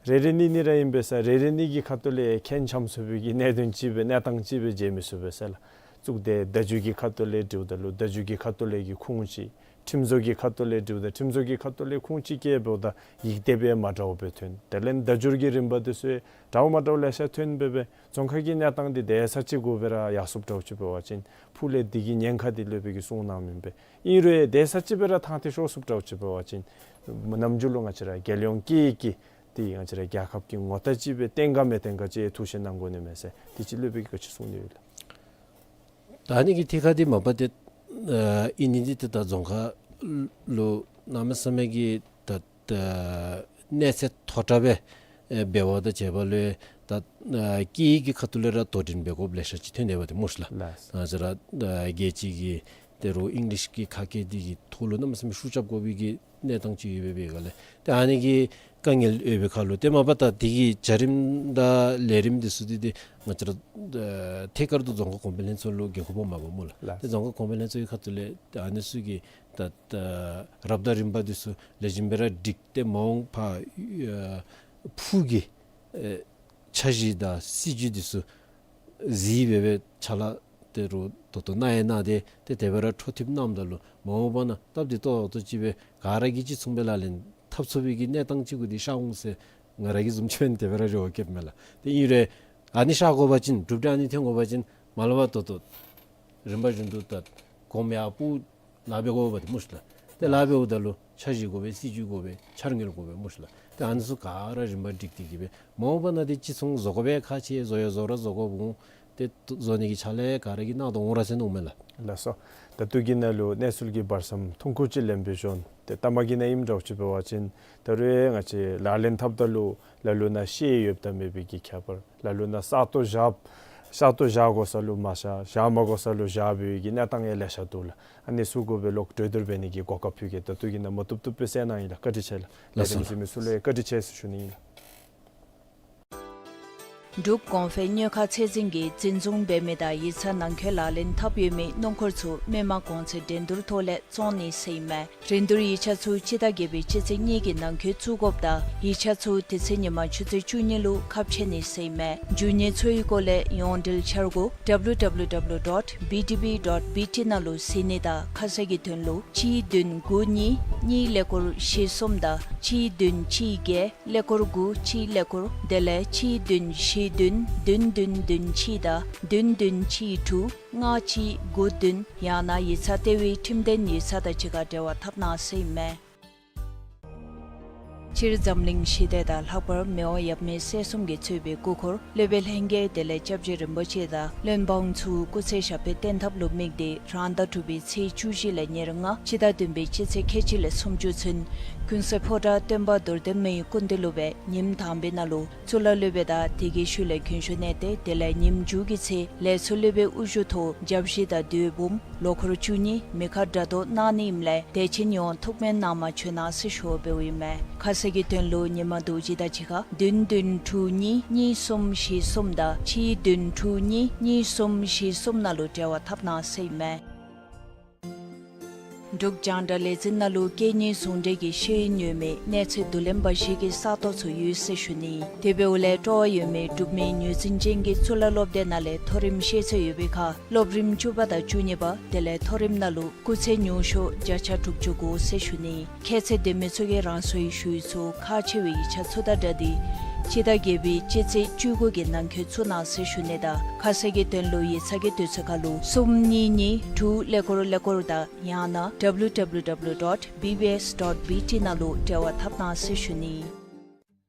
རེ་རེ་གཉིས་གཉིས་ར་ཨིན་པས་ཟེར། རེ་རེ་གཉིས་ཀྱི་ཁ་ཐུག་ལས་ཁེངས་འཆམ་ཚུགས་པའི་གི་གནད་དོན་ཅིག་སྦེ་གནས་སྟངས་ཅིག་སྦེ་མཇལ་མི་ཚུགས་པས་ཟེར་ལགས། གཙུག་སྡེ་བརྡ་བརྒྱུད་ཀྱི་ཁ་ཐུག་ལས་འདྲིཝ་ད་ལུ་བརྡ་བརྒྱུད་ཀྱི་ཁ་ཐུག་ལས་ཀྱི་ཁུངས་ཅིག། ཁྲིམས་བཟོ་གི་ཁ་ཐུག་ལས་འདྲིཝ་ད་ཁྲིམས་བཟོ་གི་ཁ་ཐུག་ལས་ཁུངས་ཅིག་བཀལཝ་ད་ཡིག་དེབ་ཡང་མ་འདྲཝ་སྦེ་ཐོན། དེ་ལས་བརྡ་བརྒྱུད་ཀྱི་རིམ་པ་འདི་ཚུ་འདྲཝ་མ་འདྲཝ་ལེ་ཤ་ཐོན་འབད་སྦེ་རྫོང་ཁག་གི་གནས་སྟངས་འདི་དེ་ས་ཅིག་གུ་སྦེ་ར་ཡར་སོངམ་འདྲཝ་ཅིག་འབད་བ་ཅིན་ཕུགས་ལས་འདི་གི་ཉེན་ཁ་འདི་སློབ་དཔོན་གྱིས་གསུངས་གནངམ་ཨིན་པས། ཨིན་རུང་དེ་ས་ཅིག་སྦེ་ར་ཐང་སྟེ་ཤོར་སོངམ་འདྲཝ་ཅིག་འབད་བ་ཅིན་ནམ་རྒྱུན་ལུ་ང་བཅས་ར་རྒྱལ་ཡོངས་སྐད་ཡིག་གི་འདི་ང་བཅས་ར་རྒྱལ་ཁབ་ཀྱི་ངོ་རྟགས་ཅིག་སྦེ་བརྟན་ག་མི་བརྟན་ག་ཅིག་ཐུགས་བཞེད་གནང་དགོ་ནི་མས་ཟེར། འདི་ཅིག་སློབ་དཔོན་གྱིས་ག་ཅི་གསུང་ནི་ཡོད་ལགས། ད་ཨ་ནི་གི་ཐད་ཁར་འདི་མ་པ་ཏེ་ཨ་ཨིན་ནི་འདི་ཏེ་ད་རྫོང་ཁག་ལུ་གནམ་མེད་ས་མེད་ཀྱི་ད་ད་གནས་ཚད་མཐོ་དྲགས་སྦེ་ཨེ་འབད་བ་དང་བཅས་པ་ལུ་ད་ཨ་སྐད་ཡིག་གི་ཁ་ཐུག་ལས་ར་དོ་འགྲན་འབད་དགོཔ་ལེ་ཤ་ཅིག་ཐོན་ཏེ་འབད་དེ་སྨོ་ཤིག་ལགས། ལགས། ང་བཅས་ར་ཨ་རྒྱལ་སྤྱི་གི་ད་རུང་ཨིང་ལིཤ་གི་ཁ་སྐད་འདི་གི་ཐོག་ལུ་གནམ་མེད་ས་མེད་ཤུགས་རྐྱབ་དགོ་པའི་གི་གནས་སྟངས་ཅིག་ཡོད་པའི་སྒང་ལས་ཏེ་ཨ་ནི་གི་དཀའ་ངལ་ཡོད་པའི་ཁར་ལུ་ཏེ་མ་པ་ད་འདི་གི་བྱ་རིམ་དང་ལས་རིམ་འདི་ཚུ་འདི་ཏེ་ང་བཅས་ར་ཨ་ཐད་ཀར་དུ་རྫོང་ཁག་གོང་འཕེལ་ལྷན་ཚོགས་ལུ་འགན་ཁུར་ཕོགཔ་མས་པ་སྨོ་ལགས། ལགས། ཏེ་རྫོང་ཁག་གོང་འཕེལ་ལྷན་ཚོགས་ཀྱི་ཁ་ཐུག་ལས་ཏེ་ཨ་ནི་ཚུ་གི་ད་ད་རབ་དང་རིམ་པ་འདི་ཚུ་ལེགས་ཤོམ་སྦེ་ར་སྒྲིག་སྟེ་མ་འོངས་པར་ཨ་ཕུགས་ཀྱི་ཨེ་འཆར་གཞི་དང་སྲིད་བྱུས་འདི་ཚུ་གཟིགས་སྦེ་སྦེ་ཕྱག་ལཱ་ཏེ་རུང་ད་ལྟོ་གནང་ཡང་གནང་སྟེ་ཏེ་དེ་སྦེ་ར་འཕྲོ་མཐུད་གནངམ་ད་ལུ་མ་འོངས་པ་ན་སྟབས་བདེ་ཏོག་ཏོ་ཅིག་སྦེ་ག་ར་གིས་གཅིག་མཚུངས་སྦེ་ལག་ལེན་འཐབ་ཚུགས་པའི་གི་གནས་སྟངས་ཅིག་གུ་འདི་ཤར་འོང་ཟེར་ང་ར་གིས་བཟུམ་ཅིག་འབད་ན་དེ་སྦེ་ར་རེ་བ་བསྐྱེདཔ་མས་ལགས། ཏེ་ཨིན་རུང་ཨ་ནི་ཤར་དགོ་པ་ཅིན་གྲུབ་འབྲས་ཨ་ནི་ཐོན་དགོ་པ་ཅིན་མ་ལས་ཕར་ད་ལྟོ་རིམ་པ་བཞིན་དུ་ད་གོངམ་ཡར་སྤུ་ལཱ་འབད་དགོཔ་འདི་སྨོ་ཤིག་ལགས། ཏེ་ལཱ་འབདཝ་ད་ལུ་འཆར་གཞི་དགོ་པས། སྲིད་བྱུས་དགོ་པས། འཆར་དངུལ་དགོ་པས་སྨོ་ཤིག་ལགས། ཏེ་ཨ་ནི་ཚུ་ག་ར་རིམ་པ་སྒྲིག་སྟེ་གི་སྦེ་མ་འོངས་པ་ན་འདི་གཅིག་མཚུངས་བཟོ་དགོ་པའི་ཁག་ཆེ། བཟོ་ཡང་བཟོ་ར་བཟོ་དགོཔ་འོང་། ཏེ་བཟོ་ནི་གི་ཕྱག་ལཱ་ག་ར་གིས་གནང་དོ་འོང་ར་ཟེར་མནོཝ་མས་ལགས། ལགས་སོ། ད་ལྟོ་གི་ནང་ལུ་གནས་ཚུལ་གྱི་བར་མཚམས་ཐུང་ཀུ་ཅིག་ལེན་པའི་བྱོན། ཏེ་ལྟ་མ་གི་ནང་ཨིནམ་འདྲཝ་ཅིག་འབད་བ་ཅིན་ད་རུང་ང་བཅས་ལག་ལེན་འཐབ་ད་ལུ་ལ་ལུ་ནང་ཤེས་ཡོདཔ་དང་མེད་པའི་གི་ཁྱད་པར། ལ་ལུ་ནང་ས་སྟོང་བཞག་ས་སྟོང་བཞག་དགོ་ས་ལུ་མ་བཞག། བཞག་མ་དགོ་ས་ལུ་བཞག་པའི་གི་གནས་སྟངས་ཡང་ལེ་ཤ་འདུག་ལགས། ཨ་ནི་ཚུ་གུ་སྦེ་ལོག་གྲོས་བསྡུར་འབད་ནི་གི་གོ་སྐབས་ཕུལ་གེ། ད་ལྟོ་གི་ནང་མ་བཏུབ་བཏུབ་སྦེ་གསན་གནང་ཡི་ལགས། བཀའ་དྲིན་ཆེ་ལགས། ལགས་སོ། ལས་རིམ་གཟིགས་མི་ཚུ་ལུ་ཡང་བཀའ་དྲིན་ཆེ་ཟེར་ཞུ་ནི་ཨིན་ལགས། འབྲུག་གོང་འཕེལ་དངུལ་ཁང་ཚད་འཛིན་གྱིས་འཛིན་བཟུང་འབད་མི་དང་ཡིག་ཚང་ནང་འཁོད་ལག་ལེན་འཐབ་ཡོད་མི་སྣུམ་འཁོར་ཚུ་མི་མང་གོང་ཚད་འགྲན་བསྡུར་ཐོག་ལས་བཙོང་ནི་ཟེར་ཨིན་མས། འགྲན་བསྡུར་ཡིག་ཆ་ཚུ་སྤྱི་ཟླ་བརྒྱད་པའི་སྤྱི་ཚེས་གཉིས་ཀྱི་ནང་འཁོད་བཙུགས་དགོཔ་དང་ཡིག་ཆ་ཚུ་དེ་ཚེ་ཉིན་མ་ཆུ་ཚོད་བཅུ་གཉིས་ལུ་ཁ་ཕྱེ་ནི་ཟེར་ཨིན་མས། མཇུག་ཉིན་ཚུ་གི་སྐོར་ལས་ཡོངས་འབྲེལ་འཆར་སྒོ་W W W dot B D B dot B T ནང་ལུ་གཟིགས་ནི་དང་ཁ་གསལ་གྱི་དོན་ལུ་གཅིག་བདུན་དགུ་གཉིས་གཉིས་ཀླད་ཀོར་བཞི་གསུམ་དང་གཅིག་བདུན་གཅིག་བརྒྱད་ཀླད་ཀོར་དགུ་གཅིག་ཀླད་ཀོར་དེ་ལས་གཅིག་བདུན་བཞི་བདུན་བདུན་བདུན་བདུན་གཅིག་དང་བདུན་བདུན་གཅིག་དྲུག་ལྔ་གཅིག་དགུ་བདུན་ཡང་ན་ཡིག་ཚང་ལྟེ་བའི་ཁྲིམས་ལྡན་ཡིག་ཚང་དང་གཅིག་ཁར་འབྲེལ་བ་འཐབ་གནང་ཟེར་ཨིན་མས། སྤྱིར་འཛམ་གླིང་ཞི་བདེ་དང་ལྷག་པར་མི་དབང་ཡབ་མེས་སྲས་གསུམ་གྱིས་གཙོས་པའི་སྐུ་འཁོར་སློབ་དཔོན་ལྷན་རྒྱས་དེ་ལས་སྐྱབས་རྗེ་རིན་པོ་ཆེ་དང་བློན་འབངས་ཚུ་སྐུ་ཚེ་ཞབས་པད་བརྟན་ཐབས་ལུ་དམིགས་ཏེ་རང་ཟླ་དྲུག་པའི་ཚེས་བཅུ་བཞི་ལས་ཉེར་ལྔ་སྤྱི་ཟླ་བདུན་པའི་སྤྱི་ཚེས་ཁལ་གཅིག་ལས་སུམ་ཅུ་ཚུན་ཀུན་གསལ་ཕོ་བྲང་སྟོན་པ་རྡོར་གདན་མའི་སྐུ་མདུན་ལུ་སྦེ་ཉིནམ་དང་པའི་ནང་ལུ་གཙུག་ལག་སློབ་དཔོན་དང་དེ་གི་ཤུལ་ལས་རྒྱུན་ཞུགས་གནང་སྟེ་དེ་ལས་ཉིནམ་མཇུག་གི་ཚེ་ལས་ཚུལ་སློབ་དཔོན་དབུ་བཞུགས་ཐོག་བརྒྱ་བཞི་དང་དོས་འབུམ་ལོ་འཁོར་བཅུ་གཉིས་མེ་ཁ་དགྲ་བཟློག་གནང་ནི་ཨིནམ་ལས་དད་ཅན་ཡོངས་ཐུགས་སྨོན་གནང་མ་བྱོན་གནང་ཟེར་ཞུ་བ་འབདཝ་ཨིན་མས། ཁ་གསལ་གྱི་དོན་ལུ་ཉིན་མ་དུས་ཅི་དང་གཅིག་ཁར་བདུན་བདུན་དྲུག་གཉིས་གཉིས་གསུམ་བཞི་གསུམ་དང་གཅིག་བདུན་དྲུག་གཉིས་གཉིས་གསུམ་བཞི་གསུམ་ནང་ལུ་འབྲེལ་བ་འཐབ་གནང་ཟེར་ཨིན་མས། འབྲུག་རྒྱང་བསྒྲགས་ལས་འཛིན་ནང་ལུ་སྐད་གཉིས་ཟུང་འབྲེལ་གྱི་ཤེས་ཡོན་ཡོད་མི་གནས་ཚད་བསྡུ་ལེན་པ་ཞིག་གི་ས་སྟོང་ཚུ་ཡོད་ཟེར་ཞུ་ནི། དེ་འབདཝ་ལས་སྤྲོ་བ་ཡོད་མི་འབྲུག་མི་ངོས་འཛིན་ཅན་གྱི་གཙུག་ལག་སློབ་སྡེ་ནང་ལས་མཐོ་རིམ་ཤེས་ཚད་ཡོད་པའི་ཁར་སློབ་རིམ་བཅུ་པ་དང་བཅུ་གཉིས་པ་དེ་ལས་མཐོ་རིམ་ནང་ལུ་སྐུགས་ཚད་ཉུང་ཤོས་བརྒྱ་ཆ་དྲུག་ཅུ་དགོ་ཟེར་ཞུ་ནི། ཁྱད་ཚད་ལྡན་མི་ཚུ་གིས་རང་སོའི་ཞུ་ཡིག་ཚུ་ཁག་ཆེ་བའི་ཡིག་ཆ་ཚུ་དང་སྦྲགས་ཏེ་སྤྱི་ཟླ་བརྒྱད་པའི་སྤྱི་ཚེས་བཅུ་དགུ་གི་ནང་འཁོད་བཙུགས་གནང་ཟེར་ཞུ་ནི་དང་ཁ་གསལ་གྱི་དོན་ལུ་ཡིག་ཚང་གི་དུས་ཚོད་ཁར་ལུ་གསུམ་གཉིས་གཉིས་དྲུག་ཀླད་ཀོར་ཀླད་ཀོར་དང་ཡང་ན་W W W dot B B S dot B T ནང་ལུ་འབྲེལ་བ་འཐབ་གནང་ཟེར་ཞུ་ནི།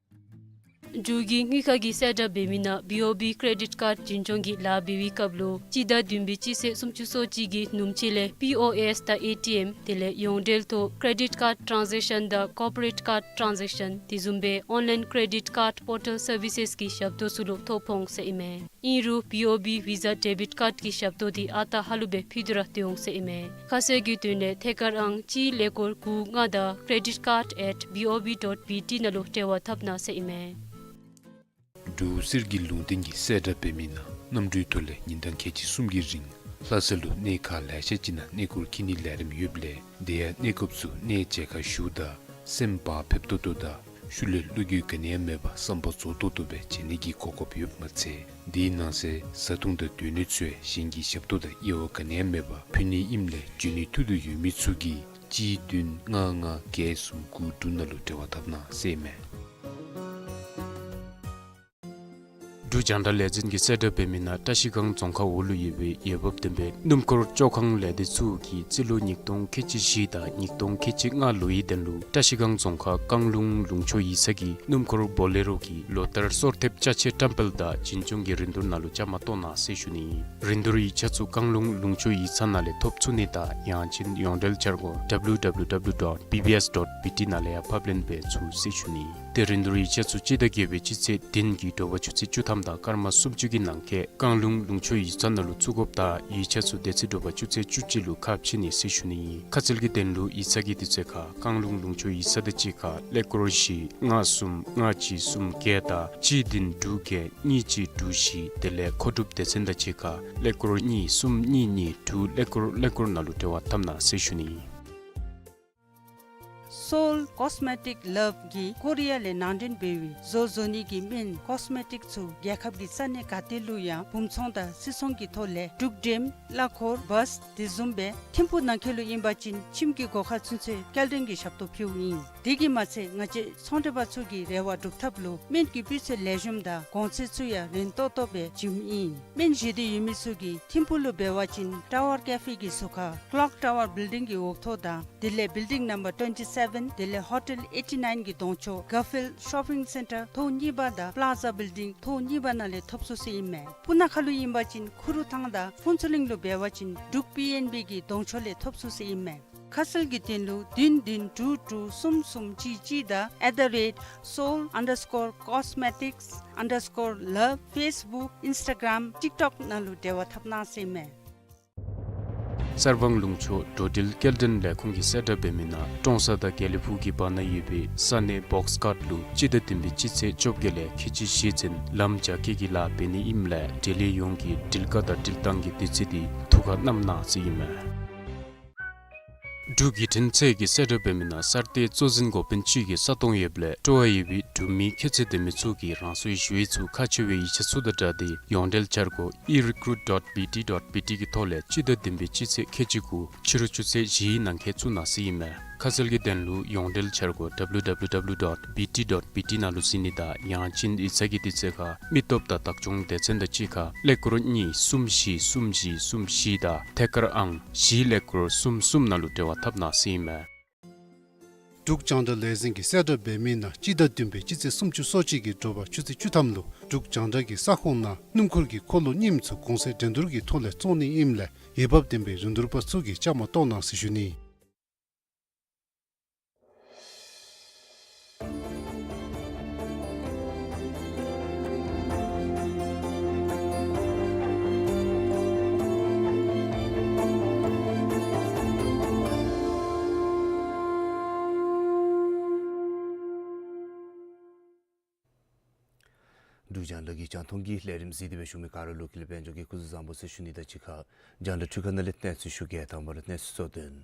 འབྲུག་གི་དངུལ་ཁང་གིས་གསལ་བསྒྲགས་འབད་མི་ནང་B O B credit card འཛིན་སྐྱོང་གི་ལཱ་འབད་བའི་སྐབས་ལུ་སྤྱི་ཟླ་བདུན་པའི་སྤྱི་ཚེས་སུམ་ཅུ་སོ་གཅིག་གི་ནུབ་ཕྱེད་ལས་P O S དང་A T M དེ་ལས་ཡོངས་འབྲེལ་ཐོག་credit card transaction དང་corporate card transaction དེ་བཟུམ་སྦེ་online credit card portal services གི་ཞབས་ཏོག་ཚུ་ལུ་ཐོ་ཕོག་འོང་ཟེར་ཨིན་མས། ཨིན་རུང་B O B Visa debit card གི་ཞབས་ཏོག་འདི་ཨ་རྟག་ཧ་ལུགས་སྦེ་ཕུལ་ཏེ་ར་སྡོད་འོང་ཟེར་ཨིན་མས། ཁ་གསལ་གྱི་དོན་ལས་ཐད་ཀར་ཨང་གཅིག་ཀླད་ཀོར་དགུ་ལྔ་དང་credit card at B O B dot B T ནང་ལུ་འབྲེལ་བ་འཐབ་གནང་ཟེར་ཨིན་མས། འབྲུག་གསེར་གྱི་ལུང་བསྟན་གྱིས་གསལ་བསྒྲགས་འབད་མི་ནང་གནམ་གྲུའི་ཐོག་ལས་ཉིན་གྲངས་ཁལ་གཅིག་གསུམ་གྱི་རིང་ལྷ་ས་ལུ་གནས་ཁག་ལེ་ཤ་ཅིག་ནང་གནས་སྐོར་འཁྱིད་ནིའི་ལས་རིམ་ཡོདཔ་ལས་དེ་ཡང་གནས་སྐབས་སུ་གནས་མཇལ་ཁ་ཞུཝ་ད་སེམས་བག་ཕེབས་ཏོག་ཏོ་དང་ཤུལ་ལས་བློ་འགྱོད་ག་ནི་ཡང་མེད་པར་བསམ་པ་རྫོགས་ཏོག་ཏོ་སྦེ་མཇལ་ནི་གི་གོ་སྐབས་ཡོདཔ་མ་ཚད་དེའི་ནང་གསེས་བཟའ་འཐུང་དང་སྡོད་གནས་ཚུ་ཡང་གཞན་གྱི་ཞབས་ཏོག་དང་དབྱེ་བ་ག་ནི་ཡང་མེད་པར་ཕུལ་ནི་ཨིནམ་ལས་འབྱོན་ནིའི་ཐུགས་འདོད་ཡོད་མི་ཚུ་གིས་གཅིག་བདུན་ལྔ་ལྔ་བརྒྱད་གསུམ་དགུ་དྲུག་ནང་ལུ་འབྲེལ་བ་འཐབ་གནང་ཟེར་ཨིན་མས། འབྲུག་རྒྱང་བསྒྲགས་ལས་འཛིན་གྱིས་གསལ་བསྒྲགས་འབད་མི་ནང་བཀྲིས་སྒང་རྫོང་ཁག་འོག་ལུ་ཡོད་པའི་འོས་འབབ་ལྡན་པའི་སྣུམ་འཁོར་བཅོ་ཁང་ལས་སྡེ་ཚུ་གིས་རྩིས་ལོ་ཉིས་སྟོང་ཁལ་གཅིག་བཞི་དང་ཉིས་སྟོང་ཁལ་གཅིག་ལྔ་ལོའི་དོན་ལུ་བཀྲིས་སྒང་རྫོང་ཁག་བཀང་ལུང་ལུང་ཕྱོགས་ཡིག་ཚང་གི་སྣུམ་འཁོར་བོ་ལེ་རོ་གི་ལོ་ལྟར་སོར་ཐེབས་ཅ་ཆས་བཀྲམ་སྤེལ་དང་འཛིན་སྐྱོང་གི་རིན་བསྡུར་ནང་ལུ་བཅའ་མར་གཏོགས་གནང་ཟེར་ཞུ་ནི། རིན་བསྡུར་ཡིག་ཆ་ཚུ་བཀང་ལུང་ལུང་ཕྱོགས་ཡིག་ཚང་ནང་ལས་ཐོབ་ཚུགས་ནི་དང་ཡང་ཅིན་ཡོངས་འབྲེལ་འཆར་སྒོ་W W W dot B B S dot B T ནང་ལས་ཡང་ཕབ་ལེན་འབད་ཚུགས་ཟེར་ཞུ་ནི། ཏེ་རིན་བསྡུར་ཡིག་ཆ་ཚུ་སྤྱི་ཟླ་བརྒྱད་པའི་སྤྱི་ཚེས་བདུན་གྱི་དྲོ་པ་ཆུ་ཚོད་བཅུ་ཐམ་དང་སྐར་མ་སུམ་ཅུ་གི་ནང་འཁོད་བཀང་ལུང་ལུང་ཕྱོགས་ཡིག་ཚང་ནང་ལུ་བཙུགས་དགོཔ་དང་ཡིག་ཆ་ཚུ་དེ་ཚེ་དྲོ་པ་ཆུ་ཚོད་བཅུ་གཅིག་ལུ་ཁ་ཕྱེ་ནི་ཟེར་ཞུ་ནི་ཨིན། ཁ་གསལ་གྱི་དོན་ལུ་ཡིག་ཚང་གི་དུས་ཚོད་ཁར་བཀང་ལུང་ལུང་ཕྱོགས་ཡིག་ཚང་དང་གཅིག་ཁར་ཀླད་ཀོར་བཞི་ལྔ་གསུམ་ལྔ་གཅིག་གསུམ་བརྒྱད་དང་གཅིག་བདུན་དྲུག་བརྒྱད་གཉིས་གཅིག་དྲུག་བཞི་དེ་ལས་མཁོ་སྒྲུབ་སྡེ་ཚན་དང་གཅིག་ཁར་ཀླད་ཀོར་གཉིས་གསུམ་གཉིས་གཉིས་དྲུག་ཀླད་ཀོར་ཀླད་ཀོར་ནང་ལུ་འབྲེལ་བ་འཐབ་གནང་ཟེར་ཞུ་ནི་ཨིན། Seoul Cosmetic Love གིས་ཀོ་རི་ཡ་ལས་ནང་འདྲེན་འབད་བའི་བཟོ་བཟོ་ནི་གི་སྨན་ཀོས་མེ་ཊིག་ཚུ་རྒྱལ་ཁབ་ཀྱི་ས་གནས་ག་ཏེ་ལུ་ཡང་སྦུངས་ཚོང་དང་སིལ་ཚོང་གི་ཐོག་ལས་འབྲུག་འགྲེམ་གླ་འཁོར་བཱས་དེ་བཟུམ་སྦེ་ཐིམ་ཕུག་ནང་འཁོད་ལུ་ཨིན་པ་ཅིན་ཁྱིམ་གྱི་སྒོ་ཁར་ཚུན་ཚོད་སྐྱེལ་འདྲེན་གྱི་ཞབས་ཏོག་ཕུལཝ་ཨིན། དེ་གིས་མ་ཚད་ང་བཅས་ཚོང་འབྲེལ་པ་ཚུ་གི་རེ་བ་སྒྲུབ་ཐབས་ལུ་སྨན་གྱི་སྤུས་ཚད་ལེགས་ཤོམ་དང་གོང་ཚད་ཚུ་ཡང་རན་ཏོག་ཏོ་སྦེ་བྱིནམ་ཨིན། སྨན་བཞེས་འདོད་ཡོད་མི་ཚུ་གིས་ཐིམ་ཕུག་ལུ་འབད་བ་ཅིན་ཊ་ཝར་ཀེ་ཕེ་གི་ཟུར་ཁར་ཀློག་ཊ་ཝར་བིལ་ཌིང་གི་འོག་ཐོག་དང་དེ་ལས་བིལ་ཌིང་ནམ་བར་ཊུ་ཝེན་ཊི་སེ་བེན་དེ་ལས་ཧོ་ཊེལ་ཨེ་ཊི་ནའིན་གྱི་གདོང་ཕྱོགས་གར་ཕིལཌ་ཤོ་པིང་སེན་ཊར་ཐོག་གཉིས་པ་དང་པླ་ཛ་བིལ་ཌིང་ཐོག་གཉིས་པ་ནང་ལས་ཐོབ་ཚུགས་ཟེར་ཨིན་མས། སྤུ་ན་ཁ་ལུ་ཨིན་པ་ཅིན་ཁུ་རུ་ཐང་དང་ཕུན་ཚོགས་གླིང་ལུ་འབད་བ་ཅིན་འབྲུག་པི་ཨེན་བི་གི་གདོང་ཕྱོགས་ལས་ཐོབ་ཚུགས་ཟེར་ཨིན་མས། ཁ་གསལ་གྱི་དོན་ལུ་བདུན་བདུན་དྲུག་དྲུག་གསུམ་གསུམ་གཅིག་གཅིག་དང་at the rate seoul underscore cosmetics underscore love Facebook Instagram TikTok ནང་ལུ་འབྲེལ་བ་འཐབ་གནང་ཟེར་ཨིན་མས། གསར་སྤང་ལུང་ཕྱོགས་འགྲོ་འགྲུལ་སྐྱེལ་འདྲེན་ལས་ཁུངས་ཀྱིས་གསལ་བསྒྲགས་འབད་མི་ནང་ཀྲོང་གསར་དང་དགེ་ལེགས་ཕུག་གི་བར་ན་ཡོད་པའི་ས་གནས་བོགས་ཀཊ་ལུ་སྤྱི་ཟླ་བདུན་པའི་སྤྱི་ཚེས་བཅོ་བརྒྱད་ལས་ཁལ་གཅིག་བཞི་ཚུན་ལམ་རྒྱ་སྐྱེད་ཀྱི་ལཱ་འབད་ནི་ཨིནམ་ལས་འབྲེལ་ཡོད་ཡོངས་ཀྱིས་འགྲུལ་བཀག་དང་འགྲུལ་བཏང་གི་དུས་ཚོད་འདི་ཐུགས་ཁར་བསྣམ་གནང་ཟེར་ཨིན་མས། འབྲུག་བརྒྱུད་འཕྲིན་ཚད་ཀྱིས་གསལ་བསྒྲགས་འབད་མི་ནང་གསར་གཏོད་གཙོ་འཛིན་འགོ་དཔོན་ཅིག་གིས་ས་སྟོང་ཡོདཔ་ལས་སྤྲོ་བ་ཡོད་པའི་འབྲུག་མི་ཁྱད་ཚད་ལྡན་མི་ཚུ་གིས་རང་སོའི་ཞུ་ཡིག་ཚུ་ཁག་ཆེ་བའི་ཡིག་ཆ་ཚུ་དང་སྦྲགས་ཏེ་ཡོངས་འབྲེལ་འཆར་སྒོ་e recruit dot B T dot B T གི་ཐོག་ལས་སྤྱི་ཟླ་བདུན་པའི་སྤྱི་ཚེས་ཁལ་གཅིག་དགུ་ཕྱི་རུ་ཆུ་ཚོད་བཞིའི་ནང་འཁོད་བཙུགས་གནང་ཟེར་ཨིན་མས། ཁ་གསལ་གྱི་དོན་ལུ་ཡོངས་འབྲེལ་འཆར་སྒོ་W W W dot B T dot B T ནང་ལུ་གཟིགས་ནི་དང་ཡང་ཅིན་ཡིག་ཚང་གི་དུས་ཚོད་ཁར་མི་སྟོབས་དང་བདག་སྐྱོང་སྡེ་ཚན་དང་གཅིག་ཁར་ཀླད་ཀོར་གཉིས་གསུམ་བཞི་གསུམ་བཞི་གསུམ་བཞི་དང་ཐད་ཀར་ཨང་བཞི་ཀླད་ཀོར་གསུམ་གསུམ་ནང་ལུ་འབྲེལ་བ་འཐབ་གནང་ཟེར་ཨིན་མས། འབྲུག་རྒྱང་བསྒྲགས་ལས་འཛིན་གྱིས་གསལ་བསྒྲགས་འབད་མི་ནང་སྤྱི་ཟླ་བདུན་པའི་སྤྱི་ཚེས་སུམ་ཅུ་སོ་གཅིག་གི་དྲོ་པ་ཆུ་ཚོད་བཅུ་ཐམ་ལུ་འབྲུག་རྒྱང་བསྒྲགས་ཀྱི་ས་ཁོངས་ནང་སྣུམ་འཁོར་གྱི་འཁོར་ལོ་རྙིངམ་ཚུ་གོང་ཚད་འགྲན་བསྡུར་གྱི་ཐོག་ལས་བཙོང་ནི་ཨིནམ་ལས་འོས་འབབ་ལྡན་པའི་རིན་བསྡུར་པ་ཚུ་གིས་བཅའ་མར་གཏོགས་གནང་ཟེར་ཞུ་ནི། འབྲུག་རྒྱང་བསྒྲགས་ཀྱི་རྒྱང་མཐོང་གི་ལས་རིམ་གཟིགས་ཏེ་སྦེ་བཞུགས་མི་ག་ར་ལུ་དགེ་ལེགས་དཔལ་འབྱོར་གྱིས་སྐུ་གཟུགས་བཟང་པོ་ཟེར་ཞུ་ནི་དང་གཅིག་ཁར་རྒྱང་བསྒྲགས་འཕྲུལ་ཁང་ནང་ལས་གནས་ཚུལ་ཞུ་གེ། དང་པ་ར་གནས་ཚུལ་གཙོ་དོན།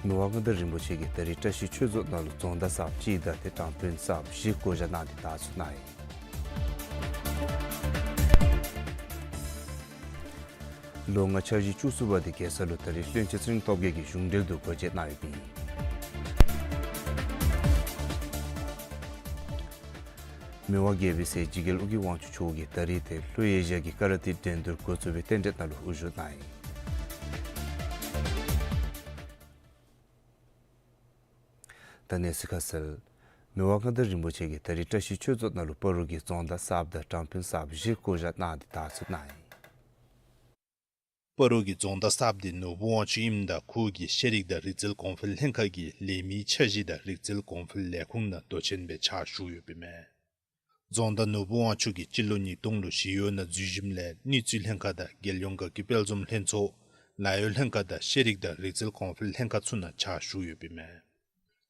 མི་དབང་མངའ་བདག་རིན་པོ་ཆེ་གིས་ད་རིས་བཀྲ་ཤིས་ཆོས་རྫོང་ནང་ལུ་རྫོང་བདག་གསརཔ་གཅིག་དང་ཏེ་དྲང་དཔོན་གསརཔ་བཞི་བསྐོ་བཞག་གནང་སྟེ་དར་ཚུ་གནང་ཡི། ལོ་ལྔ་འཆར་གཞི་བཅུ་གསུམ་པ་དེ་རྒྱལ་ས་ལུ་ད་རིས་བློན་ཆེན་ཚེ་རིང་སྟོབས་རྒྱས་ཀྱིས་གཞུང་འབྲེལ་དུ་སྒོ་འབྱེད་གནང་ཡོདཔ་ཨིན། མི་དབང་རྒྱལ་པོའི་སྲས་འཇིགས་རྒྱལ་ཨོ་རྒྱན་དབང་ཕྱུག་མཆོག་གིས་ད་རིས་ཏེ་ལྷོ་ཨེ་ཤི་ཡ་གི་ཀ་ར་ཏེ་འགྲན་བསྡུར་འགོ་བཙུགས་པའི་རྟེན་འབྲེལ་ནང་ལུ་དབུ་བཞུགས་གནང་ཡི། ད་གནས་ཚུལ་ཁ་གསལ། མི་དབང་མངའ་བདག་རིན་པོ་ཆེ་གིས་ད་རིས་བཀྲ་ཤིས་ཆོས་རྫོང་ནང་ལུ་སྤ་རོ་གི་རྫོང་བདག་གསརཔ་དང་དྲང་དཔོན་གསརཔ་བཞི་བསྐོ་བཞག་གནང་སྟེ་དར་ཚུ་གནང་ཡི། སྤ་རོ་གི་རྫོང་བདག་གསརཔ་དེ་ནོར་བུ་དབང་ཕྱུག་ཨིནམ་ད་ཁོ་གིས་ཤེས་རིག་དང་རིག་རྩལ་གོང་འཕེལ་ལྷན་ཁག་གི་ལས་མིའི་འཆར་གཞི་དང་རིག་རྩལ་གོང་འཕེལ་ལས་ཁུངས་ནང་མདོ་ཆེན་སྦེ་ཕྱག་ཞུ་ཡོདཔ་ཨིན་མས། རྫོང་བདག་ནོར་བུ་དབང་ཕྱུག་གིས་སྤྱི་ལོ་ཉིས་སྟོང་ལུ་ཞི་གཡོག་ནང་འཛུལ་ཞིནམ་ལས་ནུས་རྩལ་ལྷན་ཁག་དང་རྒྱལ་ཡོངས་དགའ་སྐྱིད་དཔལ་འཛོམས་ལྷན་ཚོགས་ལཱ་གཡོག་ལྷན་ཁག་དང་ཤེས་རིག་དང་རིག་རྩལ་གོང་འཕེལ་ལྷན་ཁག་ཚུ་ནང་ཕྱག་ཞུ་ཡོདཔ་ཨིན་མས།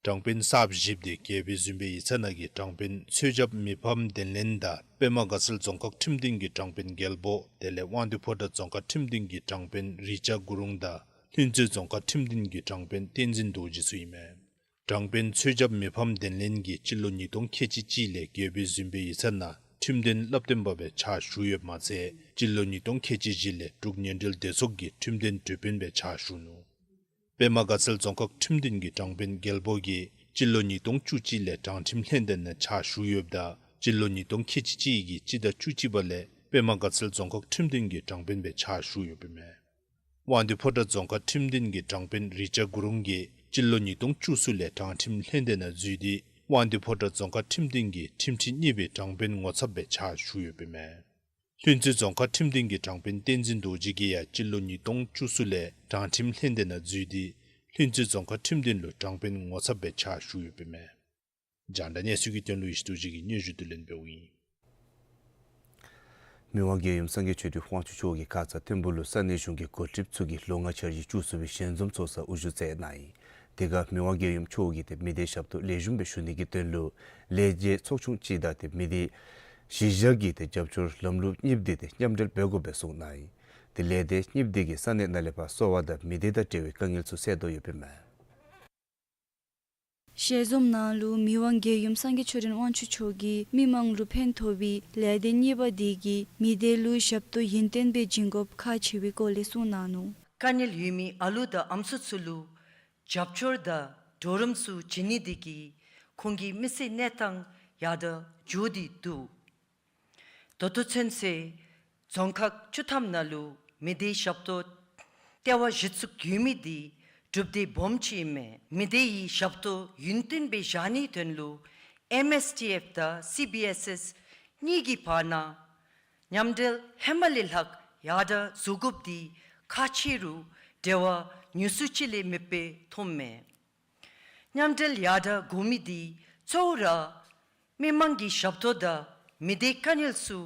དྲང་དཔོན་གསརཔ་བཞིཔོ་དེ་རྒྱལ་པོའི་གཟིམ་དཔོན་ཡིག་ཚང་ནང་གི་དྲང་དཔོན་ཚོད་རྐྱབ་མི་ཕམ་བདེ་ལེགས་དང་པདྨ་དགའ་ཚལ་རྫོང་ཁག་ཁྲིམས་འདུན་གྱི་དྲང་དཔོན་རྒྱལ་པོ་དེ་ལས་དབང་འདུས་ཕོ་བྲང་རྫོང་ཁག་ཁྲིམས་འདུན་གྱི་དྲང་དཔོན་རི་ལྕགས་གུ་རུང་དང་ལྷུན་རྩེ་རྫོང་ཁག་ཁྲིམས་འདུན་གྱི་དྲང་དཔོན་བསྟན་འཛིན་རྡོ་རྗེ་ཚུ་ཨིན་མས། དྲང་དཔོན་ཚོད་རྐྱབ་མི་ཕམ་བདེ་ལེགས་ཀྱིས་སྤྱི་ལོ་ཉིས་སྟོང་ཁལ་གཅིག་གཅིག་ལས་རྒྱལ་པོའི་གཟིམ་དཔོན་ཡིག་ཚང་ནང་ཁྲིམས་དོན་སླབ་སྟོན་པ་སྦེ་ཕྱག་ཞུ་ཡོདཔ་མ་ཚད་སྤྱི་ལོ་ཉིས་སྟོང་ཁལ་གཅིག་བཞི་ལས་འབྲུག་མཉམ་འབྲེལ་སྡེ་ཚོགས་ཀྱི་ཁྲིམས་དོན་དྲི་དཔོན་སྦེ་ཕྱག་ཞུ་ནུག། པདྨ་དགའ་ཚལ་རྫོང་ཁག་ཁྲིམས་འདུན་གྱི་དྲང་དཔོན་རྒྱལ་པོ་གིས་སྤྱི་ལོ་ཉིས་སྟོང་བཅུ་གཅིག་ལས་དྲང་ཁྲིམས་ལྷན་སྡེ་ནང་ཕྱག་ཞུ་ཡོདཔ་ད་སྤྱི་ལོ་ཉིས་སྟོང་ཁལ་གཅིག་གཅིག་གི་སྤྱི་ཟླ་བཅུ་གཅིག་པ་ལས་པདྨ་དགའ་ཚལ་རྫོང་ཁག་ཁྲིམས་འདུན་གྱི་དྲང་དཔོན་སྦེ་ཕྱག་ཞུ་ཡོདཔ་ཨིན་མས། དབང་འདུས་ཕོ་བྲང་རྫོང་ཁག་ཁྲིམས་འདུན་གྱི་དྲང་དཔོན་རི་ལྕགས་གུ་རུང་གིས་སྤྱི་ལོ་ཉིས་སྟོང་བཅུ་གསུམ་ལས་དྲང་ཁྲིམས་ལྷན་སྡེ་ནང་འཛུལ་ཏེ་དབང་འདུས་ཕོ་བྲང་རྫོང་ཁག་ཁྲིམས་འདུན་གྱི་ཁྲིམས་ཁྲི་གཉིས་པའི་དྲང་དཔོན་ངོ་ཚབ་སྦེ་ཕྱག་ཞུ་ཡོདཔ་ཨིན་མས། ལྷུན་རྩེ་རྫོང་ཁག་ཁྲིམས་འདུན་གྱི་དྲང་དཔོན་བསྟན་འཛིན་རྡོ་རྗེ་གིས་ཡང་སྤྱི་ལོ་ཉིས་སྟོང་བཅུ་གསུམ་ལས་དྲང་ཁྲིམས་ལྷན་སྡེ་ནང་འཛུལ་ཏེ་ལྷུན་རྩེ་རྫོང་ཁག་ཁྲིམས་འདུན་ལུ་དྲང་དཔོན་ངོ་ཚབ་སྦེ་ཕྱག་ཞུ་ཡོདཔ་ཨིན་མས། རྒྱང་བསྒྲགས་གནས་ཚུལ་གྱི་དོན་ལུ་ཡེ་ཤེས་རྡོ་རྗེ་གིས་སྙན་ཞུ་བསྡུ་ལེན་འབདཝ་ཨིན། མི་དབང་རྒྱལ་ཡུམ་སངས་རྒྱས་ཆོས་སྒྲོན་དབང་ཕྱུག་མཆོག་གིས་ཁ་ཙ་ཐིམ་ཕུ་ལུ་ས་གནས་གཞུང་གི་འགོ་ཁྲིདཔ་ཚུ་གིས་ལོ་ལྔ་འཆར་གཞི་བཅུ་གསུམ་པའི་ཞལ་འཛོམས་ཚོགས་ས་དབུ་བཞུགས་མཛད་གནང་ཡི། དེ་ཁར་མི་དབང་རྒྱལ་ཡུམ་མཆོག་གིས་ཏེ་མི་སྡེ་ཞབས་ཏོག་ལེགས་ཤོམ་སྦེ་ཞུ་ནི་གི་དོན་ལུ་ལས་བྱེད་ཚོགས་ཆུང་གཅིག་དང་ཏེ་མི་སྡེ་གཞི་བཞག་གི་ཏེ་རྒྱབ་སྐྱོར་ལམ་ལུགས་གཉིསཔོ་དེ་ཏེ་མཉམ་འབྲེལ་འབད་དགོཔ་སྦེ་གསུངས་གནང་ཡི། ཏེ་ལས་སྡེ་གཉིསཔོ་དེ་གིས་ས་གནས་ནང་ལས་ཕར་གསོ་བ་དང་མི་སྡེ་དང་འབྲེལ་བའི་དཀའ་ངལ་ཚུ་སེལ་དོ་ཡོདཔ་ཨིན་མས། ཞལ་འཛོམས་ནང་ལུ་མི་དབང་རྒྱལ་ཡུམ་སངས་རྒྱས་ཆོས་སྒྲོན་དབང་ཕྱུག་མཆོག་གིས་མི་མང་ལུ་ཕན་ཐོགས་པའི་ལས་སྡེ་གཉིས་པ་དེ་གིས་མི་སྡེ་ལུ་ཞབས་ཏོག་ཡུན་བརྟན་སྦེ་བྱིན་དགོཔ་ཁག་ཆེ་བའི་སྐོར་ལས་གསུངས་གནང་ནུག། དཀའ་ངལ་ཡོད་མི་ཨ་ལུ་དང་ཨམ་སྲུ་ཚུ་ལུ་རྒྱབ་སྐྱོར་དང་གྲོགས་རམ་ཚུ་བྱིན་ནི་དེ་གིས་ཁོང་གི་མི་ཚེ་གནས་སྟངས་ཡར་དྲག་འགྱོ་སྟེ་འདུག། ད་ལྟོ་ཚུན་ཚོད་རྫོང་ཁག་བཅུ་ཐམ་ནང་ལུ་མི་སྡེ་ཞབས་ཏོག་ལྟེ་བ་གཞི་བཙུགས་ཡོད་མི་དེ་གྲུབ་འབྲས་སྦོམ་ཅིག་ཨིན་མས། མི་སྡེ་གི་ཞབས་ཏོག་ཡུན་བརྟན་སྦེ་བཞག་ནིའི་དོན་ལུ་ཨེམ་ཨེས་ཊི་ཨེཕ་དང་སི་བི་ཨེས་ཨེས་གཉིས་ཀྱི་བར་ན་མཉམ་འབྲེལ་ཧེ་མ་ལས་ལྷག་ཡར་དྲག་བཟོ་དགོཔ་དེ་ཁག་ཆེ་རུང་འབྲེལ་བ་ཉུང་སུ་ཅིག་ལས་མེདཔ་སྦེ་མཐོངམ་མས། མཉམ་འབྲེལ་ཡར་དྲག་དགོ་མི་དེ་གཙོ་བོ་ར་མི་མང་གི་ཞབས་ཏོག་དང་མི་སྡེའི་དཀའ་ངལ་ཚུ་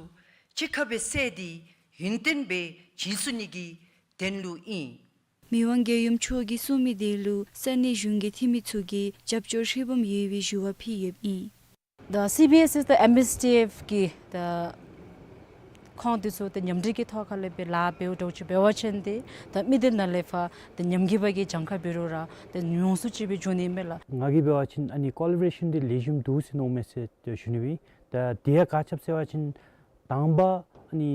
གཅིག་ཁར་སྦེ་བསལ་ཏེ་ཡུན་བརྟན་སྦེ་བྱིན་ཚུགས་ནི་གི་དོན་ལུ་ཨིན། མི་དབང་རྒྱལ་ཡུམ་མཆོག་གིས་གསུངས་མི་དེ་ལུ་ས་གནས་གཞུང་གི་འཐུས་མི་ཚུ་གིས་རྒྱབ་སྐྱོར་ཧྲིལ་བུམ་ཡོད་པའི་ཞུ་བ་ཕུལ་ཡོདཔ་ཨིན། ད་སི་བི་ཨེས་ཨེས་དང་ཨེམ་ཨེས་ཊི་ཨེཕ་གི་ད་ཁོང་དེ་ཚུ་ད་མཉམ་འབྲེལ་གྱི་ཐོག་ཁ་ལས་སྦེ་ལཱ་འབདཝ་འདྲཝ་ཅིག་འབད་བ་ཅིན་ཏེ་ད་མི་སྡེ་ནང་ལས་ཕར་ད་ཉམས་རྒུད་པ་གི་གྱངས་ཁ་འབད་རུང་ར་ད་ཉུང་སུ་ཅིག་སྦེ་འགྱོ་ནི་མས་ལགས། ང་གིས་འབད་བ་ཅིན་ཨ་ནི་ཀོ་ལ་བོ་རེ་ཤཱན་འདི་ལེགས་ཤོམ་འདུག་ཟེར་མནོཝ་མས་ཟེར་ཏེ་ཞུ་ནི་ཨིན། ད་དེ་ཡང་ག་ཅི་སྦེ་ཟེར་བ་ཅིན་དང་པ་ཨ་ནི་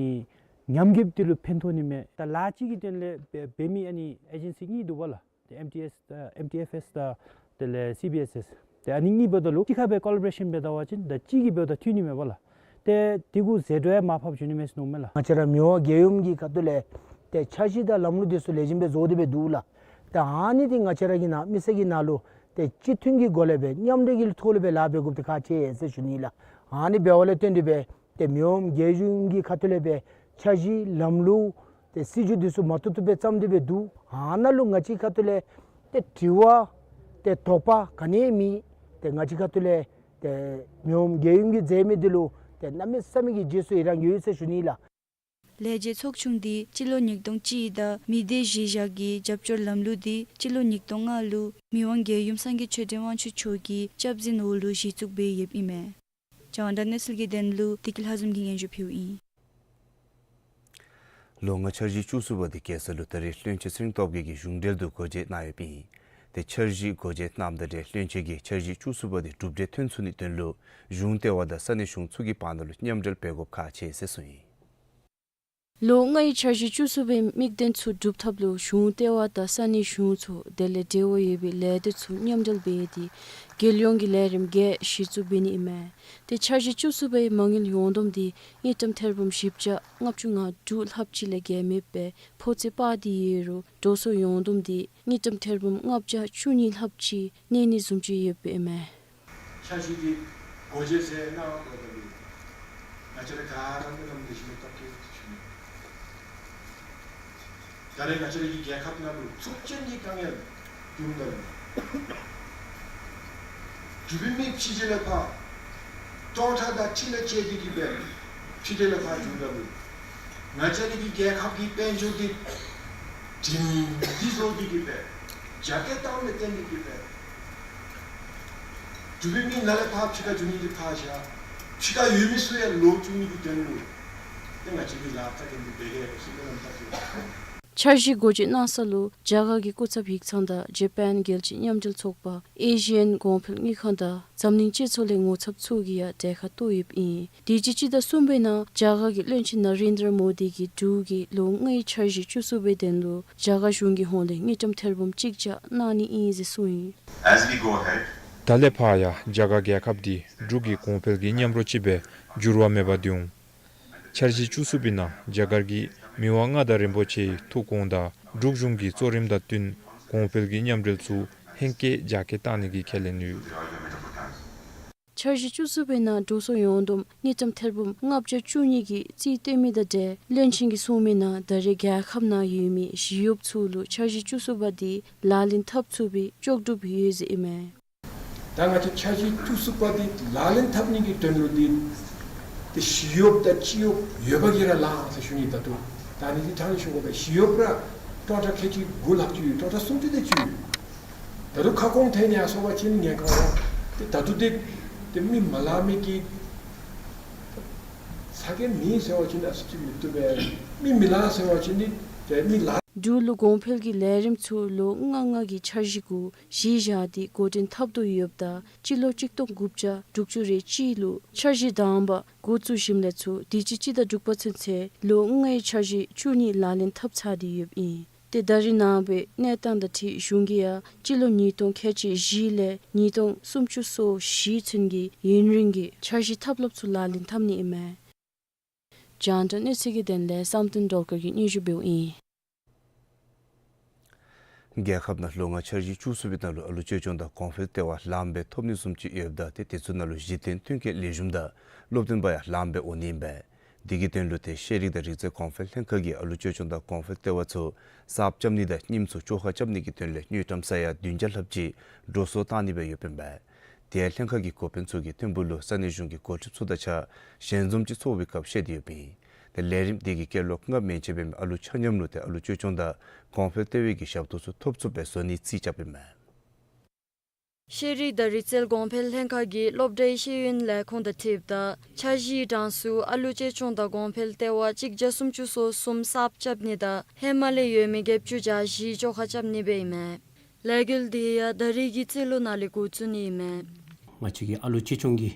ཉམས་རྒུདཔ་དེ་ལུ་ཕན་ཐོགས་ནི་མས། ད་ལཱ་གཅིག་གི་དོན་ལས་འབད་འབད་མི་ཨ་ནི་ཨེ་ཇེན་སི་གཉིས་འདུག་པ་ལགས། ཏེ་ཨེམ་ཊི་ཨེས་དང་ཨེམ་ཊི་ཨེཕ་ཨེས་དང་དེ་ལས་སི་བི་ཨེས་ཨེས། ཏེ་ཨ་ནི་གཉིས་འབདཝ་ད་ལུ་གཅིག་ཁར་སྦེ་ཀོ་ལ་བོ་རེ་ཤཱན་འབད་ད་པ་ཅིན་ད་གཅིག་གིས་འབདཝ་ད་འཐུས་ནི་མས་པ་ལགས། ཏེ་དེ་གུ་ཟད་འགྲོ་ཡང་མར་ཕབ་འགྱོ་ནི་མས་ཟེར་མནོཝ་མས་ལགས། ང་བཅས་ར་མི་དབང་རྒྱལ་ཡུམ་གྱི་ཁ་ཐུག་ལས་ཏེ་འཆར་གཞི་དང་ལམ་ལུགས་དེ་ཚུ་ལེགས་ཤོམ་སྦེ་བཟོ་སྟེ་སྦེ་འདུག་ལགས། ཏེ་ཨ་ནི་དེ་ང་བཅས་ར་གི་ནང་མི་སེར་གྱི་ནང་ལུ་ཏེ་གཅིག་མཐུན་གྱི་སྒོ་ལས་སྦེ་མཉམ་འབྲེལ་གྱི་ཐོག་ལས་སྦེ་ལཱ་འབད་དགོཔ་དེ་ཁག་ཆེ་ཟེར་ཞུ་ནི་ལགས། ཨ་ནི་འབདཝ་ལས་བརྟེན་ཏེ་སྦེ་ཏེ་མི་དབང་རྒྱལ་ཡུམ་གྱི་ཁ་ཐུག་ལས་སྦེ་འཆར་གཞི་ལམ་ལུགས་ཏེ་སྲིད་བྱུས་དེ་ཚུ་མ་ཐུབ་ཐུབ་སྦེ་བརྩམས་ཏེ་སྦེ་འདུག། ཨ་ནཱ་ལུ་ང་བཅས་ཁ་ཐུག་ལས་ཏེ་དྲི་བ་ཏེ་དོགས་པ་ག་ནི་ཡང་མེད། ཏེ་ང་བཅས་ཁ་ཐུག་ལས་ཏེ་མི་དབང་རྒྱལ་ཡུམ་གྱིས་མཛད་མི་དེ་ལུ་ཏེ་གནམ་མེད་ས་མེད་ཀྱི་རྗེས་སུ་ཡི་རང་ཡོད་ཟེར་ཞུ་ནི་ལགས། ལས་བྱེད་ཚོགས་ཆུང་དེ་སྤྱི་ལོ་ཉིས་སྟོང་གཅིག་དང་མི་སྡེ་གཞི་བཞག་གི་རྒྱབ་སྐྱོར་ལམ་ལུགས་དེ་སྤྱི་ལོ་ཉིས་སྟོང་ལྔ་ལུ་མི་དབང་རྒྱལ་ཡུམ་སངས་རྒྱས་ཆོས་སྒྲོན་དབང་ཕྱུག་མཆོག་གི་སྐྱབས་འཛིན་འོག་ལུ་གཞི་བཙུགས་འབད་ཡོདཔ་ཨིན་མས། རྒྱང་བསྒྲགས་གནས་ཚུལ་གྱི་དོན་ལུ་བདེ་སྐྱིད་ལྷ་འཛོམས་ཀྱིས་སྙན་ཞུ་ཕུལཝ་ཨིན། ལོ་ལྔ་འཆར་གཞི་བཅུ་གསུམ་པ་དེ་རྒྱལ་ས་ལུ་ད་རིས་བློན་ཆེན་ཚེ་རིང་སྟོབས་རྒྱས་ཀྱིས་གཞུང་འབྲེལ་དུ་སྒོ་འབྱེད་གནང་ཡོདཔ་ཨིན། ཏེ་འཆར་གཞི་སྒོ་འབྱེད་གནངམ་ད་འབྲེལ་བློན་ཆེན་གྱིས་འཆར་གཞི་བཅུ་གསུམ་པ་འདི་གྲུབ་འབྲས་ཐོན་ཚུགས་ནིའི་དོན་ལུ་གཞུང་ལྟེ་བ་དང་ས་གནས་གཞུང་ཚུ་གི་བར་ན་ལུ་མཉམ་འབྲེལ་འབད་དགོཔ་ཁག་ཆེ་ཟེར་གསུངས་ཡི། ལོ་ལྔའི་འཆར་གཞི་བཅུ་གསུམ་པའི་དམིགས་དོན་ཚུ་སྒྲུབ་ཐབས་ལུ་གཞུང་ལྟེ་བ་དང་ས་གནས་གཞུང་ཚུ་དེ་ལས་འབྲེལ་བ་ཡོད་པའི་ལས་སྡེ་ཚུ་མཉམ་འབྲེལ་འབད་དེ་རྒྱལ་ཡོངས་ཀྱི་ལས་རིམ་ག་གཞི་བཙུགས་འབད་ནི་ཨིན་མས། ཏེ་འཆར་གཞི་བཅུ་གསུམ་པའི་མ་དངུལ་ཡོངས་བསྡོམས་འདི་དངུལ་ཀྲམ་ཐེར་འབུམ་བཞི་བརྒྱ་ལྔ་བཅུ་ང་དྲུག་ལྷགཔ་ཅིག་ལས་བརྒལ་མེད་པའི་ཕོ་ཚོད་དཔག་སྟེ་ཡོད་རུང་འགྲོ་སོང་ཡོངས་བསྡོམས་འདི་དངུལ་ཀྲམ་ཐེར་འབུམ་ལྔ་བརྒྱ་བཅུ་གཉིས་ལྷགཔ་ཅིག་གནས་ནི་བཟུམ་ཅིག་ཡོདཔ་ཨིན་མས། འཆར་གཞི་འདི་སྒོ་འབྱེད་ཟེར་གནང་དགོ་པའི་ང་བཅས་ར་ག་ར་སྨོན་ལམ་འདི་བཞིན་སྦེ་བཏབ་སྟེ་ཞུ་ནི། ད་རེས་ང་བཅས་ར་གི་རྒྱལ་ཁབ་ནང་ལུ་འཛམ་གླིང་གི་དཀའ་ངལ་བྱུངམ་ད་ལུ་འབྲུག་པའི་མི་ཕྱི་རྒྱལ་ལས་ཕར་སྟོང་ཕྲག་དང་ཁྲི་ལས་བཅད་དེ་གི་སྦེ་ཕྱི་རྒྱལ་ལས་ཕར་བྱུངམ་ད་ལུ་ང་བཅས་ར་གི་རྒྱལ་ཁབ་ཀྱི་དཔལ་འབྱོར་འདི་སྒྲིང་སྒྲི་བཟོ་སྟེ་གི་སྦེ་རྒྱ་སྐྱེད་བཏང་མི་བཏོན་ཏེ་གི་སྦེ་འབྲུག་པའི་མི་ནཱ་ལས་ཕར་ཕྱི་ཁར་འགྱོ་ནི་འདི་ཕར་བཞག། ཕྱི་ཁར་ཡོད་མི་ཚུ་ཡང་ལོག་བཅུག་ནི་གི་དོན་ལུ་ཏེ་ང་བཅས་ཀྱིས་ལཱ་ཚ་གྱང་འདི་འབད་གེ་ཟེར་སྨོན་ལམ་བཏབ་སྟེ། འཆར་གཞི་སྒོ་འབྱེད་གནང་ས་ལུ་རྒྱ་གར་གྱི་སྐུ་ཚབ་ཡིག་ཚང་དང་ཇ་པཱན་རྒྱལ་སྤྱིའི་མཉམ་འབྲེལ་ཚོགས་པ་ཨེ་ཤི་ཡན་གོང་འཕེལ་དངུལ་ཁང་དང་འཛམ་གླིང་སྤྱི་ཚོགས་ལས་ངོ་ཚབ་ཚུ་གིས་ཡང་གྲལ་ཁར་གཏོགས་ཡོདཔ་ཨིན། དུས་ཅི་སྤྱི་ཟླ་གསུམ་པའི་ནང་རྒྱ་གར་གྱི་བློན་ཆེན་ན་རེན་དྲ་མོ་དི་གིས་འབྲུག་གི་ལོ་ལྔའི་འཆར་གཞི་བཅུ་གསུམ་པའི་དོན་ལུ་རྒྱ་གར་གཞུང་གི་ཧོངས་ལས་དངུལ་ཀྲམ་ཐེར་འབུམ་གཅིག་བརྒྱ་གནང་ནི་ཨིན་ཟེར་གསུངས་ཡི། As we go ahead, ད་ལས་ཕར་ཡང་རྒྱ་གར་རྒྱལ་ཁབ་འདི་འབྲུག་གི་གོང་འཕེལ་གྱི་མཉམ་རོགས་ཅིག་སྦེ་འགྱུར་བ་མེད་པར་སྡོད་འོང་། འཆར་གཞི་བཅུ་གསུམ་པའི་ནང་རྒྱ་གར་གྱི་མི་དབང་མངའ་བདག་རིན་པོ་ཆེའི་ཐུགས་དགོངས་དང་འབྲུག་གཞུང་གི་གཙོ་རིམ་དང་བསྟུན་གོང་འཕེལ་གྱི་མཉམ་འབྲེལ་ཚུ་ཧེང་སྐལ་རྒྱ་སྐྱེད་གཏང་ནི་གི་ཁས་ལེན་ཡོད། འཆར་གཞི་བཅུ་གསུམ་པའི་ནང་འགྲོ་སོང་ཡོངས་བསྡོམས་དངུལ་ཀྲམ་ཐེར་འབུམ་ལྔ་བརྒྱ་བཅུ་གཉིས་ཀྱི་རྩིས་སྟོན་མི་དང་འབྲེལ་བློན་ཆེན་གྱིས་གསུངས་མིའི་ནང་ད་རེས་རྒྱལ་ཁབ་ནང་ཡོད་མི་ཞི་གཡོགཔ་ཚུ་ལུ་འཆར་གཞི་བཅུ་གསུམ་པ་འདི་ལག་ལེན་འཐབ་ཚུགས་པའི་ལྕོགས་གྲུབ་ཡོད་ཟེར་ཨིན་མས། ད་ང་བཅས་འཆར་གཞི་བཅུ་གསུམ་པ་འདི་ལག་ལེན་འཐབ་ནི་གི་དོན་ལུ་འདི་ཏེ་ཞི་གཡོགཔ་དང་སྤྱི་གཡོགཔ་ཡོད་པ་གིས་ར་ལང་ཟེར་ཞུ་ནི། ད་ལྟོ་ད་ཨ་ནི་འདི་ཕྲང་ཞུ་དགོ་པས། ཞི་གཡོགཔ་ར་སྟོང་ཕྲག་ཁལ་གཅིག་དགུ་ལྷགཔ་ཅིག་ཡོད། སྟོང་ཕྲག་སུམ་ཅུ་དེ་ཅིག་ཡོད། ད་རུང་ཁ་སྐོང་ཐོན་ནི་ཡང་སོང་པ་ཅིན་ཉེན་ཁ་འོང་། ཏེ་ད་ལྟོ་འདི་ཏེ་མི་མ་ལང་མི་གི་ཚ་གྱང་མེད་ཟེར་བ་ཅིན་ཨ་ཙི་ཅིག་མི་བཏུབ་པས། མི་མི་ལང་ཟེར་བ་ཅིན་ནི་ཏེ་མི་ལང་། འབྲུག་ལུ་གོང་འཕེལ་གྱི་ལས་རིམ་ཚུ་ལོ་ལྔ་ལྔ་གི་འཆར་གཞི་གུ་གཞི་བཞག་སྟེ་འགོ་འདྲེན་འཐབ་དོ་ཡོདཔ་ད་སྤྱི་ལོ་གཅིག་སྟོང་དགུ་བརྒྱ་དྲུག་ཅུ་རེ་གཅིག་ལུ་འཆར་གཞི་དང་པ་འགོ་བཙུགས་ཞིནམ་ལས་ཚུར་དུས་ཅི་སྤྱི་ཟླ་དྲུག་པ་ཚུན་ཚོད་ལོ་ལྔའི་འཆར་གཞི་བཅུ་གཉིས་ལག་ལེན་འཐབ་ཚར་ཏེ་ཡོདཔ་ཨིན། ཏེ་ད་རེས་ནངས་པའི་གནས་སྟངས་དང་འཁྲིལ་གཞུང་གིས་ཡང་སྤྱི་ལོ་ཉིས་སྟོང་ཁལ་གཅིག་བཞི་ལས་ཉིས་སྟོང་སུམ་ཅུ་སོ་བཞི་ཚུན་གྱི་ཡུན་རིང་གི་འཆར་གཞི་ཐབས་ལམ་ཚུ་ལག་ལེན་འཐབ་ནི་ཨིན་མས། རྒྱང་བསྒྲགས་གནས་ཚུལ་གྱི་དོན་ལས་བསམ་གཏན་སྒྲོལ་དཀར་གྱིས་སྙན་ཞུ་འབདཝ་ཨིན། རྒྱལ་ཁབ་ནང་ལོ་ལྔའི་འཆར་གཞི་བཅུ་གསུམ་པའི་ནང་ལུ་ཨ་ལུ་ཅེ་སྐྱོང་དང་གོང་འཕེལ་ལྟེ་བ་ལངམ་སྦེ་ཐོབ་ནི་བཟུམ་ཅིག་ཡོདཔ་ད་ཏེ་དེ་ཚུ་ནང་ལུ་གཞི་རྟེན་མཐུན་རྐྱེན་ལེགས་ཤོམ་དང་སློབ་སྟོན་པ་ཡང་ལངམ་སྦེ་འོང་ནི་ཨིན་པས། དེ་གི་དོན་ལུ་ཏེ་ཤེས་རིག་དང་རིག་རྩལ་གོང་འཕེལ་ལྷན་ཁག་གིས་ཨ་ལུ་ཅེ་སྐྱོང་དང་གོང་འཕེལ་ལྟེ་བ་ཚུ་གསརཔ་རྐྱབ་ནི་དང་རྙིངམ་ཚུ་བཅོ་ཁ་རྐྱབ་ནི་གི་དོན་ལས་དངུལ་ཀྲམ་ས་ཡ་བདུན་བརྒྱ་ལྷགཔ་ཅིག་འགྲོ་སོང་བཏང་ནི་སྦེ་ཡོདཔ་ཨིན་པས། དེ་ཡང་ལྷན་ཁག་གི་འགོ་དཔོན་ཚུ་གིས་བསྟན་འབུལ་ལུ་ས་གནས་གཞུང་གི་འགོ་ཁྲིདཔ་ཚུ་དང་གཅིག་ཁར་ཞལ་འཛོམས་ཅིག་ཚོགས་པའི་སྐབས་བཤད་དེ་ཡོདཔ་ཨིན། ཏེ་ལས་རིམ་དེ་གིས་སྐྱེས་ལོ་ལྔ་མན་ཆད་འབད་མི་ཨ་ལུ་ཆ་མཉམ་ལུ་ཏེ་ཨ་ལུ་ཅེ་སྐྱོང་དང་གོང་འཕེལ་ལྟེ་བའི་གི་ཞབས་ཏོག་ཚུ་ཐོབ་ཚུགསཔ་སྦེ་བཟོ་ནིའི་རྩིས་རྐྱབ་ཨིན་མས། ཤེས་རིག་དང་རིག་རྩལ་གོང་འཕེལ་ལྷན་ཁག་གིས་སློབ་གྲྭའི་ཤེས་ཡོན་ལས་ཁུངས་དང་འཁྲིལཝ་ད་འཆར་གཞིའི་གྲངས་སུ་ཨ་ལུ་ཅེ་སྐྱོང་དང་གོང་འཕེལ་ལྟེ་བ་གཅིག་བརྒྱ་སུམ་ཅུ་སོ་གསུམ་གསརཔ་རྐྱབ་ནི་དང་ཧེ་མ་ལས་ཡོད་མི་བརྒྱད་ཅུ་གྱ་བཞི་བཅོ་ཁ་རྐྱབ་ནི་སྦེ་ཨིན་མས། ལས་འགུལ་དེ་ཡང་ད་རེས་ཀྱི་རྩིས་ལོ་ནང་ལས་འགོ་བཙུགས་ནི་ཨིན་མས། ང་བཅས་ཀྱི་ཨ་ལུ་ཅེ་སྐྱོང་གི་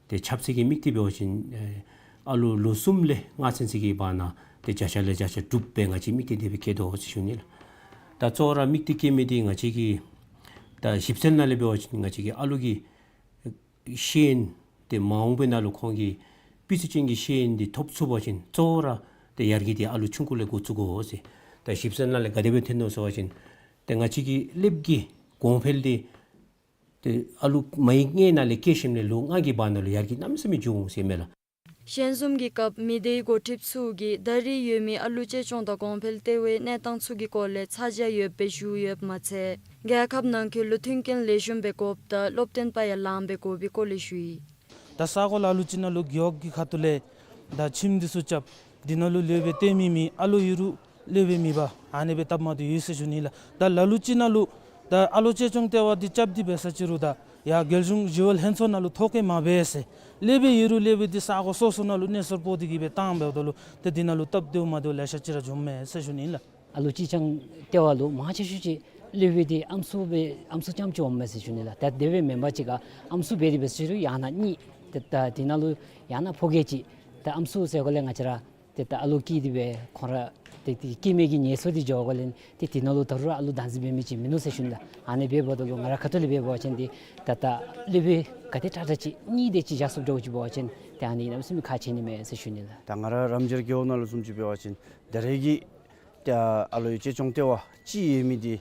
ཏེ་ཆབ་སྲིད་ཀྱི་དམིགས་གཏད་འབད་བ་ཅིན་ཨེ་ཨ་ལུ་ལོ་གསུམ་ལས་ལྔ་ཚུན་ཚོད་ཀྱི་བར་ན་ཏེ་བརྒྱ་ཆ་ལས་བརྒྱ་ཆ་དྲུག་སྦེ་ང་བཅས་དམིགས་གཏད་དེ་སྦེ་བསྐྱེད་དོ་ཟེར་ཞུ་ནི་ལགས། ད་གཙོ་བོ་ར་དམིགས་གཏད་བསྐྱེད་མི་འདི་ང་བཅས་ཀྱི་ད་ཞིབ་འཚོལ་ནང་ལས་འབད་བ་ཅིན་ང་བཅས་ཀྱི་ཨ་ལུ་གི་ཤེས་ཡོན་ཏེ་མ་འོངས་པའི་ནང་ལུ་ཁོང་གིས་སྤུས་ཚད་ཅན་གྱི་ཤེས་ཡོན་འདི་ཐོབ་ཚུགས་པ་ཅིན་གཙོ་བོ་ར་ཏེ་ཡར་རྒྱས་འདི་ཨ་ལུ་ཆུང་ཀུ་ལས་འགོ་བཙུགས་དགོ་ཟེར། ད་ཞིབ་འཚོལ་ནང་ལས་ག་དེ་སྦེ་ཐོན་ནུག་ཟེར་བ་ཅིན་ཏེ་ང་བཅས་ཀྱི་སློབ་གི་གོང་འཕེལ་འདི་ཏེ་ཨ་ལུ་མ་ཡིག་ལྔའི་ནང་ལས་སྐྱེས་ཞིནམ་ལས་ལོ་ལྔ་གི་བར་ན་ལུ་ཡར་རྒྱས་གནམ་མེད་ས་མེད་འགྱོ་འོང་ཟེར་མས་ལགས། ཞལ་འཛོམས་ཀྱི་སྐབས་མི་སྡེའི་འགོ་ཁྲིདཔ་ཚུ་གིས་ད་རེས་ཡོད་མི་ཨ་ལུ་ཅེ་སྐྱོང་དང་གོང་འཕེལ་ལྟེ་བའི་གནས་སྟངས་ཚུ་གི་སྐོར་ལས་ཚ་གྱང་ཡོདཔ་སྦེ་ཞུ་ཡོདཔ་མ་ཚད་རྒྱལ་ཁབ་ནང་འཁོད་ལུ་མཐུན་རྐྱེན་ལེགས་ཤོམ་སྦེ་དགོཔ་དང་སློབ་སྟོན་པ་ཡང་ལངམ་སྦེ་དགོ་པའི་སྐོར་ལས་ཞུ་ཡི། ད་ས་གོ་ལ་ལུ་ཅིག་ནང་ལུ་རྒེད་འོག་གི་ཁ་ཐུག་ལས་ད་ཁྱིམ་འདི་ཚུ་རྐྱབ། འདི་ནང་ལུ་ལུ་སྦེ་སྡོད་མི་མེད། ཨ་ལུ་ཡོད་རུང་ལུ་སྦེ་མེད་པར་ཨ་ནི་སྦེ་སྟབས་མ་བདེཝ་ཡོད་ཟེར་ཞུ་ནི་ལགས། ད་ལ་ལུ་ཅིག་ནང་ལུ་ད་ཨ་ལུ་ཅེ་སྐྱོང་ལྟེ་བ་འདི་རྐྱབ་སྟེ་འབད་ས་ཅི་རུང་ད་ཡར་རྒྱལ་གཞུང་ཞི་གཡོག་ལྷན་ཚོགས་ནང་ལུ་ཐོ་བཀོད་མ་འབད་ཟེར། ལུ་སྦེ་ཡོད་རུང་ལུ་སྦེ་འདི་ས་གོ་སོ་སོ་ནང་ལུ་གནས་ཚུལ་སྤོ་སྟེ་གི་སྦེ་བཏང་འབདཝ་ད་ལུ་ཏེ་འདི་ནང་ལུ་སྟབས་བདེཝ་མ་བདེཝ་ལེ་ཤ་ཅིག་ར་བྱུངམ་མས་ཟེར་ཞུ་ནི་ལགས། ཨ་ལུ་ཅེ་སྐྱོང་ལྟེ་བ་ལུ་མང་ཆེ་ཤོས་ཅིག་ སློབ་དཔོན་འདི་ཨམ་སྲུ་སྦེ་ཨམ་སྲུ་རྐྱངམ་ཅིག་འོངམ་མས་ཟེར་ཞུ་ནི་ལགས། ད་དེ་སྦེ་མེན་པ་ཅིག་ཁར་ཨམ་སྲུ་འབད་དེ་འབད་ཟེར་རུང་ཡང་ན་གཉིས་ཏེ་ད་དེ་ནང་ལུ་ཡང་ན་ཕོ་སྐྱེས་ཅིག་ད་ཨམ་སྲུ་ཟེར་དགོ་ལས་ང་བཅས་ར་ཏེ་ད་ཨ་ལོ་སྐྱེས་ཏེ་སྦེ་ཁོང་ར་ཏེ་ཏེ་སྐྱེ་མེད་ཀྱི་ངལ་གསོ་འདི་འགྱོ་དགོ་ལས་ཏེ་དེ་ནང་ལུ་ད་རུང་ཨ་ལོ་བདག་འཛིན་འབད་མི་ཅིག་མིན་ནུག་ཟེར་ཞུ་ནི་ལགས། ཨ་ནི་འབདཝ་ད་ལུ་ང་རའི་ཁ་ཐུག་ལས་འབད་བ་ཅིན་འདི་ད་ད་སློབ་དཔོན་ག་དེ་དྲག་དྲག་ཅིག་གཉིས་དེ་ཅིག་བཞག་ཚུགསཔ་འདྲཝ་ཅིག་འབད་བ་ཅིན་ཏེ་ཨ་ནི་གནམ་མེད་ས་མེད་ཁག་ཆེ་ནི་མས་ཟེར་ཞུ་ནི་ལགས། ད་ང་ར་རམ་འབྱར་རྒེད་འོག་ནང་ལུ་བཟུམ་ཅིག་འབད་བ་ཅིན་ད་རེས་ཀྱི་ད་ཨ་ལོ་ཡི་གཅེས་སྐྱོང་ལྟེ་བ་ཅིག་ཡོད་མི་འདི་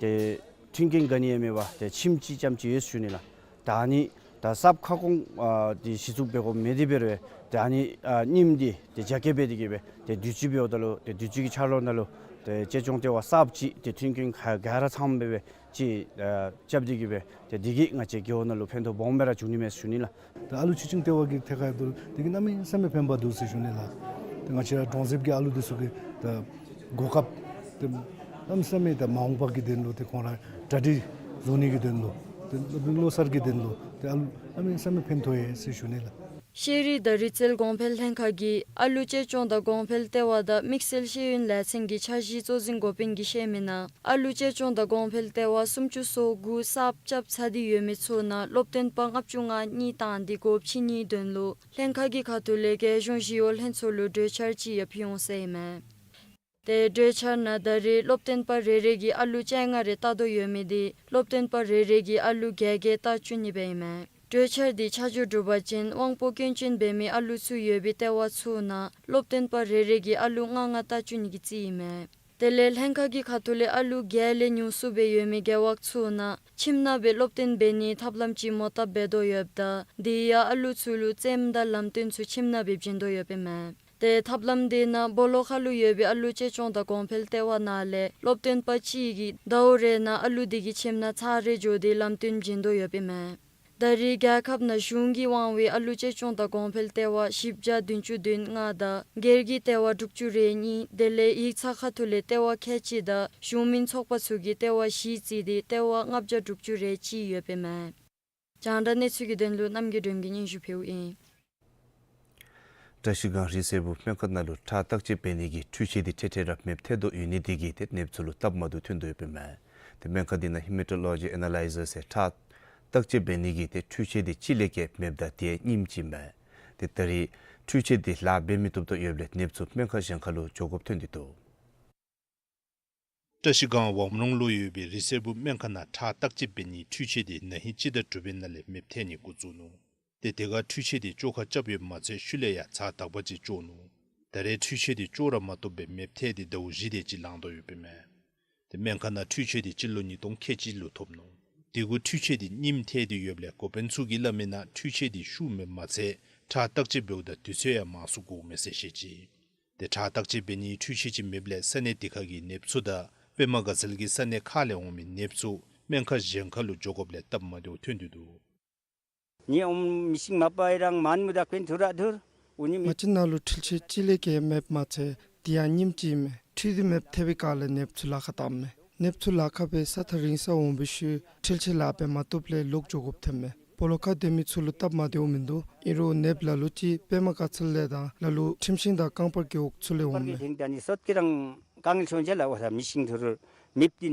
ཏེ་མཐུན་རྐྱེན་ག་ནི་ཡང་མེད་པར་ཏེ་ཁྱིམ་གཅིག་རྐྱངམ་ཅིག་ཡོད་ཟེར་ཞུ་ནི་ལགས། ད་ཨ་ནི་ད་གསརཔ་ཁ་སྐོང་ཨ་འདི་གཞི་བཙུགས་འབད་དགོ་མི་འདི་འབད་རུང་ད་ཨ་ནི་ཨ་རྙིངམ་འདི་ཏེ་རྒྱ་སྐྱེད་འབད་དེ་གིས་སྦེ་ཏེ་དུས་ཅི་འབདཝ་ད་ལུ་ཏེ་དུས་ཅི་གི་ཆ་ལོག་ནང་ལུ་ཏེ་གཅེས་སྐྱོང་ལྟེ་བ་གསརཔ་ཅིག་ཏེ་མཐུན་རྐྱེན་ག་ག་ར་ཚངམ་སྦེ་སྦེ་ཅིག་ཨ་རྐྱབ་སྟེ་གིས་སྦེ་ཏེ་འདི་གིས་ང་བཅས་རྒེད་འོག་ནང་ལུ་ཕན་ཐོགས་སྦོམ་སྦེ་ར་འབྱུང་ནི་མས་ཟེར་ཞུ་ནི་ལགས། ད་ཨ་ལུ་གཅེས་སྐྱོང་ལྟེ་བ་གི་ཐད་ཁར་ཡོད་དོ་འདི་གིས་གནམ་མེད་ས་མེད་ཕན་པ་འདུག་ཟེར་ཞུ་ནི་ལགས། ཏེ་ང་བཅས་ར་གྲོང་གསེབ་ཀྱི་ཨ་ལུ་འདི་ཚུ་གི་ད་གོ་སྐབས་ཏེ་གནམ་མེད་ས་མེད་ད་མ་འོངས་པ་གི་དོན་ལུ་ཏེ་ཁོང་ར་གྲ་སྒྲིག་བཟོ་ནི་གི་དོན་ལུ་ཏེ་སློབ་དཔོན་བློ་གསར་གྱི་དོན་ལུ་ཏེ་ཨ་ལུ་གནམ་མེད་ས་མེད་ཕན་ཐོགས་ཡི་ཟེར་ཞུ་ནི་ལགས། ཤེས་རིག་དང་རིག་རྩལ་གོང་འཕེལ་ལྷན་ཁག་གིས་ཨ་ལུ་གཅེས་སྐྱོང་དང་གོང་འཕེལ་ལྟེ་བ་དང་དམིགས་བསལ་ཤེས་ཡོན་ལས་ཚན་གྱི་འཆར་གཞིའི་གཙོ་འཛིན་འགོ་དཔོན་གྱིས་བཤད་མི་ནང་ཨ་ལུ་གཅེས་སྐྱོང་དང་གོང་འཕེལ་ལྟེ་བ་སུམ་ཅུ་སོ་དགུ་གསརཔ་རྐྱབ་ཚར་ཏེ་ཡོད་མི་ཚུ་ནང་སློབ་སྟོན་པ་ལྔ་བཅུ་ང་གཉིས་བཏང་སྟེ་སྒོ་ཕྱེ་ནིའི་དོན་ལུ་ལྷན་ཁག་གི་ཁ་ཐུག་ལས་རྒྱལ་གཞུང་ཞི་གཡོག་ལྷན་ཚོགས་ལུ་གྲོས་འཆར་ཅིག་ཡང་ཕུལ་འོང་ཟེར་ཨིན་མས། ཏེ་གྲོས་འཆར་ནང་ད་རེས་སློབ་སྟོན་པ་རེ་རེ་གིས་ཨ་ལུ་བཅོ་ལྔ་རེ་བལྟ་དོ་ཡོད་མི་འདི་སློབ་སྟོན་པ་རེ་རེ་གིས་ཨ་ལུ་བརྒྱད་བརྒྱད་བལྟ་བཅུག་ནི་སྦེ་ཨིན་མས། གྲོས་འཆར་འདི་ཆ་འཇོག་གྲུབ་པ་ཅིན་དབང་པོ་སྐྱོན་ཅན་འབད་མི་ཨ་ལུ་ཚུ་ཡོད་པའི་ལྟེ་བ་ཚུ་ནང་སློབ་སྟོན་པ་རེ་རེ་གིས་ཨ་ལུ་ལྔ་ལྔ་བལྟ་བཅུག་ནི་གི་རྩིས་ཨིན་མས། དེ་ལས་ལྷན་ཁག་གི་ཁ་ཐུག་ལས་ཨ་ལུ་བརྒྱད་ལས་ཉུང་སུ་སྦེ་ཡོད་མི་རྒེད་འོག་ཚུ་ནང་ཁྱིམ་ནང་སྦེ་སློབ་སྟོན་འབད་ནིའི་ཐབས་ལམ་ཅིག་མོ་བཏབ་འབད་དོ་ཡོདཔ་ད་དེ་ཡང་ཨ་ལུ་ཚུ་ལུ་རྩེདམོ་དང་ལམ་སྟོན་ཚུ་ཁྱིམ་ནང་སྦེ་བྱིན་དོ་ཡོདཔ་ཨིན་མས། ཏེ་ཐབས་ལམ་དེ་ནང་སྦོ་ལོགས་ཁ་ལུ་ཡོད་པའི་ཨ་ལུ་གཅེས་སྐྱོང་དང་གོང་འཕེལ་ལྟེ་བ་ནང་ལས་སློབ་སྟོན་པ་གཅིག་གིས་ཟླཝ་རེ་ནང་ཨ་ལུ་དེ་གི་ཁྱིམ་ནང་ཚར་རེ་འགྱོ་སྟེ་ལམ་སྟོན་བྱིན་དོ་ཡོདཔ་ཨིན་མས། ད་རེས་རྒྱལ་ཁབ་ནང་གཞུང་གིས་དབང་བའི་ཨ་ལུ་གཅེས་སྐྱོང་དང་གོང་འཕེལ་ལྟེ་བ་བཞི་བརྒྱ་བདུན་ཅུ་དོན་ལྔ་དང་སྒེར་གྱི་ལྟེ་བ་དྲུག་ཅུ་རེ་གཉིས་དེ་ལས་ཡིག་ཚང་ཁ་ཐུག་ལས་ལྟེ་བ་ཁལ་གཅིག་དང་གཞུང་མིན་ཚོགས་པ་ཚུ་གི་ལྟེ་བ་བཞི་བརྩིས་ཏེ་ལྟེ་བ་ལྔ་བརྒྱ་དྲུག་ཅུ་རེ་གཅིག་ཡོདཔ་ཨིན་མས། རྒྱང་བསྒྲགས་གནས་ཚུལ་གྱི་དོན་ལུ་རྣམ་རྒྱལ་སྒྲོལམ་གིས་སྙན་ཞུ་ཕུལཝ་ཨིན། བཀྲ་ཤིས་སྒང་རི་སེར་བུ་སྨན་ཁང་ནང་ལུ་ཁྲག་བརྟག་དཔྱད་འབད་ནི་གི་འཕྲུལ་ཆས་འདི་འཕྲལ་འཕྲལ་ར་མེདཔ་ཐལ་དོ་ཡོད་ནི་དེ་གིས་ཏེ་ནདཔ་ཚུ་ལུ་སྟབས་མ་བདེཝ་ཐོན་དོ་ཡོདཔ་ཨིན་མས། ཏེ་སྨན་ཁང་འདི་ནང་ཧི་མེ་ཊོ་ལོ་ཇི་ཨེ་ན་ལའི་ཛར་ཟེར་ཁྲག་བརྟག་དཔྱད་འབད་ནི་གི་ཏེ་འཕྲུལ་ཆས་འདི་གཅིག་ལས་བརྒལ་མེདཔ་ད་དེ་རྙིངམ་ཅིག་ཨིན་མས། ཏེ་ད་རེས་འཕྲུལ་ཆས་འདི་ལཱ་འབད་མི་བཏུབ་དོ་ཡོདཔ་ལས་ནདཔ་ཚུ་སྨན་ཁང་གཞན་ཁར་ལུ་འགྱོ་དགོཔ་ཐོན་ཏེ་འདུག། བཀྲ་ཤིས་སྒང་ཝམ་རོང་ལུ་ཡོད་པའི་རི་སེར་བུ་སྨན་ཁང་ནང་ཁྲག་བརྟག་དཔྱད་འབད་ནིའི་འཕྲུལ་ཆས་དེ་ན་ཧིང་སྤྱི་ཟླ་དྲུག་པའི་ནང་ལས་མེདཔ་ཐལ་ནི་འགོ་བཙུགས་ནུག། ཏེ་དེ་ཁར་འཕྲུལ་ཆས་དེ་བཅོ་ཁ་རྐྱབ་ཡོདཔ་མ་ཚད་ཤུལ་ལས་ཡང་ཚར་དག་པ་ཅིག་བཅོ་ནུག། ད་རེས་འཕྲུལ་ཆས་དེ་བཅོ་ར་མ་བཏུབ་པར་མེདཔ་ཐལ་ཏེ་ཟླཝ་བཞི་དེ་ཅིག་ལང་དོ་ཡོདཔ་ཨིན་མས། ཏེ་སྨན་ཁང་ནང་འཕྲུལ་ཆས་དེ་སྤྱི་ལོ་ཉིས་སྟོང་ཁལ་གཅིག་ལུ་ཐོབ་ནུག། དེ་གུ་འཕྲུལ་ཆས་དེ་རྙིངམ་ཐལ་ཏེ་ཡོདཔ་ལས་འགོ་དཔོན་ཚུ་གིས་སླབ་མི་ནང་འཕྲུལ་ཆས་དེ་ཤུགས་མེདཔ་མ་ཚད་ཁྲག་བརྟག་དཔྱད་འབདཝ་ད་དུས་ཚོད་ཡང་མང་སུ་འགོརཝ་མས་ཟེར་བཤད་ཅི། ཏེ་ཁྲག་བརྟག་དཔྱད་འབད་ནིའི་འཕྲུལ་ཆས་ཅིག་མེདཔ་ལས་ས་གནས་དེ་ཁ་གི་ནདཔ་ཚུ་དང་པདྨ་དགའ་ཚལ་གྱི་ས་གནས་ཁག་ལས་འོང་མི་ནདཔ་ཚུ་སྨན་ཁང་གཞན་ཁར་ལུ་འགྱོ་དགོཔ་ལས་སྟབས་མ་བདེཝ་ཐོན་ཏེ་འདུག། ང་བཅས་ནང་ལུ་འཕྲུལ་ཆས་གཅིག་ལས་བརྒལ་མེདཔ་མ་ཚད་དེ་ཡང་རྙིངམ་ཅིག་ཨིན་མས། འཕྲུལ་དེ་མེདཔ་ཐལ་བའི་སྐབས་ལས་ནདཔ་ཚུ་ལཱ་ཁག་བཏངམ་མས། ནདཔ་ཚུ་ལཱ་ཁག་འབད་ས་ཐག་རིང་སར་འོང་བའི་ཤུལ་འཕྲུལ་ཆས་ལཱ་འབད་མ་བཏུབ་ལས་ལོག་འགྱོ་དགོཔ་ཐོནམ་མས། སྦོ་ལོགས་ཁར་སྡོད་མི་ཚུ་ལུ་སྟབས་མ་བདེཝ་མིན་འདུག། ཨིན་རུང་ནདཔ་ལ་ལུ་ཅིག་པདྨ་དགའ་ཚལ་ལས་དང་ལ་ལུ་ཁྲིམས་ཤིང་དང་རྐང་སྤར་གྱི་འོག་ཚུ་ལས་འོངམ་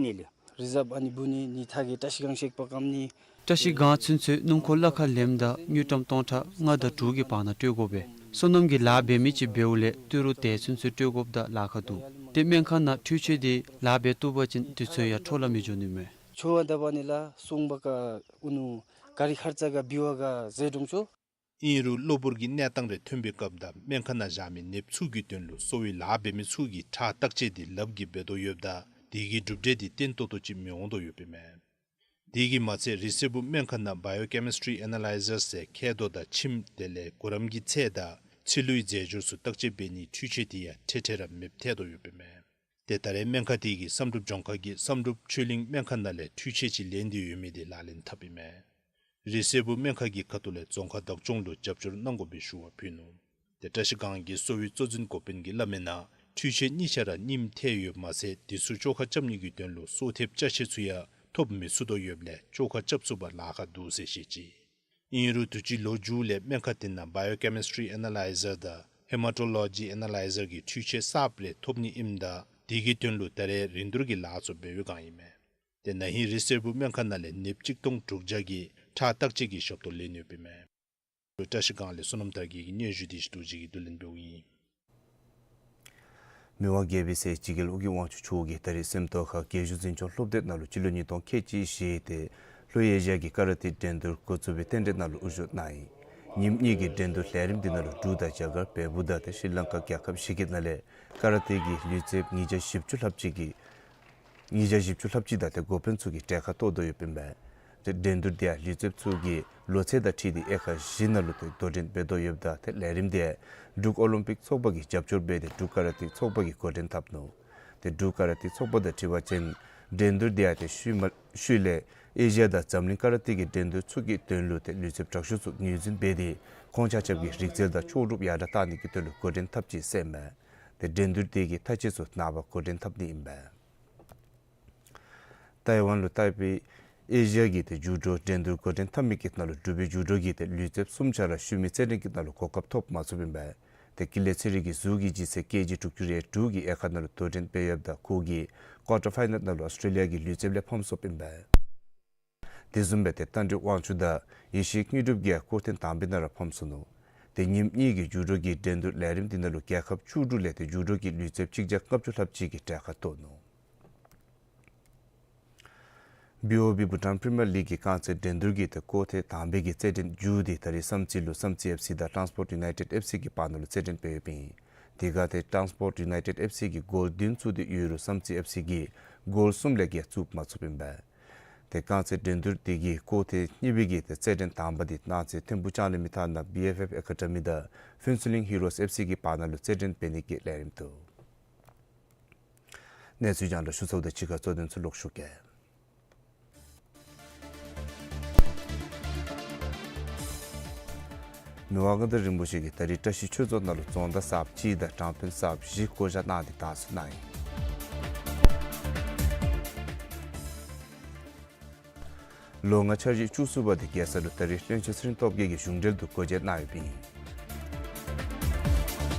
མས། རི་ཟརབ་ཨ་ནི་བུ་ནི་ནི་ཐ་གི་བཀྲ་ཤིས་སྒང་ཤེགཔ་ཀམ་ནི། བཀྲ་ཤིས་སྒང་ཚུན་ཚོད་སྣུམ་འཁོར་གླ་ཁར་ལེནམ་ད་དངུལ་ཀྲམ་སྟོང་ཕྲག་ལྔ་དང་དྲུག་གི་བར་ན་སྤྲོད་དགོ་པས། སོ་ནམ་གྱི་ལཱ་འབད་མི་ཅིག་འབདཝ་ལས་ཏི་རུ་དེ་ཚུན་ཚོད་སྤྲོད་དགོཔ་དང་ལཱ་ཁག་འདུག། ཏེ་སྨན་ཁང་ནང་འཕྲུལ་ཆས་དེ་ལཱ་འབད་བཏུབ་པ་ཅིན་དུས་ཚོད་ཡང་འཕྲོ་བརླག་མི་འགྱོ་ནི་མས། ཆོ་བ་ད་བ་ནི་ལ་སོང་བ་ཀ་ཨུ་ནུ་ག་རི་ཁར་ཙ་ག་བི་བ་ག་ཟེ་དྲུང་ཆོ། ཨིན་རུང་གློ་བུར་གྱི་གནས་སྟངས་རེ་ཐོན་པའི་སྐབས་དང་སྨན་ཁང་ནང་བཞག་མི་ནདཔ་ཚུ་གི་དོན་ལུ་གསོ་བའི་ལཱ་འབད་མི་ཚུ་གིས་ཁྲག་བརྟག་དཔྱད་དེ་ལགཔ་གིས་འབད་དོ་ཡོདཔ་ད་དེ་གི་གྲུབ་འབྲས་དེ་བརྟན་ཏོག་ཏོ་ཅིག་མི་འོང་དོ་ཡོདཔ་ཨིན་མས། དེ་གིས་མ་ཚད་རི་སེར་བུ་སྨན་ཁང་ནང་བ་ཡོ་ཀེ་མི་སི་ཊི་རི་ཨེ་ན་ལའི་ཛར་ཟེར་མཁལ་རྡོག་དང་མཆིནམ་དེ་ལས་གུ་རམ་གྱི་ཚད་དང་ཚིལ་ལུའི་རྫས་སྦྱོར་ཚུ་བརྟག་དཔྱད་འབད་ནིའི་འཕྲུལ་ཆས་དེ་ཡང་འཕྲལ་འཕྲལ་ར་མེདཔ་ཐལ་དོ་ཡོདཔ་ཨིན་མས། ཏེ་ད་རེས་སྨན་ཁང་དེ་གིས་བསམ་གྲུབ་ལྗོངས་མཁར་གྱི་བསམ་གྲུབ་ཆོས་གླིང་སྨན་ཁང་ནང་ལས་འཕྲུལ་ཆས་ཅིག་ལེན་ཏེ་ཡོད་མི་དེ་ལག་ལེན་འཐབ་ཨིན་མས། རི་སེར་བུ་སྨན་ཁང་གི་ཁ་ཐུག་ལས་རྫོང་ཁག་བདག་སྐྱོང་ལུ་རྒྱབ་སྐྱོར་གནང་དགོ་པའི་ཞུ་བ་ཕུལ་ནུག། ཏེ་བཀྲ་ཤིས་སྒང་གི་གསོ་བའི་གཙོ་འཛིན་འགོ་དཔོན་གྱིས་སླབ་མི་ནང་འཕྲུལ་ཆས་གཉིས་ཆ་ར་རྙིངམ་ཐལ་ཡོདཔ་མ་ཚད་དེ་ཚུ་བཅོ་ཁ་རྐྱབ་ནི་གི་དོན་ལུ་གསོ་ཐེབས་ཅ་ཆས་ཚུ་ཡང་ཐོབ་མི་ཚུགས་དོ་ཡོདཔ་ལས་བཅོ་ཁ་རྐྱབ་ཚུགས་པར་ལཱ་ཁག་འདུག་ཟེར་བཤད་ཅི། ཨིན་རུང་དུས་ཅི་ལོ་མཇུག་ལས་སྨན་ཁང་དེ་ནང་བ་ཡོ་ཀེ་མི་སི་ཊི་རི་ཨེ་ན་ལའི་ཛར་དང་ཧེ་མ་ཊོ་ལོ་ཇི་ཨེ་ན་ལའི་ཛར་གྱི་འཕྲུལ་ཆས་གསརཔ་རེ་ཐོབ་ནི་ཨིནམ་ད་དེ་གི་དོན་ལུ་ད་རེས་རིན་བསྡུར་གྱི་ལཱ་ཚུ་འབད་བའི་སྒང་ཨིན་མས། དེ་ན་ཧིང་རི་སེར་པོ་སྨན་ཁང་ནང་ལས་ནདཔ་གཅིག་སྟོང་དྲུག་བརྒྱ་གིས་ཁྲག་བརྟག་དཔྱད་ཀྱི་ཞབས་ཏོག་ལེན་ཡོདཔ་ཨིན་མས། བཀྲ་ཤིས་སྒང་ལས་བསོད་ནམས་དར་རྒྱས་ཀྱིས་སྙན་ཞུ་དེ་བཅུད་དུ་བཅུད་ཀྱི་བསྡུ་ལེན་འབདཝ་ཨིན། མི་དབང་རྒྱལ་པོའི་སྲས་འཇིགས་རྒྱལ་ཨོ་རྒྱན་དབང་ཕྱུག་མཆོག་གིས་ད་རིས་སེམས་རྟོགས་ཁ་རྒྱལ་གཞུང་འཛིན་སྐྱོང་སློབ་སྡེ་ནང་ལུ་སྤྱི་ལོ་ཉིས་སྟོང་ཁལ་གཅིག་བཞི་ལས་ལྷོ་ཨེ་ཤི་ཡ་གི་ཀ་ར་ཏེ་འགྲན་བསྡུར་འགོ་བཙུགས་པའི་རྟེན་འབྲེལ་ནང་ལུ་དབུ་བཞུགས་གནང་ཡི། ཉིནམ་གཉིས་ཀྱི་འགྲན་བསྡུར་ལས་རིམ་འདི་ནང་ལུ་འབྲུག་དང་རྒྱ་གར་བལ་པོ་དང་ཏེ་ཤྲི་ལང་ཀ་རྒྱལ་ཁབ་བཞི་གི་ནང་ལས་ཀ་ར་ཏེ་གི་ལུས་རྩལཔ་ཉིས་བརྒྱ་བཞི་བཅུ་ལྷགཔ་ཅིག་གིས་ཉིས་བརྒྱ་བཞི་བཅུ་ལྷགཔ་ཅིག་དང་ཏེ་འགོ་དཔོན་ཚུ་གིས་གྲལ་ཁར་གཏོགས་དོ་ཡོདཔ་ཨིན་པས། ཏེ་འགྲན་བསྡུར་འདི་ཡང་ལུས་རྩལཔ་ཚུ་གིས་ལོ་ཚད་དང་འཁྲིལ་ཏེ་དབྱེ་ཁག་བཞི་ནང་ལུ་ཏེ་དོ་འགྲན་འབད་དོ་ཡོདཔ་ད་ཏེ་ལས་རིམ་འདི་ཡང་འབྲུག་ཨོ་ལིམ་པིག་ཚོགས་པ་གིས་རྒྱབ་སྐྱོར་འབད་དེ་འབྲུག་ཀ་ར་ཏེ་ཚོགས་པ་གིས་འགོ་འདྲེན་འཐབ་ནུག། ཏེ་འབྲུག་ཀ་ར་ཏེ་ཚོགས་པ་དང་འཁྲིལ་བ་ཅིན་འགྲན་བསྡུར་འདི་ཡང་ཏེ་ཤུལ་མ་ཤུལ་ལས་ཨེ་ཤི་ཡ་དང་འཛམ་གླིང་ཀ་ར་ཏེ་གི་འགྲན་བསྡུར་ཚུ་གི་དོན་ལུ་ཏེ་ལུས་རྩལཔ་དྲག་ཤོས་ཚུ་ངོས་འཛིན་འབད་དེ་ཁོང་ཆ་ཁྱབ་ཀྱི་རིག་རྩལ་དང་ལྕོགས་གྲུབ་ཡར་དྲག་བཏང་ནི་གི་དོན་ལུ་འགོ་འདྲེན་འཐབ་ཅི་ཟེར་ཨིན་མས། ཏེ་འགྲན་བསྡུར་འདི་གི་མཐའ་དཔྱད་ཚུ་ནངས་པ་འགོ་འདྲེན་འཐབ་ནི་ཨིན་པས། ཏའེ་ཝན་ལུ་ཏའེ་པེ་ཨེ་ཤི་ཡ་གི་ཏེ་ཇུ་ཌོ་འགྲན་བསྡུར་འགོ་འདྲེན་འཐབ་མི་གི་ནང་ལུ་འབྲུག་པའི་ཇུ་ཌོ་གི་ཏེ་ལུས་རྩལཔ་གསུམ་ཆ་ར་ཤུལ་མའི་རྩེད་འགྲན་གྱི་ནང་ལུ་གོ་སྐབས་ཐོབ་མ་ཚུགསཔ་ཨིན་པས། ཏེ་ཀུན་ལེགས་ཚེ་རིང་གིས་གཟུགས་ཀྱི་ལྗིད་ཚད་ཀེ་ཇི་དྲུག་ཅུ་རེ་དྲུག་གི་དབྱེ་ཁག་ནང་ལུ་དོ་འགྲན་འབད་ཡོདཔ་ད་ཁོ་གིས་ཀོར་ཊར་ཕའི་ནལ་ནང་ལུ་ཨོསི་ཊྲེ་ལི་ཡ་གི་ལུས་རྩལཔ་ལས་ཕམ་སོཔ་ཨིན་པས། དེ་བཟུམ་སྦེ་ཏེ་རྟ་མགྲིན་དབང་ཕྱུག་དང་ཡེ་ཤེས་དངོས་གྲུབ་ཀྱིས་ཡང་སྐོར་ཐེངས་དང་པའི་ནང་ར་ཕམ་སོ་ནུག། ཏེ་ཉིནམ་གཉིས་ཀྱི་ཇུ་ཌོ་གི་འགྲན་བསྡུར་ལས་རིམ་འདི་ནང་ལུ་རྒྱལ་ཁབ་བཅུ་དྲུག་ལས་ཏེ་ཇུ་ཌོ་གི་ལུས་རྩལཔ་གཅིག་བརྒྱ་ལྔ་བཅུ་ལྷགཔ་ཅིག་གིས་གྲལ་ཁར་གཏོགས་ནུག། བི་ཨོ་བི་བྷུ་ཊཱན་པི་རི་མི་ཡར་ལིག་གི་རྐང་རྩེད་འགྲན་བསྡུར་གྱི་ཏེ་སྐོར་ཐེངས་དང་པའི་གི་རྩེད་འགྲན་མཇུག་འདི་ད་རིས་བསམ་རྩེ་ལུ་བསམ་རྩེ་ཨེཕ་སི་དང་ཊཱནསི་པོརཊ་ཡུ་ནའི་ཊེཌ་ཨེཕ་སི་གི་བར་ན་ལུ་རྩེད་འགྲན་འབད་ཡོདཔ་ཨིན། དེ་ཁར་ཏེ་ཊཱནསི་པོརཊ་ཡུ་ནའི་ཊེཌ་ཨེཕ་སི་གིས་གོལ་བདུན་བཙུགས་ཏེ་ཡོད་རུང་བསམ་རྩེ་ཨེཕ་སི་གིས་གོལ་གསུམ་ལས་བརྒལ་བཙུགས་མ་ཚུགསཔ་ཨིན་པས། ཏེ་རྐང་རྩེད་འགྲན་བསྡུར་འདི་གི་སྐོར་ཐེངས་གཉིས་པའི་གི་ཏེ་རྩེད་འགྲན་དང་པ་འདི་གནངས་ཚེ་ཐིམ་ཕུག་ལྕང་གླིང་མི་ཐག་ནང་བི་ཨེཕ་ཨེཕ་ཨེ་ཀ་ཌི་མི་དང་ཕུན་ཚོགས་གླིང་ཧི་རོས་ཨེཕ་སི་གི་བར་ན་ལུ་རྩེད་འགྲན་འབད་ནི་གི་ལས་རིམ་འདུག། གནས་ཚུལ་རྒྱང་བསྒྲགས་ཞུ་ཚརཝ་དང་གཅིག་ཁར་གཙོ་དོན་ཚུ་ལོག་ཞུ་གེ། མི་དབང་མངའ་བདག་རིན་པོ་ཆེ་གིས་ད་རིས་བཀྲ་ཤིས་ཆོས་རྫོང་ནང་ལུ་རྫོང་བདག་གསརཔ་གཅིག་དང་དྲང་དཔོན་གསརཔ་བཞི་བསྐོ་བཞག་གནང་སྟེ་དར་སྲོལ་གནང་ཡི། ལོ་ལྔ་འཆར་གཞི་བཅུ་གསུམ་པ་འདི་རྒྱལ་ས་ལུ་ད་རིས་བློན་ཆེན་ཚེ་རིང་སྟོབས་རྒྱས་ཀྱིས་གཞུང་འབྲེལ་དུ་སྒོ་འབྱེད་གནང་ཡོདཔ་ཨིན།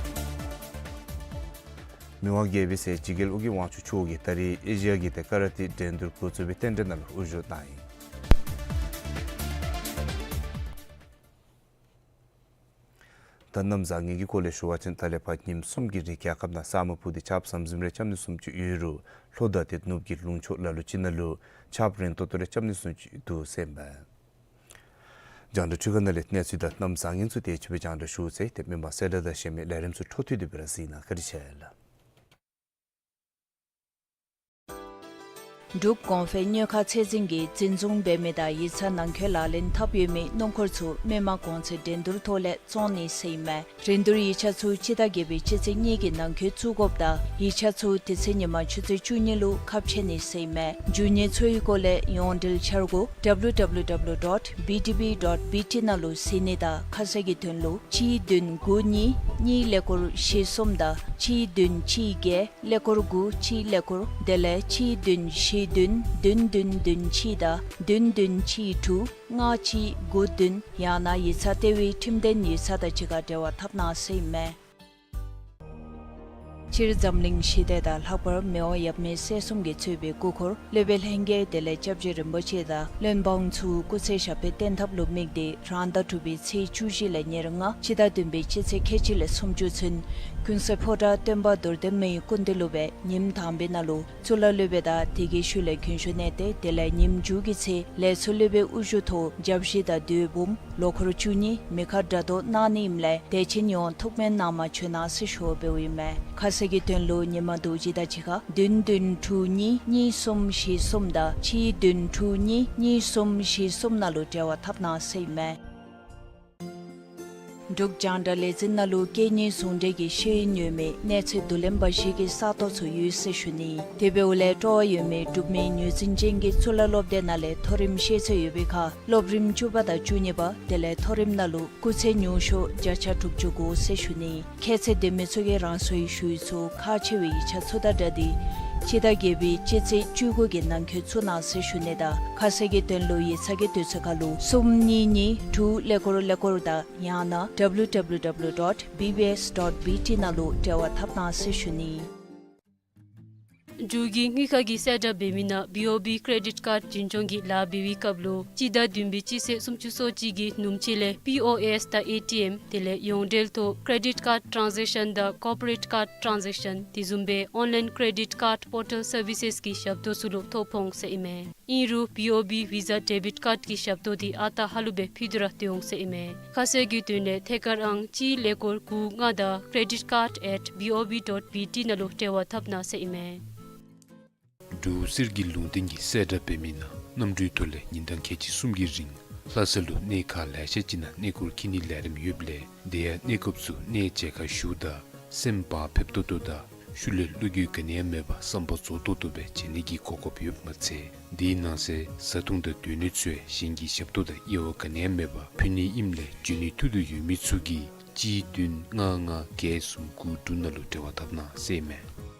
མི་དབང་རྒྱལ་པོའི་སྲས་འཇིགས་རྒྱལ་ཨོ་རྒྱན་དབང་ཕྱུག་མཆོག་གིས་ད་རིས་ཨེ་ཤི་ཡ་གི་ཏེ་ཀ་ར་ཏེ་འགྲན་བསྡུར་འགོ་བཙུགས་པའི་རྟེན་འབྲེལ་ནང་ལུ་དབུ་བཞུགས་གནང་ཡི། ད་གནམ་བཟང་ངན་གྱི་སྐོར་ལས་ཞུ་བ་ཅིན་ད་ལས་ཕར་ཉིནམ་གསུམ་གྱི་རིང་རྒྱལ་ཁབ་ནང་ས་སྨུག་ཕུབ་སྟེ་ཆརཔ་ཟམ་ཟིམ་རེ་རྐྱབ་ནི་བཟུམ་ཅིག་ཡོད་རུང་ལྷོ་དང་ཏེ་ནུབ་ཀྱི་ལུང་ཕྱོགས་ལ་ལུ་ཅིག་ནང་ལུ་ཆརཔ་རན་ཏོག་ཏོ་རེ་རྐྱབ་ནི་བཟུམ་ཅིག་འདུག་ཟེར་ཨིན་པས། རྒྱང་བསྒྲགས་འཕྲུལ་ཁང་ནང་ལས་གནས་ཚུལ་དང་གནམ་བཟང་ངན་ཚུ་དེ་ཅིག་སྦེ་རྒྱང་བསྒྲགས་ཞུ་ཚར་ཡི། ཏེ་མི་མང་གསལ་བསྒྲགས་དང་གཞན་མི་ལས་རིམ་ཚུ་འཕྲོ་མཐུད་དེ་སྦེ་ར་གཟིགས་གནང་། བཀའ་དྲིན་ཆེ་ལགས། འབྲུག་གོང་འཕེལ་དངུལ་ཁང་ཚད་འཛིན་གྱིས་འཛིན་བཟུང་འབད་མི་དང་ཡིག་ཚང་ནང་འཁོད་ལག་ལེན་འཐབ་ཡོད་མི་སྣུམ་འཁོར་ཚུ་མི་དམངས་གོང་ཚད་འགྲན་བསྡུར་ཐོག་ལས་བཙོང་ནི་ཟེར་ཨིན་མས། རིན་བསྡུར་ཡིག་ཆ་ཚུ་སྤྱི་ཟླ་བརྒྱད་པའི་སྤྱི་ཚེས་གཉིས་ཀྱི་ནང་འཁོད་བཙུགས་དགོཔ་དང་ཡིག་ཆ་ཚུ་དེ་ཚེ་ཉིན་མ་ཆུ་ཚོད་བཅུ་གཉིས་ལུ་ཁ་ཕྱེ་ནི་ཟེར་ཨིན་མས། རྒྱུ་དངོས་ཚུ་གི་སྐོར་ལས་ཡོངས་འབྲེལ་འཆར་སྒོ་W W W dot B D B dot B T ནང་ལུ་གཟིགས་ནི་དང་ཁ་གསལ་གྱི་དོན་ལུ་གཅིག་བདུན་དགུ་གཉིས་གཉིས་ཀླད་ཀོར་བཞི་གསུམ་དང་གཅིག་བདུན་གཅིག་བརྒྱད་ཀླད་ཀོར་དགུ་གཅིག་ཀླད་ཀོར་དེ་ལས་གཅིག་བདུན་བཞི་བདུན་བདུན་བདུན་བདུན་གཅིག་དང་བདུན་བདུན་གཅིག་དྲུག་ལྔ་གཅིག་དགུ་བདུན་ཡང་ན་ཡིག་ཚང་ལྟེ་བའི་ཁྲིམས་ལྡན་ཡིག་ཚང་དང་གཅིག་ཁར་འབྲེལ་བ་འཐབ་གནང་ཟེར་ཨིན་མས། སྤྱིར་འཛམ་གླིང་ཞི་བདེ་དང་ལྷག་པར་མི་དབང་ཡབ་མེས་སྲས་གསུམ་གྱིས་གཙོས་པའི་སྐུ་འཁོར་སློབ་དཔོན་ལྷན་རྒྱས་དེ་ལས་སྐྱབས་རྗེ་རིན་པོ་ཆེ་དང་བློན་འབངས་ཚུ་སྐུ་ཚེ་ཞབས་པད་བརྟན་ཐབས་ལུ་དམིགས་ཏེ་རང་ཟླ་དྲུག་པའི་ཚེས་བཅུ་བཞི་ལས་ཉེར་ལྔ་སྤྱི་ཟླ་བདུན་པའི་སྤྱི་ཚེས་ཁལ་གཅིག་ལས་སུམ་ཅུ་ཚུན་ཀུན་གསལ་ཕོ་བྲང་སྟོན་པ་རྡོར་གདན་མའི་སྐུ་མདུན་ལུ་སྦེ་ཉིནམ་དང་པའི་ནང་ལུ་གཙུག་ལག་སློབ་དཔོན་དང་དེ་གི་ཤུལ་ལས་གུས་ཞབས་གནང་སྟེ་དེ་ལས་ཉིནམ་མཇུག་གི་ཚེ་ལས་ཚོགས་སློབ་དཔོན་དབུ་བཞུགས་ཐོག་བརྒྱ་བཞི་དང་བདུན་འབུམ་ལོ་འཁོར་བཅུ་གཉིས་མེ་མཁར་སྒྲ་སྒྲོགས་གནང་ནི་ཨིནམ་ལས་དད་ཅན་ཡོངས་ཐུགས་སྨོན་གནང་མ་བྱོན་གནང་ཟེར་ཞུ་བ་འབདཝ་ཨིན་མས། ཁ་གསལ་གྱི་དོན་ལུ་ཉིན་མ་རྡོ་རྗེ་དང་གཅིག་ཁར་བདུན་བདུན་དྲུག་གཉིས་གཉིས་གསུམ་བཞི་གསུམ་དང་གཅིག་བདུན་དྲུག་གཉིས་གཉིས་གསུམ་བཞི་གསུམ་ནང་ལུ་འབྲེལ་བ་འཐབ་གནང་ཟེར་ཨིན་མས། འབྲུག་རྒྱང་བསྒྲགས་ལས་འཛིན་ནང་ལུ་སྐད་གཉིས་ཟུང་འབྲེལ་གྱི་ཤེས་ཡོན་ཡོད་མི་གནས་ཚད་བསྡུ་ལེན་པ་ཞིག་གི་ས་སྟོང་ཚུ་ཡོད་ཟེར་ཞུ་ནི། དེ་འབདཝ་ལས་སྤྲོ་བ་ཡོད་མི་འབྲུག་མི་ངོས་འཛིན་ཅན་གྱི་གཙུག་ལག་སློབ་སྡེ་ནང་ལས་མཐོ་རིམ་ཤེས་ཚད་ཡོད་པའི་ཁར་སློབ་རིམ་བཅུ་པ་དང་བཅུ་གཉིས་པ་དེ་ལས་མཐོ་རིམ་ནང་ལུ་སྐུགས་ཚད་ཉུང་ཤོས་བརྒྱ་ཆ་དྲུག་ཅུ་དགུ་ཟེར་ཞུ་ནི། ཁྱད་ཚད་ལྡན་མི་ཚུ་གིས་རང་སོའི་ཞུ་ཡིག་ཚུ་ཁག་ཆེ་བའི་ཡིག་ཆ་ཚུ་དང་སྦྲགས་ཏེ་སྤྱི་ཟླ་བརྒྱད་པའི་སྤྱི་ཚེས་བཅུ་དགུ་གི་ནང་འཁོད་བཙུགས་གནང་ཟེར་ཞུ་ནི་དང་ཁ་གསལ་གྱི་དོན་ལུ་ཡིག་ཚང་གི་དུས་ཚོད་ཁར་ལུ་གསུམ་གཉིས་གཉིས་དྲུག་ཀླད་ཀོར་ཀླད་ཀོར་དང་ཡང་ན་W W W dot B B S dot B T ནང་ལུ་འབྲེལ་བ་འཐབ་གནང་ཟེར་ཞུ་ནི། འབྲུག་གི་དངུལ་ཁང་གིས་གསལ་བསྒྲགས་འབད་མི་ནང་བི་ཨོ་བི་ཀེ་རེ་ཌིཊ་ཀཱཌ་འཛིན་སྐྱོང་གི་ལཱ་འབད་བའི་སྐབས་ལུ་སྤྱི་ཟླ་བདུན་པའི་སྤྱི་ཚེས་སུམ་ཅུ་སོ་གཅིག་གི་ནུབ་ཕྱེད་ལས་པི་ཨོ་ཨེསི་དང་ཨེ་ཊི་ཨེམ་དེ་ལས་ཡོངས་འབྲེལ་ཐོག་ཀེ་རེ་ཌིཊ་ཀཱཌ་ཊཱནས་ཟེཀ་ཤཱན་དང་ཀོར་པོ་རེཊ་ཀཱཌ་ཊཱནས་ཟེཀ་ཤཱན་དེ་བཟུམ་སྦེ་ཨོན་ལཱའིན་ཀེ་རེ་ཌིཊ་ཀཱཌ་པོར་ཊལ་སར་བི་སེསི་གི་ཞབས་ཏོག་ཚུ་ལུ་ཐོ་ཕོག་འོང་ཟེར་ཨིན་མས། ཨིན་རུང་བི་ཨོ་བི་ཝི་ཟ་ཌེ་བིཊ་ཀཱཌ་ཀྱི་ཞབས་ཏོག་འདི་ཨ་རྟག་ཧ་ལུགས་སྦེ་ཕུལ་ཏེ་ར་སྡོད་འོང་ཟེར་ཨིན་མས། ཁ་གསལ་གྱི་དོན་ལས་ཐད་ཀར་ཨང་གཅིག་ཀླད་ཀོར་དགུ་ལྔ་དང་credit card at B O B dot B T ནང་ལུ་འབྲེལ་བ་འཐབ་གནང་ཟེར་ཨིན་མས། འབྲུག་གསེར་གྱི་ལུང་བསྟན་གྱིས་གསལ་བསྒྲགས་འབད་མི་ནང་གནམ་གྲུའི་ཐོག་ལས་ཉིན་གྲངས་ཁལ་གཅིག་གསུམ་གྱི་རིང་ལྷ་ས་ལུ་གནས་ཁག་ལེ་ཤ་ཅིག་ནང་གནས་སྐོར་འཁྱིད་ནིའི་ལས་རིམ་ཡོདཔ་ལས་དེ་ཡང་གནས་སྐབས་སུ་གནས་མཇལ་ཁ་ཞུཝ་ད་སེམས་བག་ཕེབས་ཏོག་ཏོ་དང་ཤུལ་ལས་བློ་འགྱོད་ག་ནི་ཡང་མེད་པར་བསམ་པ་རྫོགས་ཏོག་ཏོ་སྦེ་མཇལ་ནི་གི་གོ་སྐབས་ཡོདཔ་མ་ཚད་དེའི་ནང་གསེས་བཟའ་འཐུང་དང་སྡོད་གནས་ཚུ་ཡང་གཞན་གྱི་ཞབས་ཏོག་དང་དབྱེ་བ་ག་ནི་ཡང་མེད་པར་ཕུལ་ནི་ཨིནམ་ལས་འབྱོན་ནིའི་ཐུགས་འདོད་ཡོད་མི་ཚུ་གིས་གཅིག་བདུན་ལྔ་ལྔ་བརྒྱད་གསུམ་དགུ་དྲུག་ནང་ལུ་འབྲེལ་བ་འཐབ་གནང་ཟེར་ཨིན་མས།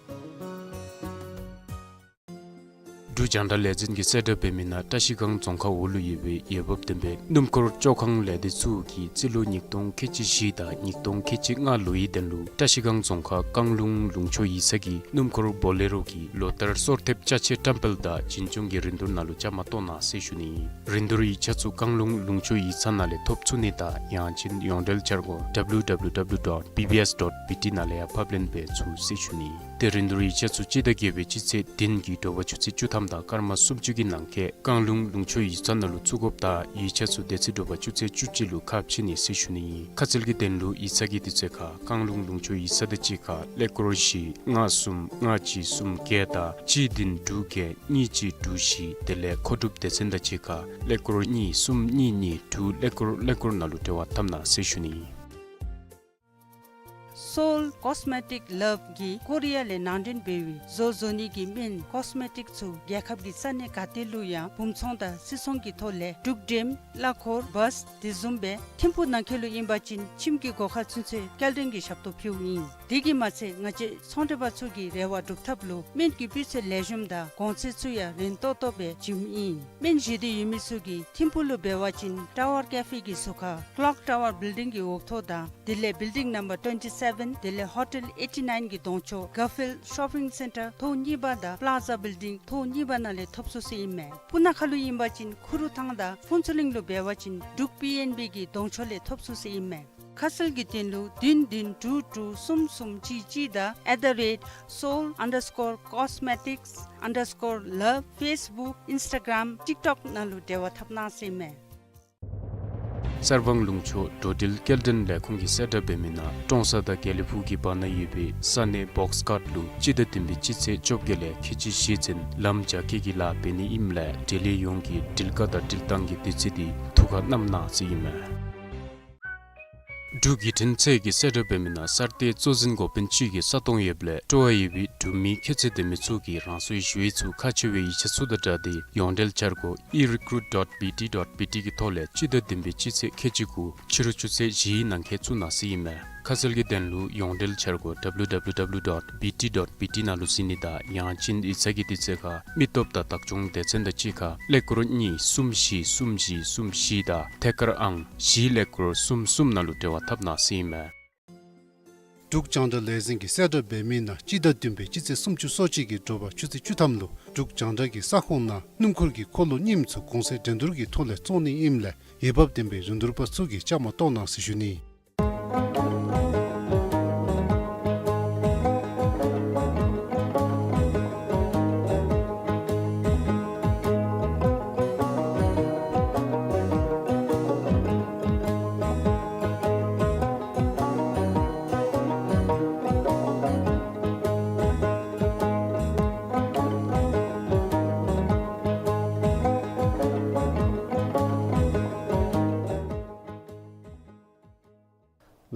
འབྲུག་རྒྱང་བསྒྲགས་ལས་འཛིན་གྱིས་གསལ་བསྒྲགས་འབད་མི་ནང་བཀྲ་ཤིས་སྒང་རྫོང་ཁག་འོག་ལུ་ཡོད་པའི་འོས་འབབ་ལྡན་པའི་སྣུམ་འཁོར་བཅོ་ཁང་ལས་སྡེ་ཚུ་གིས་རྩིས་ལོ་ཉིས་སྟོང་ཁལ་གཅིག་བཞི་དང་ཉིས་སྟོང་ཁལ་གཅིག་ལྔ་ལོའི་དོན་ལུ་བཀྲ་ཤིས་སྒང་རྫོང་ཁག་བཀང་ལུང་ལུང་ཕྱོགས་ཡིག་ཚང་གི་སྣུམ་འཁོར་བོ་ལེ་རོ་གི་ལོ་ལྟར་སོར་ཐེབས་ཅ་ཆས་བཀྲམ་སྤེལ་དང་འཛིན་སྐྱོང་གི་རིན་བསྡུར་ནང་ལུ་བཅའ་མར་གཏོགས་གནང་ཟེར་ཞུ་ནི། རིན་བསྡུར་ཡིག་ཆ་ཚུ་བཀང་ལུང་ལུང་ཕྱོགས་ཡིག་ཚང་ནང་ལས་ཐོབ་ཚུགས་ནི་དང་ཡང་ཅིན་ཡོངས་འབྲེལ་འཆར་སྒོ་W W W dot B B S dot B T ནང་ལས་ཡང་ཕབ་ལེན་འབད་ཚུགས་ཟེར་ཞུ་ནི། ཏེ་རིན་བསྡུར་ཡིག་ཆ་ཚུ་སྤྱི་ཟླ་བརྒྱད་པའི་སྤྱི་ཚེས་བདུན་གྱི་དྲོ་པ་ཆུ་ཚོད་བཅུ་ཐམ་དང་སྐར་མ་སུམ་ཅུ་གི་ནང་འཁོད་བཀང་ལུང་ལུང་ཕྱོགས་ཡིག་ཚང་ནང་ལུ་བཙུགས་དགོཔ་དང་ཡིག་ཆ་ཚུ་དེ་ཚེ་དྲོ་པ་ཆུ་ཚོད་བཅུ་གཅིག་ལུ་ཁ་ཕྱེ་ནི་ཟེར་ཞུ་ནི་ཨིན། ཁ་གསལ་གྱི་དོན་ལུ་ཡིག་ཚང་གི་དུས་ཚོད་ཁར་བཀང་ལུང་ལུང་ཕྱོགས་ཡིག་ཚང་དང་གཅིག་ཁར་ཀླད་ཀོར་བཞི་ལྔ་གསུམ་ལྔ་གཅིག་གསུམ་བརྒྱད་དང་གཅིག་བདུན་དྲུག་བརྒྱད་གཉིས་གཅིག་དྲུག་བཞི་དེ་ལས་མཁོ་སྒྲུབ་སྡེ་ཚན་དང་གཅིག་ཁར་ཀླད་ཀོར་གཉིས་གསུམ་གཉིས་གཉིས་དྲུག་ཀླད་ཀོར་ཀླད་ཀོར་ནང་ལུ་འབྲེལ་བ་འཐབ་གནང་ཟེར་ཞུ་ནི་ཨིན། Seoul Cosmetic Love གིས་ཀོ་རི་ཡ་ལས་ནང་འདྲེན་འབད་བའི་བཟོ་བཟོ་ནི་གི་སྨན་ཀོས་མེ་ཊིག་ཚུ་རྒྱལ་ཁབ་ཀྱི་ས་གནས་ག་ཏེ་ལུ་ཡང་སྦུང་ཚོང་དང་སིལ་ཚོང་གི་ཐོག་ལས་འབྲུག་འགྲེམས་གླ་འཁོར་བཱས་དེ་བཟུམ་སྦེ་ཐིམ་ཕུག་ནང་འཁོད་ལུ་ཨིན་པ་ཅིན་ཁྱིམ་གྱི་སྒོ་ཁར་ཚུན་ཚོད་སྐྱེལ་འདྲེན་གྱི་ཞབས་ཏོག་ཕུལཝ་ཨིན། དེ་གིས་མ་ཚད་ང་བཅས་ཚོང་འབྲེལ་པ་ཚུ་གི་རེ་བ་སྒྲུབ་ཐབས་ལུ་སྨན་གྱི་སྤུས་ཚད་ལེགས་ཤོམ་དང་གོང་ཚད་ཚུ་ཡང་རན་ཏོག་ཏོ་སྦེ་བྱིནམ་ཨིན། སྨན་བཞེས་འདོད་ཡོད་མི་ཚུ་གིས་ཐིམ་ཕུག་ལུ་འབད་བ་ཅིན་ཊ་ཝར་ཀེ་ཕེ་གི་ཟུར་ཁར་ཀློག་ཊ་ཝར་བིལ་ཌིང་གི་འོག་ཐོག་དང་དེ་ལས་བིལ་ཌིང་ནམ་བར་ཊུ་ཝེན་ཊི་སེ་བེན་དེ་ལས་ཧོ་ཊེལ་ཨེ་ཊི་ནའིན་གྱི་གདོང་ཕྱོགས་གར་ཕིལཌ་ཤོ་པིང་སེན་ཊར་ཐོག་གཉིས་པ་དང་པླ་ཛ་བིལ་ཌིང་ཐོག་གཉིས་པ་ནང་ལས་ཐོབ་ཚུགས་ཟེར་ཨིན་མས། སྤུ་ན་ཁ་ལུ་ཨིན་པ་ཅིན་ཁུ་རུ་ཐང་དང་ཕུན་ཚོགས་གླིང་ལུ་འབད་བ་ཅིན་འབྲུག་པི་ཨེན་བི་གི་གདོང་ཕྱོགས་ལས་ཐོབ་ཚུགས་ཟེར་ཨིན་མས། ཁ་གསལ་གྱི་དོན་ལུ་བདུན་བདུན་དྲུག་དྲུག་གསུམ་གསུམ་གཅིག་གཅིག་དང་at the rate seoul underscore cosmetics underscore love Facebook Instagram TikTok ནང་ལུ་འབྲེལ་བ་འཐབ་གནང་ཟེར་ཨིན་མས། གསར་སྤང་ལུང་ཕྱོགས་འགྲོ་འགྲུལ་སྐྱེལ་འདྲེན་ལས་ཁུངས་ཀྱིས་གསལ་བསྒྲགས་འབད་མི་ནང་ཀྲོང་གསར་དང་དགེ་ལེགས་ཕུག་གི་བར་ན་ཡོད་པའི་ས་གནས་བོགས་ཁཊ་ལུ་སྤྱི་ཟླ་བདུན་པའི་སྤྱི་ཚེས་བཅོ་བརྒྱད་ལས་ཁལ་གཅིག་བཞི་ཚུན་ལམ་རྒྱ་སྐྱེད་ཀྱི་ལཱ་འབད་ནི་ཨིནམ་ལས་འབྲེལ་ཡོད་ཡོངས་ཀྱིས་འགྲུལ་བཀག་དང་འགྲུལ་བཏང་གི་དུས་ཚོད་འདི་ཐུགས་ཁར་བསྣམ་གནང་ཟེར་ཨིན་མས། འབྲུག་བརྒྱུད་འཕྲིན་ཚད་ཀྱིས་གསལ་བསྒྲགས་འབད་མི་ནང་གསར་གཏོད་གཙོ་འཛིན་འགོ་དཔོན་ཅིག་གིས་ས་སྟོང་ཡོདཔ་ལས་སྤྲོ་བ་ཡོད་པའི་འབྲུག་མི་ཁྱད་ཚད་ལྡན་མི་ཚུ་གིས་རང་སོའི་ཞུ་ཡིག་ཚུ་ཁག་ཆེ་བའི་ཡིག་ཆ་ཚུ་དང་སྦྲགས་ཏེ་ཡོངས་འབྲེལ་འཆར་སྒོ་e recruit dot B T dot B T གི་ཐོག་ལས་སྤྱི་ཟླ་བདུན་པའི་སྤྱི་ཚེས་ཁལ་གཅིག་དགུ་ཕྱི་རུ་ཆུ་ཚོད་བཞིའི་ནང་འཁོད་བཙུགས་གནང་ཟེར་ཨིན་མས། ཁ་གསལ་གྱི་དོན་ལུ་ཡོངས་འབྲེལ་འཆར་སྒོ་W W W dot B T dot B T ནང་ལུ་གཟིགས་ནི་དང་ཡང་ཅིན་ཡིག་ཚང་གི་དུས་ཚོད་ཁར་མི་སྟོབས་དང་བདག་སྐྱོང་སྡེ་ཚན་དང་གཅིག་ཁར་ཀླད་ཀོར་གཉིས་གསུམ་བཞི་གསུམ་བཞི་གསུམ་བཞི་དང་ཐད་ཀར་ཨང་བཞི་ཀླད་ཀོར་གསུམ་གསུམ་ནང་ལུ་འབྲེལ་བ་འཐབ་གནང་ཟེར་ཨིན་མས། འབྲུག་རྒྱང་བསྒྲགས་ལས་འཛིན་གྱིས་གསལ་བསྒྲགས་འབད་མི་ནང་སྤྱི་ཟླ་བདུན་པའི་སྤྱི་ཚེས་སུམ་ཅུ་སོ་གཅིག་གི་དྲོ་པ་ཆུ་ཚོད་བཅུ་ཐམ་ལུ་འབྲུག་རྒྱང་བསྒྲགས་ཀྱི་ས་ཁོངས་ནང་སྣུམ་འཁོར་གྱི་འཁོར་ལོ་རྙིངམ་ཚུ་གོང་ཚད་འགྲན་བསྡུར་གྱི་ཐོག་ལས་བཙོང་ནི་ཨིནམ་ལས་འོས་འབབ་ལྡན་པའི་རིན་བསྡུར་པ་ཚུ་གིས་བཅའ་མར་གཏོགས་གནང་ཟེར་ཞུ་ནི།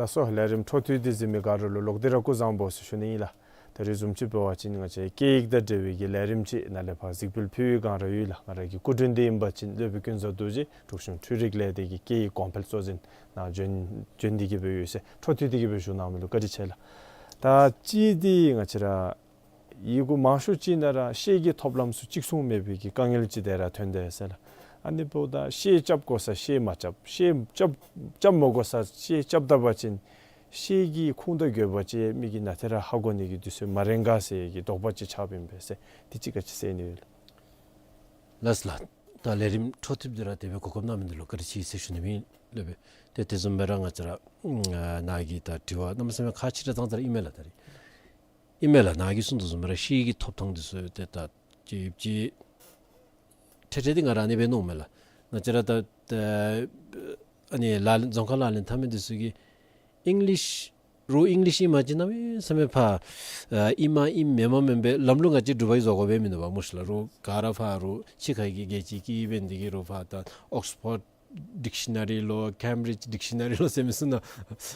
ལགས་སོ། ལས་རིམ་འཕྲོ་མཐུད་དེ་གཟིགས་མི་ག་ར་ལུ་ལོག་སྟེ་ར་སྐུ་གཟུགས་བཟང་པོ་ཟེར་ཞུ་ནི་ཨིན་ལགས། ད་རེས་བཟུམ་ཅིག་འབད་བ་ཅིན་ང་བཅས་སྐད་ཡིག་དང་འབྲེལ་བའི་གི་ལས་རིམ་ཅིག་ནཱ་ལས་ཕར་གཟིགས་འབུལ་ཕུལ་བའི་བསྒང་ར་ཡོད་ལགས། ང་ར་གི་སྐུ་མགྲོན་འདི་ཨིན་པ་ཅིན་སློབ་དཔོན་ཀུན་བཟང་རྡོ་རྗེ་འབྲུག་གཞུང་འཕྲུལ་རིག་ལས་སྡེ་གི་སྐད་ཡིག་གོང་འཕེལ་གཙོ་འཛིན་ནཱ་བྱོན་བྱོན་ཏེ་གི་སྦེ་ཡོད་ཟེར་འཕྲོ་མཐུད་དེ་གི་སྦེ་ཞུ་གནང་མི་ལུ་བཀའ་དྲིན་ཆེ་ལགས། ད་ཅི་འདི་ང་བཅས་ར་ཡི་གུ་མང་ཤོས་ཅིག་ནང་ར་ཤེལ་གྱི་ཐོབ་ལམ་ཚུ་གཅིག་མཚུངས་མེད་པའི་གི་དཀའ་ངལ་ཅིག་དེ་ར་ཐོན་དེས་ཟེར་ལགས། ཨ་ནི་འབདཝ་ད་ཤེལ་རྐྱབ་དགོ་ས་ཤེལ་མ་རྐྱབ། ཤེལ་རྐྱབ་རྐྱབ་མ་དགོ་ས་ཤེལ་རྐྱབ་ད་པ་ཅིན་ ཤེལ་གྱི་ཁུངས་དང་དགོས་པ་ཅིག་མི་གིས་ནཱ་ཏེ་ར་ཧ་གོ་ནི་གི་དུས་ཚོད་མ་རན་ག་ཟེར་གྱི་དོགས་པ་ཅིག་ཆགསཔ་ཨིན་པས་ཟེར། དེ་ཅིག་ག་ཅི་ཟེར་ནི་ཡོད། ལགས་ལགས། ད་ལས་རིམ་འཕྲོ་མཐུད་དེ་ར་དེ་སྦེ་གོ་སྐབས་གནང་མི་འདི་ལུ་བཀའ་དྲིན་ཆེ་ཟེར་ཞུ་ནི་ཨིན་ལགས་པས། ཏེ་དེ་བཟུམ་སྦེ་ར་ང་བཅས་ར་ནཱ་གིས་ད་དྲི་བ་གནམ་མེད་ས་མེད་ཁག་ཆེ་དྲགས་ཙང་ད་ར་ཨིན་མས་ལགས། ད་རེས་ཨིན་མས་ལགས། ནཱ་གིས་གསུངས་དོ་བཟུམ་སྦེ་ར་ཤེལ་གྱི་ཐོབ་ཐང་འདི་ཚུ་ཏེ་ད་ཅིག་ཅིག་ཁྲེ་ཁྲེ་འདི་ང་ར་ཨ་ནི་སྦེ་མནོཝ་མས་ལགས། ང་བཅས་ར་ད་ད་ཨ་ནི་ལག་ལེན་རྫོང་ཁ་ལག་ལེན་འཐབ་མི་འདི་ཚུ་གིས་ཨིང་ལིཤ་རོགས་ཨིང་ལིཤ་ཨིན་པ་ཅིན་གནམ་མེད་ས་མེད་ཕར་ཨ་ཨིན་མ་ཨིན་མེན་མ་མེན་པའི་ལམ་ལུགས་ང་བཅས་འབྲུག་པ་གིས་བཟོ་དགོ་པས་མིན་འདུག་པ་སྨོ་ཤིག་ལགས། རོགས་ག་ར་ཕར་རོགས་ཕྱི་ཁ་གི་རྒྱལ་སྤྱི་གི་འབད་ནི་འདི་གིས་རོགས་ཕར་ད་ཨོགསི་ཕོཌ་ཌིག་ཤི་ན་རི་ལོ་ཀེམ་བི་རིཇ་ཌིག་ཤི་ན་རི་ལོ་ཟེར་མི་ཚུ་ནང་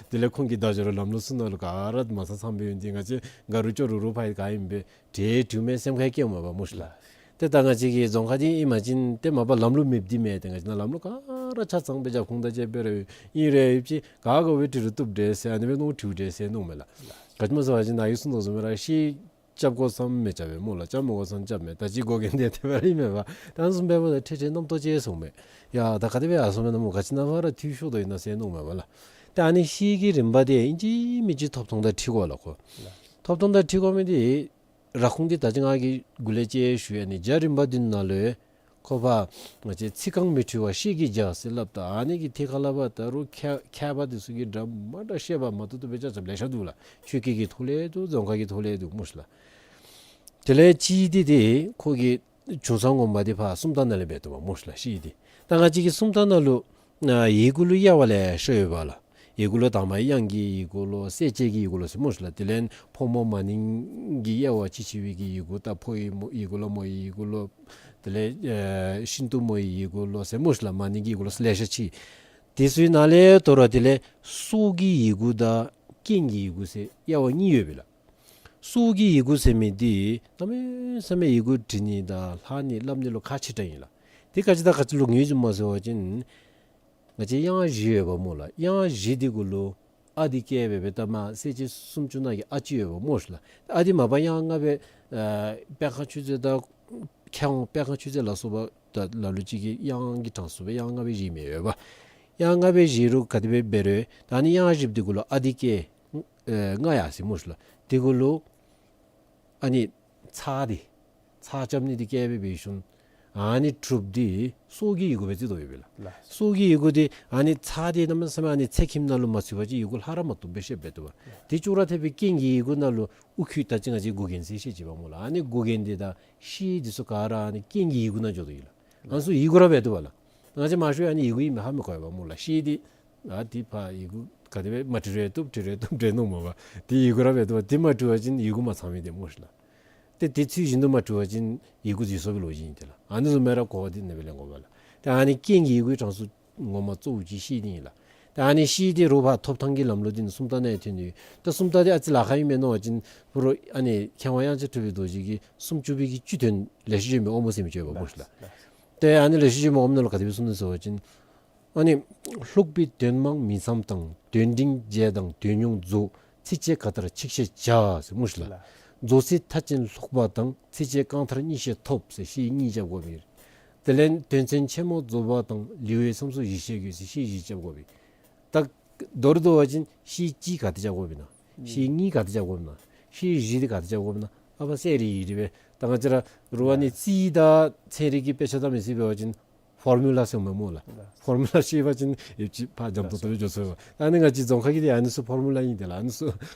དེ་ལས་ཁོང་གི་བརྡ་སྦྱོར་ལམ་ལུགས་ཚུ་ནང་ལུ་ག་ར་མ་ཚང་ཚངམ་སྦེ་ཡོད། འདི་ང་བཅས་ག་རུང་ཅོག་རུ་རུང་ཕར་ག་ཨིནམ་སྦེ་ཏེ་དྲིཝ་མས་སེམས་ཁར་སྐྱེཝ་མས་པ་སྨོ་ཤིག་ལགས། ཏེ་ད་ང་བཅས་ཀྱི་རྫོང་ཁ་འདི་ཨིན་པ་ཅིན་ཏེ་མ་པ་ལམ་ལུགས་མེདཔ་འདི་མེན། ཏེ་ང་བཅས་ནཱ་ལམ་ལུགས་ག་ར་ཆ་ཚང་སྦེ་རྒྱབ་ཁུངས་དང་བཅས་སྦེ་ར་ཡོད། ཨིན་རུང་ཡང་ཅིག་ག་དགོ་པའི་ཁྲིད་རུང་བཏུབ་འདྲས་ཟེར་ཨ་ནི་སྦེ་མནོ་དྲིཝ་འདྲས་ཟེར་མནོཝ་མས་ལགས། ག་ཅི་སྨོ་ཟེར་བ་ཅིན་ནཱ་གིས་གསུངས་དོ་བཟུམ་སྦེ་ར་ཤེལ་རྐྱབ་དགོ་བསམ་མི་རྐྱབ་པས་སྨོ་ལགས། རྐྱབ་མི་དགོ་བསམ་རྐྱབ་མས། ད་ཅི་དགོ་མཁན་འདི་ཏེ་འབད་ར་ཨིན་མས་པ། ད་ཨ་ནི་བཟུམ་འབདཝ་ད་ཁྲེ་ཁྲེ་རྣམ་རྟོག་སྐྱེ་སོང་མས། ཡ་ད་ག་དེ་སྦེ་ཡར་སོང་མས་ན་སྨོ། ག་ཅི་ནང་ཕར་ར་འཐུས་ཤོར་དོ་ཨིན་ན་ཟེར་མནོཝ་མས་པ་ལགས། ཏེ་ཨ་ནི་ཤེལ་གྱི་རིམ་པ་འདི་ཨིན་ཅི་མིན་ཅི་ཐོབ་ཐང་དང་འཁྲིལ་དགོ་ལགས་ཁོ། ཐོབ་ཐང་དང་འཁྲིལ་དགོ་མི་འདི་ར་ཁུངས་འདི་ད་ཅི་ང་གིས་འགོ་ལས་ཅིག་ཞུ་ཡི། ཨ་ནི་རྒྱ་རིམ་པ་འདི་ནང་ལུ་ཁོ་ཕར་ང་བཅས་ཚིག་རྐང་མི་འཁྲུལ་བ་ཤེལ་གྱི་རྒྱ་ཟེར་སླབ་ད་ཨ་ནི་གི་ཐད་ཁར་ལས་ཕར་ད་རུང་མཁས་མཁས་པ་འདི་ཚུ་གིས་འདྲ་མ་འདྲཝ་བཤད་པ་མ་བཏུབ་བཏུབ་སྦེ་རྐྱབ་རྐྱབ་ལེ་ཤ་འདུག་ལགས། ཆོས་སྐད་ཀྱི་ཐོག་ལས་འདུག། རྫོང་ཁ་གི་ཐོག་ལས་འདུག་སྨོ་ཤིག་ལགས། དེ་ལས་གཅིག་འདི་ཏེ་ཁོ་གི་བྱུང་ས་ངོ་མ་འདི་ཕར་སུམ་རྟགས་ནང་ལས་འབད་དོ་བ་སྨོ་ཤིག་ལགས། ཤེལ་འདི་ད་ང་བཅས་ཀྱི་སུམ་རྟགས་ནང་ལུ་ཨ་ཡི་གུ་ལུ་དབྱེ་བ་ལེ་ཤ་ཡོད་པ་ལགས། ཡི་གུ་ལུ་དང་པ་དབྱངས་ཀྱི་ཡི་གུ་ལོ་གསལ་བྱེད་ཀྱི་ཡི་གུ་ལོ་ཟེར་སྨོ་ཤིག་ལགས། དེ་ལས་ཕོ་མོ་མ་ནིང་གི་དབྱེ་བ་ཅིག་ཅིག་སྦེ་གི་ཡི་གུ་ད་ཕོ་ཡི་མོ་ཡི་གུ་ལོ་མོ་ཡི་ཡི་གུ་ལོ་དེ་ལས་ཨེ་ཤིན་ཏུ་མོ་ཡི་ཡི་གུ་ལོ་ཟེར་སྨོ་ཤིག་ལགས། མ་ནིང་གི་ཡི་གུ་ལོ་ལེ་ཤ་ཅིག། དེ་ཚུ་ནང་ལས་དོ་རུང་དེ་ལས་སོགས་ཀྱི་ཡི་གུ་དང་རྐྱེན་གྱི་ཡི་གུ་ཟེར་དབྱེ་བ་གཉིས་ཡོད་པས་ལགས། སོགས་ཀྱི་ཡི་གུ་ཟེར་མི་འདི་གནམ་མེད་ས་མེད་ཡི་གུ་འབྲི་ནི་དང་ལྷག་ནི་ལྷབ་ནི་ལུ་ཁག་ཆེ་དྲགས་ཨིན་ལགས། དེ་ག་ཅི་དང་ག་ཅི་ལུ་ངོས་འཛིན་སྨོ་ཟེར་བ་ཅིན་ང་བཅས་དབྱངས་བཞི་ཡོད་པ་སྨོ་ལགས། དབྱངས་བཞི་འདི་གུ་ལུ་ཨ་འདི་བཀལ་སྦེ་སྦེ་ད་མར་གསལ་བྱེད་སུམ་ཅུ་ནང་གི་ཨ་ཅིག་ཡོད་པ་སྨོ་ཤིག་ལགས། ཨ་འདི་མ་པ་དབྱངས་ལྔ་སྦེ་ཨ་སྤེལ་ཁང་ཆོས་མཛོད་དང་མཁས་དབང་སྤེལ་ཁང་ཆོས་མཛོད་ལ་སོགས་པ་ད་ལ་ལུ་ཅིག་གིས་དབྱངས་ཀྱི་གྲངས་སུ་སྦེ་དབྱངས་ལྔ་སྦེ་བཞེས་མི་ཡོད་པ། དབྱངས་ལྔ་སྦེ་བཞེས་རུང་ག་དེ་སྦེ་འབད་རུང་ད་ཨ་ནི་དབྱངས་བཞི་འདི་གུ་ལུ་ཨ་འདི་བཀལ་ཨེ་ལྔ་ཡར་སོ་ཡི་སྨོ་ཤིག་ལགས། དེ་གུ་ལུ་ཨ་ནི་ཚེག་འདི་ཚེག་རྐྱབ་ནི་འདི་བཀལ་སྦེ་འབད་ཞིནམ་ཨ་ནི་དྲུག་འདི་སོགས་ཀྱི་ཡི་གུ་སྦེ་བརྩི་དོ་ཡོད་པས་ལགས། ལགས། སོགས་ཀྱི་ཡི་གུ་འདི་ཨ་ནི་ཚེག་འདི་གནམ་མེད་ས་མེད་ཨ་ནི་ཚེག་ཁྱིམ་ནང་ལུ་མ་ཚུད་པ་ཅིན་ཡི་གུ་ལྷག་ར་མ་བཏུབ་སྦེ་ཤེས་འབད་དོ་བ། དེ་ཅོག་ར་འཐདཔ་སྦེ་རྐྱེན་གྱི་ཡི་གུ་ནང་ལུ་དབུ་ཁྱུད་ད་ཅི་ང་བཅས་མགུ་རྒྱན་ཟེར་བཤད་ཅི་པ་སྨོ་ལགས། ཨ་ནི་མགུ་རྒྱན་འདི་དང་ཤེལ་འདི་ཚུ་ག་ར་ཨ་ནི་རྐྱེན་གྱི་ཡི་གུ་ནང་འགྱོ་དོ་ཡོད་ལགས། ཨ་ནི་ཚུ་ཡི་གུ་ར་འབད་དོ་བ་ལགས། ང་བཅས་མང་ཤོས་ཨ་ནི་ཡི་གུ་ཨིནམ་ཧ་མི་གོ་བས་པ་སྨོ་ལགས། ཤེལ་འདི་ཨ་འདི་ཕར་ཡི་གུ་ག་དེ་སྦེ་མ་བྲི་རུང་བཏུབ་བྲི་རུང་བཏུབ་འདྲས་མནོཝ་མས་པ། དེ་ཡི་གུ་ར་འབད་དོ་བ། དེ་མ་བྲི་བ་ཅིན་ཡི་གུ་མ་ཚང་མི་འདི་སྨོ་ཤིག་ལགས། ཏེ་དེ་ཚུལ་བཞིན་དུ་མ་བྲི་བ་ཅིན་ཡི་གུ་འཛོལ་སོང་བའི་ལོ་རྒྱུས་ཨིན་ཏེ་ལགས། ཨ་ནི་བཟུམ་སྦེ་ར་གོ་བ་འདི་ཨ་ནི་སྦེ་ལེན་དགོ་པས་ལགས། ཏེ་ཨ་ནི་རྐྱེན་གྱི་ཡི་གུའི་གྲངས་སུ་ངོ་མ་གཙོ་བོ་ཅིག་ཤེལ་འདི་ཨིན་ལགས། ཏེ་ཨ་ནི་ཤེལ་འདི་རོགས་ཕར་ཐོབ་ཐང་གི་ལམ་ལུགས་འདི་ནི་སུམ་རྟགས་ནང་ཡང་ཐོན་ནི་ཡོད། ད་སུམ་རྟགས་འདི་ཨ་ཙི་ལཱ་ཁག་ཨིན་མས་མནོ་བ་ཅིན་ཕུ་རོ་ཨ་ནི་མཁས་དབང་དབྱངས་ཅན་གྲུབ་པའི་རྡོ་རྗེ་གིས་སུམ་ཅུ་པའི་གི་བཅུ་དོན་ལེགས་བཤད་ལྗོན་པའི་དབང་པོ་ཟེར་མི་ཅིག་ཡོད་པ་སྨོ་ཤིག་ལགས། ཏེ་ཨ་ནི་ལེགས་བཤད་ལྗོན་པའི་དབང་པོ་ནང་ལུ་ག་དེ་སྦེ་གསུངས་ནུག་ཟེར་བ་ཅིན་ཨ་ནི་ལྷུག་པའི་དོན་མང་མིང་ཙམ་དང་། དོན་འབྲིང་རྒྱས་དང་དོན་ཉུང་རྫོགས། ཚིགས་བཅད་ག་མཐར་ཆིག་ཤད་བྱ་ཟེར་སྨོ་ཤིག་ལགས། ལགས། རྫོགས་ཚིག་མཐའ་ཅན་ལྷུག་པ་དང་། ཚིགས་བཅད་རྐང་མཐར་གཉིས་ཤད་ཐོབ་ཟེར་ཤེལ་གཉིས་རྐྱབ་དགོཔ་ཨིན། དེ་ལས་དོན་ཚན་ཆེན་མོ་རྫོགས་པ་དང་། ལེའུའི་མཚམས་སུ་བཞི་ཤད་དགོས་ཟེར་ཤེལ་བཞི་རྐྱབ་དགོཔ་ཨིན། ད་མདོར་བསྡུ་བ་ཅིན་ཤེལ་གཅིག་ག་དེ་རྐྱབ་དགོཔ་ཨིན་ན། ཤེལ་གཉིས་ག་དེ་རྐྱབ་དགོཔ་ཨིན་ན། ཤེལ་བཞི་འདི་ག་དེ་རྐྱབ་དགོཔ་ཨིན་ན། ཨ་ཕར་གསལ་རི་རི་སྦེ་ད་ང་བཅས་ར་རུང་ཨ་ནི་རྩིས་དང་ཚན་རིག་གི་དཔེ་ཆ་དང་མི་སྲིད་འབད་བ་ཅིན་ཕོར་མུ་ལ་ཟེར་མས་སྨོ་ལགས། ཕོར་མུ་ལ་ཤེས་པ་ཅིན་ཡོད་ཅིག་ཕར་འཇམ་ཏོང་ཏོ་སྦེ་འགྱོ་ཚུགས་པས། ཨ་ནི་ང་བཅས་རྫོང་ཁ་གི་འདི་ཨ་ནི་ཚུ་ཕོར་མུ་ལ་ཨིན་ཏེ་ལགས། ཨ་ནི་ཚུ་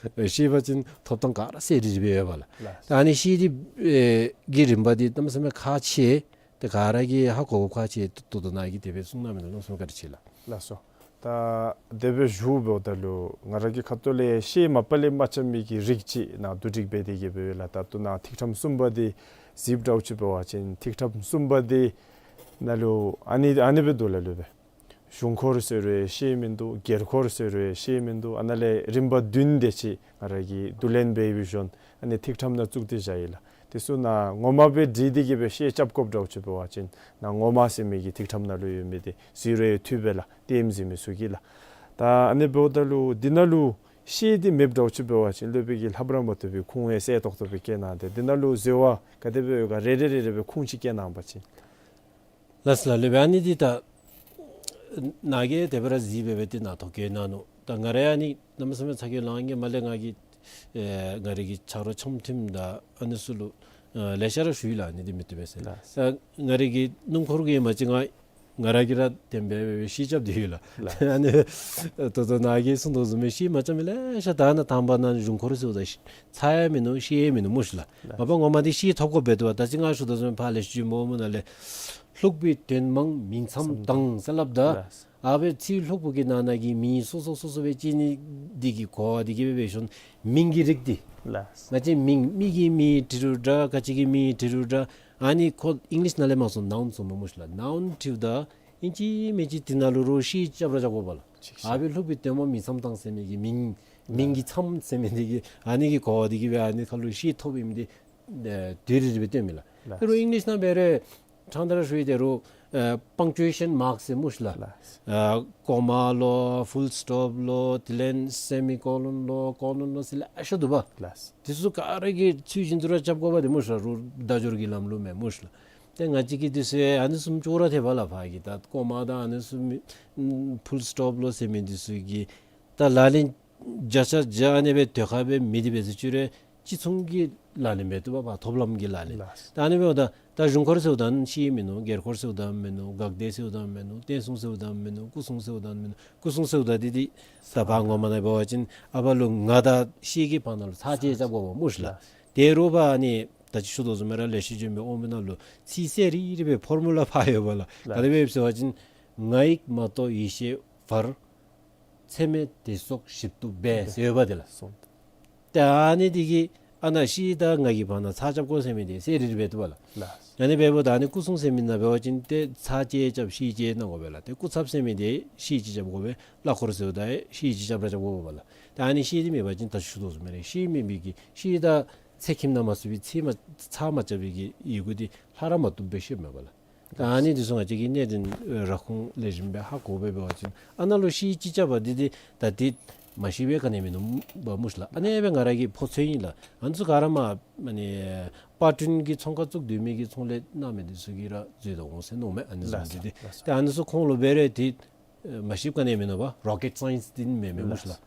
ཤེས་པ་ཅིན་ཐོབ་ཐང་ག་ར་གསལ་རི་རི་སྦེ་ཡོད་པས་ལགས། ཨ་ནི་ཤེལ་འདི་ཨེ་གི་རིམ་པ་འདི་གནམ་མེད་ས་མེད་ཁག་ཆེ། ཏེ་ག་ར་གིས་ཧ་གོ་དགོཔ་ཁག་ཆེ་ཏོག་ཏོ་ནཱ་གིས་དེ་སྦེ་གསུངས་གནང་མི་ནང་ལུ་གནམ་མེད་ས་མེད་བཀའ་དྲིན་ཆེ་ལགས། ལགས་སོ། ད་དེ་སྦེ་ཞུ་འབདཝ་ད་ལུ་ང་ར་གི་ཁ་ཐུག་ལས་ཤེལ་མ་པ་ལས་མ་རྐྱབ་མི་གི་རིགས་ཅིག་ནཱ་བསྡུ་སྒྲིག་འབད་དེ་གི་འབདཝ་ལས་ད་ལྟོ་ནཱ་ཐིག་ཕྲེང་གསུམ་པ་འདི་གཟིགསཔ་འདྲཝ་ཅིག་འབད་བ་ཅིན་ཐིག་ཕྲེང་གསུམ་པ་འདི་ནང་ལུ་ཨ་ནི་ཨ་ནི་སྦེ་འདུག་ལགས། ལུས་སྦེ་གཞུང་འཁོར་ཟེར་རུང་ཤེལ་མིན་འདུག། སྒེར་འཁོར་ཟེར་རུང་ཤེལ་མིན་འདུག། ཨ་ནཱ་ལས་རིམ་པ་བདུན་དེ་ཅིག་ང་ར་གིས་བསྡུ་ལེན་འབད་བའི་ཤུལ་ཨ་ནི་ཐིག་ཕྲེང་ནང་བཙུགས་ཏེ་བཞག་ཡི་ལགས། དེ་ཚུ་ནང་ངོ་མ་སྦེ་བྲིས་ཏེ་གི་སྦེ་ཤེལ་རྐྱབ་དགོཔ་འདྲཝ་ཅིག་འབད་བ་ཅིན་ནཱ་ངོ་མ་ཟེར་མི་གི་ཐིག་ཕྲེང་ནང་ལུ་ཡོད་མི་འདི་གཟིགས་རུང་ཡང་འཐུས་པས་ལགས། ལྟདམོ་གཟིགས་མི་ཚུ་གིས་ལགས། ད་ཨ་ནི་འབདཝ་ད་ལུ་འདི་ནང་ལུ་ཤེལ་འདི་མེདཔ་འདྲཝ་ཅིག་འབད་བ་ཅིན་སློབ་དཔོན་གྱིས་ལྷབ་ར་མ་བཏུབ་པའི་ཁུངས་ཡང་གསལ་ཏོག་ཏོ་སྦེ་བཀལ་གནང་སྟེ་འདི་ནང་ལུ་འཛོལ་བ་ག་དེ་སྦེ་ཡོད་ག་རེ་རེ་རེ་རེ་སྦེ་ཁུངས་ཅིག་བཀལ་གནང་པ་ཅིན། ལགས་སོ་ལགས། ལུས་སྦེ་ཨ་ནི་འདི་ད་ནཱ་གིས་དེ་སྦེ་ར་གཟིགས་སྦེ་སྦེ་ཏེ་ནཱ་ཐོ་བཀོད་གནང་ནུག། ད་ང་ར་ཡང་ཨ་ནི་གནམ་མེད་ས་མེད་ཚ་གྱང་ལངས་ཡི། མ་ལས་ང་གིས་ཨེ་ང་རའི་གི་ཆ་རོགས་འཆམ་མཐུན་དང་ཨ་ནི་ཚུ་ལུ་ཨེ་ལེ་ཤ་ར་ཞུ་ཡི་ལགས། ཨ་ནི་འདི་མི་བཏུབ་པས་ཟེར། ལགས། ད་ང་རའི་གི་སྣུམ་འཁོར་གྱི་མ་གཅིག་ང་ང་ར་གིས་ར་བདེན་པའི་ཤེལ་རྐྱབ་སྟེ་ཡོད་ལགས། ལགས། ཨ་ནི་ད་ལྟོ་ནཱ་གིས་གསུང་དོ་བཟུམ་སྦེ་ཤེལ་མ་རྐྱབ་མི་ལེ་ཤ། ད་ནཱ་དང་པ་ནཱ་གཞུང་འཁོར་ཟེརཝ་ད་ཤེལ་ཚ་ཡང་མིན་ནུག། ཤེལ་ཡང་མིན་ནུག་སྨོ་ཤིག་ལགས། ལགས། མ་པ་ངོ་མ་འདི་ཤེལ་ཐོབ་དགོཔ་འབད་དོ་བ། ད་ཅི་ང་ཞུ་དོ་བཟུམ་ཕར་ལས་ཤུལ་མོ་མོ་ནང་ལས་ལྷུག་པའི་དོན་མང་མིང་མཚམས་དྭངས་ཟེར་སླབ་ད། ལགས། ཨ་ཕི་ཚིག་ལྷུག་པོ་གི་ནང་ན་གི་མིང་སོ་སོ་སོ་སོ་སྦེ་བརྩི་ནི་འདི་གིས་གོ་བ་འདི་གིས་སྦེ་འབད་ཞིནམ་མིང་གི་རིགས་འདི། ལགས། ང་བཅས་མིང་མི་གི་མིང་འབྲི་རུང་འདྲ། ག་ཅི་གི་མིང་འབྲི་རུང་འདྲ། ཨ་ནི་ཁོ་ཨིང་ལིཤ་ནང་ལས་མར་སོང་ནའུན་སོང་སྨོ་སྨོ་ཤིག་ལགས། ནའུན་འབྲིཝ་ད་ཨིན་ཅི་མིན་ཅི་འདི་ནང་ལུ་རོགས་ཤེལ་རྐྱབ་ར་རྐྱབ་དགོ་པས་ལགས། ཅིག་ཤེས། ཨ་ཕི་ལྷུག་པའི་དོན་མང་མིང་མཚམས་དྭངས་ཟེར་མི་གི་མིང་མིང་གི་མཚམས་ཟེར་མི་འདི་གིས་ཨ་ནི་གི་གོ་བ་འདི་གིས་སྦེ་ཨ་ནི་ཁ་ལུ་ཤེལ་ཐོབ་ཨིནམ་འདི་ཨེ་དེ་རེ་རེ་སྦེ་སྟོནམ་མས་ལགས། ལགས། དེ་རུང་ཨིང་ལིཤ་ནང་འབད་རུང་ཨེ་ཕྲང་སྟེ་ར་ཞུ་ཡི། དེ་རུང་ཨེ་པང་ཅུ་ཨེ་ཤཱན་མཱརཀ་ཟེར་སྨོ་ཤིག་ལགས། ལགས། ཨེ་ཀོ་མ་ལོ་ཕུལ་སི་ཊོབ་ལོ་དེ་ལས་སེ་མི་ཀོ་ལོན་ལོ་ཀོ་ལོན་ལོ་ཟེར་ལེ་ཤ་འདུག་པ། ལགས། དེ་ཚུ་ག་ར་གི་ཚུལ་བཞིན་དུ་ར་རྐྱབ་དགོ་པས་ཏེ་སྨོ་ཤིག་ལགས། རོགས་བརྡ་སྦྱོར་གྱི་ལམ་ལུགས་མས་སྨོ་ཤིག་ལགས། ཏེ་ང་བཅས་ཀྱིས་དེ་ཚུ་ཨ་ནི་བཟུམ་ཅོག་ར་འཐདཔ་ལགས། ཕར་གྱི་ད་ཀོ་མ་དང་ཨ་ནི་ཚུ་མི་ཕུལ་སི་ཊོབ་ལོ་ཟེར་མི་དེ་ཚུ་གི་ད་ལག་ལེན་བརྒྱ་ཆ་བརྒྱ་ཨ་ནི་སྦེ་དེ་ཁར་སྦེ་མེད་དེ་འབད་ཟེར་ཅི་རུང་ཅིག་མཚུངས་ཀྱི་ལག་ལེན་འབད་བཏུབ་པས། ཐོབ་ལམ་གྱི་ལག་ལེན། ལགས། ད་ཨ་ནི་འབདཝ་ད་ད་གཞུང་འཁོར་ཟེརཝ་ད་ཤེལ་མིན་ནུག། སྒེར་འཁོར་ཟེརཝ་ད་མིན་ནུག། འགག་སྡེ་ཟེརཝ་ད་མིན་ནུག། བསྟན་སྲུང་ཟེརཝ་ད་མིན་ནུག། སྐུ་སྲུང་ཟེརཝ་ད་མིན་ནུག། སྐུ་སྲུང་ཟེརཝ་ད་འདི་འདི་ད་ཕར་ངོ་མ་ནང་འབད་བ་ཅིན་ཨ་ཕར་ལུ་ང་དང་ཤེལ་གྱི་བར་ན་ལུ་ཚར་བཅད་རྐྱབ་དགོ་པས་སྨོ་ཤིག་ལགས། ལགས། དེ་རུང་ཕར་ཨ་ནི་ད་ཅི་ཞུ་དོ་བཟུམ་སྦེ་ར་ལེགས་བཤད་ལྗོན་པའི་དབང་པོ་ནང་ལུ་ཚིག་གསལ་རི་རི་སྦེ་ཕོར་མུ་ལ་ཕར་ཡོད་པས་ལགས། ལགས། ག་དེ་སྦེ་ཟེར་བ་ཅིན་ང་ཡིག་མ་གཏོགས་ཡེ་ཤེས་བར། ཚད་མས་དེ་སོགས་ཞིབ་ཏུ་སྦས་ཟེར་ཡོད་པ་དེ་ལགས། སོང་། ཏེ་ཨ་ནི་འདི་གིས་ཨ་ནཱ་ཤེལ་དང་ང་གི་བར་ན་ཚར་རྐྱབ་དགོ་ཟེར་མི་འདི་གསལ་རི་རི་སྦེ་འདུག་པ་ལགས། ལགས། ཨ་ནི་འབདཝ་ད་ཨ་ནི་སྐུ་སྲུང་ཟེར་མི་ནང་འབད་བ་ཅིན་ཏེ་ཚར་བཅད་རྐྱབ་ཤེལ་བཅད་གནང་དགོ་པས་ལགས། ཏེ་སྐུ་ཚབ་ཟེར་མི་འདི་ཤེལ་གཅིག་རྐྱབ་དགོ་པས། གླ་འཁོར་ཟེརཝ་ད་ཤེལ་གཅིག་རྐྱབ་ར་རྐྱབ་དགོ་པས་ལགས། ཏེ་ཨ་ནི་ཤེལ་འདི་མེད་པ་ཅིན་ད་ཞུ་དོ་བཟུམ་སྦེ་ར་ཤེལ་མེད་པའི་གི་ཤེལ་དང་ཚེག་ཁྱིམ་ནང་མ་ཚུད་པའི་ཚེག་མ་ཚར་མ་རྐྱབ་པའི་གི་ཡི་གུ་འདི་ལྷག་ར་མ་བཏུབ་སྦེ་བཤདཔ་མས་པ་ལགས། ད་ཨ་ནི་འདི་ཚུ་ང་བཅས་ཀྱིས་གནད་དོན་ར་ཁུངས་ལེགས་ཤོམ་སྦེ་ཧ་གོ་སྦེ་འབད་བ་ཅིན་ཨ་ནཱ་ལུ་ཤེལ་གཅིག་རྐྱབ་པ་འདི་འདི་ད་འདི་མ་ཤེས་པའི་ག་ནི་མིན་ནུག་པ་སྨོ་ཤིག་ལགས། ཨ་ནི་སྦེ་ང་ར་གིས་ཕོ་ཚོད་ཨིན་ལགས། ཨ་ནི་ཚུ་ག་ར་མ་ཨ་ནི་པར་སྐྲུན་གྱི་ཚོང་ཁང་བཙུགས་སྡོད་མི་གི་ཚོང་ལས་གནང་མི་འདི་ཚུ་གིས་ར་འཛོལ་དོ་འོང་ཟེར་མནོཝ་མས། ཨ་ནི་བཟུམ་འདི་འདི་ལགས་སོ། ལགས་སོ། ཏེ་ཨ་ནི་ཚུ་ཁོང་ལུ་འབད་རུང་འདི་ཨེ་མ་ཤེསཔ་ག་ནི་མིན་ནུག་པ། རོ་ཀེཊ་སའེནསི་འདི་མེན་མས་སྨོ་ཤིག་ལགས།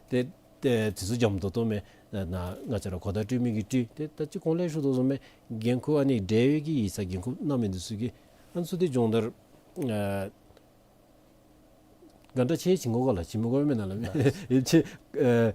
ཏེ་ཏེ་དེ་ཚུ་འཇམ་ཏོང་ཏོ་མས། ནཱ་ང་བཅས་ར་གོ་བརྡ་སྤྲོད་མི་གིས་སྤྲོད། ཏེ་ད་ཅི་གོང་ལས་ཞུ་དོ་བཟུམ་སྦེ་འགན་ཁུར་ཨ་ནི་འབྲེལ་ཡོད་ཀྱི་ཡིག་ཚང་འགན་ཁུར་གནང་མི་འདི་ཚུ་གིས་ཨ་ནི་ཚུ་འདི་སྦྱོང་བརྡར་ཨ་ག་འདྲ་ཅིག་བྱིན་དགོ་ག་ལགས། བྱིན་མི་དགོ་མེན་ན་ལགས། ཡིད་ཆེས་ཨེ་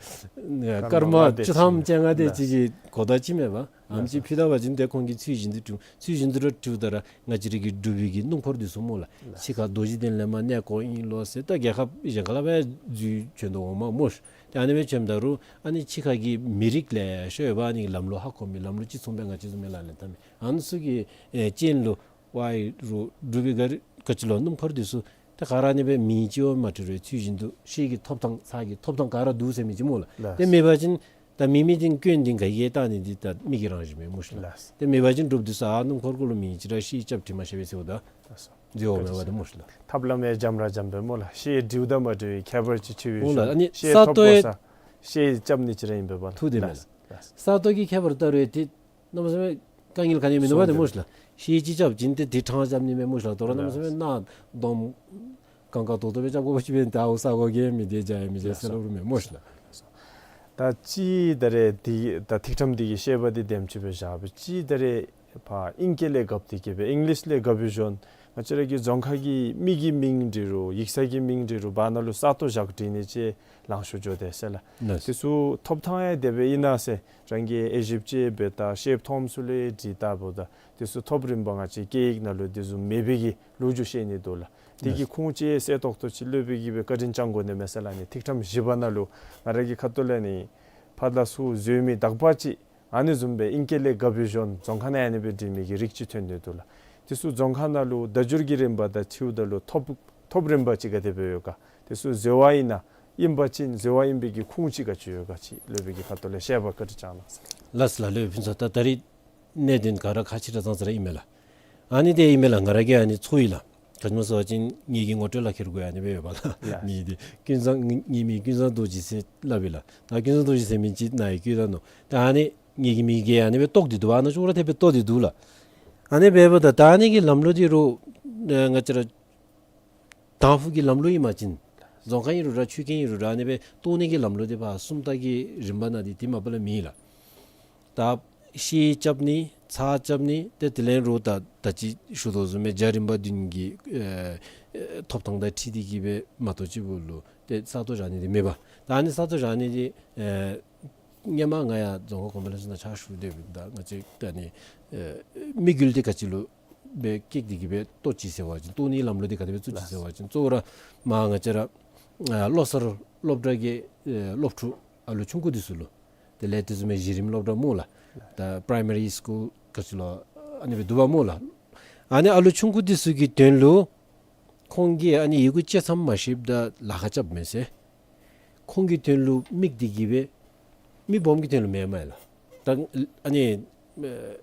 སྐར་མ་བཅུ་ཐམ་བཅོ་ལྔ་དེ་ཅིག་གི་གོ་བརྡ་ཅིག་མས་པ། ཨམ་ཅིག་ཕུལ་ད་པ་ཅིན་ཏེ་ཁོང་གིས་ཚུལ་བཞིན་དུ་སྒྲུབ། ཚུལ་བཞིན་དུ་ར་སྒྲུབ་ད་ར་ང་བཅས་ར་གི་འབྲུག་པའི་གི་སྣུམ་འཁོར་འདི་ཚུ་སྨོ་ལགས། ཕྱི་ཁར་རྡོ་རྗེ་གདན་ལས་མར་གནས་སྐོར་ཨིན་ལོ་ཟེར་ད་རྒྱལ་ཁབ་གཞན་ཁ་ལས་འབད་འཛུལ་བྱོན་དོ་འོང་མས་སྨོ་ཤིག། ཏེ་ཨ་ནི་སྦེ་བྱོནམ་ད་རུང་ཨ་ནི་ཕྱི་ཁ་གི་མི་རིགས་ལེ་ཤ་ཡོད་པ། ཨ་ནི་ལམ་ལུགས་ཧ་གོ་མི་ལམ་ལུགས་ཅིག་མཚུངས་པའི་ང་བཅས་བཟུམ་མའི་ལག་ལེན་འཐབ་མི་ཨ་ནི་ཚུ་གི་ཨེ་རྐྱེན་ལུ་བའི་རུ་འབྲུག་པའི་ག་རི་ག་ཅི་ལོ་སྣུམ་འཁོར་འདི་ཚུ་ཏེ་ག་ར་ཨ་ནི་སྦེ་མིང་ཅིག་ཡང་མ་བྲིས་རུང་ཚུལ་བཞིན་དུ་ཤེལ་གྱི་ཐོབ་ཐང་ཚད་ཀྱི་ཐོབ་ཐང་ག་ར་འདུག་ཟེར་མི་ཅིག་སྨོ་ལགས། ལགས། ཏེ་མེད་པ་ཅིན་ད་མེད་མི་འདི་སྐྱོན་འདི་ག་གིས་བཏགས་ནི་འདི་ད་མི་གི་རང་བཞིན་མས་སྨོ་ཤིག་ལགས། ལགས། ཏེ་མེད་པ་ཅིན་འབྲུགཔ་འདི་ཚུ་ཨ་སྣུམ་འཁོར་གུ་ལུ་མིང་ཅིག་ར་ཤེལ་རྐྱབ་བྲིས་མ་ཤེས་པས་ཟེརཝ་ད་ལགས་སོ། འདི་འོང་མས་པ་ཏེ་སྨོ་ཤིག་ལགས། ཐབས་ལམ་ཡང་འཇམ་ར་འཇམ་པས་སྨོ་ལགས། ཤེལ་འབྲིཝ་དང་མ་འབྲིཝ་ཁྱད་པར་ཅིག་ཆེ་བའི་འོང་ལགས། ཤོག། ཨ་ནི་ཤེལ་ས་ཐོབ་དོ་དགོ་ས་ཤེལ་རྐྱབ་ནི་ཅིག་ར་ཨིན་པས་པ་ལགས། ཐུགས་བདེན་མས་ལགས། ལགས། ས་སྟོང་གི་ཁྱད་པར་ལྟ་རུང་ཏེ་གནམ་མེད་ས་མེད་དཀའ་ངལ་ག་ནི་མིན་ནུག་པ་ཏེ་སྨོ་ཤིག་ལགས། ཤེལ་གཅིག་རྐྱབ་བྱིན་ཏེ་འདི་ཕྲང་རྐྱབ་ནི་མས་སྨོ་ཤིག་ལགས། དོ་རུང་གནམ་མེད་ས་མེད་ནཱ་སྡོམ་གང་ག་དོ་དོ་སྦེ་རྐྱབ་དགོ་པ་ཅིན་འབདན་ད་འོ་ས་གོ་གིས་མི་བདེ་བྱ་ཡང་མི་བདེ་ཟེར་སླབ་རུང་མེད་སྨོ་ཤིག་ལགས། ད་ཅི་ད་རེས་འདི་ད་ཐིག་ཕྲེང་འདི་གི་བཤད་པ་འདི་དེམ་ཅིག་སྦེ་བཞག་སྦེ་ཅི་ད་རེས་ཕར་ཨིང་སྐད་ལས་བཀབ་སྟེ་གི་སྦེ་ཨིང་ལིཤ་ལས་བཀབ་སྦེ་ཞོན་ང་བཅས་ར་གི་རྫོང་ཁ་གི་མི་གི་མིང་འབྲི་རུང་ཡིག་ཚང་གི་མིང་འབྲི་རུང་བར་ན་ལུ་ས་སྟོང་བཞག་བྲིས་ནི་ཅིག་ལང་ཤོར་འགྱོ་དེས་ལགས། ལགས། དེ་ཚུ་ཐོབ་ཐང་ཡང་དེ་སྦེ་ཨིན་ན་ཟེར་རང་གིས་དབྱེ་ཞིབ་ཅིག་འབད་ད་ཤེལ་ཐོབ་ཚུ་ལས་འབྲི་ད་འབདཝ་ད་དེ་ཚུ་ཐོབ་རིམ་པ་ང་བཅས་སྐད་ཡིག་ནང་ལུ་དེ་ཚུ་མེད་པའི་གི་ལོ་རྒྱུས་བཤད་ནི་འདུག་ལགས། དེ་གི་ལགས། ཁུངས་ཅིག་གསལ་ཏོག་ཏོ་ཅིག་སློབ་དཔོན་གྱིས་སྦེ་བཀའ་དྲིན་བསྐྱང་དགོ་ནི་མས་ཟེར་ལགས། ཨ་ནི་ཐིག་ཕྲེང་བཞི་པ་ནང་ལུ་ང་ར་གི་ཁ་ཐུག་ལས་ནི་ཕར་ད་ཚུར་འཛོལ་མི་དག་པ་ཅིག་ཨ་ནི་བཟུམ་སྦེ་ཨིང་སྐད་ལས་བཀབ་སྦེ་ཞོན་རྫོང་ཁ་ནང་ཨ་ནི་སྦེ་འབྲི་མི་གི་རིགས་ཅིག་ཐོན་ནི་འདུག་ལགས། དེ་ཚུ་རྫོང་ཁ་ནང་ལུ་བརྡ་སྦྱོར་གྱི་རིམ་པ་དང་འཁྲིལཝ་ད་ལུ་ཐོབ་ཐོབ་རིམ་པ་ཅིག་ག་དེ་སྦེ་ཡོད་ག། དེ་ཚུ་འཛོལ་བ་ཨིན་ན་ཨིན་པ་ཅིན་འཛོལ་བ་ཨིན་པའི་གི་ཁུངས་ཅིག་ག་ཅི་ཡོད་ག་ཅིག་སློབ་དཔོན་གྱི་ཁ་ཐུག་ལས་བཤད་པ་བཀའ་དྲིན་བསྐྱང་གནང་ཟེར། ལགས་སོ་ལགས། སློབ་དཔོན་ཕུན་ཚོགས། ད་ད་རིས་གནད་དོན་ག་ར་ཁག་ཆེ་དྲགས་ཙང་ཙ་ར་ཨིན་མས་ལགས། ཨ་ནི་དེ་ཨིན་མས་ལགས། ང་ར་གིས་ཨ་ནི་ཚོར་ཡི་ལགས། ག་ཅི་སྨོ་ཟེར་བ་ཅིན་ངེ་གི་ངོ་སྤྲོད་ལག་ཁྱེར་གུ་ཡང་ཨ་ནི་སྦེ་ཡོད་པ་ལགས། ལགས། ངེ་འདི་ཀུན་བཟང་ངེ་མིང་ཀུན་བཟང་རྡོ་རྗེ་ཟེར་སླབ་ཨིན་ལགས། ད་ཀུན་བཟང་རྡོ་རྗེ་ཟེར་མི་ཅིག་ནཱ་ཡང་བཀོད་ད་ནུག། ད་ཨ་ནི་ངེ་གི་མིང་གིས་ཨ་ནི་སྦེ་བཏོག་སྟེ་འདུག་པ། ཨ་ནཱ་ཅོག་ར་འཐདཔ་སྦེ་བཏོག་སྟེ་འདུག་ལགས། ཨ་ནི་འབདཝ་ད་ད་ཨ་ནི་གི་ལམ་ལུགས་འདི་རུང་ང་བཅས་ར་དང་ཕུ་གི་ལམ་ལུགས་ཨིན་པ་ཅིན་ རྫོང་ཁ་ཨིན་རུང་ར་ཆོས་སྐྱོང་ཨིན་རུང་ར་ཨ་ནི་སྦེ་བཏོག་ནི་གི་ལམ་ལུགས་འདི་ཕར་སུམ་རྟགས་ཀྱི་རིམ་པ་ནང་འདི་དེ་མ་པ་ལས་མེད་ལགས། ད་ཤེལ་རྐྱབ་ནི་ཚགས་རྐྱབ་ནི་ཏེ་དེ་ལས་རོགས་ད་ད་ཅི་ཞུ་དོ་བཟུམ་སྦེ་རྒྱ་རིམ་པ་བདུན་གྱི་ཨེ་ཨེ་ཐོབ་ཐང་དང་འཁྲིལ་ཏེ་གི་སྦེ་མ་གཏོགས་ཅིག་པོ་ལུ་ཏེ་ས་སྟོང་བཞག་ནི་འདི་མེད་པ། ད་ཨ་ནི་ས་སྟོང་བཞག་ནི་འདི་ཨེ་སྔོན་མ་ང་ཡང་རྫོང་ཁ་གོང་མ་ལྷ་ལྡན་ཕྱག་ཞུ་སྡོད་པའི་ད་ང་བཅས་ད་ནི་ཨེ་དམིགས་ཡུལ་འདི་ག་ཅི་ལུ་སྦེ་བསྐྱེད་དེ་གི་སྦེ་བཏོག་ཅི་ཟེར་བ་ཅིན་བཏོག་ནི་ལམ་ལུགས་འདི་ག་དེ་སྦེ་བཙུགས་ཅི་ཟེར་བ་ཅིན་གཙོ་བོ་ར་མར་ང་བཅས་ར་ཨ་བློ་གསར་སློབ་གྲྭ་གི་ཨེ་སློབ་ཕྲུག་ཨ་ལུ་ཆུང་ཀུ་འདི་ཚུ་ལུ་དེ་ལས་དེ་བཟུམ་མའི་གཞི་རིམ་སློབ་གྲྭ་སྨོ་ལགས། ད་པ་རའི་མ་རི་སི་ཀུལ་ག་ཅི་ལོ་ཨ་ནི་སྦེ་འདུག་པ་སྨོ་ལགས། ཨ་ནི་ཨ་ལུ་ཆུང་ཀུ་འདི་ཚུ་གི་དོན་ལུ་ཁོང་གིས་ཨ་ནི་ཡི་གུ་གཅིག་ཙམ་མ་ཤེསཔ་ད་ལཱ་ཁག་རྐྱབ་མས་ཟེར། ཁོང་གི་དོན་ལུ་དམིགས་ཏེ་གི་སྦེ་མི་སྦོམ་གྱི་དོན་ལུ་མེན་མས་ལགས། ད་ཨ་ནི་ཨེ་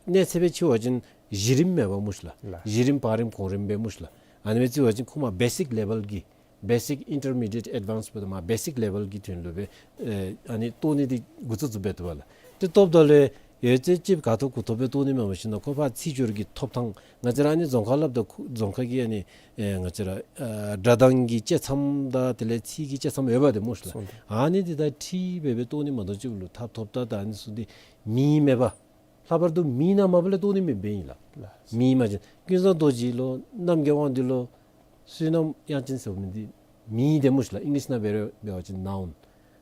གནས་ཚད་སྦེ་ཅིག་འབད་བ་ཅིན་གཞི་རིམ་མེན་པ་སྨོ་ཤིག་ལགས། ལགས། གཞི་རིམ་བར་རིམ་གོང་རིམ་སྦེ་སྨོ་ཤིག་ལགས། ཨ་ནི་སྦེ་ཅིག་འབད་བ་ཅིན་ཁོང་མར་བེ་སིཀ་ལེ་བཱལ་གྱི་Basic Intermediate Advanced འབད་དོ་མར་བེ་སིཀ་ལེ་བཱལ་གྱི་དོན་ལུ་སྦེ་ཨེ་ཨ་ནི་བཏོག་ནི་འདི་འགོ་བཙུགས་བཙུགསཔ་འབད་དོ་བ་ལགས། ཏེ་བཏོགཔ་ད་ལུ་ཡོད་ཚད་ཅིག་ག་ཐོབ་གུ་ཐོབ་སྦེ་བཏོག་ནི་མེན་པར་ཞིན་ན་ཁོ་ཕར་ཚིག་སྦྱོར་གྱི་ཐོབ་ཐང་ང་བཅས་ར་ཨ་ནི་རྫོང་ཁ་སླབ་ད་ཁུ་རྫོང་ཁ་གི་ཨ་ནི་ཨེ་ང་བཅས་ར་ཨ་སྒྲ་གདངས་ཀྱི་བཅད་མཚམས་དང་དེ་ལས་ཚིག་གི་བཅད་མཚམས་ཡོད་པ་དེ་སྨོ་ཤིག་ལགས། སོང་སྟེ། ཨ་ནི་འདི་དང་འཁྲིལ་སྦེ་སྦེ་བཏོག་ནི་མ་གཏོགས་ཅིག་ལུ་ཐབས་ཐོབ་ད་ད་ཨ་ནི་ཚུ་འདི་མིང་མེད་པ། ལྷག་པར་དུ་མིང་ནང་མ་པ་ལས་བཏོག་ནི་མེདཔ་ཨིན་ལགས། ལགས། མིང་མ་བྱིན་ཀུན་བཟང་རྡོ་རྗེ་ལོ་རྣམ་རྒྱལ་དབང་འདུས་ལོ་བསོད་ནམས་དབྱངས་ཅན་ཟེར་མི་འདི་མིང་དེ་སྨོ་ཤིག་ལགས། ཨིང་ལིཤ་ནང་འབད་རུང་འབད་བ་ཅིན་ནའུན།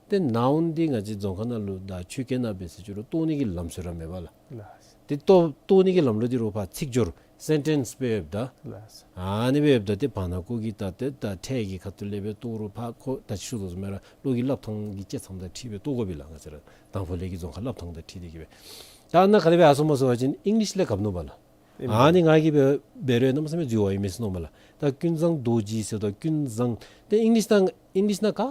ཏེ་ནའུན་འདི་ང་བཅས་རྫོང་ཁ་ནང་ལུ་དང་ཆོས་སྐད་ནང་འབད་ཟེར་ཅི་རུང་བཏོག་ནི་གི་ལམ་སྲོལ་ར་མེད་པ་ལགས། ལགས། ཏེ་བཏོག་བཏོག་ནི་གི་ལམ་ལུགས་འདི་རོགས་ཕར་ཚིག་སྦྱོར་སེན་ཊེནསི་སྦེ་ཡོདཔ་ད། ལགས། ཨ་ནི་སྦེ་ཡོདཔ་ད་ཏེ་བར་ན་ཀོ་གི་ད་ཏེ་ད་ཕྲད་ཀྱི་ཁ་ཐུག་ལས་སྦེ་བཏོག་རུང་ཕར་ཁོ་ད་ཅི་ཞུ་དོ་བཟུམ་སྦེ་ར་བློ་གི་སླབ་ཐངས་ཀྱི་བཅད་མཚམས་དང་འཁྲིལ་སྦེ་བཏོག་དགོ་པས་ལགས། ང་བཅས་ར་དང་ཕུ་ལས་ཀྱི་རྫོང་ཁ་སླབ་ཐངས་དང་འཁྲིལ་ཏེ་གི་སྦེ། ད་ཨ་ནཱ་ག་དེ་སྦེ་ཨ་སོང་མ་སོང་བ་ཅིན་ཨིང་ལིཤ་ལས་གབ་ནུག་པ་ལགས། ཨིན། ཨ་ནི་ང་གིས་འབད་འབད་རུང་གནམ་མེད་ས་མེད་འཛོལ་བ་ཨིན་མས་ཟེར་མནོཝ་མས་ལགས། ད་ཀུན་བཟང་རྡོ་རྗེ་ཟེར་དོ་ཀུན་བཟང་། ཏེ་ཨིང་ལིཤ་ནང་ཨིང་ལིཤ་ནང་ག་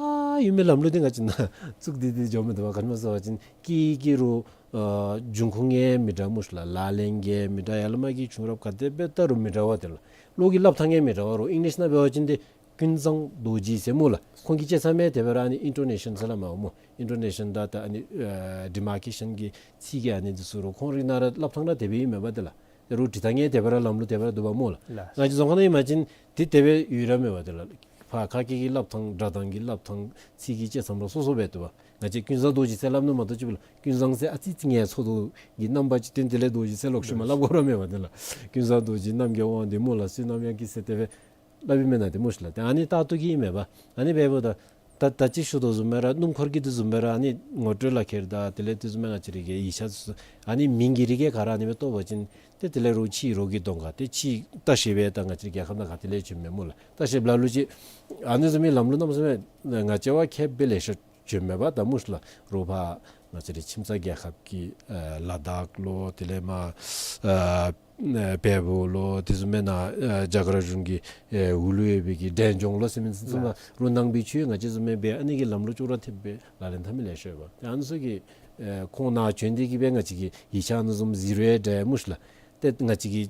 ཡོད་མི་ལམ་ལུགས་འདི་ང་བཅས་ནང་བཙུགས་ཏེ་འདི་འགྱོཝ་མས། ད་པ་ག་ཅི་སྨོ་ཟེར་བ་ཅིན་སྐད་ཀྱི་རོགས་ཨ་འབྱུང་ཁུངས་ཡང་མི་འདྲ་སྨོ་ཤིག་ལགས། ལག་ལེན་གྱི་མི་འདྲ། ཡར་ལས་མར་གྱི་བྱུང་རབས་ག་དེ་སྦེ་ལྟ་རུང་མི་འདྲ་བ་དེ་ལགས། བློ་གི་སླབ་ཐངས་ཡང་མི་འདྲ་བ་རོགས་ཨིང་ལིཤ་ནང་འབད་བ་ཅིན་ཏེ་ཀུན་བཟང་རྡོ་རྗེ་ཟེར་སྨོ་ལགས། ཁོང་གི་བཅད་མཚམས་ཡང་དེ་སྦེ་ར་ཨ་ནི་ཨིན་ཊོ་ནེ་ཤཱན་ཟེར་སླབ་མས་སྨོ། ཨིན་ཊོ་ནེ་ཤཱན་དང་ད་ཨ་ནི་ཨེ་ཌི་མར་ཀེ་ཤཱན་གྱི་ཚིག་གི་ཨ་ནི་འདི་ཚུ་རོགས་ཁོང་རའི་ནང་ར་སླབ་ཐངས་ར་དེ་སྦེ་ཨིན་མས་པ་དེ་ལགས། ཏེ་རོགས་འབྲི་ཐངས་ཡང་དེ་སྦེ་ར་ལམ་ལུགས་དེ་སྦེ་ར་འདུག་པ་སྨོ་ལགས། ལགས། ང་བཅས་རྫོང་ཁ་ནང་ཨིན་པ་ཅིན་ཏེ་དེ་སྦེ་ཡོད་ར་མེད་པ་དེ་ལགས། ཕར་ཁ་སྐད་ཀྱི་སླབ་ཐངས་སྒྲ་གདངས་ཀྱི་སླབ་ཐངས་ཚིག་གི་བཅད་མཚམས་ར་སོ་སོ་སྦེ་འདུག་པ། ང་བཅས་ཀུན་བཟང་རྡོ་རྗེ་ཟེར་སླབ་ནི་མ་གཏོགས་ཅིག་པོ་ལགས། ཀུན་བཟང་ཟེར་ཨ་ཙི་ཙི་ངལ་འཚོ་དོ་གི་རྣམ་པ་ཅིག་སྟོན། དེ་ལས་རྡོ་རྗེ་ཟེར་ལོག་ཤུལ་མ་སླབ་དགོ་ར་མེད་པ་དེ་ལགས། ཀུན་བཟང་རྡོ་རྗེ་རྣམ་རྒྱལ་དབང་འདུས་སྨོ་ལགས། བསོད་ནམས་དབྱངས་སྐྱིད་ཟེར་དེ་སྦེ་སླབ་ཨིན་མེན་ན་དེ་སྨོ་ཤིག་ལགས། ཏེ་ཨ་ནི་ལྟར་དུ་གི་ཨིན་མས་པ། ཨ་ནི་འབདཝ་ད་ད་ད་ཅི་ཞུ་དོ་བཟུམ་སྦེ་ར་སྣུམ་འཁོར་གྱི་འདི་བཟུམ་སྦེ་ར་ཨ་ནི་ངོ་སྤྲོད་ལག་ཁྱེར་དང་དེ་ལས་དེ་བཟུམ་སྦེ་ང་བཅས་རའི་གི་ཡིག་ཆ་ཚུ་ཨ་ནི་མིང་གི་རིགས་ཀྱི་ག་ར་ཨ་ནི་སྦེ་བཏོག་པ་ཅིན་ཏེ་དེ་ལས་རོགས་ཕྱི་རོགས་ཀྱི་གདོང་ཁར་ཏེ་ཕྱི་ལྟ་ཞིབ་འབད་ད་ང་བཅས་རའི་རྒྱལ་ཁབ་ནང་ག་ཏེ་ལས་བྱོན་མས་སྨོ་ལགས། ལྟ་ཞིབ་ལ་ལུ་ཅིག་ཨ་ནི་བཟུམ་མའི་ལམ་ལུགས་གནམ་མེད་ས་མེད་ང་བཅས་བ་ཁེབ་སྦེ་ལེ་ཤ་བྱོན་མས་པ། ད་སྨོ་ཤིག་ལགས། རོགས་ཕར་ང་བཅས་རའི་ཁྱིམ་ཚང་རྒྱལ་ཁབ་ཀྱི་ཨ་ལ་དྭགས་ལོ་དེ་ལས་མར་ཨ་བལ་པོ་ལོ་དེ་བཟུམ་མའི་ནང་ཨ་རྒྱ་གར་གཞུང་གི་ཨེ་འོག་ལུ་ཡོད་པའི་གི་འབྲས་ལྗོངས་ལོ་ཟེར་མི་ཚུ་ནང་རོགས་ནང་པའི་ཆོས་ང་བཅས་བཟུམ་མའི་སྦེ་ཨ་ནི་གི་ལམ་ལུགས་ཅོག་ར་འཐདཔ་སྦེ་ལག་ལེན་འཐབ་མི་ལེ་ཤ་ཡོད་པ། ཏེ་ཨ་ནི་ཚུ་གིས་ཨེ་ཁོང་ནཱ་བྱོན་ཏེ་གི་སྦེ་ང་བཅས་ཀྱི་ཡིག་ཆ་ཨ་ནི་བཟུམ་གཟིགས་རུང་ཡང་འདྲ་སྨོ་ཤིག་ལགས། ཏེ་ང་བཅས་ཀྱི་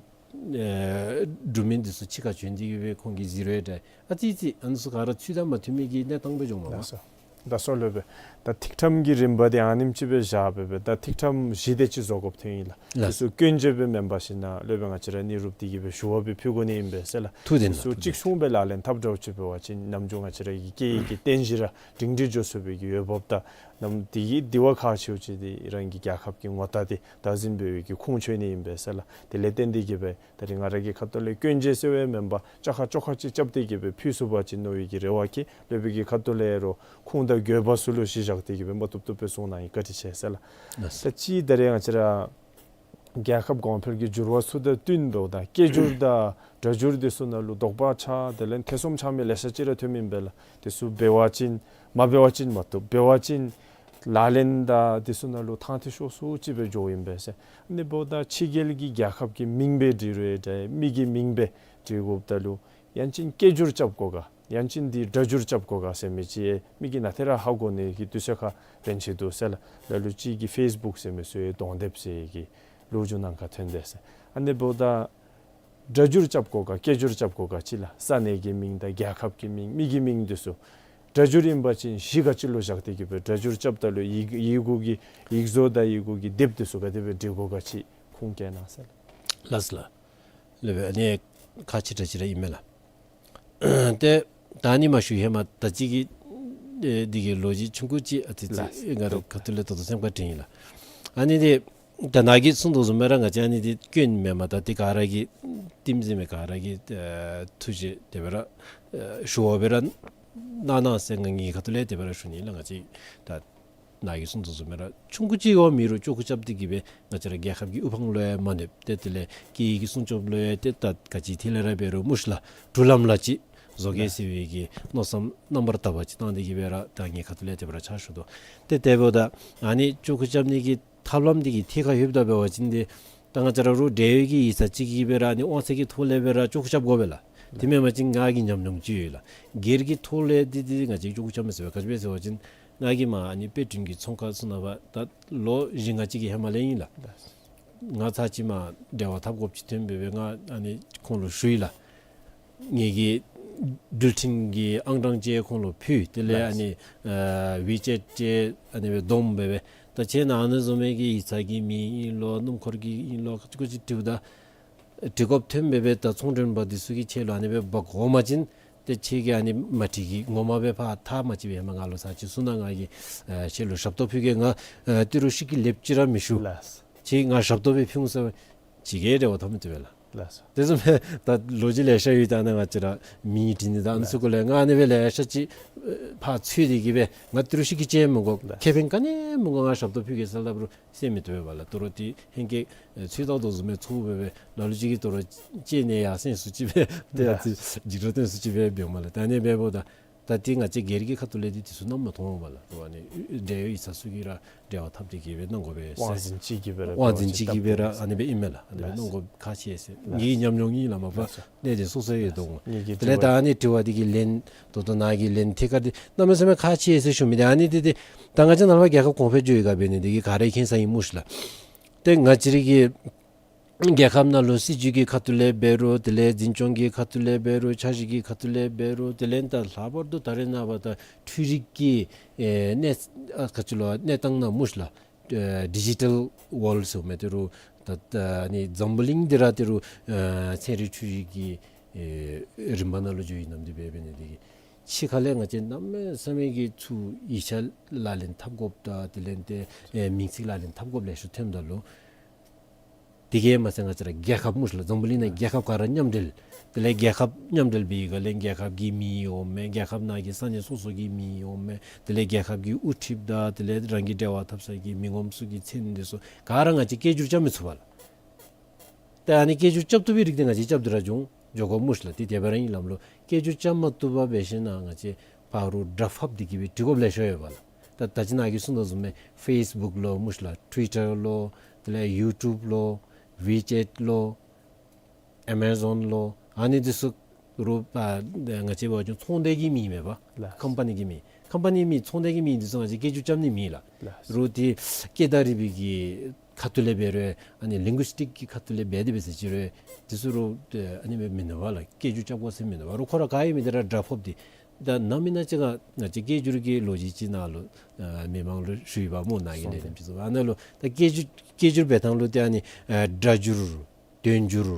ཨེ་འབྲུག་མི་འདི་ཚུ་ཕྱི་ཁར་བྱོན་ཏེ་གི་སྦེ་ཁོང་གིས་གཟིགས་རུང་ཡང་འདྲ། ཨ་ཙི་ཙི་ཨ་ནི་ཚུ་ག་ར་ཚུལ་དང་མ་མཐུན་མི་གི་གནས་སྟངས་སྦེ་འགྱོཝ་མས་པ། ལགས་སོ། ད་སོ་སློབ་དཔོན། ད་ཐིག་ཁྲམ་གྱི་རིམ་པ་འདི་ཨ་ནེམ་ཅིག་སྦེ་བཞག་སྦེ་སྦེ་ད་ཐིག་ཁྲམ་བཞི་དེ་ཅིག་བཟོ་དགོཔ་ཐོན་ཡི་ལགས། ལགས། དེ་ཚུ་སྐྱོན་བརྗོད་སྦེ་མེན་པར་ཞིན་ན་སློབ་དཔོན་ང་བཅས་ར་གནས་རུབ་སྟེ་གི་སྦེ་ཞུ་བ་སྦེ་ཕུལ་དགོ་ནི་ཨིན་པས་ཟེར་ལགས། ཐུགས་བདེན་ལགས། དེ་ཚུ་ཐུགས་བདེན། གཅིག་མཚུངས་སྦེ་ལག་ལེན་འཐབ་འདྲཝ་ཅིག་འབད་བ་ཅིན་ནམ་རྒྱུན་ང་བཅས་ར་གི་སྐད་ཡིག་གི་རྟེན་གཞི་ར་སྒྲིང་སྒྲི་འགྱོ་ཚུགས་པའི་གི་འོས་འབབ་དང་ནམ་དེ་གི་དེ་བ་ཁག་ཆེཝ་ཅིག་འདི་རང་གི་རྒྱལ་ཁབ་ཀྱི་ངོ་རྟགས་འདི་བདག་འཛིན་འབད་བའི་གི་ཁུངས་འཁྱོལ་ནི་ཨིན་པས་ཟེར་ལགས། དེ་ལས་བརྟེན་ཏེ་གི་སྦེ་ད་རིས་ང་ར་གི་ཁ་ཐུག་ལས་སྐྱོན་བརྗོད་ཟེར་བ་མེན་པར་བཅའ་ཁ་བཅོ་ཁ་ཅིག་རྐྱབ་སྟེ་གི་སྦེ་ཕུལ་ཚུགས་པ་ཅིན་མནོ་བའི་གི་རེ་བ་བསྐྱེད། སློབ་དཔོན་གྱི་ཁ་ཐུག་ལས་རོགས་ཁུངས་དང་དགོས་པ་ཚུ་ལུ་གཞི་བཞག་སྟེ་གི་སྦེ་མ་བཏུབ་བཏུབ་སྦེ་གསུང་གནང་ཡི། བཀའ་དྲིན་ཆེ་ཟེར་ལགས། ལགས། ད་ཅི་ད་རིས་ང་བཅས་ར་རྒྱལ་ཁབ་གོང་འཕེལ་གྱི་འགྱུར་བ་ཚུ་དང་བསྟུན་འབདཝ་ད་སྐད་སྒྱུར་དང་སྒྲ་སྒྱུར་དེ་ཚུ་ནང་ལུ་དོགས་པ་ཆགས་དེ་ལས་ཐེ་ཚོམ་ཆགས་མི་ལེ་ཤ་ཅིག་ར་ཐོནམ་ཨིན་པས་ལགས། དེ་ཚུ་འབད་བ་ཅིན་མ་འབད་བ་ཅིན་མ་བཏུབ། འབད་བ་ཅིན་ལག་ལེན་དང་དེ་ཚུ་ནང་ལུ་ཐང་ཐིག་ཤོར་སུ་ཅིག་སྦེ་འགྱོཝ་ཨིན་པས་ཟེར། ཨ་ནི་འབདཝ་ད་ཕྱི་རྒྱལ་གྱི་རྒྱལ་ཁབ་ཀྱི་མིང་སྦེ་འབྲི་རུང་ཡང་འདྲ་མི་གི་མིང་སྦེ་འབྲི་དགོཔ་ད་ལུ་ཡང་ཅིན་སྐད་སྒྱུར་རྐྱབ་དགོ་ག་ཡང་ཅིན་འདི་སྒྲ་སྒྱུར་རྐྱབ་དགོ་ག་ཟེར་མི་ཅིག་མི་གིས་ནཱ་ཏེ་ར་ཧ་གོ་ནི་གི་དུས་ཚོད་ཁར་རན་ཆི་འདུག་ཟེར་ལགས། ལ་ལུ་ཅིག་གིས་ཕེསི་བུཀ་ཟེར་མི་ཚུ་ཡང་གདོང་དེབ་ཟེར་གི་ལོ་རྒྱུས་ནང་ཁར་ཐོན་དེས་ཟེར། ཨ་ནི་འབདཝ་ད་སྒྲ་སྒྱུར་རྐྱབ་དགོ་ག་སྐད་སྒྱུར་རྐྱབ་དགོ་ག་ཅིག་ལགས། ས་གནས་ཀྱི་མིང་དང་རྒྱལ་ཁབ་ཀྱི་མིང་མི་གི་མིང་འདི་ཚུ་སྒྲ་སྒྱུར་ཨིན་པ་ཅིན་གཞི་ག་ཅི་ལུ་བཞག་སྟེ་གི་སྦེ་སྒྲ་སྒྱུར་རྐྱབ་ད་ལུ་ཡི་ཡི་གུ་གི་ཡིག་བཟོ་དང་ཡི་གུ་གི་དེབ་འདི་ཚུ་ག་དེ་སྦེ་འབྲི་དགོ་ག་ཅིག་ཁུངས་བཀལ་གནང་ཟེར་ལགས། ལགས་སོ་ལགས། ལགས་སྦེ་ཨ་ནི་ཁག་ཆེ་དྲགས་ཅིག་ར་ཨིན་མས་ལགས། ཏེ་ ད་ཨ་ནི་མ་ཞུ་ཧེ་མ་ད་ཅི་གི་ཨེ་འདི་གི་ལོ་རྒྱུས་ཆུང་ཀུ་ཅིག་ཨ་ཙི་ཙི་ལགས། ང་ར་ཁ་ཐུག་ལས་ད་ལྟོ་སེམས་ཁར་དྲན་ཡི་ལགས། ཨ་ནི་འདི་ད་ནཱ་གིས་གསུངས་དོ་བཟུམ་སྦེ་ར་ང་བཅས་ཨ་ནི་འདི་སྐྱོན་མེན་མས། ད་འདི་ག་ར་གི་ཊིམ་ཟེར་མི་ག་ར་གི་ཨེ་ཐུགས་རྗེ་དེ་སྦེ་ར་ཨེ་ཞུ་བ་སྦེ་ར་གནང་གནང་ཟེར་ང་ངེའི་ཁ་ཐུག་ལས་དེ་སྦེ་ར་ཞུ་ནི་ལགས། ང་བཅས་ད་ནཱ་གིས་གསུངས་དོ་བཟུམ་སྦེ་ར་ཆུང་ཀུ་ཅིག་ཡང་མེད་རུང་ཅོག་ཁུ་རྐྱབ་སྟེ་གི་སྦེ་ང་བཅས་ར་རྒྱལ་ཁབ་ཀྱི་དབུ་འཕང་ལུ་ཡང་མ་གནོདཔ་ཏེ་དེ་ལས་སྐད་ཡིག་གི་སྲུང་སྐྱོབ་ལུ་ཡང་ཏེ་ད་ག་ཅི་ཐད་ལས་ར་འབད་རུང་མུས་ལགས་འགྲུལ་ལམ་ལ་ཅིག་བཟོ་གེ་ཟེར་བའི་གི་མནོ་བསམ་རྣམ་པར་དག་པ་ཅིག་བཏང་སྟེ་གི་སྦེ་ར་ད་ངེའི་ཁ་ཐུག་ལས་དེ་སྦེ་ར་ཕྱག་ཞུ་དོ། ཏེ་དེ་འབདཝ་ད་ཨ་ནི་ཅོག་ཁུ་རྐྱབ་ནི་གི་ཐབས་ལམ་འདི་གི་ཐད་ཁར་ལྷོདཔ་ད་འབད་བ་ཅིན་ཏེ་ད་ང་བཅས་ར་རུང་འབྲེལ་ཡོད་ཀྱི་ཡིག་ཚང་ཅིག་གིས་སྦེ་ར་ཨ་ནི་དབང་ཚད་ཀྱི་ཐོག་ལས་སྦེ་ར་ཅོག་ཁུ་རྐྱབ་དགོ་པས་ལགས། དེ་མེན་པ་ཅིན་ང་གི་ཉམས་མྱོང་ཅིག་ཡོད་ལགས། སྒེར་གྱི་ཐོག་ལས་འདི་འདི་ང་བཅས་ཅོག་ཁུ་རྐྱབ་མི་ཚུགས་པས། ག་ཅི་སྦེ་ཟེར་བ་ཅིན་ང་གིས་མ་ཨ་ནི་དཔེ་སྐྲུན་གྱི་ཚོང་ཁང་ཚུ་ནང་ཕར་ད་ལོ་བཞི་ལྔ་ཅིག་གི་ཧེ་མ་ལས་ཨིན་ལགས། ང་ཚར་ཅིག་མ་འབྲེལ་བ་འཐབ་དགོཔ་ཅིག་ཐོན་སྦེ་སྦེ་ང་ཨ་ནི་ཁོང་ལུ་ཞུ་ཡི་ལགས། ངེ་གི་འགྲུལ་འཕྲིན་གྱི་ཨང་གྲངས་ཅིག་ཁོང་ལུ་ཕུལ། དེ་ལས་ཨ་ནི་ཨ་ཝི་ཅེཊ་ཅིག་ཨ་ནི་སྦེ་བསྡོམས་སྦེ་སྦེ་ད་ཁྱེད་ནཱ་ཨ་ནི་བཟུམ་མའི་གི་ཡིག་ཚང་གི་མིང་ཨིན་ལོ་སྣུམ་འཁོར་གྱི་ཨིན་ལོ་ཁ་ཅིག་ཁ་ཅིག་དྲིཝ་ད་འབྲི་དགོཔ་ཐོན་སྦེ་སྦེ་ད་ཚོང་མགྲོན་པ་འདི་ཚུ་གིས་ཁྱེད་ལུ་ཨ་ནི་སྦེ་འབག་འོང་པ་ཅིན་ཏེ་ཁྱེད་ཀྱིས་ཨ་ནི་མ་འགྲིག་གི། ངོ་མ་སྦེ་ཕར་ཐག་མ་བཅད་པའི་ཧེ་མ་ང་ལུ་ཚར་ཅིག་གསུང་གནང་། ང་གིས་ཨ་ཁྱེད་ལུ་ཞབས་ཏོག་ཕུལ་གེ། ང་ཨ་ཏི་རུ་ཤི་གི་ལེབ་ཅིག་ར་མི་ཞུ། ལགས། ཁྱེད་ང་ཞབས་ཏོག་སྦེ་ཕུལ་འོང་ཟེར་བ་ཅིག་གིས་འབྲེལ་བ་འཐབ་མི་བཏུབ་པས་ལགས། ལགས་སོ། དེ་བཟུམ་སྦེ་ད་ལོ་རྒྱུས་ལེ་ཤ་ཡོད། ད་ནཱ་ང་བཅས་ར་མིང་བྲིས་ནི་ད་ཨ་ནི་ཚུ་གུ་ལས་ང་ཨ་ནི་སྦེ་ལེ་ཤ་ཅིག་ཨེ་ཕར་འཚོལ་ཏེ་གི་སྦེ་ང་ཏི་རུ་ཤི་གི་ཅིག་མི་དགོ། ལགས། ཁེ་ཕན་ག་ནི་མི་དགོ། ང་ཞབས་ཏོག་ཕུལ་གེ་ཟེར་སླབ་རུང་ཟེར་མི་བཏུབ་པས་ལགས། ད་རུང་འདི་ཧེང་སྐལ་ཨེ་ཚོད་བཏང་དོ་བཟུམ་སྦེ་ཚོར་སྦེ་སྦེ་ལ་ལུ་ཅིག་གིས་ད་རུང་ཅིག་ནི་ཡར་སེང་སུ་ཅིག་སྦེ་ཏེ་ཡར་ལགས། ཅིག་འཇིགས་སྐྲག་སྟོན་སུ་ཅིག་སྦེ་འབདཝ་མས་ལགས། ད་ཨ་ནི་འབདཝ་ད་ད་འདི་ང་བཅས་སྒེར་གྱི་ཁ་ཐུག་ལས་འདི་འདི་ཚུ་ནམ་མ་མཐོང་བས་ལགས། ད་ཨ་ནི་འབྲེལ་ཡོད་ཡིག་ཚང་ཚུ་གིས་ར་འབྲེལ་བ་འཐབ་སྟེ་གི་སྦེ་གནང་དགོ་པས་ཟེར། དབང་འཛིན་ཅིག་གིས་སྦེ་ར་དབང་འཛིན་ཅིག་གིས་སྦེ་ར་ཨ་ནི་སྦེ་ཨིན་མས་ལགས། ཨ་ནི་སྦེ་གནང་དགོ་ཁག་ཆེ་ཟེར། ངེ་གི་ཉམས་མྱོང་ཨིན་ལགས། མ་པ་ལགས་སོ། གནས་འདི་སོ་སོ་ཡོད་དོ་འོང་། ངེ་གི་དེ་ལས་ད་ཨ་ནི་དྲི་བ་འདི་གི་ལན་ད་ལྟོ་ནཱ་གི་ལན་ཐད་ཀར་འདི་གནམ་མེད་ས་མེད་ཁག་ཆེ་ཟེར་ཞུ་མི་འདི་ཨ་ནི་འདི་འདི་ད་ང་བཅས་ནཱ་ལས་ཕར་རྒྱལ་ཁབ་གོང་འཕེལ་འགྱོ་ཡི་ག་འབད་ནི་འདི་གིས་ག་ར་མཁྱེན་ས་ཨིན་སྨོ་ཤི་ལགས། ཏེ་ང་བཅས་ར་གི་རྒྱལ་ཁབ་ནང་ལུ་སྲིད་བྱུས་ཀྱི་ཁ་ཐུག་ལས་འབད་རུང་དེ་ལས་འཛིན་སྐྱོང་གི་ཁ་ཐུག་ལས་འབད་རུང་འཆར་གཞི་གི་ཁ་ཐུག་ལས་འབད་རུང་དེ་ལས་ད་ལྷག་པར་དུ་ད་རེས་ནངས་པ་ད་འཕྲུལ་རིག་གི་ཨེ་གནས་ཨ་ག་ཅི་ལོ་གནས་སྟངས་ནང་སྨོ་ཤི་ལགས། ཨེ་ཌི་ཇི་ཊལ་ཝཱལཌ་ཟེར་མི་དེ་རུ་ད་ད་ཨ་ནི་འཛམ་བུ་གླིང་འདི་ར་དེ་རུ་ཨེ་ཚན་རིག་འཕྲུལ་རིག་གི་ཨེ་རིམ་པ་ནང་ལུ་འགྱོ་ཡི་ནམ་འདི་འབད་འབད་ནི་འདི་གིས་ཕྱི་ཁ་ལས་ང་བཅས་གནམ་མེད་ས་མེད་ཀྱི་ཚུར་ཡིག་ཆ་ལག་ལེན་འཐབ་དགོཔ་དང་དེ་ལས་ཏེ་ཨེ་མིང་ཚིག་ལག་ལེན་འཐབ་དགོཔ་ལེ་ཤ་ཐོནམ་ད་ལུ་དེ་གིས་མ་ཚད་ང་བཅས་ར་རྒྱལ་ཁབ་སྨོ་ཤི་ལགས། འཛམ་བུ་གླིང་ནང་རྒྱལ་ཁབ་ག་ར་མཉམ་འབྲེལ། དེ་ལས་རྒྱལ་ཁབ་མཉམ་འབྲེལ་འབད་བའི་སྒང་ལས་རྒྱལ་ཁབ་ཀྱི་མིང་འོང་མས། རྒྱལ་ཁབ་ནང་གི་ས་གནས་སོ་སོ་གི་མིང་འོང་མས། དེ་ལས་རྒྱལ་ཁབ་ཀྱི་དབུ་ཁྲིདཔ་དང་དེ་ལས་རང་གི་འབྲེལ་བ་འཐབ་ས་གི་མི་ངོམ་ཚུ་གི་མཚན་འདི་ཚུ་ག་ར་ང་བཅས་སྐད་སྒྱུར་རྐྱབ་མི་ཚུགས་པས་ལགས། ཏེ་ཨ་ནི་སྐད་སྒྱུར་རྐྱབ་བཏུབ་པའི་རིགས་འདི་ང་བཅས་རྐྱབ་སྟེ་ར་འགྱོ་འགྱོ་དགོ་སྨོ་ཤི་ལགས། ཏེ་དེ་སྦེ་ར་ཨིན་ལགས་ལོ། སྐད་སྒྱུར་རྐྱབ་མ་བཏུབ་པར་འབད་ཞིནམ་ལས་ང་བཅས་ཕར་རུ་དྲག་ཕབ་སྟེ་གི་སྦེ་འབྲི་དགོཔ་ལེ་ཤ་ཡོད་པས་ལགས། ད་ད་ཅི་ནཱ་གིས་གསུངས་དོ་བཟུམ་སྦེ་ཕེསི་བུཀ་ལོ་སྨོ་ཤི་ལགས། ཊུ་ཝི་ཊར་ལོ། དེ་ལས་ཡུ་ཊུབ་ལོ། ཝི་ཅེཊ་ལོ། ཨེ་མ་ཛོན་ལོ། ཨ་ནི་འདི་ཚུ་རུང་ཨ་ང་བཅས་འབད་བ་ཅིན་ཚོང་སྡེ་གི་མིང་མས་པ། ལགས། ཀམ་པ་ནི་གི་མིང་། ཀམ་པ་ནི་མིང་ཚོང་སྡེ་གི་མིང་འདི་ཚུ་ང་བཅས་སྐད་སྒྱུར་རྐྱབ་ནི་མེད་ལགས། ལགས། རུང་འདི་སྐད་བརྡ་རིག་པའི་གི་ཁ་ཐུག་ལས་འབད་རུང་ཨ་ནི་ལིང་གུ་སི་ཊིཀ་གི་ཁ་ཐུག་ལས་འབད་དེ་འབད་ཟེར་ཅི་རུང་འདི་ཚུ་རུང་ཨ་ནི་མེན་མེན་ན་པ་ལགས། སྐད་སྒྱུར་རྐྱབ་དགོ་ཟེར་མེན་ན་པ། རུང་ཁོ་ར་ག་ཡོད་མི་འདི་ར་དྲག་ཕབ་སྟེ། ད་ནམ་ཨིན་ན་ཅིག་ང་ང་བཅས་སྐད་སྒྱུར་གྱི་ལོ་རྒྱུས་ཅིག་ནཱ་ལུ་ཨ་མི་མང་ལུ་ཞུ་ཡི་པ་སྨོ། ནཱ་གི་ལས་རིམ་ཅིག་ཚུ་ཨ་ནཱ་ལུ་ད་སྐད་སྒྱུར་སྐད་སྒྱུར་འབད་ཐངས་ལུ་ཏེ་ཨ་ནི་ཨ་སྒྲ་སྒྱུར་དོན་སྒྱུར་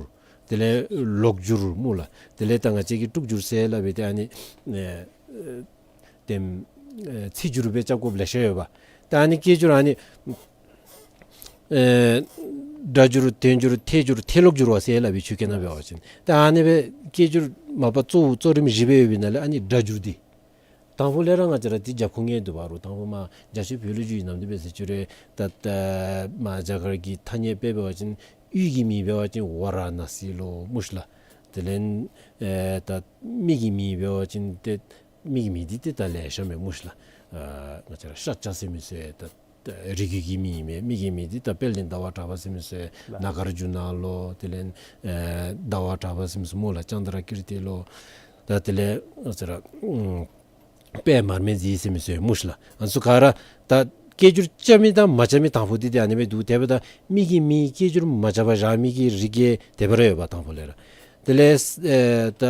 དེ་ལས་ལོག་སྒྱུར་སྨོ་ལགས། དེ་ལས་ད་ང་བཅས་ཀྱིས་དཀྲུག་སྒྱུར་ཟེར་སླབ་པའི་ཏེ་ཨ་ནི་ཨེ་ཨེ་དེམ་ཨེ་ཚིག་སྒྱུར་སྦེ་རྐྱབ་དགོཔ་ལེ་ཤ་ཡོད་པ། ད་ཨ་ནི་སྐད་སྒྱུར་ཨ་ནི་ཨེ་སྒྲ་སྒྱུར་དོན་སྒྱུར་ཐད་སྒྱུར་ཐད་ལོག་སྒྱུར་བ་ཟེར་སླབ་པའི་ཆོས་སྐད་ནང་འབད་བ་ཅིན། ད་ཨ་ནི་སྦེ་སྐད་སྒྱུར་མ་པ་གཙོ་བོ་གཙོ་རིམ་བཞི་སྦེ་ཡོད་པའི་ནང་ལས་ཨ་ནི་སྒྲ་སྒྱུར་འདི་དང་ཕུ་ལས་ར་ང་བཅས་ར་འདི་རྒྱབ་ཁུངས་ངེས་འདུག་པ། རུང་དང་ཕུ་མར་རྒྱ་ཆེ་བོད་ལུ་འགྱོ་ཡི་ནམ་འདི་འབད་ཟེར་ཅི་རུང་ད་ད་མར་རྒྱ་གར་གྱི་ཐ་སྙད་དཔེ་འབད་བ་ཅིན་ཡུལ་གྱི་མིང་འབད་བ་ཅིན་ཝཱ་ར་ཎ་སི་ལོ་སྨོ་ཤི་ལགས། དེ་ལས་ཨེ་ད་མི་གི་མིང་འབད་བ་ཅིན་ཏེ་མི་གི་མིང་འདི་ཏེ་ད་ལེ་ཤ་མས་སྨོ་ཤི་ལགས། ཨ་ང་བཅས་ར་ཤཱཀྱ་ཟེར་མི་ཚུ་ད་རིགས་རྒྱུད་ཀྱི་མིང་ཨིན་མས། མི་གི་མིང་འདི་ད་དཔལ་ལྡན་ཟླ་བ་གྲགས་པ་ཟེར་མི་ཚུ་ལགས། ནཱ་གཱར་ཇུ་ན་ལོ། དེ་ལས་ཨེ་ཟླ་བ་གྲགས་པ་ཟེར་མི་ཚུ་སྨོ་ལགས། ཙནྡྲ་ཀིརྟི་ལོ། ད་དེ་ལས་ང་བཅས་ར་ཨུམ་པདྨ་མར་མེ་མཛེས་ཟེར་མི་ཚུ་སྨོ་ཤི་ལགས། ཨ་ནི་ཚུ་ག་ར་ད་སྐད་སྒྱུར་རྐྱབ་མི་དང་མ་རྐྱབ་མི་དང་ཕུ་འདི་ཏེ་ཨ་ནི་སྦེ་འདུག། དེ་འབདཝ་ད་མི་གི་མིང་སྐད་སྒྱུར་མ་རྐྱབ་པར་བཞག་མི་གི་རིགས་ཀྱི་དེ་སྦེ་ར་ཡོད་པ་དང་ཕུ་ལས་ར། དེ་ལས་ཨེ་ད་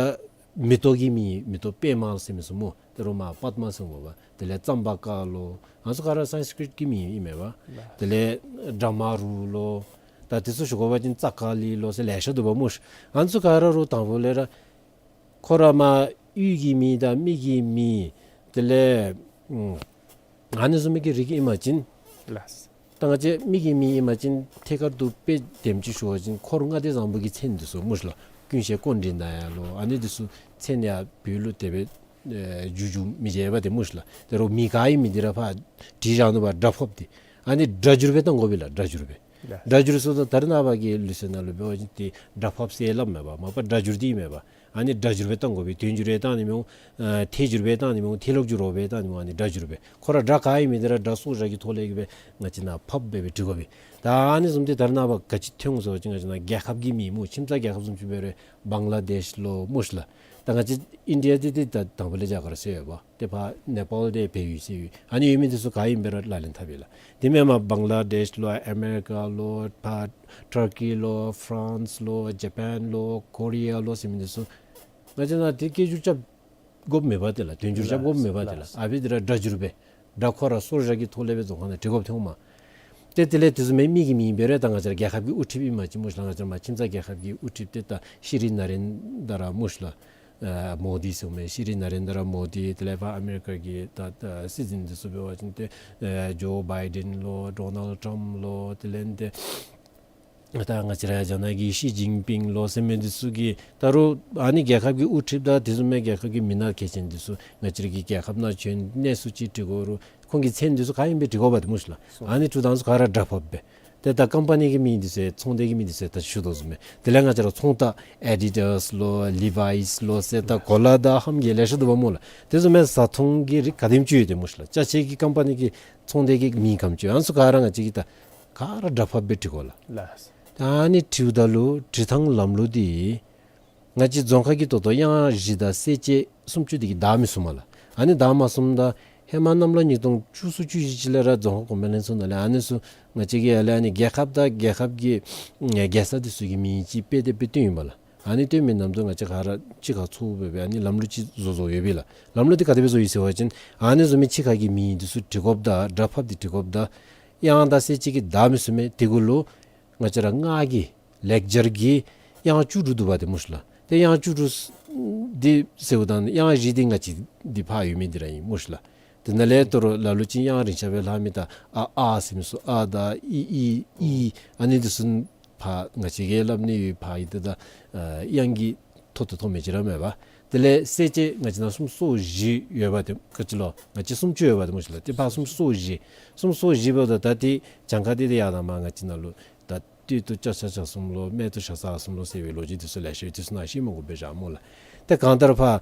མེ་ཏོག་གི་མིང་མེ་ཏོག་པདྨ་ཟེར་མི་ཚུ་སྨོ། ད་རུང་མར་པདྨ་ཟེར་འོང་པ། དེ་ལས་ཙམ་བ་ཀ་ལོ། ཨ་ནི་ཚུ་ག་ར་སཾ་སྐྲྀཏ་ཀྱི་མིང་ཨིན་མས་པ། དེ་ལས་བྲཧྨ་རུ་ལོ། ད་འདི་ཚུ་ཞུ་དགོ་པ་ཅིན་ཙ་ཀ་ལི་ལོ་ཟེར་ལེ་ཤ་འདུག་པ་སྨོ་ཤི། ཨ་ནི་ཚུ་ག་ར་རུང་དང་ཕུ་ལས་ར་ཁོ་ར་མར་ དབུས་ཀྱི་མི་དང་མི་གི་མི་དེ་ལས་ཨ་ནི་བཟུམ་མའི་གི་རིགས་ཨིན་པ་ཅིན། ལགས། ད་ང་བཅས་མི་གི་མི་ཨིན་པ་ཅིན་ཐད་ཀར་དུ་དཔེ་དེམ་ཅིག་ཞུ་བ་ཅིན་འཁོར་ལྔ་སྡེ་བཟང་པོ་གི་མཚན་འདི་ཚུ་སྨོ་ཤ་ལགས། ཀུན་ཤེས་ཀཽཎྜི་ནྱ་ལོ་ཨ་ནི་འདི་ཚུ་མཚན་ཡང་བོད་ལུ་དེ་སྦེ་ཨེ་འགྱུར་འགྱུར་མི་བྱེད་པ་དེ་སྨོ་ཤ་ལགས། དེ་རུང་མི་ག་ཨིན་མི་འདི་ར་ཕར་བྲིས་བཞག་ནུག་པ། སྒྲ་ཕབ་འདི་ཨ་ནི་སྒྲ་སྒྱུར་སྦེ་བཏང་དགོ་པས་ལགས། སྒྲ་སྒྱུར་སྦེ། ལགས། སྒྲ་སྒྱུར་ཟེརཝ་ད་ད་རེས་ནངས་པ་གི་ལུགས་སྲོལ་ནང་ལུ་འབད་བ་ཅིན་ཏེ་སྒྲ་ཕབ་ཟེར་སླབ་མས་པ། མ་པ་སྒྲ་སྒྱུར་འདི་མས་པ། ཨ་ནི་སྒྲ་སྒྱུར་སྦེ་བཏང་དགོ་པས། དོན་སྒྱུར་སྦེ་བཏང་ནི་མི་འོང་། ཨ་ཐད་སྒྱུར་སྦེ་བཏང་ནི་མི་འོང་། ཐད་ཀློག་སྒྱུར་ར་སྦེ་བཏང་ནི་མི་འོང་། ཨ་ནི་སྒྲ་སྒྱུར་སྦེ། ཁོ་ར་སྒྲ་ག་ཨིན་མི་འདི་ར་སྒྲ་སོར་བཞག་གི་ཐོག་ལས་ཀྱི་སྦེ་ང་བཅས་ནཱ་ཕབ་སྦེ་སྦེ་འབྲི་དགོ་པས། ད་ཨ་ནི་བཟུམ་འདི་ད་རེས་ནངས་པ་ག་ཅི་ཐོན་སོང་ཟེར་བ་ཅིན་ང་བཅས་རྒྱལ་ཁབ་ཀྱི་མིང་སྨོ། ཁྱིམ་ཚང་རྒྱལ་ཁབ་བཟུམ་ཅིག་འབད་རུང་བང་ལ་དེཤ་ལོ་སྨོ་ཤ་ལགས། ད་ང་བཅས་ཨིན་ཌི་ཡ་འདི་ཏེ་ད་དང་པ་ལས་རྒྱ་གར་ཟེར་ཡོད་པ། ཏེ་ཕར་ནེ་པཱལ་འདི་བལ་ཡུལ་ཟེར་ཡོད། ཨ་ནི་ཡོད་མི་འདི་ཚུ་ག་ཨིནམ་སྦེ་ར་ལག་ལེན་འཐབ་ཡི་ལགས། དེ་མེན་པར་བང་ལ་དེཤ་ལོ་ཨ་མེ་རི་ཀ་ལོ་ཕར་ཊར་ཀི་ལོ་ཕ་རན་སི་ལོ་ཇ་པཱན་ལོ་ཀོ་རི་ཡ་ལོ་ཟེར་མི་འདི་ཚུ་ང་བཅས་ནཱ་ཏེ་སྐད་སྒྱུར་རྐྱབ་དགོཔ་མེད་པ་ཏེ་ལགས། དོན་སྒྱུར་རྐྱབ་དགོཔ་མེད་པ་ཏེ་ལགས། ལགས། ཨ་ཕི་འདི་ར་སྒྲ་སྒྱུར་སྦེ་སྒྲ་ཁོ་ར་སོར་བཞག་གི་ཐོག་ལས་སྦེ་རྫོང་ཁ་ནང་བྲི་དགོཔ་ཐོནམ་མས། ཏེ་དེ་ལས་དེ་བཟུམ་མའི་མི་གི་མིང་འབད་རུང་ད་ང་བཅས་ར་རྒྱལ་ཁབ་ཀྱི་དབུ་ཁྲིདཔ་ཨིན་པ་ཅིན་སྨོ་ཤ་ལགས། ང་བཅས་ར་མར་ཁྱིམ་ཚང་རྒྱལ་ཁབ་ཀྱི་དབུ་ཁྲིདཔ་ཏེ་ད་ཤི་རི་ན་རེན་དྲ་མོ་དི་ཟེར་མི་ཤི་རི་ན་རེན་དྲ་མོ་དི། དེ་ལས་ཕར་ཨ་མེ་རི་ཀ་གི་ད་ད་སྲིད་འཛིན་འདི་ཚུ་འབད་བ་ཅིན་ཏེ་ཨེ་ཇོ་བའི་ཌེན་ལོ་ཌོ་ནལ་ཊམཔ་ལོ། དེ་ལས་ཏེ་ད་ང་བཅས་ར་རྒྱ་ནག་གི་ཞི་ཅིན་ཕིང་ལོ་ཟེར་མི་འདི་ཚུ་གི་ད་རུང་ཨ་ནི་རྒྱལ་ཁབ་ཀྱི་དབུ་ཁྲིདཔ་དང་དེ་བཟུམ་མའི་རྒྱལ་ཁབ་ཀྱི་མི་སྣ་གལ་ཆེན་འདི་ཚུ་ང་བཅས་ར་གི་རྒྱལ་ཁབ་ནང་བྱོན་གནས་ཚུལ་ཅིག་འབྲི་དགོ་རུང་ཁོང་གི་མཚན་འདི་ཚུ་ག་ཨིནམ་སྦེ་འབྲི་དགོ་པ་ཏེ་སྨོ་ཤ་ལགས། ཨ་ནི་འབྲུ་དང་ཚུ་ག་ར་སྒྲ་ཕབ་སྦེ། ཏེ་ད་ཀམ་པ་ནི་གི་མིང་འདི་ཚུ་ཚོང་སྡེ་གི་མིང་འདི་ཚུ་ད་ཞུ་དོ་བཟུམ་སྦེ། དེ་ལས་ང་བཅས་ར་ཚོང་རྟགས་ཨེ་ཌི་ཌཱས་ལོ་ལི་ཝའིས་ལོ་ཟེར་ད་གོ་ལ་དང་ཧམ་གྱི་ལེ་ཤ་འདུག་པ་སྨོ་ལགས། དེ་བཟུམ་མའི་བཟའ་འཐུང་གི་རིགས་ག་དེམ་ཅིག་ཡོད་ཏེ་སྨོ་ཤ་ལགས། ཅ་ཆས་ཀྱི་ཀམ་པ་ནི་གི་ཚོང་སྡེ་གི་མིང་ག་དེམ་ཅིག་ཡོད། ཨ་ནི་ཚུ་ག་ར་ང་བཅས་ཀྱིས་ད་ག་ར་སྒྲ་ཕབ་སྦེ་འབྲི་དགོ་ལགས། ལགས། ད་ཨ་ནི་འབྲིཝ་ད་ལུ་འབྲི་ཐངས་ལམ་ལུགས་འདི་ང་བཅས་རྫོང་ཁ་གི་ད་ལྟོ་དབྱངས་བཞི་དང་གསལ་བྱེད་སུམ་ཅུ་འདི་གིས་བདའ་མི་ཚུགས་མས་ལགས། ཨ་ནི་བདའ་མ་ཚུགསཔ་ད་ཧེ་མ་གནམ་ལོ་ཉིས་སྟོང་བཅུ་གསུམ་བཅུ་བཞི་ཅིག་ལས་ར་རྫོང་ཁ་གོང་འཕེལ་ལྷན་ཚོགས་ནང་ལས་ཨ་ནི་ཚུ་ང་བཅས་ཀྱིས་ཡར་ལས་ཨ་ནི་རྒྱལ་ཁབ་དང་རྒྱལ་ཁབ་ཀྱི་རྒྱལ་ས་འདི་ཚུ་གི་མིང་ཅིག་དཔེ་དེབ་སྦེ་བཏོན་ཡི་པ་ལགས། ཨ་ནི་བཏོན་མི་ནང་དུ་ང་བཅས་ག་ར་གཅིག་ཁར་ཚོགས་སྦེ་སྦེ་ཨ་ནི་ལམ་ལུགས་ཅིག་བཟོ་བཟོཝ་ཡོད་པས་ལགས། ལམ་ལུགས་འདི་ག་དེ་སྦེ་བཟོ་ཡི་ཟེར་བ་ཅིན་ཨ་ནི་བཟུམ་མའི་ཕྱི་ཁ་གི་མིང་འདི་ཚུ་འབྲི་དགོཔ་དང་སྒྲ་ཕབ་འདི་འབྲི་དགོཔ་དང་དབྱངས་དང་གསལ་བྱེད་ཀྱིས་བདའ་མི་ཚུགས་མས། དེ་གུ་ལུ་ང་བཅས་ར་སྔགས་ཀྱི་ལེགས་སྦྱར་གྱི་དབྱངས་བཅུ་དྲུག་འདུག་པ་ཏེ་སྨོ་ཤ་ལགས། ཏེ་དབྱངས་བཅུ་དྲུག་འདི་ཟེརཝ་ད་དབྱངས་བཞི་འདི་ང་བཅས་འདི་ཕར་ཡོད་མི་འདི་ར་ཨིན་སྨོ་ཤ་ལགས། དེ་ནང་ལས་ད་རུང་ལ་ལུ་ཅིག་དབྱངས་རིང་ཤ་སྦེ་ལྷག་མི་ད་ཨ་ཨ་ཟེར་མི་ཚུ་ཨ་དང་ཨི་ཨི་ཨི་ཨ་ནི་འདི་ཚུ་ཕར་ང་བཅས་ཀྱིས་སླབ་ནི་ཡོད། ཕར་ཨི་ད་ད་དབྱངས་ཀྱི་ཐོག་ཏུ་ཐོགས་མི་ཅིག་ར་མེད་པ། དེ་ལས་གསལ་བྱེད་ང་བཅས་ནང་སུམ་ཅུ་སོ་བཞི་ཡོད་པ་ཏེ་ག་ཅི་ལོ། ང་བཅས་སུམ་ཅུ་ཡོད་པ་ཏེ་སྨོ་ཤ་ལགས། ཏེ་ཕར་སུམ་ཅུ་སོ་བཞི་སུམ་ཅུ་སོ་བཞི་འབདཝ་ད་ད་ཏེ་གྱངས་ཁ་འདི་ཏེ་ཡར་དང་མར་ང་བཅས་ནང་ལུ་ད་སྟོད་དུ་ལྕགས་བྱ་ལྕགས་གསུམ་ལོ། སྨད་དུ་ཞ་ས་གསུམ་ལོ་ཟེར་བའི་ལོ་རྒྱུས་འདི་ཚུ་ལེ་ཤ་ཡོད། འདི་ཚུ་ནཱ་བཤད་མི་དགོ་པས་བཞག་སྨོ་ལགས། ཏེ་གང་ལྟར་ཕར་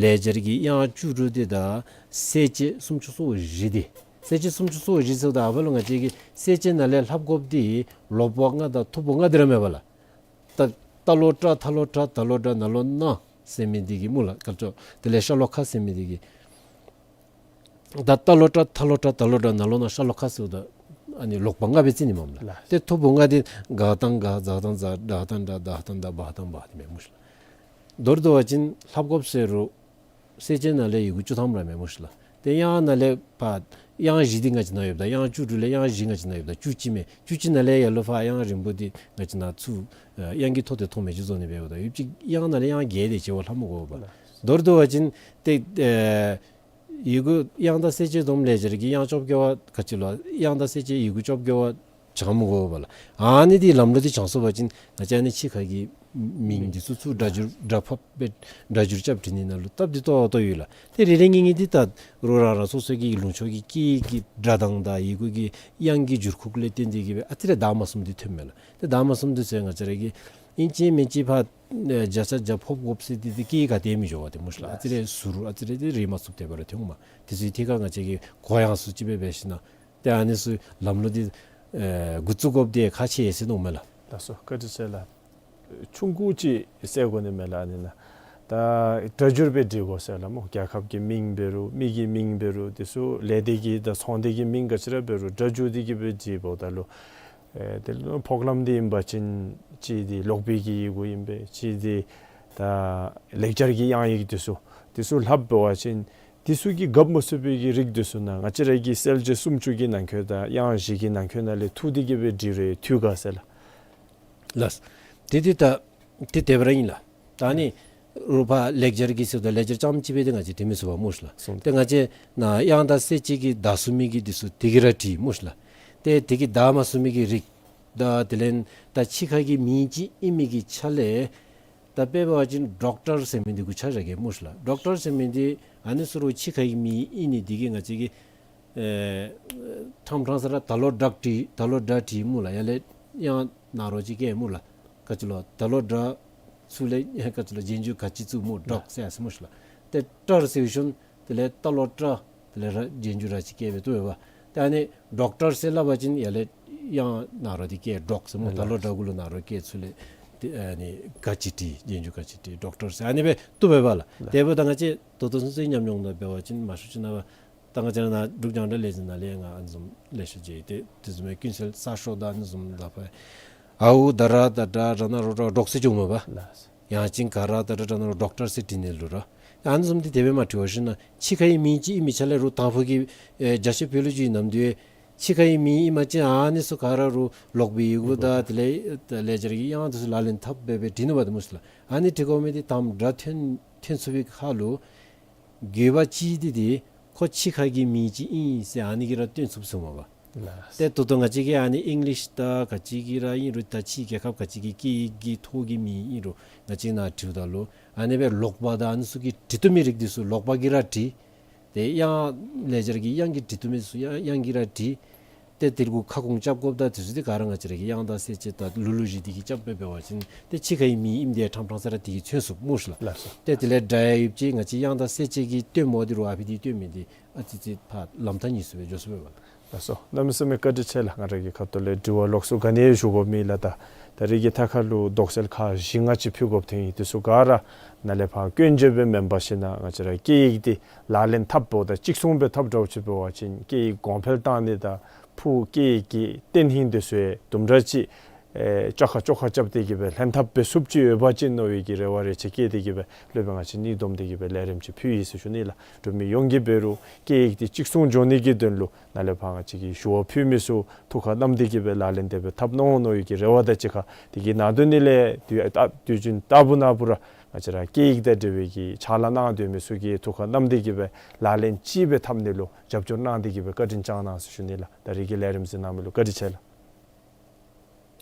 ལེགས་སྦྱར་གྱི་དབྱངས་བཅུ་དྲུག་འདི་དང་གསལ་བྱེད་སུམ་ཅུ་སོ་བཞི་འདི་གསལ་བྱེད་སུམ་ཅུ་སོ་བཞི་ཟེརཝ་ད་ཨ་ཕར་ལུ་ང་བཅས་ཀྱིས་གསལ་བྱེད་ནང་ལས་ལྷབ་དགོཔ་འདི་ལོག་པ་ལྔ་དང་ཐོབ་པ་ལྔ་འདི་ར་མེན་པ་ལགས། ད་ཏ་ལོ་ཏྲ་ཐ་ལོ་ཏྲ་ད་ལོ་ཏྲ་ན་ལོ་ན་ཟེར་མི་འདི་གིས་སྨོ་ལགས། ག་ཅི་ལོ། དེ་ལས་ཤ་ལོ་ཁ་ཟེར་མི་འདི་གིས་ད་ཏ་ལོ་ཏྲ་ཐ་ལོ་ཏྲ་ད་ལོ་ཏྲ་ན་ལོ་ན་ཤ་ལོ་ཁ་ཟེརཝ་ད་ཨ་ནི་ལོག་པ་ལྔ་སྦེ་རྩིས་ནི་མས་ལགས། ལགས། ཏེ་ཐོབ་པ་ལྔ་འདི་ག་དང་ག་ཛ་དང་ཛ་ཌ་དང་ཌ་ད་དང་ད་བ་དང་བ་འདི་མས་སྨོ་ཤ་ལགས། མདོར་བསྡུ་བ་ཅིན་ལྷབ་དགོཔ་ཟེར་རུང་གསལ་བྱེད་ནང་ལས་ཡི་གུ་བཅུ་ཐམ་ར་མས་སྨོ་ཤ་ལགས། ཏེ་དབྱངས་ནང་ལས་ཕར་དབྱངས་བཞི་འདི་ང་བཅས་ནང་ཡོདཔ་ད་དབྱངས་བཅུ་དྲུག་ལས་དབྱངས་བཞི་ང་བཅས་ནང་ཡོདཔ་ད་བཅུ་གཅིག་མས། བཅུ་གཅིག་ནང་ལས་ཡར་ལུ་ཕར་དབྱངས་རིང་པོ་འདི་ང་བཅས་ནང་ཚུར་ཨ་དབྱངས་ཀྱི་ཐོག་ཏུ་ཐོགས་མི་ཅིག་བཟོ་ནི་འབདཝ་ད་ཡོད་ཅིག་དབྱངས་ནང་ལས་དབྱངས་བརྒྱད་དེ་ཅིག་བ་ལྷབ་མི་དགོ་པས། མདོར་བསྡུ་བ་ཅིན་ཏེ་ཨེ་ཡི་གུ་དབྱངས་དང་གསལ་བྱེད་སྡོམ་ལེགས་སྦྱར་གྱི་དབྱངས་བཅོ་བརྒྱད་པ་ག་ཅི་ལོ། དབྱངས་དང་གསལ་བྱེད་ཡི་གུ་བཅོ་བརྒྱད་པ་བྱང་མི་དགོ་པས་ལགས། ཨ་ནི་འདི་ལམ་ལུགས་འདི་བྱང་སོང་པ་ཅིན་ང་བཅས་ཨ་ནི་ཕྱི་ཁ་གི་མིང་འདི་ཚུ་ཚུར་སྒྲ་སྒྱུར་སྒྲ་ཕབ་སྦེ་སྒྲ་སྒྱུར་རྐྱབ་འབྲི་ནི་ནང་ལུ་སྟབས་བདེ་ཏོག་ཏོ་ཡོད་ལགས། ཏེ་རེ་རེ་གཉིས་གཉིས་འདི་ད་རུང་རང་རང་སོ་སོ་གི་ལུང་ཕྱོགས་ཀྱི་སྐད་ཀྱི་སྒྲ་གདངས་དང་ཡི་གུ་གི་དབྱངས་ཀྱི་འགྱུར་ཁུག་ལས་བརྟེན་ཏེ་གིས་སྦེ་ཨ་ཙི་རེ་བདའ་མ་ཚུགསཔ་འདི་ཐོནམ་མས་ལགས། ཏེ་བདའ་མ་ཚུགསཔ་འདི་ཚུ་ང་བཅས་ར་གིས་ཨིན་ཅི་མིན་ཅི་ཕར་ཨེ་བརྒྱ་ཆ་བརྒྱ་ཕབ་དགོཔ་ཟེར་འདི་ཏེ་སྐད་ག་ཏེ་མི་འགྱོ་བས་ཏེ་སྨོ་ཤ་ལགས། ཨ་ཙི་རེ་ཟུར་ཨ་ཙི་རེ་འདི་རེག་མ་ཚུགསཔ་དེ་སྦེ་ར་ཐོནམ་མས། དེ་ཚུ་ཐད་ཁར་ང་བཅས་ཀྱིས་གོ་ཡངས་སུ་ཅིག་སྦེ་འབད་ཞིནམ་ཏེ་ཨ་ནི་ཚུ་ལམ་ལུགས་འདི་ཨེ་འགོ་བཙུགས་དགོཔ་འདི་ཁག་ཆེ་ཟེར་མནོཝ་མས་ལགས། ལགས་སོ། བཀའ་དྲིན་ཆེ་ལགས། ཆུང་ཀུ་ཅིག་ཟེར་དགོ་ནི་མས་ལགས། ཨ་ནི་ནང་ད་སྒྲ་སྒྱུར་སྦེ་འབྲི་དགོ་ཟེར་ལགས་སྨོ། རྒྱལ་ཁབ་ཀྱི་མིང་འབད་རུང་མི་གི་མིང་འབད་རུང་དེ་ཚུ་ལས་སྡེ་གི་དང་ཚོང་སྡེ་གི་མིང་ག་ཅི་ར་འབད་རུང་སྒྲ་སྒྱུར་ཏེ་གིས་སྦེ་འབྲི་འབདཝ་ད་ལུ་ཨེ་དེ་ལུ་ཕོག་ལམ་འདི་ཨིན་པ་ཅིན་གཅིག་འདི་ལོག་པའི་གི་ཡི་གུ་ཨིན་པས། གཅིག་འདི་ད་ལེགས་སྦྱར་གྱི་དབྱངས་ཡིག་དེ་ཚུ་དེ་ཚུ་ལྷབ་འབད་བ་ཅིན་དེ་ཚུ་གིས་རྒཔོ་མ་ཚུགས་པའི་གི་རིགས་དེ་ཚུ་ནང་ང་བཅས་ར་གི་གསལ་བྱེད་སུམ་ཅུ་གི་ནང་འཁོད་དང་དབྱངས་བཞི་གི་ནང་འཁོད་ནང་ལས་འཐུ་སྟེ་གིས་སྦེ་འབྲི་རུང་འཐུས་དགའ་ཟེར་ལགས། ལགས། དེ་དེ་ད་དེ་དེ་སྦེ་ར་ཨིན་ལགས། ད་ཨ་ནི་ རུང་ཕར་ལེགས་སྦྱར་གྱི་ཟེརཝ་ད་ལེགས་སྦྱར་རྐྱངམ་གཅིག་སྦེ་ཏེ་ང་བཅས་འབྲི་མི་ཚུགས་པས་སྨོ་ཤིག་ལགས། སོང་། ཏེ་ང་བཅས་ནཱ་དབྱངས་དང་གསལ་བྱེད་ཀྱིས་བརྡ་གསུང་མི་གི་འདི་ཚུ་དེ་གིས་ར་འབྲི་སྨོ་ཤིག་ལགས། ཏེ་དེ་གིས་བརྡ་མ་གསུང་མི་གི་རིགས་དང་དེ་ལས་ད་ཕྱི་ཁ་གི་མིང་ཅིག་ཨིན་མི་གི་ཆ་ལས་ད་དཔེ་འབད་བ་ཅིན་ཌོག་ཊར་ཟེར་མི་འདི་གུ་ཆ་བཞག་གེ་སྨོ་ཤིག་ལགས། ཌོག་ཊར་ཟེར་མི་འདི་ཨ་ནི་ཚུ་རུང་ཕྱི་ཁ་གི་མིང་ཨིན་ནི་འདི་གིས་ང་བཅས་ཀྱིས་ཨེ་ཕྲང་ཕྲང་ས་ར་ད་ལོག་སྒྲ་བྲིས་ད་ལོག་སྒྲ་བྲིས་སྨོ་ལགས། ཡར་ལས་དབྱངས་ནཱ་རོ་ཅིག་བཀལ་སྨོ་ལགས། ག་ཅི་ལོ་ད་ལོག་སྒྲ་ཚུར་ལས་ག་ཅི་ལོ་རྗེས་འཇུག་ག་ཅི་བཙུགས་སྨོ། ཌོག་ཟེར་ཡར་སོ་སྨོ་ཤིག་ལགས། ཏེ་ཊར་ཟེར་ཞིནམ་དེ་ལས་ད་ལོག་ཊར་དེ་ལས་ར་རྗེས་འཇུག་ར་ཅིག་བཀལ་སྦེ་བཏུབ་པས། ཏེ་ཨ་ནི་ཌོག་ཊར་ཟེར་སླབ་པ་ཅིན་ཡར་ལས་དབྱངས་ནཱ་རོ་འདི་བཀལ་ཌོག་ཟེར་སྨོ། ད་ལོག་སྒྲ་གུ་ལུ་ནཱ་རོ་བཀལ། ཚུར་ལས་ཏེ་ཨ་ནི་ག་ཅི་བྲིས་རྗེས་འཇུག་ག་ཅི་བྲིས་ཌོག་ཊར་ཟེར་ཨ་ནི་སྦེ་བཏུབ་པས་ལགས། དེ་འབདཝ་ད་ང་བཅས་ད་ལྟོ་ཚུན་ཚོད་ཉམས་མྱོང་ནང་འབད་བ་ཅིན་མང་ཤོས་ཅིག་ནང་ད་ང་བཅས་ར་ནཱ་འབྲུག་རྒྱང་བསྒྲགས་ལས་འཛིན་ནང་ལས་ཡང་ང་ཨ་ནི་བཟུམ་ལེ་ཤ་མཇལ་ཡི། ཏེ་དེ་བཟུམ་མའི་ཀུན་གསལ་གསར་ཤོག་དང་ཨ་ནི་བཟུམ་ལགས། ཕར་ཨའུ་ད་ར་ད་དྲ་ར་ན་རོ་ད་ཌོག་ཟེར་བྱུངམ་མས་པ། ལགས། ཡང་ཅིན་ག་ར་ད་དྲ་དྲ་ན་རོ་ཌོག་ཊར་ཟེར་བྲི་ནི་ལུ་ར། ཨ་ནི་བཟུམ་འདི་དེ་སྦེ་མ་བྲི་བར་ཞིནམ་ཕྱི་ཁའི་མིང་ཅིག་ཨིན་མི་ཆ་ལས་རུང་དང་ཕུ་གི་ཨེ་རྒྱ་ཆེ་བོད་ལུ་བརྒྱུད་ནམ་དུས་ཕྱི་ཁའི་མིང་ཨིན་པ་ཅིན་ཨ་ནི་ཚུ་ག་ར་རུང་ལོག་པའི་ཡི་གུ་དང་དེ་ལས་ལེགས་སྦྱར་གྱི་དབྱངས་དེ་ཚུ་ལག་ལེན་འཐབ་སྦེ་སྦེ་བྲི་ནུག་པ་ཏེ་སྨོ་ཤིག་ལགས། ཨ་ནི་བྲི་དགོ་མི་འདི་དང་སྒྲ་ཐོན་ཐོན་ཚུགས་པའི་ཁར་ལུ་དགོས་པ་ཅིག་འདི་འདི་ཁོ་ཕྱི་ཁ་གི་མིང་ཅིག་ཨིན་ཟེར་ཨ་ནི་གིས་ར་སྟོན་ཚུགས་ཟེརཝ་མས་པ། ལགས། ཏེ་ད་ལྟོ་ང་བཅས་ཀྱིས་ཨ་ནི་ཨིང་ལིཤ་དང་ག་ཅི་གི་ར་ཨིན་རུང་ད་ཕྱི་རྒྱལ་ཁབ་ག་ཅི་གི་སྐད་ཡིག་གི་ཐོག་གི་མིང་ཨིན་རུང་ང་བཅས་ནཱ་བྲིཝ་ད་ལུ་ཨ་ནི་སྦེ་ལོག་པ་དང་ཨ་ནི་ཚུ་གིས་འབྲི་བཏུབ་མི་རིགས་འདི་ཚུ་ལོག་པ་གིས་ར་འབྲི། ཏེ་དབྱངས་ལེགས་སྦྱར་གྱི་དབྱངས་ཀྱིས་འབྲི་བཏུབ་མི་ཚུ་དབྱངས་དབྱངས་ཀྱིས་ར་འབྲི། ཏེ་དེ་གུ་ཁ་སྐོང་རྐྱབ་དགོཔ་དང་དེ་ཚུ་འདི་ག་ར་ང་བཅས་ར་གི་དབྱངས་དང་གསལ་བྱེད་དང་ལུགས་ལུགས་བཞི་འདི་གིས་རྐྱབ་སྦེ་འབད་བ་ཅིན་ཏེ་ཕྱི་ཁའི་མིང་ཨིནམ་འདི་ཕྲང་ཕྲང་ས་ར་དེ་གིས་མཚོན་ཚུགས་སྨོ་ཤིག་ལགས། ལགས་སོ། ཏེ་དེ་ལས་སྒྲ་ཡང་ཡོདཔ་ཅིག་ང་བཅས་དབྱངས་དང་གསལ་བྱེད་ཀྱི་སྟོནམ་འདི་རུང་ཨ་ཕི་འདི་སྟོན་མི་འདི་ཨ་ཙི་ཙི་ཕར་ལམ་ཐག་ཉེ་སུ་སྦེ་འགྱོ་ཚུགས་པས་པ། ལགས་སོ། གནམ་མེད་ས་མེད་བཀའ་དྲིན་ཆེ་ལགས། ང་ར་གི་ཁ་ཐུག་ལས་དྲི་བ་ལོགས་སུ་ག་ནི་ཡང་ཞུ་དགོཔ་མེད་ལགས། ད་ད་རིས་ཀྱི་ཐད་ཁར་ལུ་དོགས་སེལ་ཁག་བཞི་ལྔ་ཅིག་ཕུལ་དགོཔ་ཐོན་ཡི། དེ་ཚུ་ག་ར་ནཱ་ལས་ཕར་སྐྱོན་བརྗོད་སྦེ་མེན་པར་ཞིན་ན་ང་བཅས་ར་སྐད་ཡིག་འདི་ལག་ལེན་འཐབ་འབདཝ་ད་གཅིག་མཚུངས་སྦེ་འཐབ་འདྲཝ་ཅིག་འབད་བ་ཅིན་སྐད་ཡིག་གོང་འཕེལ་བཏང་ནི་དང་ཕུགས་སྐད་ཡིག་གི་བརྟན་ལྷིང་འདི་ཚུ་དུམ་གྲ་ཅིག་ཨེ་བཅོ་ཁ་བཅོ་ཁ་རྐྱབ་སྟེ་གི་སྦེ་ལྷན་ཐབས་འབད་ཚུགསཔ་ཅིག་ཡོད་པ་ཅིན་མནོ་བའི་གི་རེ་བ་རེ་ཆེ་བསྐྱེད་དེ་གི་སྦེ་སློབ་དཔོན་ང་བཅས་གཉིས་བསྡོམས་ཏེ་གི་སྦེ་ལས་རིམ་ཅིག་ཕུལ་ཡི་ཟེར་ཞུ་ནི་ལགས། འབྲུག་མི་ཡོངས་ཀྱིས་འབད་རུང་སྐད་ཡིག་འདི་གཅིག་མཚུངས་འགྱོ་ནི་གི་དོན་ལུ་ནཱ་ལས་ཕར་ང་བཅས་ཀྱི་ཞུ་བ་ཕུལ་མི་ཚུ་ཐུགས་ཁར་བསྣམས་ཏེ་གི་སྦེ་ལག་ལེན་དེ་སྦེ་འཐབ་གནང་མནོ་བའི་གི་རེ་བ་དང་གཅིག་ཁར་དེ་གི་ནང་དོན་ནི་ལས་དུས་ད་དུས་རྒྱུན་ལྟ་བུ་ནང་འབད་རུང་ང་བཅས་ར་སྐད་ཡིག་དང་འབྲེལ་བའི་གི་ཕྱག་ལཱ་གནང་སྡོད་མི་ཚུ་གིས་ཐུགས་ཁར་བསྣམས་ཏེ་གི་སྦེ་ལག་ལེན་ཅིག་སྦེ་འཐབ་ནི་ལུ་རྒྱབ་སྐྱོར་གནང་སྟེ་གི་སྦེ་བཀའ་དྲིན་བསྐྱང་གནང་ཟེར་ཞུ་ནི་ལགས། ད་རིས་ཀྱི་ལས་རིམ་གཟིགས་གནང་མི་ལུ་བཀའ་དྲིན་ཆེ་ལགས།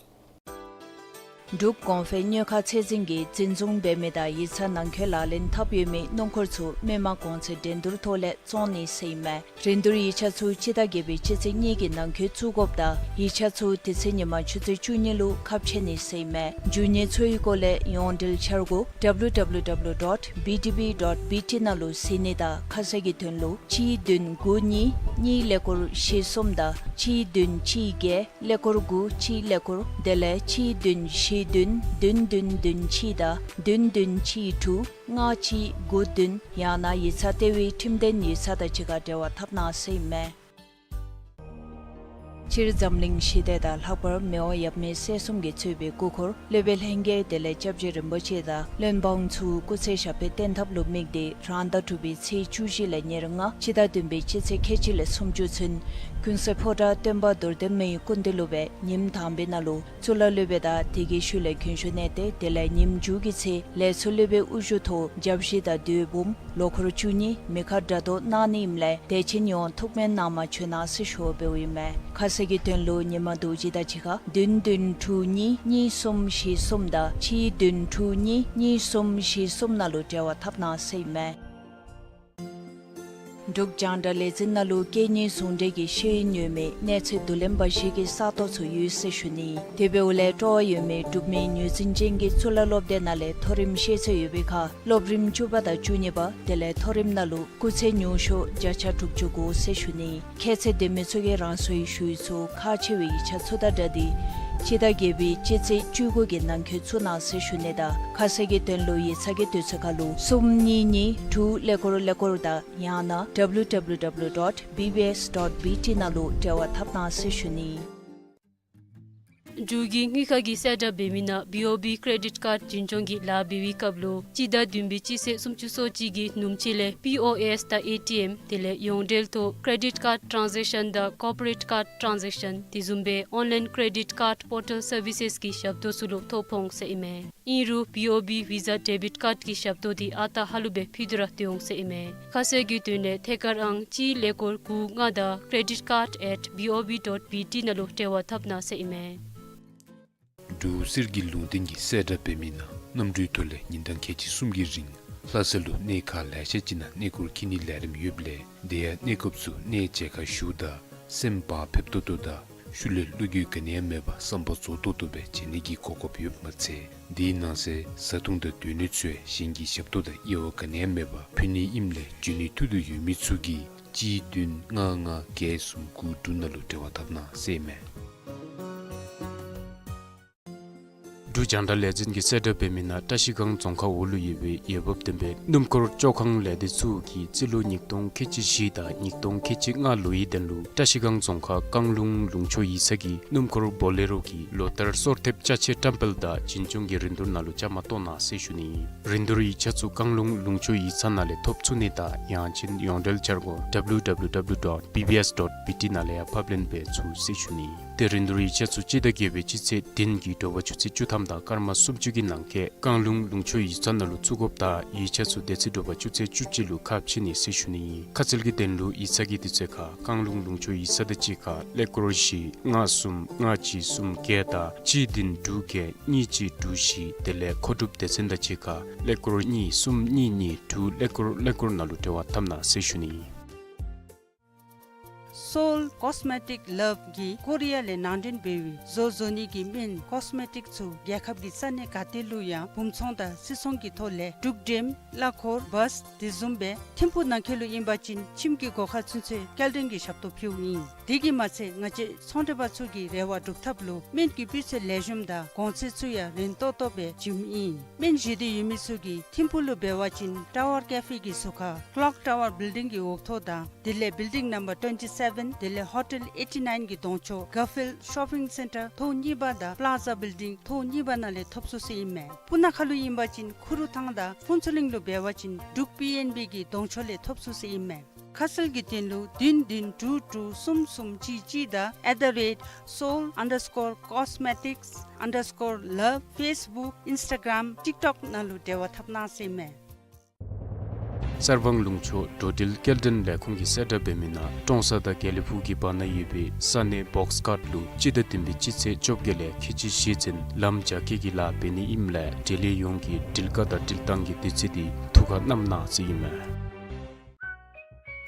འབྲུག་གོང་འཕེལ་དངུལ་ཁང་ཚད་འཛིན་གྱིས་འཛིན་བཟུང་འབད་མི་དང་ཡིག་ཚང་ནང་འཁོད་ལག་ལེན་འཐབ་ཡོད་མི་སྣུམ་འཁོར་ཚུ་མི་མང་གོང་ཚད་འགྲན་བསྡུར་ཐོག་ལས་བཙོང་ནི་ཟེར་ཨིན་མས། འགྲན་བསྡུར་ཡིག་ཆ་ཚུ་སྤྱི་ཟླ་བརྒྱད་པའི་སྤྱི་ཚེས་གཉིས་ཀྱི་ནང་འཁོད་བཙུགས་དགོཔ་དང་ཡིག་ཆ་ཚུ་དེ་ཚེ་ཉིན་མ་ཆུ་ཚོད་བཅུ་གཉིས་ལུ་ཁ་ཕྱེ་ནི་ཟེར་ཨིན་མས། འབྱོར་ནི་ཚུ་གི་སྐོར་ལས་ཡོངས་འབྲེལ་འཆར་སྒོ་W W W dot B D B dot B T ནང་ལུ་གཟིགས་ནི་དང་ཁ་གསལ་གྱི་དོན་ལུ་གཅིག་བདུན་དགུ་གཉིས་གཉིས་ཀླད་ཀོར་བཞི་གསུམ་དང་གཅིག་བདུན་གཅིག་བརྒྱད་ཀླད་ཀོར་དགུ་གཅིག་ཀླད་ཀོར་དེ་ལས་གཅིག་བདུན་བཞི་བདུན་བདུན་བདུན་བདུན་གཅིག་དང་བདུན་བདུན་གཅིག་དྲུག་ལྔ་གཅིག་དགུ་བདུན་ཡང་ན་ཡིག་ཚང་ལྟེ་བའི་ཁྲིམས་ལྡན་ཡིག་ཚང་དང་གཅིག་ཁར་འབྲེལ་བ་འཐབ་གནང་ཟེར་ཨིན་མས། སྤྱིར་འཛམ་གླིང་ཞི་བདེ་དང་ལྷག་པར་མི་དབང་ཡབ་མེས་སྲས་གསུམ་གྱིས་གཙོས་པའི་སྐུ་འཁོར་སློབ་དཔོན་ལྷན་རྒྱས་དེ་ལས་སྐྱབས་རྗེ་རིན་པོ་ཆེ་དང་བློན་འབངས་ཚུ་སྐུ་ཚེ་ཞབས་པད་བརྟན་ཐབས་ལུ་དམིགས་ཏེ་རང་ཟླ་དྲུག་པའི་ཚེས་བཅུ་བཞི་ལས་ཉེར་ལྔ་སྤྱི་ཟླ་བདུན་པའི་སྤྱི་ཚེས་ཁལ་གཅིག་ལས་སུམ་ཅུ་ཚུན་ཀུན་གསལ་ཕོ་བྲང་སྟོན་པ་རྡོར་གདན་མའི་སྐུ་མདུན་ལུ་སྦེ་ཉིནམ་དང་པའི་ནང་ལུ་གཙུག་ལག་སློབ་དཔོན་དང་དེ་གི་ཤུལ་ལས་མགོན་ཞུ་གནང་སྟེ་དེ་ལས་ཉིནམ་མཇུག་གི་ཚེ་ལས་ཚོགས་སློབ་དཔོན་དབུ་བཞུགས་ཐོག་བརྒྱ་བཞི་དང་དོ་འབུམ་ལོ་འཁོར་བཅུ་གཉིས་མེ་མཁའ་སྒྲ་སྒྲོགས་གནང་ནི་ཨིནམ་ལས་དད་ཅན་ཡོངས་ཐུགས་སྨོན་གནང་མ་བྱོན་གནང་ཟེར་ཞུ་བ་འབདཝ་ཨིན་མས། ཁ་གསལ་གྱི་དོན་ལུ་ཉིན་མ་རྡོ་རྗེ་དང་གཅིག་ཁར་བདུན་བདུན་དྲུག་གཉིས་གཉིས་གསུམ་བཞི་གསུམ་དང་གཅིག་བདུན་དྲུག་གཉིས་གཉིས་གསུམ་བཞི་གསུམ་ནང་ལུ་འབྲེལ་བ་འཐབ་གནང་ཟེར་ཨིན་མས། འབྲུག་རྒྱང་བསྒྲགས་ལས་འཛིན་ནང་ལུ་སྐད་གཉིས་ཟུང་འབྲེལ་གྱི་ཤེས་ཡོན་ཡོད་མི་གནས་ཚད་བསྡུ་ལེན་པ་ཞིག་གི་ས་སྟོང་ཚུ་ཡོད་ཟེར་ཞུ་ནི། དེ་འབདཝ་ལས་སྤྲོ་བ་ཡོད་མི་འབྲུག་མི་ངོས་འཛིན་ཅན་གྱི་གཙུག་ལག་སློབ་སྡེ་ནང་ལས་མཐོ་རིམ་ཤེས་ཚད་ཡོད་པའི་ཁར་སློབ་རིམ་བཅུ་པ་དང་བཅུ་གཉིས་པ་དེ་ལས་མཐོ་རིམ་ནང་ལུ་སྐུགས་ཚད་ཉུང་ཤོས་བརྒྱ་ཆ་དྲུག་ཅུ་དགུ་ཟེར་ཞུ་ནི། ཁྱད་ཚད་ལྡན་མི་ཚུ་གིས་རང་སོའི་ཞུ་ཡིག་ཚུ་ཁག་ཆེ་བའི་ཡིག་ཆ་ཚུ་དང་སྦྲགས་ཏེ་སྤྱི་ཟླ་བརྒྱད་པའི་སྤྱི་ཚེས་བཅུ་དགུ་གི་ནང་འཁོད་བཙུགས་གནང་ཟེར་ཞུ་ནི་དང་ཁ་གསལ་གྱི་དོན་ལུ་ཡིག་ཚང་གི་དུས་ཚོད་ཁར་ལུ་གསུམ་གཉིས་གཉིས་དྲུག་ཀླད་ཀོར་ཀླད་ཀོར་དང་ཡང་ན་W W W dot B B S dot B T ནང་ལུ་འབྲེལ་བ་འཐབ་གནང་ཟེར་ཞུ་ནི། འབྲུག་གི་དངུལ་ཁང་གིས་གསལ་བསྒྲགས་འབད་མི་ནང་བི་ཨོ་བི་ཀེ་རེ་ཌིཊ་ཀཱརཌ་འཛིན་སྐྱོང་གི་ལཱ་འབད་བའི་སྐབས་ལུ་སྤྱི་ཟླ་བདུན་པའི་སྤྱི་ཚེས་སུམ་ཅུ་སོ་གཅིག་གི་ནུབ་ཕྱེད་ལས་པི་ཨོ་ཨེསི་དང་ཨེ་ཊི་ཨེམ་དེ་ལས་ཡོངས་འབྲེལ་ཐོག་ཀེ་རེ་ཌིཊ་ཀཱརཌ་ཊཱནས་ཟེཀ་ཤཱན་དང་ཀོར་པོ་རེཊ་ཀཱརཌ་ཊཱནས་ཟེཀ་ཤཱན་དེ་བཟུམ་སྦེ་ཨོན་ལཱའིན་ཀེ་རེ་ཌིཊ་ཀཱརཌ་པོར་ཊལ་སར་བི་སེསི་གི་ཞབས་ཏོག་ཚུ་ལུ་ཐོ་ཕོག་འོང་ཟེར་ཨིན་མས། ཨིན་རུང་བི་ཨོ་བི་ཝི་ཟ་ཌེ་བིཊ་ཀཱརཌ་ཀྱི་ཞབས་ཏོག་འདི་ཨ་རྟག་ཧ་ལུགས་སྦེ་ཕུལ་ཏེ་ར་སྡོད་འོང་ཟེར་ཨིན་མས། ཁ་གསལ་གྱི་དོན་ལས་ཐད་ཀར་ཨང་གཅིག་ཀླད་ཀོར་དགུ་ལྔ་དང་credit card at B O B dot B T ནང་ལུ་འབྲེལ་བ་འཐབ་གནང་ཟེར་ཨིན་མས། འབྲུག་གསེར་གྱི་ལུང་བསྟན་གྱིས་གསལ་བསྒྲགས་འབད་མི་ནང་གནམ་གྲུའི་ཐོག་ལས་ཉིན་གྲངས་ཁལ་གཅིག་གསུམ་གྱི་རིང་ལྷ་ས་ལུ་གནས་ཁག་ལེ་ཤ་ཅིག་ནང་གནས་སྐོར་འཁྱིད་ནིའི་ལས་རིམ་ཡོདཔ་ལས་དེ་ཡང་གནས་སྐབས་སུ་གནས་མཇལ་ཁ་ཞུཝ་ད་སེམས་བག་ཕེབས་ཏོག་ཏོ་དང་ཤུལ་ལས་བློ་འགྱོད་ག་ནི་ཡང་མེད་པར་བསམ་པ་རྫོགས་ཏོག་ཏོ་སྦེ་མཇལ་ནི་གི་གོ་སྐབས་ཡོདཔ་མ་ཚད་དེའི་ནང་གསེས་བཟའ་འཐུང་དང་སྡོད་གནས་ཚུ་ཡང་གཞན་གྱི་ཞབས་ཏོག་དང་དབྱེ་བ་ག་ནི་ཡང་མེད་པར་ཕུལ་ནི་ཨིནམ་ལས་འབྱོན་ནིའི་ཐུགས་འདོད་ཡོད་མི་ཚུ་གིས་གཅིག་བདུན་ལྔ་ལྔ་བརྒྱད་གསུམ་དགུ་དྲུག་ནང་ལུ་འབྲེལ་བ་འཐབ་གནང་ཟེར་ཨིན་མས། འབྲུག་རྒྱང་བསྒྲགས་ལས་འཛིན་གྱིས་གསལ་བསྒྲགས་འབད་མི་ནང་བཀྲ་ཤིས་སྒང་རྫོང་ཁག་འོག་ལུ་ཡོད་པའི་འོས་འབབ་ལྡན་པའི་སྣུམ་འཁོར་བཅོ་ཁང་ལས་སྡེ་ཚུ་གིས་རྩིས་ལོ་ཉིས་སྟོང་ཁལ་གཅིག་བཞི་དང་ཉིས་སྟོང་ཁལ་གཅིག་ལྔ་ལོའི་དོན་ལུ་བཀྲ་ཤིས་སྒང་རྫོང་ཁག་བཀང་ལུང་ལུང་ཕྱོགས་ཡིག་ཚང་གི་སྣུམ་འཁོར་བོ་ལེ་རོ་གི་ལོ་ལྟར་སོར་ཐེབས་ཅ་ཆས་བཀྲམ་སྤེལ་དང་འཛིན་སྐྱོང་གི་རིན་བསྡུར་ནང་ལུ་བཅའ་མར་གཏོགས་གནང་ཟེར་ཞུ་ནི། རིན་བསྡུར་ཡིག་ཆ་ཚུ་བཀང་ལུང་ལུང་ཕྱོགས་ཡིག་ཚང་ནང་ལས་ཐོབ་ཚུགས་ནི་དང་ཡང་ཅིན་ཡོངས་འབྲེལ་འཆར་སྒོ་W W W dot B B S dot B T ནང་ལས་ཡང་ཕབ་ལེན་འབད་ཚུགས་ཟེར་ཞུ་ནི། ཏེ་རིན་བསྡུར་ཡིག་ཆ་ཚུ་སྤྱི་ཟླ་བརྒྱད་པའི་སྤྱི་ཚེས་བདུན་གྱི་དྲོ་པ་ཆུ་ཚོད་བཅུ་ཐམ་དང་སྐར་མ་སུམ་ཅུ་གི་ནང་འཁོད་བཀང་ལུང་ལུང་ཕྱོགས་ཡིག་ཚང་ནང་ལུ་བཙུགས་དགོཔ་དང་ཡིག་ཆ་ཚུ་དེ་ཚེ་དྲོ་པ་ཆུ་ཚོད་བཅུ་གཅིག་ལུ་ཁ་ཕྱེ་ནི་ཟེར་ཞུ་ནི་ཨིན། ཁ་གསལ་གྱི་དོན་ལུ་ཡིག་ཚང་གི་དུས་ཚོད་ཁར་བཀང་ལུང་ལུང་ཕྱོགས་ཡིག་ཚང་དང་གཅིག་ཁར་ཀླད་ཀོར་བཞི་ལྔ་གསུམ་ལྔ་གཅིག་གསུམ་བརྒྱད་དང་གཅིག་བདུན་དྲུག་བརྒྱད་གཉིས་གཅིག་དྲུག་བཞི་དེ་ལས་མཁོ་སྒྲུབ་སྡེ་ཚན་དང་གཅིག་ཁར་ཀླད་ཀོར་གཉིས་གསུམ་གཉིས་གཉིས་དྲུག་ཀླད་ཀོར་ཀླད་ཀོར་ནང་ལུ་འབྲེལ་བ་འཐབ་གནང་ཟེར་ཞུ་ནི་ཨིན། Seoul Cosmetic Love གིས་ཀོ་རི་ཡ་ལས་ནང་འདྲེན་འབད་བའི་བཟོ་བཟོ་ནི་གི་སྨན་ཀོས་མེ་ཊིག་ཚུ་རྒྱལ་ཁབ་ཀྱི་ས་གནས་ག་ཏེ་ལུ་ཡང་སྦུང་ཚོང་དང་སིལ་ཚོང་གི་ཐོག་ལས་འབྲུག་འགྲེམ་གླ་འཁོར་བཱས་དེ་བཟུམ་སྦེ་ཐིམ་ཕུག་ནང་འཁོད་ལུ་ཨིན་པ་ཅིན་ཁྱིམ་གྱི་སྒོ་ཁར་ཚུན་ཚོད་སྐྱེལ་འདྲེན་གྱི་ཞབས་ཏོག་ཕུལཝ་ཨིན། དེ་གིས་མ་ཚད་ང་བཅས་ཚོང་འབྲེལ་པ་ཚུ་གི་རེ་བ་སྒྲུབ་ཐབས་ལུ་སྨན་གྱི་སྤུས་ཚད་ལེགས་ཤོམ་དང་གོང་ཚད་ཚུ་ཡང་རན་ཏོག་ཏོ་སྦེ་བྱིནམ་ཨིན། སྨན་བཞེས་འདོད་ཡོད་མི་ཚུ་གིས་ཐིམ་ཕུག་ལུ་འབད་བ་ཅིན་ཊ་ཝར་ཀེ་ཕེ་གི་ཟུར་ཁར་ཀློག་ཊ་ཝར་བིལ་ཌིང་གི་འོག་ཐོག་དང་དེ་ལས་བིལ་ཌིང་ནམ་བར་ཊུ་ཝེན་ཊི་སེ་བེན་དེ་ལས་ཧོ་ཊེལ་ཨེ་ཊི་ནའིན་གྱི་གདོང་ཕྱོགས་གར་ཕིལཌ་ཤོ་པིང་སེན་ཊར་ཐོག་གཉིས་པ་དང་པླ་ཛ་བིལ་ཌིང་ཐོག་གཉིས་པ་ནང་ལས་ཐོབ་ཚུགས་ཟེར་ཨིན་མས། སྤུ་ན་ཁ་ལུ་ཨིན་པ་ཅིན་ཁུ་རུ་ཐང་དང་ཕུན་ཚོགས་གླིང་ལུ་འབད་བ་ཅིན་འབྲུག་པི་ཨེན་བི་གི་གདོང་ཕྱོགས་ལས་ཐོབ་ཚུགས་ཟེར་ཨིན་མས། ཁ་གསལ་གྱི་དོན་ལུ་བདུན་བདུན་དྲུག་དྲུག་གསུམ་གསུམ་གཅིག་གཅིག་དང་at the rate seoul underscore cosmetics underscore love Facebook Instagram TikTok ནང་ལུ་འབྲེལ་བ་འཐབ་གནང་ཟེར་ཨིན་མས། གསར་སྤང་ལུང་ཕྱོགས་འགྲོ་འགྲུལ་སྐྱེལ་འདྲེན་ལས་ཁུངས་ཀྱིས་གསལ་བསྒྲགས་འབད་མི་ནང་ཀྲོང་གསར་དང་དགེ་ལེགས་ཕུག་གི་བར་ན་ཡོད་པའི་ས་གནས་བོགས་ཁཊ་ལུ་སྤྱི་ཟླ་བདུན་པའི་སྤྱི་ཚེས་བཅོ་བརྒྱད་ལས་ཁལ་གཅིག་བཞི་ཚུན་ལམ་རྒྱ་སྐྱེད་ཀྱི་ལཱ་འབད་ནི་ཨིནམ་ལས་འབྲེལ་ཡོད་ཡོངས་ཀྱིས་འགྲུལ་བཀག་དང་འགྲུལ་བཏང་གི་དུས་ཚོད་འདི་ཐུགས་ཁར་བསྣམ་གནང་ཟེར་ཨིན་མས།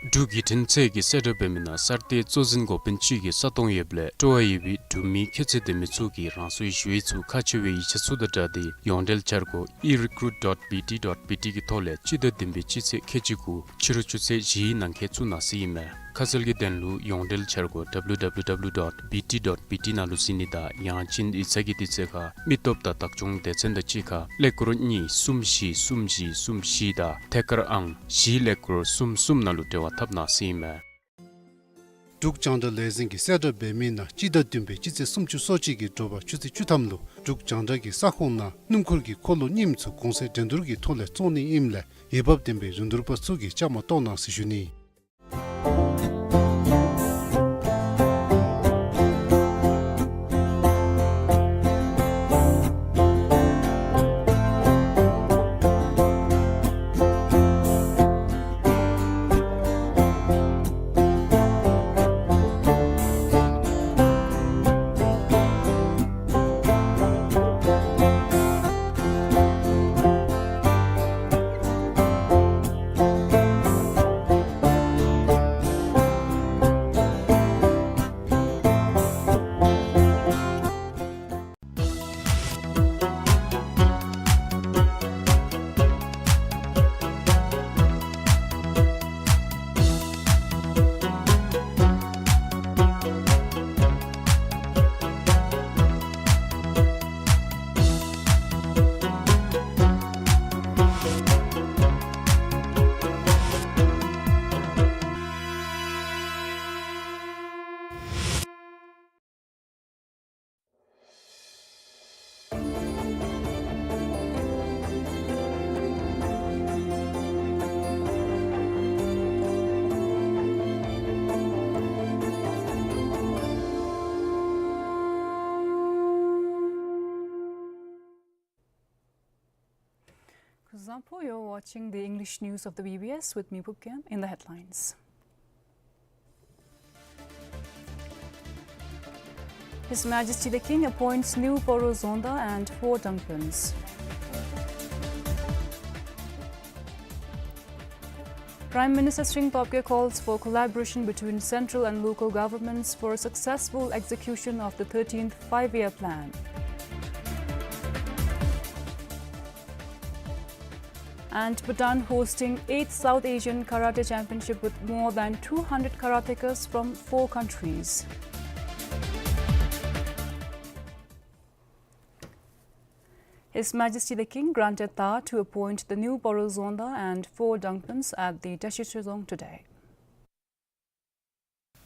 འབྲུག་བརྒྱུད་འཕྲིན་ཚད་ཀྱིས་གསལ་བསྒྲགས་འབད་མི་ནང་གསར་གཏོད་གཙོ་འཛིན་འགོ་དཔོན་ཅིག་གི་ས་སྟོང་ཡོདཔ་ལས་སྤྲོ་བ་ཡོད་པའི་འབྲུག་མི་ཁྱད་ཚད་ལྡན་མི་ཚུ་གིས་རང་སོའི་ཞུ་ཡིག་ཚུ་ཁག་ཆེ་བའི་ཡིག་ཆ་ཚུ་དང་སྦྲགས་ཏེ་ཡོངས་འབྲེལ་འཆར་སྒོ་e recruit dot B T dot B T གི་ཐོག་ལས་སྤྱི་ཟླ་བདུན་པའི་སྤྱི་ཚེས་ཁལ་གཅིག་དགུ་ཕྱི་རུ་ཆུ་ཚོད་བཞིའི་ནང་འཁོད་བཙུགས་གནང་ཟེར་ཨིན་མས། ཁ་གསལ་གྱི་དོན་ལུ་ཡོངས་འབྲེལ་འཆར་སྒོ་W W W dot B T dot B T ནང་ལུ་གཟིགས་ནི་དང་ཡང་ཅིན་ཡིག་ཚང་གི་དུས་ཚོད་ཁར་མི་སྟོབས་དང་བདག་སྐྱོང་སྡེ་ཚན་དང་གཅིག་ཁར་ཀླད་ཀོར་གཉིས་གསུམ་བཞི་གསུམ་བཞི་གསུམ་བཞི་དང་ཐད་ཀར་ཨང་བཞི་ཀླད་ཀོར་གསུམ་གསུམ་ནང་ལུ་འབྲེལ་བ་འཐབ་གནང་ཟེར་ཨིན་མས། འབྲུག་རྒྱང་བསྒྲགས་ལས་འཛིན་གྱིས་གསལ་བསྒྲགས་འབད་མི་ནང་སྤྱི་ཟླ་བདུན་པའི་སྤྱི་ཚེས་སུམ་ཅུ་སོ་གཅིག་གི་དྲོ་པ་ཆུ་ཚོད་བཅུ་ཐམ་ལུ་འབྲུག་རྒྱང་བསྒྲགས་ཀྱི་ས་ཁོངས་ནང་སྣུམ་འཁོར་གྱི་འཁོར་ལོ་རྙིངམ་ཚུ་གོང་ཚད་འགྲན་བསྡུར་གྱི་ཐོག་ལས་བཙོང་ནི་ཨིནམ་ལས་འོས་འབབ་ལྡན་པའི་རིན་བསྡུར་པ་ཚུ་གིས་བཅའ་མར་གཏོགས་གནང་ཟེར་ཞུ་ནི། Salam, you're watching the English news of the B B S with me, Phub Gyem. In the headlines. His Majesty the King appoints new Paro Zongda and four Drangpens. Prime Minister Tshering Tobgay calls for collaboration between central and local governments for a successful execution of the thirteenth Five-Year Plan. And Bhutan hosting eighth South Asian Karate Championship with more than two hundred karatecas from four countries. His Majesty the King granted tha to appoint the new Paro Zongda and four Drangpens at the Tashi Chudzong today.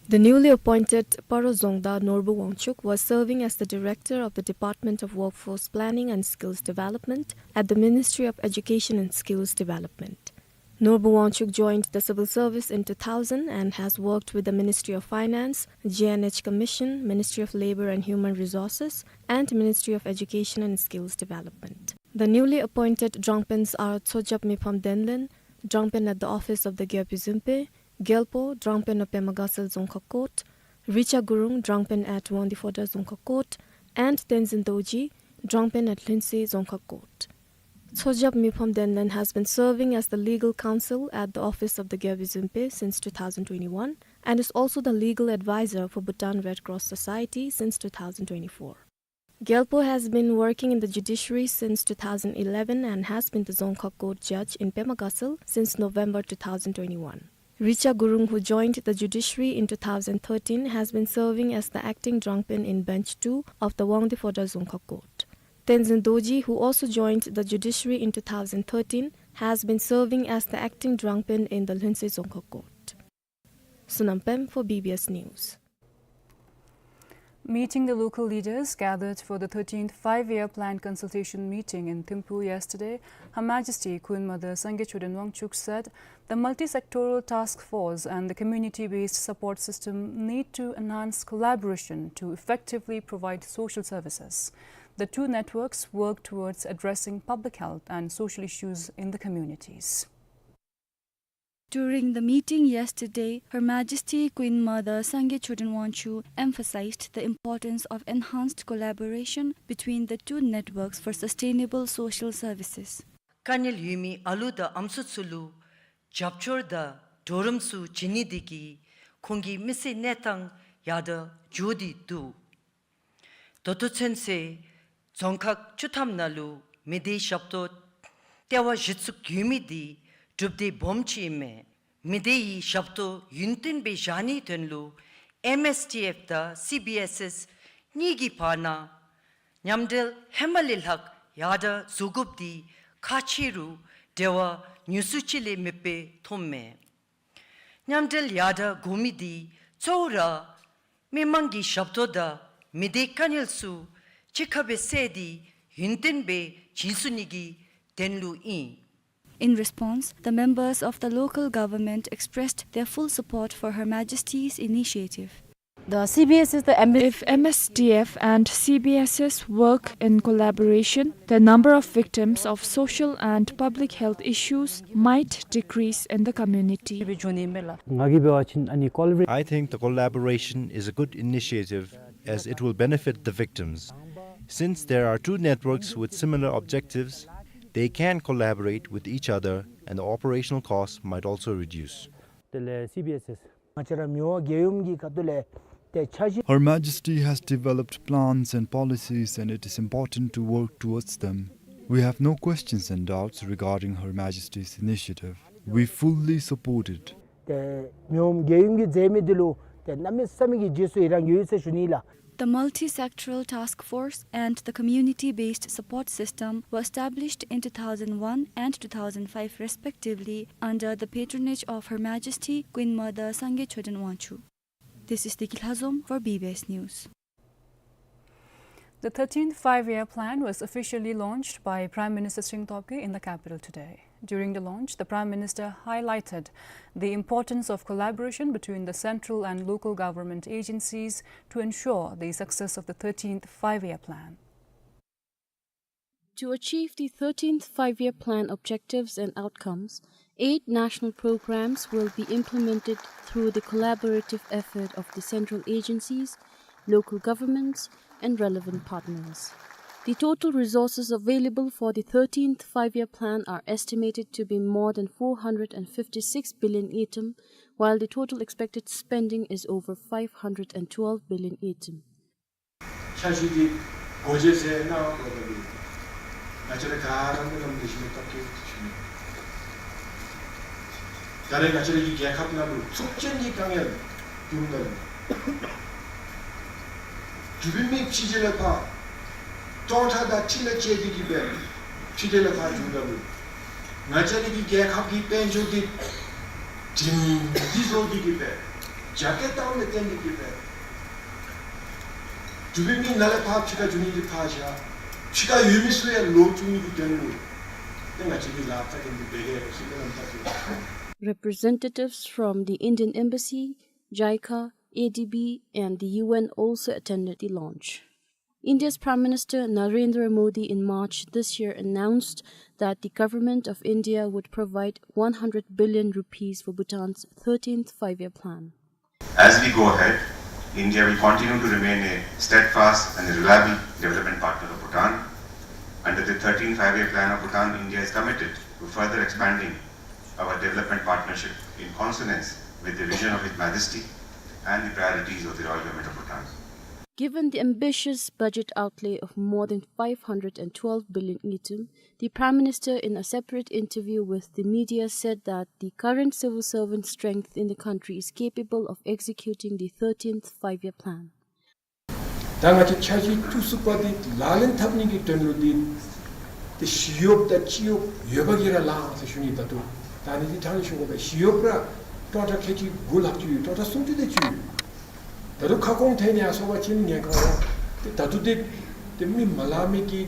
The newly appointed Paro Zongda Norbu Wangchuk was serving as the Director of the Department of Workforce Planning and Skills Development at the Ministry of Education and Skills Development. Norbu Wangchuk joined the civil service in two thousand and has worked with the Ministry of Finance, G N H Commission, Ministry of Labour and Human Resources, and Ministry of Education and Skills Development. The newly appointed Drangpens are Tsojap Mipham Denlen, Drangpen at the office of the Gyalpi Zunpe, Gyalpo, Drangpen of Pema Gasal Dzongkhag Court, Richa Gurung, Drangpen at Wangdue Phodrang Dzongkhag Court, and Tenzin Dorji, Drangpen at Lhuentse Dzongkhag Court. Tsojap Mipham Denlen has been serving as the legal counsel at the office of the Gyalpi Zunpe since two thousand twenty-one and is also the legal advisor for Bhutan Red Cross Society since two thousand twenty-four. Gyalpo has been working in the judiciary since two thousand eleven and has been the Dzongkhag Court judge in Pema Gasal since November two thousand twenty-one. Richa Gurung, who joined the judiciary in two thousand thirteen, has been serving as the acting Drangpen in Bench two of the Wangdue Phodrang Dzongkhag Court. Tenzin Dorji, who also joined the judiciary in two thousand thirteen, has been serving as the acting Drangpen in the Lhuentse Dzongkhag Court. Sonam Pem for B B S News. Meeting the local leaders gathered for the thirteenth Five-Year Plan consultation meeting in Thimphu yesterday, Her Majesty Queen Mother Sangay Choden Wangchuck said the multi-sectoral task force and the community-based support system need to enhance collaboration to effectively provide social services. The two networks work towards addressing public health and social issues in the communities. During the meeting yesterday, Her Majesty Queen Mother Sangay Choden Wangchuck emphasized the importance of enhanced collaboration between the two networks for sustainable social services. དཀའ་ངལ་ཡོད་མི་ཨ་ལུ་དང་ཨམ་སྲུ་ཚུ་ལུ་རྒྱབ་སྐྱོར་དང་གྲོགས་རམ་ཚུ་བྱིན་ནི་དེ་གིས་ཁོང་གི་མི་ཚེ་གནས་སྟངས་ཡར་དྲག་འགྱོ་སྟེ་འདུག། ད་ལྟོ་ཚུན་ཚོད་རྫོང་ཁག་བཅུ་ཐམ་ནང་ལུ་མི་སྡེའི་ཞབས་ཏོག་ལྟེ་བ་གཞི་བཙུགས་ཡོད་མི་དེ་གྲུབ་འབྲས་སྦོམ་ཅིག་ཨིན་མས། མི་སྡེ་ཡི་ཞབས་ཏོག་ཡུན་བརྟན་སྦེ་བཞག་ནིའི་དོན་ལུ་ཨེམ་ཨེས་ཌི་ཨེཕ་དང་སི་བི་ཨེས་ཨེས་གཉིས་ཀྱི་བར་ན་མཉམ་འབྲེལ་ཧེ་མ་ལས་ལྷག་ཡར་དྲག་བཟོ་དགོཔ་དེ་ཁག་ཆེ་རུང་འབྲེལ་བ་ཉུང་སུ་ཅིག་ལས་མེདཔ་སྦེ་མཐོངམ་མས། མཉམ་འབྲེལ་ཡར་དྲག་དགོ་མི་དེ་གཙོ་བོ་ར་མི་མང་གི་ཞབས་ཏོག་དང་མི་སྡེའི་དཀའ་ངལ་ཚུ་གཅིག་ཁར་སྦེ་བསལ་ཏེ་ཡུན་བརྟན་སྦེ་བྱིན་ཚུགས་ནི་གི་དོན་ལུ་ཨིན། In response, the members of the local government expressed their full support for Her Majesty's initiative. The C B S S, the M S If M S D F and C B S S work in collaboration, the number of victims of social and public health issues might decrease in the community. ང་གིས་འབད་བ་ཅིན་ཨ་ནི་collaboration I think the collaboration is a good initiative as it will benefit the victims. Since there are two networks with similar objectives, they can collaborate with each other and the operational costs might also reduce. དེ་ལས་སི་བི་ཨེས་ཨེས། ང་བཅས་ར་མི་དབང་རྒྱལ་ཡུམ་གྱི་ཁ་ཐུག་ལས་ཏེ་འཆར་གཞི། Her Majesty has developed plans and policies, and it is important to work towards them. We have no questions and doubts regarding Her Majesty's initiative. We fully support it. ཏེ་མི་དབང་རྒྱལ་ཡུམ་གྱིས་མཛད་མི་འདི་ལུ་ཏེ་གནམ་མེད་ས་མེད་ཀྱི་རྗེས་སུ་ཡི་རང་ཡོད་ཟེར་ཞུ་ནི་ལགས། The multi-sectoral task force and the community-based support system were established in two thousand one and two thousand five respectively under the patronage of Her Majesty Queen Mother Sangay Choden Wangchuck. This is Deki Lhazom for B B S News. The thirteenth Five-Year Plan was officially launched by Prime Minister Tshering Tobgay in the capital today. During the launch, the Prime Minister highlighted the importance of collaboration between the central and local government agencies to ensure the success of the thirteenth Five-Year Plan. To achieve the thirteenth Five-Year Plan objectives and outcomes, eight national programs will be implemented through the collaborative effort of the central agencies, local governments, and relevant partners. The total resources available for the thirteenth Five-Year Plan are estimated to be more than four hundred and fifty-six billion ngultrum, while the total expected spending is over five hundred and twelve billion ngultrum. འཆར་གཞི་འདི་སྒོ་འབྱེད་ཟེར་གནང་དགོས་པ་ལས། ང་བཅས་ར་ག་ར་གནམ་མེད་ས་མེད་སྟབས་བདེ་ཞུ་ནི། ད་རེས་ང་བཅས་ར་གི་རྒྱལ་ཁབ་ནང་ལུ་ཚབས་ཆེན་གྱི་དཀའ་ངལ་བྱུང་ད་ལུ། འབྲུག་པའི་མི་ཕྱི་རྒྱལ་ལས་ཕར་སྟོང་ཕྲག་དང་ཁྲི་ལས་བཅད་དེ་གི་སྦེ་ཕྱི་རྒྱལ་ལས་ཕར་བྱུང་ད་ལུ། ང་བཅས་ར་གི་རྒྱལ་ཁབ་ཀྱི་དཔལ་འབྱོར་འདི་སྒྲིང་སྒྲི་བཟོ་སྟེ་གི་སྦེ་རྒྱ་སྐྱེད་བཏང་ནི་བརྟེན་ཏེ་གི་སྦེ། འབྲུག་པའི་མི་ནཱ་ལས་ཕར་ཕྱི་ཁར་འགྱོ་ནི་འདི་ཕར་བཞག། ཕྱི་ཁར་ཡོད་མི་ཚུ་ཡང་ལོག་འགྱོ་ནི་གི་དོན་ལུ། ཏེ་ང་བཅས་ཀྱིས་ལཱ་ཁག་འདི་འབད་གེ་ཟེར་སྨོན་ལམ་བཏབ་ཡོད། Representatives from the Indian Embassy, JICA, A D B, and the U N also attended the launch. India's Prime Minister Narendra Modi in March this year announced that the Government of India would provide one hundred billion rupees for Bhutan's thirteenth Five-Year Plan. As we go ahead, India will continue to remain a steadfast and a reliable development partner of Bhutan. Under the thirteenth Five-Year Plan of Bhutan, India is committed to further expanding our development partnership in consonance with the vision of His Majesty and the priorities of the Royal Government of Bhutan. Given the ambitious budget outlay of more than five hundred and twelve billion ngultrum, the Prime Minister, in a separate interview with the media, said that the current civil servant strength in the country is capable of executing the thirteenth Five-Year Plan. ད་ང་བཅས་འཆར་གཞི་བཅུ་གསུམ་པ་འདི་ལག་ལེན་འཐབ་ནི་གི་དོན་ལུ་འདི་ཏེ་ཞི་གཡོགཔ་དང་སྤྱི་གཡོགཔ་ཡོད་པ་གིས་ར་ལང་ཟེར་ཞུ་ནི། ད་ལྟོ་ད་ནི་འདི་ཐང་ནི་ཞུ་དགོ་པས། ཞི་གཡོགཔ་ར་སྟོང་ཕྲག་ཁལ་གཅིག་དགུ་ལྷག་ཅིག་ཡོད། སྟོང་ཕྲག་སུམ་ཅུ་དེ་ཅིག་ཡོད། ད་རུང་ཁ་སྐོང་འཐེན་ནི་ཡང་སོང་པ་ཅིན་ཉེན་ཁ་ཡོད། ཏེ་ད་ལྟོ་འདི་ཏེ་མི་མ་ལང་མི་གི་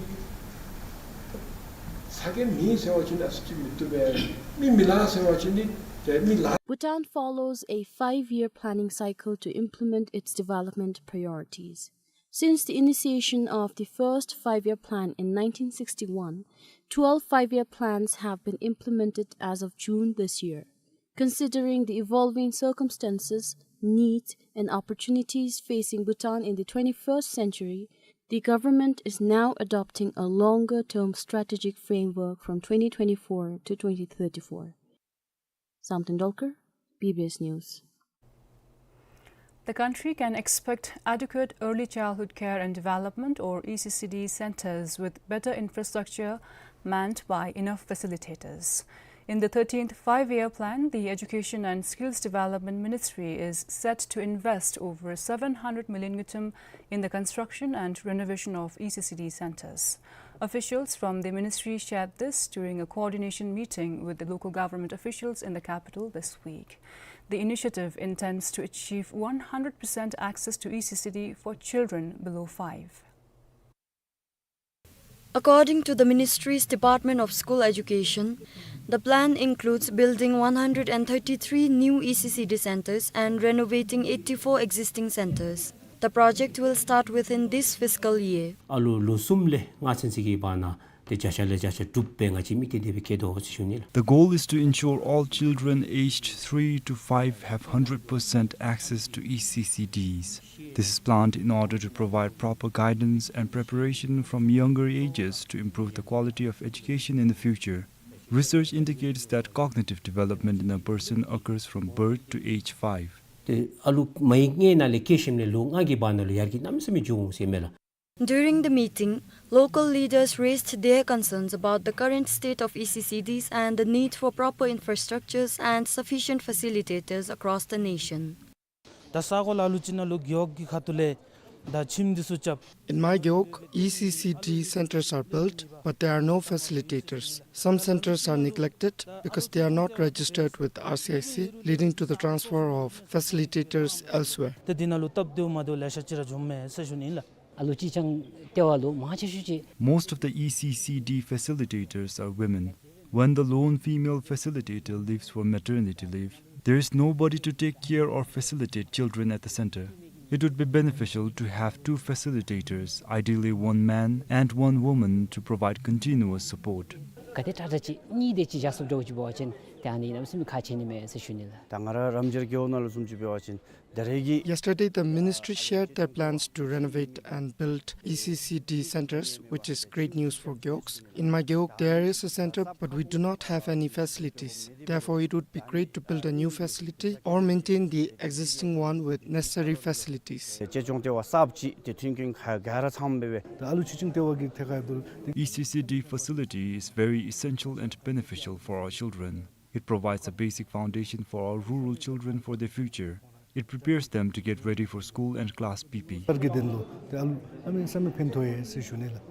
ཚ་གྱང་མེད་ཟེར་བ་ཅིན་ཨ་ཙི་ཅིག་མི་བཏུབ་པས། མི་མི་ལང་ཟེར་བ་ཅིན་ནི་ཏེ་མི་ལང་། Bhutan follows a five-year planning cycle to implement its development priorities. Since the initiation of the first Five-Year Plan in nineteen sixty-one, twelve Five-Year Plans have been implemented as of June this year. Considering the evolving circumstances, needs, and opportunities facing Bhutan in the twenty-first century, the government is now adopting a longer-term strategic framework from twenty twenty-four to twenty thirty-four. Samten Dolkar, B B S News. The country can expect adequate early childhood care and development, or E C C D, centers with better infrastructure manned by enough facilitators. In the thirteenth Five-Year Plan, the Education and Skills Development Ministry is set to invest over seven hundred million ngultrum in the construction and renovation of E C C D centers. Officials from the ministry shared this during a coordination meeting with the local government officials in the capital this week. The initiative intends to achieve one hundred percent access to E C C D for children below five. According to the ministry's Department of School Education, the plan includes building one hundred and thirty-three new E C C D centers and renovating eighty-four existing centers. The project will start within this fiscal year. ཨ་ལོ་ལོ་གསུམ་ལས་ལྔ་ཚུན་ཚོད་ཀྱི་བར་ན་ཏེ་བརྒྱ་ཆ་ལས་བརྒྱ་ཆ་དྲུག་སྦེ་ང་བཅས་མི་སྟེར་ནི་སྦེ་བསྐྱེད་དོ་ཟེར་ཞུ་ནི་ལགས། The goal is to ensure all children aged three to five have hundred percent access to E C C Ds. This is planned in order to provide proper guidance and preparation from younger ages to improve the quality of education in the future. Research indicates that cognitive development in a person occurs from birth to age five. ཏེ་ཨ་ལུ་མ་ཡིག་ངོས་ནང་ལས་སྐྱེས་ཞིནམ་ལས་ལོ་ལྔ་གི་བར་ན་ལུ་ཡར་རྒྱས་གནམ་མེད་ས་མེད་འགྱོ་འོང་ཟེར་མས་ལགས། During the meeting, local leaders raised their concerns about the current state of E C C Ds and the need for proper infrastructures and sufficient facilitators across the nation. ད་ས་གོ་ལ་ལུ་ཅིག་ནང་ལུ་རྒེད་འོག་གི་ཁ་ཐུག་ལས་ད་ཁྱིམ་འདི་ཚུ་རྐྱབ། In my gewog, E C C D centers are built, but there are no facilitators. Some centers are neglected because they are not registered with R C I C, leading to the transfer of facilitators elsewhere. ཏེ་འདི་ནང་ལུ་སྟབས་བདེཝ་མ་བདེཝ་ལེ་ཤ་ཅིག་ར་འབྱུངམ་མས་ཟེར་ཞུ་ནི་ཨིན་ལགས། ཨ་ལུ་ཅིག་ཅང་ལྟེ་བ་ལུ་མང་ཆེ་ཤོས་ཅིག Most of the E C C D facilitators are women. When the lone female facilitator leaves for maternity leave, there is nobody to take care or facilitate children at the center. It would be beneficial to have two facilitators, ideally one man and one woman, to provide continuous support. གལ་ཏེ་ཏག་ཏག་ཅིག་གཉིས་དེ་ཅིག་བཞག་ཚུགས་འདྲཝ་ཅིག་འབད་བ་ཅིན་ཏེ་ཨ་ནི་གནམ་མེད་ས་མེད་ཁག་ཆེ་ནི་མས་ཟེར་ཞུ་ནི་ལགས། ད་ང་ར་རམ་འབྱར་རྒེད་འོག་ནང་ལུ་བཟུམ་ཅིག་འབད་བ་ཅིན་ད་རེས་ཀྱི Yesterday, the ministry shared their plans to renovate and build E C C D centers, which is great news for Gewogs. In my Gewog, there is a center, but we do not have any facilities. Therefore, it would be great to build a new facility or maintain the existing one with necessary facilities. གཅེས་སྐྱོང་ལྟེ་བ་གསརཔ་ཅིག་ཏེ་མཐུན་རྐྱེན་ག་ག་ར་ཚངམ་སྦེ་སྦེ། ད་ཨ་ལུ་གཅེས་སྐྱོང་ལྟེ་བ་གི་ཐད་ཁར་དུ། E C C D facility is very essential and beneficial for our children. It provides a basic foundation for our rural children for their future. It prepares them to get ready for school and class P P. གསར་གྱི་དོན་ལུ་ཏེ་ཨ་ལུ་གནམ་མེད་ས་མེད་ཕན་ཐོགས་ཡི་ཟེར་ཞུ་ནི་ལགས།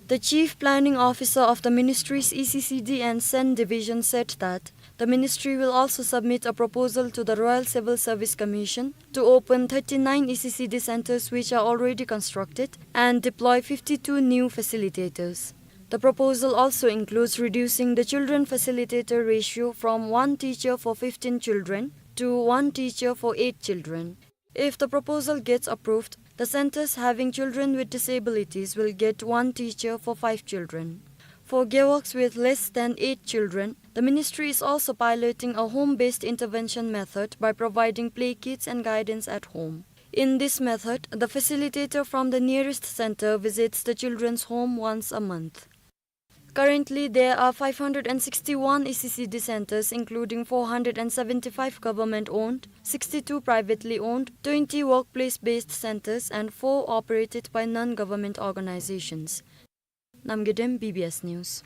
The Chief Planning Officer of the ministry's E C C D and SEN division said that the ministry will also submit a proposal to the Royal Civil Service Commission to open thirty-nine E C C D centers which are already constructed and deploy fifty-two new facilitators. The proposal also includes reducing the children facilitator ratio from one teacher for fifteen children to one teacher for eight children. If the proposal gets approved, the centers having children with disabilities will get one teacher for five children. For Gewogs with less than eight children, the ministry is also piloting a home-based intervention method by providing play kits and guidance at home. In this method, the facilitator from the nearest center visits the children's home once a month. Currently, there are five hundred and sixty-one E C C D centers, including four hundred and seventy-five government-owned, sixty-two privately owned, twenty workplace-based centers, and four operated by non-government organizations. Namgay Dem, B B S News.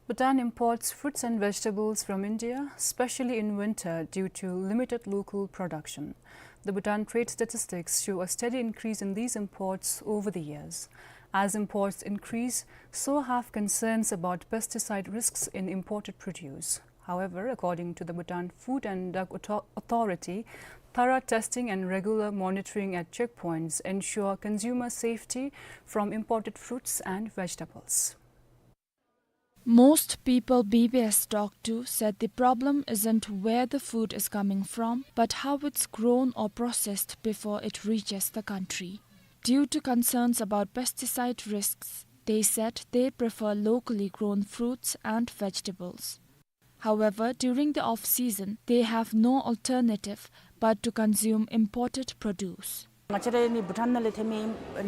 Bhutan imports fruits and vegetables from India, especially in winter, due to limited local production. The Bhutan trade statistics show a steady increase in these imports over the years. As imports increase, so have concerns about pesticide risks in imported produce. However, according to the Bhutan Food and Drug Author-, Authority, thorough testing and regular monitoring at checkpoints ensure consumer safety from imported fruits and vegetables. Most people B B S talked to said the problem isn't where the food is coming from, but how it's grown or processed before it reaches the country. Due to concerns about pesticide risks, they said they prefer locally grown fruits and vegetables. However, during the off-season, they have no alternative but to consume imported produce.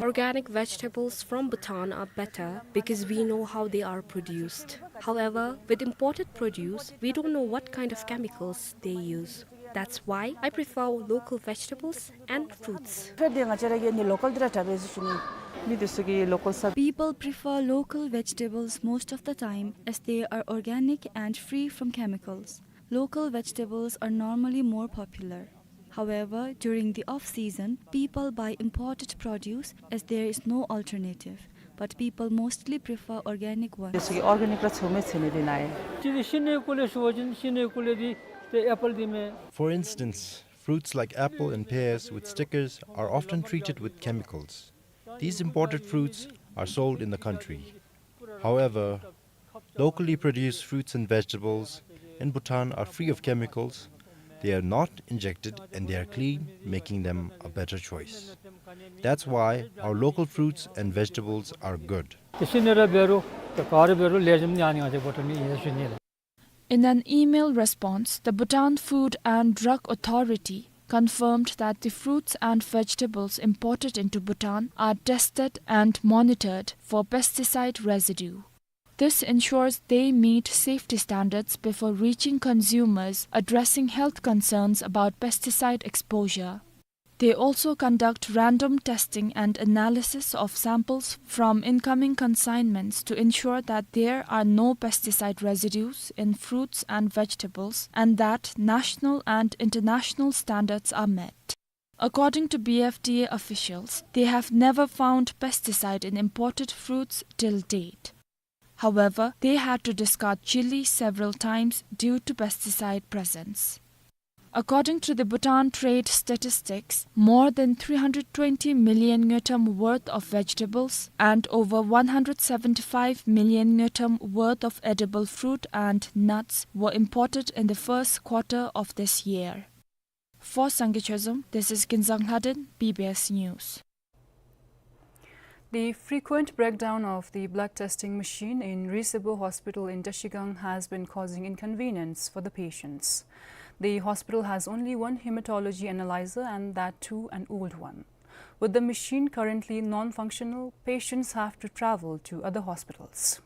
Organic vegetables from Bhutan are better because we know how they are produced. However, with imported produce, we don't know what kind of chemicals they use. That's why I prefer local vegetables and fruits. People prefer local vegetables most of the time as they are organic and free from chemicals. Local vegetables are normally more popular. However, during the off-season, people buy imported produce as there is no alternative, but people mostly prefer organic ones. For instance, fruits like apple and pears with stickers are often treated with chemicals. These imported fruits are sold in the country. However, locally produced fruits and vegetables in Bhutan are free of chemicals. They are not injected and they are clean, making them a better choice. That's why our local fruits and vegetables are good. In an email response, the Bhutan Food and Drug Authority confirmed that the fruits and vegetables imported into Bhutan are tested and monitored for pesticide residue. This ensures they meet safety standards before reaching consumers, addressing health concerns about pesticide exposure. They also conduct random testing and analysis of samples from incoming consignments to ensure that there are no pesticide residues in fruits and vegetables and that national and international standards are met. According to B F D A officials, they have never found pesticide in imported fruits till date. However, they had to discard chili several times due to pesticide presence. According to the Bhutan Trade Statistics, more than three hundred twenty million ngultrum worth of vegetables and over one hundred seventy-five million ngultrum worth of edible fruit and nuts were imported in the first quarter of this year. For Sangay Chozom, this is Kinzang Lhaden, B B S News. The frequent breakdown of the blood testing machine in Ri Sebo Hospital in Trashigang has been causing inconvenience for the patients. The hospital has only one hematology analyzer, and that too an old one. With the machine currently non-functional, patients have to travel to other hospitals.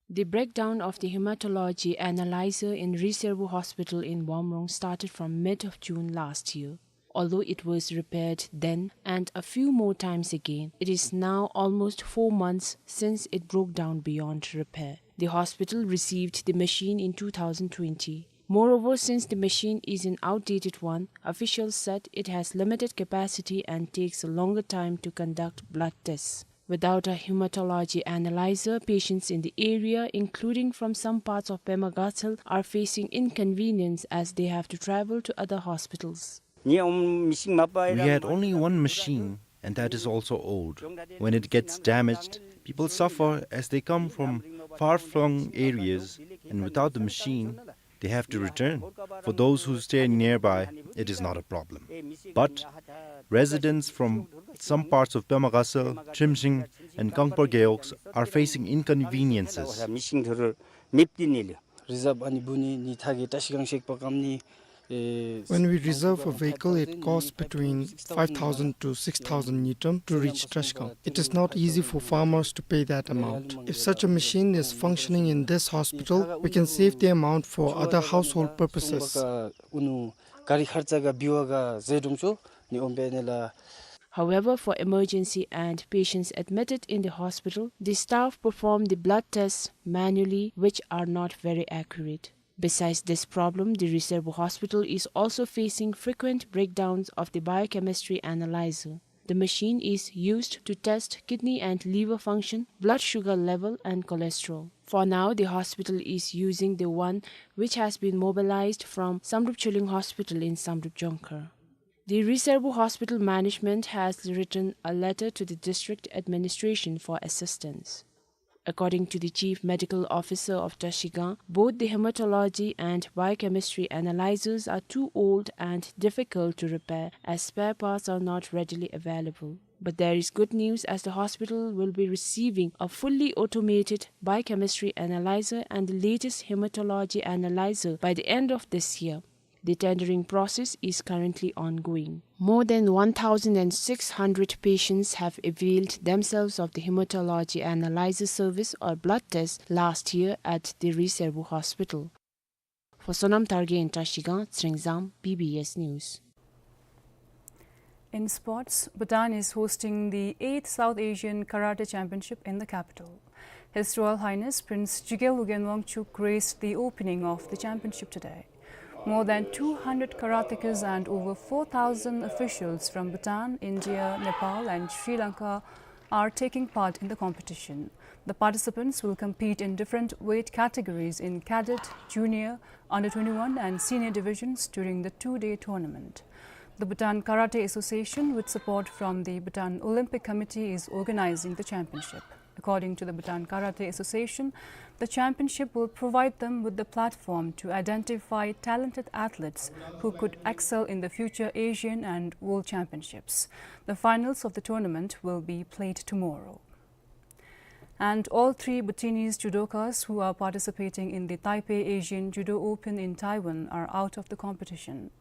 The breakdown of the hematology analyzer in Ri Sebo Hospital in Bumrong started from mid of June last year. Although it was repaired then and a few more times again, it is now almost four months since it broke down beyond repair. The hospital received the machine in two thousand twenty. Moreover, since the machine is an outdated one, officials said it has limited capacity and takes a longer time to conduct blood tests. Without a hematology analyzer, patients in the area, including from some parts of Pema Gatshel, are facing inconvenience as they have to travel to other hospitals. We had only one machine, and that is also old. When it gets damaged, people suffer as they come from far-flung areas, and without the machine, they have to return. For those who stay nearby, it is not a problem. But residents from some parts of Pema Gatshel, Trimshing, and Kangpar Geoks are facing inconveniences. Reserve ཨ་ནི་འབུལ་ནི་ནི་ཐ་གི་བཀྲ་ཤིས་སྒང་གཤེགས་པ་ཀམ་ནི། When we reserve a vehicle, it costs between five thousand to six thousand ngultrum to reach Trashigang. It is not easy for farmers to pay that amount. If such a machine is functioning in this hospital, we can save the amount for other household purposes. However, for emergency and patients admitted in the hospital, the staff perform the blood tests manually, which are not very accurate. Besides this problem, the Ri Sebo Hospital is also facing frequent breakdowns of the biochemistry analyzer. The machine is used to test kidney and liver function, blood sugar level, and cholesterol. For now, the hospital is using the one which has been mobilized from Samdrup Chuleng Hospital in Samdrup Jongkhar. The Ri Sebo Hospital management has written a letter to the district administration for assistance. According to the Chief Medical Officer of Trashigang, both the hematology and biochemistry analyzers are too old and difficult to repair, as spare parts are not readily available. But there is good news, as the hospital will be receiving a fully automated biochemistry analyzer and the latest hematology analyzer by the end of this year. The tendering process is currently ongoing. More than one thousand and six hundred patients have availed themselves of the hematology analyzer service or blood test last year at the Ri Sebo Hospital. For Sonam Targe in Trashigang, Tsering Zam, B B S News. In sports, Bhutan is hosting the eighth South Asian Karate Championship in the capital. His Royal Highness Prince Jigel Ugyen Wangchuck graced the opening of the championship today. More than two hundred karateka's and over four thousand officials from Bhutan, India, Nepal, and Sri Lanka are taking part in the competition. The participants will compete in different weight categories in cadet, junior, under twenty-one, and senior divisions during the two-day tournament. The Bhutan Karate Association, with support from the Bhutan Olympic Committee, is organizing the championship. According to the Bhutan Karate Association, the championship will provide them with the platform to identify talented athletes who could excel in the future Asian and World Championships. The finals of the tournament will be played tomorrow. And all three Bhutanese judokas who are participating in the Taipei Asian Judo Open in Taiwan are out of the competition.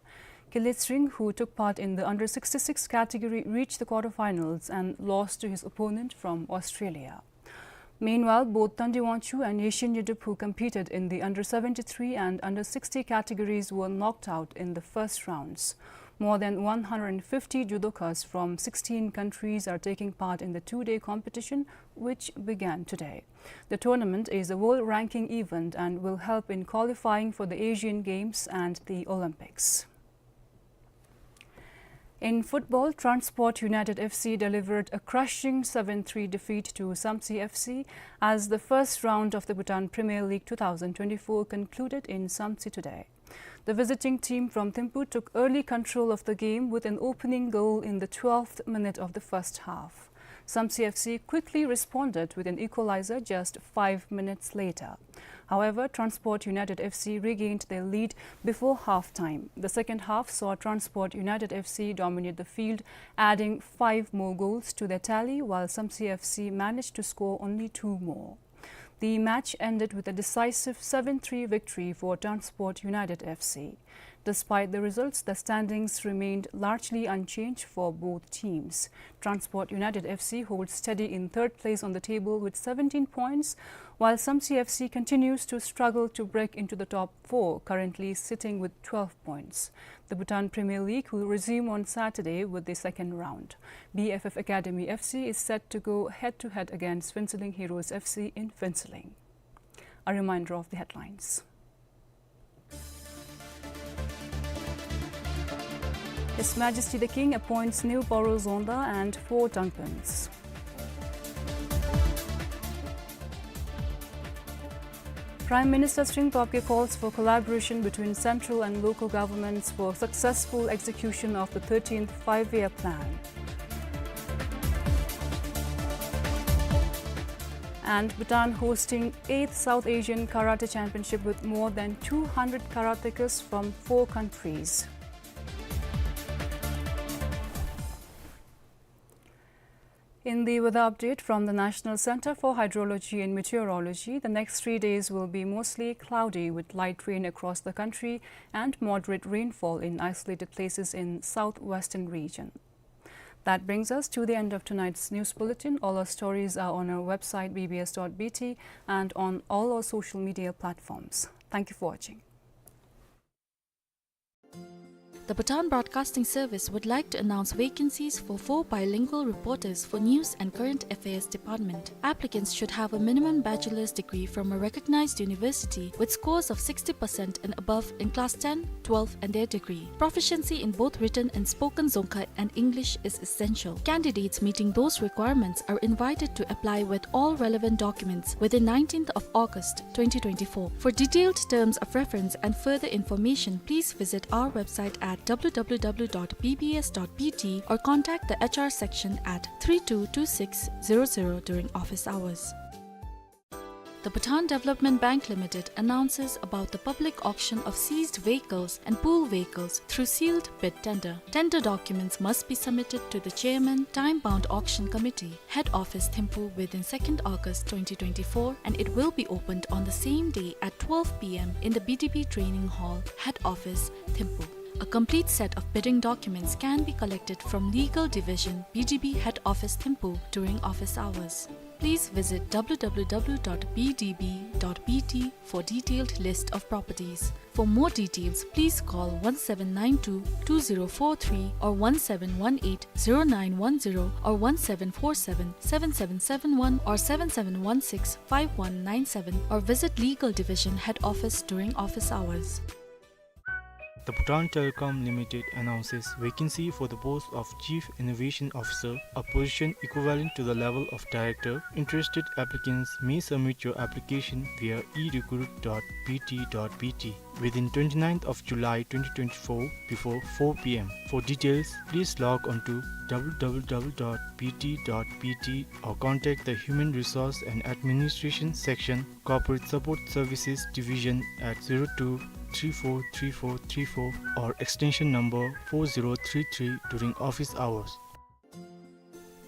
Kile Tsering, who took part in the under sixty-six category, reached the quarterfinals and lost to his opponent from Australia. Meanwhile, both Tandi Wangchuk and Yeshin Yedrup, who competed in the under seventy-three and under sixty categories, were knocked out in the first rounds. More than one hundred fifty judokas from sixteen countries are taking part in the two-day competition, which began today. The tournament is a world ranking event and will help in qualifying for the Asian Games and the Olympics. In football, Transport United F C delivered a crushing seven three defeat to Samtse F C as the first round of the Bhutan Premier League two thousand twenty-four concluded in Samtse today. The visiting team from Thimphu took early control of the game with an opening goal in the twelfth minute of the first half. Samtse F C quickly responded with an equalizer just five minutes later. However, Transport United F C regained their lead before half-time. The second half saw Transport United F C dominate the field, adding five more goals to their tally, while Samtse F C managed to score only two more. The match ended with a decisive seven three victory for Transport United F C. Despite the results, the standings remained largely unchanged for both teams. Transport United F C holds steady in third place on the table with seventeen points, while Samtse F C continues to struggle to break into the top four, currently sitting with twelve points. The Bhutan Premier League will resume on Saturday with the second round. B F F Academy F C is set to go head-to-head against Phuentsholing Heroes F C in Phuentsholing. A reminder of the headlines. His Majesty the King appoints new Paro Zonda and four Tangpens. Prime Minister Tshering Tobgay calls for collaboration between central and local governments for successful execution of the thirteenth Five-Year Plan. And Bhutan hosting eighth South Asian Karate Championship with more than two hundred karateka's from four countries. In the weather update from the National Center for Hydrology and Meteorology, the next three days will be mostly cloudy with light rain across the country and moderate rainfall in isolated places in southwestern region. That brings us to the end of tonight's news bulletin. All our stories are on our website, B B S dot B T, and on all our social media platforms. Thank you for watching. The Bhutan Broadcasting Service would like to announce vacancies for four bilingual reporters for News and Current Affairs Department. Applicants should have a minimum bachelor's degree from a recognized university with scores of sixty percent and above in class ten, twelve, and their degree. Proficiency in both written and spoken Dzongkha and English is essential. Candidates meeting those requirements are invited to apply with all relevant documents within nineteenth of August twenty twenty-four. For detailed terms of reference and further information, please visit our website at W W W dot B B S dot B T or contact the H R section at three two two six zero zero during office hours. The Bhutan Development Bank Limited announces about the public auction of seized vehicles and pool vehicles through sealed bid tender. Tender documents must be submitted to the Chairman, Time Bound Auction Committee, Head Office, Thimphu, within second August twenty twenty-four, and it will be opened on the same day at twelve P M in the B D B Training Hall, Head Office, Thimphu. A complete set of bidding documents can be collected from Legal Division, B D B Head Office, Thimphu, during office hours. Please visit W W W dot B D B dot B T for detailed list of properties. For more details, please call one seven nine two two zero four three or one seven one eight zero nine one zero or one seven four seven seven seven seven one or seven seven one six five one nine seven or visit Legal Division Head Office during office hours. The Bhutan Telecom Limited announces vacancy for the post of Chief Innovation Officer, a position equivalent to the level of Director. Interested applicants may submit your application via e recruit dot B T dot B T within twenty-ninth of July twenty twenty-four before four P M. For details, please log on to W W W dot B T dot B T or contact the Human Resource and Administration Section, Corporate Support Services Division at zero two three four three four three four or extension number four zero three three during office hours.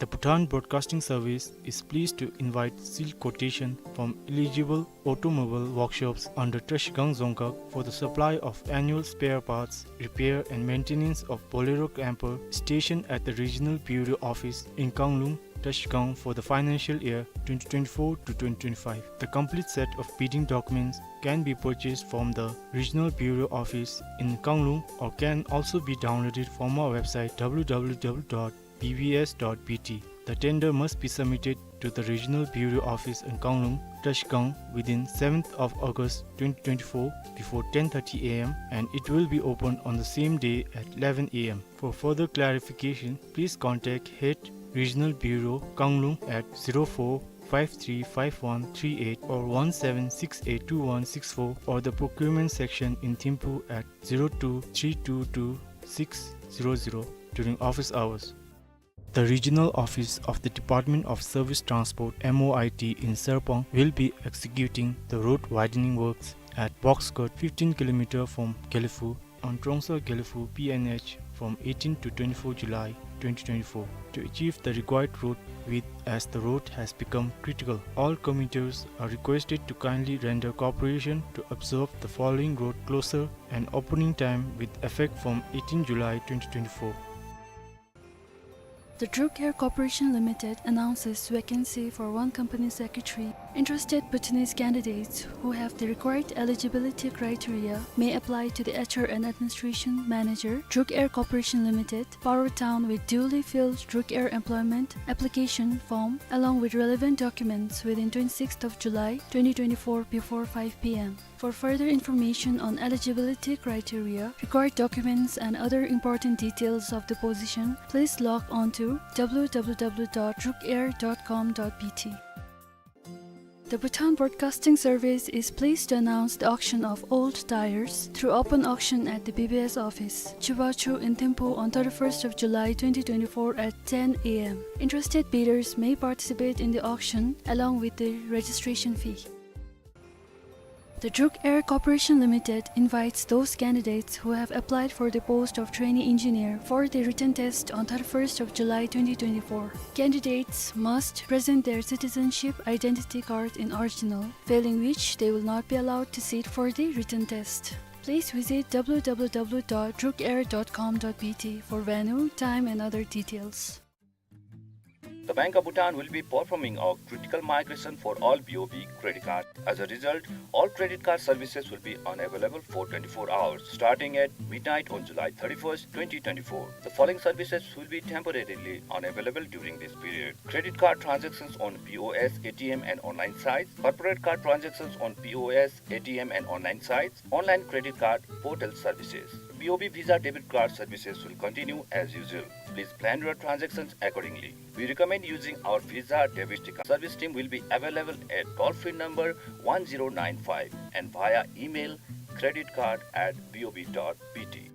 The Bhutan Broadcasting Service is pleased to invite sealed quotation from eligible automobile workshops under Trashigang Dzongkhag for the supply of annual spare parts, repair and maintenance of Bolero camper stationed at the Regional Bureau Office in Kanglung, Trashigang for the financial year twenty twenty-four to twenty twenty-five. The complete set of bidding documents can be purchased from the Regional Bureau Office in Kanglung or can also be downloaded from our website W W W dot B B S dot B T. The tender must be submitted to the Regional Bureau Office in Kanglung, Trashigang within seventh of August twenty twenty-four before ten thirty A M and it will be opened on the same day at eleven A M. For further clarification, please contact Head Regional Bureau, Kanglung at zero four five three five one three eight or one seven six eight two one six four or the procurement section in Thimphu at zero two three two two six zero zero during office hours. The regional office of the Department of Service Transport, M O I T, in Serpong will be executing the road widening works at box cut fifteen kilometer from Gelephu on Trongsa Gelephu P N H from eighteen to twenty-four July twenty twenty-four to achieve the required road width, as the road has become critical. All commuters are requested to kindly render cooperation to absorb the following road closure and opening time with effect from eighteen July twenty twenty-four. The Druk Air Corporation Limited announces vacancy for one company secretary. Interested Bhutanese candidates who have the required eligibility criteria may apply to the H R and Administration Manager, Druk Air Corporation Limited, Paro Town, with duly filled Druk Air employment application form along with relevant documents within twenty-sixth of July twenty twenty-four before five P M. For further information on eligibility criteria, required documents, and other important details of the position, please log on to W W W dot druk air dot com dot B T. The Bhutan Broadcasting Service is pleased to announce the auction of old tires through open auction at the B B S office, Chibachu in Thimphu, on thirty-first of July twenty twenty-four at ten A M. Interested bidders may participate in the auction along with the registration fee. The Druk Air Corporation Limited invites those candidates who have applied for the post of trainee engineer for the written test on thirty-first of July twenty twenty-four. Candidates must present their citizenship identity card in original, failing which they will not be allowed to sit for the written test. Please visit W W W dot druk air dot com dot B T for venue, time, and other details. The Bank of Bhutan will be performing a critical migration for all B O B credit cards. As a result, all credit card services will be unavailable for twenty-four hours, starting at midnight on July thirty-first, twenty twenty-four. The following services will be temporarily unavailable during this period: credit card transactions on P O S, A T M, and online sites, corporate card transactions on P O S, A T M, and online sites, online credit card portal services. B O B Visa debit card services will continue as usual. Please plan your transactions accordingly. We recommend using our Visa debit card. Service team will be available at toll-free number one zero nine five and via email credit card at B O B dot B T.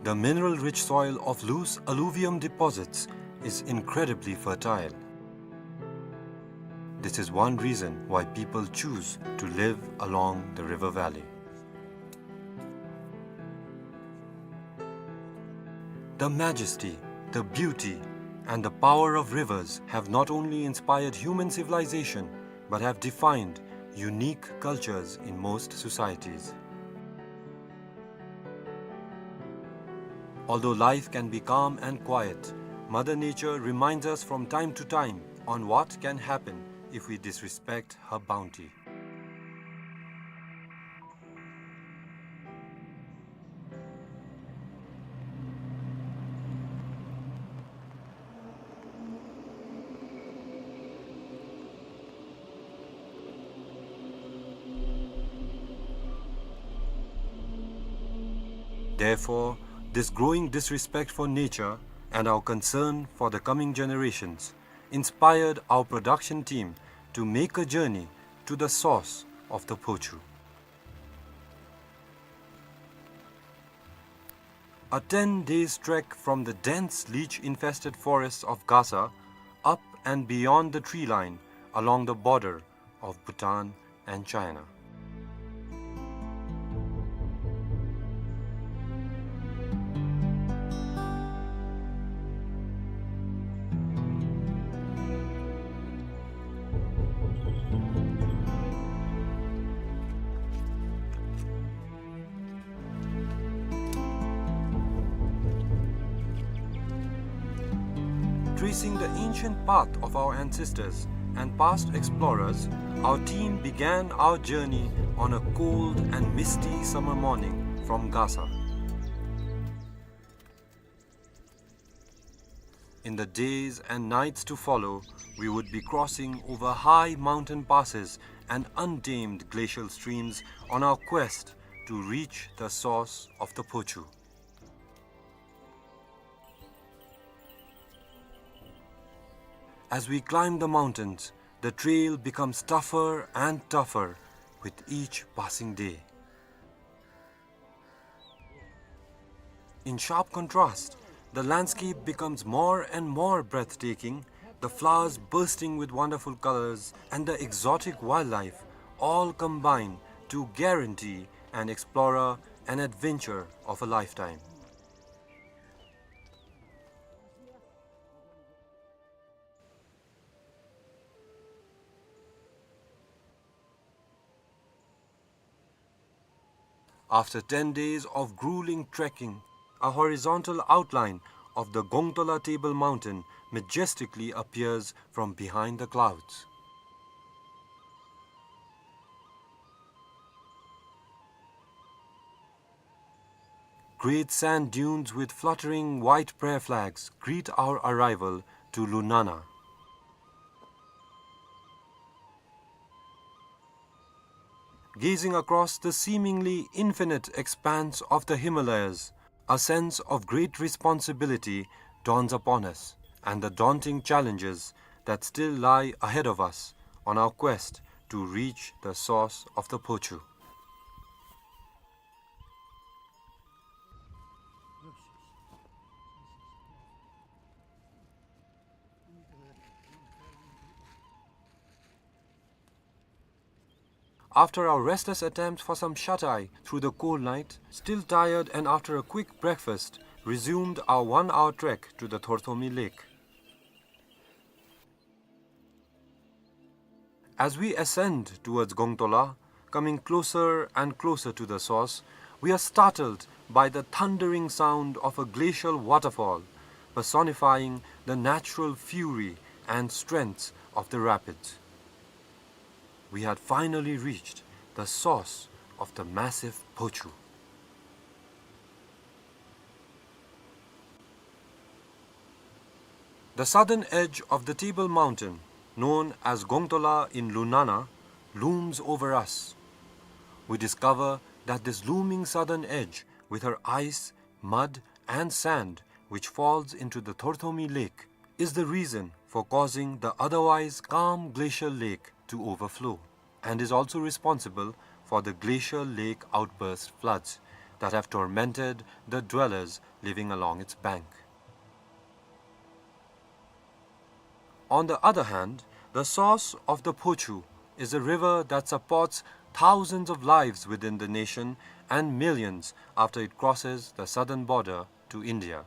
The mineral-rich soil of loose alluvium deposits is incredibly fertile. This is one reason why people choose to live along the river valley. The majesty, the beauty, and the power of rivers have not only inspired human civilization, but have defined unique cultures in most societies. Although life can be calm and quiet, Mother Nature reminds us from time to time on what can happen if we disrespect her bounty. Therefore, this growing disrespect for nature and our concern for the coming generations inspired our production team to make a journey to the source of the Phochu. A ten days trek from the dense leech-infested forests of Gasa, up and beyond the tree line, along the border of Bhutan and China. Tracing the ancient path of our ancestors and past explorers, our team began our journey on a cold and misty summer morning from Gasa. In the days and nights to follow, we would be crossing over high mountain passes and untamed glacial streams on our quest to reach the source of the Phochu. As we climb the mountains, the trail becomes tougher and tougher with each passing day. In sharp contrast, the landscape becomes more and more breathtaking, the flowers bursting with wonderful colors and the exotic wildlife all combine to guarantee an explorer an adventure of a lifetime. After ten days of grueling trekking, a horizontal outline of the Gongtola Table Mountain majestically appears from behind the clouds. Great sand dunes with fluttering white prayer flags greet our arrival to Lunana. Gazing across the seemingly infinite expanse of the Himalayas, a sense of great responsibility dawns upon us, and the daunting challenges that still lie ahead of us on our quest to reach the source of the Phochu. After our restless attempt for some shut-eye through the cold night, still tired and after a quick breakfast, resumed our one-hour trek to the Thorthomi Lake. As we ascend towards Gongtola, coming closer and closer to the source, we are startled by the thundering sound of a glacial waterfall, personifying the natural fury and strength of the rapids. We had finally reached the source of the massive Phochu. The southern edge of the Table Mountain, known as Gongtola in Lunana, looms over us. We discover that this looming southern edge, with her ice, mud, and sand, which falls into the Thorthomi Lake, is the reason for causing the otherwise calm glacial lake to overflow, and is also responsible for the glacial lake outburst floods that have tormented the dwellers living along its bank. On the other hand, the source of the Phochu is a river that supports thousands of lives within the nation and millions after it crosses the southern border to India.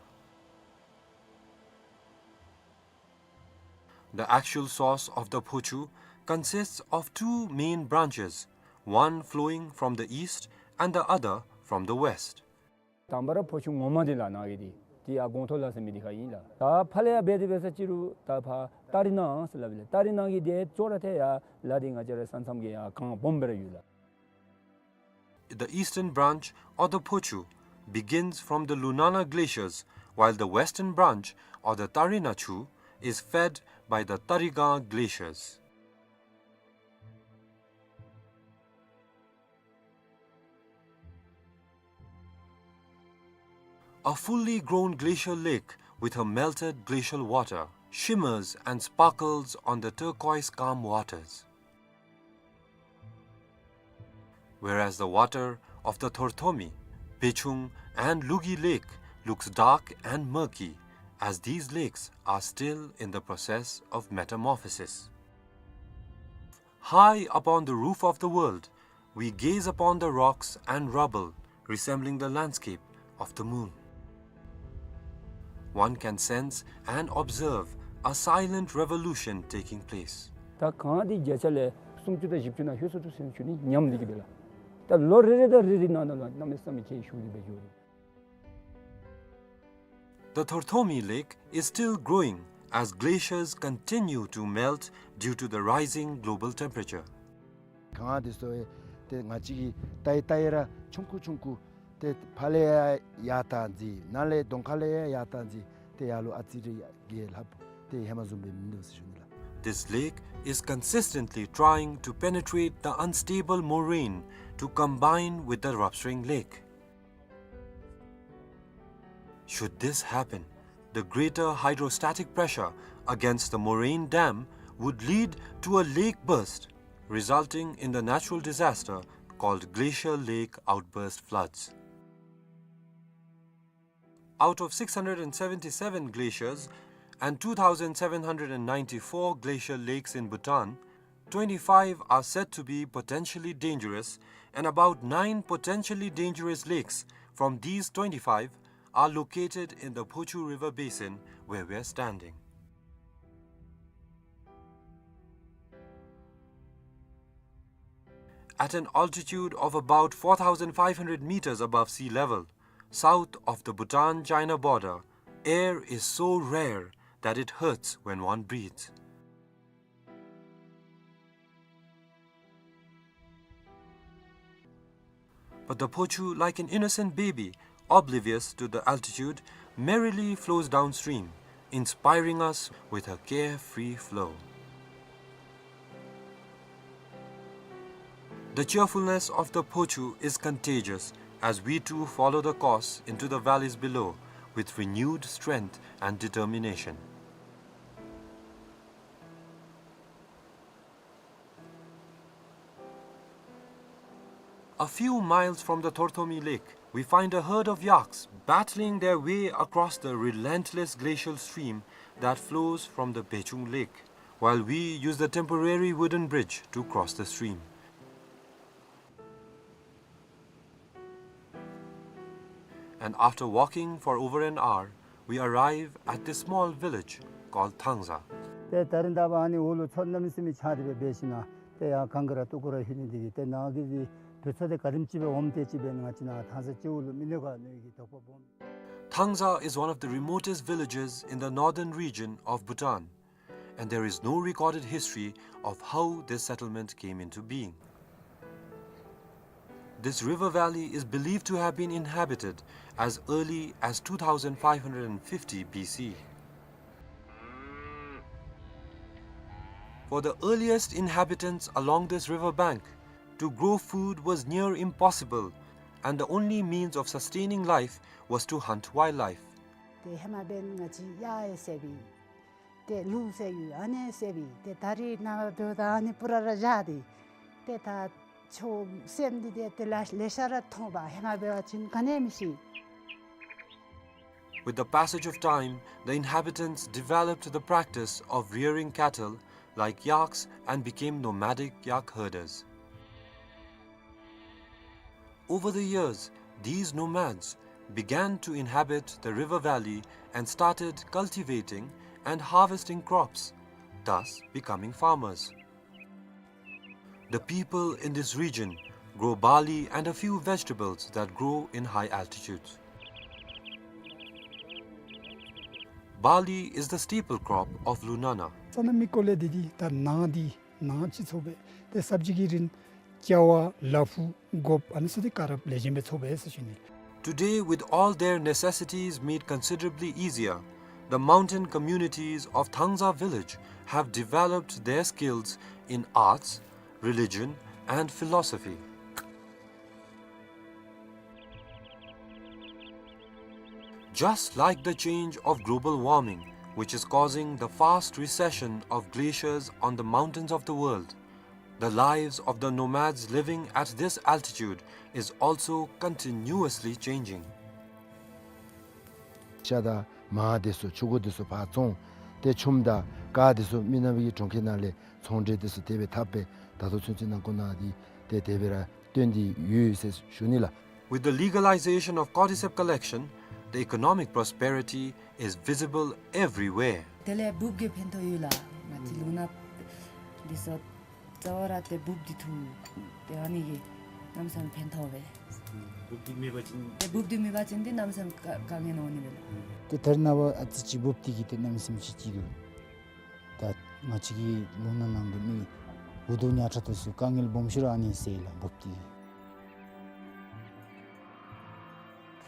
The actual source of the Phochu consists of two main branches, one flowing from the east and the other from the west. དང་པ་ར་ཕོ་ཆུ་ངོ་མ་འདི་ལགས་ནཱ་གི་འདི་ཏེ་ཡར་གོང་ཐོག་ལ་ཟེར་མི་འདི་ཁར་ཨིན་ལགས། ད་ཕར་ལས་ཡར་འབད་དེ་འབད་ས་ཅིག་རུང་ད་ཕར་ཏ་རི་ནང་ཟེར་སླབ་ཨིན་ལགས། ཏ་རི་ནང་གི་འདི་ཅོག་ར་འཐདཔ་ཡར་ལ་འདི་ང་བཅས་ར་ས་མཚམས་ཀྱི་ཡར་གངས་སྦོམ་སྦེ་ར་ཡོད་ལགས། The eastern branch, or the Phochu, begins from the Lunana glaciers, while the western branch, or the Tarina Chu, is fed by the Tarigang glaciers. A fully grown glacial lake with her melted glacial water shimmers and sparkles on the turquoise calm waters. Whereas the water of the Thorthomi, Bechung, and Lugi Lake looks dark and murky, as these lakes are still in the process of metamorphosis. High upon the roof of the world, we gaze upon the rocks and rubble resembling the landscape of the moon. One can sense and observe a silent revolution taking place. ད་གངས་འདི་བརྒྱ་ཆ་ལས་སུམ་ཅུ་དང་བཞི་བཅུ་ནང་ལྷོད་སོང་འདུག་ཟེར་ཞུ་ནི་ཉམས་འདི་གིས་སྦེ་ལགས། ད་ལོ་རེ་རེ་དང་རེ་རེ་ནང་ན་ལུ་གནམ་མེད་ས་མེད་ཁྱད་ཞུགས་ཏེ་སྦེ་འགྱོ་རུང་། The Thorthomi Lake is still growing as glaciers continue to melt due to the rising global temperature. གངས་འདི་ཚུ་ཏེ་ང་བཅས་ཀྱིས་བལྟ་ཡི་བལྟ་ཡི་ར་ཆུང་ཀུ་ཆུང་ཀུ་ཏེ་ཕར་ལས་ཡར་ཡར་བཏང་ཅི་ནཱ་ལས་གདོང་ཁ་ལས་ཡར་ཡར་བཏང་ཅི་ཏེ་ཡར་ལུ་ཨ་ཙི་རེ་ཡར་རྒྱས་ལྷགཔ་ཏེ་ཧེ་མ་བཟུམ་སྦེ་མིན་འདུག་ཟེར་ཞུ་ནི་ལགས། This lake is consistently trying to penetrate the unstable moraine to combine with the Ravsring Lake. Should this happen, the greater hydrostatic pressure against the moraine dam would lead to a lake burst, resulting in the natural disaster called glacial lake outburst floods. Out of six hundred and seventy-seven glaciers and two thousand seven hundred and ninety-four glacial lakes in Bhutan, twenty-five are said to be potentially dangerous, and about nine potentially dangerous lakes from these twenty-five are located in the Phochu River basin where we are standing. At an altitude of about four thousand five hundred meters above sea level, south of the Bhutan-China border, air is so rare that it hurts when one breathes. But the Phochu, like an innocent baby, oblivious to the altitude, merrily flows downstream, inspiring us with her carefree flow. The cheerfulness of the Phochu is contagious as we too follow the course into the valleys below with renewed strength and determination. A few miles from the Thorthomi Lake, we find a herd of yaks battling their way across the relentless glacial stream that flows from the Bechung Lake, while we use the temporary wooden bridge to cross the stream. And after walking for over an hour, we arrive at this small village called Thangza. ཏེ་ད་རིས་ད་འབདན་ཨ་ནི་འོག་ལུ་མཚོ་གནམ་མེད་ས་མེད་ཆགས་ཏེ་སྦེ་འབད་ཞིནམ་ལས་ཏེ་ཡར་གངས་ཀྱི་ར་སྟོད་ཀྱི་ར་ལྷོད་ནི་འདི་གིས་ཏེ་ནཱ་གི་འདི་དུས་ཚོད་འདི་ག་དེམ་ཅིག་སྦེ་འོངམ་དེ་ཅིག་སྦེ་ང་བཅས་ནཱ་ཐང་ས་སྤྱི་འོག་ལུ་མི་ལུས་ག་ནི་གི་དོགས་པ་སྦོམ། Thangza is one of the remotest villages in the northern region of Bhutan, and there is no recorded history of how this settlement came into being. This river valley is believed to have been inhabited as early as two thousand five hundred fifty B C. For the earliest inhabitants along this river bank, to grow food was near impossible, and the only means of sustaining life was to hunt wildlife. ཏེ་ཧེ་མ་འབདན་ང་བཅས་གཡག་ཡང་བསད་པས། ཏེ་ལུག་བསད་ཡོད། ཨ་ནི་བསད་པས། ཏེ་ད་རིས་ནངས་པ་འབདཝ་ད་ཨ་ནི་སྤུ་ར་ར་བཞག་སྟེ། ཏེ་ད་ཆོས་སེམས་འདི་ཏེ་ཏེ་ལེ་ལེ་ཤ་ར་མཐོང་པས། ཧེ་མ་འབད་བ་ཅིན་ག་ནི་མི་ཤེས། With the passage of time, the inhabitants developed the practice of rearing cattle like yaks and became nomadic yak herders. Over the years, these nomads began to inhabit the river valley and started cultivating and harvesting crops, thus becoming farmers. The people in this region grow barley and a few vegetables that grow in high altitudes. Barley is the staple crop of Lunana. ས་གནམ་གྱི་སྐོར་ལས་འདི་འདི་ད་ནཱ་འདི་ནཱ་སྤྱི་ཚོགས་སྦེ་ཏེ་སབ་ཇི་གི་རིན་ཅ་བ་ལ་ཕུག་སྒོགཔ་ཨ་ནི་ཚུ་འདི་ག་ར་ལེགས་ཤོམ་སྦེ་ཚོགས་པས་ཟེར་ཞུ་ནི། Today, with all their necessities made considerably easier, the mountain communities of Thangza village have developed their skills in arts, religion, and philosophy. Just like the change of global warming, which is causing the fast recession of glaciers on the mountains of the world, the lives of the nomads living at this altitude is also continuously changing. ཤ་དང་མར་འདི་ཚུ་ཕྱུར་འགོ་འདི་ཚུ་ཕར་བཙོང་། ཏེ་ཆུམ་དང་ཀར་འདི་ཚུ་མི་ནག་པའི་གྲོང་ཁྱེར་ནང་ལས་ཚོང་འབྲེལ་འདི་ཚུ་དེ་སྦེ་འཐབ་སྦེ་ད་ལྟོ་ཚུན་ཚོད་ནང་འཁོད་ནང་འདི་ཏེ་དེ་སྦེ་ར་སྟོན་ཏེ་ཡོད་ཟེར་ཞུ་ནི་ལགས། With the legalization of cordyceps collection, the economic prosperity is visible everywhere. དེ་ལས་འབུཔ་གིས་ཕན་ཐོགས་ཡོད་ལགས། ང་བཅས་ལུང་ནག་འདི་ཚུ་རྩ་བ་ར་ཏེ་འབུཔ་འདི་འཐུ། ཏེ་ཨ་ནི་གིས་གནམ་མེད་ས་མེད་ཕན་ཐོགས་པས། འབུཔ་འདི་མེད་པ་ཅིན་ཏེ་འབུཔ་འདི་མེད་པ་ཅིན་ཏེ་གནམ་མེད་ས་མེད་དཀའ་དཀའ་ངལ་འོང་ནི་མས་ལགས། ཏེ་ད་རེས་ནངས་པ་ཨ་ཙི་ཅིག་འབུཔ་འདི་གིས་ཏེ་གནམ་མེད་ས་མེད་ཅིག་སྐྱིད་འདུག། ད་ང་བཅས་ཀྱི་ལུང་ནག་ནང་གི་མི་འུ་སྡུག་ཉག་ཕྲ་དེ་ཚུ་དཀའ་ངལ་སྦོམ་ཤོས་ར་ཨ་ནི་སེལ་ལགས་འབུཔ་འདི་གིས།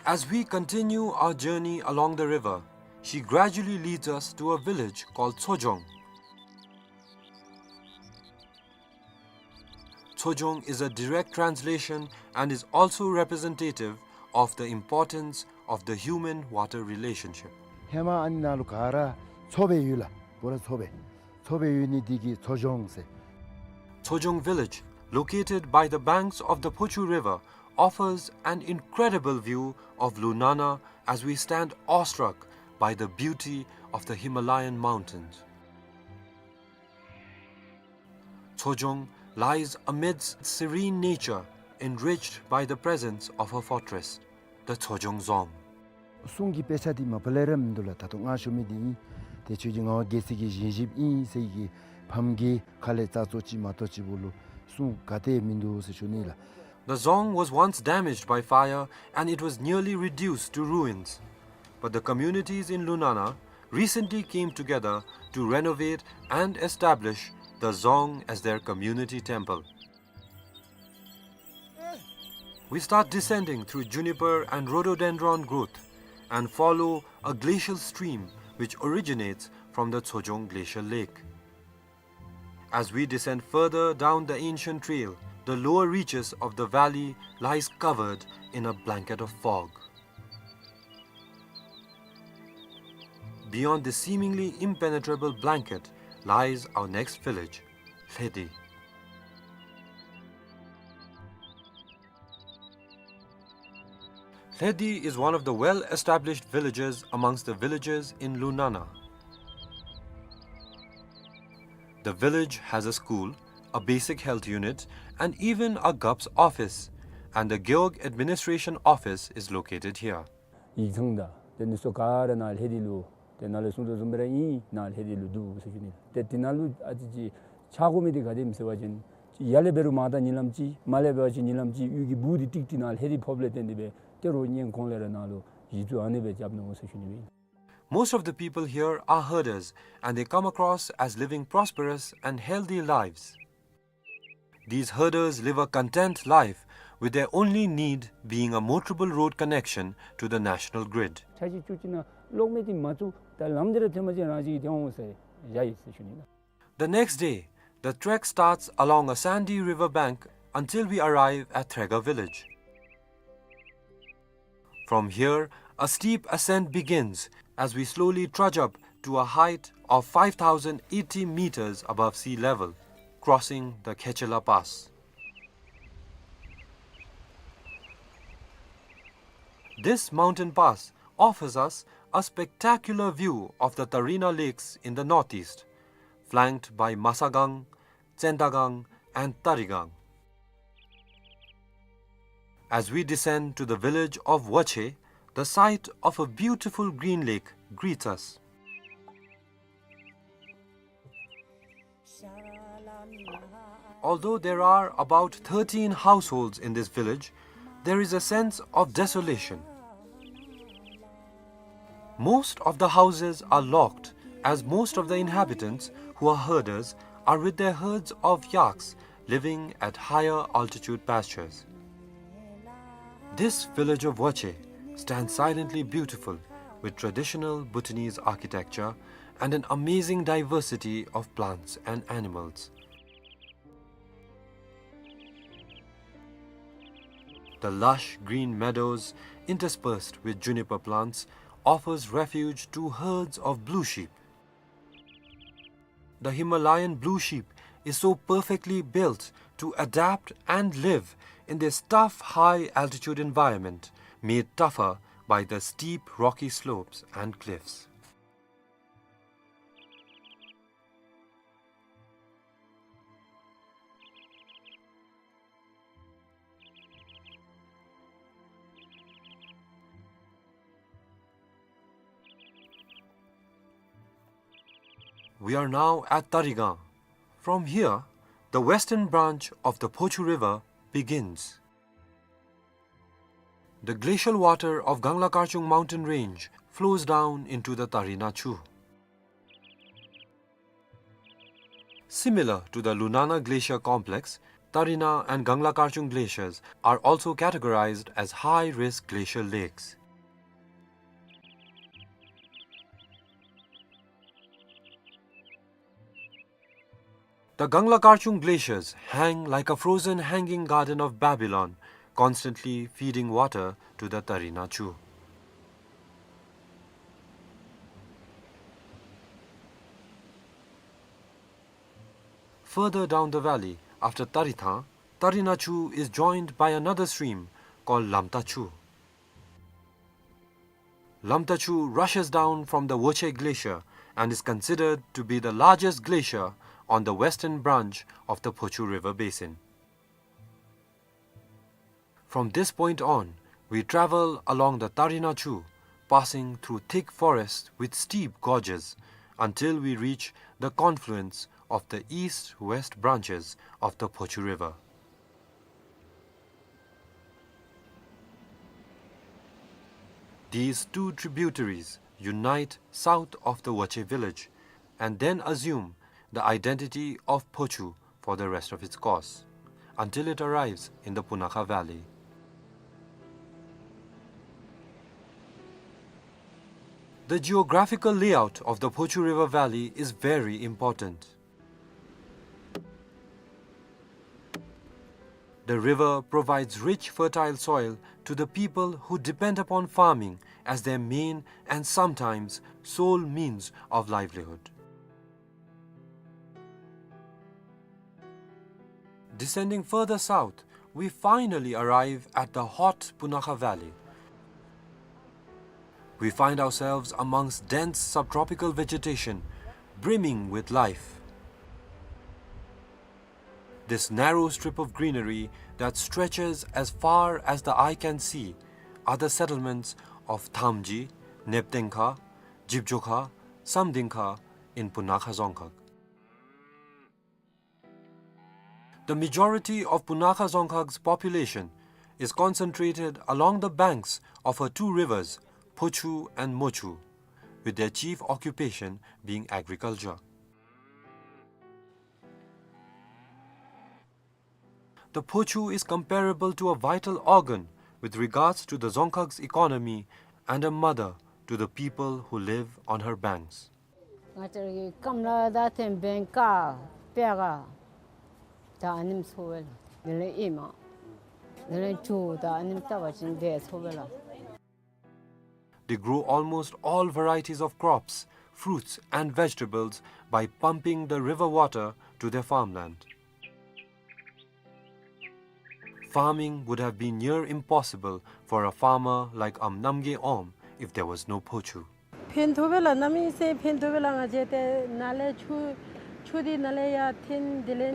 As we continue our journey along the river, she gradually leads us to a village called Tsojong. Tsojong is a direct translation and is also representative of the importance of the human-water relationship. ཧེ་མ་ཨ་ནི་ནང་ལུ་ག་ར་མཚོ་སྦེ་ཡོད་ལགས། པུ་ར་མཚོ་སྦེ། མཚོ་སྦེ་ཡོད་ནི་འདི་གིས་མཚོ་ལྗོངས་ཟེར། Tsojong village, located by the banks of the Phochu River, offers an incredible view of Lunana as we stand awestruck by the beauty of the Himalayan mountains. Tsojong lies amidst serene nature, enriched by the presence of a fortress, the Tsojong Dzong. སྲུང་གི་དཔེ་ཆ་འདི་མ་པ་ལས་ར་མིན་འདུག་ལགས། ད་ལྟོ་ང་ཞུ་མི་འདི་ཨིན། ཏེ་ཁྱོད་ཀྱི་ངག་དབང་རྒྱལ་མཚན་གྱི་བཞེངས་གཞིཔ་ཨིན་ཟེར་གྱི་ཕམ་གྱི་ཁ་ལས་རྩ་ཚོ་ཅིག་མ་གཏོགས་ཅིག་པོ་ལུ་སྲུང་ག་ཏེ་མིན་འདུག་ཟེར་ཞུ་ནི་ལགས། The dzong was once damaged by fire and it was nearly reduced to ruins. But the communities in Lunana recently came together to renovate and establish the dzong as their community temple. We start descending through juniper and rhododendron growth and follow a glacial stream which originates from the Tsojong Glacial Lake. As we descend further down the ancient trail, the lower reaches of the valley lies covered in a blanket of fog. Beyond this seemingly impenetrable blanket lies our next village, Lhedi. Lhedi is one of the well-established villages amongst the villages in Lunana. The village has a school, a basic health unit, and even a Gup's office, and the Gewog administration office is located here. ཡིག་ཚང་དང་ཏེ་ཨ་ནི་ཚུ་ག་ར་ནཱ་ལྷེ་དི་ལུ་ཏེ་ནཱ་ལས་གསུང་དོ་བཟུམ་སྦེ་ར་ཨིན། ནཱ་ལྷེ་དི་ལུ་འདུག་ཟེར་ཞུ་ནི། ཏེ་འདི་ནང་ལུ་ཨ་ཙི་ཅིག་ཆ་དགོ་མི་འདི་ག་དེམ་ཟེར་བ་ཅིན་ཡར་ལས་འབད་རུང་མར་ད་ཉིན་ལམ་ཅིག་མར་ལས་འབད་བ་ཅིན་ཉིན་ལམ་ཅིག་གཡུས་ཀྱི་སྦུག་འདི་ཏིག་ཏི་ནཱ་ལྷེ་དི་ཕོགཔ་ལས་བརྟེན་ཏེ་སྦེ་ཏེ་རོགས་ཉེན་ཁོང་ལས་ར་ནཱ་ལུ་གཞི་བཙུགས་ཨ་ནི་སྦེ་རྐྱབ་ནུག་ཟེར་ཞུ་ནི་སྦེ་ཨིན། Most of the people here are herders and they come across as living prosperous and healthy lives. These herders live a content life, with their only need being a motorable road connection to the national grid. ཆ་ཅིག་ཅུ་ཅིག་ནང་གློག་མེ་འདི་མ་བཙུགས་ད་ལམ་འདི་ར་ཐོན་པ་ཅིན་རང་ཅིག་གིས་ཐོན་འོང་ཟེར་བཞག་ཡི་ཟེར་ཞུ་ནི་ལགས། The next day, the trek starts along a sandy river bank until we arrive at Threga village. From here, a steep ascent begins as we slowly trudge up to a height of five thousand eighty meters above sea level, crossing the Khechela Pass. This mountain pass offers us a spectacular view of the Tarina Lakes in the northeast, flanked by Masagang, Tsendagang, and Tarigang. As we descend to the village of Wache, the sight of a beautiful green lake greets us. Although there are about thirteen households in this village, there is a sense of desolation. Most of the houses are locked, as most of the inhabitants, who are herders, are with their herds of yaks living at higher altitude pastures. This village of Wache stands silently beautiful, with traditional Bhutanese architecture and an amazing diversity of plants and animals. The lush green meadows, interspersed with juniper plants, offers refuge to herds of blue sheep. The Himalayan blue sheep is so perfectly built to adapt and live in this tough high-altitude environment, made tougher by the steep rocky slopes and cliffs. We are now at Tarigang. From here, the western branch of the Phochu River begins. The glacial water of Gangla Karchung mountain range flows down into the Tarina Chu. Similar to the Lunana Glacier Complex, Tarina and Gangla Karchung glaciers are also categorized as high-risk glacial lakes. The Gangla Karchung glaciers hang like a frozen hanging garden of Babylon, constantly feeding water to the Tarina Chu. Further down the valley, after Tarithang, Tarina Chu is joined by another stream called Lamta Chu. Lamta Chu rushes down from the Woche Glacier and is considered to be the largest glacier on the western branch of the Phochu River basin. From this point on, we travel along the Tarina Chu, passing through thick forests with steep gorges, until we reach the confluence of the east-west branches of the Phochu River. These two tributaries unite south of the Woche village and then assume the identity of Phochu for the rest of its course, until it arrives in the Punakha Valley. The geographical layout of the Phochu River Valley is very important. The river provides rich, fertile soil to the people who depend upon farming as their main and sometimes sole means of livelihood. Descending further south, we finally arrive at the hot Punakha Valley. We find ourselves amongst dense subtropical vegetation, brimming with life. This narrow strip of greenery that stretches as far as the eye can see are the settlements of Thamji, Neptengkha, Jibjokha, Samdingkha in Punakha Dzongkhag. The majority of Punakha Dzongkhag's population is concentrated along the banks of her two rivers, Phochu and Mochu, with their chief occupation being agriculture. The Phochu is comparable to a vital organ with regards to the Dzongkhag's economy and a mother to the people who live on her banks. ང་བཅས་ར་གི་སྐམ་ལ་ད་ཐེམ་བེང་ཀ་པེ་ག་ད་ཨ་ནེམ་ཚོ་བེ་ལ། དེ་ལས་ཨེ་མ་དེ་ལས་ཇོ་ད་ཨ་ནེམ་ལྟ་བ་ཅིན་དེ་ཚོ་བེ་ལ། They grow almost all varieties of crops, fruits and vegetables by pumping the river water to their farmland. Farming would have been near impossible for a farmer like Amnamgay Om if there was no Phochu. ཕན་ཐོགས་པས་ལགས། གནམ་མེད་ས་མེད་ཕན་ཐོགས་པས་ལགས། ང་བཅས་ཏེ་ནཱ་ལས་ཆུ་ཆུ་འདི་ནཱ་ལས་ཡར་འཐེན། དེ་ལས་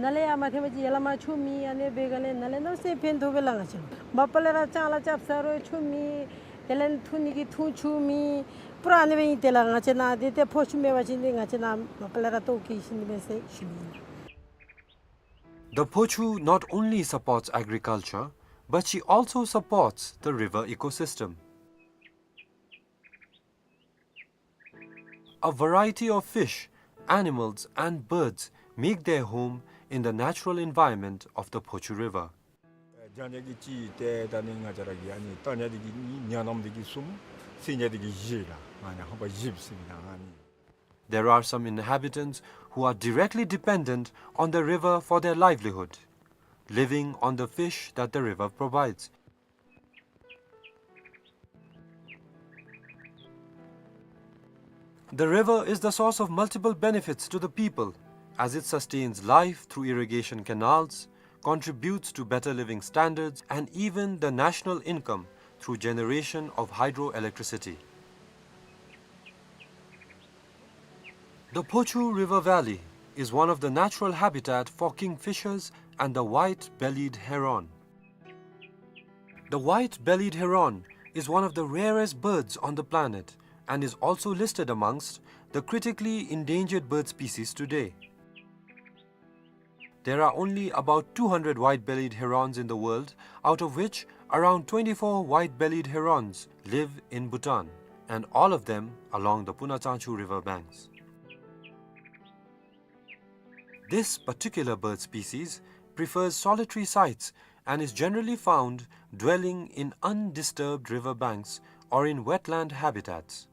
ནཱ་ལས་ཡར་མ་འཐེན་པ་ཅིན་ཡར་ལས་མར་ཆུ་མེད། ཨ་ནི་འབད་ག་ལས་ནཱ་ལས་གནམ་མེད་ས་མེད་ཕན་ཐོགས་པས་ལགས། ང་བཅས་མ་པ་ལས་ར་ལྕང་ལཱ་རྐྱབ་ས་རུང་ཆུ་མེད། དེ་ལས་འཐུང་ནི་གི་འཐུང་ཆུ་མེད། པུ་ར་ཨ་ནི་སྦེ་ཨིན་ཏེ་ལགས། ང་བཅས་ནཱ་འདི་ཏེ་ཕོ་ཆུ་མེད་པ་ཅིན་འདི་ང་བཅས་ནཱ་མ་པ་ལས་ར་ལྟོཝ་བཀྱེས་ཤི་ནི་མས་ཟེར་ཞུ་ནི་ཨིན། The Phochu not only supports agriculture, but she also supports the river ecosystem. A variety of fish, animals and birds make their home in the natural environment of the Phochu River. ཨེ་རྒྱ་ཉ་གི་གཅིག་ཏེ་ད་ནི་ང་བཅས་ར་གི་ཨ་ནི་རྟ་ཉ་འདི་གིས་གཉིས། ཉ་ནམ་འདི་གིས་གསུམ། སེང་ཉ་འདི་གིས་བཞི་ལགས། ཨ་ནི་ཧམ་པ་བཞི་ཟེར་ན་ཨ་ནི། There are some inhabitants who are directly dependent on the river for their livelihood, living on the fish that the river provides. The river is the source of multiple benefits to the people, as it sustains life through irrigation canals, contributes to better living standards, and even the national income through generation of hydroelectricity. The Phochu River Valley is one of the natural habitat for kingfishers and the white-bellied heron. The white-bellied heron is one of the rarest birds on the planet and is also listed amongst the critically endangered bird species today. There are only about two hundred white-bellied herons in the world, out of which around twenty-four white-bellied herons live in Bhutan, and all of them along the Punachangchu river banks. This particular bird species prefers solitary sites and is generally found dwelling in undisturbed river banks or in wetland habitats.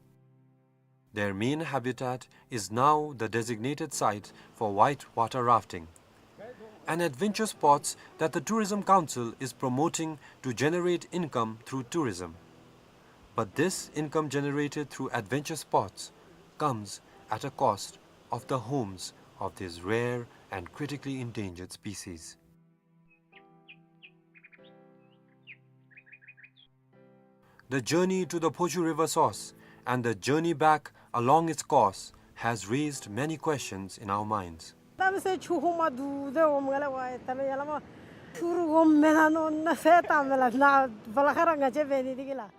Their main habitat is now the designated site for white water rafting, an adventure sports that the Tourism Council is promoting to generate income through tourism. But this income generated through adventure sports comes at a cost of the homes of these rare and critically endangered species. The journey to the Phochu River source and the journey back along its course has raised many questions in our minds. ད་མི་སེར་ཆུ་ཧོ་མ་དུ་དེ་འོམ་ག་ལ་བ་ད་མི་ཡ་ལ་མ་ཆུ་རུ་འོམ་མེ་ན་ནོ་ན་ཧེ་ད་མེ་ལ་ན་བ་ལ་ཁ་ར་ང་ཅེ་བེ་ནི་དི་གི་ལ།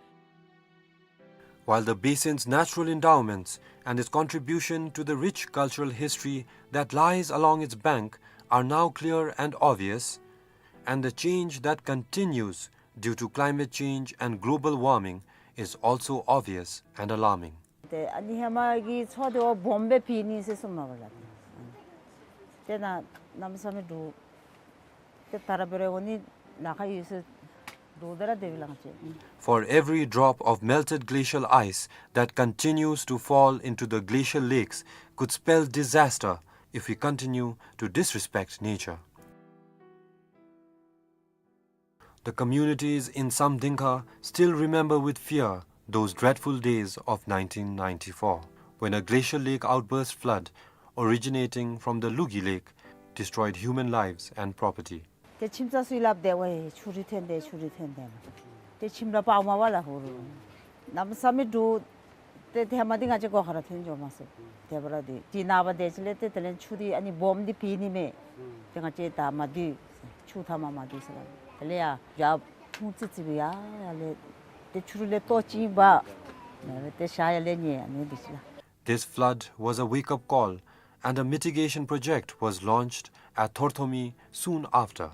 While the basin's natural endowments and its contribution to the rich cultural history that lies along its bank are now clear and obvious, and the change that continues due to climate change and global warming is also obvious and alarming. ཏེ་ཨ་ནི་ཧེ་མ་གི་མཚོ་དེ་བ་སྦོམ་སྦེ་ཕི་ནི་ཟེར་གསུངམ་མས་པ་ལགས། ཏེ་ན་གནམ་མེད་ས་མེད་འདྲོག། ཏེ་ད་ར་འབད་རུང་འོ་ནི་ལཱ་ཁག་ཡོད་ཟེར་འདྲོག་སྟེ་ར་སྡོདཔ་ལགས་ང་བཅས། For every drop of melted glacial ice that continues to fall into the glacial lakes could spell disaster if we continue to disrespect nature. The communities in Samdingkha still remember with fear those dreadful days of nineteen ninety-four, when a glacial lake outburst flood originating from the Lugi Lake destroyed human lives and property. ཏེ་ཁྱིམ་ཚང་ཚུ་སླབ་སྟེ་ཝའེ་ཆུ་རུད་ཐོན་ཏེ་ཆུ་རུད་ཐོན་ཏེ་ཏེ་ཁྱིམ་ར་པར་མ་པ་ལ་ཧུ་རུ་གནམ་མེད་ས་མེད་འདྲོག། ཏེ་ཧེ་མ་འདི་ང་བཅས་སྒོ་ཁར་ཐོན་འགྱོ་མ་ཚུགས། དེ་འབདཝ་ད་འདི་ནངས་པ་དེ་ཅིག་ལས་ཏེ་དེ་ལས་ཆུ་འདི་ཨ་ནི་སྦོམ་འདི་ཕི་ནི་མས། ཏེ་ང་བཅས་ད་མ་འདུས། ཆུ་མཐའ་མ་མ་འདུས་ཟེར་ལགས། དེ་ལས་ཡར་ཡར་ཕུང་ཙི་ཙི་སྦེ་ཡར་ཡར་ལས་ཏེ་ཆུ་རུད་ལས་ལྟོ་ཅིག་འབག། ཏེ་ཤར་ཡར་ལས་ཉལ་ཨ་ནི་འདི་ཅིག་ལགས། This flood was a wake-up call, and a mitigation project was launched at Thorthomi soon after.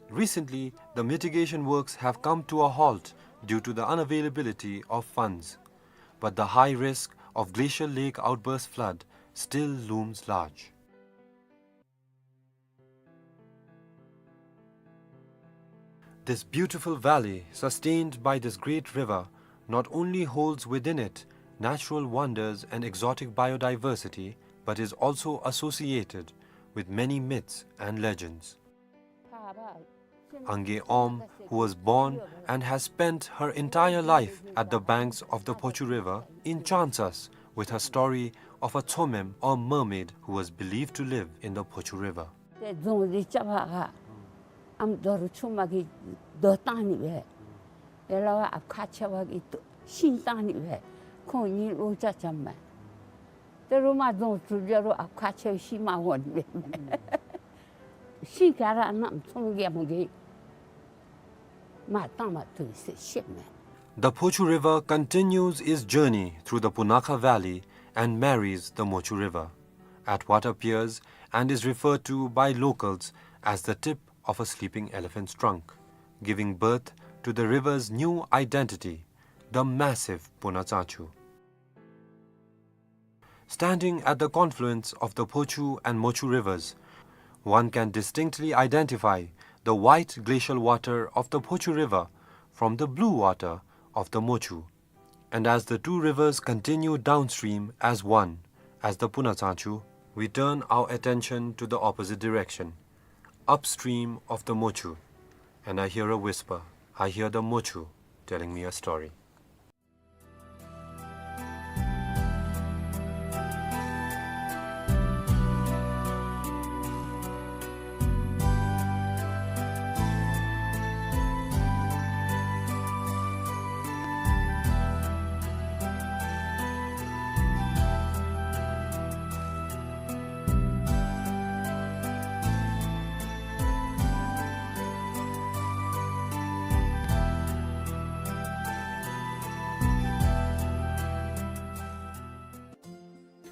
Recently, the mitigation works have come to a halt due to the unavailability of funds. But the high risk of glacial lake outburst flood still looms large. This beautiful valley, sustained by this great river, not only holds within it natural wonders and exotic biodiversity, but is also associated with many myths and legends. Angay Om, who was born and has spent her entire life at the banks of the Phochu River, enchants us with her story of a Tsomem or mermaid who was believed to live in the Phochu River. ཏེ་རྫོང་འདི་རྐྱབ་པ་ག་ཨམ་རྡོ་རུ་ཆུ་མ་གིས་རྡོ་བཏང་ནི་སྦེ། ཡ་ལ་བ་ཨ་ཁ་ཆེ་བ་གིས་རྡོ་ཤིང་བཏང་ནི་སྦེ། ཁོང་གཉིས་ལོ་ཅ་ཅམ་མས། ཏེ་རུ་མ་རྫོང་གྲུབ་ཡ་རུ་ཨ་ཁ་ཆེ་བ་ཤིང་མ་འོང་ནི་སྦེ། ཤིང་ག་ར་ནམ་ཚོང་གི་མོ་གིས་མ་བཏང་མ་ཐུབ་ཟེར་ཤེས་མས། The Phochu River continues its journey through the Punakha Valley and marries the Mochu River at what appears and is referred to by locals as the tip of a sleeping elephant's trunk, giving birth to the river's new identity, the massive Punatsachu. Standing at the confluence of the Phochu and Mochu rivers, one can distinctly identify the white glacial water of the Phochu River from the blue water of the Mochu. And as the two rivers continue downstream as one, as the Punatsachu, we turn our attention to the opposite direction, upstream of the Mochu, and I hear a whisper. I hear the Mochu telling me a story.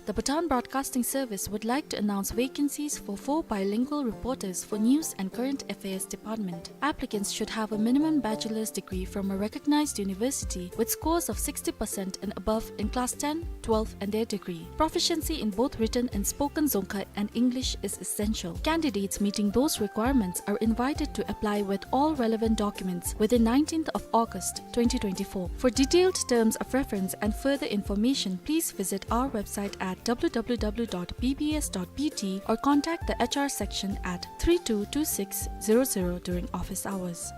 The Bhutan Broadcasting Service would like to announce vacancies for four bilingual reporters for News and Current Affairs Department. Applicants should have a minimum bachelor's degree from a recognized university with scores of sixty percent and above in class ten, twelve, and their degree. Proficiency in both written and spoken Dzongkha and English is essential. Candidates meeting those requirements are invited to apply with all relevant documents within nineteenth of August twenty twenty-four. For detailed terms of reference and further information, please visit our website at w w w dot b b s dot b t or contact the H R section at three two two six zero zero during office hours.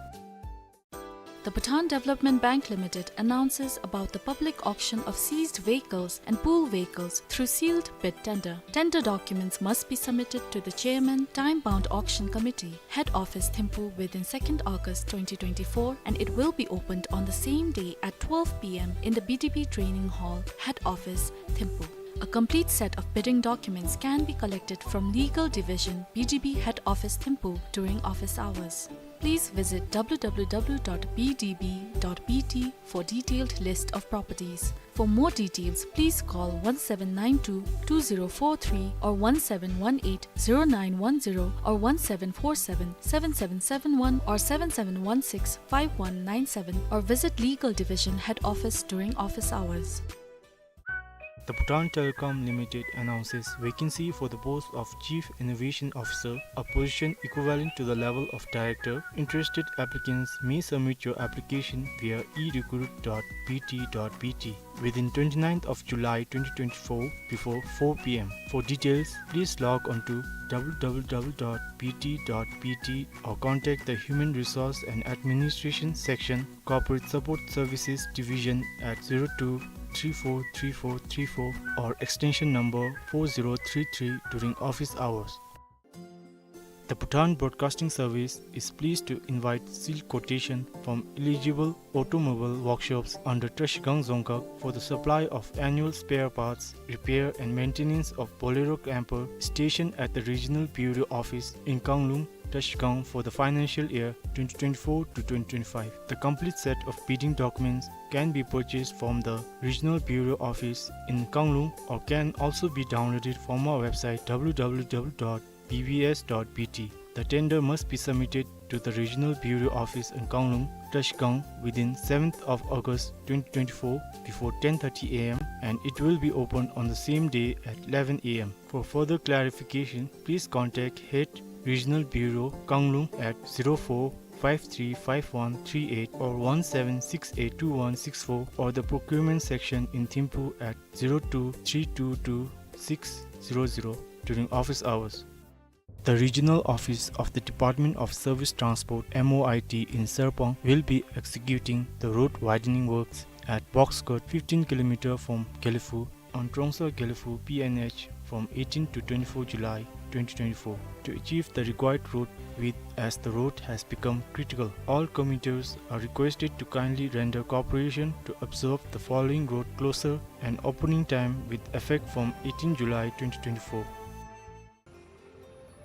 The Bhutan Development Bank Limited announces about the public auction of seized vehicles and pool vehicles through sealed bid tender. Tender documents must be submitted to the chairman, time-bound auction committee, head office Thimphu, within second August twenty twenty-four, and it will be opened on the same day at twelve p m in the B D B training hall, head office Thimphu. A complete set of bidding documents can be collected from Legal Division, B D B Head Office Thimphu during office hours. Please visit w w w dot b d b dot b t for detailed list of properties. For more details, please call one seven nine two two zero four three or one seven one eight zero nine one zero or one seven four seven seven seven seven one or seven seven one six five one nine seven or visit Legal Division Head Office during office hours. The Bhutan Telecom Limited announces vacancy for the post of Chief Innovation Officer, a position equivalent to the level of Director. Interested applicants may submit your application via e recruit dot b t dot b t within twenty-ninth of July twenty twenty-four before four p m. For details, please log on to w w w dot b t dot b t or contact the Human Resource and Administration Section, Corporate Support Services Division at zero two three four three four three four or extension number four zero three three during office hours. The Bhutan Broadcasting Service is pleased to invite sealed quotation from eligible automobile workshops under Trashigang Dzongkhag for the supply of annual spare parts, repair and maintenance of Bolero camper stationed at the Regional Bureau Office in Kanglung, Trashigang for the financial year twenty twenty-four to twenty twenty-five. The complete set of bidding documents can be purchased from the Regional Bureau Office in Kanglung or can also be downloaded from our website w w w dot b b s dot b t. The tender must be submitted to the Regional Bureau Office in Kanglung, Trashigang within seventh of August twenty twenty-four before ten thirty a m and it will be opened on the same day at eleven a m. For further clarification, please contact Head Regional Bureau, Kanglung at zero four five three five one three eight or one seven six eight two one six four or the Procurement Section in Thimphu at zero two three two two six zero zero during office hours. The regional office of the Department of Service Transport, M O I T, in Sarpang will be executing the road widening works at box cut fifteen kilometer from Gelephu on Trongsa Gelephu P N H from eighteen to twenty-four July twenty twenty-four. To achieve the required road width as the road has become critical, all commuters are requested to kindly render cooperation to absorb the following road closure and opening time with effect from eighteen July twenty twenty-four.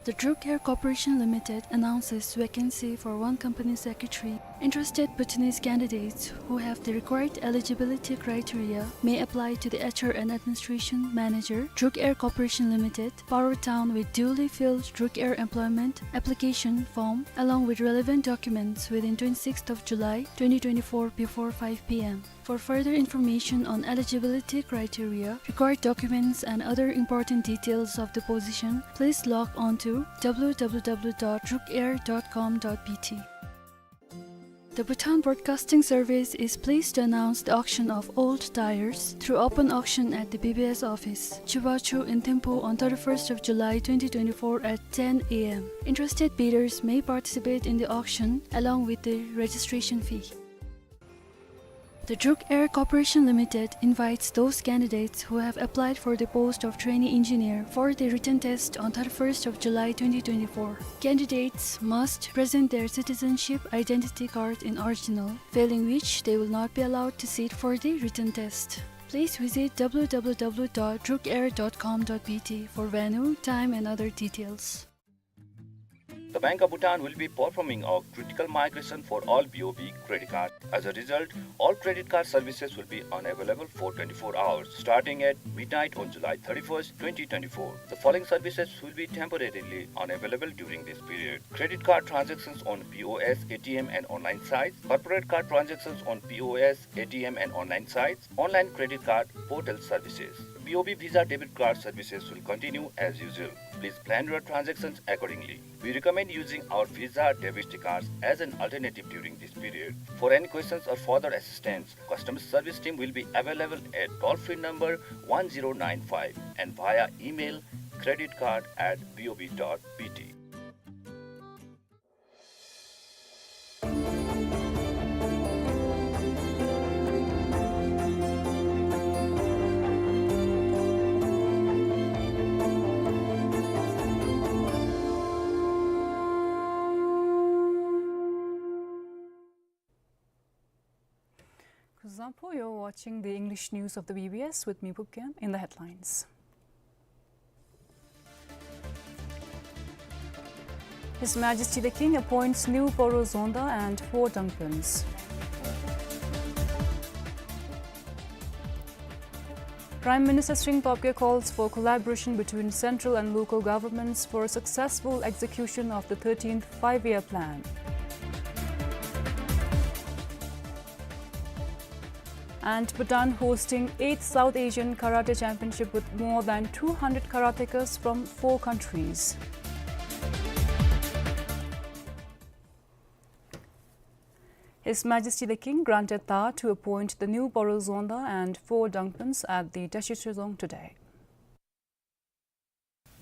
The Druk Air Corporation Limited announces vacancy for one company secretary. Interested Bhutanese candidates who have the required eligibility criteria may apply to the H R and Administration Manager, Druk Air Corporation Limited, Paro Town, with duly filled Druk Air employment application form along with relevant documents within twenty-sixth of July twenty twenty-four before five p m. For further information on eligibility criteria, required documents and other important details of the position, please log on to w w w dot druk air dot com dot b t. The Bhutan Broadcasting Service is pleased to announce the auction of old tires through open auction at the B B S office, Chubachu in Thimphu on thirty-first of July twenty twenty-four at ten a m. Interested bidders may participate in the auction along with the registration fee. The Druk Air Corporation Limited invites those candidates who have applied for the post of trainee engineer for the written test on thirty-first of July twenty twenty-four. Candidates must present their citizenship identity card in original, failing which they will not be allowed to sit for the written test. Please visit w w w dot druk air dot com dot b t for venue, time and other details. The Bank of Bhutan will be performing a critical migration for all B O B credit cards. As a result, all credit card services will be unavailable for twenty-four hours, starting at midnight on July thirty-first, twenty twenty-four. The following services will be temporarily unavailable during this period: credit card transactions on P O S, A T M, and online sites, corporate card transactions on P O S, A T M, and online sites, online credit card portal services. B O B Visa debit card services will continue as usual. Please plan your transactions accordingly. We recommend using our Visa debit cards as an alternative during this period. For any questions or further assistance, customer service team will be available at toll-free number one zero nine five and via email credit card at B O B dot B T. Kuzuzangpo, you're watching the English news of the B B S with me, Phub Gyalme. In the headlines. His Majesty the King appoints new Paro Zongda and four Drangpens. Prime Minister Tshering Tobgay calls for collaboration between central and local governments for successful execution of the thirteenth Five-Year Plan. And Bhutan hosting eighth South Asian Karate Championship with more than two hundred karatekas from four countries. His Majesty the King granted tha to appoint the new Paro Zongda and four Drangpens at the Tashi Chudzong today.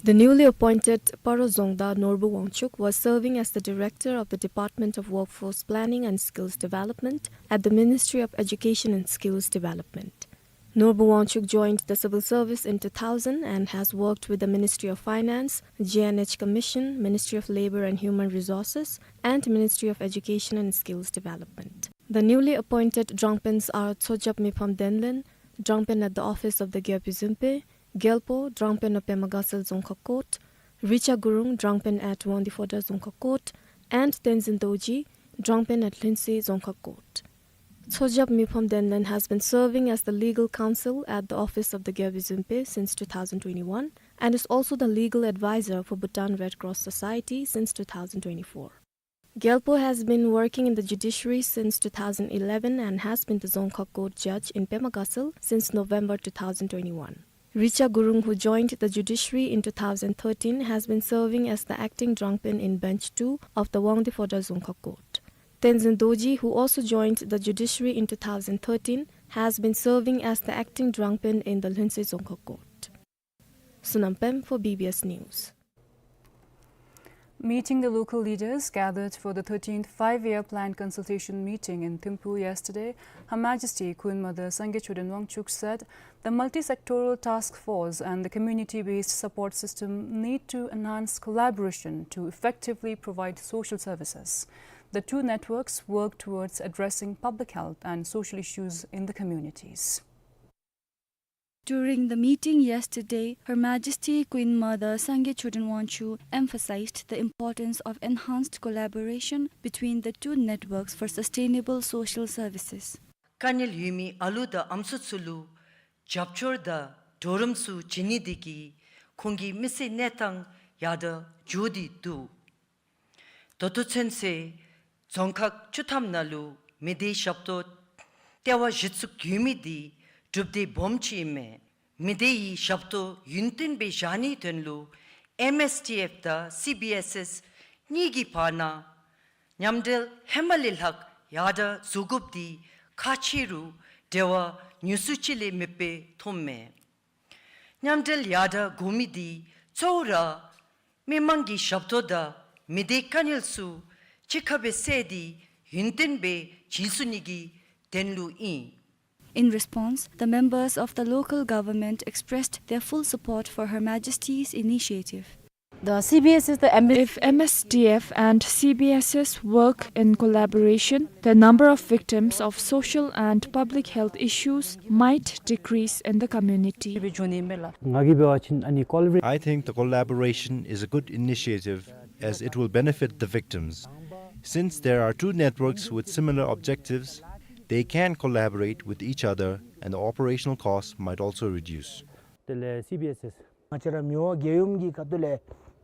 The newly appointed Paro Zongda Norbu Wangchuk was serving as the Director of the Department of Workforce Planning and Skills Development at the Ministry of Education and Skills Development. Norbu Wangchuk joined the civil service in two thousand and has worked with the Ministry of Finance, G N H Commission, Ministry of Labour and Human Resources, and Ministry of Education and Skills Development. The newly appointed Drangpens are Tsojap Mipham Denlen, Drangpen at the office of the Gyalpo Yunpe, Gyalpo, Drangpen of Pema Gatshel Dzongkhag Court, Richa Gurung, Drangpen at Wangdue Phodrang Dzongkhag Court, and Tenzin Dorji, Drangpen at Lhuentse Dzongkhag Court. Tsojap Mipham Denlen has been serving as the legal counsel at the office of the Gyalpo Yunpe since two thousand twenty-one and is also the legal advisor for Bhutan Red Cross Society since two thousand twenty-four. Gyalpo has been working in the judiciary since two thousand eleven and has been the Dzongkhag Court judge in Pema Gatshel since November two thousand twenty-one. Richa Gurung, who joined the judiciary in two thousand thirteen, has been serving as the acting Drangpen in Bench two of the Wangdue Phodrang Dzongkhag Court. Tenzin Dorji, who also joined the judiciary in two thousand thirteen, has been serving as the acting Drangpen in the Lhuentse Dzongkhag Court. Sonam Pem for B B S News. Meeting the local leaders gathered for the thirteenth Five-Year Plan consultation meeting in Thimphu yesterday, Her Majesty Queen Mother Sangay Choden Wangchuck said the multi-sectoral task force and the community-based support system need to enhance collaboration to effectively provide social services. The two networks work towards addressing public health and social issues in the communities. During the meeting yesterday, Her Majesty Queen Mother Sangay Choden Wangchuck emphasized the importance of enhanced collaboration between the two networks for sustainable social services. དཀའ་ངལ་ཡོད་མི་ཨ་ལུ་དང་ཨམ་སྲུ་ཚུ་ལུ་རྒྱབ་སྐྱོར་དང་གྲོགས་རམ་ཚུ་བྱིན་ནི་དེ་གིས་ཁོང་གི་མི་ཚེ་གནས་སྟངས་ཡར་དྲག་འགྱོ་སྟེ་འདུག། ད་ལྟོ་ཚུན་ཚོད་རྫོང་ཁག་བཅུ་ཐམ་ནང་ལུ་མི་སྡེའི་ཞབས་ཏོག་ལྟེ་བ་གཞི་བཙུགས་ཡོད་མི་འདི་གྲུབ་འབྲས་སྦོམ་ཅིག་ཨིན་མས། མི་སྡེའི་ཞབས་ཏོག་ཡུན་བརྟན་སྦེ་བཞག་ནིའི་དོན་ལུ་ཨེམ་ཨེས་ཊི་ཨེཕ་དང་སི་བི་ཨེས་ཨེས་གཉིས་ཀྱི་བར་ན་མཉམ་འབྲེལ་ཧེ་མ་ལས་ལྷག་ཡར་དྲག་བཟོ་དགོཔ་འདི་ཁག་ཆེ་རུང་འབྲེལ་བ་ཉུང་སུ་ཅིག་ལས་མེདཔ་སྦེ་མཐོངམ་མས། མཉམ་འབྲེལ་ཡར་དྲག་དགོ་མི་འདི་གཙོ་བོ་ར་མི་མང་གི་ཞབས་ཏོག་དང་མི་སྡེའི་དཀའ་ངལ་ཚུ་གཅིག་ཁར་སྦེ་བསལ་ཏེ་ཡུན་བརྟན་སྦེ་བྱིན་ཚུགས་ནི་གི་དོན་ལུ་ཨིན། In response, the members of the local government expressed their full support for Her Majesty's initiative. The C B S S, the M S If M S D F and C B S S work in collaboration, the number of victims of social and public health issues might decrease in the community. ང་གིས་འབད་བ་ཅིན་ཨ་ནི་ཀོ་ལ་བ་རེ- I think the collaboration is a good initiative as it will benefit the victims. Since there are two networks with similar objectives, they can collaborate with each other and the operational costs might also reduce. དེ་ལས་སི་བི་ཨེས་ཨེས། ང་བཅས་ར་མི་དབང་རྒྱལ་ཡུམ་གྱི་ཁ་ཐུག་ལས་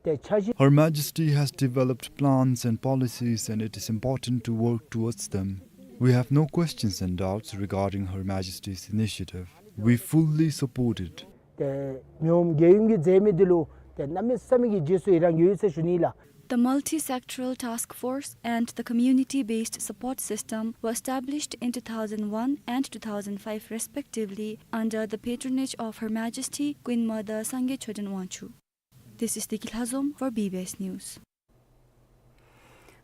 དེ་འཆར་གཞི། Her Majesty has developed plans and policies, and it is important to work towards them. We have no questions and doubts regarding Her Majesty's initiative. We fully support it. དེ་མི་དབང་རྒྱལ་ཡུམ་གྱིས་མཛད་མི་འདི་ལུ་དེ་གནམ་མེད་ས་མེད་ཀྱི་རྗེས་སུ་ཡི་རང་ཡོད་ཟེར་ཞུ་ནི་ལགས། The multi-sectoral task force and the community-based support system were established in two thousand one and two thousand five respectively under the patronage of Her Majesty Queen Mother Sangay Choden Wangchuck. This is Deki Lhazom for B B S News.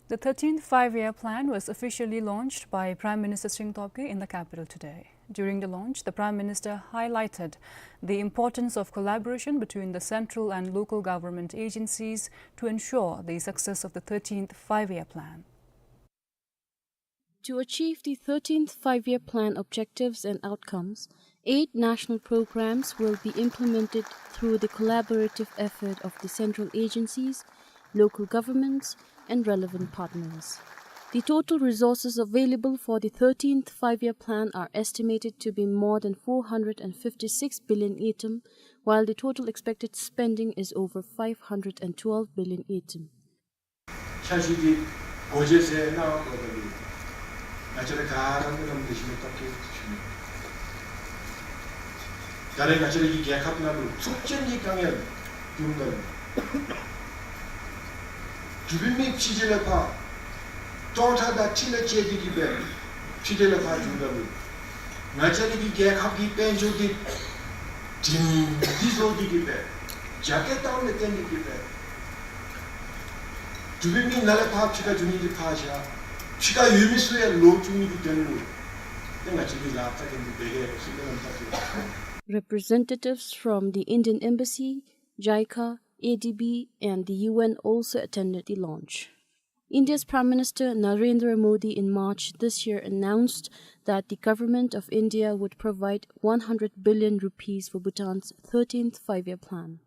The thirteenth Five-Year Plan was officially launched by Prime Minister Tshering Tobgay in the capital today. During the launch, the Prime Minister highlighted the importance of collaboration between the central and local government agencies to ensure the success of the thirteenth Five-Year Plan. To achieve the thirteenth Five-Year Plan objectives and outcomes, eight national programs will be implemented through the collaborative effort of the central agencies, local governments, and relevant partners. The total resources available for the thirteenth Five-Year Plan are estimated to be more than four hundred and fifty-six billion ngultrum, while the total expected spending is over five hundred and twelve billion ngultrum. འཆར་གཞི་འདི་སྒོ་འབྱེད་ཟེར་གནང་དགོ་པ་ལས་ང་བཅས་ར་ག་ར་གནམ་མེད་ས་མེད་སྟབས་བདེ་ཞུ་ནི། ད་རེས་ང་བཅས་ར་གི་རྒྱལ་ཁབ་ནང་ལུ་ཚབས་ཆེན་གྱི་དཀའ་ངལ་བྱུང་ད་ལུ་འབྲུག་པའི་མི་ཕྱི་རྒྱལ་ལས་ཕར་སྟོང་ཕྲག་དང་ཁྲི་ལས་བཅད་དེ་གི་སྦེ་ཕྱི་རྒྱལ་ལས་ཕར་བྱུང་ད་ལུ་ང་བཅས་ར་གི་རྒྱལ་ཁབ་ཀྱི་དཔལ་འབྱོར་འདི་སྒྲིང་སྒྲི་བཟོ་སྟེ་གི་སྦེ་རྒྱ་སྐྱེད་བཏང་ནི་བརྟེན་ཏེ་གི་སྦེ་འབྲུག་པའི་མི་ནཱ་ལས་ཕར་ཕྱི་ཁར་འགྱོ་ནི་འདི་ཕར་བཞག། ཕྱི་ཁར་ཡོད་མི་ཚུ་ཡང་ལོག་འགྱོ་ནི་གི་དོན་ལུ་ཏེ་ང་བཅས་ཀྱིས་ལཱ་བཏབ་མཁན་འདི་འབད་གེ་ཟེར་སྨོན་ལམ་བཏབ་ཡི། Representatives from the Indian Embassy, JICA, A D B, and the U N also attended the launch. India's Prime Minister Narendra Modi in March this year announced that the Government of India would provide one hundred billion rupees for Bhutan's thirteenth Five-Year Plan.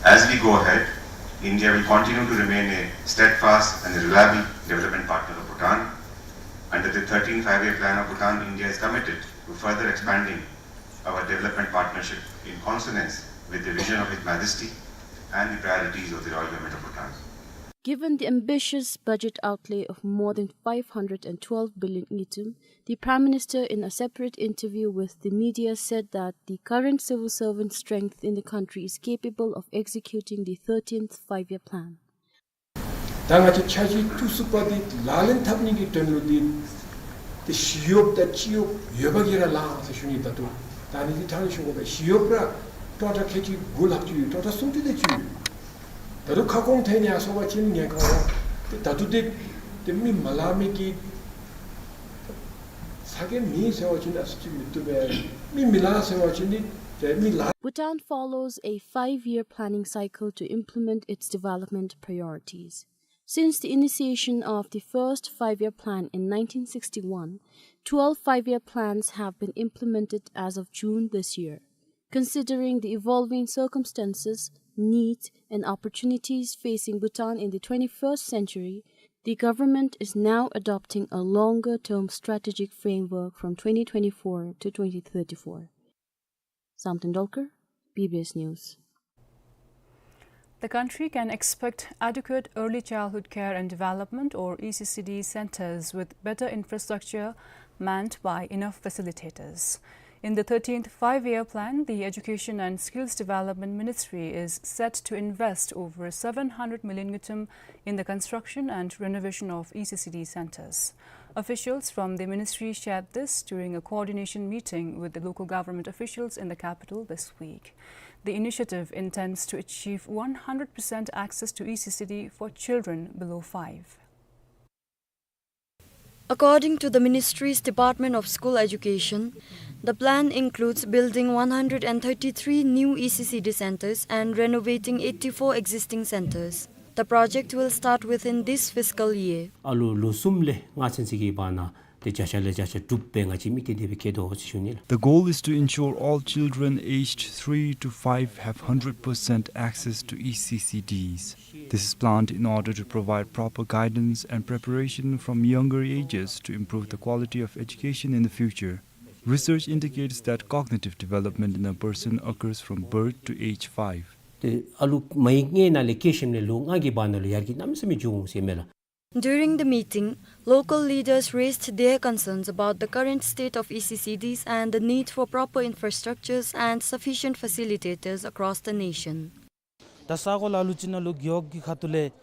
As we go ahead, India will continue to remain a steadfast and a reliable development partner of Bhutan. Under the thirteenth Five-Year Plan of Bhutan, India is committed to further expanding our development partnership in consonance with the vision of His Majesty and the priorities of the Royal Government of Bhutan. Given the ambitious budget outlay of more than five hundred and twelve billion ngultrum, the Prime Minister, in a separate interview with the media, said that the current civil servant strength in the country is capable of executing the thirteenth Five-Year Plan. ད་ང་བཅས་འཆར་གཞི་བཅུ་གསུམ་པ་འདི་ལག་ལེན་འཐབ་ནི་གི་དོན་ལུ་འདི་ཏེ་ཞི་གཡོགཔ་དང་སྤྱི་གཡོགཔ་ཡོད་པ་གིས་ར་ལང་ཟེར་ཞུ་ནི། ད་ལྟོ་ད་ནི་འདི་ཐང་ལས་ཞུ་དགོ་པས། ཞི་གཡོགཔ་ར་སྟོང་ཕྲག་ཁལ་གཅིག་དགུ་ལྷག་ཅིག་ཡོད། སྟོང་ཕྲག་སུམ་ཅུ་དེ་ཅིག་ཡོད། ད་ལྟོ་ཁ་སྐོང་ཐོན་ནི་ཡར་སོང་པ་ཅིན་ངན་ཁག་འོང་། ཏེ་ད་ལྟོ་འདི་ཏེ་མི་མ་ལང་མི་གི་ས་གོ་མེད་ཟེར་བ་ཅིན་ཨ་ཙི་ཅིག་མི་བཏུབ་པས། མི་མི་ལང་ཟེར་བ་ཅིན་ནི་ཏེ་མི་ལང་། Bhutan follows a five-year planning cycle to implement its development priorities. Since the initiation of the first Five-Year Plan in nineteen sixty-one, twelve Five-Year Plans have been implemented as of June this year. Considering the evolving circumstances, needs, and opportunities facing Bhutan in the twenty-first century, the government is now adopting a longer-term strategic framework from twenty twenty-four to twenty thirty-four. Samten Dolkar, B B S News. The country can expect adequate early childhood care and development, or E C C D, centers with better infrastructure manned by enough facilitators. In the thirteenth Five-Year Plan, the Education and Skills Development Ministry is set to invest over seven hundred million ngultrum in the construction and renovation of E C C D centers. Officials from the ministry shared this during a coordination meeting with the local government officials in the capital this week. The initiative intends to achieve one hundred percent access to E C C D for children below five. According to the ministry's Department of School Education, the plan includes building one hundred and thirty-three new E C C D centers and renovating eighty-four existing centers. The project will start within this fiscal year. ཨ་ལུ་ལོ་གསུམ་ལས་ལྔ་ཚུན་ཚོད་ཀྱི་བར་ན་ ཏེ་བརྒྱ་ཆ་ལས་བརྒྱ་ཆ་དྲུག་སྦེ་ང་བཅས་མི་སྡེ་འདི་སྦེ་བཀལ་དོ་ཟེར་ཞུ་ནི་ལགས། The goal is to ensure all children aged three to five have hundred percent access to E C C Ds. This is planned in order to provide proper guidance and preparation from younger ages to improve the quality of education in the future. Research indicates that cognitive development in a person occurs from birth to age five. ཏེ་ཨ་ལུ་མའི་མངལ་ནང་ལས་སྐྱེས་ཞིནམ་ལས་ལོ་ལྔ་གི་བར་ན་ལུ་ཡར་རྒྱས་གནམ་མེད་ས་མེད་འགྱོ་འོང་ཟེར་མས་ལགས། During the meeting, local leaders raised their concerns about the current state of E C C Ds and the need for proper infrastructures and sufficient facilitators across the nation. ད་ས་གོ་ལ་ཨ་ལུ་ཅིག་ནང་ལུ་རྒེད་འོག་གི་ཁ་ཐུག་ལས་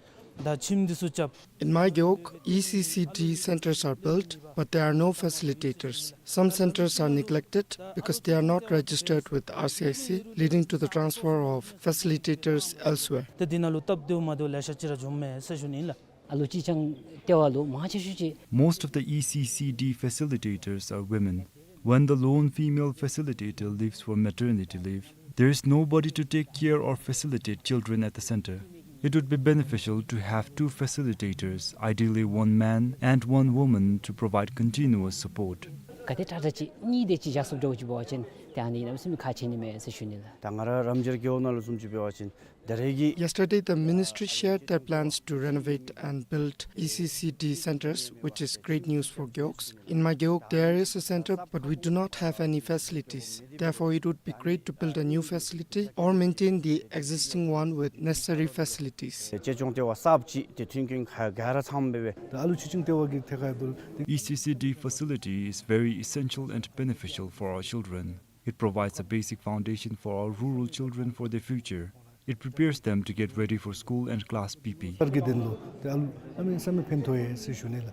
ད་ཁྱིམ་འདི་ཚུ་རྐྱབ། In my gewog, E C C D centers are built, but there are no facilitators. Some centers are neglected because they are not registered with R C I C, leading to the transfer of facilitators elsewhere. ད་འདི་ནང་ལུ་སྟབས་བདེཝ་མ་བདེཝ་ལེ་ཤ་ཅིག་ར་འབྱུངམ་མས་ཟེར་ཞུ་ནི་ལགས། ཨ་ལུ་ཅིག་ཅང་ལྟེ་བ་ལུ་མང་ཆེ་ཤོས་ཅིག Most of the E C C D facilitators are women. When the lone female facilitator leaves for maternity leave, there is nobody to take care or facilitate children at the center. It would be beneficial to have two facilitators, ideally one man and one woman, to provide continuous support. ག་དེ་དྲག་དྲག་ཅིག་གཉིས་དེ་ཅིག་བཞག་ཚུགསཔ་འདྲཝ་ཅིག་འབད་བ་ཅིན་ཏེ་ཨ་ནི་གནམ་མེད་ས་མེད་ཁག་ཆེ་ནི་མས་ཟེར་ཞུ་ནི་ལགས། ད་ང་ར་རམ་འབྱར་རྒེད་འོག་ནང་ལུ་བཟུམ་ཅིག་འབད་བ་ཅིན་ད་རེས་ཀྱི Yesterday, the ministry shared their plans to renovate and build E C C D centers, which is great news for Gewogs. In my gewog, there is a center, but we do not have any facilities. Therefore, it would be great to build a new facility or maintain the existing one with necessary facilities. གཅེས་སྐྱོང་ལྟེ་བ་གསརཔ་ཅིག་ཏེ་མཐུན་རྐྱེན་ག་ག་ར་ཚངམ་སྦེ་སྦེ་ད་ཨ་ལུ་གཅེས་སྐྱོང་ལྟེ་བ་གི་ཐད་ཁར་ཡོད་དོ་ལགས། E C C D facility is very essential and beneficial for our children. It provides a basic foundation for our rural children for their future. It prepares them to get ready for school and class P P. ལྟར་གྱི་དོན་ལུ་ཏེ་ཨ་ལུ་གནམ་མེད་ས་མེད་ཕན་ཐོགས་ཡོད་ཟེར་ཞུ་ནི་ལགས།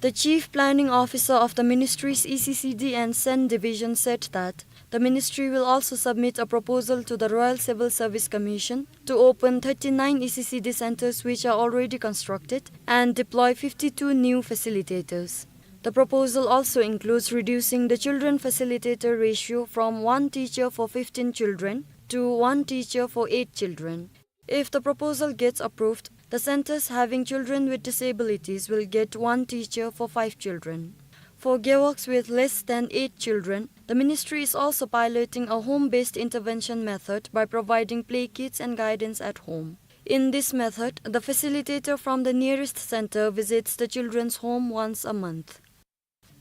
The Chief Planning Officer of the ministry's E C C D and SEN division said that the ministry will also submit a proposal to the Royal Civil Service Commission to open thirty-nine E C C D centers which are already constructed and deploy fifty-two new facilitators. The proposal also includes reducing the children facilitator ratio from one teacher for fifteen children to one teacher for eight children. If the proposal gets approved, the centers having children with disabilities will get one teacher for five children. For gewogs with less than eight children, the ministry is also piloting a home-based intervention method by providing play kits and guidance at home. In this method, the facilitator from the nearest center visits the children's home once a month.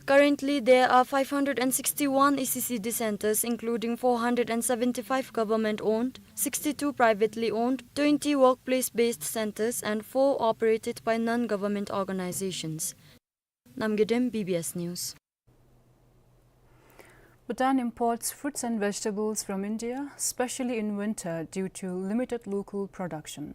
Currently, there are five hundred and sixty-one E C C D centers, including four hundred and seventy-five government-owned, sixty-two privately owned, twenty workplace-based centers, and four operated by non-government organizations. Namgay Dem, B B S News. Bhutan imports fruits and vegetables from India, especially in winter, due to limited local production.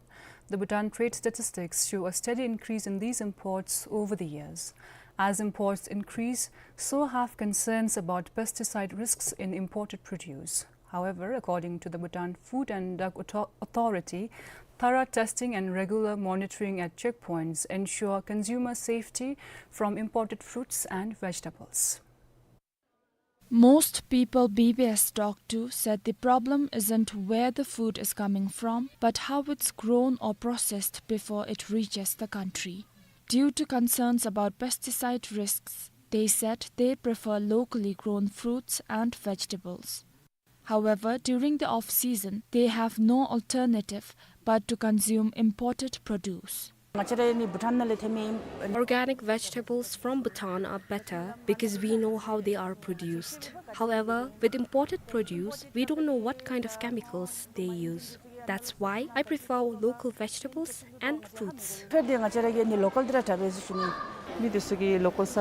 The Bhutan Trade Statistics show a steady increase in these imports over the years. As imports increase, so have concerns about pesticide risks in imported produce. However, according to the Bhutan Food and Drug Author-, Authority, thorough testing and regular monitoring at checkpoints ensure consumer safety from imported fruits and vegetables. Most people B B S talked to said the problem isn't where the food is coming from, but how it's grown or processed before it reaches the country. Due to concerns about pesticide risks, they said they prefer locally grown fruits and vegetables. However, during the off-season, they have no alternative but to consume imported produce. Organic vegetables from Bhutan are better because we know how they are produced. However, with imported produce, we don't know what kind of chemicals they use. That's why I prefer local vegetables and fruits.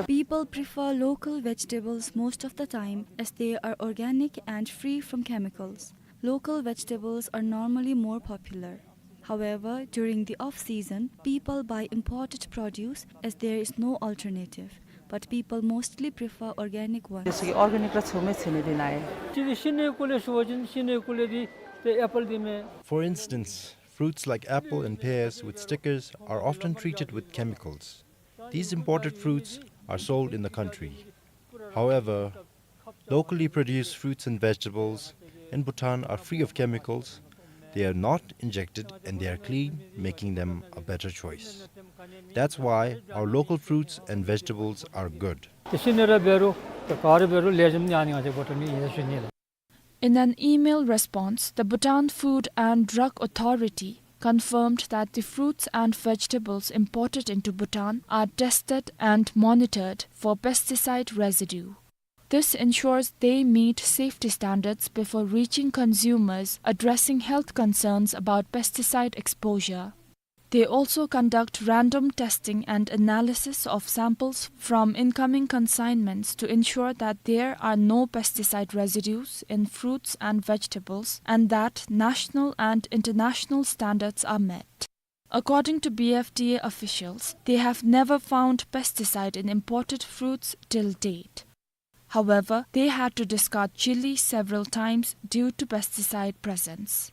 People prefer local vegetables most of the time as they are organic and free from chemicals. Local vegetables are normally more popular. However, during the off-season, people buy imported produce as there is no alternative, but people mostly prefer organic ones. For instance, fruits like apple and pears with stickers are often treated with chemicals. These imported fruits are sold in the country. However, locally produced fruits and vegetables in Bhutan are free of chemicals They are not injected and they are clean, making them a better choice. That's why our local fruits and vegetables are good. ཏེ་ཤིང་ནི་ར་འབད་རུང་ཏེ་ག་ར་འབད་རུང་ལེགས་ཤོམ་ཨ་ནི་ང་བཅས་འབོ་ཐུབ་ནི་ཨིན་ཟེར་ཞུ་ནི་ལགས། In an email response, the Bhutan Food and Drug Authority confirmed that the fruits and vegetables imported into Bhutan are tested and monitored for pesticide residue. This ensures they meet safety standards before reaching consumers, addressing health concerns about pesticide exposure. They also conduct random testing and analysis of samples from incoming consignments to ensure that there are no pesticide residues in fruits and vegetables and that national and international standards are met. According to B F D A officials, they have never found pesticide in imported fruits till date. However, they had to discard chili several times due to pesticide presence.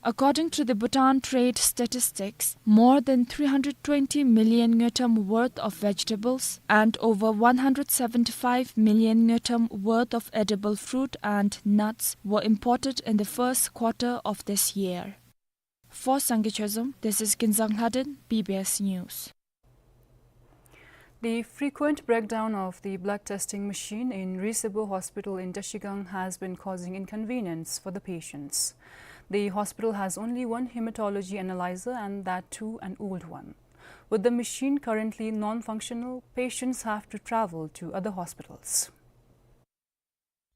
According to the Bhutan Trade Statistics, more than three hundred twenty million ngultrum worth of vegetables and over one hundred seventy-five million ngultrum worth of edible fruit and nuts were imported in the first quarter of this year. For Sangay Chozom, this is Kinzang Lhaden, B B S News. The frequent breakdown of the blood testing machine in Risaebu Hospital in Trashigang has been causing inconvenience for the patients. The hospital has only one hematology analyzer, and that too an old one. With the machine currently non-functional, patients have to travel to other hospitals.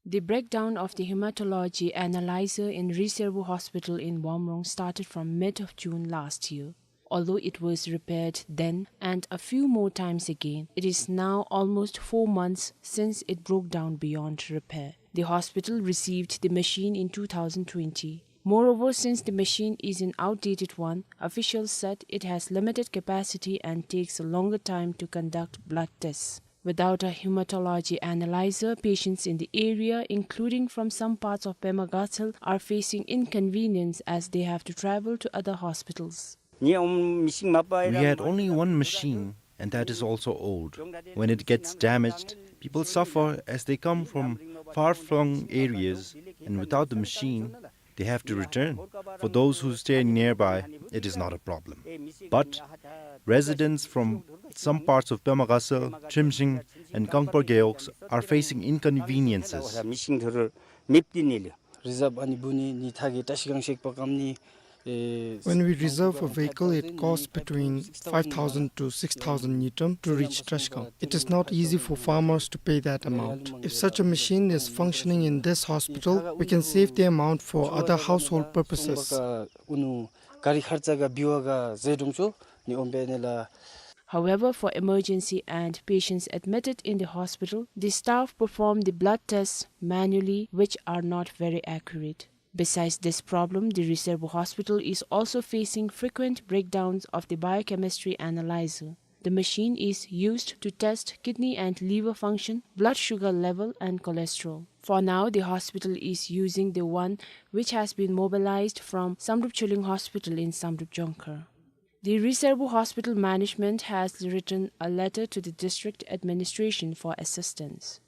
The breakdown of the hematology analyzer in Risaebu Hospital in Wamrong started from mid of June last year. Although it was repaired then and a few more times again, it is now almost four months since it broke down beyond repair. The hospital received the machine in two thousand twenty. Moreover, since the machine is an outdated one, officials said it has limited capacity and takes a longer time to conduct blood tests. Without a hematology analyzer, patients in the area, including from some parts of Pema Gatshel, are facing inconvenience as they have to travel to other hospitals. We had only one machine, and that is also old. When it gets damaged, people suffer as they come from far-flung areas, and without the machine, they have to return. For those who stay nearby, it is not a problem. But residents from some parts of Pema Gatshel, Trimshing, and Kangpar Geoks are facing inconveniences. Reserve ཨ་ནི་འབུལ་ནི་ནི་ཐ་གི་བཀྲ་ཤིས་སྒང་གཤེགས་པ་ཀམ་ནི། When we reserve a vehicle, it costs between five thousand to six thousand ngultrum to reach Trashigang. It is not easy for farmers to pay that amount. If such a machine is functioning in this hospital, we can save the amount for other household purposes. However, for emergency and patients admitted in the hospital, the staff perform the blood tests manually, which are not very accurate. Besides this problem, the Risaebu Hospital is also facing frequent breakdowns of the biochemistry analyzer. The machine is used to test kidney and liver function, blood sugar level, and cholesterol. For now, the hospital is using the one which has been mobilized from Samdrup Chuleng Hospital in Samdrup Jongkhar. The Risaebu Hospital management has written a letter to the district administration for assistance.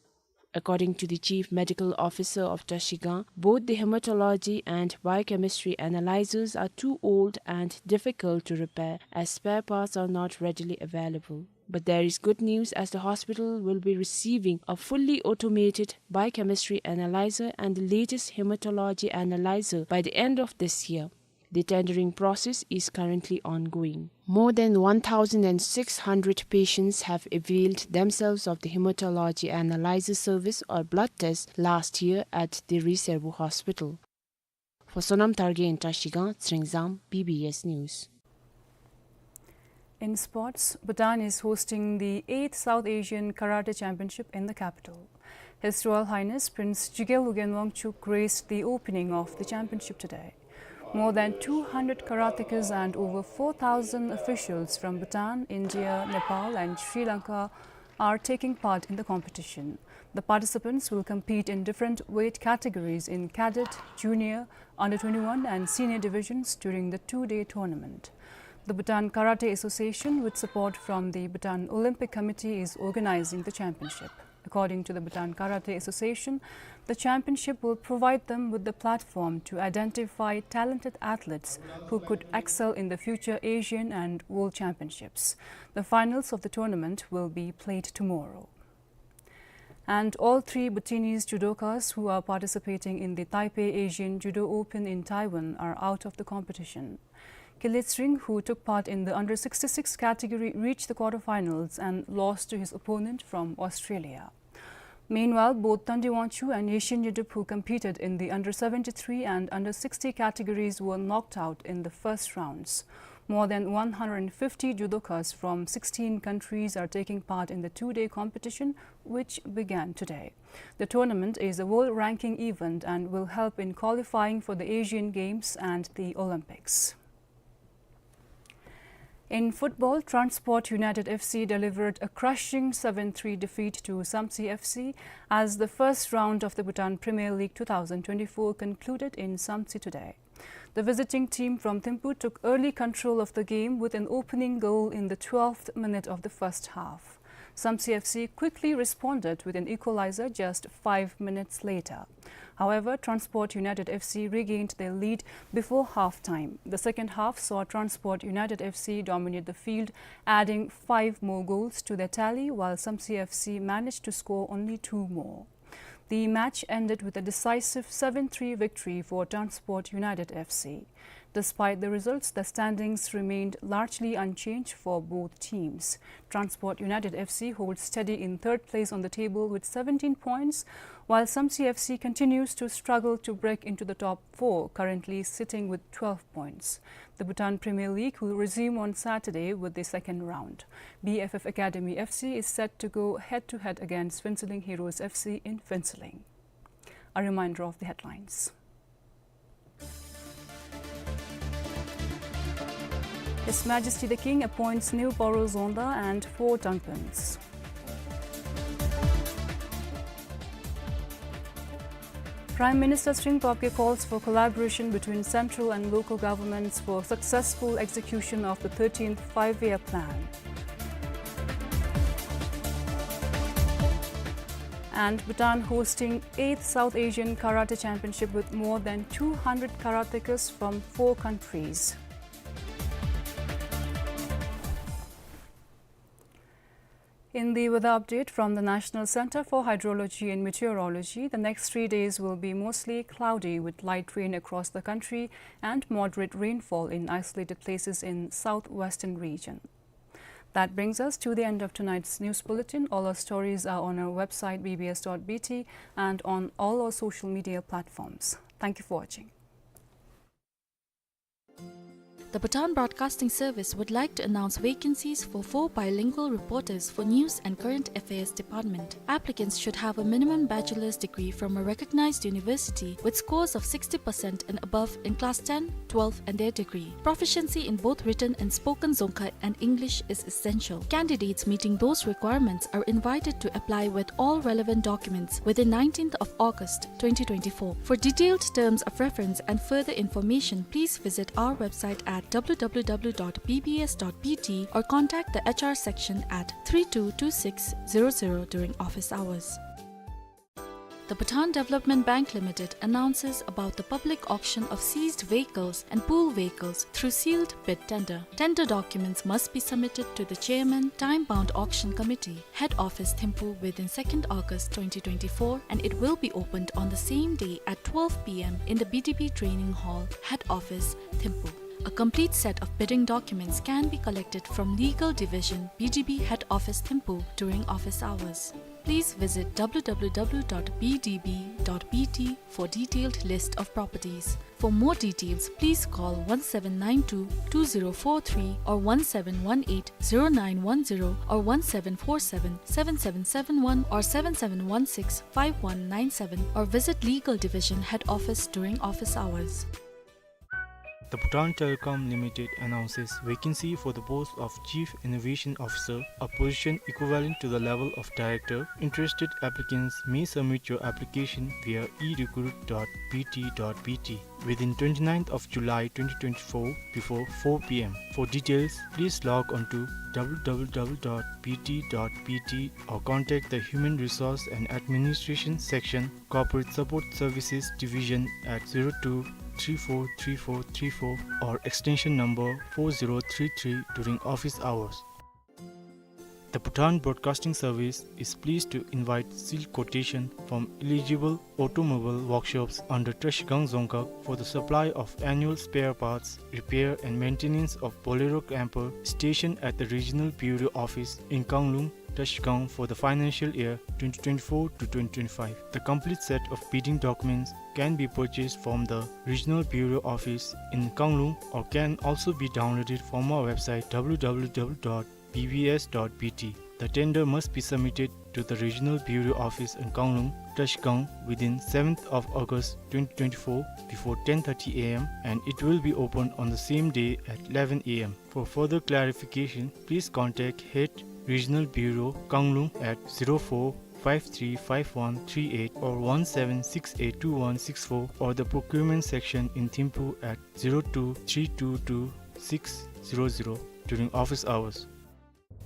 According to the Chief Medical Officer of Trashigang, both the hematology and biochemistry analyzers are too old and difficult to repair, as spare parts are not readily available. But there is good news, as the hospital will be receiving a fully automated biochemistry analyzer and the latest hematology analyzer by the end of this year. The tendering process is currently ongoing. More than one thousand and six hundred patients have availed themselves of the hematology analyzer service or blood test last year at the Risaebu Hospital. For Sonam Tharge in Trashigang, Tsringzam, B B S News. In sports, Bhutan is hosting the eighth South Asian Karate Championship in the capital. His Royal Highness Prince Jigel Ugyen Wangchuck graced the opening of the championship today. More than two hundred karateka's and over four thousand officials from Bhutan, India, Nepal, and Sri Lanka are taking part in the competition. The participants will compete in different weight categories in cadet, junior, under twenty-one, and senior divisions during the two-day tournament. The Bhutan Karate Association, with support from the Bhutan Olympic Committee, is organizing the championship. According to the Bhutan Karate Association, the championship will provide them with the platform to identify talented athletes who could excel in the future Asian and World Championships. The finals of the tournament will be played tomorrow. And all three Bhutanese judokas who are participating in the Taipei Asian Judo Open in Taiwan are out of the competition. Kile Tshering, who took part in the under sixty-six category, reached the quarterfinals and lost to his opponent from Australia. Meanwhile, both Tandi Wangchuk and Yeshin Yedrup, who competed in the under seventy-three and under sixty categories, were knocked out in the first rounds. More than one hundred fifty judokas from sixteen countries are taking part in the two-day competition, which began today. The tournament is a world ranking event and will help in qualifying for the Asian Games and the Olympics. In football, Transport United F C delivered a crushing seven three defeat to Samtse F C as the first round of the Bhutan Premier League two thousand twenty-four concluded in Samtse today. The visiting team from Thimphu took early control of the game with an opening goal in the twelfth minute of the first half. Samtse F C quickly responded with an equalizer just five minutes later. However, Transport United F C regained their lead before half-time. The second half saw Transport United F C dominate the field, adding five more goals to their tally, while Samtse F C managed to score only two more. The match ended with a decisive seven three victory for Transport United F C. Despite the results, the standings remained largely unchanged for both teams. Transport United F C holds steady in third place on the table with seventeen points, while Samtse F C continues to struggle to break into the top four, currently sitting with twelve points. The Bhutan Premier League will resume on Saturday with the second round. B F F Academy F C is set to go head-to-head against Phuentsholing Heroes F C in Phuentsholing. A reminder of the headlines. His Majesty the King appoints new Paro Zonda and four Tangphens. Prime Minister Tshering Pabgye calls for collaboration between central and local governments for successful execution of the thirteenth Five-Year Plan. And Bhutan hosting eighth South Asian Karate Championship with more than two hundred karateka's from four countries. In the weather update from the National Center for Hydrology and Meteorology, the next three days will be mostly cloudy with light rain across the country and moderate rainfall in isolated places in southwestern region. That brings us to the end of tonight's news bulletin. All our stories are on our website, B B S dot B T, and on all our social media platforms. Thank you for watching. The Bhutan Broadcasting Service would like to announce vacancies for four bilingual reporters for News and Current Affairs Department. Applicants should have a minimum bachelor's degree from a recognized university with scores of sixty percent and above in class ten, twelve and their degree. Proficiency in both written and spoken Dzongkha and English is essential. Candidates meeting those requirements are invited to apply with all relevant documents within nineteenth of August twenty twenty-four. For detailed terms of reference and further information, please visit our website at W W W dot B B S dot B T or contact the H R section at three two two six zero zero during office hours. The Bhutan Development Bank Limited announces about the public auction of seized vehicles and pool vehicles through sealed bid tender. Tender documents must be submitted to the Chairman, Time Bound Auction Committee, Head Office, Thimphu, within second August twenty twenty-four, and it will be opened on the same day at twelve P M in the B D B Training Hall, Head Office, Thimphu. A complete set of bidding documents can be collected from Legal Division, B D B Head Office, Thimphu, during office hours. Please visit W W W dot B D B dot B T for detailed list of properties. For more details, please call one seven nine two two zero four three or one seven one eight zero nine one zero or one seven four seven seven seven seven one or seven seven one six five one nine seven or visit Legal Division Head Office during office hours. The Bhutan Telecom Limited announces vacancy for the post of Chief Innovation Officer, a position equivalent to the level of director. Interested applicants may submit your application via e recruit dot b t dot b t within twenty-ninth of July twenty twenty-four before four p m. For details, please log on to w w w dot b t dot b t or contact the Human Resource and Administration Section, Corporate Support Services Division at zero two three four three four three four or extension number four zero three three during office hours. The Bhutan Broadcasting Service is pleased to invite sealed quotation from eligible automobile workshops under Trashigang Dzongkhag for the supply of annual spare parts, repair and maintenance of Bolero camper stationed at the Regional Bureau Office in Kanglung, Trashigang for the financial year twenty twenty-four to twenty twenty-five. The complete set of bidding documents can be purchased from the Regional Bureau Office in Kanglung or can also be downloaded from our website w w w dot b b s dot b t. The tender must be submitted to the Regional Bureau Office in Kanglung, Trashigang within seventh of August twenty twenty-four before ten thirty a m and it will be opened on the same day at eleven a m. For further clarification, please contact Head Regional Bureau, Kanglung at zero four five three five one three eight or one seven six eight two one six four or the procurement section in Thimphu at zero two three two two six zero zero during office hours.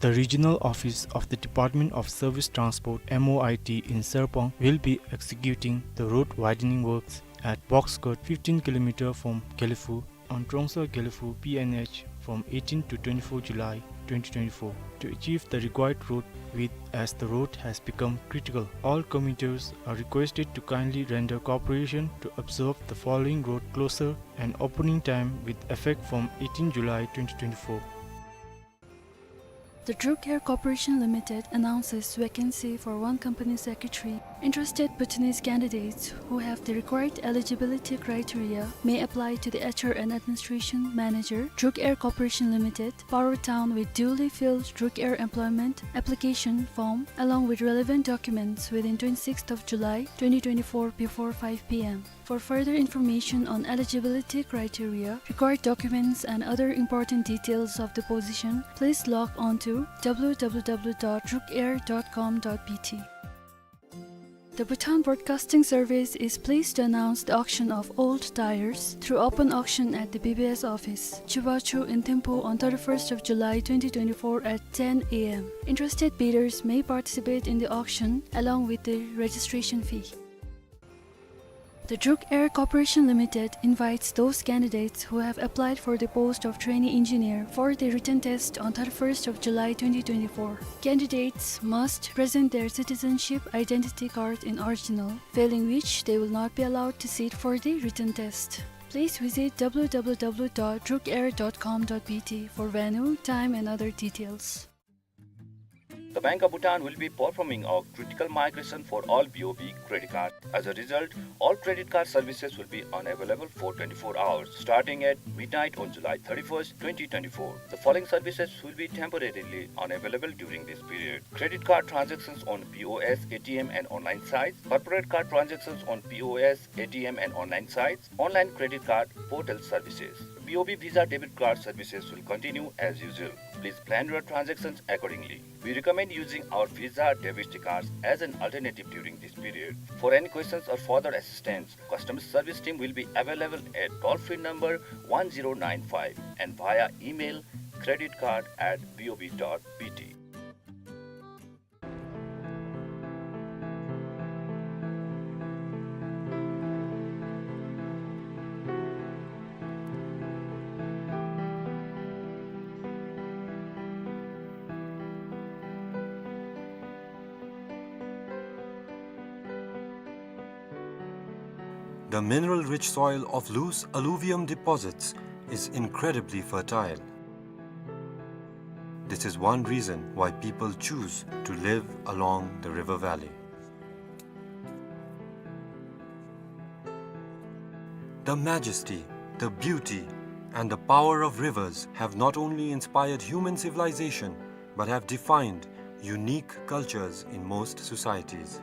The regional office of the Department of Service Transport, M O I T, in Sarpang will be executing the road widening works at box cut fifteen kilometer from Gelephu on Trongsa Gelephu P N H from eighteen to twenty-four July twenty twenty-four. To achieve the required road width as the road has become critical, all commuters are requested to kindly render cooperation to absorb the following road closure and opening time with effect from eighteen July twenty twenty-four. The Druk Air Corporation Limited announces vacancy for one company secretary. Interested Bhutanese candidates who have the required eligibility criteria may apply to the H R and Administration Manager, Druk Air Corporation Limited, Paro Town, with duly filled Druk Air employment application form along with relevant documents within twenty-sixth of July twenty twenty-four before five p m. For further information on eligibility criteria, required documents and other important details of the position, please log on to w w w dot druk air dot com dot b t. The Bhutan Broadcasting Service is pleased to announce the auction of old tires through open auction at the B B S office, Chubachu in Thimphu on thirty-first of July twenty twenty-four at ten a m. Interested bidders may participate in the auction along with the registration fee. The Druk Air Corporation Limited invites those candidates who have applied for the post of trainee engineer for the written test on thirty-first of July twenty twenty-four. Candidates must present their citizenship identity card in original, failing which they will not be allowed to sit for the written test. Please visit w w w dot druk air dot com dot b t for venue, time and other details. The Bank of Bhutan will be performing a critical migration for all B O B credit cards. As a result, all credit card services will be unavailable for twenty-four hours, starting at midnight on July thirty-first, twenty twenty-four. The following services will be temporarily unavailable during this period: credit card transactions on P O S, A T M, and online sites, corporate card transactions on P O S, A T M, and online sites, online credit card portal services. B O B Visa debit card services will continue as usual. Please plan your transactions accordingly. We recommend using our Visa debit cards as an alternative during this period. For any questions or further assistance, customer service team will be available at toll-free number one zero nine five and via email credit card at B O B dot B T. The mineral-rich soil of loose alluvium deposits is incredibly fertile. This is one reason why people choose to live along the river valley. The majesty, the beauty, and the power of rivers have not only inspired human civilization, but have defined unique cultures in most societies.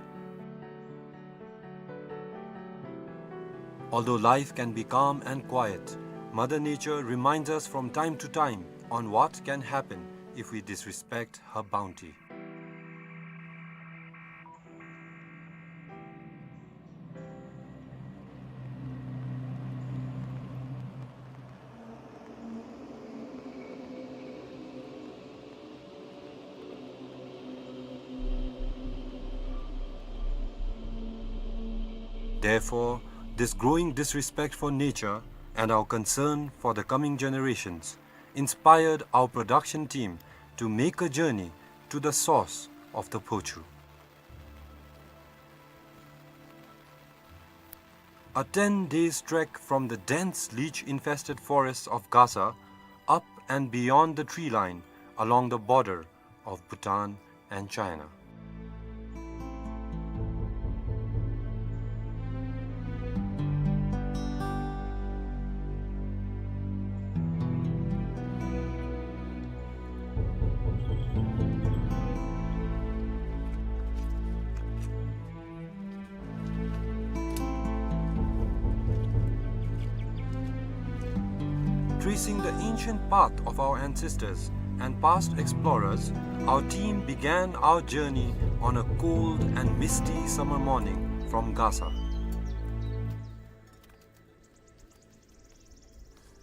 Although life can be calm and quiet, Mother Nature reminds us from time to time on what can happen if we disrespect her bounty. Therefore, this growing disrespect for nature and our concern for the coming generations inspired our production team to make a journey to the source of the Phochu. A ten days trek from the dense leech-infested forests of Gasa, up and beyond the tree line, along the border of Bhutan and China. Tracing the ancient path of our ancestors and past explorers, our team began our journey on a cold and misty summer morning from Gasa.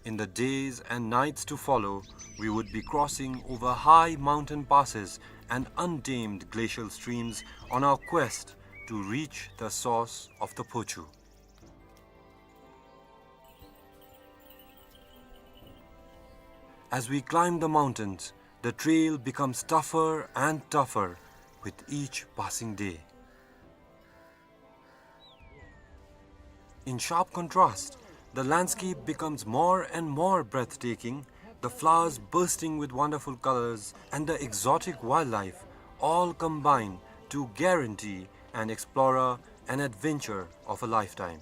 In the days and nights to follow, we would be crossing over high mountain passes and untamed glacial streams on our quest to reach the source of the Phochu. As we climb the mountains, the trail becomes tougher and tougher with each passing day. In sharp contrast, the landscape becomes more and more breathtaking, the flowers bursting with wonderful colors and the exotic wildlife all combine to guarantee an explorer an adventure of a lifetime.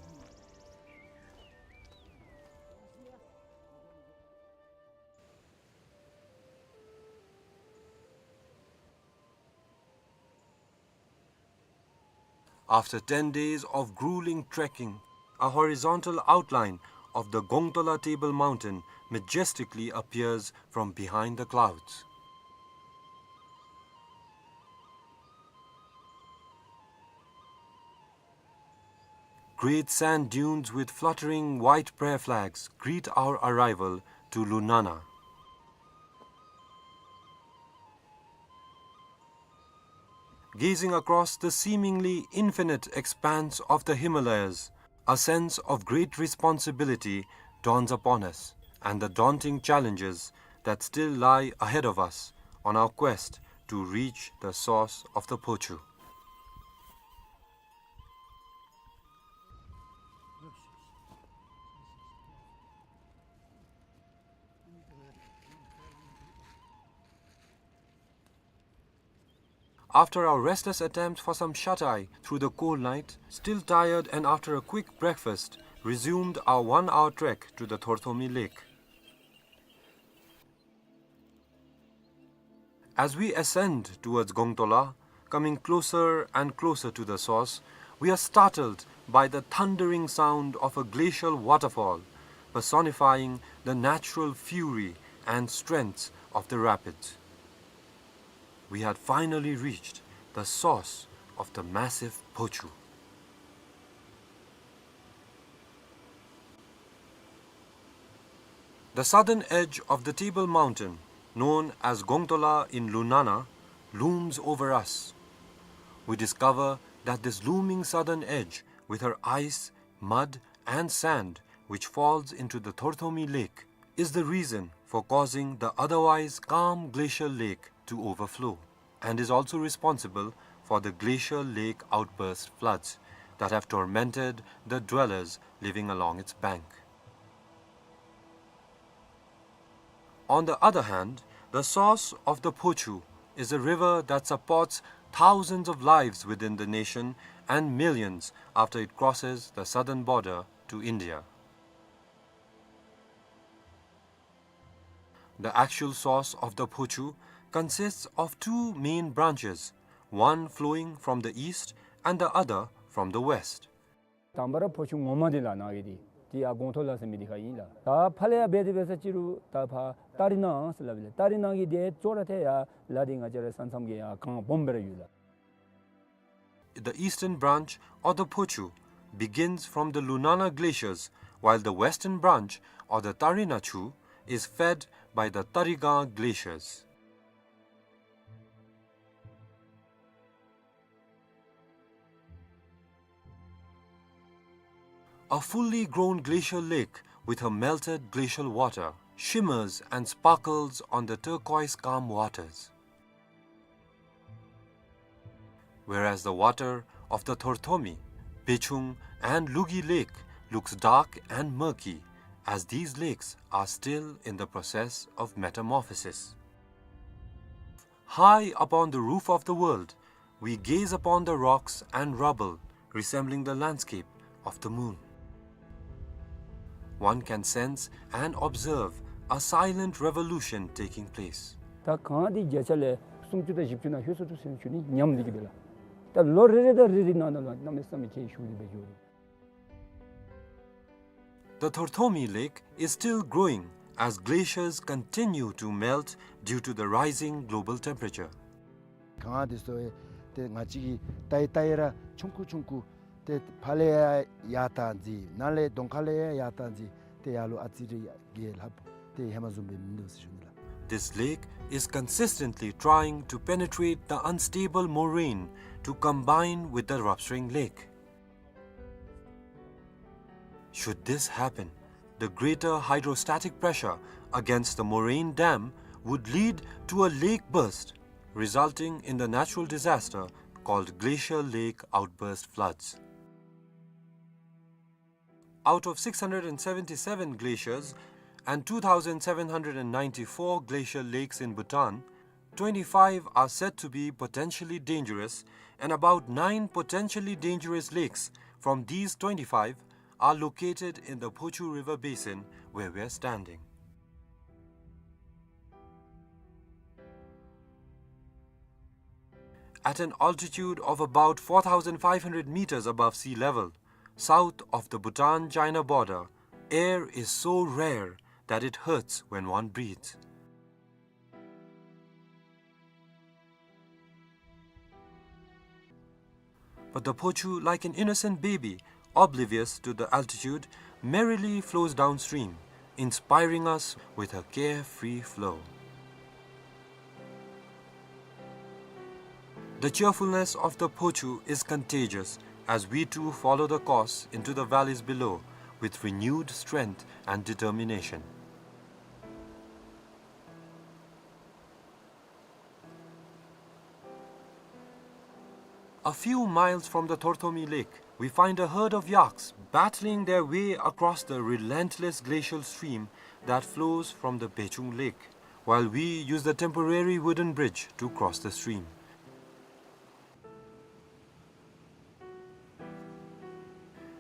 After ten days of grueling trekking, a horizontal outline of the Gongtola Table Mountain majestically appears from behind the clouds. Great sand dunes with fluttering white prayer flags greet our arrival to Lunana. Gazing across the seemingly infinite expanse of the Himalayas, a sense of great responsibility dawns upon us, and the daunting challenges that still lie ahead of us on our quest to reach the source of the Phochu. After our restless attempt for some shut-eye through the cold night, still tired and after a quick breakfast, resumed our one-hour trek to the Thorthomi Lake. As we ascend towards Gongtola, coming closer and closer to the source, we are startled by the thundering sound of a glacial waterfall, personifying the natural fury and strength of the rapids. We had finally reached the source of the massive Phochu. The southern edge of the Table Mountain, known as Gongtola in Lunana, looms over us. We discover that this looming southern edge, with her ice, mud, and sand, which falls into the Thorthomi Lake, is the reason for causing the otherwise calm glacial lake to overflow, and is also responsible for the glacial lake outburst floods that have tormented the dwellers living along its bank. On the other hand, the source of the Phochu is a river that supports thousands of lives within the nation and millions after it crosses the southern border to India. The actual source of the Phochu consists of two main branches, one flowing from the east and the other from the west. དང་པ་ར་ཕོ་ཆུ་ངོ་མ་འདི་ལགས་ནཱ་གི་འདི་ འདི་ཡར་སྒོང་ཐོག་ལ་ཟེར་མི་འདི་ཁར་ཨིན་ལགས། ད་ཕར་ལས་ཡར་འབད་དེ་འབད་ས་ཅིག་རུང་ད་ཕར་ཏ་རི་ནང་ཟེར་སླབ་ཨིན་ལགས། ཏ་རི་ནང་གི་འདི་ཅོག་ར་འཐདཔ་ཡར་ལ་འདི་ང་བཅས་ར་ས་མཚམས་ཀྱི་ཡར་གངས་སྦོམ་སྦེ་ར་ཡོད་ལགས། The eastern branch, or the Phochu, begins from the Lunana glaciers, while the western branch, or the Tarina Chu, is fed by the Tariga glaciers. A fully grown glacial lake with her melted glacial water shimmers and sparkles on the turquoise calm waters. Whereas the water of the Thorthomi, Bechung, and Lugi Lake looks dark and murky, as these lakes are still in the process of metamorphosis. High upon the roof of the world, we gaze upon the rocks and rubble resembling the landscape of the moon. One can sense and observe a silent revolution taking place. ད་གངས་འདི་བརྒྱ་ཆ་ལས་སུམ་ཅུ་དང་བཞི་བཅུ་ནང་ལྷོད་སོང་འདུག་ཟེར་ཞུ་ནི་ཉམས་ལེན་གྱི་དེ་ལགས། ད་ལོ་རེ་རེ་དང་རེ་རེ་ནང་ན་ལུ་གནམ་མེད་ས་མེད་ཁྱད་ཞུགས་ཏེ་འབད་འགྱོ་རུང་། The Thorthomi Lake is still growing as glaciers continue to melt due to the rising global temperature. གངས་འདི་ཚུ་ཏེ་ང་བཅས་ཀྱིས་བལྟ་ཡི་བལྟ་ཡི་ར་ཆུང་ཀུ་ཆུང་ཀུ་ཏེ་ཕར་ལས་ཡར་ཡར་བཏང་ཅི་ནཱ་ལས་གདོང་ཁ་ལས་ཡར་ཡར་བཏང་ཅི་ཏེ་ཡར་ལུ་ཨ་ཙི་རེ་ཡར་རྒྱས་ལྷགཔ་ཏེ་ཧེ་མ་བཟུམ་སྦེ་མིན་འདུག་ཟེར་ཞུ་ནི་ལགས། This lake is consistently trying to penetrate the unstable moraine to combine with the Rupstreng Lake. Should this happen, the greater hydrostatic pressure against the moraine dam would lead to a lake burst, resulting in the natural disaster called glacial lake outburst floods. Out of six hundred and seventy-seven glaciers and two thousand seven hundred and ninety-four glacial lakes in Bhutan, twenty-five are said to be potentially dangerous, and about nine potentially dangerous lakes from these twenty-five are located in the Phochu River basin where we are standing. At an altitude of about four thousand five hundred meters above sea level, south of the Bhutan-China border, air is so rare that it hurts when one breathes. But the Phochu, like an innocent baby, oblivious to the altitude, merrily flows downstream, inspiring us with her carefree flow. The cheerfulness of the Phochu is contagious as we too follow the course into the valleys below with renewed strength and determination. A few miles from the Thorthomi Lake, we find a herd of yaks battling their way across the relentless glacial stream that flows from the Bechung Lake, while we use the temporary wooden bridge to cross the stream.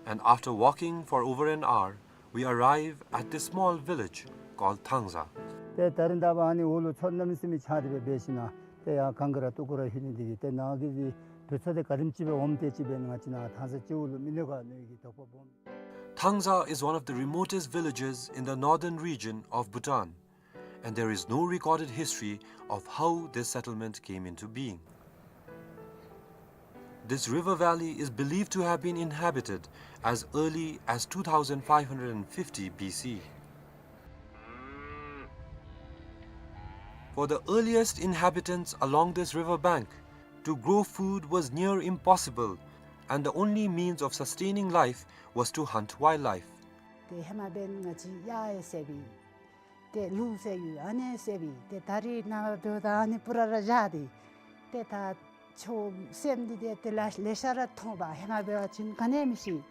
And after walking for over an hour, we arrive at this small village called Thangza. ཏེ་ད་རིས་ད་ཕར་ཨ་ནི་འོག་ལུ་མཚོ་གནམ་མེད་ས་མེད་ཆགས་ཏེ་སྦེ་འབད་ཞིནམ་ཏེ་ཡར་གངས་ཀྱི་ར་སྟུག་པོ་ར་ལྷོད་ནི་འདི་གིས་ཏེ་ནཱ་གི་འདི་བུ་ཚ་འདི་ག་དེམ་ཅིག་སྦེ་འོངམ་དེ་ཅིག་སྦེ་ང་བཅས་ནཱ་ཐང་ས་སྤྱི་འོག་ལུ་མི་ནུས་ག་མནོ་ནི་གི་དོགས་པ་སྦོམ། Thangza is one of the remotest villages in the northern region of Bhutan, and there is no recorded history of how this settlement came into being. This river valley is believed to have been inhabited as early as two thousand five hundred fifty B C. For the earliest inhabitants along this river bank, to grow food was near impossible, and the only means of sustaining life was to hunt wildlife. ཏེ་ཧེ་མ་འབདན་ང་བཅས་གཡག་ཡང་བསད་པས། ཏེ་ལུག་བསད་ཡོད། ཨ་ནི་བསད་པས། ཏེ་ད་རིས་ནཱ་ལུ་སྡོདཔ་ད་ཨ་ནི་སྤུ་ར་ར་བཞག་སྟེ་ཏེ་ད་ཆོས་སེམས་འདི་ཏེ་ཏེ་ལེ་ལེ་ཤ་ར་མཐོང་པས། ཧེ་མ་འབད་བ་ཅིན་ག་ནི་མི་ཤེས།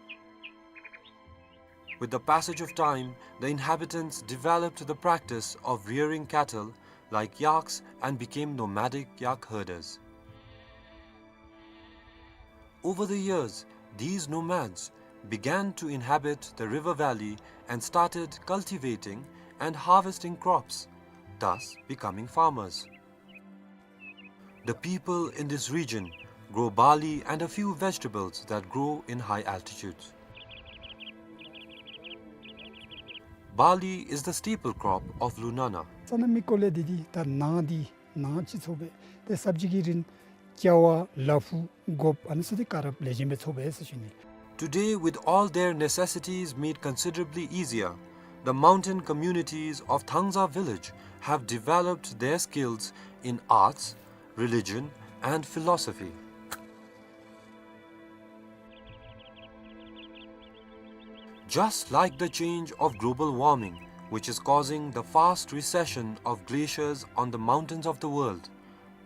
With the passage of time, the inhabitants developed the practice of rearing cattle like yaks and became nomadic yak herders. Over the years, these nomads began to inhabit the river valley and started cultivating and harvesting crops, thus becoming farmers. The people in this region grow barley and a few vegetables that grow in high altitudes. Barley is the staple crop of Lunana. ས་གནས་མི་སྐོར་ལས་འདི་འདི་ད་ནཱ་འདི་ནཱ་ཅིག་འཚོ་སྦེ་ཏེ་སབ་ཇི་གི་རིན་ཅ་ཝ་ལ་ཕུག་གོཔ་ཨ་ནི་ཚུ་འདི་ག་ར་ལེགས་ཤོམ་སྦེ་འཚོ་སྦེ་ཟེར་ཞུ་ནི། Today, with all their necessities made considerably easier, the mountain communities of Thangza village have developed their skills in arts, religion, and philosophy. Just like the change of global warming, which is causing the fast recession of glaciers on the mountains of the world,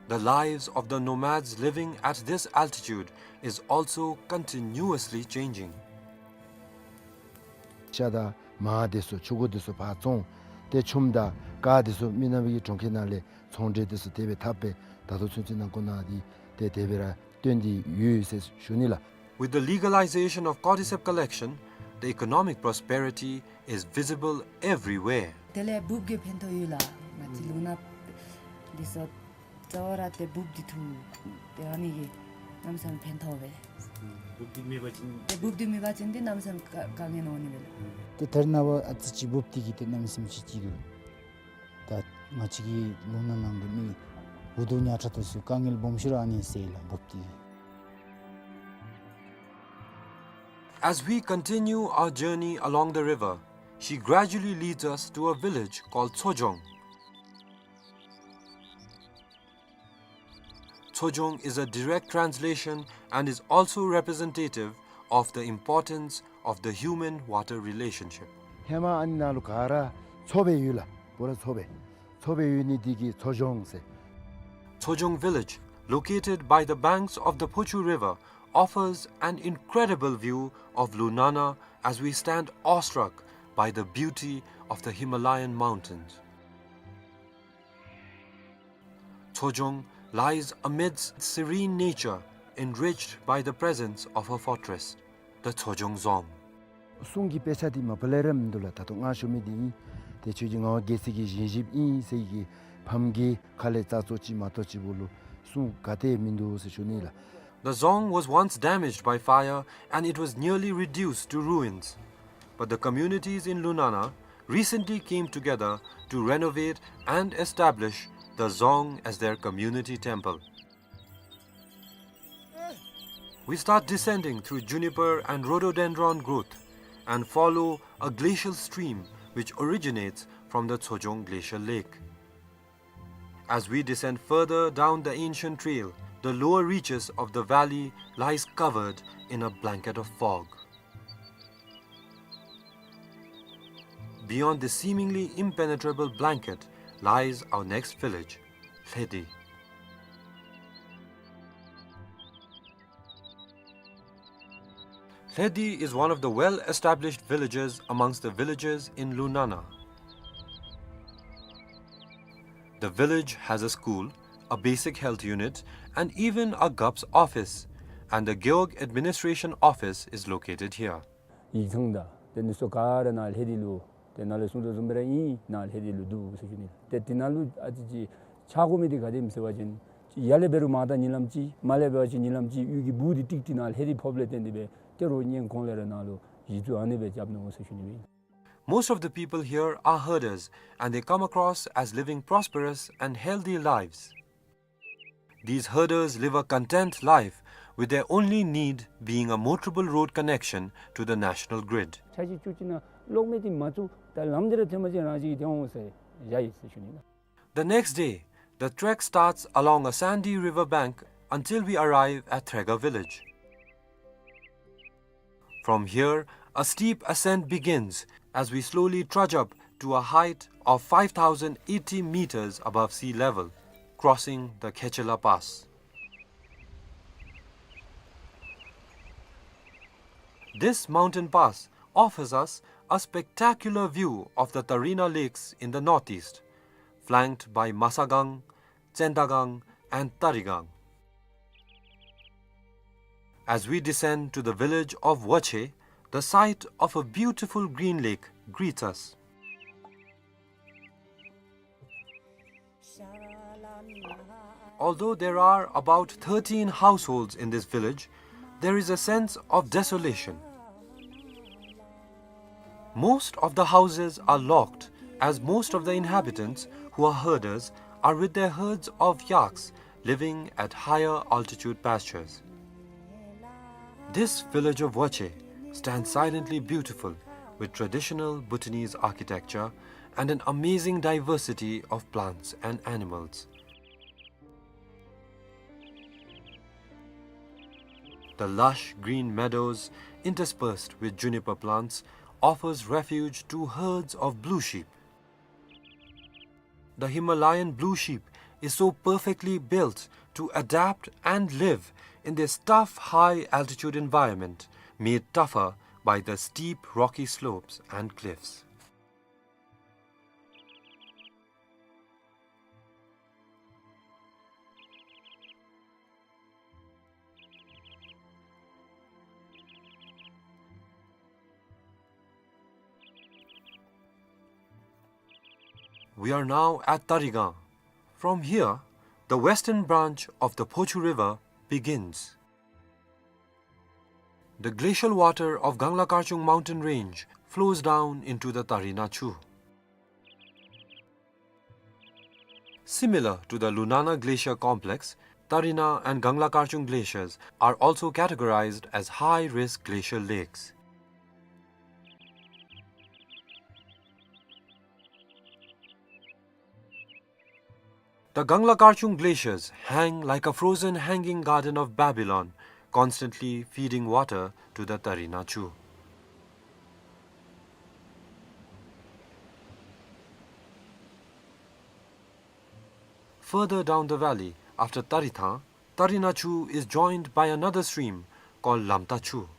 the lives of the nomads living at this altitude is also continuously changing. ཤ་དང་མར་དེ་ཚུ་ཕྱུར་འགུ་དེ་ཚུ་ཕར་བཙོང་། ཏེ་ཆུམ་དང་ཀར་དེ་ཚུ་མི་ནག་པའི་གྲོང་ཁྱེར་ནང་ལས་ཚོང་འབྲེལ་དེ་ཚུ་དེ་སྦེ་འཐབ་སྦེ་ད་ལྟོ་ཚུན་ཚོད་ནང་ཁོ་ན་འདི་ཏེ་དེ་སྦེ་ར་སྟོན་ཏེ་ཡོད་ཟེར་ཞུ་ནི་ལགས། With the legalization of cordyceps collection, the economic prosperity is visible everywhere. དེ་ལས་འབུཔ་གིས་ཕན་ཐོགས་ཡོད་ལགས། ང་བཅས་ལུང་ནག་འདི་ཚུ་རྩ་བ་ར་ཏེ་འབུཔ་འདི་འཐུ་སྟེ་ཨ་ནི་གིས་གནམ་མེད་ས་མེད་ཕན་ཐོགས་པས། འབུཔ་འདི་མེད་པ་ཅིན་ཏེ་འབུཔ་འདི་མེད་པ་ཅིན་ཏེ་གནམ་མེད་ས་མེད་དཀའ་དཀའ་ངལ་འོང་ནི་མས་ལགས། ཏེ་ད་རེས་ནངས་པ་ཨ་ཙི་ཅིག་འབུཔ་འདི་གིས་ཏེ་གནམ་མེད་ས་མེད་ཅིག་ཅིག་འདུག། ད་ང་བཅས་ཀྱི་ལུང་ནག་ནང་གི་མི་འུ་སྡུག་ཉག་ཕྲ་དེ་ཚུ་དཀའ་ངལ་སྦོམ་ཤོས་ར་ཨ་ནི་སེལ་ལགས་འབུཔ་འདི་གིས། As we continue our journey along the river, she gradually leads us to a village called Tsojong. Tsojong is a direct translation and is also representative of the importance of the human-water relationship. ཧེ་མ་ཨ་ནི་ནང་ལུ་ག་ར་མཚོ་སྦེ་ཡོད་ལགས། པུ་ར་མཚོ་སྦེ། མཚོ་སྦེ་ཡོད་ནི་འདི་གིས་མཚོ་ལྗོངས་ཟེར། Tsojong village, located by the banks of the Phochu River, offers an incredible view of Lunana as we stand awestruck by the beauty of the Himalayan mountains. Tsojong lies amidst serene nature, enriched by the presence of her fortress, the Tsojong Dzong. གསུང་གི་དཔེ་ཆ་འདི་མ་པ་ལས་ར་མིན་འདུག་ལགས། ད་ལྟོ་ང་ཞུ་མི་འདི་ཨིན། ཏེ་ཆོས་རྗེ་ངག་དབང་རྒྱལ་མཚན་གྱི་བཞེངས་གཞིཔ་ཨིན་ཟེར་གྱི་ཕམ་གྱི་ཁ་ལས་རྩ་ཚོ་ཅིག་མ་གཏོགས་ཅིག་བུ་ལུ་གསུང་ག་ཏེ་མིན་འདུག་ཟེར་ཞུ་ནི་ལགས། The dzong was once damaged by fire and it was nearly reduced to ruins. But the communities in Lunana recently came together to renovate and establish the dzong as their community temple. We start descending through juniper and rhododendron growth and follow a glacial stream which originates from the Tsojong Glacial Lake. As we descend further down the ancient trail, the lower reaches of the valley lies covered in a blanket of fog. Beyond this seemingly impenetrable blanket lies our next village, Lhedi. Lhedi is one of the well-established villages amongst the villages in Lunana. The village has a school, a basic health unit, and even a G U P's office, and the Gewog Administration Office is located here. ཡིག་ཚང་དང་དེ་ཚུ་ག་ར་ནཱ་ལྷེ་དི་ལུ་ཏེ་ནཱ་ལས་གསུང་དོ་བཟུམ་སྦེ་ར་ཨིན། ནཱ་ལྷེ་དི་ལུ་འདུག་ཟེར་ཞུ་ནི། ཏེ་དེ་ནང་ལུ་ཨ་ཙི་ཅིག་ཆགས་དགོ་མི་འདི་ག་དེམ་ཟེར་བ་ཅིན་ཡར་ལས་འབད་རུང་མར་ད་ཉིན་ལམ་ཅིག་མར་ལས་འབད་བ་ཅིན་ཉིན་ལམ་ཅིག་གཡུས་ཀྱི་སྦུག་འདི་ཏིག་ཏི་ནཱ་ལྷེ་དི་ཕོགཔ་ལས་བརྟེན་ཏེ་སྦེ་ཏེ་རོགས་ཉན་གོང་ལས་ར་ནཱ་ལུ་གཞི་བཙུགས་ཨ་ནི་སྦེ་རྐྱབ་ནུག་ཟེར་ཞུ་ནི་ཨིན། Most of the people here are herders, and they come across as living prosperous and healthy lives. These herders live a content life, with their only need being a motorable road connection to the national grid. ཆ་ཅིག་ཅུ་ཅིག་ནང་གློག་མེ་འདི་མ་བཙུགས་ད་ལམ་འདི་ར་ཐོན་མ་ཅིག་རང་ཅིག་གིས་ཐོན་འོང་ཟེར་བཞག་ཡི་ཟེར་ཞུ་ནི་ལགས། The next day, the trek starts along a sandy river bank until we arrive at Threga village. From here, a steep ascent begins as we slowly trudge up to a height of five thousand eighty meters above sea level, crossing the Khechela Pass. This mountain pass offers us a spectacular view of the Tarina Lakes in the northeast, flanked by Masagang, Tsendagang, and Tarigang. As we descend to the village of Wache, the sight of a beautiful green lake greets us. Although there are about thirteen households in this village, there is a sense of desolation. Most of the houses are locked, as most of the inhabitants, who are herders, are with their herds of yaks living at higher altitude pastures. This village of Wache stands silently beautiful, with traditional Bhutanese architecture and an amazing diversity of plants and animals. The lush green meadows, interspersed with juniper plants, offers refuge to herds of blue sheep. The Himalayan blue sheep is so perfectly built to adapt and live in this tough high-altitude environment, made tougher by the steep rocky slopes and cliffs. We are now at Tarigang. From here, the western branch of the Phochu River begins. The glacial water of Gangla Karchung mountain range flows down into the Tarina Chu. Similar to the Lunana Glacier complex, Tarina and Gangla Karchung glaciers are also categorized as high-risk glacial lakes. The Gangla Karchung glaciers hang like a frozen hanging garden of Babylon, constantly feeding water to the Tarina Chu. Further down the valley, after Tarithang, Tarina Chu is joined by another stream called Lamta Chu.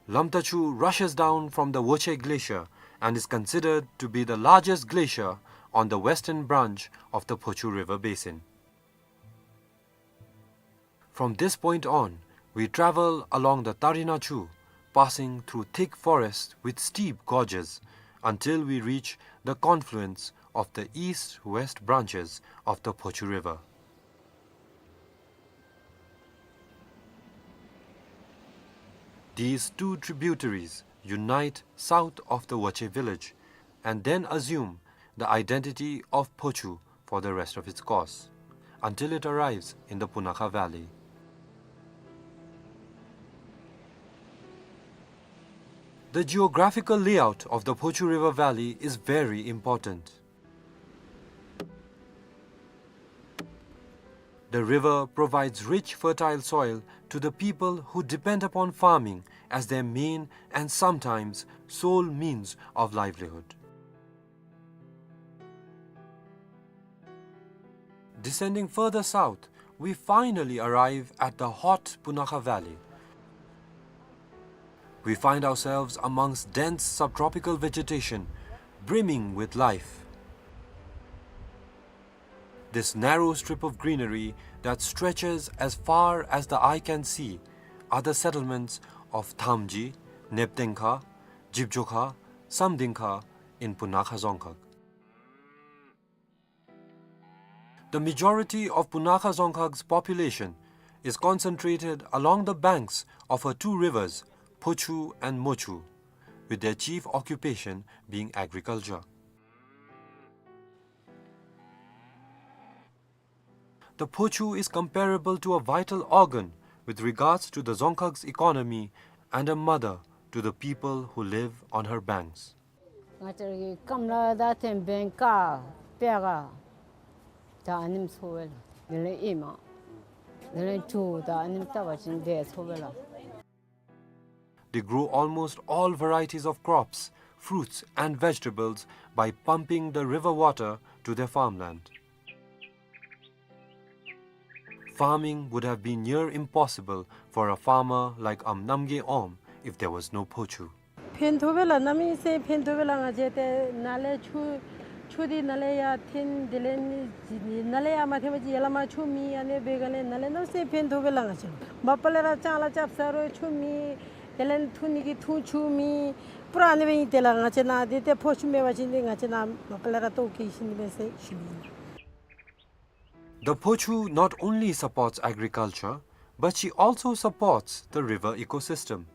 Lamta Chu rushes down from the Woche Glacier and is considered to be the largest glacier on the western branch of the Phochu River basin. From this point on, we travel along the Tarina Chu, passing through thick forests with steep gorges, until we reach the confluence of the east-west branches of the Phochu River. These two tributaries unite south of the Woche village and then assume the identity of Phochu for the rest of its course, until it arrives in the Punakha Valley. The geographical layout of the Phochu River Valley is very important. The river provides rich, fertile soil to the people who depend upon farming as their main and sometimes sole means of livelihood. Descending further south, we finally arrive at the hot Punakha Valley. We find ourselves amongst dense subtropical vegetation, brimming with life. This narrow strip of greenery that stretches as far as the eye can see are the settlements of Thamji, Neptengkha, Jibjokha, Samdingkha in Punakha Dzongkhag. The majority of Punakha Dzongkhag's population is concentrated along the banks of her two rivers, Phochu and Mochu, with their chief occupation being agriculture. The Phochu is comparable to a vital organ with regards to the Dzongkhag's economy and a mother to the people who live on her banks. ང་བཅས་ར་གི་སྐམ་ལ་དང་ཐེམ་བེན་ཀ་པེ་ག་ད་ཨ་ནེམ་ཚོ་བེ་ལ། དེ་ལས་ཨེ་མ་དེ་ལས་ཅུ་ད་ཨ་ནེམ་ལྟ་བ་ཅིན་དེ་ཚོ་བེ་ལ། They grow almost all varieties of crops, fruits and vegetables by pumping the river water to their farmland. Farming would have been near impossible for a farmer like Am Namgay Om if there was no Phochu. ཕན་ཐོགས་པས་ལགས། གནམ་མེད་ས་མེད་ཕན་ཐོགས་པས་ལགས། ང་བཅས་ཏེ་ནཱ་ལས་ཆུ་ཆུ་འདི་ནཱ་ལས་ཡར་འཐེན། དེ་ལས་ནི་ནཱ་ལས་ཡར་མ་འཐེན་པ་ཅིན་ཡར་ལས་མར་ཆུ་མེད། ཨ་ནི་འབད་ག་ལས་ནཱ་ལས་གནམ་མེད་ས་མེད་ཕན་ཐོགས་པས་ལགས། ང་བཅས་མ་པ་ལས་ར་ལྕང་ལ་རྐྱབ་ས་རུང་ཆུ་མེད། དེ་ལས་འཐུང་ནི་གི་འཐུང་ཆུ་མེད། པུ་ར་ཨ་ནི་སྦེ་ཨིན། དེ་ལས་ང་བཅས་ནཱ་འདི་ཏེ་ཕོ་ཆུ་མེད་པ་ཅིན་འདི་ང་བཅས་ནཱ་མ་པ་ལས་ར་ལྟོཝ་བཀྱེས་ཤི་ནི་མས་ཟེར་ཞུ་ནི་ཨིན། The Phochu not only supports agriculture, but she also supports the river ecosystem.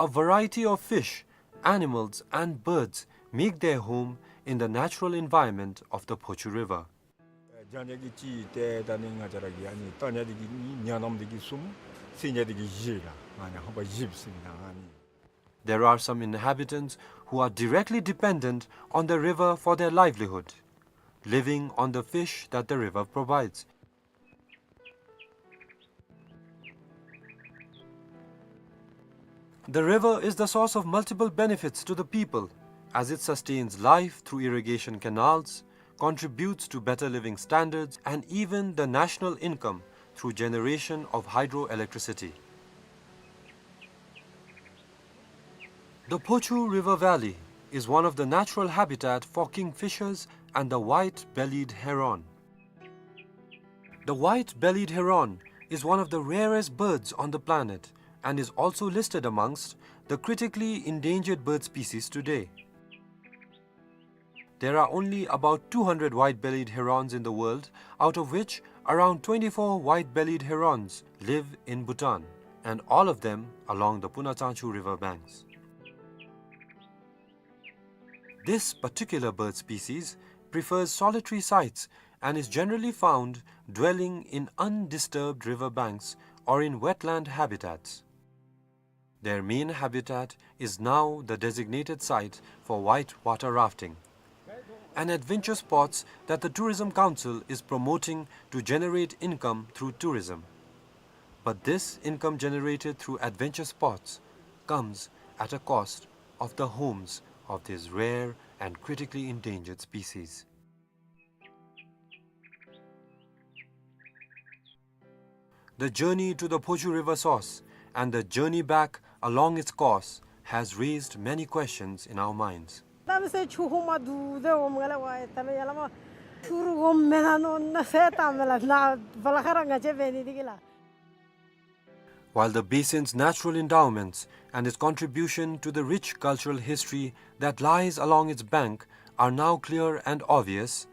A variety of fish, animals, and birds make their home in the natural environment of the Phochu River. རྒྱང་བསྒྲགས་ཀྱི་ཅིག་ཏེ་ད་ནི་ང་བཅས་ར་གི་ཨ་ནི་ལྟ་ཉ་འདི་གིས་གཉིས། ཉ་ནམ་འདི་གིས་གསུམ། སེང་ཉ་འདི་གིས་བཞི་ལགས། ང་ནི་ཧམ་པ་བཞི་ཟེར་ནི་ད་ཨ་ནི། There are some inhabitants who are directly dependent on the river for their livelihood, living on the fish that the river provides. The river is the source of multiple benefits to the people, as it sustains life through irrigation canals, contributes to better living standards, and even the national income through generation of hydroelectricity. The Phochu River Valley is one of the natural habitat for kingfishers and the white-bellied heron. The white-bellied heron is one of the rarest birds on the planet and is also listed amongst the critically endangered bird species today. There are only about two hundred white-bellied herons in the world, out of which around twenty-four white-bellied herons live in Bhutan, and all of them along the Puna Tsangchu river banks. This particular bird species prefers solitary sites and is generally found dwelling in undisturbed river banks or in wetland habitats. Their main habitat is now the designated site for white water rafting, an adventure sports that the Tourism Council is promoting to generate income through tourism. But this income generated through adventure sports comes at a cost of the homes of these rare and critically endangered species. The journey to the Phochu River source and the journey back along its course has raised many questions in our minds. གནམ་མེད་ས་མེད་ཆུ་ཧོང་མ་འདུག་དེ་འོང་མ་ག་ལས་ཝའི་ད་ལོ་ཡ་ལ་མ་ཆུ་རུ་འོང་མེད་ན་ནོ་ན་ས་ད་མེད་ལ་ན་བ་ལ་ཁ་ར་ང་བཅས་འབད་ནི་འདི་གི་ལ། While the basin's natural endowments and its contribution to the rich cultural history that lies along its bank are now clear and obvious,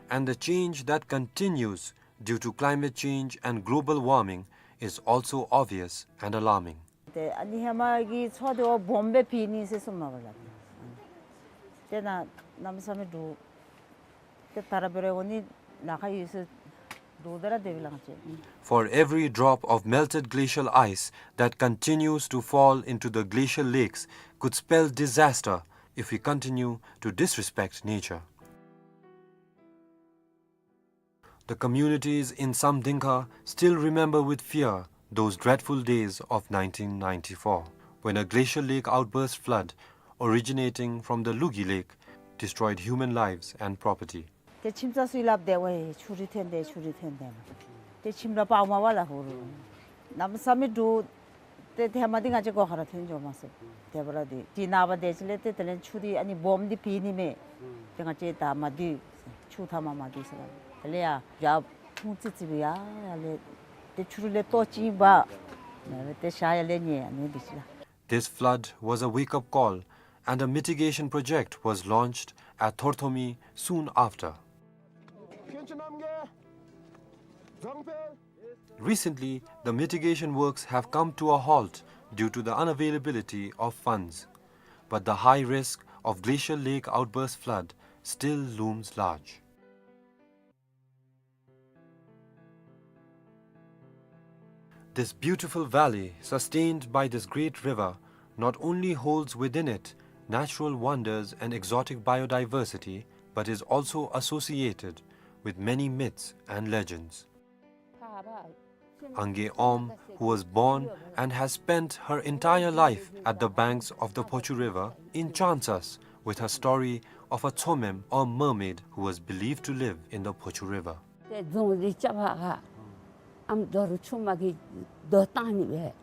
and the change that continues due to climate change and global warming is also obvious and alarming. ཏེ་ཨ་ནི་ཧེ་མ་གི་མཚོ་འདི་འོ་སྦོམ་སྦེ་ཕྱེ་ནི་ཟེར་གསུངམ་མས་པ་ལགས། ཏེ་ན་གནམ་མེད་ས་མེད་འདྲོག། ཏེ་ད་ར་འབད་རུང་འོ་ནི་ལཱ་ཁག་ཡོད་ཟེར་འདྲོག་སྟེ་ར་སྡོདཔ་ལགས་ང་བཅས། For every drop of melted glacial ice that continues to fall into the glacial lakes could spell disaster if we continue to disrespect nature. The communities in Samdingkha still remember with fear those dreadful days of nineteen ninety-four, when a glacial lake outburst flood originating from the Lugi Lake destroyed human lives and property. ཏེ་ཁྱིམ་ཚང་ཚུ་གིས་སླབ་སྟེ་ཝའི་ཆུ་རུད་ཐོན་ཏེ་ཆུ་རུད་ཐོན་ཏེ་མས། ཏེ་ཁྱིམ་ར་སྤརཝ་མས་པ་ལགས་ཧོར། གནམ་མེད་ས་མེད་འདྲོག། ཏེ་ཧེ་མ་འདི་ང་བཅས་སྒོ་ཁར་ཐོན་འགྱོ་མ་ཚུགས། དེ་འབདཝ་ད་འདི་ནངས་པ་དེ་ཅིག་ལས་ཏེ་དེ་ལས་ཆུ་འདི་ཨ་ནི་སྦོམ་འདི་ཕྱེ་ནི་མས། ཏེ་ང་བཅས་ད་མ་སྡོད། ཆུ་མཐའ་མ་མ་སྡོད་ཟེར་ལགས། དེ་ལས་ཡར་ཡར་ཕུང་ཙི་ཙི་སྦེ་ཡར་ཡར་ལས་ཏེ་ཆུ་རུད་ལས་ལྟོ་ཅིག་འབག། ཏེ་ཞག་ཡར་ལས་ཉལ་ཨ་ནི་འདི་ཅིག་ལགས། This flood was a wake-up call, and a mitigation project was launched at Thorthomi soon after. Recently, the mitigation works have come to a halt due to the unavailability of funds, but the high risk of glacial lake outburst flood still looms large. This beautiful valley, sustained by this great river, not only holds within it natural wonders and exotic biodiversity, but is also associated with many myths and legends. Ange Om, who was born and has spent her entire life at the banks of the Phochu River, enchants us with her story of a Tsomem or mermaid who was believed to live in the Phochu River. ཏེ་རྫོང་འདི་རྐྱབ་པར་ཨམ་རྡོ་རུ་ཆུ་མ་གིས་རྡོ་བཏང་ནི་སྦེ།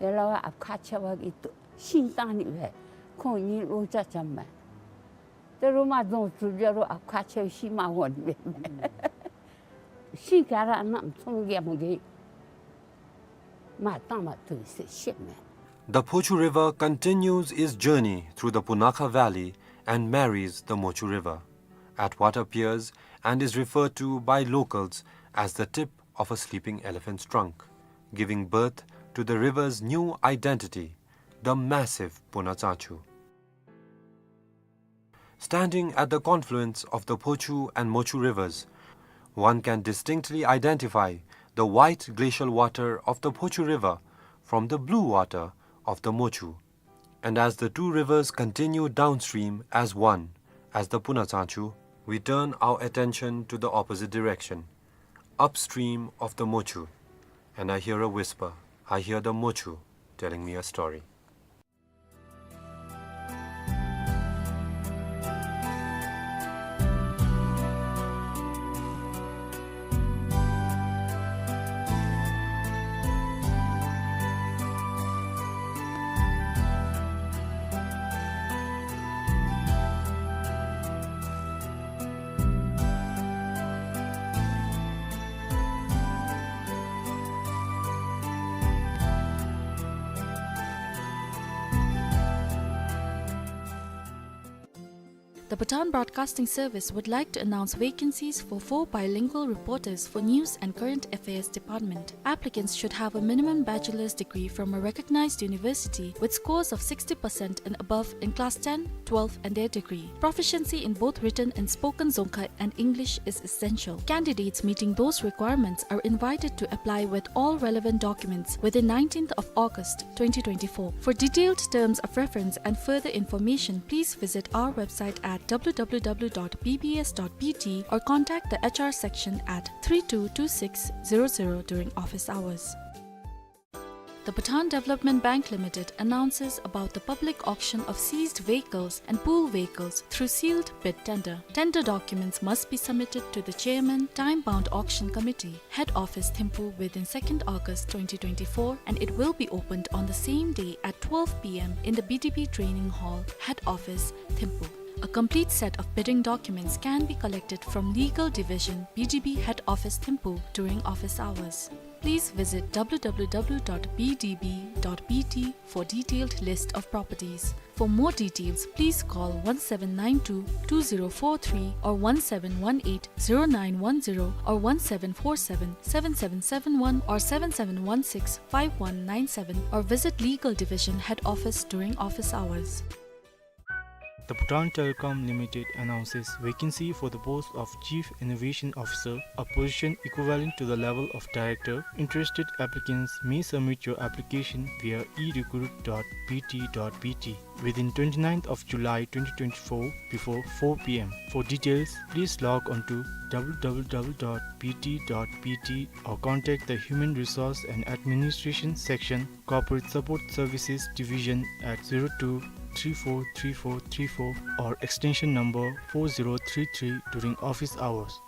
ཡ་ལ་བ་ཨཔ་ཁ་ཆེ་བ་གིས་ཤིང་བཏང་ནི་སྦེ། ཁོང་གཉིས་ལོ་ཅིག་འཁྱམས་མས། ཏེ་རུང་མ་རྫོང་གྲུབ་རྒྱུ་རུང་ཨཔ་ཁ་ཆེ་བའི་ཤིང་མ་འོང་ནི་སྦེ། ཤིང་ག་ར་གནམ་ཚོང་རྒྱལ་མོ་གིས་མར་བཏང་མ་བཏུབ་ཟེར་བཤད་མས། The Phochu River continues its journey through the Punakha Valley and marries the Mochu River at what appears and is referred to by locals as the tip of a sleeping elephant's trunk, giving birth to the river's new identity, the massive Puna Tsangchu. Standing at the confluence of the Phochu and Mochu rivers, one can distinctly identify the white glacial water of the Phochu River from the blue water of the Mochu. And as the two rivers continue downstream as one, as the Puna Tsangchu, we turn our attention to the opposite direction, upstream of the Mochu, and I hear a whisper. I hear the Mochu telling me a story. The Bhutan Broadcasting Service would like to announce vacancies for four bilingual reporters for news and current affairs department. Applicants should have a minimum bachelor's degree from a recognized university with scores of sixty percent and above in class ten, twelve, and their degree. Proficiency in both written and spoken Dzongkha and English is essential. Candidates meeting those requirements are invited to apply with all relevant documents within nineteenth of August twenty twenty-four. For detailed terms of reference and further information, please visit our website at W W W dot B B S dot B T or contact the H R section at three two two six zero zero during office hours. The Bhutan Development Bank Limited announces about the public auction of seized vehicles and pool vehicles through sealed bid tender. Tender documents must be submitted to the Chairman, Time Bound Auction Committee, Head Office, Thimphu, within second August twenty twenty-four, and it will be opened on the same day at twelve P M in the B D B Training Hall, Head Office, Thimphu. A complete set of bidding documents can be collected from Legal Division, B D B Head Office, Thimphu, during office hours. Please visit W W W dot B D B dot B T for detailed list of properties. For more details, please call one seven nine two two zero four three or one seven one eight zero nine one zero or one seven four seven seven seven seven one or seven seven one six five one nine seven or visit Legal Division Head Office during office hours. The Bhutan Telecom Limited announces vacancy for the post of Chief Innovation Officer, a position equivalent to the level of director. Interested applicants may submit your application via e recruit dot B T dot B T within twenty-ninth of July twenty twenty-four before four P M. For details, please log on to W W W dot B T dot B T or contact the Human Resource and Administration Section, Corporate Support Services Division at zero two three four three four three four or extension number four zero three three during office hours.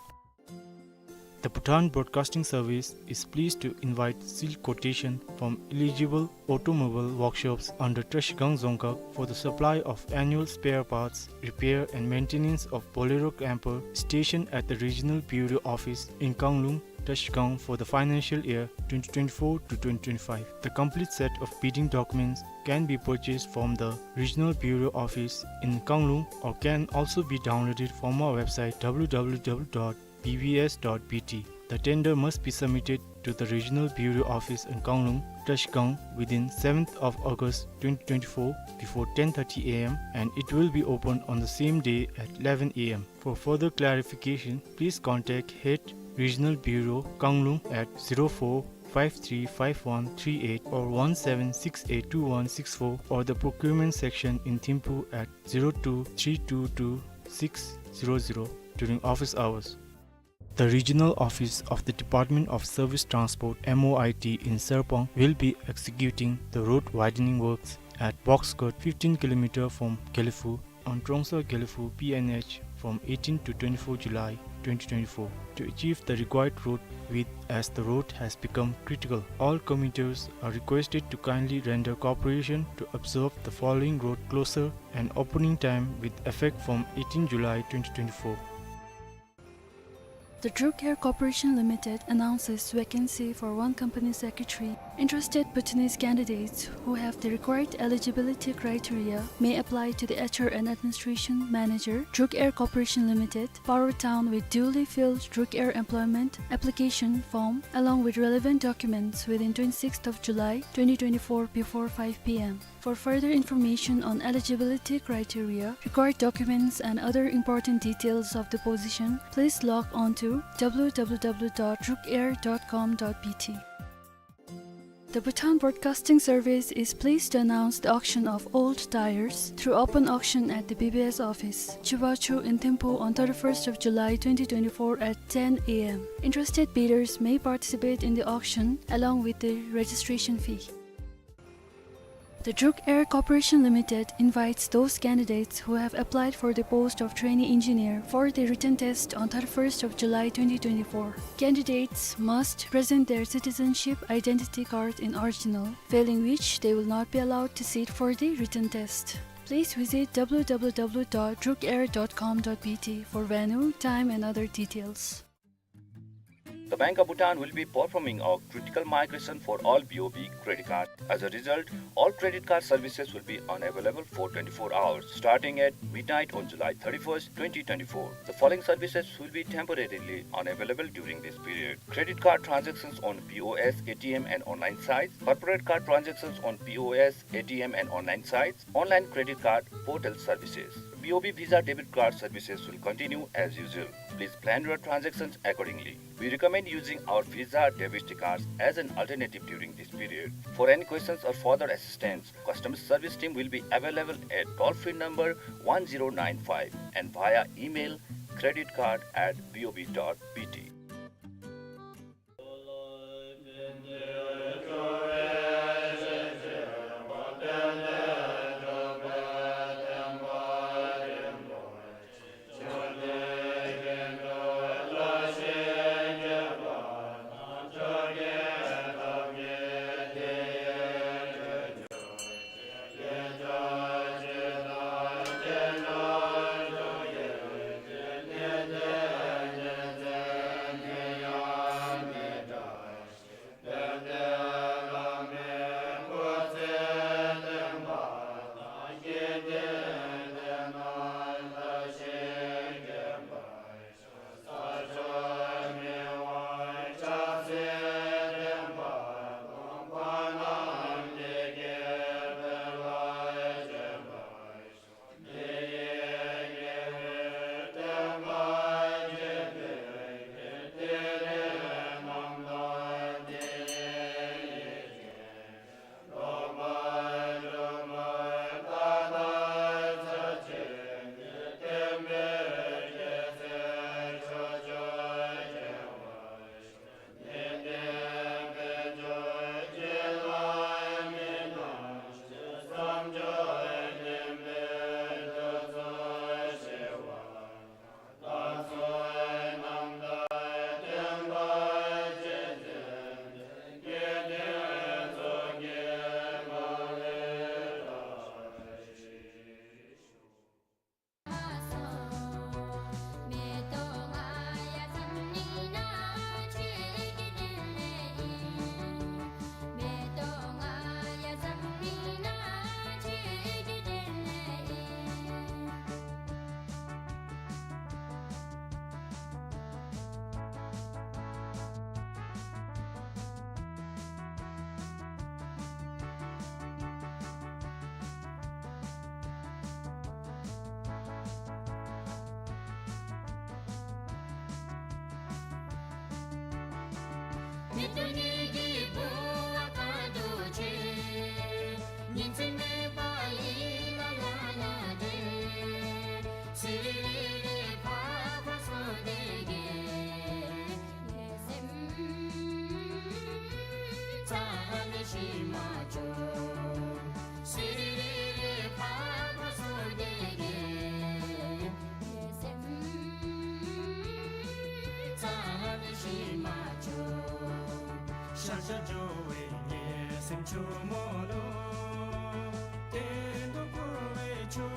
The Bhutan Broadcasting Service is pleased to invite sealed quotation from eligible automobile workshops under Trashigang Dzongkhag for the supply of annual spare parts, repair and maintenance of Bolero camper stationed at the Regional Bureau Office in Kanglung, Trashigang for the financial year twenty twenty-four to twenty twenty-five. The complete set of bidding documents can be purchased from the Regional Bureau Office in Kanglung or can also be downloaded from our website W W W dot B B S dot B T. The tender must be submitted to the Regional Bureau Office in Kanglung, Trashigang within seventh of August twenty twenty-four before ten thirty A M and it will be opened on the same day at eleven A M. For further clarification, please contact Head Regional Bureau, Kanglung at zero four five three five one three eight or one seven six eight two one six four or the Procurement Section in Thimphu at zero two three two two six zero zero during office hours. The Regional Office of the Department of Service Transport, M O I T, in Sarpang will be executing the road widening works at box cut fifteen kilometer from Gelephu on Trongsa Gelephu P N H from eighteen to twenty-four July twenty twenty-four to achieve the required road width as the road has become critical. All commuters are requested to kindly render cooperation to observe the following road closure and opening time with effect from eighteen July twenty twenty-four. The Druk Air Corporation Limited announces vacancy for one company secretary. Interested Bhutanese candidates who have the required eligibility criteria may apply to the H R and Administration Manager, Druk Air Corporation Limited, Paro Town, with duly filled Druk Air employment application form along with relevant documents within twenty-sixth of July twenty twenty-four before five P M. For further information on eligibility criteria, required documents, and other important details of the position, please log on to W W W dot druk air dot com dot B T. The Bhutan Broadcasting Service is pleased to announce the auction of old tires through open auction at the B B S office, Chibachu in Thimphu on thirty-first of July twenty twenty-four at ten A M. Interested bidders may participate in the auction along with the registration fee. The Druk Air Corporation Limited invites those candidates who have applied for the post of trainee engineer for the written test on thirty-first of July twenty twenty-four. Candidates must present their citizenship identity card in original, failing which they will not be allowed to sit for the written test. Please visit W W W dot druk air dot com dot B T for venue, time and other details. The Bank of Bhutan will be performing a critical migration for all B O B credit cards. As a result, all credit card services will be unavailable for twenty-four hours, starting at midnight on July thirty-first, twenty twenty-four. The following services will be temporarily unavailable during this period: credit card transactions on P O S, A T M, and online sites, corporate card transactions on P O S, A T M, and online sites, online credit card portal services. B O B Visa debit card services will continue as usual. Please plan your transactions accordingly. We recommend using our Visa debit cards as an alternative during this period. For any questions or further assistance, customer service team will be available at toll-free number one zero nine five and via email credit card at B O B dot B T.